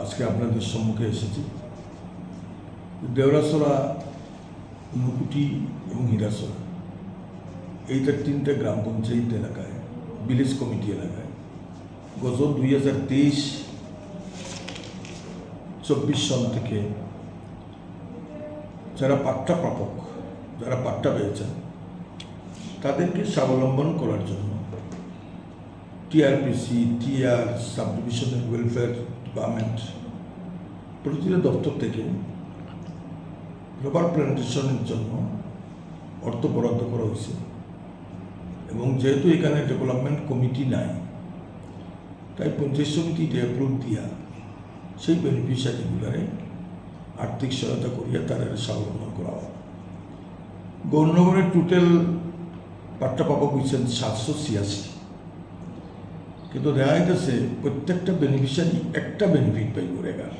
আজকে আপনাদের সম্মুখে এসেছি। দেওরাছড়া, ঊনকোটি এবং হীরাছড়া, এই তার তিনটা গ্রাম পঞ্চায়েত এলাকায়, ভিলেজ কমিটি এলাকায় গত দুই হাজার তেইশ চব্বিশ সন থেকে যারা পাট্টা প্রাপক, যারা পাট্টা পেয়েছেন, তাদেরকে স্বাবলম্বন করার জন্য TRPC, TR, sub divisional welfare department, প্রতিটা দপ্তর থেকে রাবার প্ল্যান্টেশনের জন্য অর্থ বরাদ্দ করা হয়েছে। এবং যেহেতু এখানে ডেভেলপমেন্ট কমিটি নাই, তাই পঞ্চায়েত সমিতিতে অ্যাপ্রুভ দিয়া সেই বেনিফিশিয়ারিগুলারে আর্থিক সহায়তা করিয়া তারা স্বাবলম্বন করা হয়। গৌরনগরে টোটাল পাট্টা প্রাপক হয়েছেন সাতশো ছিয়াশি, কিন্তু দেখা যাইতেছে প্রত্যেকটা বেনিফিশিয়ারি একটা বেনিফিট পাইব রেগার,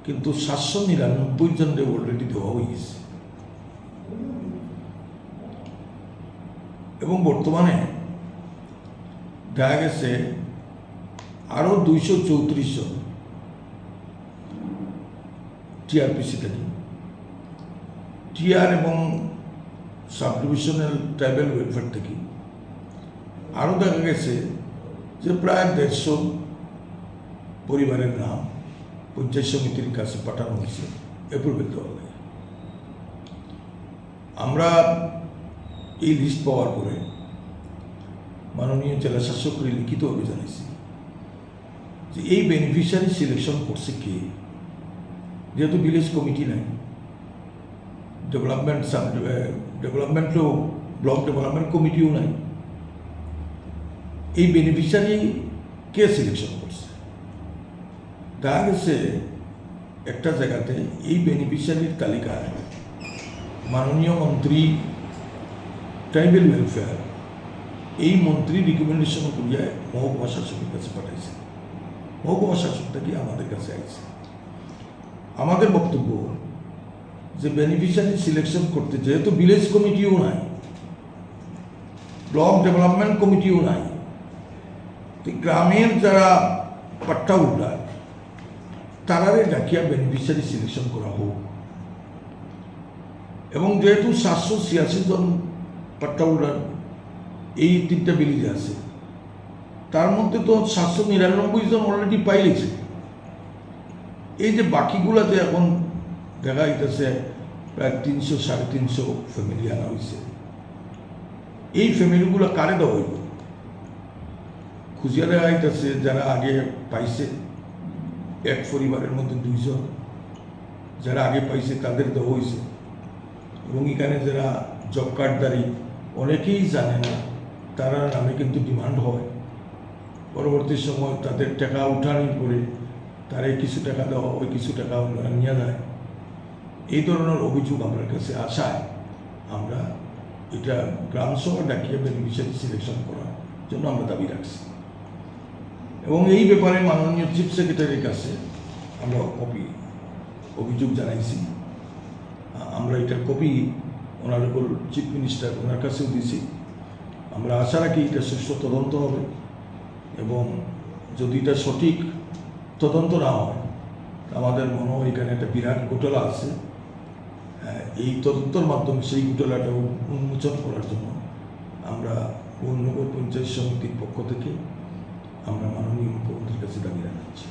কিন্তু সাতশো নিরানব্বই জনরে অলরেডি দেওয়া হয়ে গেছে। এবং বর্তমানে দেখা গেছে আরও দুইশো চৌত্রিশ জন টিআরপিসি থেকে, টিআর এবং সাব ডিভিশনাল ট্রাইবাল ওয়েলফেয়ার থেকে আরও দেখা গেছে যে প্রায় দেড়শো পরিবারের নাম পঞ্চায়েত সমিতির কাছে পাঠানো হয়েছে অ্যাপ্রুভেল দেওয়ার লাগে। আমরা এই লিস্ট পাওয়ার পরে মাননীয় জেলা শাসককে লিখিতভাবে জানাইছি যে এই বেনিফিশিয়ারি সিলেকশন করছে কে, যেহেতু ভিলেজ কমিটি নাই, ডেভেলপমেন্ট সাব, ডেভেলপমেন্টও, ব্লক ডেভেলপমেন্ট কমিটিও নাই, এই বেনিফিশিয়ারি কে সিলেকশন করছে? দেখা গেছে একটা জায়গাতে এই বেনিফিশিয়ারির তালিকায় মাননীয় মন্ত্রী ট্রাইবাল ওয়েলফেয়ার, এই মন্ত্রী রিকমেন্ডেশন করিয়া মহকুমা শাসকের কাছে পাঠাইছে, মহকুমা শাসক থেকে আমাদের কাছে আইছে। আমাদের বক্তব্য যে বেনিফিশিয়ারি সিলেকশন করতে যেহেতু ভিলেজ কমিটিও নাই, ব্লক ডেভেলপমেন্ট কমিটিও নাই, তো গ্রামের যারা পাট্টা হোল্ডার, তারারে ডাকিয়া বেনিফিশিয়ারি সিলেকশন করা হোক। এবং যেহেতু সাতশো ছিয়াশি জন পাট্টা হোল্ডার এই তিনটা ভিলেজে আছে, তার মধ্যে তো সাতশো নিরানব্বই জন অলরেডি পাইলেছে। এই যে বাকিগুলা যে এখন দেখা যাইতেছে প্রায় তিনশো, সাড়ে তিনশো ফ্যামিলি আনা হয়েছে, এই ফ্যামিলিগুলা কারে দেওয়া হইব? খুঁজিয়া দেখা যাইতেছে যারা আগে পাইছে, এক পরিবারের মধ্যে দুইজন, যারা আগে পাইছে তাদের দেওয়া হয়েছে। এবং এখানে যারা জব কার্ডধারী, অনেকেই জানে না, তারা নামে কিন্তু ডিমান্ড হয়। পরবর্তী সময় তাদের টাকা উঠানোর পরে তারা কিছু টাকা দেওয়া, ওই কিছু টাকা ওনারা নিয়ে যায়। এই ধরনের অভিযোগ আমার কাছে আসায় আমরা এটা গ্রাম সভা ডাকিয়ে বেনিফিশিয়ারি সিলেকশন করার জন্য আমরা দাবি রাখছি। এবং এই ব্যাপারে মাননীয় চিফ সেক্রেটারির কাছে আমরা কপি, অভিযোগ জানাইছি। আ-, আমরা এটার কপি অনারেবল চিফ মিনিস্টার ওনার কাছেও দিছি। আমরা আশা রাখি এটা সুষ্ঠু তদন্ত হবে এবং যদি এটা সঠিক তদন্ত না হয়, তা আমাদের মনে হয় এখানে একটা বিরাট ঘোটালা আছে। আহ, এই তদন্তর মাধ্যমে সেই ঘোটালাটা উন-, উন্মোচন করার জন্য আমরা গৌরনগর পঞ্চায়েত সমিতির পক্ষ থেকে আমরা মাননীয় মুখ্যমন্ত্রীর কাছে দাবি জানাচ্ছি।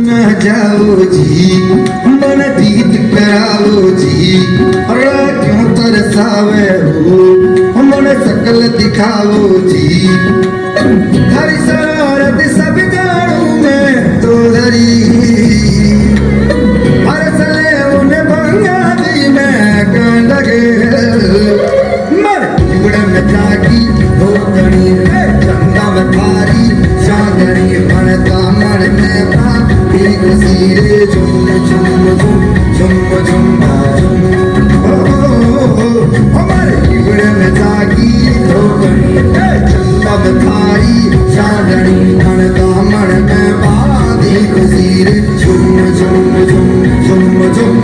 ना जाओ जी, मन जीत कराओ जी, राह क्यों तरसावे हो, मन शकल दिखाओ जी। थारी शरारत सब जानू मैं तो धरी, हर सले उन्हें बंगाली में कांड गे। मर उड़न जागी धोकनी है, चंदा में थारी चांदनी, बनता मन में बात, एक सीरे झुम झुम झुम, झुम झुम झुम। ओ, ओ, ओ, ओ, ओ, मर उड़न जागी धोकनी है, चंदा में थारी चांदनी, बनता मन में बात, एक सीरे झुम झुम झुम, झुम झुम झुम।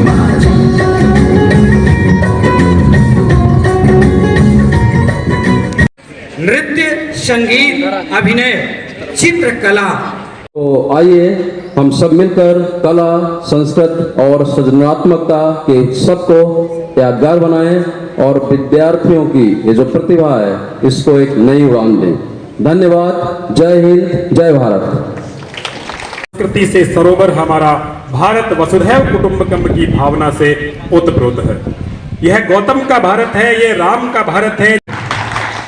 नृत्य, संगीत, अभिनय, चित्रकला। तो आइए, हम सब मिलकर कला, संस्कृत और सृजनात्मकता के उत्सव को यादगार बनाएं और विद्यार्थियों की ये जो प्रतिभा है, इसको एक नई उड़ान दें। धन्यवाद। जय हिंद, जय भारत। संस्कृति से सरोवर हमारा, भारत वसुधैव कुटुंबकम की भावना से ओतप्रोत है। यह गौतम का भारत है, ये राम का भारत है।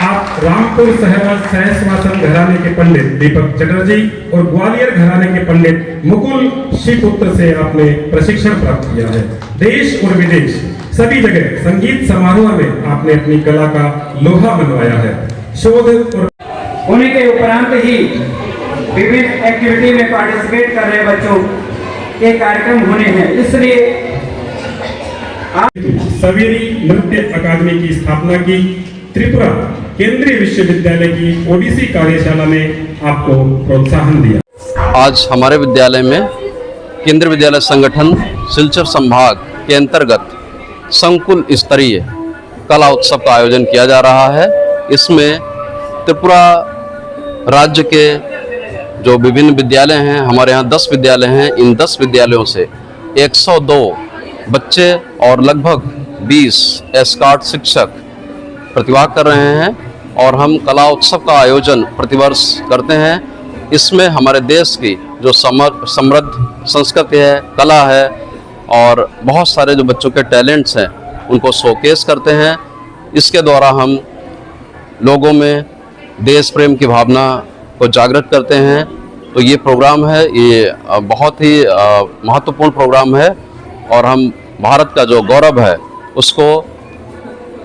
आप रामपुर सहवा-, सहस्वासन घराने के पंडित दीपक चटर्जी और ग्वालियर घराने के पंडित मुकुल श्रीपुत्र से आपने प्रशिक्षण प्राप्त किया है। देश और विदेश सभी जगह संगीत समारोह में आपने अपनी कला का लोहा मनवाया है। शोध और होने के उपरांत ही विभिन्न एक्टिविटी में पार्टिसिपेट कर रहे बच्चों के कार्यक्रम होने हैं, इसलिए सवेरी नृत्य अकादमी की स्थापना की, त्रिपुरा केंद्रीय विश्वविद्यालय की ओडिसी कार्यशाला में आपको प्रोत्साहन दिया। आज हमारे विद्यालय में केंद्रीय विद्यालय संगठन सिलचर संभाग के अंतर्गत संकुल स्तरीय कला उत्सव का आयोजन किया जा रहा है। इसमें त्रिपुरा राज्य के जो विभिन्न विद्यालय हैं, हमारे यहाँ दस विद्यालय हैं, इन दस विद्यालयों से एक सौ दो बच्चे और लगभग बीस एस्कॉर्ट शिक्षक प्रतिभाग कर रहे हैं और हम कला उत्सव का आयोजन प्रतिवर्ष करते हैं। इसमें हमारे देश की जो समर-, समृद्ध संस्कृति है, कला है और बहुत सारे जो बच्चों के टैलेंट्स हैं, उनको शोकेस करते हैं। इसके द्वारा हम लोगों में देश प्रेम की भावना को जागृत करते हैं। तो ये प्रोग्राम है, ये, अ, बहुत ही, अ, महत्वपूर्ण प्रोग्राम है और हम भारत का जो गौरव है, उसको,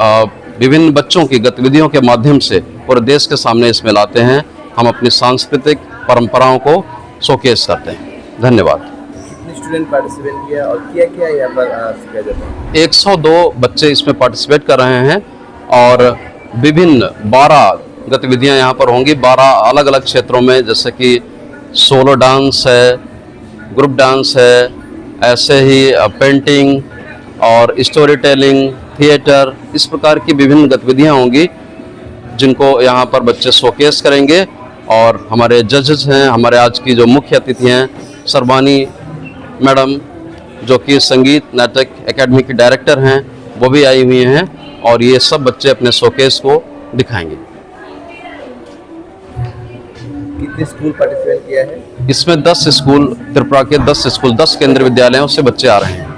अ, विभिन्न बच्चों की गतिविधियों के माध्यम से पूरे देश के सामने इसमें लाते हैं। हम अपनी सांस्कृतिक परंपराओं को शोकेस करते हैं। धन्यवाद। कितने स्टूडेंट पार्टिसिपेट किया और क्या क्या यहाँ पर, अ, सिखाया जाता है? एक सौ दो बच्चे इसमें पार्टिसिपेट कर रहे हैं और विभिन्न बारह गतिविधियां यहाँ पर होंगी, बारह अलग-अलग क्षेत्रों में, जैसे कि सोलो डांस है, ग्रुप डांस है, ऐसे ही, अ, पेंटिंग और स्टोरी टेलिंग, थिएटर, इस प्रकार की विभिन्न गतिविधियां होंगी, जिनको यहाँ पर बच्चे शोकेस करेंगे। और हमारे जजेस हैं, हमारे आज की जो मुख्य अतिथि हैं, सरबानी मैडम, जो कि संगीत नाटक एकेडमी की डायरेक्टर हैं, वो भी आई हुई हैं और ये सब बच्चे अपने शोकेस को दिखाएंगे। कितने स्कूल पार्टिसिपेट किया है? इसमें दस स्कूल, त्रिपुरा के दस स्कूल, दस केंद्रीय विद्यालयों से बच्चे आ रहे हैं।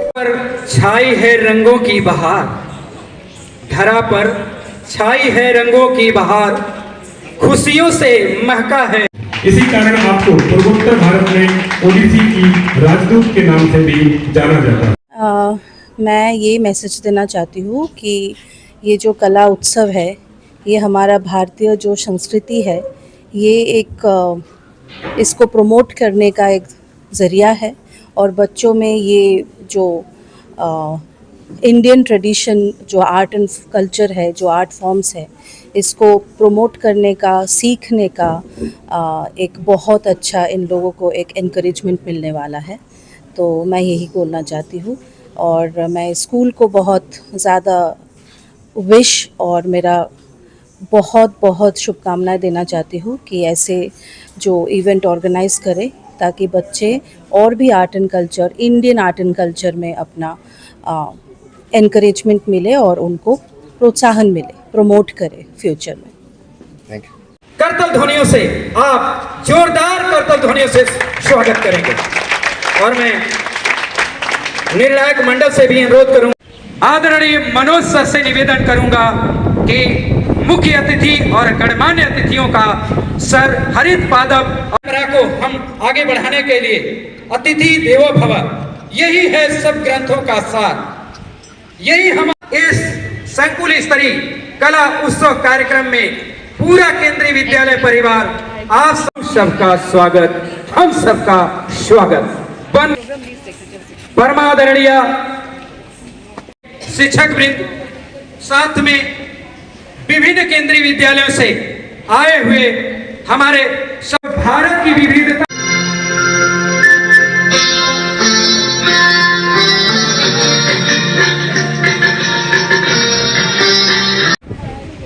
पर छाई है रंगों की बहार, धरा पर छाई है रंगों की बहार, खुशियों से महका है। इसी कारण आपको पूर्वोत्तर भारत में ओडिसी की राजदूत के नाम से भी जाना जाता है। अ, मैं ये मैसेज देना चाहती हूँ कि ये जो कला उत्सव है, ये हमारा भारतीय जो संस्कृति है, ये एक, अ, इसको प्रमोट करने का एक ज़रिया है और बच्चों में ये जो, अ, इंडियन ट्रेडिशन, जो आर्ट एंड कल्चर है, जो आर्ट फॉर्म्स है, इसको प्रमोट करने का, सीखने का, अ, एक बहुत अच्छा इन लोगों को एक एनकरेजमेंट मिलने वाला है। तो मैं यही बोलना चाहती हूँ और मैं स्कूल को बहुत ज़्यादा विश और मेरा बहुत, बहुत शुभकामनाएं देना चाहती हूँ कि ऐसे जो इवेंट ऑर्गेनाइज करें, ताकि बच्चे और भी art and culture, Indian art and culture में अपना, अ, एनकरेजमेंट मिले और उनको प्रोत्साहन मिले, प्रमोट करें फ्यूचर में। Thank you. करतल ध्वनियों से आप जोरदार करतल ध्वनियों से स्वागत करेंगे। और मैं निर्णायक मंडल से भी अनुरोध करूंगा, आदरणीय मनोज सर से निवेदन करूंगा कि मुख्य अतिथि और गणमान्य अतिथियों का सर हरित पादप परंपरा को हम आगे बढ़ाने के लिए अतिथि देवो भव, यही है सब ग्रंथों का सार। यही हम इस संकुल स्तरीय कला उत्सव कार्यक्रम में पूरा केंद्रीय विद्यालय परिवार आप सब सबका स्वागत, हम सबका स्वागत। बन परमादरणीय शिक्षक वृंद, साथ में विभिन्न केंद्रीय विद्यालयों से आए हुए हमारे सब भारत की विविधता,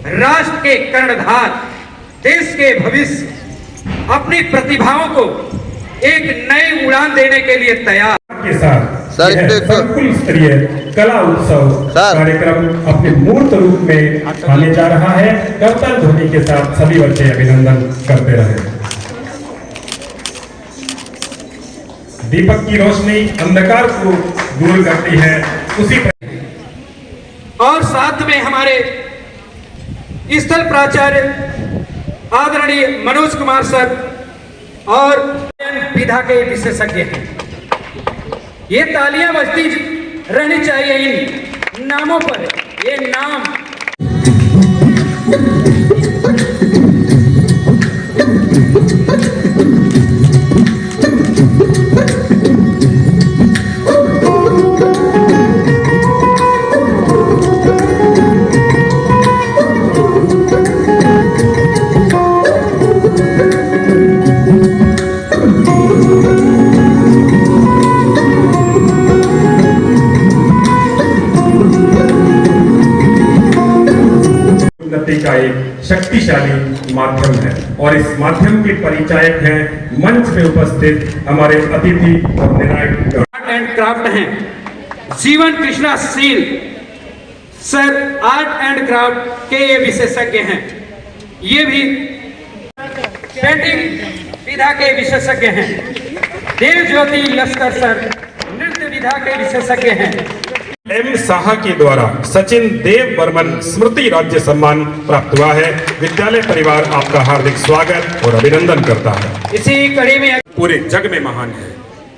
राष्ट्र के कर्णधार, देश के भविष्य, अपनी प्रतिभाओं को एक नई उड़ान देने के लिए तैयार। के साथ सर, यह एक तो संकुल स्तरीय कला उत्सव सर। कार्यक्रम अपने मूर्त रूप में आने जा रहा है। करताल ध्वनि के साथ सभी बच्चे अभिनंदन करते रहे। दीपक की रोशनी अंधकार को दूर करती है, उसी प्रकार और साथ में हमारे स्थल प्राचार्य आदरणीय मनोज कुमार सर और विधा के विशेषज्ञ हैं। ये तालियां बजती रहनी चाहिए इन नामों पर। ये नाम उन्नति का एक शक्तिशाली माध्यम है और इस माध्यम के परिचायक हैं मंच में उपस्थित हमारे अतिथि और निर्णायक। आर्ट एंड क्राफ्ट हैं। जीवन Krishna seal sir art and craft के ये विशेषज्ञ हैं, ये भी पेंटिंग विधा के विशेषज्ञ हैं। देव ज्योति लश्कर सर नृत्य विधा के विशेषज्ञ हैं। एम साहा के द्वारा सचिन देव बर्मन स्मृति राज्य सम्मान प्राप्त हुआ है। विद्यालय परिवार आपका हार्दिक स्वागत और अभिनंदन करता है। इसी कड़ी में पूरे जग में महान है।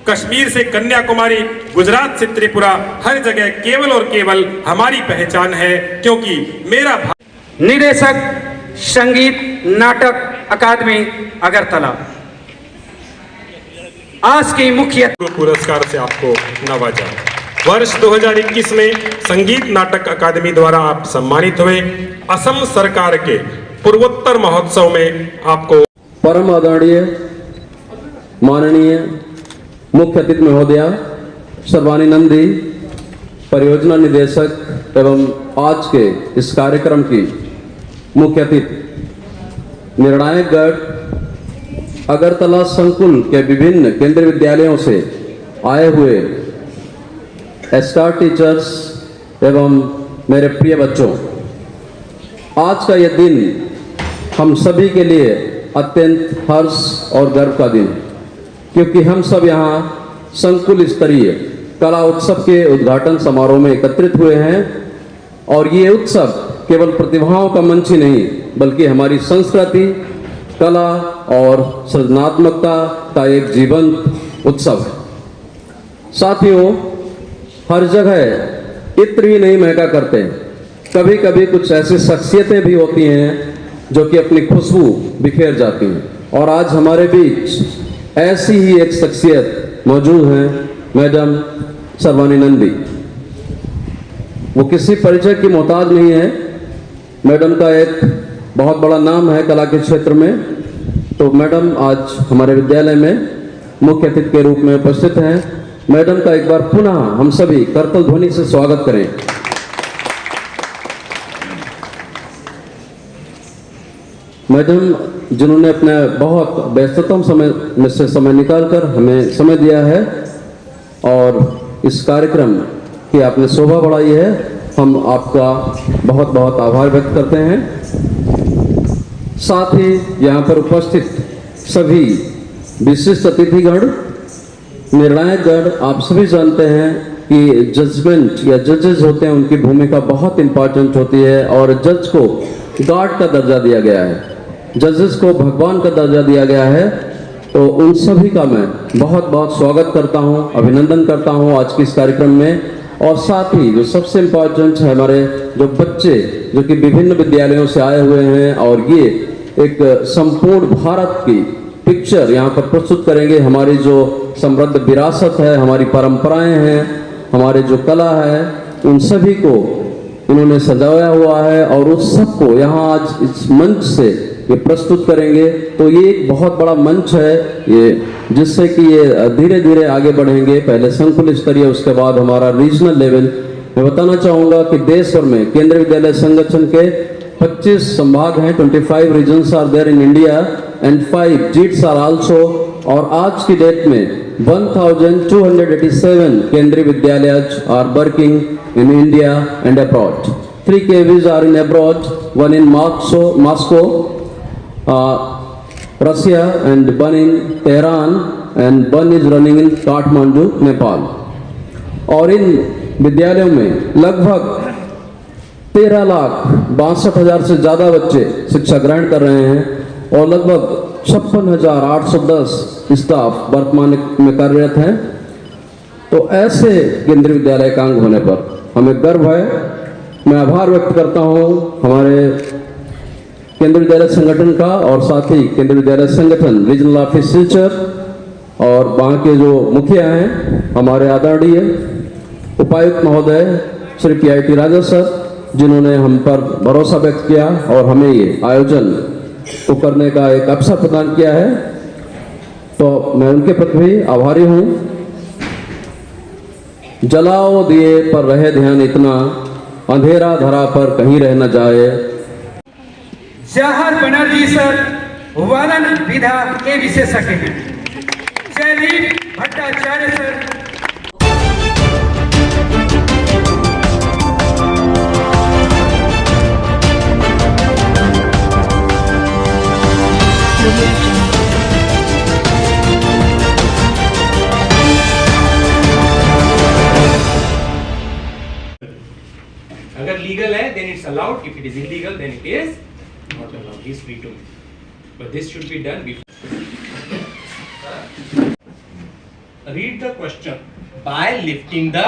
कश्मीर से कन्याकुमारी, गुजरात से त्रिपुरा, हर जगह केवल और केवल हमारी पहचान है, क्योंकि मेरा भा- निदेशक संगीत नाटक अकादमी अगरतला, आज की मुख्य पुरस्कार से आपको नवाजा। वर्ष दो हज़ार इक्कीस में संगीत नाटक अकादमी द्वारा आप सम्मानित हुए। असम सरकार के पूर्वोत्तर महोत्सव में आपको परम आदरणीय माननीय मुख्य अतिथि महोदया सर्वानी नंदी, परियोजना निदेशक एवं आज के इस कार्यक्रम की मुख्य अतिथि, निर्णायकगढ़ अगरतला संकुल के विभिन्न केंद्रीय विद्यालयों से आए हुए स्टार टीचर्स एवं मेरे प्रिय बच्चों, आज का यह दिन हम सभी के लिए अत्यंत हर्ष और गर्व का दिन है, क्योंकि हम सब यहाँ संकुल स्तरीय कला उत्सव के उद्घाटन समारोह में एकत्रित हुए हैं। और ये उत्सव केवल प्रतिभाओं का मंच ही नहीं, बल्कि हमारी संस्कृति, कला और सृजनात्मकता का एक जीवंत उत्सव है। साथियों, हर जगह इत्र ही नहीं महका करते, कभी-कभी कुछ ऐसी शख्सियतें भी होती हैं जो कि अपनी खुशबू बिखेर जाती हैं। और आज हमारे बीच ऐसी ही एक शख्सियत मौजूद हैं, मैडम सर्वानी नंदी। वो किसी परिचय की मोहताज नहीं है। मैडम का एक बहुत बड़ा नाम है कला के क्षेत्र में। तो मैडम आज हमारे विद्यालय में मुख्य अतिथि के रूप में उपस्थित हैं। मैडम का एक बार पुनः हम सभी करतल ध्वनि से स्वागत करें। मैडम, जिन्होंने अपने बहुत व्यस्ततम समय में से समय निकालकर हमें समय दिया है और इस कार्यक्रम की आपने शोभा बढ़ाई है, हम आपका बहुत बहुत आभार व्यक्त करते हैं। साथ ही यहाँ पर उपस्थित सभी विशिष्ट अतिथिगण, निर्णायकगण, आप सभी जानते हैं कि जजमेंट या जजेस होते हैं, उनकी भूमिका बहुत इंपॉर्टेंट होती है और जज को गॉड का दर्जा दिया गया है, जजेस को भगवान का दर्जा दिया गया है। तो उन सभी का मैं बहुत बहुत स्वागत करता हूं, अभिनंदन करता हूं आज के इस कार्यक्रम में। और साथ ही जो सबसे इंपॉर्टेंट है, हमारे जो बच्चे जो कि विभिन्न विद्यालयों से आए हुए हैं और ये एक संपूर्ण भारत की पिक्चर यहाँ पर प्रस्तुत करेंगे। हमारी जो समृद्ध विरासत है, हमारी परंपराएं हैं, हमारे जो कला है, उन सभी को उन्होंने सजाया हुआ है और उस सबको यहाँ आज इस मंच से ये प्रस्तुत करेंगे। तो ये एक बहुत बड़ा मंच है ये, जिससे कि ये धीरे धीरे आगे बढ़ेंगे। पहले संकुल स्तरीय, उसके बाद हमारा रीजनल लेवल। मैं बताना चाहूँगा कि देश भर में केंद्रीय विद्यालय संगठन के पच्चीस संभाग हैं, twenty five regions are there in India and five JITs are also। और आज की डेट में one thousand two hundred eighty seven केंद्रीय विद्यालय are working in India and abroad। Three K Vs are in abroad, one in Moscow, Moscow, uh, Russia, and one in Tehran, and one is running in Kathmandu, Nepal। और इन विद्यालयों में लगभग तेरह लाख बासठ हजार से ज़्यादा बच्चे शिक्षा ग्रहण कर रहे हैं और लगभग छप्पन हजार आठ सौ दस स्टाफ वर्तमान में कार्यरत हैं। तो ऐसे केंद्रीय विद्यालय का अंग होने पर हमें गर्व है। मैं आभार व्यक्त करता हूं हमारे केंद्रीय विद्यालय संगठन का और साथ ही केंद्रीय विद्यालय संगठन रीजनल ऑफिस सिलचर और वहाँ के जो मुखिया हैं, हमारे आदरणीय उपायुक्त महोदय श्री पी आई टी राजा सर, जिन्होंने हम पर भरोसा व्यक्त किया और हमें ये आयोजन को करने का एक अवसर प्रदान किया है। तो मैं उनके प्रति भी आभारी हूँ। जलाओ दिए पर रहे ध्यान इतना, अंधेरा धरा पर कहीं रह न जाए। जवाहर बनर्जी सर, वालन विधा के विशेषज्ञ हैं। जयदीप भट्टाचार्य सर। अगर लीगल है, then it's allowed. If it is illegal, then it is not allowed. He's free to make. But this should be done before. Read the question. By lifting the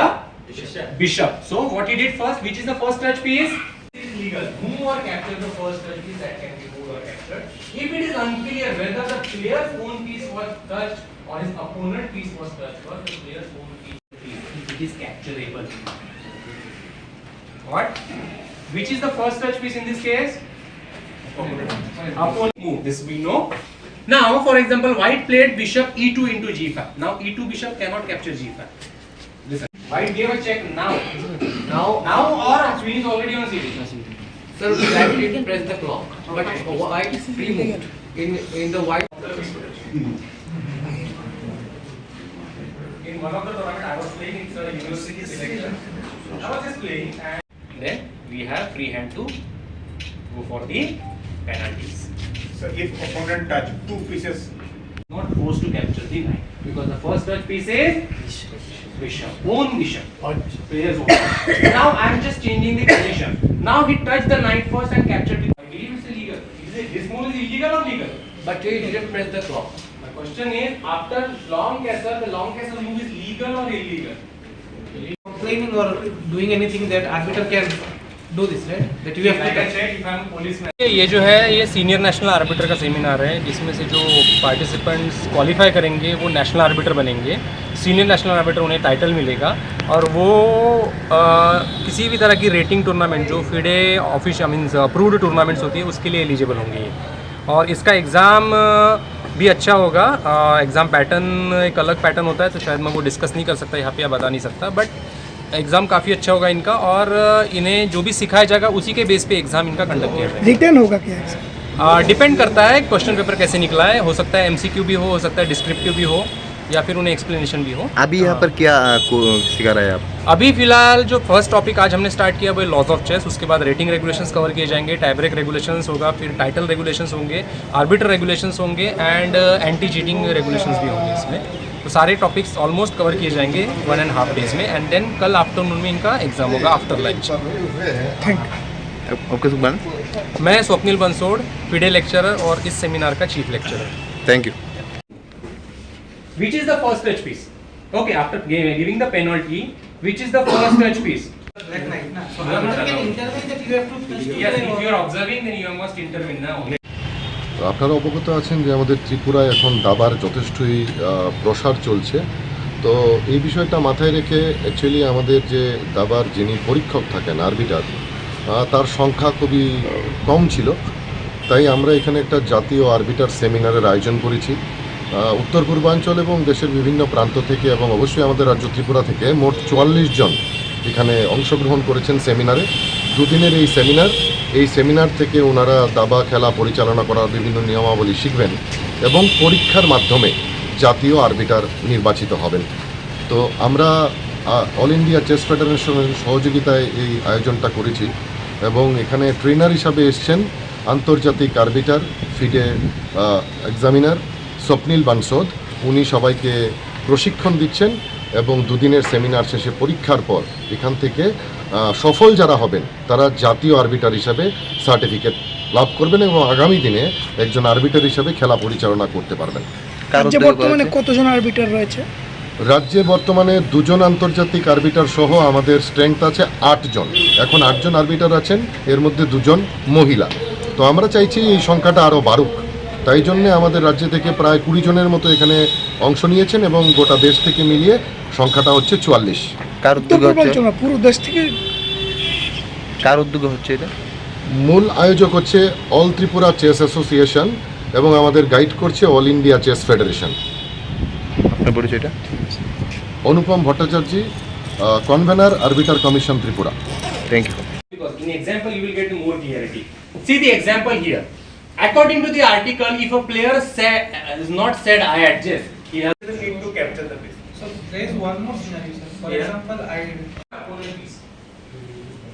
bishop. So what he did first? Which is the first touch piece? Is legal. Move or capture the first touch piece that can be moved or captured. If it is unclear whether the player's own piece was touched or his opponent piece was touched, was the player's own piece. It is capturable. What? Which is the first touch piece in this case? Opponent. Move. This we know. Now, for example, white played bishop e two into g five. Now, e two bishop cannot capture g five. Listen. White gave a check now. Now, now or queen is already on c d. Sir, black did press the clock, but white free moved. In, in the white. In one of the tournament, I was playing in the university selection. I was just playing and then we have free hand to go for the penalties. So if opponent touch two pieces, not forced to capture the knight because the first touch piece is bishop, own bishop, player's own. Now I am just changing the condition. Now he touched the knight first and captured the. I believe it's illegal. Is it, this move is illegal or legal? But he didn't press the clock. My question is, after long castle, the long castle move is legal or illegal? Complaining or doing anything that arbiter can do this, right? That you have to touch. ये जो है, ये senior national orbiter का सेमिनार है, जिसमें से जो participants qualify करेंगे, वो नेशनल आर्बिटर बनेंगे। सीनियर नेशनल आर्बिटर, उन्हें टाइटल मिलेगा और वो, अ, किसी भी तरह की रेटिंग टूर्नामेंट, जो FIDE official, means approved tournaments होती है, उसके लिए एलिजिबल होंगे। और इसका एग्ज़ाम भी अच्छा होगा। एग्ज़ाम पैटर्न एक अलग पैटर्न होता है, तो शायद मैं वो डिस्कस नहीं कर सकता यहाँ पे या बता नहीं सकता, बट एग्ज़ाम काफ़ी अच्छा होगा इनका। और इन्हें जो भी सिखाया जाएगा, उसी के बेस पे एग्ज़ाम इनका कंडक्ट किया जाएगा। रिटर्न होगा क्या एग्जाम? डिपेंड करता है क्वेश्चन पेपर कैसे निकला है। हो सकता है एमसीक्यू भी हो, हो सकता है डिस्क्रिप्टिव भी हो। या फिर उन्हें एक्सप्लेनेशन भी हो। अभी यहाँ पर क्या, आ, को सिखा रहे हैं आप? अभी फिलहाल जो फर्स्ट टॉपिक आज हमने स्टार्ट किया वो लॉज ऑफ चेस, उसके बाद रेटिंग रेगुलेशंस कवर किए जाएंगे, टाई ब्रेक रेगुलेशंस होगा, फिर टाइटल रेगुलेशंस होंगे, आर्बिटर रेगुलेशंस होंगे एंड एंटी चीटिंग रेगुलेशंस भी होंगे इसमें। तो सारे टॉपिक्स ऑलमोस्ट कवर किए जाएंगे वन एंड हाफ डेज में, एंड देन कल आफ्टरनून में इनका एग्जाम होगा आफ्टर लंच। Thank you. मैं स्वप्निल बंसोड़, फिडे लेक्चरर और इस सेमिनार का chief lecturer. Thank you. Which is the first touch piece? Okay, after gi- giving the penalty, which is the first touch piece? Black knight, na? So after can intervene that you have to touch to Yes, play if or- you are observing, then you must intervene now. তো আপনারা অবগত আছেন যে আমাদের ত্রিপুরায় এখন দাবার যথেষ্টই আহ, প্রসার চলছে। তো এই বিষয়টা মাথায় রেখে অ্যাকচুয়ালি আমাদের যে দাবার যিনি পরীক্ষক থাকেন, আরবিটার, আহ, তার সংখ্যা খুবই কম ছিল। তাই আমরা এখানে একটা জাতীয় আরবিটার সেমিনারের আয়োজন করেছি। আহ, উত্তর পূর্বাঞ্চল এবং দেশের বিভিন্ন প্রান্ত থেকে এবং অবশ্যই আমাদের রাজ্য ত্রিপুরা থেকে মোট চুয়াল্লিশ জন এখানে অংশগ্রহণ করেছেন সেমিনারে। দুদিনের এই সেমিনার, এই সেমিনার থেকে ওনারা দাবা খেলা পরিচালনা করার বিভিন্ন নিয়মাবলী শিখবেন এবং পরীক্ষার মাধ্যমে জাতীয় আরবিটার নির্বাচিত হবেন। তো আমরা অল ইন্ডিয়া চেস ফেডারেশনের সহযোগিতায় এই আয়োজনটা করেছি এবং এখানে ট্রেনার হিসাবে এসছেন আন্তর্জাতিক আরবিটার, ফিডে এক্সামিনার স্বপ্নিল বানসোদ। উনি সবাইকে প্রশিক্ষণ দিচ্ছেন এবং দুদিনের সেমিনার শেষে পরীক্ষার পর এখান থেকে আহ, সফল যারা হবেন তারা জাতীয় আরবিটার হিসাবে সার্টিফিকেট লাভ করবেন এবং আগামী দিনে একজন আরবিটার হিসাবে খেলা পরিচালনা করতে পারবেন। কার রাজ্যে উদ্যোগে বর্তমানে করা হচ্ছে? কতজন আরবিটার রয়েছে? রাজ্যে বর্তমানে দুজন আন্তর্জাতিক আরবিটার সহ আমাদের স্ট্রেংথ আছে আটজন। এখন আটজন আরবিটার আছেন, এর মধ্যে দুজন মহিলা। তো আমরা চাইছি এই সংখ্যাটা আরও বাড়ুক। তাই জন্যে আমাদের রাজ্য থেকে প্রায় কুড়ি জনের মতো এখানে অংশ নিয়েছেন এবং গোটা দেশ থেকে মিলিয়ে সংখ্যাটা হচ্ছে চুয়াল্লিশ। কার উত্তর উদ্যোগে হচ্ছে? পূর্বাঞ্চল না, পুরো দেশ থেকে। কার উদ্যোগে হচ্ছে এটা? মূল আয়োজক হচ্ছে অল ত্রিপুরা চেস অ্যাসোসিয়েশন এবং আমাদের গাইড করছে অল ইন্ডিয়া চেস ফেডারেশন। আপনার পরিচয়টা? Anupam Bhattacharya, convener arbiter commission Tripura. Thank you. Because in example, you will get more clarity. See the example here. According to the article, if a player say, uh, is not said "I adjust," he has the need to capture the piece. So there is one more scenario, sir. For Yeah. Example, I Opponent piece.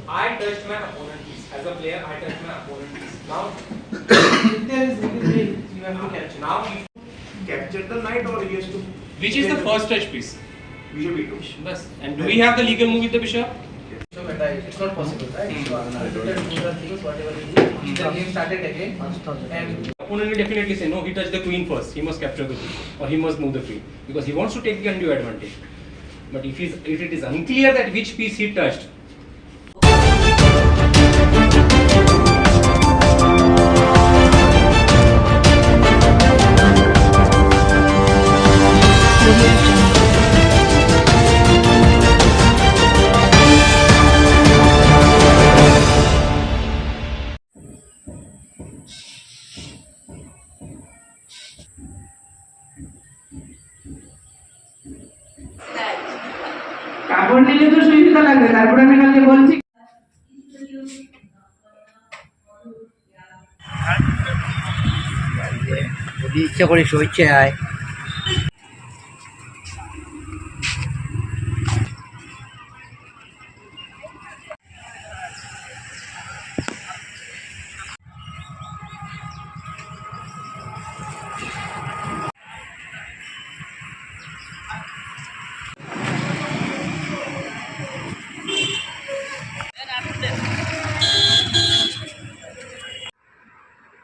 I touched my opponent piece. As a player, I touched my opponent piece. Now, if there is anything, you have to capture. Now, if Capture the knight or he has to which is the first touch piece? Bishop e two. Bas. And do we have the legal move with the bishop? So, but I, it's not possible, right? So, after the two things, whatever it is, the game started again. And Opponent will definitely say, "No, he touched the queen first. He must capture the queen, or he must move the queen, because he wants to take the undue advantage." But if he's, if it is unclear that which piece he touched, কাপড় নিলে তো সুবিধা লাগবে, তারপরে আমি কালকে বলছি। যদি ইচ্ছা করে শুভেচ্ছা হয়।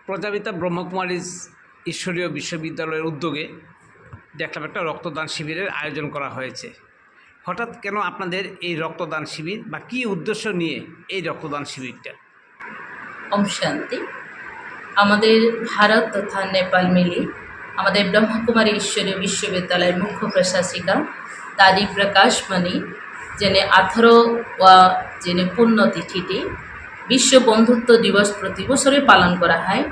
প্রজাপিতা ব্রহ্মকুমারী ঈশ্বরীয় বিশ্ববিদ্যালয়ের উদ্যোগে দেখলাম একটা রক্তদান শিবিরের আয়োজন করা হয়েছে। হঠাৎ কেন আপনাদের এই রক্তদান শিবির বা কী উদ্দেশ্য নিয়ে এই রক্তদান শিবিরটা? ওম শান্তি। আমাদের ভারত তথা নেপাল মিলে আমাদের ব্রহ্মকুমারী ঈশ্বরীয় বিশ্ববিদ্যালয়ের মুখ্য প্রশাসিকা দাদি প্রকাশমণি, যিনি আঠারো ওয়া যিনি পুণ্যতিথিটি বিশ্ব বন্ধুত্ব দিবস প্রতি বছরই পালন করা হয়।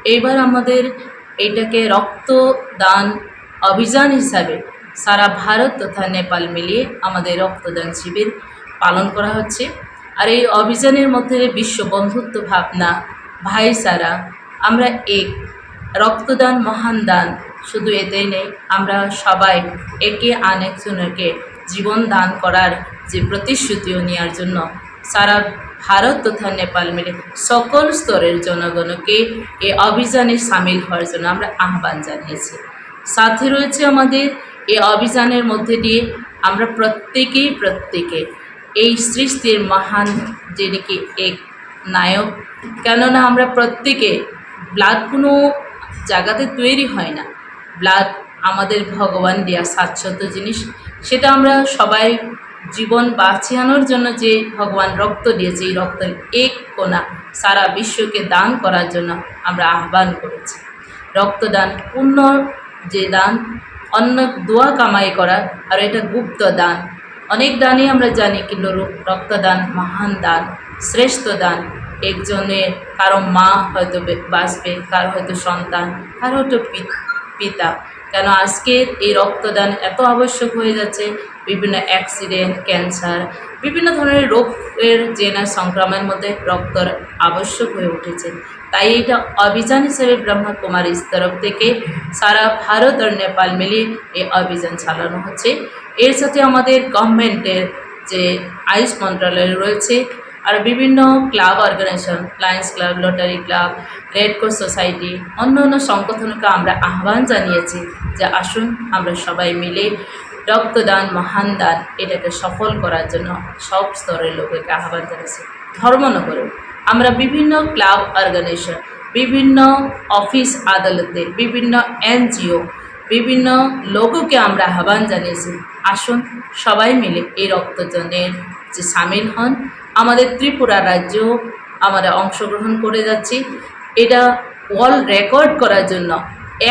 এইবার আমাদের এটাকে রক্তদান অভিযান হিসাবে সারা ভারত তথা নেপাল মিলিয়ে আমাদের রক্তদান শিবির পালন করা হচ্ছে। আর এই অভিযানের মধ্যে বিশ্ব বন্ধুত্ব ভাবনা, ভাইচারা, আমরা এক, রক্তদান মহান দান, শুধু এটাই নেই, আমরা সবাই একে আনজনকে জীবন দান করার যে প্রতিশ্রুতিও নেওয়ার জন্য সারা ভারত তথা নেপাল মিলে সকল স্তরের জনগণকে এই অভিযানে সামিল হওয়ার জন্য আমরা আহ্বান জানিয়েছি। সাথে রয়েছে আমাদের এই অভিযানের মধ্যে দিয়ে আমরা প্রত্যেকেই প্রত্যেকে এই সৃষ্টির মহান, যিনি কি এক নায়ক। কেননা আমরা প্রত্যেকে ব্লাড কোনো জায়গাতে তৈরি হয় না, ব্লাড আমাদের ভগবান দেয়া শাশ্বত জিনিস। সেটা আমরা সবাই জীবন বাঁচিয়ানোর জন্য যে ভগবান রক্ত দিয়েছে, এই রক্তের এক কণা সারা বিশ্বকে দান করার জন্য আমরা আহ্বান করেছি। রক্তদান পুণ্য যে দান, অন্য দোয়া কামাই করা, আর এটা গুপ্ত দান। অনেক দানই আমরা জানি, কিন্তু র-, রক্তদান মহান দান, শ্রেষ্ঠ দান। একজনের, কারো মা হয়তো বে-, বাঁচবে, কারো হয়তো সন্তান, কারো হয়তো পি-, পিতা। কেন আজকের এই রক্তদান এত আবশ্যক হয়ে যাচ্ছে? বিভিন্ন অ্যাক্সিডেন্ট, ক্যান্সার, বিভিন্ন ধরনের রোগের যে না সংক্রমণের মধ্যে রক্তর আবশ্যক হয়ে উঠেছে। তাই এটা অভিযান হিসেবে ব্রহ্মা কুমারীর তরফ থেকে সারা ভারত আর নেপাল মিলিয়ে এই অভিযান চালানো হচ্ছে। এর সাথে আমাদের গভর্নমেন্টের যে আয়ুষ মন্ত্রণালয় রয়েছে, আর বিভিন্ন club organisation, Lions Club, Rotary Club, Red Cross Society, অন্য অন্য সংগঠনকে আমরা আহ্বান জানিয়েছি যে আসুন আমরা সবাই মিলে রক্তদান, মহান দান, এটাকে সফল করার জন্য সব স্তরের লোকেকে আহ্বান জানিয়েছি। ধর্মনগরে আমরা বিভিন্ন ক্লাব অর্গানাইজেশন, বিভিন্ন অফিস আদালতে, বিভিন্ন এনজিও, বিভিন্ন লোককে আমরা আহ্বান জানিয়েছি, আসুন সবাই মিলে এই রক্তদানের যে সামিল হন। আমাদের ত্রিপুরা রাজ্য আমরা অংশগ্রহণ করে যাচ্ছি। এটা ওয়ার্ল্ড রেকর্ড করার জন্য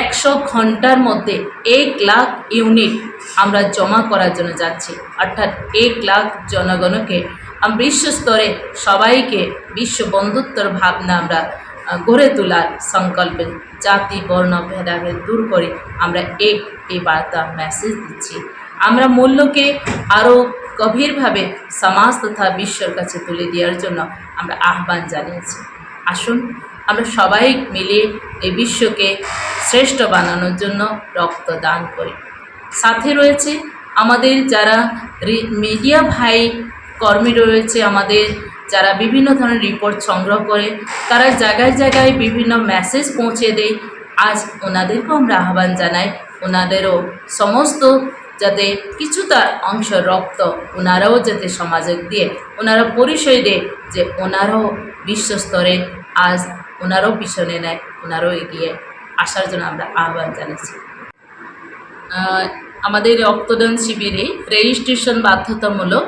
একশো ঘন্টার মধ্যে এক লাখ ইউনিট আমরা জমা করার জন্য যাচ্ছি, অর্থাৎ এক লাখ জনগণকে আম-, বিশ্ব স্তরে সবাইকে বিশ্ব বন্ধুত্বর ভাবনা আমরা, আহ, গড়ে তোলার সংকল্পে জাতি বর্ণ ভেদাভেদ দূর করে আমরা এক এই বার্তা মেসেজ দিচ্ছি। আমরা মূল্যকে আরও গভীরভাবে সমাজ তথা বিশ্বর কাছে তুলে দেওয়ার জন্য আমরা আহ্বান জানিয়েছি। আসুন আমরা সবাই মিলে এই বিশ্বকে শ্রেষ্ঠ বানানোর জন্য রক্তদান করি। সাথে রয়েছে আমাদের যারা রি-, মিডিয়া ভাই কর্মী রয়েছে, আমাদের যারা বিভিন্ন ধরনের রিপোর্ট সংগ্রহ করে, তারা জায়গায় জায়গায় বিভিন্ন মেসেজ পৌঁছে দেয়। আজ ওনাদেরকেও আমরা আহ্বান জানাই, ওনাদেরও সমস্ত যাতে কিছুটা অংশ রক্ত ওনারাও যাতে সমাজে দিয়ে ওনারা পরিচয় দেয় যে ওনারাও বিশ্ব স্তরে আজ ওনারাও পিছনে নেয়, ওনারাও এগিয়ে আসার জন্য আমরা আহ্বান জানাচ্ছি। আহ, আমাদের রক্তদান শিবিরে রেজিস্ট্রেশন বাধ্যতামূলক।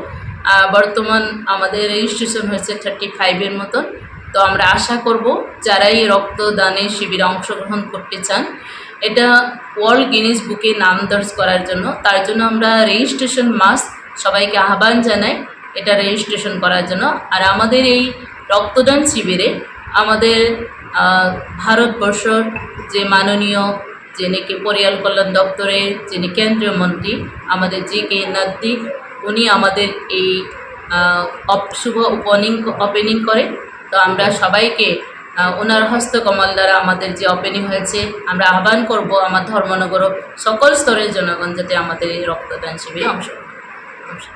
আহ, বর্তমান আমাদের রেজিস্ট্রেশন হয়েছে থার্টি ফাইভের মতন। তো আমরা আশা করব যারা এই রক্তদানের শিবিরে অংশগ্রহণ করতে চান, এটা ওয়ার্ল্ড গিনেস বুকে নাম দর্জ করার জন্য, তার জন্য আমরা রেজিস্ট্রেশন মাস্ট সবাইকে আহ্বান জানাই এটা রেজিস্ট্রেশন করার জন্য। আর আমাদের এই রক্তদান শিবিরে আমাদের, আহ, ভারতবর্ষর যে মাননীয়, যিনি কি পরিবার কল্যাণ দপ্তরের যিনি কেন্দ্রীয় মন্ত্রী, আমাদের জি কে নাদ্দি, উনি আমাদের এই, আহ, অপ-, শুভ ওপেনিং, ওপেনিং করে। তো আমরা সবাইকে, আহ, ওনার হস্তকমল দ্বারা আমাদের যে ওপেনিং হয়েছে, আমরা আহ্বান করব আমার ধর্মনগর সকল স্তরের জনগণ যাতে আমাদের এই রক্তদান শিবিরে অংশগ্রহণ করে।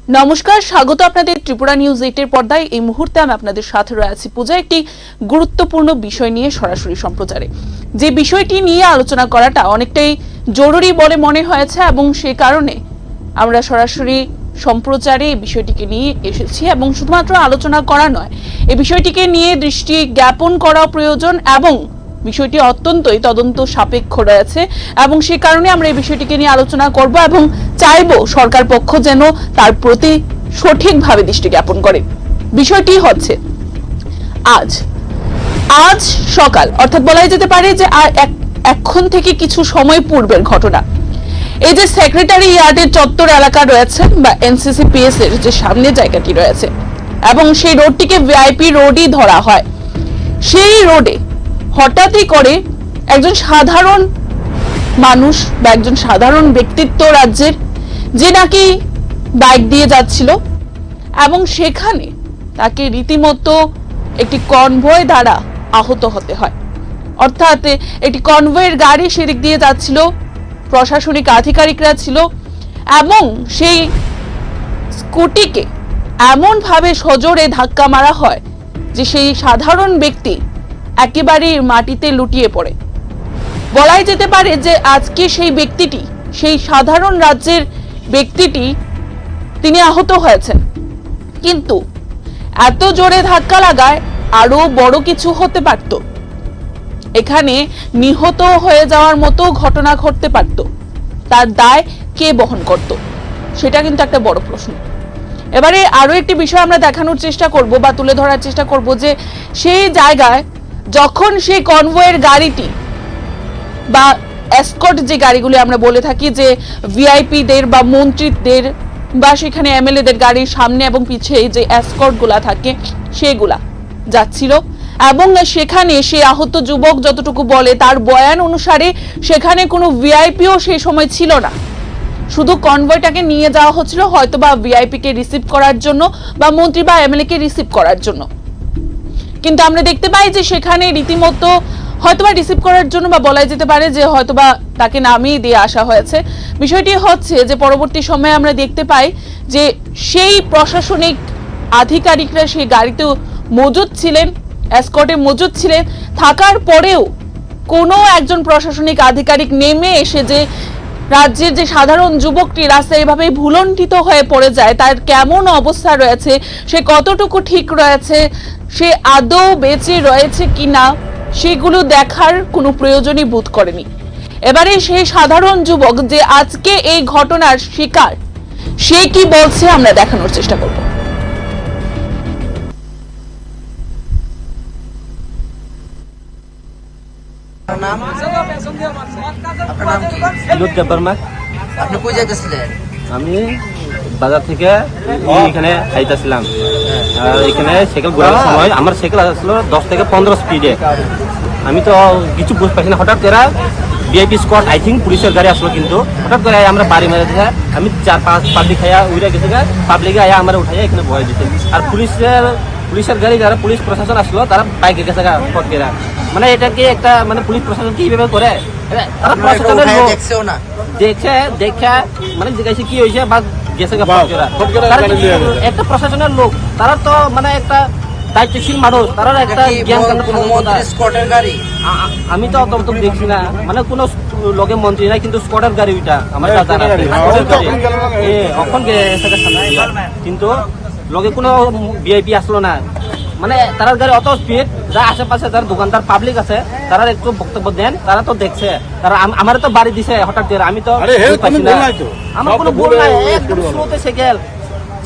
নমস্কার, স্বাগত আপনাদের ত্রিপুরা নিউজ এইটের পর্দায়। এই মুহূর্তে আমি আপনাদের সাথে রয়েছি পূজা, একটি গুরুত্বপূর্ণ বিষয় নিয়ে সরাসরি সম্প্রচারে। যে বিষয়টি নিয়ে আলোচনা করাটা অনেকটাই জরুরি বলে মনে হয়েছে এবং সে কারণে আমরা সরাসরি সম্প্রচারে এই বিষয়টিকে নিয়ে এসেছি এবং শুধুমাত্র আলোচনা করা নয়, এই বিষয়টিকে নিয়ে দৃষ্টি জ্ঞাপন করা প্রয়োজন এবং বিষয়টি অত্যন্তই তদন্ত সাপেক্ষ রয়েছে এবং সে কারণে আমরা এই বিষয়টিকে নিয়ে আলোচনা করব এবং চাইবো সরকার পক্ষ যেন তার প্রতি সঠিকভাবে দৃষ্টি জ্ঞাপন করে। বিষয়টি হচ্ছে আজ, আজ সকাল, অর্থাৎ বলাই যেতে পারে যে আর এক, এখন থেকে কিছু সময় পূর্বের ঘটনা। এই যে সেক্রেটারি ইয়ার্ডের চত্বর এলাকা রয়েছে বা এনসিসি পিএস এর যে সামনে জায়গাটি রয়েছে এবং সেই রোডটিকে ভিআইপি রোডই ধরা হয়, সেই রোডে হঠাৎই করে একজন সাধারণ মানুষ বা একজন সাধারণ ব্যক্তিত্ব রাজ্যের, যে নাকি বাইক দিয়ে যাচ্ছিল এবং সেখানে তাকে রীতিমতো একটি কনভয় দ্বারা আহত হতে হয়। অর্থাৎ একটি কনভয়ের গাড়ি সেদিক দিয়ে যাচ্ছিল, প্রশাসনিক আধিকারিকরা ছিল এবং সেই স্কুটিকে এমনভাবে সজোরে ধাক্কা মারা হয় যে সেই সাধারণ ব্যক্তি একেবারে মাটিতে লুটিয়ে পড়ে। বলাই যেতে পারে যে আজকে সেই ব্যক্তিটি, সেই সাধারণ রাজ্যের ব্যক্তিটি, তিনি আহত হয়েছেন। কিন্তু এত জোরে ধাক্কা লাগায় আরো বড় কিছু হতে পারত। এখানে নিহত হয়ে যাওয়ার মতো ঘটনা ঘটতে পারত। তার দায় কে বহন করত, সেটা কিন্তু একটা বড় প্রশ্ন। এবারে আরো একটি বিষয় আমরা দেখানোর চেষ্টা করব বা তুলে ধরার চেষ্টা করব যে সেই জায়গায় যখন সেই কনভয়ের গাড়িটি বা এসকর্ট যে গাড়িগুলি আমরা বলে থাকি যে ভিআইপিদের বা মন্ত্রীদের বা সেখানে এমএলএদের গাড়ির সামনে এবং পিছে যে এসকর্টগুলা থাকে সেগুলা যাচ্ছিল এবং সেখানে সেই আহত যুবক যতটুকু বলে তার বয়ান অনুসারে সেখানে কোনো ভিআইপিও সেই সময় ছিল না, শুধু কনভয়টাকে নিয়ে যাওয়া হচ্ছিল হয়তো বা ভিআইপি কে রিসিভ করার জন্য বা মন্ত্রী বা এমএলএ কে রিসিভ করার জন্য। কিন্তু আমরা দেখতে পাই যে সেখানে রীতিমতো হয়তোবা রিসিভ করার জন্য বা বলাই যেতে পারে যে হয়তোবা তাকে নামিয়ে দিয়ে আসা হয়েছে। বিষয়টি হচ্ছে যে পরবর্তী সময়ে আমরা দেখতে পাই যে সেই প্রশাসনিক আধিকারিকরা সেই গাড়িতে মজুদ ছিলেন, এসকর্টে মজুদ ছিলেন, থাকার পরেও কোনো একজন প্রশাসনিক আধিকারিক নেমে এসে যে রাজ্যের যে সাধারণ যুবকটি রাস্তায় এভাবেই ভূলণ্ঠিত হয়ে পড়ে যায়, তার কেমন অবস্থা রয়েছে, সে কতটুকু ঠিক রয়েছে, সে আদৌ বেঁচে রয়েছে কিনা, সেগুলো দেখার কোনো প্রয়োজনই বোধ করেনি। এবারে সেই সাধারণ যুবক যে আজকে এই ঘটনার শিকার, সে কি বলছে আমরা দেখানোর চেষ্টা করব। আপনার নাম? আপনার নাম কি? বিনোদ দেববর্মা। আপনি কই যাইতেছিলেন? আমি বাজার থেকে এখানে আইতাছিলাম। আর এখানে সাইকেল ঘোরার সময় আমার সাইকেল আসলো দশ থেকে পনেরো স্পিডে। আমি তো কিছু বুঝ পাইছি না, হঠাৎ করে ভিআইপি স্কোয়াড, আই থিঙ্ক পুলিশের গাড়ি আসলো, কিন্তু হঠাৎ করে আমরা বাড়ি মেরে দিছে। আমি চার পাঁচ পাবলিক খাইয়া উড়ে গেছে গা, পাবলিকে আয়া আমার উঠাইয়া এখানে বহাই দিছে। আর পুলিশের, পুলিশের গাড়ি যারা পুলিশ প্রশাসন আসলো তারা বাইকে গেছে গা ফট করে। মানে এটা কি একটা, মানে পুলিশ প্রশাসন কি এইভাবে করে? এরা, তারা আপনারা এটা প্রশাসনের উঠাইয়া লোক। দেখছেও না? দেখে, দেখে মানে জিজ্ঞাসা কি হয়েছে বা গেছে গা বাস, ফট করে। ফট করে তারা গাড়ি কিন্তু নিয়ে গেছে। একটা প্রশাসনের লোক, তারা তো মানে একটা দায়িত্বশীল মানুষ, তারা একটা এটা কি জ্ঞান মন-, কাণ্ডের কোনো সাধন মন্ত্রী কথা। স্কটের গাড়ি? আ-, আ-, আমি তো অত তো দেখছি না, মানে কোনো লগে মন্ত্রী নাই, কিন্তু স্কটের গাড়ি ওইটা, আমার হ্যাঁ, কাছে জানা স্কটের আছে। গাড়ি। স্কটের গাড়ি। এ, অখন গেছে গা সামনে দিয়া। কিন্তু লগে কোনো ভিআইপি আসলো না, মানে তারার গাড়ি অত স্পিড, যা আশেপাশে যারা দোকানদার পাবলিক আছে, তারা একটু বক্তব্য দেন, তারা তো দেখছে। তারা আম-, আমারে তো বাড়ি দিছে হঠাৎ করে, আমি তো আরে, হে, বুঝ পাইছি তুমি না। ভুল নাই তো। আমার সব কোনো তো ভুল ভুল নাই, নাই, ওই একদম পুরো। স্লোতে সাইকেল,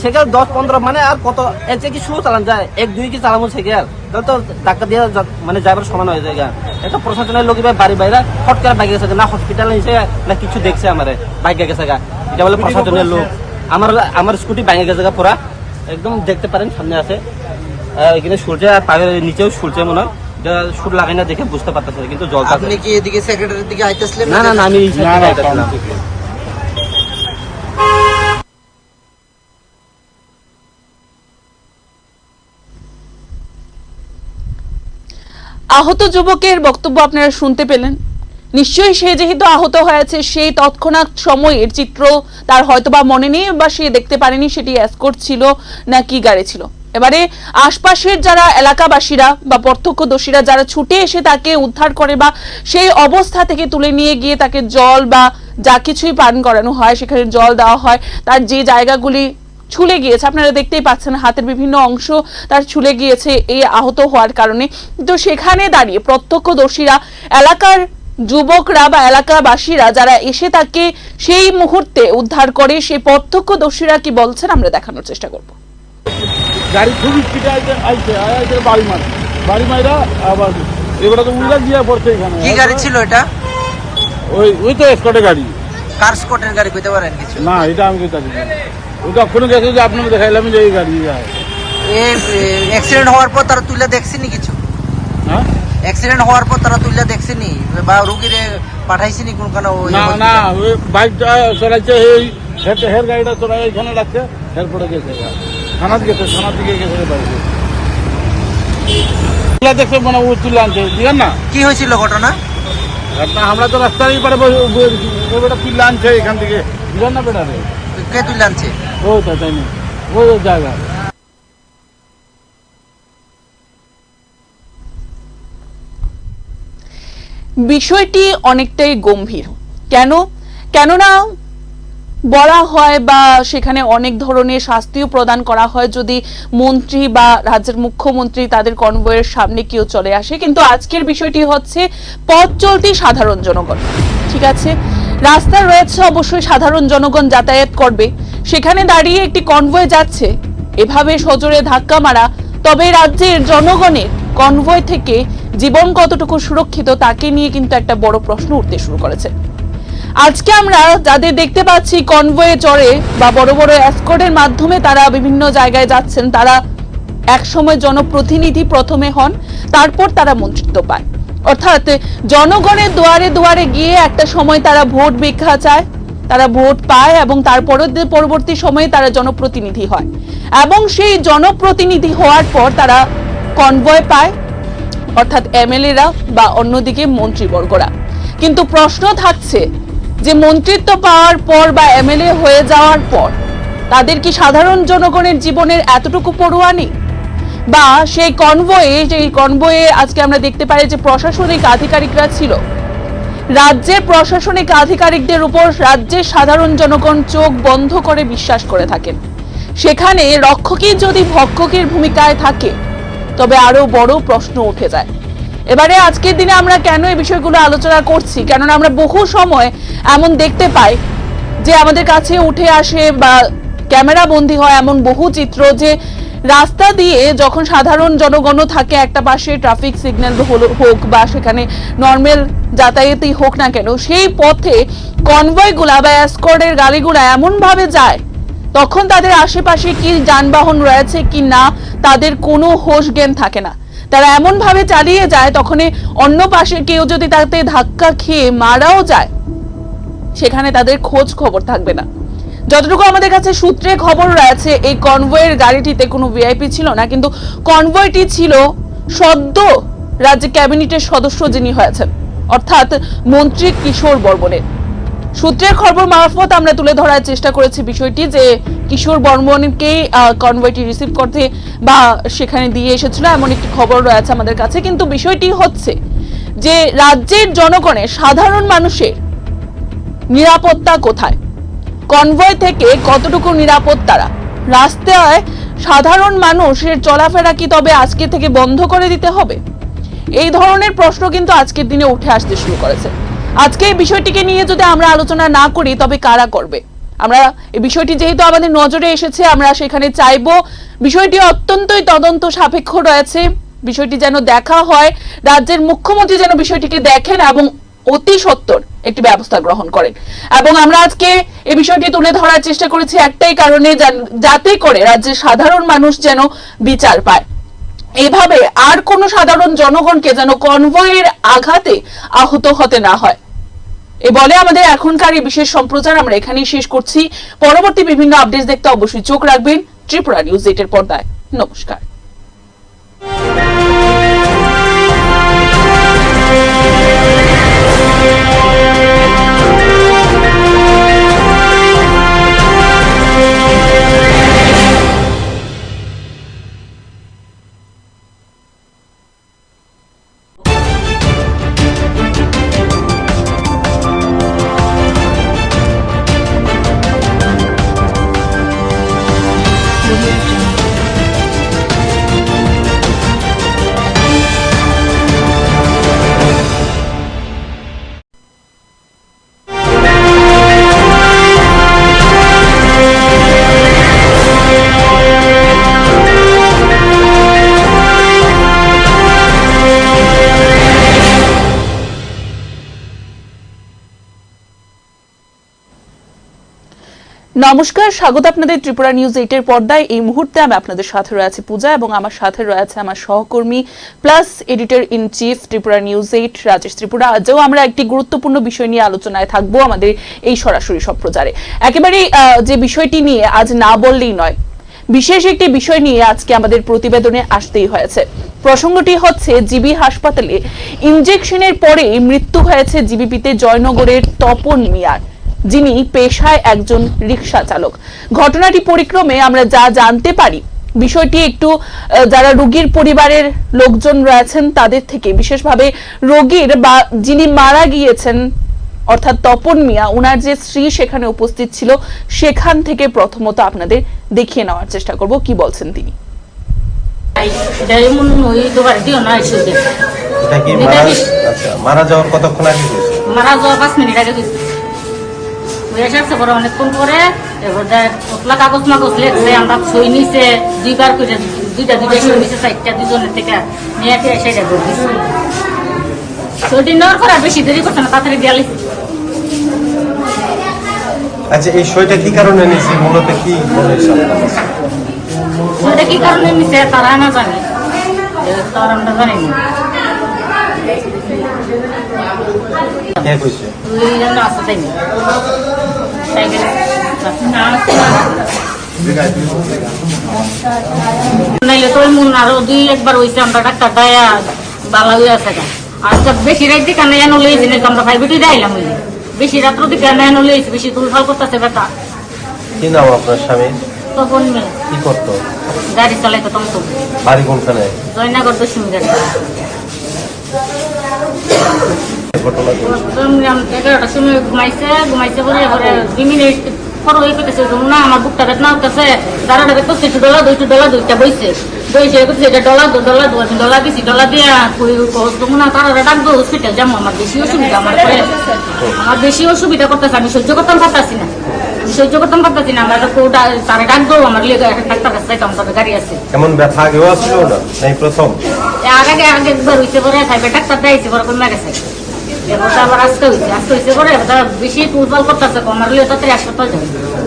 সাইকেল দশ পনেরো, মানে আর কত, এর চেয়ে কি স্লো চালান যায়? এক দুই কি চালাবো সাইকেল? তাহলে তো ধাক্কা দিয়ে যা-, মানে যাবার সমান হয়ে যায় গা। একটা প্রশাসনের লোক এবার বাড়ি বাইরে হট করে বাইকে গেছে গা, না হসপিটাল নিছে, না কিছু দেখছে আমারে, বাইকে গেছে গা। এটা বলে প্রশাসনের লোক। আমার, আমার স্কুটি ভেঙে গেছে গা পুরা, একদম দেখতে পারেন সামনে আছে। আহ, এখানে সূর্য আর পায়ের নিচেও সূর্য মনে হয়। এটা শুট লাগাই না দেখে বুঝতে পারতেছে না, কিন্তু জল আছে। আপনি কি এদিকে সেক্রেটারির দিকে আইতেছিলেন না, না, না, না, আমি এই সাইড না, থেকে না, আইতেছিলাম। সামনে থেকে। আহত যুবকের বক্তব্য আপনারা শুনতে পেলেন। নিশ্চয়ই সে যেহেতু আহত হয়েছে, সেই তৎক্ষণাৎ সময়ের চিত্র তার হয়তো বা মনে নেই বা সে দেখতে পারেনি সেটি এসকর্ট ছিল না কি গাড়ি ছিল। এবারে আশপাশের যারা এলাকাবাসীরা বা প্রত্যক্ষদর্শীরা যারা ছুটে এসে তাকে উদ্ধার করে বা সেই অবস্থা থেকে তুলে নিয়ে গিয়ে তাকে জল বা যা কিছুই পান করানো হয়, সেখানে জল দেওয়া হয়, তার যে জায়গাগুলি ছুলে গিয়েছে, আপনারা দেখতেই পাচ্ছেন হাতের বিভিন্ন অংশ তার ছুলে গিয়েছে এই আহত হওয়ার কারণে। তো সেখানে দাঁড়িয়ে প্রত্যক্ষদর্শীরা, এলাকার যুবকরা বা এলাকাবাসীরা যারা এসে তাকে সেই মুহূর্তে উদ্ধার করে, সেই প্রত্যক্ষদর্শীরা কি বলছেন আমরা দেখানোর চেষ্টা করব। গাড়ি খুব স্পিডে আইছে, আইছে, আই-, আইছে বাড়ি মার, বাড়ি মাইরা আবার এবারে তো উল্টা গিয়া পড়ছে এখানে। কি গাড়ি ছিল এটা? ওই, ওই তো এসকর্টের গাড়ি। কার এসকর্টের গাড়ি কইতে পারেন কিছু? না, এটা আমি কইতে পারি না। ওটা ফোনে গেছে যে আপনাকে দেখাইলাম যে এই গাড়ি যায়। এ, এ, অ্যাক্সিডেন্ট হওয়ার পর তারা তুইলা দেখছেনি কিছু? হ্যাঁ? অ্যাক্সিডেন্ট হওয়ার পর তারা তুইলা দেখছেনি বা রুগীরে পাঠাইছেনি কোন কানো ওই না, হসপিটাল? না, ওই বাইকটা চলাইছে, এই হের, হের গাড়িটা চলাই এখানে রাখছে, এরপরে গেছে গা। থানাত গেছে, থানার দিকে গেছে বাইকে। তুইলা দেখছে মানে ও তুইলা আনছে, ঠিক আছে না? কি হয়েছিল ঘটনা? ঘটনা আমরা তো রাস্তার এই পারে বসে, বসে, ওই বেটা তুইলা আনছে এখান থেকে, ঠিক আছে না বেটা রে? কে তুলে আনছে? ওই তো, তাই না? ওই, ওই জায়গা। বিষয়টি অনেকটাই গম্ভীর। কেন? কেননা বলা হয় বা সেখানে অনেক ধরনের শাস্তিও প্রদান করা হয় যদি মন্ত্রী বা রাজ্যের মুখ্যমন্ত্রী তাদের কনভয়ের সামনে কেউ চলে আসে, কিন্তু আজকের বিষয়টি হচ্ছে পথ চলতি সাধারণ জনগণ। ঠিক আছে, রাস্তা রয়েছে, অবশ্যই সাধারণ জনগণ যাতায়াত করবে, সেখানে দাঁড়িয়ে একটি কনভয় যাচ্ছে, এভাবে সজোরে ধাক্কা মারা, তবে রাজ্যের জনগণের কনভয় থেকে জীবন কতটুকু সুরক্ষিত, তাকে নিয়ে কিন্তু একটা বড় প্রশ্ন উঠতে শুরু করেছে। আজকে আমরা যাদের দেখতে পাচ্ছি কনভয়ে চড়ে বা বড় বড় এসকর্টের মাধ্যমে তারা বিভিন্ন জায়গায় যাচ্ছেন, তারা একসময় জনপ্রতিনিধি প্রথমে হন, তারপর তারা মন্ত্রিত্ব পায়। অর্থাৎ জনগণের দুয়ারে দুয়ারে গিয়ে একটা সময় তারা ভোট ভিক্ষা চায়, তারা ভোট পায় এবং তারপরে দে-, পরবর্তী সময়ে তারা জনপ্রতিনিধি হয় এবং সেই জনপ্রতিনিধি হওয়ার পর তারা কনভয় পায়, অর্থাৎ এমএলএরা বা অন্যদিকে মন্ত্রীবর্গরা। কিন্তু প্রশ্ন থাকছে যে মন্ত্রিত্ব পাওয়ার পর বা এমএলএ হয়ে যাওয়ার পর তাদের কি সাধারণ জনগণের জীবনের এতটুকু পরোয়া নেই? বা সেই কনভয়ে, সেই কনভয়ে আজকে আমরা দেখতে পাই যে প্রশাসনিক আধিকারিকরা ছিল, রাজ্যের প্রশাসনিক আধিকারিকদের উপর রাজ্যের সাধারণ জনগণ চোখ বন্ধ করে বিশ্বাস করে থাকেন। সেখানে রক্ষকই যদি ভক্ষকের ভূমিকায় থাকে, তবে আরো বড় প্রশ্ন উঠে যায়। এবারে আজকের দিনে আমরা কেন এই বিষয়গুলো আলোচনা করছি? কেননা আমরা বহু সময় এমন দেখতে পাই যে আমাদের কাছে উঠে আসে বা ক্যামেরা বন্দি হয় এমন বহু চিত্র যে রাস্তা দিয়ে যখন সাধারণ জনগণও থাকে, একটা পাশে ট্রাফিক সিগন্যাল হলো, হোক বা সেখানে নর্মাল যাতায়াতই হোক না কেন, সেই পথে কনভয়গুলা বা এসকর্টের গাড়িগুলা এমনভাবে যায়, তখন তাদের আশেপাশে কি যানবাহন রয়েছে কি না, তাদের কোনো হোশ জ্ঞান থাকে না। তারা এমনভাবে চালিয়ে যায়, তখনই অন্য পাশে কেউ যদি তাতে ধাক্কা খেয়ে মারাও যায়, সেখানে তাদের খোঁজ খবর থাকবে না। যতটুকু আমাদের কাছে সূত্রে খবর রয়েছে, এই কনভয়ের গাড়িটিতে কোনো ভিআইপি ছিল না, কিন্তু কনভয়টি ছিল সদ্য রাজ্য ক্যাবিনেটের সদস্য যিনি হয়েছেন, অর্থাৎ মন্ত্রী কিশোর বর্মনের। সূত্রের খবর মারফত আমরা তুলে ধরার চেষ্টা করেছি বিষয়টি যে কিশোর বর্মনকেই, আহ, কনভয়টি রিসিভ করতে বা সেখানে দিয়ে এসেছিল, এমন একটি খবর রয়েছে আমাদের কাছে। কিন্তু বিষয়টি হচ্ছে যে রাজ্যের জনগণের, সাধারণ মানুষের নিরাপত্তা কোথায়? কনভয় থেকে কতটুকু নিরাপদ তারা? রাস্তায় সাধারণ মানুষের চলাফেরা কি তবে আজকে থেকে বন্ধ করে দিতে হবে? এই ধরনের প্রশ্ন কিন্তু আজকের দিনে উঠে আসতে শুরু করেছে। আজকে এই বিষয়টিকে নিয়ে যদি আমরা আলোচনা না করি, তবে কারা করবে? আমরা এই বিষয়টি যেহেতু আমাদের নজরে এসেছে, আমরা সেখানে চাইবো বিষয়টি অত্যন্তই তদন্ত সাপেক্ষ রয়েছে, বিষয়টি যেন দেখা হয়, রাজ্যের মুখ্যমন্ত্রী যেন বিষয়টিকে দেখেন এবং অতি সত্বর একটি ব্যবস্থা গ্রহণ করেন। এবং আমরা আজকে এই বিষয়টি তুলে ধরার চেষ্টা করেছি একটাই কারণে, যান-, যাতে করে রাজ্যের সাধারণ মানুষ যেন বিচার পায়। এভাবে আর কোনো সাধারণ জনগণকে যেন কনভয়ের আঘাতে আহত হতে না হয়। এ বলে আমাদের এখনকার এই বিশেষ সম্প্রচার আমরা এখানেই শেষ করছি। পরবর্তী বিভিন্ন আপডেট দেখতে অবশ্যই চোখ রাখবেন ত্রিপুরা নিউজ এইটের পর্দায়। নমস্কার। নমস্কার, স্বাগত আপনাদের ত্রিপুরা নিউজ এইট এর পর্দায়। এই মুহূর্তে আমি আপনাদের সাথে রয়েছে পূজা এবং আমার সাথে রয়েছে আমার সহকর্মী plus editor in chief Tripura news eight Rajesh Tripura. আজও আমরা একটি গুরুত্বপূর্ণ বিষয় নিয়ে আলোচনায় থাকবো আমাদের এই সরাসরি সম্প্রচারে। একেবারেই, আহ, যে বিষয়টি নিয়ে আজ না বললেই নয়, বিশেষ একটি বিষয় নিয়ে আজকে আমাদের প্রতিবেদনে আসতেই হয়েছে। প্রসঙ্গটি হচ্ছে জিবি হাসপাতালে ইনজেকশনের পরেই মৃত্যু হয়েছে জিবিপিতে জয়নগরের তপন মিয়ার, যিনি পেশায় একজন রিক্সা চালক। ঘটনাটি পরিক্রমে আমরা যা জানতে পারি, বিষয়টি একটু, আহ, যারা রোগীর পরিবারের লোকজন রয়েছেন তাদের থেকে, বিশেষভাবে রোগীর বা যিনি মারা গিয়েছেন অর্থাৎ তপন মিয়া, ওনার যে স্ত্রী সেখানে উপস্থিত ছিল, সেখান থেকে প্রথমত আপনাদের দেখিয়ে নেওয়ার চেষ্টা করব কি বলছেন তিনি। এই, এটা এমন ওই দোকানে দিও না, এসে গেছে। এটা কি এটা মারা, কি? আচ্ছা, মারা যাওয়ার কতক্ষণ আগে হয়েছে? মারা যাওয়ার পাঁচ মিনিট আগে হয়েছে। ওই এসে আসছে পরে অনেকক্ষণ পরে, এবার দেখ, ওতলা কাগজ মাগজ লেখছে, আমরা সই নিছে, দুইবার করে, দুইটা, দুইটা সই নিছে, চারটা দুজনের থেকে নিয়ে এসে এটা করে দিছে। সই দিন নেওয়ার পরে আর বেশি দেরি করছে না, তাড়াতাড়ি গেলে। আচ্ছা, এই সইটা কি কারণে নিছে? মূলত কি মনে হচ্ছে আপনার কাছে? সইটা কি কারণে নিছে, তারা না জানে। এ, তার আমরা জানি না। কে কইছে? ওই জন্য আসতে চাই না। তাই গেলে, না, নাইলে তো এমন আরো দুই একবার হইছে, আমরা ডাক্তার দায়া বালা হয়ে আছে গা। আর তো বেশি রাত দিকে না, এনে লইছি না, আমরা প্রাইভেটে যাইলাম ওই। বেশি রাত্র দিকে না, এনে লইছি, বেশি তুলফাল করতেছে বেটা। কি নাম আপনার স্বামী? তপন মিয়া। কি করতো? গাড়ি চালাইতো টমটম। বাড়ি কোনখানে? জয়নগর দশমী গাড়ি। ঘটনা ঘটেছে। একদম এগারোটার সময় ঘুমাইছে, ঘুমাইছে পরে, পরে দুই মিনিট পরে ওই কইতেছে, "ঘুম না, আমার বুকটা বেদনা করতেছে, দাঁড়াটা বের করছে, একটু ডলা দো, একটু ডলা দো", এটা বইছে। বইছে, কইতেছে, "এটা ডলা দো, ডলা দো", আমি ডলা দিছি, ডলা দিয়া কই, কই, "ঘুম না, তারা ডাক দো, হসপিটাল যাবো, আমার বেশি অসুবিধা", আমার কয়ে, "আমার বেশি অসুবিধা করতেছে, আমি সহ্য করতাম পারতাছি না, আমি সহ্য করতাম পারতাছি না, আমরা তো কেউ ডা-, তারা ডাক দো, আমার লিগে একটা ডাক্তার কাছে যাইতাম, তাদের গাড়ি আছে।" এমন ব্যথা আগেও আসছিল না, এই প্রথম? এ, আগে, আগে একবার হইছে, পরে সাহেবের ডাক্তার দেখাইছে, পরে কমে গেছে। এরপর তো আবার আজকে হইছে, আজকে হইছে পরে এবার তো বেশি তুলপাল করতেছে, কমার লিয়ে তাড়াতাড়ি হাসপাতাল যাই।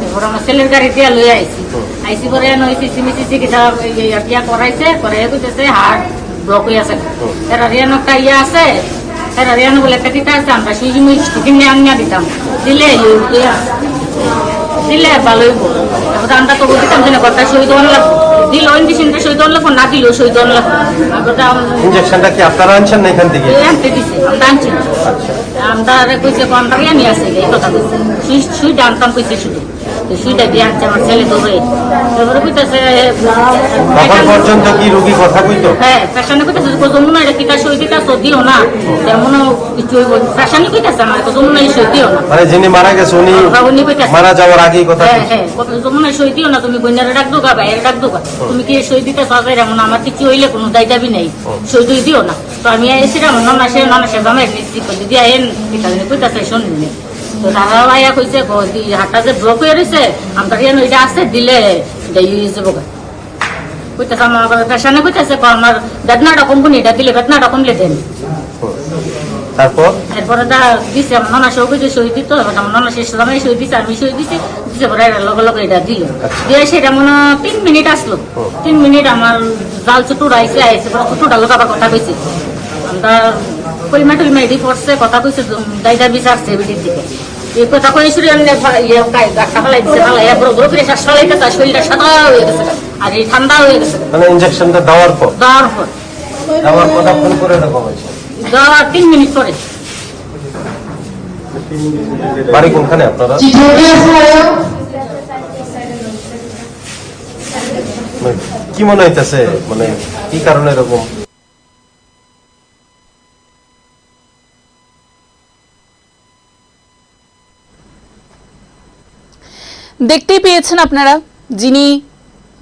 এরপর আমার ছেলের গাড়ি দিয়ে লই আইছি। হুম। আইছি পরে এনে ওই সিসি মিসি চিকিৎসা, এই, এই, ইয়া করাইছে, করে কইতেছে হার্ট ব্লক হয়ে আছে। হুম। এরা রিয়ানো একটা ইয়ে আছে, এরা রিয়ানো বলে একটা কিতা আছে, আমরা সেই জিনিস কিনে আনিয়া দিতাম। দিলে, ইয়ে, ইয়ে, দিলে ভালো হইব। এখন আমরা তো দিতাম যে না, কথা সই দেওয়ান লাগবো। দিল, ইঞ্জেকশনটা সই দেওয়ান লাগবো, না দিলেও সই দেওয়ান লাগবো। আমরা তো আম- ইঞ্জেকশনটা কি আপনারা আনছেন না এখান থেকে? এই আনতে দিছে, আমরা আনছি না। আচ্ছা। আমরা আরে কইছে, "কোন বাড়ি আমি আছে?" এই কথা কইছে। সুই, সুই জানতাম কইছে শুধু। তো সুইটা দিয়ে আনছে আমার ছেলে তো হয়ে। তারপরে কইতাছে, তখন পর্যন্ত কি রোগী কথা কইতো? হ্যাঁ, পেশেন্টে কইতাছে, "কত মনে হয় এটা কিতা সই দিতা, তো দিও না।" তেমনও কিছু হইব। পেশেন্টে কইতাছে আমার, "কত মনে হয় সই দিও না।" মানে যিনি মারা গেছে উনি হ্যাঁ, উনি কইতাছে। মারা যাওয়ার আগেই কথা হ্যাঁ, কইছে। হ্যাঁ, কত মনে হয় সই দিও না, তুমি বইনারে ডাক দোগা, বাইরে ডাক দোগা। হুম। তুমি কি সই দিতা চাও? এমন আমার কিছু হইলে কোনো দায় দাবি নেই। হুম। সই টই দিও না। তো আমি এসে আমার ননা সে, ননা সে জামাই নিচ্ছি, কইতে দিয়া এন, এটা কইতাছে শুনবি। তো তারা আয়া কইছে, "গো, দি হাতটা যে ব্লক হয়ে রয়েছে, আমরা ইয়ানো এটা আছে, দিলে এটা ইয়ে হয়ে যাবো গা।" কইতেছে, আমার আবার পেশেন্টে কইতেছে, "কো, আমার বেদনাটা কমবো নি, এটা দিলে বেদনাটা কমলে দেন।" তারপর? এরপরে তা দিছে, আমার ননা সহ কইছে, "সই দিত", এবার আমার ননা শেষ সময় সই দিছে, আমি সই দিছি, দিছে পরে এটা লগে লগে এটা দিল। আচ্ছা। দিয়ে সেটা মনে হয় তিন মিনিট আসলো। হুম। তিন মিনিট আমার জাল ছোটুরা আইসে, আইসে পরে ছোটুরা লোক আবার কথা কইছে। আমরা কলমা টলমা এডি পড়ছে, কথা কইছে, দায়িত্ব বিচার সেবিটির দিকে। এই কথা কই শুরু এমনি ফা-, ইয়ে, গায়ে গাঁটটা ফালাই দিছে, ফালাই, এরপর ওগুলো ফিরে শ্বাস ফালাই কথা, শরীরটা সাদা হয়ে গেছে। আর এই ঠান্ডা হয়ে গেছে। মানে ইঞ্জেকশনটা দেওয়ার পর? দেওয়ার পর। দেওয়ার কতক্ষণ পরে এরকম হয়েছে? দেওয়ার তিন মিনিট পরে। বাড়ি কোনখানে আপনারা? মানে, কি মনে হইতেছে? মানে, কি কারণে এরকম? দেখতেই পেয়েছেন আপনারা, যিনি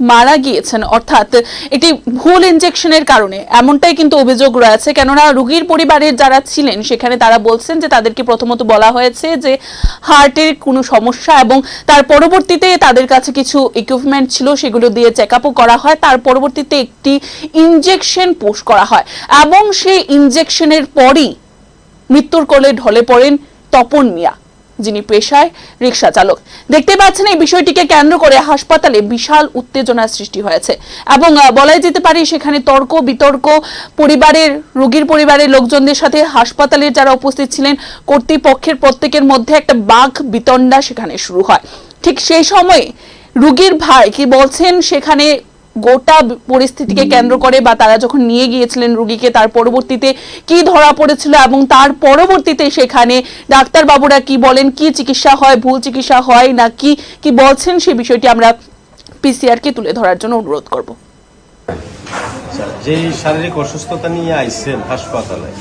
মারা গিয়েছেন, অর্থাৎ একটি ভুল ইনজেকশনের কারণে, এমনটাই কিন্তু অভিযোগ রয়েছে। কেননা রোগীর পরিবারের যারা ছিলেন সেখানে তারা বলছেন যে তাদেরকে প্রথমত বলা হয়েছে যে হার্টের কোনো সমস্যা, এবং তার পরবর্তীতে তাদের কাছে কিছু ইকুইপমেন্ট ছিল, সেগুলো দিয়ে চেক আপও করা হয়। তার পরবর্তীতে একটি ইনজেকশন পুশ করা হয় এবং সেই ইনজেকশনের পরই মৃত্যুর কোলে ঢলে পড়েন তপন মিয়া, যিনি পেশায় রিক্সা চালক। দেখতে পাচ্ছেন, এই বিষয়টিকে কেন্দ্র করে হাসপাতালে বিশাল উত্তেজনা সৃষ্টি হয়েছে এবং, আহ, বলাই যেতে পারে সেখানে তর্ক বিতর্ক, পরিবারের, রোগীর পরিবারের লোকজনদের সাথে হাসপাতালের যারা উপস্থিত ছিলেন কর্তৃপক্ষের প্রত্যেকের মধ্যে একটা বাক বিতণ্ডা সেখানে শুরু হয়। ঠিক সেই সময় রোগীর ভাই কি বলছেন সেখানে গোটা পরিস্থিতিকে কেন্দ্র করে বা তারা যখন নিয়ে গিয়েছিলেন রোগীকে, তার পরবর্তীতে কি ধরা পড়েছিল এবং তার পরবর্তীতে সেখানে ডাক্তারবাবুরা কি বলেন, কি চিকিৎসা হয়, ভুল চিকিৎসা হয় নাকি কি বলছেন, সে বিষয়টি আমরা পিসিআর কে তুলে ধরার জন্য অনুরোধ করব। আচ্ছা, যেই শারীরিক অসুস্থতা নিয়ে আইছেন হাসপাতালে,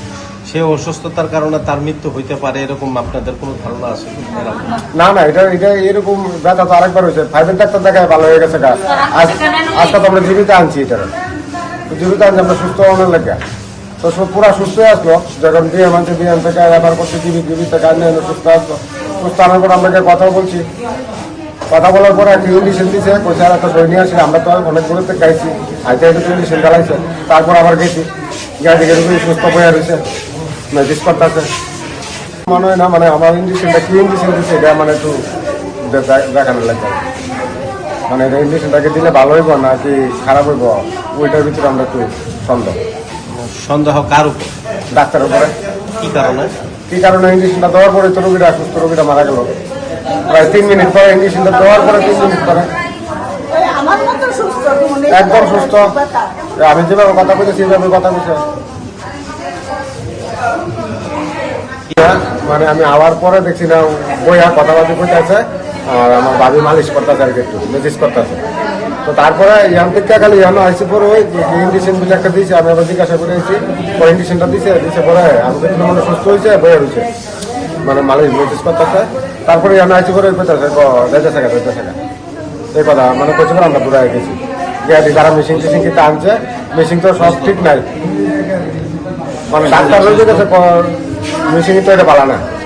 সেই অসুস্থতার কারণে তার মৃত্যু হইতে পারে, এরকম আপনাদের কোনো ধারণা আছে কি? এরকম? না না, এটা এটা এরকম ব্যথা তো আরেকবার হয়েছে। ফাইভের ডাক্তার দেখায় ভালো হয়ে গেছে গা। আজ আজকে তো আমরা জীবিত আনছি এটা। তো জীবিত আনছি আমরা সুস্থ হওয়ার লাগে। তো সব পুরা সুস্থ আসলো। যখন বিএম আনছে, বিএম থেকে রেফার করছে, জিবি জিবি থেকে আনলে এনে সুস্থ আসলো। সুস্থ আনার পর আমরা গিয়ে কথা বলছি। কথা বলার পরে একটা ইঞ্জেকশন দিছে, কইছে আর একটা বই নিয়ে আসি। আমরা তো অনেক দূরে থেকে আইছি। আইতে আইতে তো ইঞ্জেকশন চালাইছে। তারপর আবার গেছি। গাড়ি থেকে সুস্থ হয়ে রয়েছে। মেজিস করতেছে। মনে হয় না, মানে আমার ইঞ্জেকশনটা কি ইঞ্জেকশন দিচ্ছে, এটা মানে একটু দে- দে- দেখানো লাগবে। মানে এটা ইঞ্জেকশনটাকে দিলে ভালো হইব নাকি খারাপ হইব, ওইটার ভিতরে আমরা একটু সন্দেহ। সন্দেহ কার উপর? ডাক্তার উপরে। কি কারণে? কি কারণে ইঞ্জেকশনটা দেওয়ার পরে তো রোগীটা সুস্থ, রোগীটা মারা গেল। প্রায় তিন মিনিট পরে, ইঞ্জেকশনটা দেওয়ার পরে তিন মিনিট পরে। আমার মতো সুস্থ, উনি একদম সুস্থ। আমি যেভাবে কথা বলছি সেইভাবে কথা বলছে। মানে আমি আওয়ার পরে দেখছি না, বইয়া কথাবার্তা করতেছে। আর আমার ভাবি মালিশ করতেছে আর কি, একটু মেসেজ করতেছে। তো তারপরে ইয়ান থেকে খালি ইয়ান আইসি পরে ওই ইঞ্জেকশন বুঝে একটা দিয়েছে, আমি আবার জিজ্ঞাসা করে আইছি। পরে ইঞ্জেকশনটা দিছে, দিছে পরে আমি কিন্তু মনে সুস্থ হয়েছে, বইয়া রয়েছে। মানে মালিশ মেসেজ করতেছে। তারপরে ইয়ান আইসি পরে ওই করতেছে, যাইতে থাকা, যাইতে থাকা। এই কথা মানে কইছে, আমরা দূরে গেছি। গিয়া দেখি তারা মেশিন টেশিন কিতা আনছে, মেশিন তো সব ঠিক নাই। মানে ডাক্তার রয়ে গেছে, মেশিন তো এটা বালা না।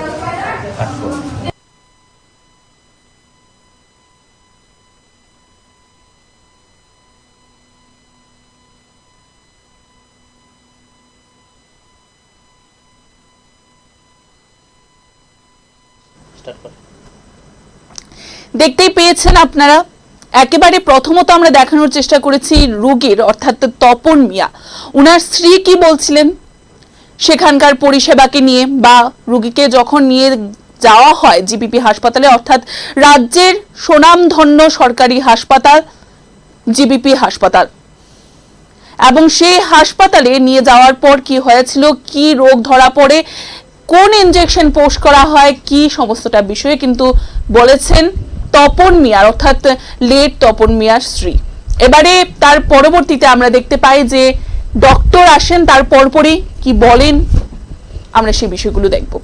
দেখতেই পেয়েছেন আপনারা, একেবারে প্রথমত আমরা দেখানোর চেষ্টা করেছি রোগীর, অর্থাৎ তপন মিয়া, ওনার স্ত্রী কি বলছিলেন সেখানকার পরিষেবাকে নিয়ে, বা রোগীকে যখন নিয়ে যাওয়া হয় জিবিপি হাসপাতালে, অর্থাৎ রাজ্যের সুনামধন্য সরকারি হাসপাতাল জিবিপি হাসপাতাল, এবং সেই হাসপাতালে নিয়ে যাওয়ার পর কি হয়েছিল, কি রোগ ধরা পড়ে, কোন ইনজেকশন পোস্ট করা হয়, কি সমস্তটা বিষয়ে কিন্তু বলেছেন তপন মিয়ার, অর্থাৎ লেট তপন মিয়ার স্ত্রী। এবারে তার পরবর্তীতে আমরা দেখতে পাই যে ডক্টর আসেন, তার পরপরই কি বলেন, আমরা সেই বিষয়গুলো দেখব।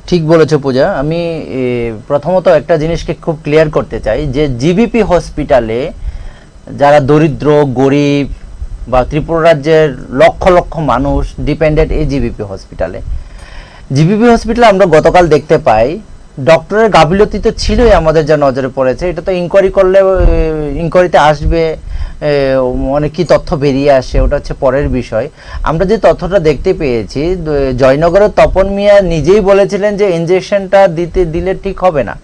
ঠিক বলেছো পূজা। আমি এ, প্রথমত একটা জিনিসকে খুব ক্লিয়ার করতে চাই যে জিবিপি হসপিটালে যারা দরিদ্র, গরিব বা ত্রিপুরা রাজ্যের লক্ষ লক্ষ মানুষ ডিপেন্ডেন্ট এই জিবিপি হসপিটালে। জিবিপি হসপিটালে আমরা গতকাল দেখতে পাই ডক্টরের গাফিলতি তো ছিলই আমাদের যা নজরে পড়েছে। এটা তো ইনকোয়ারি করলে, ইনকোয়ারিতে আসবে, এ, অনেক কি তথ্য বেরিয়ে আসে, ওটা হচ্ছে পরের বিষয়। আমরা যে তথ্যটা দেখতে পেয়েছি, দ- জয়নগরের তপন মিয়া নিজেই বলেছিলেন যে ইনজেকশনটা দিতে দিলে ঠিক হবে না।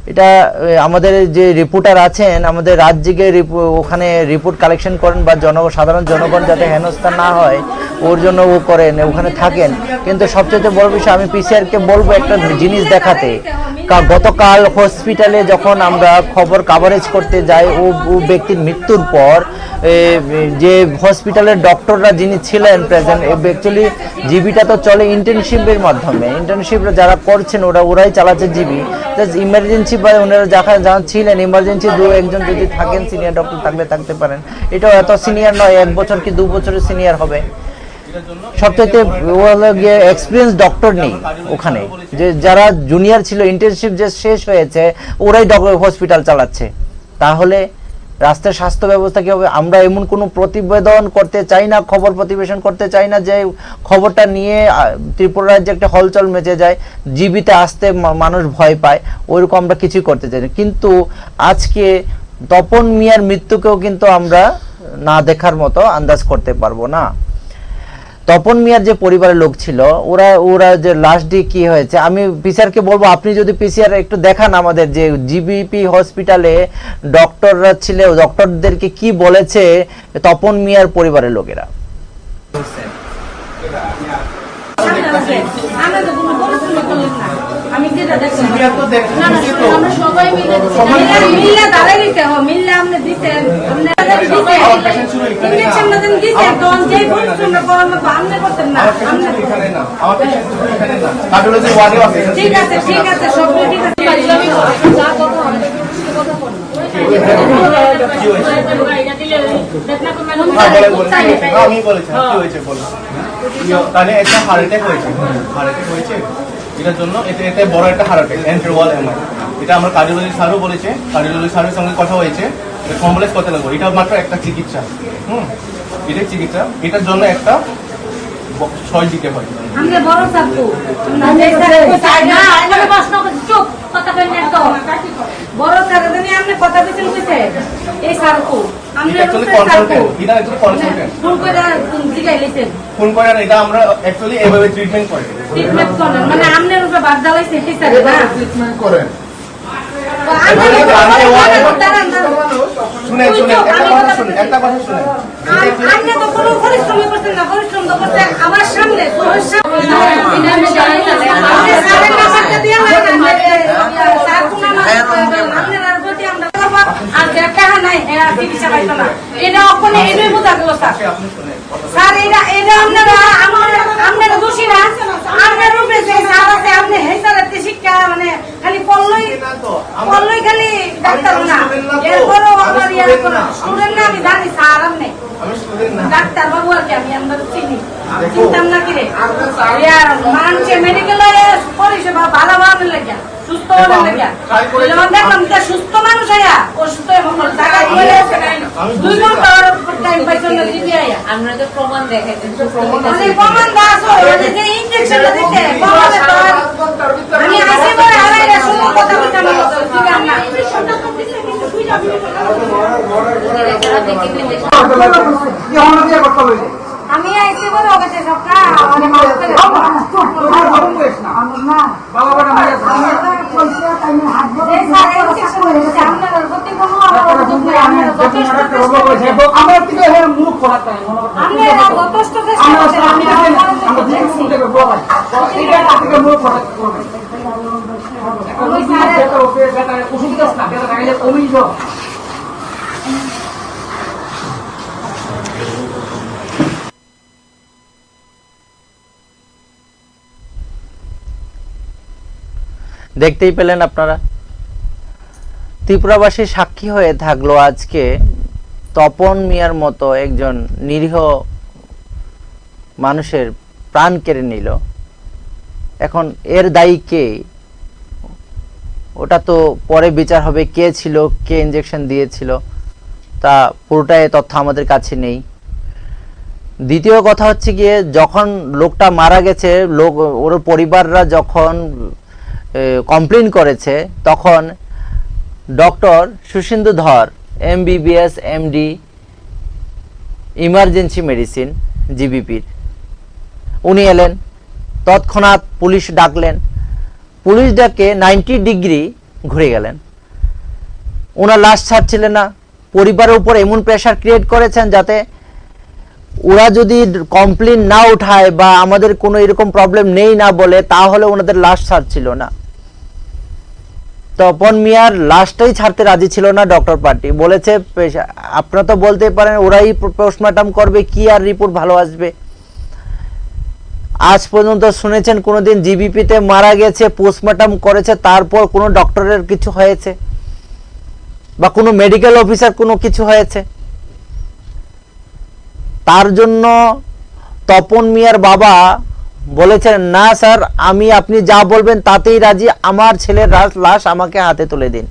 এটা এ, আমাদের যে রিপোর্টার আছেন, আমাদের রাত জেগে রিপো- ওখানে রিপোর্ট কালেকশন করেন বা জন সাধারণ জনগণ যাতে হেনস্থা না হয়, ওর জন্য ও করেন, ওখানে থাকেন। কিন্তু সবচেয়ে বড় বিষয়, আমি পিসিআর কে বলবো একটা জিনিস দেখাতে। কা- গতকাল হসপিটালে যখন আমরা খবর কাভারেজ করতে যাই, ও ও ব্যক্তির মৃত্যুর পর এ, যে হসপিটালের ডক্টররা যিনি ছিলেন প্রেজেন্ট, অ্যাকচুয়ালি জিবিটা তো চলে ইন্টার্নশিপের মাধ্যমে। ইন্টার্নশিপ যারা করছেন, ওরা ওরাই চালাচ্ছে জিবি। জাস্ট ইমার্জেন্সি বা ওনারা যারা যারা ছিলেন ইমার্জেন্সি, দু একজন যদি থাকেন সিনিয়র ডক্টর, থাকলে থাকতে পারেন। এটাও এত সিনিয়র নয়, এক বছর কি দু বছরের সিনিয়র হবে। সবচাইতে ও হলো গিয়ে এক্সপিরিয়েন্স ডক্টর নেই ওখানে। যে যারা জুনিয়র ছিল, ইন্টার্নশিপ যে শেষ হয়েছে, ওরাই ডক্টর হসপিটাল চালাচ্ছে। তাহলে রাষ্ট্রের স্বাস্থ্য ব্যবস্থা কী হবে? আমরা এমন কোনো প্রতিবেদন করতে চাই না, খবর প্রতিবেশন করতে চাই না যে খবরটা নিয়ে, আহ, ত্রিপুরা রাজ্যে একটা হলচল মেচে যায়, জিবিতে আসতে মা-, মানুষ ভয় পায়, ওইরকম আমরা কিছুই করতে চাই না। কিন্তু আজকে তপন মিয়ার মৃত্যুকেও কিন্তু আমরা না দেখার মতো আন্দাজ করতে পারবো না। তপন মিয়ার যে পরিবারের লোক ছিল, ওরা, ওরা যে লাশ দিয়ে কি হয়েছে, আমি পিসিআরকে বলবো, আপনি যদি পিসিআর একটু দেখান আমাদের, যে জিবিপি হসপিটালে ডক্টররা ছিল, ডক্টরদেরকে কি বলেছে তপন মিয়ার পরিবারের লোকেরা। আমরা তো কোনো পরিশ্রম করলাম না। আমি যেটা দেখলাম। সিনিয়র তো দেখ-, না, না, সিনিয়র তো আমরা সবাই মিলে দিতে। সবাই মিলে, মিলে। মিলে দাঁড়াই দিতে হবে, মিলে আপনি দিতে, আপনি দিতে। ইঞ্জেকশন না দেন দিতে, তখন যে পরিশ্রমটা করার মতো আপনি করতেন না, আমার পেশেন্ট আপনি শুধু এখানে না, আমার পেশেন্ট শুধু এখানে না, কার্ডিওলজি ওয়ার্ডেও আছে। ঠিক আছে, ঠিক আছে, সব ঠিক আছে। কি হয়েছে? হ্যাঁ, বলেন, বলেন, কি হয়েছে? হ্যাঁ, আমি বলেছি, হ্যাঁ, কি হয়েছে, বলো। ইয়ে, তাহলে একটা হার্ট অ্যাটাক হয়েছে, হার্ট অ্যাটাক হয়েছে, এটার জন্য, এতে, এতে বড় একটা হার্ট অ্যাটাক, এন্ট্রি ওয়াল এমআই। এটা আমরা কার্ডিওলজি স্যারও বলেছে, কার্ডিওলজি স্যারের সঙ্গে কথা হয়েছে, এটা কমপ্লেক্স করতে লাগবো, এটা মাত্র একটা চিকিৎসা। হুম, এটাই চিকিৎসা, এটার জন্য একটা ব-, ছয় দিতে হয়। আমরা বড় স্যার তো, আমরা যে স্যার তো চাই না, আমরা প্রশ্ন করছি, চুপ, কথা বলেন না তো। বড় স্যার, আপনি, আপনি কথা বলছেন কিসে? এই স্যার তো, আমরা এটা actually স্যার তো। কনসালটেন্ট, এটা actually কনসালটেন্ট। ফোন করে জিজ্ঞাসা করছেন। ফোন করে না, এটা আমরা actually এভাবে ট্রিটমেন্ট করি। ট্রিটমেন্ট করেন, মানে আপনার উপরে বাদ জ্বালাইছে, ঠিক আছে, না? এভাবে ট্রিটমেন্ট করেন। তো আমরা এভাবে তো আমরা দাঁড়ান না। শুনেন, শুনেন, একটা কথা শুনেন, একটা কথা শুনেন। আম-, আপনি তো কোনো পরিশ্রম করছেন না, পরিশ্রম তো করতে আমার সামনে, পুরো সামনে। আপনি স্যারের কাছে দিয়ে না, না, না, স্যার কোনো আমার, আপনার আর প্রতি আমরা করবো, আর যে টাকা নাই, হ্যাঁ, চিকিৎসা পাইতো না। এটা অক্ষণে এটাই বোঝা গেল, স্যার। স্যার, এটা, এটা আপনারা, আপনারা, আপনারা দোষী না। আপনার উপরে যে স্যার আছে, আপনি হেই স্যারের শিক্ষা, মানে, খালি পড়লই, পড়লই খালি ডাক্তার না। এরপরও আপনার ইয়ে করে, স্টুডেন্ট না, আমি জানি স্যার, আপনি। আমি স্টুডেন্ট না। ডাক্তার বাবু আর কি, আমি আমরা চিনি। দেখো, চিনতাম না কি রে? আপনার স্যার ইয়ার, মানছে মেডিকেল পরিষেবা ভালো ভালো লাগে। সুস্থ হওয়ার লেগে। ট্রাই করে যখন দেখলাম যে সুস্থ মানুষ আয়া, অসুস্থ এবং জায়গা দিয়ে আমি দুই ঘন্টা ওর টাইম পাইছো না, দিদি আয়া। আমরা তো প্রমাণ দেখাই দিচ্ছি। প্রমাণ আছে। মানে প্রমাণ দেওয়া আছে, ওই যে ইঞ্জেকশনটা দিতে, প্রমাণে তো আর আমি আসি বলে হারাই না, শুধু কথা বলতে আমার কথা বলতে আমার না। আমি আইছি বলে ওকে যে সবটা, মানে, মাফ করে দাও। আমার না। যে স্যার, এই শিক্ষা হয়েছে, আপনার প্রতি কোনো অভিযোগ নেই, আপনারা যথেষ্ট চেষ্টা করেছেন। আপনারা যথেষ্ট চেষ্টা করেছেন, আমি আপনারা দেখেছি। ওই স্যারের দেখতেই পেলেন আপনারা, ত্রিপুরাবাসী সাক্ষী হয়ে থাকলো আজকে তপন মিয়ার মতো একজন নিরীহ মানুষের প্রাণ কেড়ে নিল। এখন এর দায়ী কে? ওটা তো পরে বিচার হবে, কে ছিল, কে ইঞ্জেকশন দিয়েছিল, তা পুরোটাই তথ্য আমাদের কাছে নেই। দ্বিতীয় কথা হচ্ছে গিয়ে, যখন লোকটা মারা গেছে, লোক, ওর পরিবাররা যখন, এ, কমপ্লেন করেছে, তখন ডক্টর সুশীন্দ্র ধর, এমবিবিএস, এমডি, ইমার্জেন্সি মেডিসিন, জিবিপির, উনি এলেন, তৎক্ষণাৎ পুলিশ ডাকলেন। পুলিশ ডাকে নাইনটি ডিগ্রি ঘুরে গেলেন, ওনার লাশ ছাড়ছিলেন না। পরিবারের উপর এমন প্রেশার ক্রিয়েট করেছেন যাতে ওরা যদি কমপ্লেন না উঠায় বা আমাদের কোনো এরকম প্রবলেম নেই না বলে, তাহলে ওনাদের লাশ ছাড়ছিল না। তপন মিয়ার লাশটাই ছাড়তে রাজি ছিল না ডক্টর পার্টি। বলেছে, "পেশা-, আপনারা তো বলতেই পারেন, ওরাই পো-, পোস্টমর্টম করবে, কি আর রিপোর্ট ভালো আসবে?" আজ পর্যন্ত শুনেছেন কোনোদিন জিবিপিতে মারা গেছে, পোস্টমর্টম করেছে, তারপর কোনো ডক্টরের কিছু হয়েছে বা কোনো মেডিকেল অফিসার কোনো কিছু হয়েছে? তার জন্য তপন মিয়ার বাবা বলেছেন, "না স্যার, আমি আপনি যা বলবেন তাতেই রাজি, আমার ছেলের লাশ, লাশ আমাকে হাতে তুলে দিন।"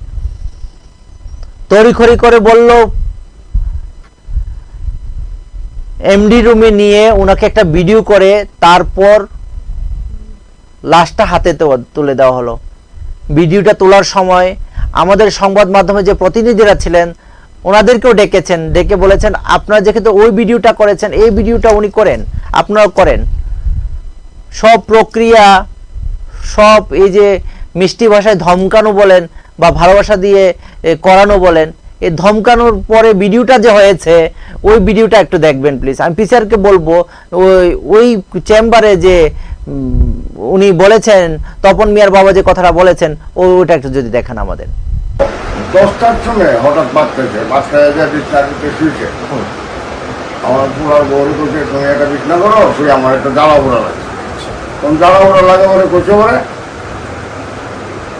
তড়িঘড়ি করে বলল, এমডি রুমে নিয়ে ওনাকে একটা ভিডিও করে তারপর লাশটা হাতে তো-, তুলে দেওয়া হলো। ভিডিওটা তোলার সময় আমাদের সংবাদ মাধ্যমে যে প্রতিনিধিরা ছিলেন, ওনাদেরকেও ডেকেছেন, ডেকে বলেছেন, "আপনারা যেহেতু ওই ভিডিওটা করেছেন, এই ভিডিওটা উনি করেন, আপনারাও করেন।" সব প্রক্রিয়া, সব এই যে মিষ্টি ভাষায় ধমকানো বলেন বা ভালোবাসা দিয়ে, এ, করানো বলেন, এই ধমকানোর পরে ভিডিওটা যে হয়েছে, ওই ভিডিওটা একটু দেখবেন প্লিজ। আমি পিসিআরকে বলবো, ওই, ওই চেম্বারে যে, উম, উনি বলেছেন, তপন মিয়ার বাবা যে কথাটা বলেছেন, ও-, ওটা একটু যদি দেখান আমাদের। দশটার সময় হঠাৎ বাচ্চা এসে, বাচ্চা এসে বিছনা দিতে শুয়েছে। আমার পুরার বউরে কইছে, "তুমি একটা বিছনা করো, শুয়ে আমার একটা জ্বালা পোড়া লাগে।" তখন জ্বালা পোড়া লাগে বলে কইছে বলে,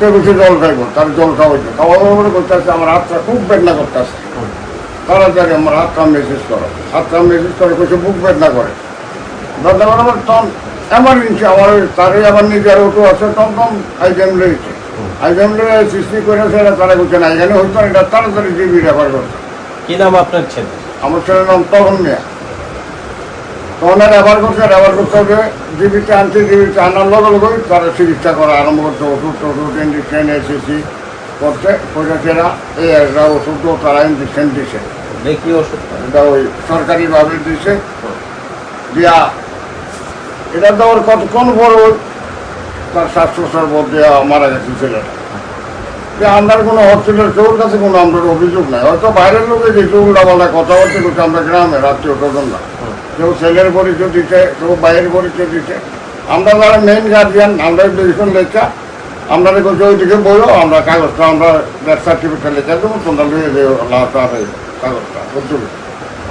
তো কিছু জল খাইবো, তার জল খাওয়াইছে। খাওয়ানোর পরে কইতে আছে, "আমার হাতটা খুব বেদনা করতে আছে, তাড়াতাড়ি আমার হাতটা মেসেজ করো।" হাতটা মেসেজ করে কইছে, "বুক বেদনা করে।" বেদনা করে আমার তখন এমার্জেন্সি, আমার ওই তারই আমার নিজের অটো আছে, তখন তখন আইজেম রয়েছে। আইজেম রয়ে সৃষ্টি করে সেটা তারা কইছে, "না, এখানে হইতো না, এটা তাড়াতাড়ি জিবি রেফার করতে।" কি নাম আপনার ছেলে? আমার ছেলের নাম তপন মিয়া। তখন রেফার করছে, রেফার করতে হবে, জিবিতে আনছে, জিবিতে আনার লগে লগেই তারা চিকিৎসা করা আরম্ভ করছে, ওষুধ টষুধ, ইঞ্জেকশন, এসিসি করতে, করে সেরা এই একটা ওষুধও তারা ইঞ্জেকশন দিছে। দেখি ওষুধ। এটা ওই সরকারিভাবে দিছে। দিয়া, এটা তো ওর কতক্ষণ পর ওই তার শ্বাস প্রশ্বাস বন্ধ হয়ে মারা গেছে ছেলেটা। যে আমরা কোনো হসপিটাল, কেউর কাছে কোনো আমরা অভিযোগ নাই, হয়তো বাইরের লোকে কিছু উল্টাপাল্টা কথাবার্তা করছে, আমরা গ্রামে রাত্রি ওঠার জন্য কেউ ছেলের পরিচয় দিতে, কেউ বাইরের পরিচয় দিতে। আমরা যারা মেইন গার্জিয়ান, আমরা ডিসিশন লেখা, আমরা বলছি ওইদিকে বলো, আমরা কাগজটা, আমরা ডেথ সার্টিফিকেট লেখা দেবো, তোমরা নিয়ে যাও লাশ আর এই কাগজটা, বুঝছো?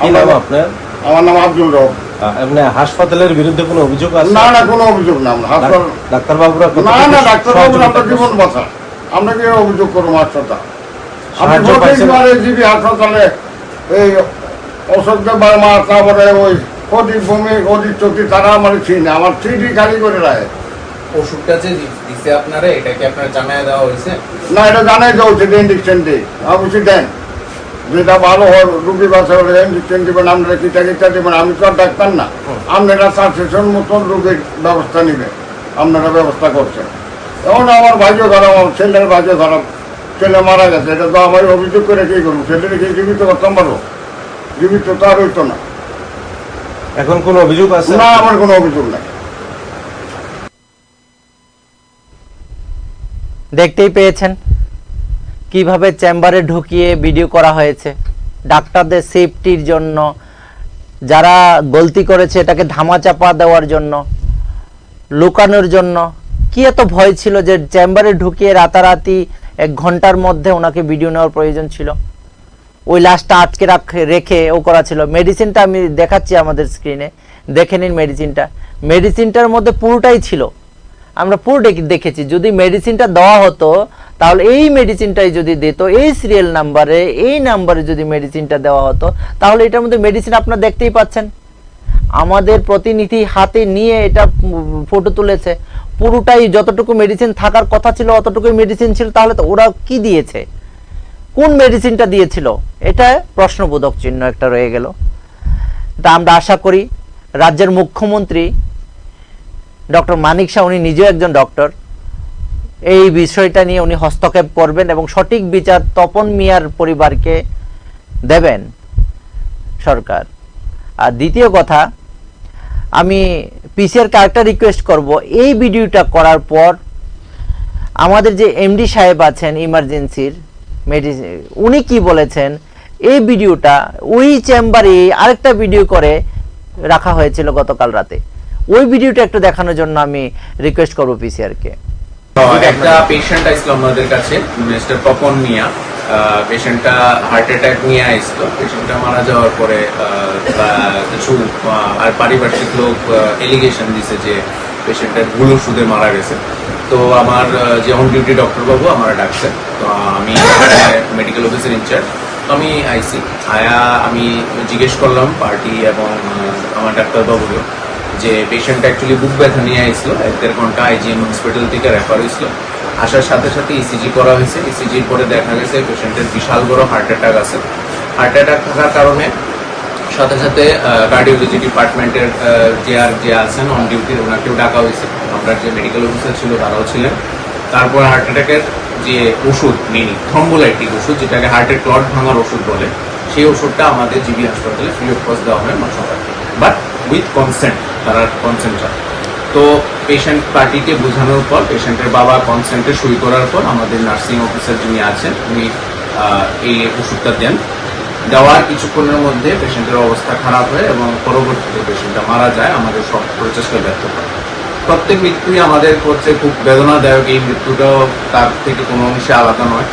কি নাম আপনার? আমার নাম আব্দুল রব। আহ, এমনি হাসপাতালের বিরুদ্ধে কোনো অভিযোগ আছে? না, না, কোনো অভিযোগ না, আমরা হাসপাতাল ডাক-, ডাক্তারবাবুরা কতটুকু না, না, ডাক্তারবাবুরা আমরা সহযোগিতা জীবন করছে? বাঁচা। আমরা কি অভিযোগ করবো হাসপাতাল? আমি সাহায্য পাইছেন? বত্রিশ বার এসিবি হাসপাতালে এই অশোক দেব বর্মা, তারপরে ওই প্রদীপ ভৌমিক, অজিত চৌধুরী, তারা আমার চিনে, আমার সিটি খালি করে রাখে। ওষুধটা যে দি-, দিছে আপনারা, এটা কি আপনারা জানায় দেওয়া হয়েছে? না, এটা জানাই দেওয়া হয়েছে, ইঞ্জেকশন দিয়ে, আমি বলছি, "দেন, যেটা ভালো হয়, রুগী বাঁচাবে, ইঞ্জেকশন দিবেন, আপনারা কিতা কিতা দিবেন, আমি তো আর ডাক্তার না।" হুম। আপনারা সাজেশন মতন রুগীর ব্যবস্থা নেবেন, আপনারা ব্যবস্থা করছেন। এখন আমার ভাইও খারাপ, আমার ছেলের ভাইও খারাপ, ছেলে মারা গেছে, এটা তো আমার অভিযোগ করে কি করবো? ছেলের কি জীবিত করতাম পারবো? জীবিত তো আর হইতো না। এখন কোনো অভিযোগ আছে? না, আমার কোনো অভিযোগ নাই। দেখতেই পেয়েছেন কিভাবে চেম্বারে ঢুকিয়ে ভিডিও করা হয়েছে ডাক্তারদের সেফটির জন্য, যারা গলতি করেছে এটাকে ধামাচাপা দেওয়ার জন্য, লুকানোর জন্য। কি এত ভয় ছিল যে চেম্বারে ঢুকিয়ে রাতারাতি এক ঘন্টার মধ্যে ওনাকে ভিডিও নেওয়ার প্রয়োজন ছিল? ওই লাশটা আটকে রাখ-, রেখে ও করা ছিল। মেডিসিনটা আমি দেখাচ্ছি আমাদের স্ক্রিনে, দেখে নিন মেডিসিনটা। মেডিসিনটার মধ্যে পুরোটাই ছিল, আমরা পুরো দেখে-, দেখেছি। যদি মেডিসিনটা দেওয়া হতো, তাহলে এই মেডিসিনটাই যদি দিত, এই সিরিয়াল নাম্বারে, এই নাম্বারে যদি মেডিসিনটা দেওয়া হতো, তাহলে এটার মধ্যে মেডিসিন আপনারা দেখতেই পাচ্ছেন। আমাদের প্রতিনিধি হাতে নিয়ে এটা, উম, ফটো তুলেছে। পুরোটাই যতটুকু মেডিসিন থাকার কথা ছিল, অতটুকুই মেডিসিন ছিল। তাহলে তো ওরা কি দিয়েছে, কোন মেডিসিনটা দিয়েছিল, এটা প্রশ্নবোধক চিহ্ন একটা রয়ে গেল। তা আমরা আশা করি রাজ্যের মুখ্যমন্ত্রী ডক্টর মানিক সাহা, উনি নিজেও একজন ডক্টর, এই বিষয়টা নিয়ে উনি হস্তক্ষেপ করবেন এবং সঠিক বিচার তপন মিয়ার পরিবারকে দেবেন সরকার। আর দ্বিতীয় কথা, আমি পিসিআর কে আরেকটা রিকোয়েস্ট করব, এই ভিডিওটা করার পর আমাদের যে এমডি সাহেব আছেন ইমার্জেন্সির মেডি-, উনি কি বলেছেন, এই ভিডিওটা ওই চেম্বারে আরেকটা ভিডিও করে রাখা হয়েছিল গতকাল রাতে, ওই ভিডিওটা একটু দেখানোর জন্য আমি রিকোয়েস্ট করব পিসিআর কে। আহ, একটা পেশেন্ট আসলো আমাদের কাছে, মিস্টার তপন মিয়া। আহ, পেশেন্টটা হার্ট অ্যাটাক নিয়ে আসলো। পেশেন্টটা মারা যাওয়ার পরে, আহ, তা কিছু, আহ, আর পারিপার্শ্বিক লোক, আহ, এলিগেশন দিছে যে পেশেন্টটা ভুল ওষুধে মারা গেছে। তো আমার, আহ, যে অন ডিউটি ডক্টর বাবু আমার ডাকছে, তো আমি মেডিকেল অফিসার ইনচার্জ, তো আমি আইসি। আয়া আমি জিজ্ঞেস করলাম পার্টি এবং, আহ, আমার ডাক্তারবাবুকে যে পেশেন্ট অ্যাকচুয়ালি বুক ব্যথা নিয়ে আইছিল, এক দেড় ঘন্টা আইজিএম হসপিটাল থেকে রেফার হয়েছিল। আসার সাথে সাথে ইসিজি করা হয়েছে। ইসিজির পরে দেখা গেছে পেশেন্টের বিশাল বড় হার্ট অ্যাটাক আছে। হার্ট অ্যাটাক থাকার কারণে সাথে সাথে কার্ডিওলজি ডিপার্টমেন্টের যে আর যে আছেন অন ডিউটির, ওনাকেও ডাকা হয়েছে। আমরা যে মেডিকেল অফিসার ছিল, তারাও ছিলেন। তারপর হার্ট অ্যাটাকের যে ওষুধ, মিনি থ্রম্বোলাইটিক ওষুধ, যেটাকে হার্টের ক্লট ভাঙার ওষুধ বলে, সেই ওষুধটা আমাদের জিবি হাসপাতালে ফ্রি অফ কস্ট দেওয়া হয় মা সবাইকে, বাট উইথ কনসেন্ট, তারা কনসেন্ট চায়। তো পেশেন্ট পার্টিকে বোঝানোর পর, পেশেন্টের বাবা কনসেন্টে সই করার পর আমাদের নার্সিং অফিসার যিনি আছেন, উনি আহ, এই ওষুধটা দেন। দেওয়ার কিছুক্ষণের মধ্যে পেশেন্টের অবস্থা খারাপ হয় এবং পরবর্তীতে পেশেন্টটা মারা যায় আমাদের সব প্রচেষ্টা ব্যর্থ হয়। প্রত্যেক মৃত্যুই আমাদের করছে খুব বেদনাদায়ক। এই মৃত্যুটাও তার থেকে কোনো অংশে আলাদা নয়,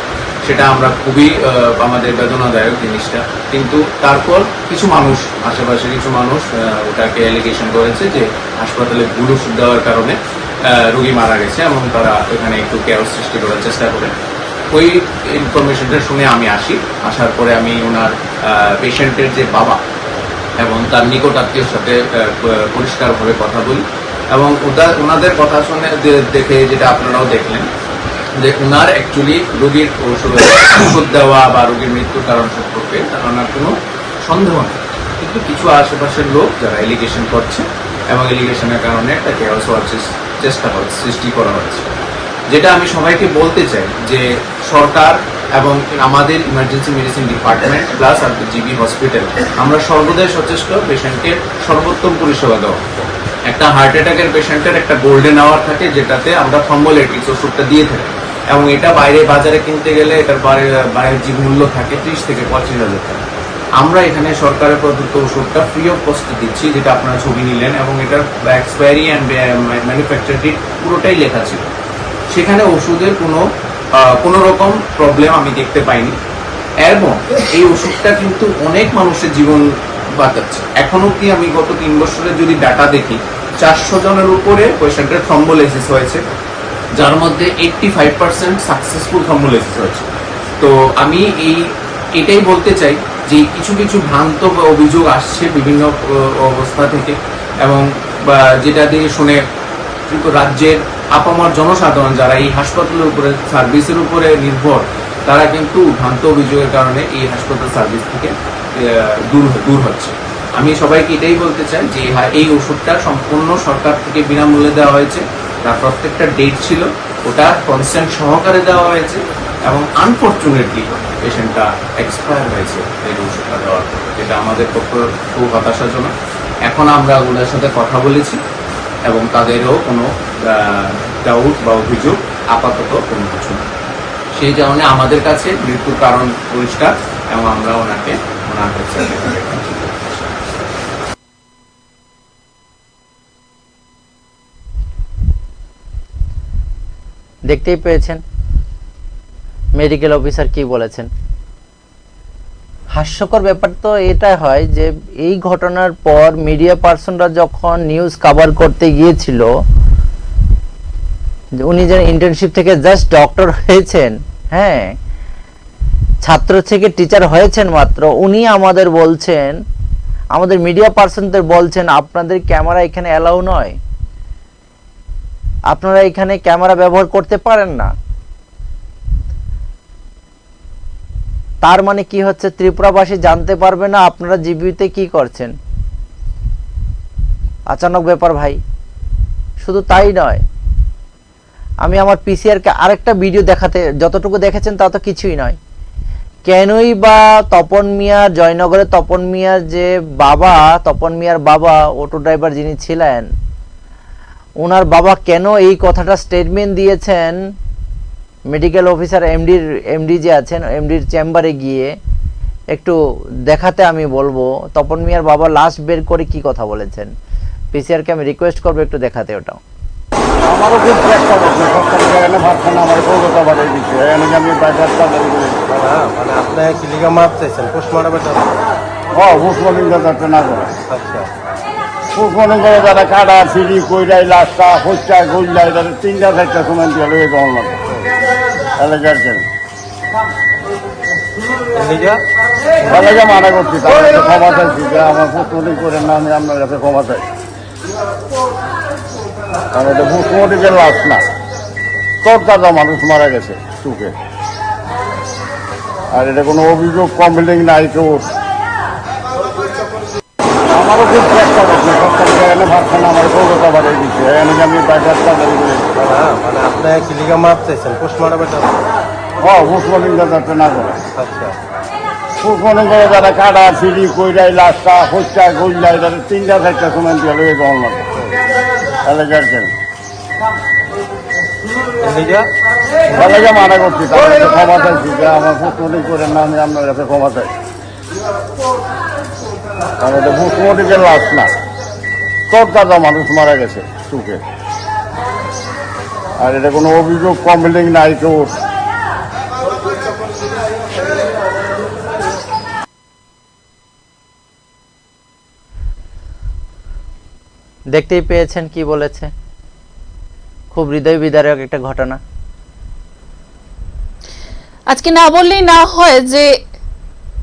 সেটা আমরা খুবই আহ, আমাদের বেদনাদায়ক জিনিসটা। কিন্তু তারপর কিছু মানুষ, আশেপাশে কিছু মানুষ আহ, ওটাকে অ্যালিগেশন করেছে যে হাসপাতালে ভুল ওষুধ দেওয়ার কারণে আহ, রোগী মারা গেছে এবং তারা এখানে একটু কেওস সৃষ্টি করার চেষ্টা করে। ওই ইনফরমেশনটা শুনে আমি আসি। আসার পরে আমি ওনার পেশেন্টের যে বাবা এবং তার নিকট আত্মীয়র সাথে আহ, প- পরিষ্কারভাবে কথা বলি এবং ওটা, ওনাদের কথা শুনে দে- দেখে যেটা আপনারাও দেখলেন যে ওনার অ্যাকচুয়ালি রোগীর ওষুধ, ওষুধ দেওয়া বা রোগীর মৃত্যুর কারণ সম্পর্কে তার ওনার কোনো সন্দেহ নেই। কিন্তু কিছু আশেপাশের লোক যারা এলিগেশন করছে এবং এলিগেশনের কারণে একটা কেওস হওয়ার চেস- চেষ্টা হচ্ছে, সৃষ্টি করা হচ্ছে। যেটা আমি সবাইকে বলতে চাই যে সরকার এবং আমাদের ইমার্জেন্সি মেডিসিন ডিপার্টমেন্ট প্লাস আর জিবি হসপিটাল, আমরা সর্বদাই সচেষ্ট পেশেন্টকে সর্বোত্তম পরিষেবা দেওয়া। একটা হার্ট অ্যাটাকের পেশেন্টের একটা গোল্ডেন আওয়ার থাকে, যেটাতে আমরা থ্রম্বোলাইটিক্স ওষুধটা দিয়ে থাকি এবং এটা বাইরে বাজারে কিনতে গেলে এটার বাইরে, বাইরের যে মূল্য থাকে ত্রিশ থেকে পঁচিশ হাজার টাকা। আমরা এখানে সরকারের প্রদত্ত ওষুধটা ফ্রি অফ কস্টে দিচ্ছি, যেটা আপনারা ছবি নিলেন এবং এটার এক্সপায়ারি অ্যান্ড ম্যানুফ্যাকচার ডেট পুরোটাই লেখা ছিল। সেখানে ওষুধের কোনো আহ, কোনো রকম প্রবলেম আমি দেখতে পাইনি এবং এই ওষুধটা কিন্তু অনেক মানুষের জীবন বাঁচাচ্ছে। এখন অবধি আমি গত তিন বছরের যদি ডাটা দেখি, চারশো জনের উপরে পেশেন্টের থ্রম্বোলাইসিস হয়েছে, যার মধ্যে eighty five percent successful thrombolysis হয়েছে। তো আমি এই এটাই বলতে চাই যে কিছু কিছু ভ্রান্ত বা অভিযোগ আসছে বিভিন্ন আহ, অবস্থা থেকে এবং বা যেটা দিয়ে শুনে কিন্তু রাজ্যের আপামর জনসাধারণ যারা এই হাসপাতালের উপরে, সার্ভিসের উপরে নির্ভর, তারা কিন্তু ভ্রান্ত অভিযোগের কারণে এই হাসপাতাল সার্ভিস থেকে আহ, দূর দূর হচ্ছে। আমি সবাইকে এটাই বলতে চাই যে হ্যাঁ, এই ওষুধটা সম্পূর্ণ সরকার থেকে বিনামূল্যে দেওয়া হয়েছে। তার প্রত্যেকটা ডেট ছিল, ওটা কনসেন্ট সহকারে দেওয়া হয়েছে এবং আনফর্চুনেটলি পেশেন্টটা এক্সপায়ার হয়েছে এই ওষুধটা দেওয়ার পরে, যেটা আমাদের পক্ষে খুব হতাশাজনক। এখন আমরা ওনার সাথে কথা বলেছি এবং তাদেরও কোনো ডাউট বা অভিযোগ আপাতত কোনো কিছু নেই। সেই কারণে আমাদের কাছে মৃত্যুর কারণ পরিষ্কার এবং আমরা ওনাকে ওনার হচ্ছে দেখতেই পেয়েছেন মেডিকেল অফিসার কি বলেছেন। হাস্যকর ব্যাপার তো এটা হয় যে এই ঘটনার পর মিডিয়া পার্সনরা যখন নিউজ কভার করতে গিয়েছিল, উনি যেন ইন্টার্নশিপ থেকে জাস্ট ডক্টর হয়েছেন, হ্যাঁ, ছাত্র থেকে টিচার হয়েছেন মাত্র, উনি আমাদের বলছেন, আমাদের মিডিয়া পার্সনদের বলছেন, "আপনাদের ক্যামেরা এখানে অ্যালাউ নয়, আপনারা এখানে ক্যামেরা ব্যবহার করতে পারেন না।" তার মানে কি হচ্ছে, ত্রিপুরাবাসী জানতে পারবে না আপনারা জিবিতে কি করছেন। আচানক ব্যাপার ভাই। শুধু তাই নয়, আমি আমার পিসিআর কে আরেকটা ভিডিও দেখাতে, যতটুকু দেখেছেন তা তো কিছুই নয়। কেনই বা তপন মিয়া, জয়নগরে তপন মিয়ার যে বাবা, তপন মিয়ার বাবা অটো ড্রাইভার যিনি ছিলেন, ওনার বাবা কেন এই কথাটা স্টেটমেন্ট দিয়েছেন, মেডিকেল অফিসার এমডির, এমডি যে আছেন, এমডির চেম্বারে গিয়ে একটু দেখাতে আমি বলবো তপন মিয়ার বাবা লাস্ট বের করে কি কথা বলেছেন। পিসিআর কে আমি রিকোয়েস্ট করবো একটু দেখাতে ওটাও। আমারও খুব চেষ্টা করছে, সব জায়গায় এনে ভাবছেন আমার কলকাতা বাড়ি দিচ্ছে, এনে আমি বাইপাস সার্জারি করি। হ্যাঁ, মানে আপনি কিলিগা মাপ চাইছেন পোস্টমর্টমের জন্য। ও, বুঝবো যাতে না করে। আচ্ছা। পুষ্পলিঙ্গ যারা কাটা ফিরি কইরাই লাশটা হচ্ছে গইলা এটা তিনটা চারটা সময় দিয়ে লয়ে যাওয়ার মতো। তাহলে যার কেন? কিলিগা? তাহলে যে মানা করছি, তার কাছে ক্ষমা চাইছি যে আমার পুষ্পলিঙ্গ করেন না, আমি আপনার কাছে ক্ষমা চাই। কারণ এটা পুষ্পলিঙ্গের লাশ না। তরতাজা মানুষ মারা গেছে চুকে। আর এটা কোনো অভিযোগ, কমপ্লেন নাই কেউ। আমারও খুব চেষ্টা করছে, সব থেকে এনে ভাবছেন আমার কলকাতা বাড়ি দিচ্ছে, এনে যে আমি বাইরে একটা বাড়ি করে দিচ্ছি। না, মানে আপনি কিলিগা মাপ চাইছেন, পোস্টমর্টমের জন্য? হ্যাঁ, পোস্টমর্টম যাতে না করে। আচ্ছা। পোস্টমর্টম করে যারা কাটা, সিঁড়ি, কইরাই, লাশটা, হত্যা, গইলা, এটা তিনটা চারটা সময় দিয়ে লয়ে যাওয়ার মতো। তাহলে যার কেন? কিলিগা? তাহলে যে মানা করছি, তাহলে তো ক্ষমা চাইছি যে আমার পোস্টমর্টম করে না, আমি আপনার কাছে ক্ষমা চাই। কারণ এটা পোস্টমর্টমের লাশ না, তরতাজা মানুষ মারা গেছে চুকে। আর এটা কোনো অভিযোগ, কমপ্লেন নাই কেউ। দেখতেই পেয়েছেন কি বলেছে, খুব হৃদয় বিদারক একটা ঘটনা। আজকে না বললেই না হয় যে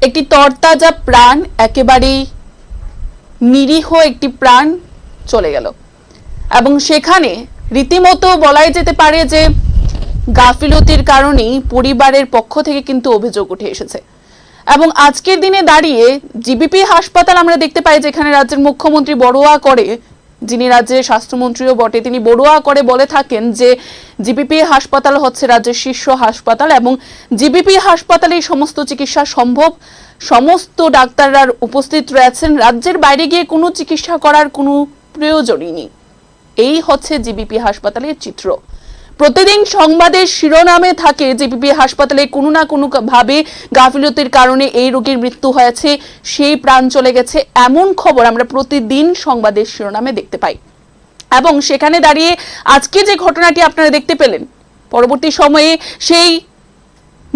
একটি তরতাজা প্রাণ, একেবারেই নিরীহ একটি প্রাণ চলে গেল, এবং সেখানে রীতিমতো বলাই যেতে পারে যে গাফিলতির কারণেই পরিবারের পক্ষ থেকে কিন্তু অভিযোগ উঠে এসেছে। এবং আজকের দিনে দাঁড়িয়ে জিবিপি হাসপাতাল আমরা দেখতে পাই, যেখানে রাজ্যের মুখ্যমন্ত্রী বড়ুয়া করে, যিনি রাজ্যের স্বাস্থ্যমন্ত্রীও বটে, তিনি বড়ুয়া করে বলে থাকেন যে জিবিপি হাসপাতাল হচ্ছে রাজ্যের শীর্ষ হাসপাতাল এবং জিবিপি হাসপাতালেই সমস্ত চিকিৎসা সম্ভব, সমস্ত ডাক্তাররা উপস্থিত রয়েছেন, রাজ্যের বাইরে গিয়ে কোনো চিকিৎসা করার কোনো প্রয়োজনই নেই। এই হচ্ছে জিবিপি হাসপাতালের চিত্র। প্রতিদিন সংবাদের শিরোনামে থাকে জিবিপি হাসপাতালে কোনো না কোনো ভাবে গাফিলতির কারণে এই রোগীর মৃত্যু হয়েছে, সেই প্রাণ চলে গেছে, এমন খবর আমরা প্রতিদিন সংবাদের শিরোনামে দেখতে পাই। এবং সেখানে দাঁড়িয়ে আজকে যে ঘটনাটি আপনারা দেখতে পেলেন, পরবর্তী সময়ে সেই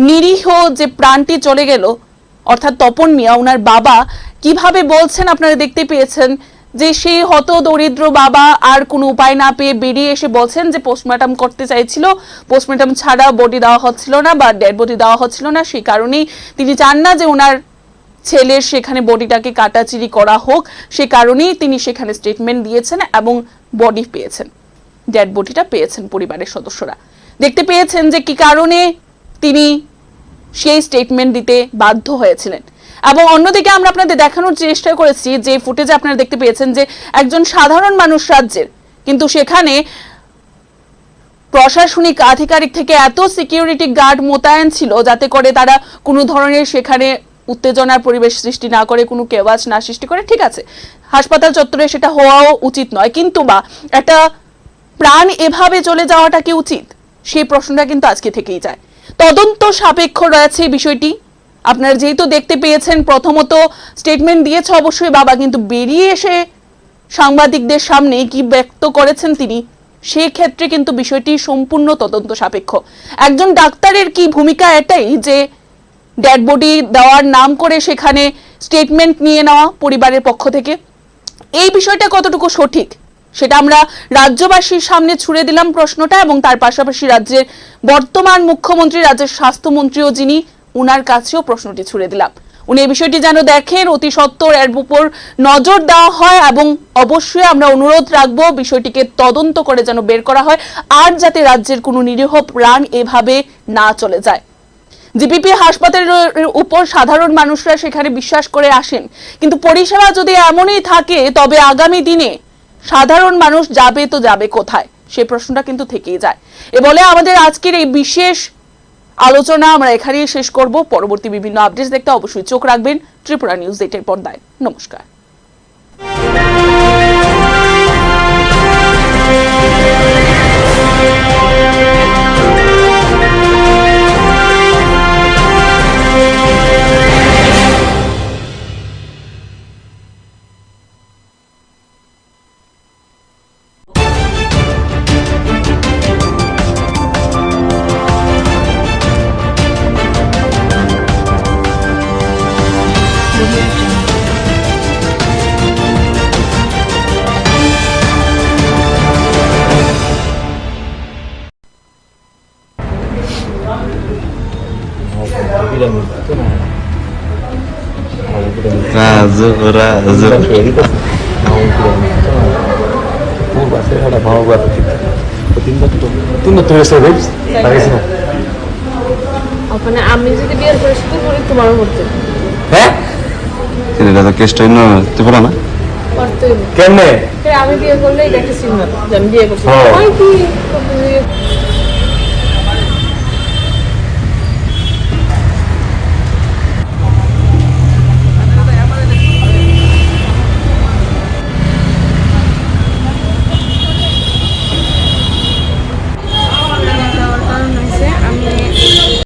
নিরীহ যে প্রাণটি চলে গেল, অর্থাৎ তপন মিয়া, ওনার বাবা কিভাবে বলছেন আপনারা দেখতে পেয়েছেন যে সেই হত দরিদ্র বাবা আর কোনো উপায় না পেয়ে বেরিয়ে এসে বলছেন যে পোস্টমর্টম করতে চাইছিল, পোস্টমর্টম ছাড়া বডি দেওয়া হচ্ছিল না বা ডেড বডি দেওয়া হচ্ছিল না, সেই কারণেই তিনি চান না যে ওনার ছেলের সেখানে বডিটাকে কাটাচিরি করা হোক, সে কারণেই তিনি সেখানে স্টেটমেন্ট দিয়েছেন এবং বডি পেয়েছেন, ডেড বডিটা পেয়েছেন পরিবারের সদস্যরা। দেখতে পেয়েছেন যে কি কারণে তিনি সেই স্টেটমেন্ট দিতে বাধ্য হয়েছিলেন। এবং অন্যদিকে আমরা আপনাদের দেখানোর চেষ্টা করেছি যে ফুটেজে আপনারা দেখতে পেয়েছেন যে একজন সাধারণ মানুষ রাজ্যের, কিন্তু সেখানে প্রশাসনিক আধিকারিক থেকে এত সিকিউরিটি গার্ড মোতায়েন ছিল যাতে করে তারা কোনো ধরনের সেখানে উত্তেজনার পরিবেশ সৃষ্টি না করে, কোনো কেওয়াজ না সৃষ্টি করে। ঠিক আছে, হাসপাতাল চত্বরে সেটা হওয়াও উচিত নয়, কিন্তু বা একটা প্রাণ এভাবে চলে যাওয়াটা কি উচিত, সেই প্রশ্নটা কিন্তু আজকে থেকেই যায়। তদন্ত সাপেক্ষ রয়েছে এই বিষয়টি। আপনারা যেহেতু দেখতে পেয়েছেন, প্রথমত স্টেটমেন্ট দিয়েছে অবশ্যই বাবা, কিন্তু বেরিয়ে এসে সাংবাদিকদের সামনে কি ব্যক্ত করেছেন তিনি, সেক্ষেত্রে কিন্তু বিষয়টি সম্পূর্ণ তদন্ত সাপেক্ষ। একজন ডাক্তারের কি ভূমিকা এটাই যে ডেড বডি দেওয়ার নাম করে সেখানে স্টেটমেন্ট নিয়ে নেওয়া পরিবারের পক্ষ থেকে? এই বিষয়টা কতটুকু সঠিক, সেটা আমরা রাজ্যবাসীর সামনে ছুড়ে দিলাম প্রশ্নটা, এবং তার পাশাপাশি রাজ্যের বর্তমান মুখ্যমন্ত্রী, রাজ্যের স্বাস্থ্যমন্ত্রীও যিনি, উনার কাছেও প্রশ্নটি ছুড়ে দিলাম। উনি এই বিষয়টি যেন দেখেন, অতি সত্বর এর উপর নজর দেওয়া হয় এবং অবশ্যই আমরা অনুরোধ রাখবো বিষয়টিকে তদন্ত করে যেন বের করা হয়, আর যাতে রাজ্যের কোনো নিরীহ প্রাণ এভাবে না চলে যায়। জিবিপি হাসপাতালের উপর সাধারণ মানুষরা সেখানে বিশ্বাস করে আসেন, কিন্তু পরিষেবা যদি এমনই থাকে, তবে আগামী দিনে সাধারণ মানুষ যাবে তো যাবে কোথায়, সে প্রশ্নটা কিন্তু থেকেই যায়। এ বলে আমাদের আজকের এই বিশেষ আলোচনা আমরা এখানেই শেষ করব। পরবর্তী বিভিন্ন আপডেটস দেখতে অবশ্যই চোখ রাখবেন ত্রিপুরা নিউজ এইটের পর্দায়। নমস্কার। Razu, razu. তিনবার তো, তিনবার তো রেসে ভাই, আর কিছু না। ওখানে আমি যদি বিয়ের পরে শুধু করি, তোমারও করতে। হ্যাঁ? এটা তো কেসটা অন্য, তুই বলো না। করতে হইবে। কেমনে? এ, আমি বিয়ে করলে এটা একটা সিগনাল যে আমি বিয়ে করছি। হ্যাঁ। হয় কি?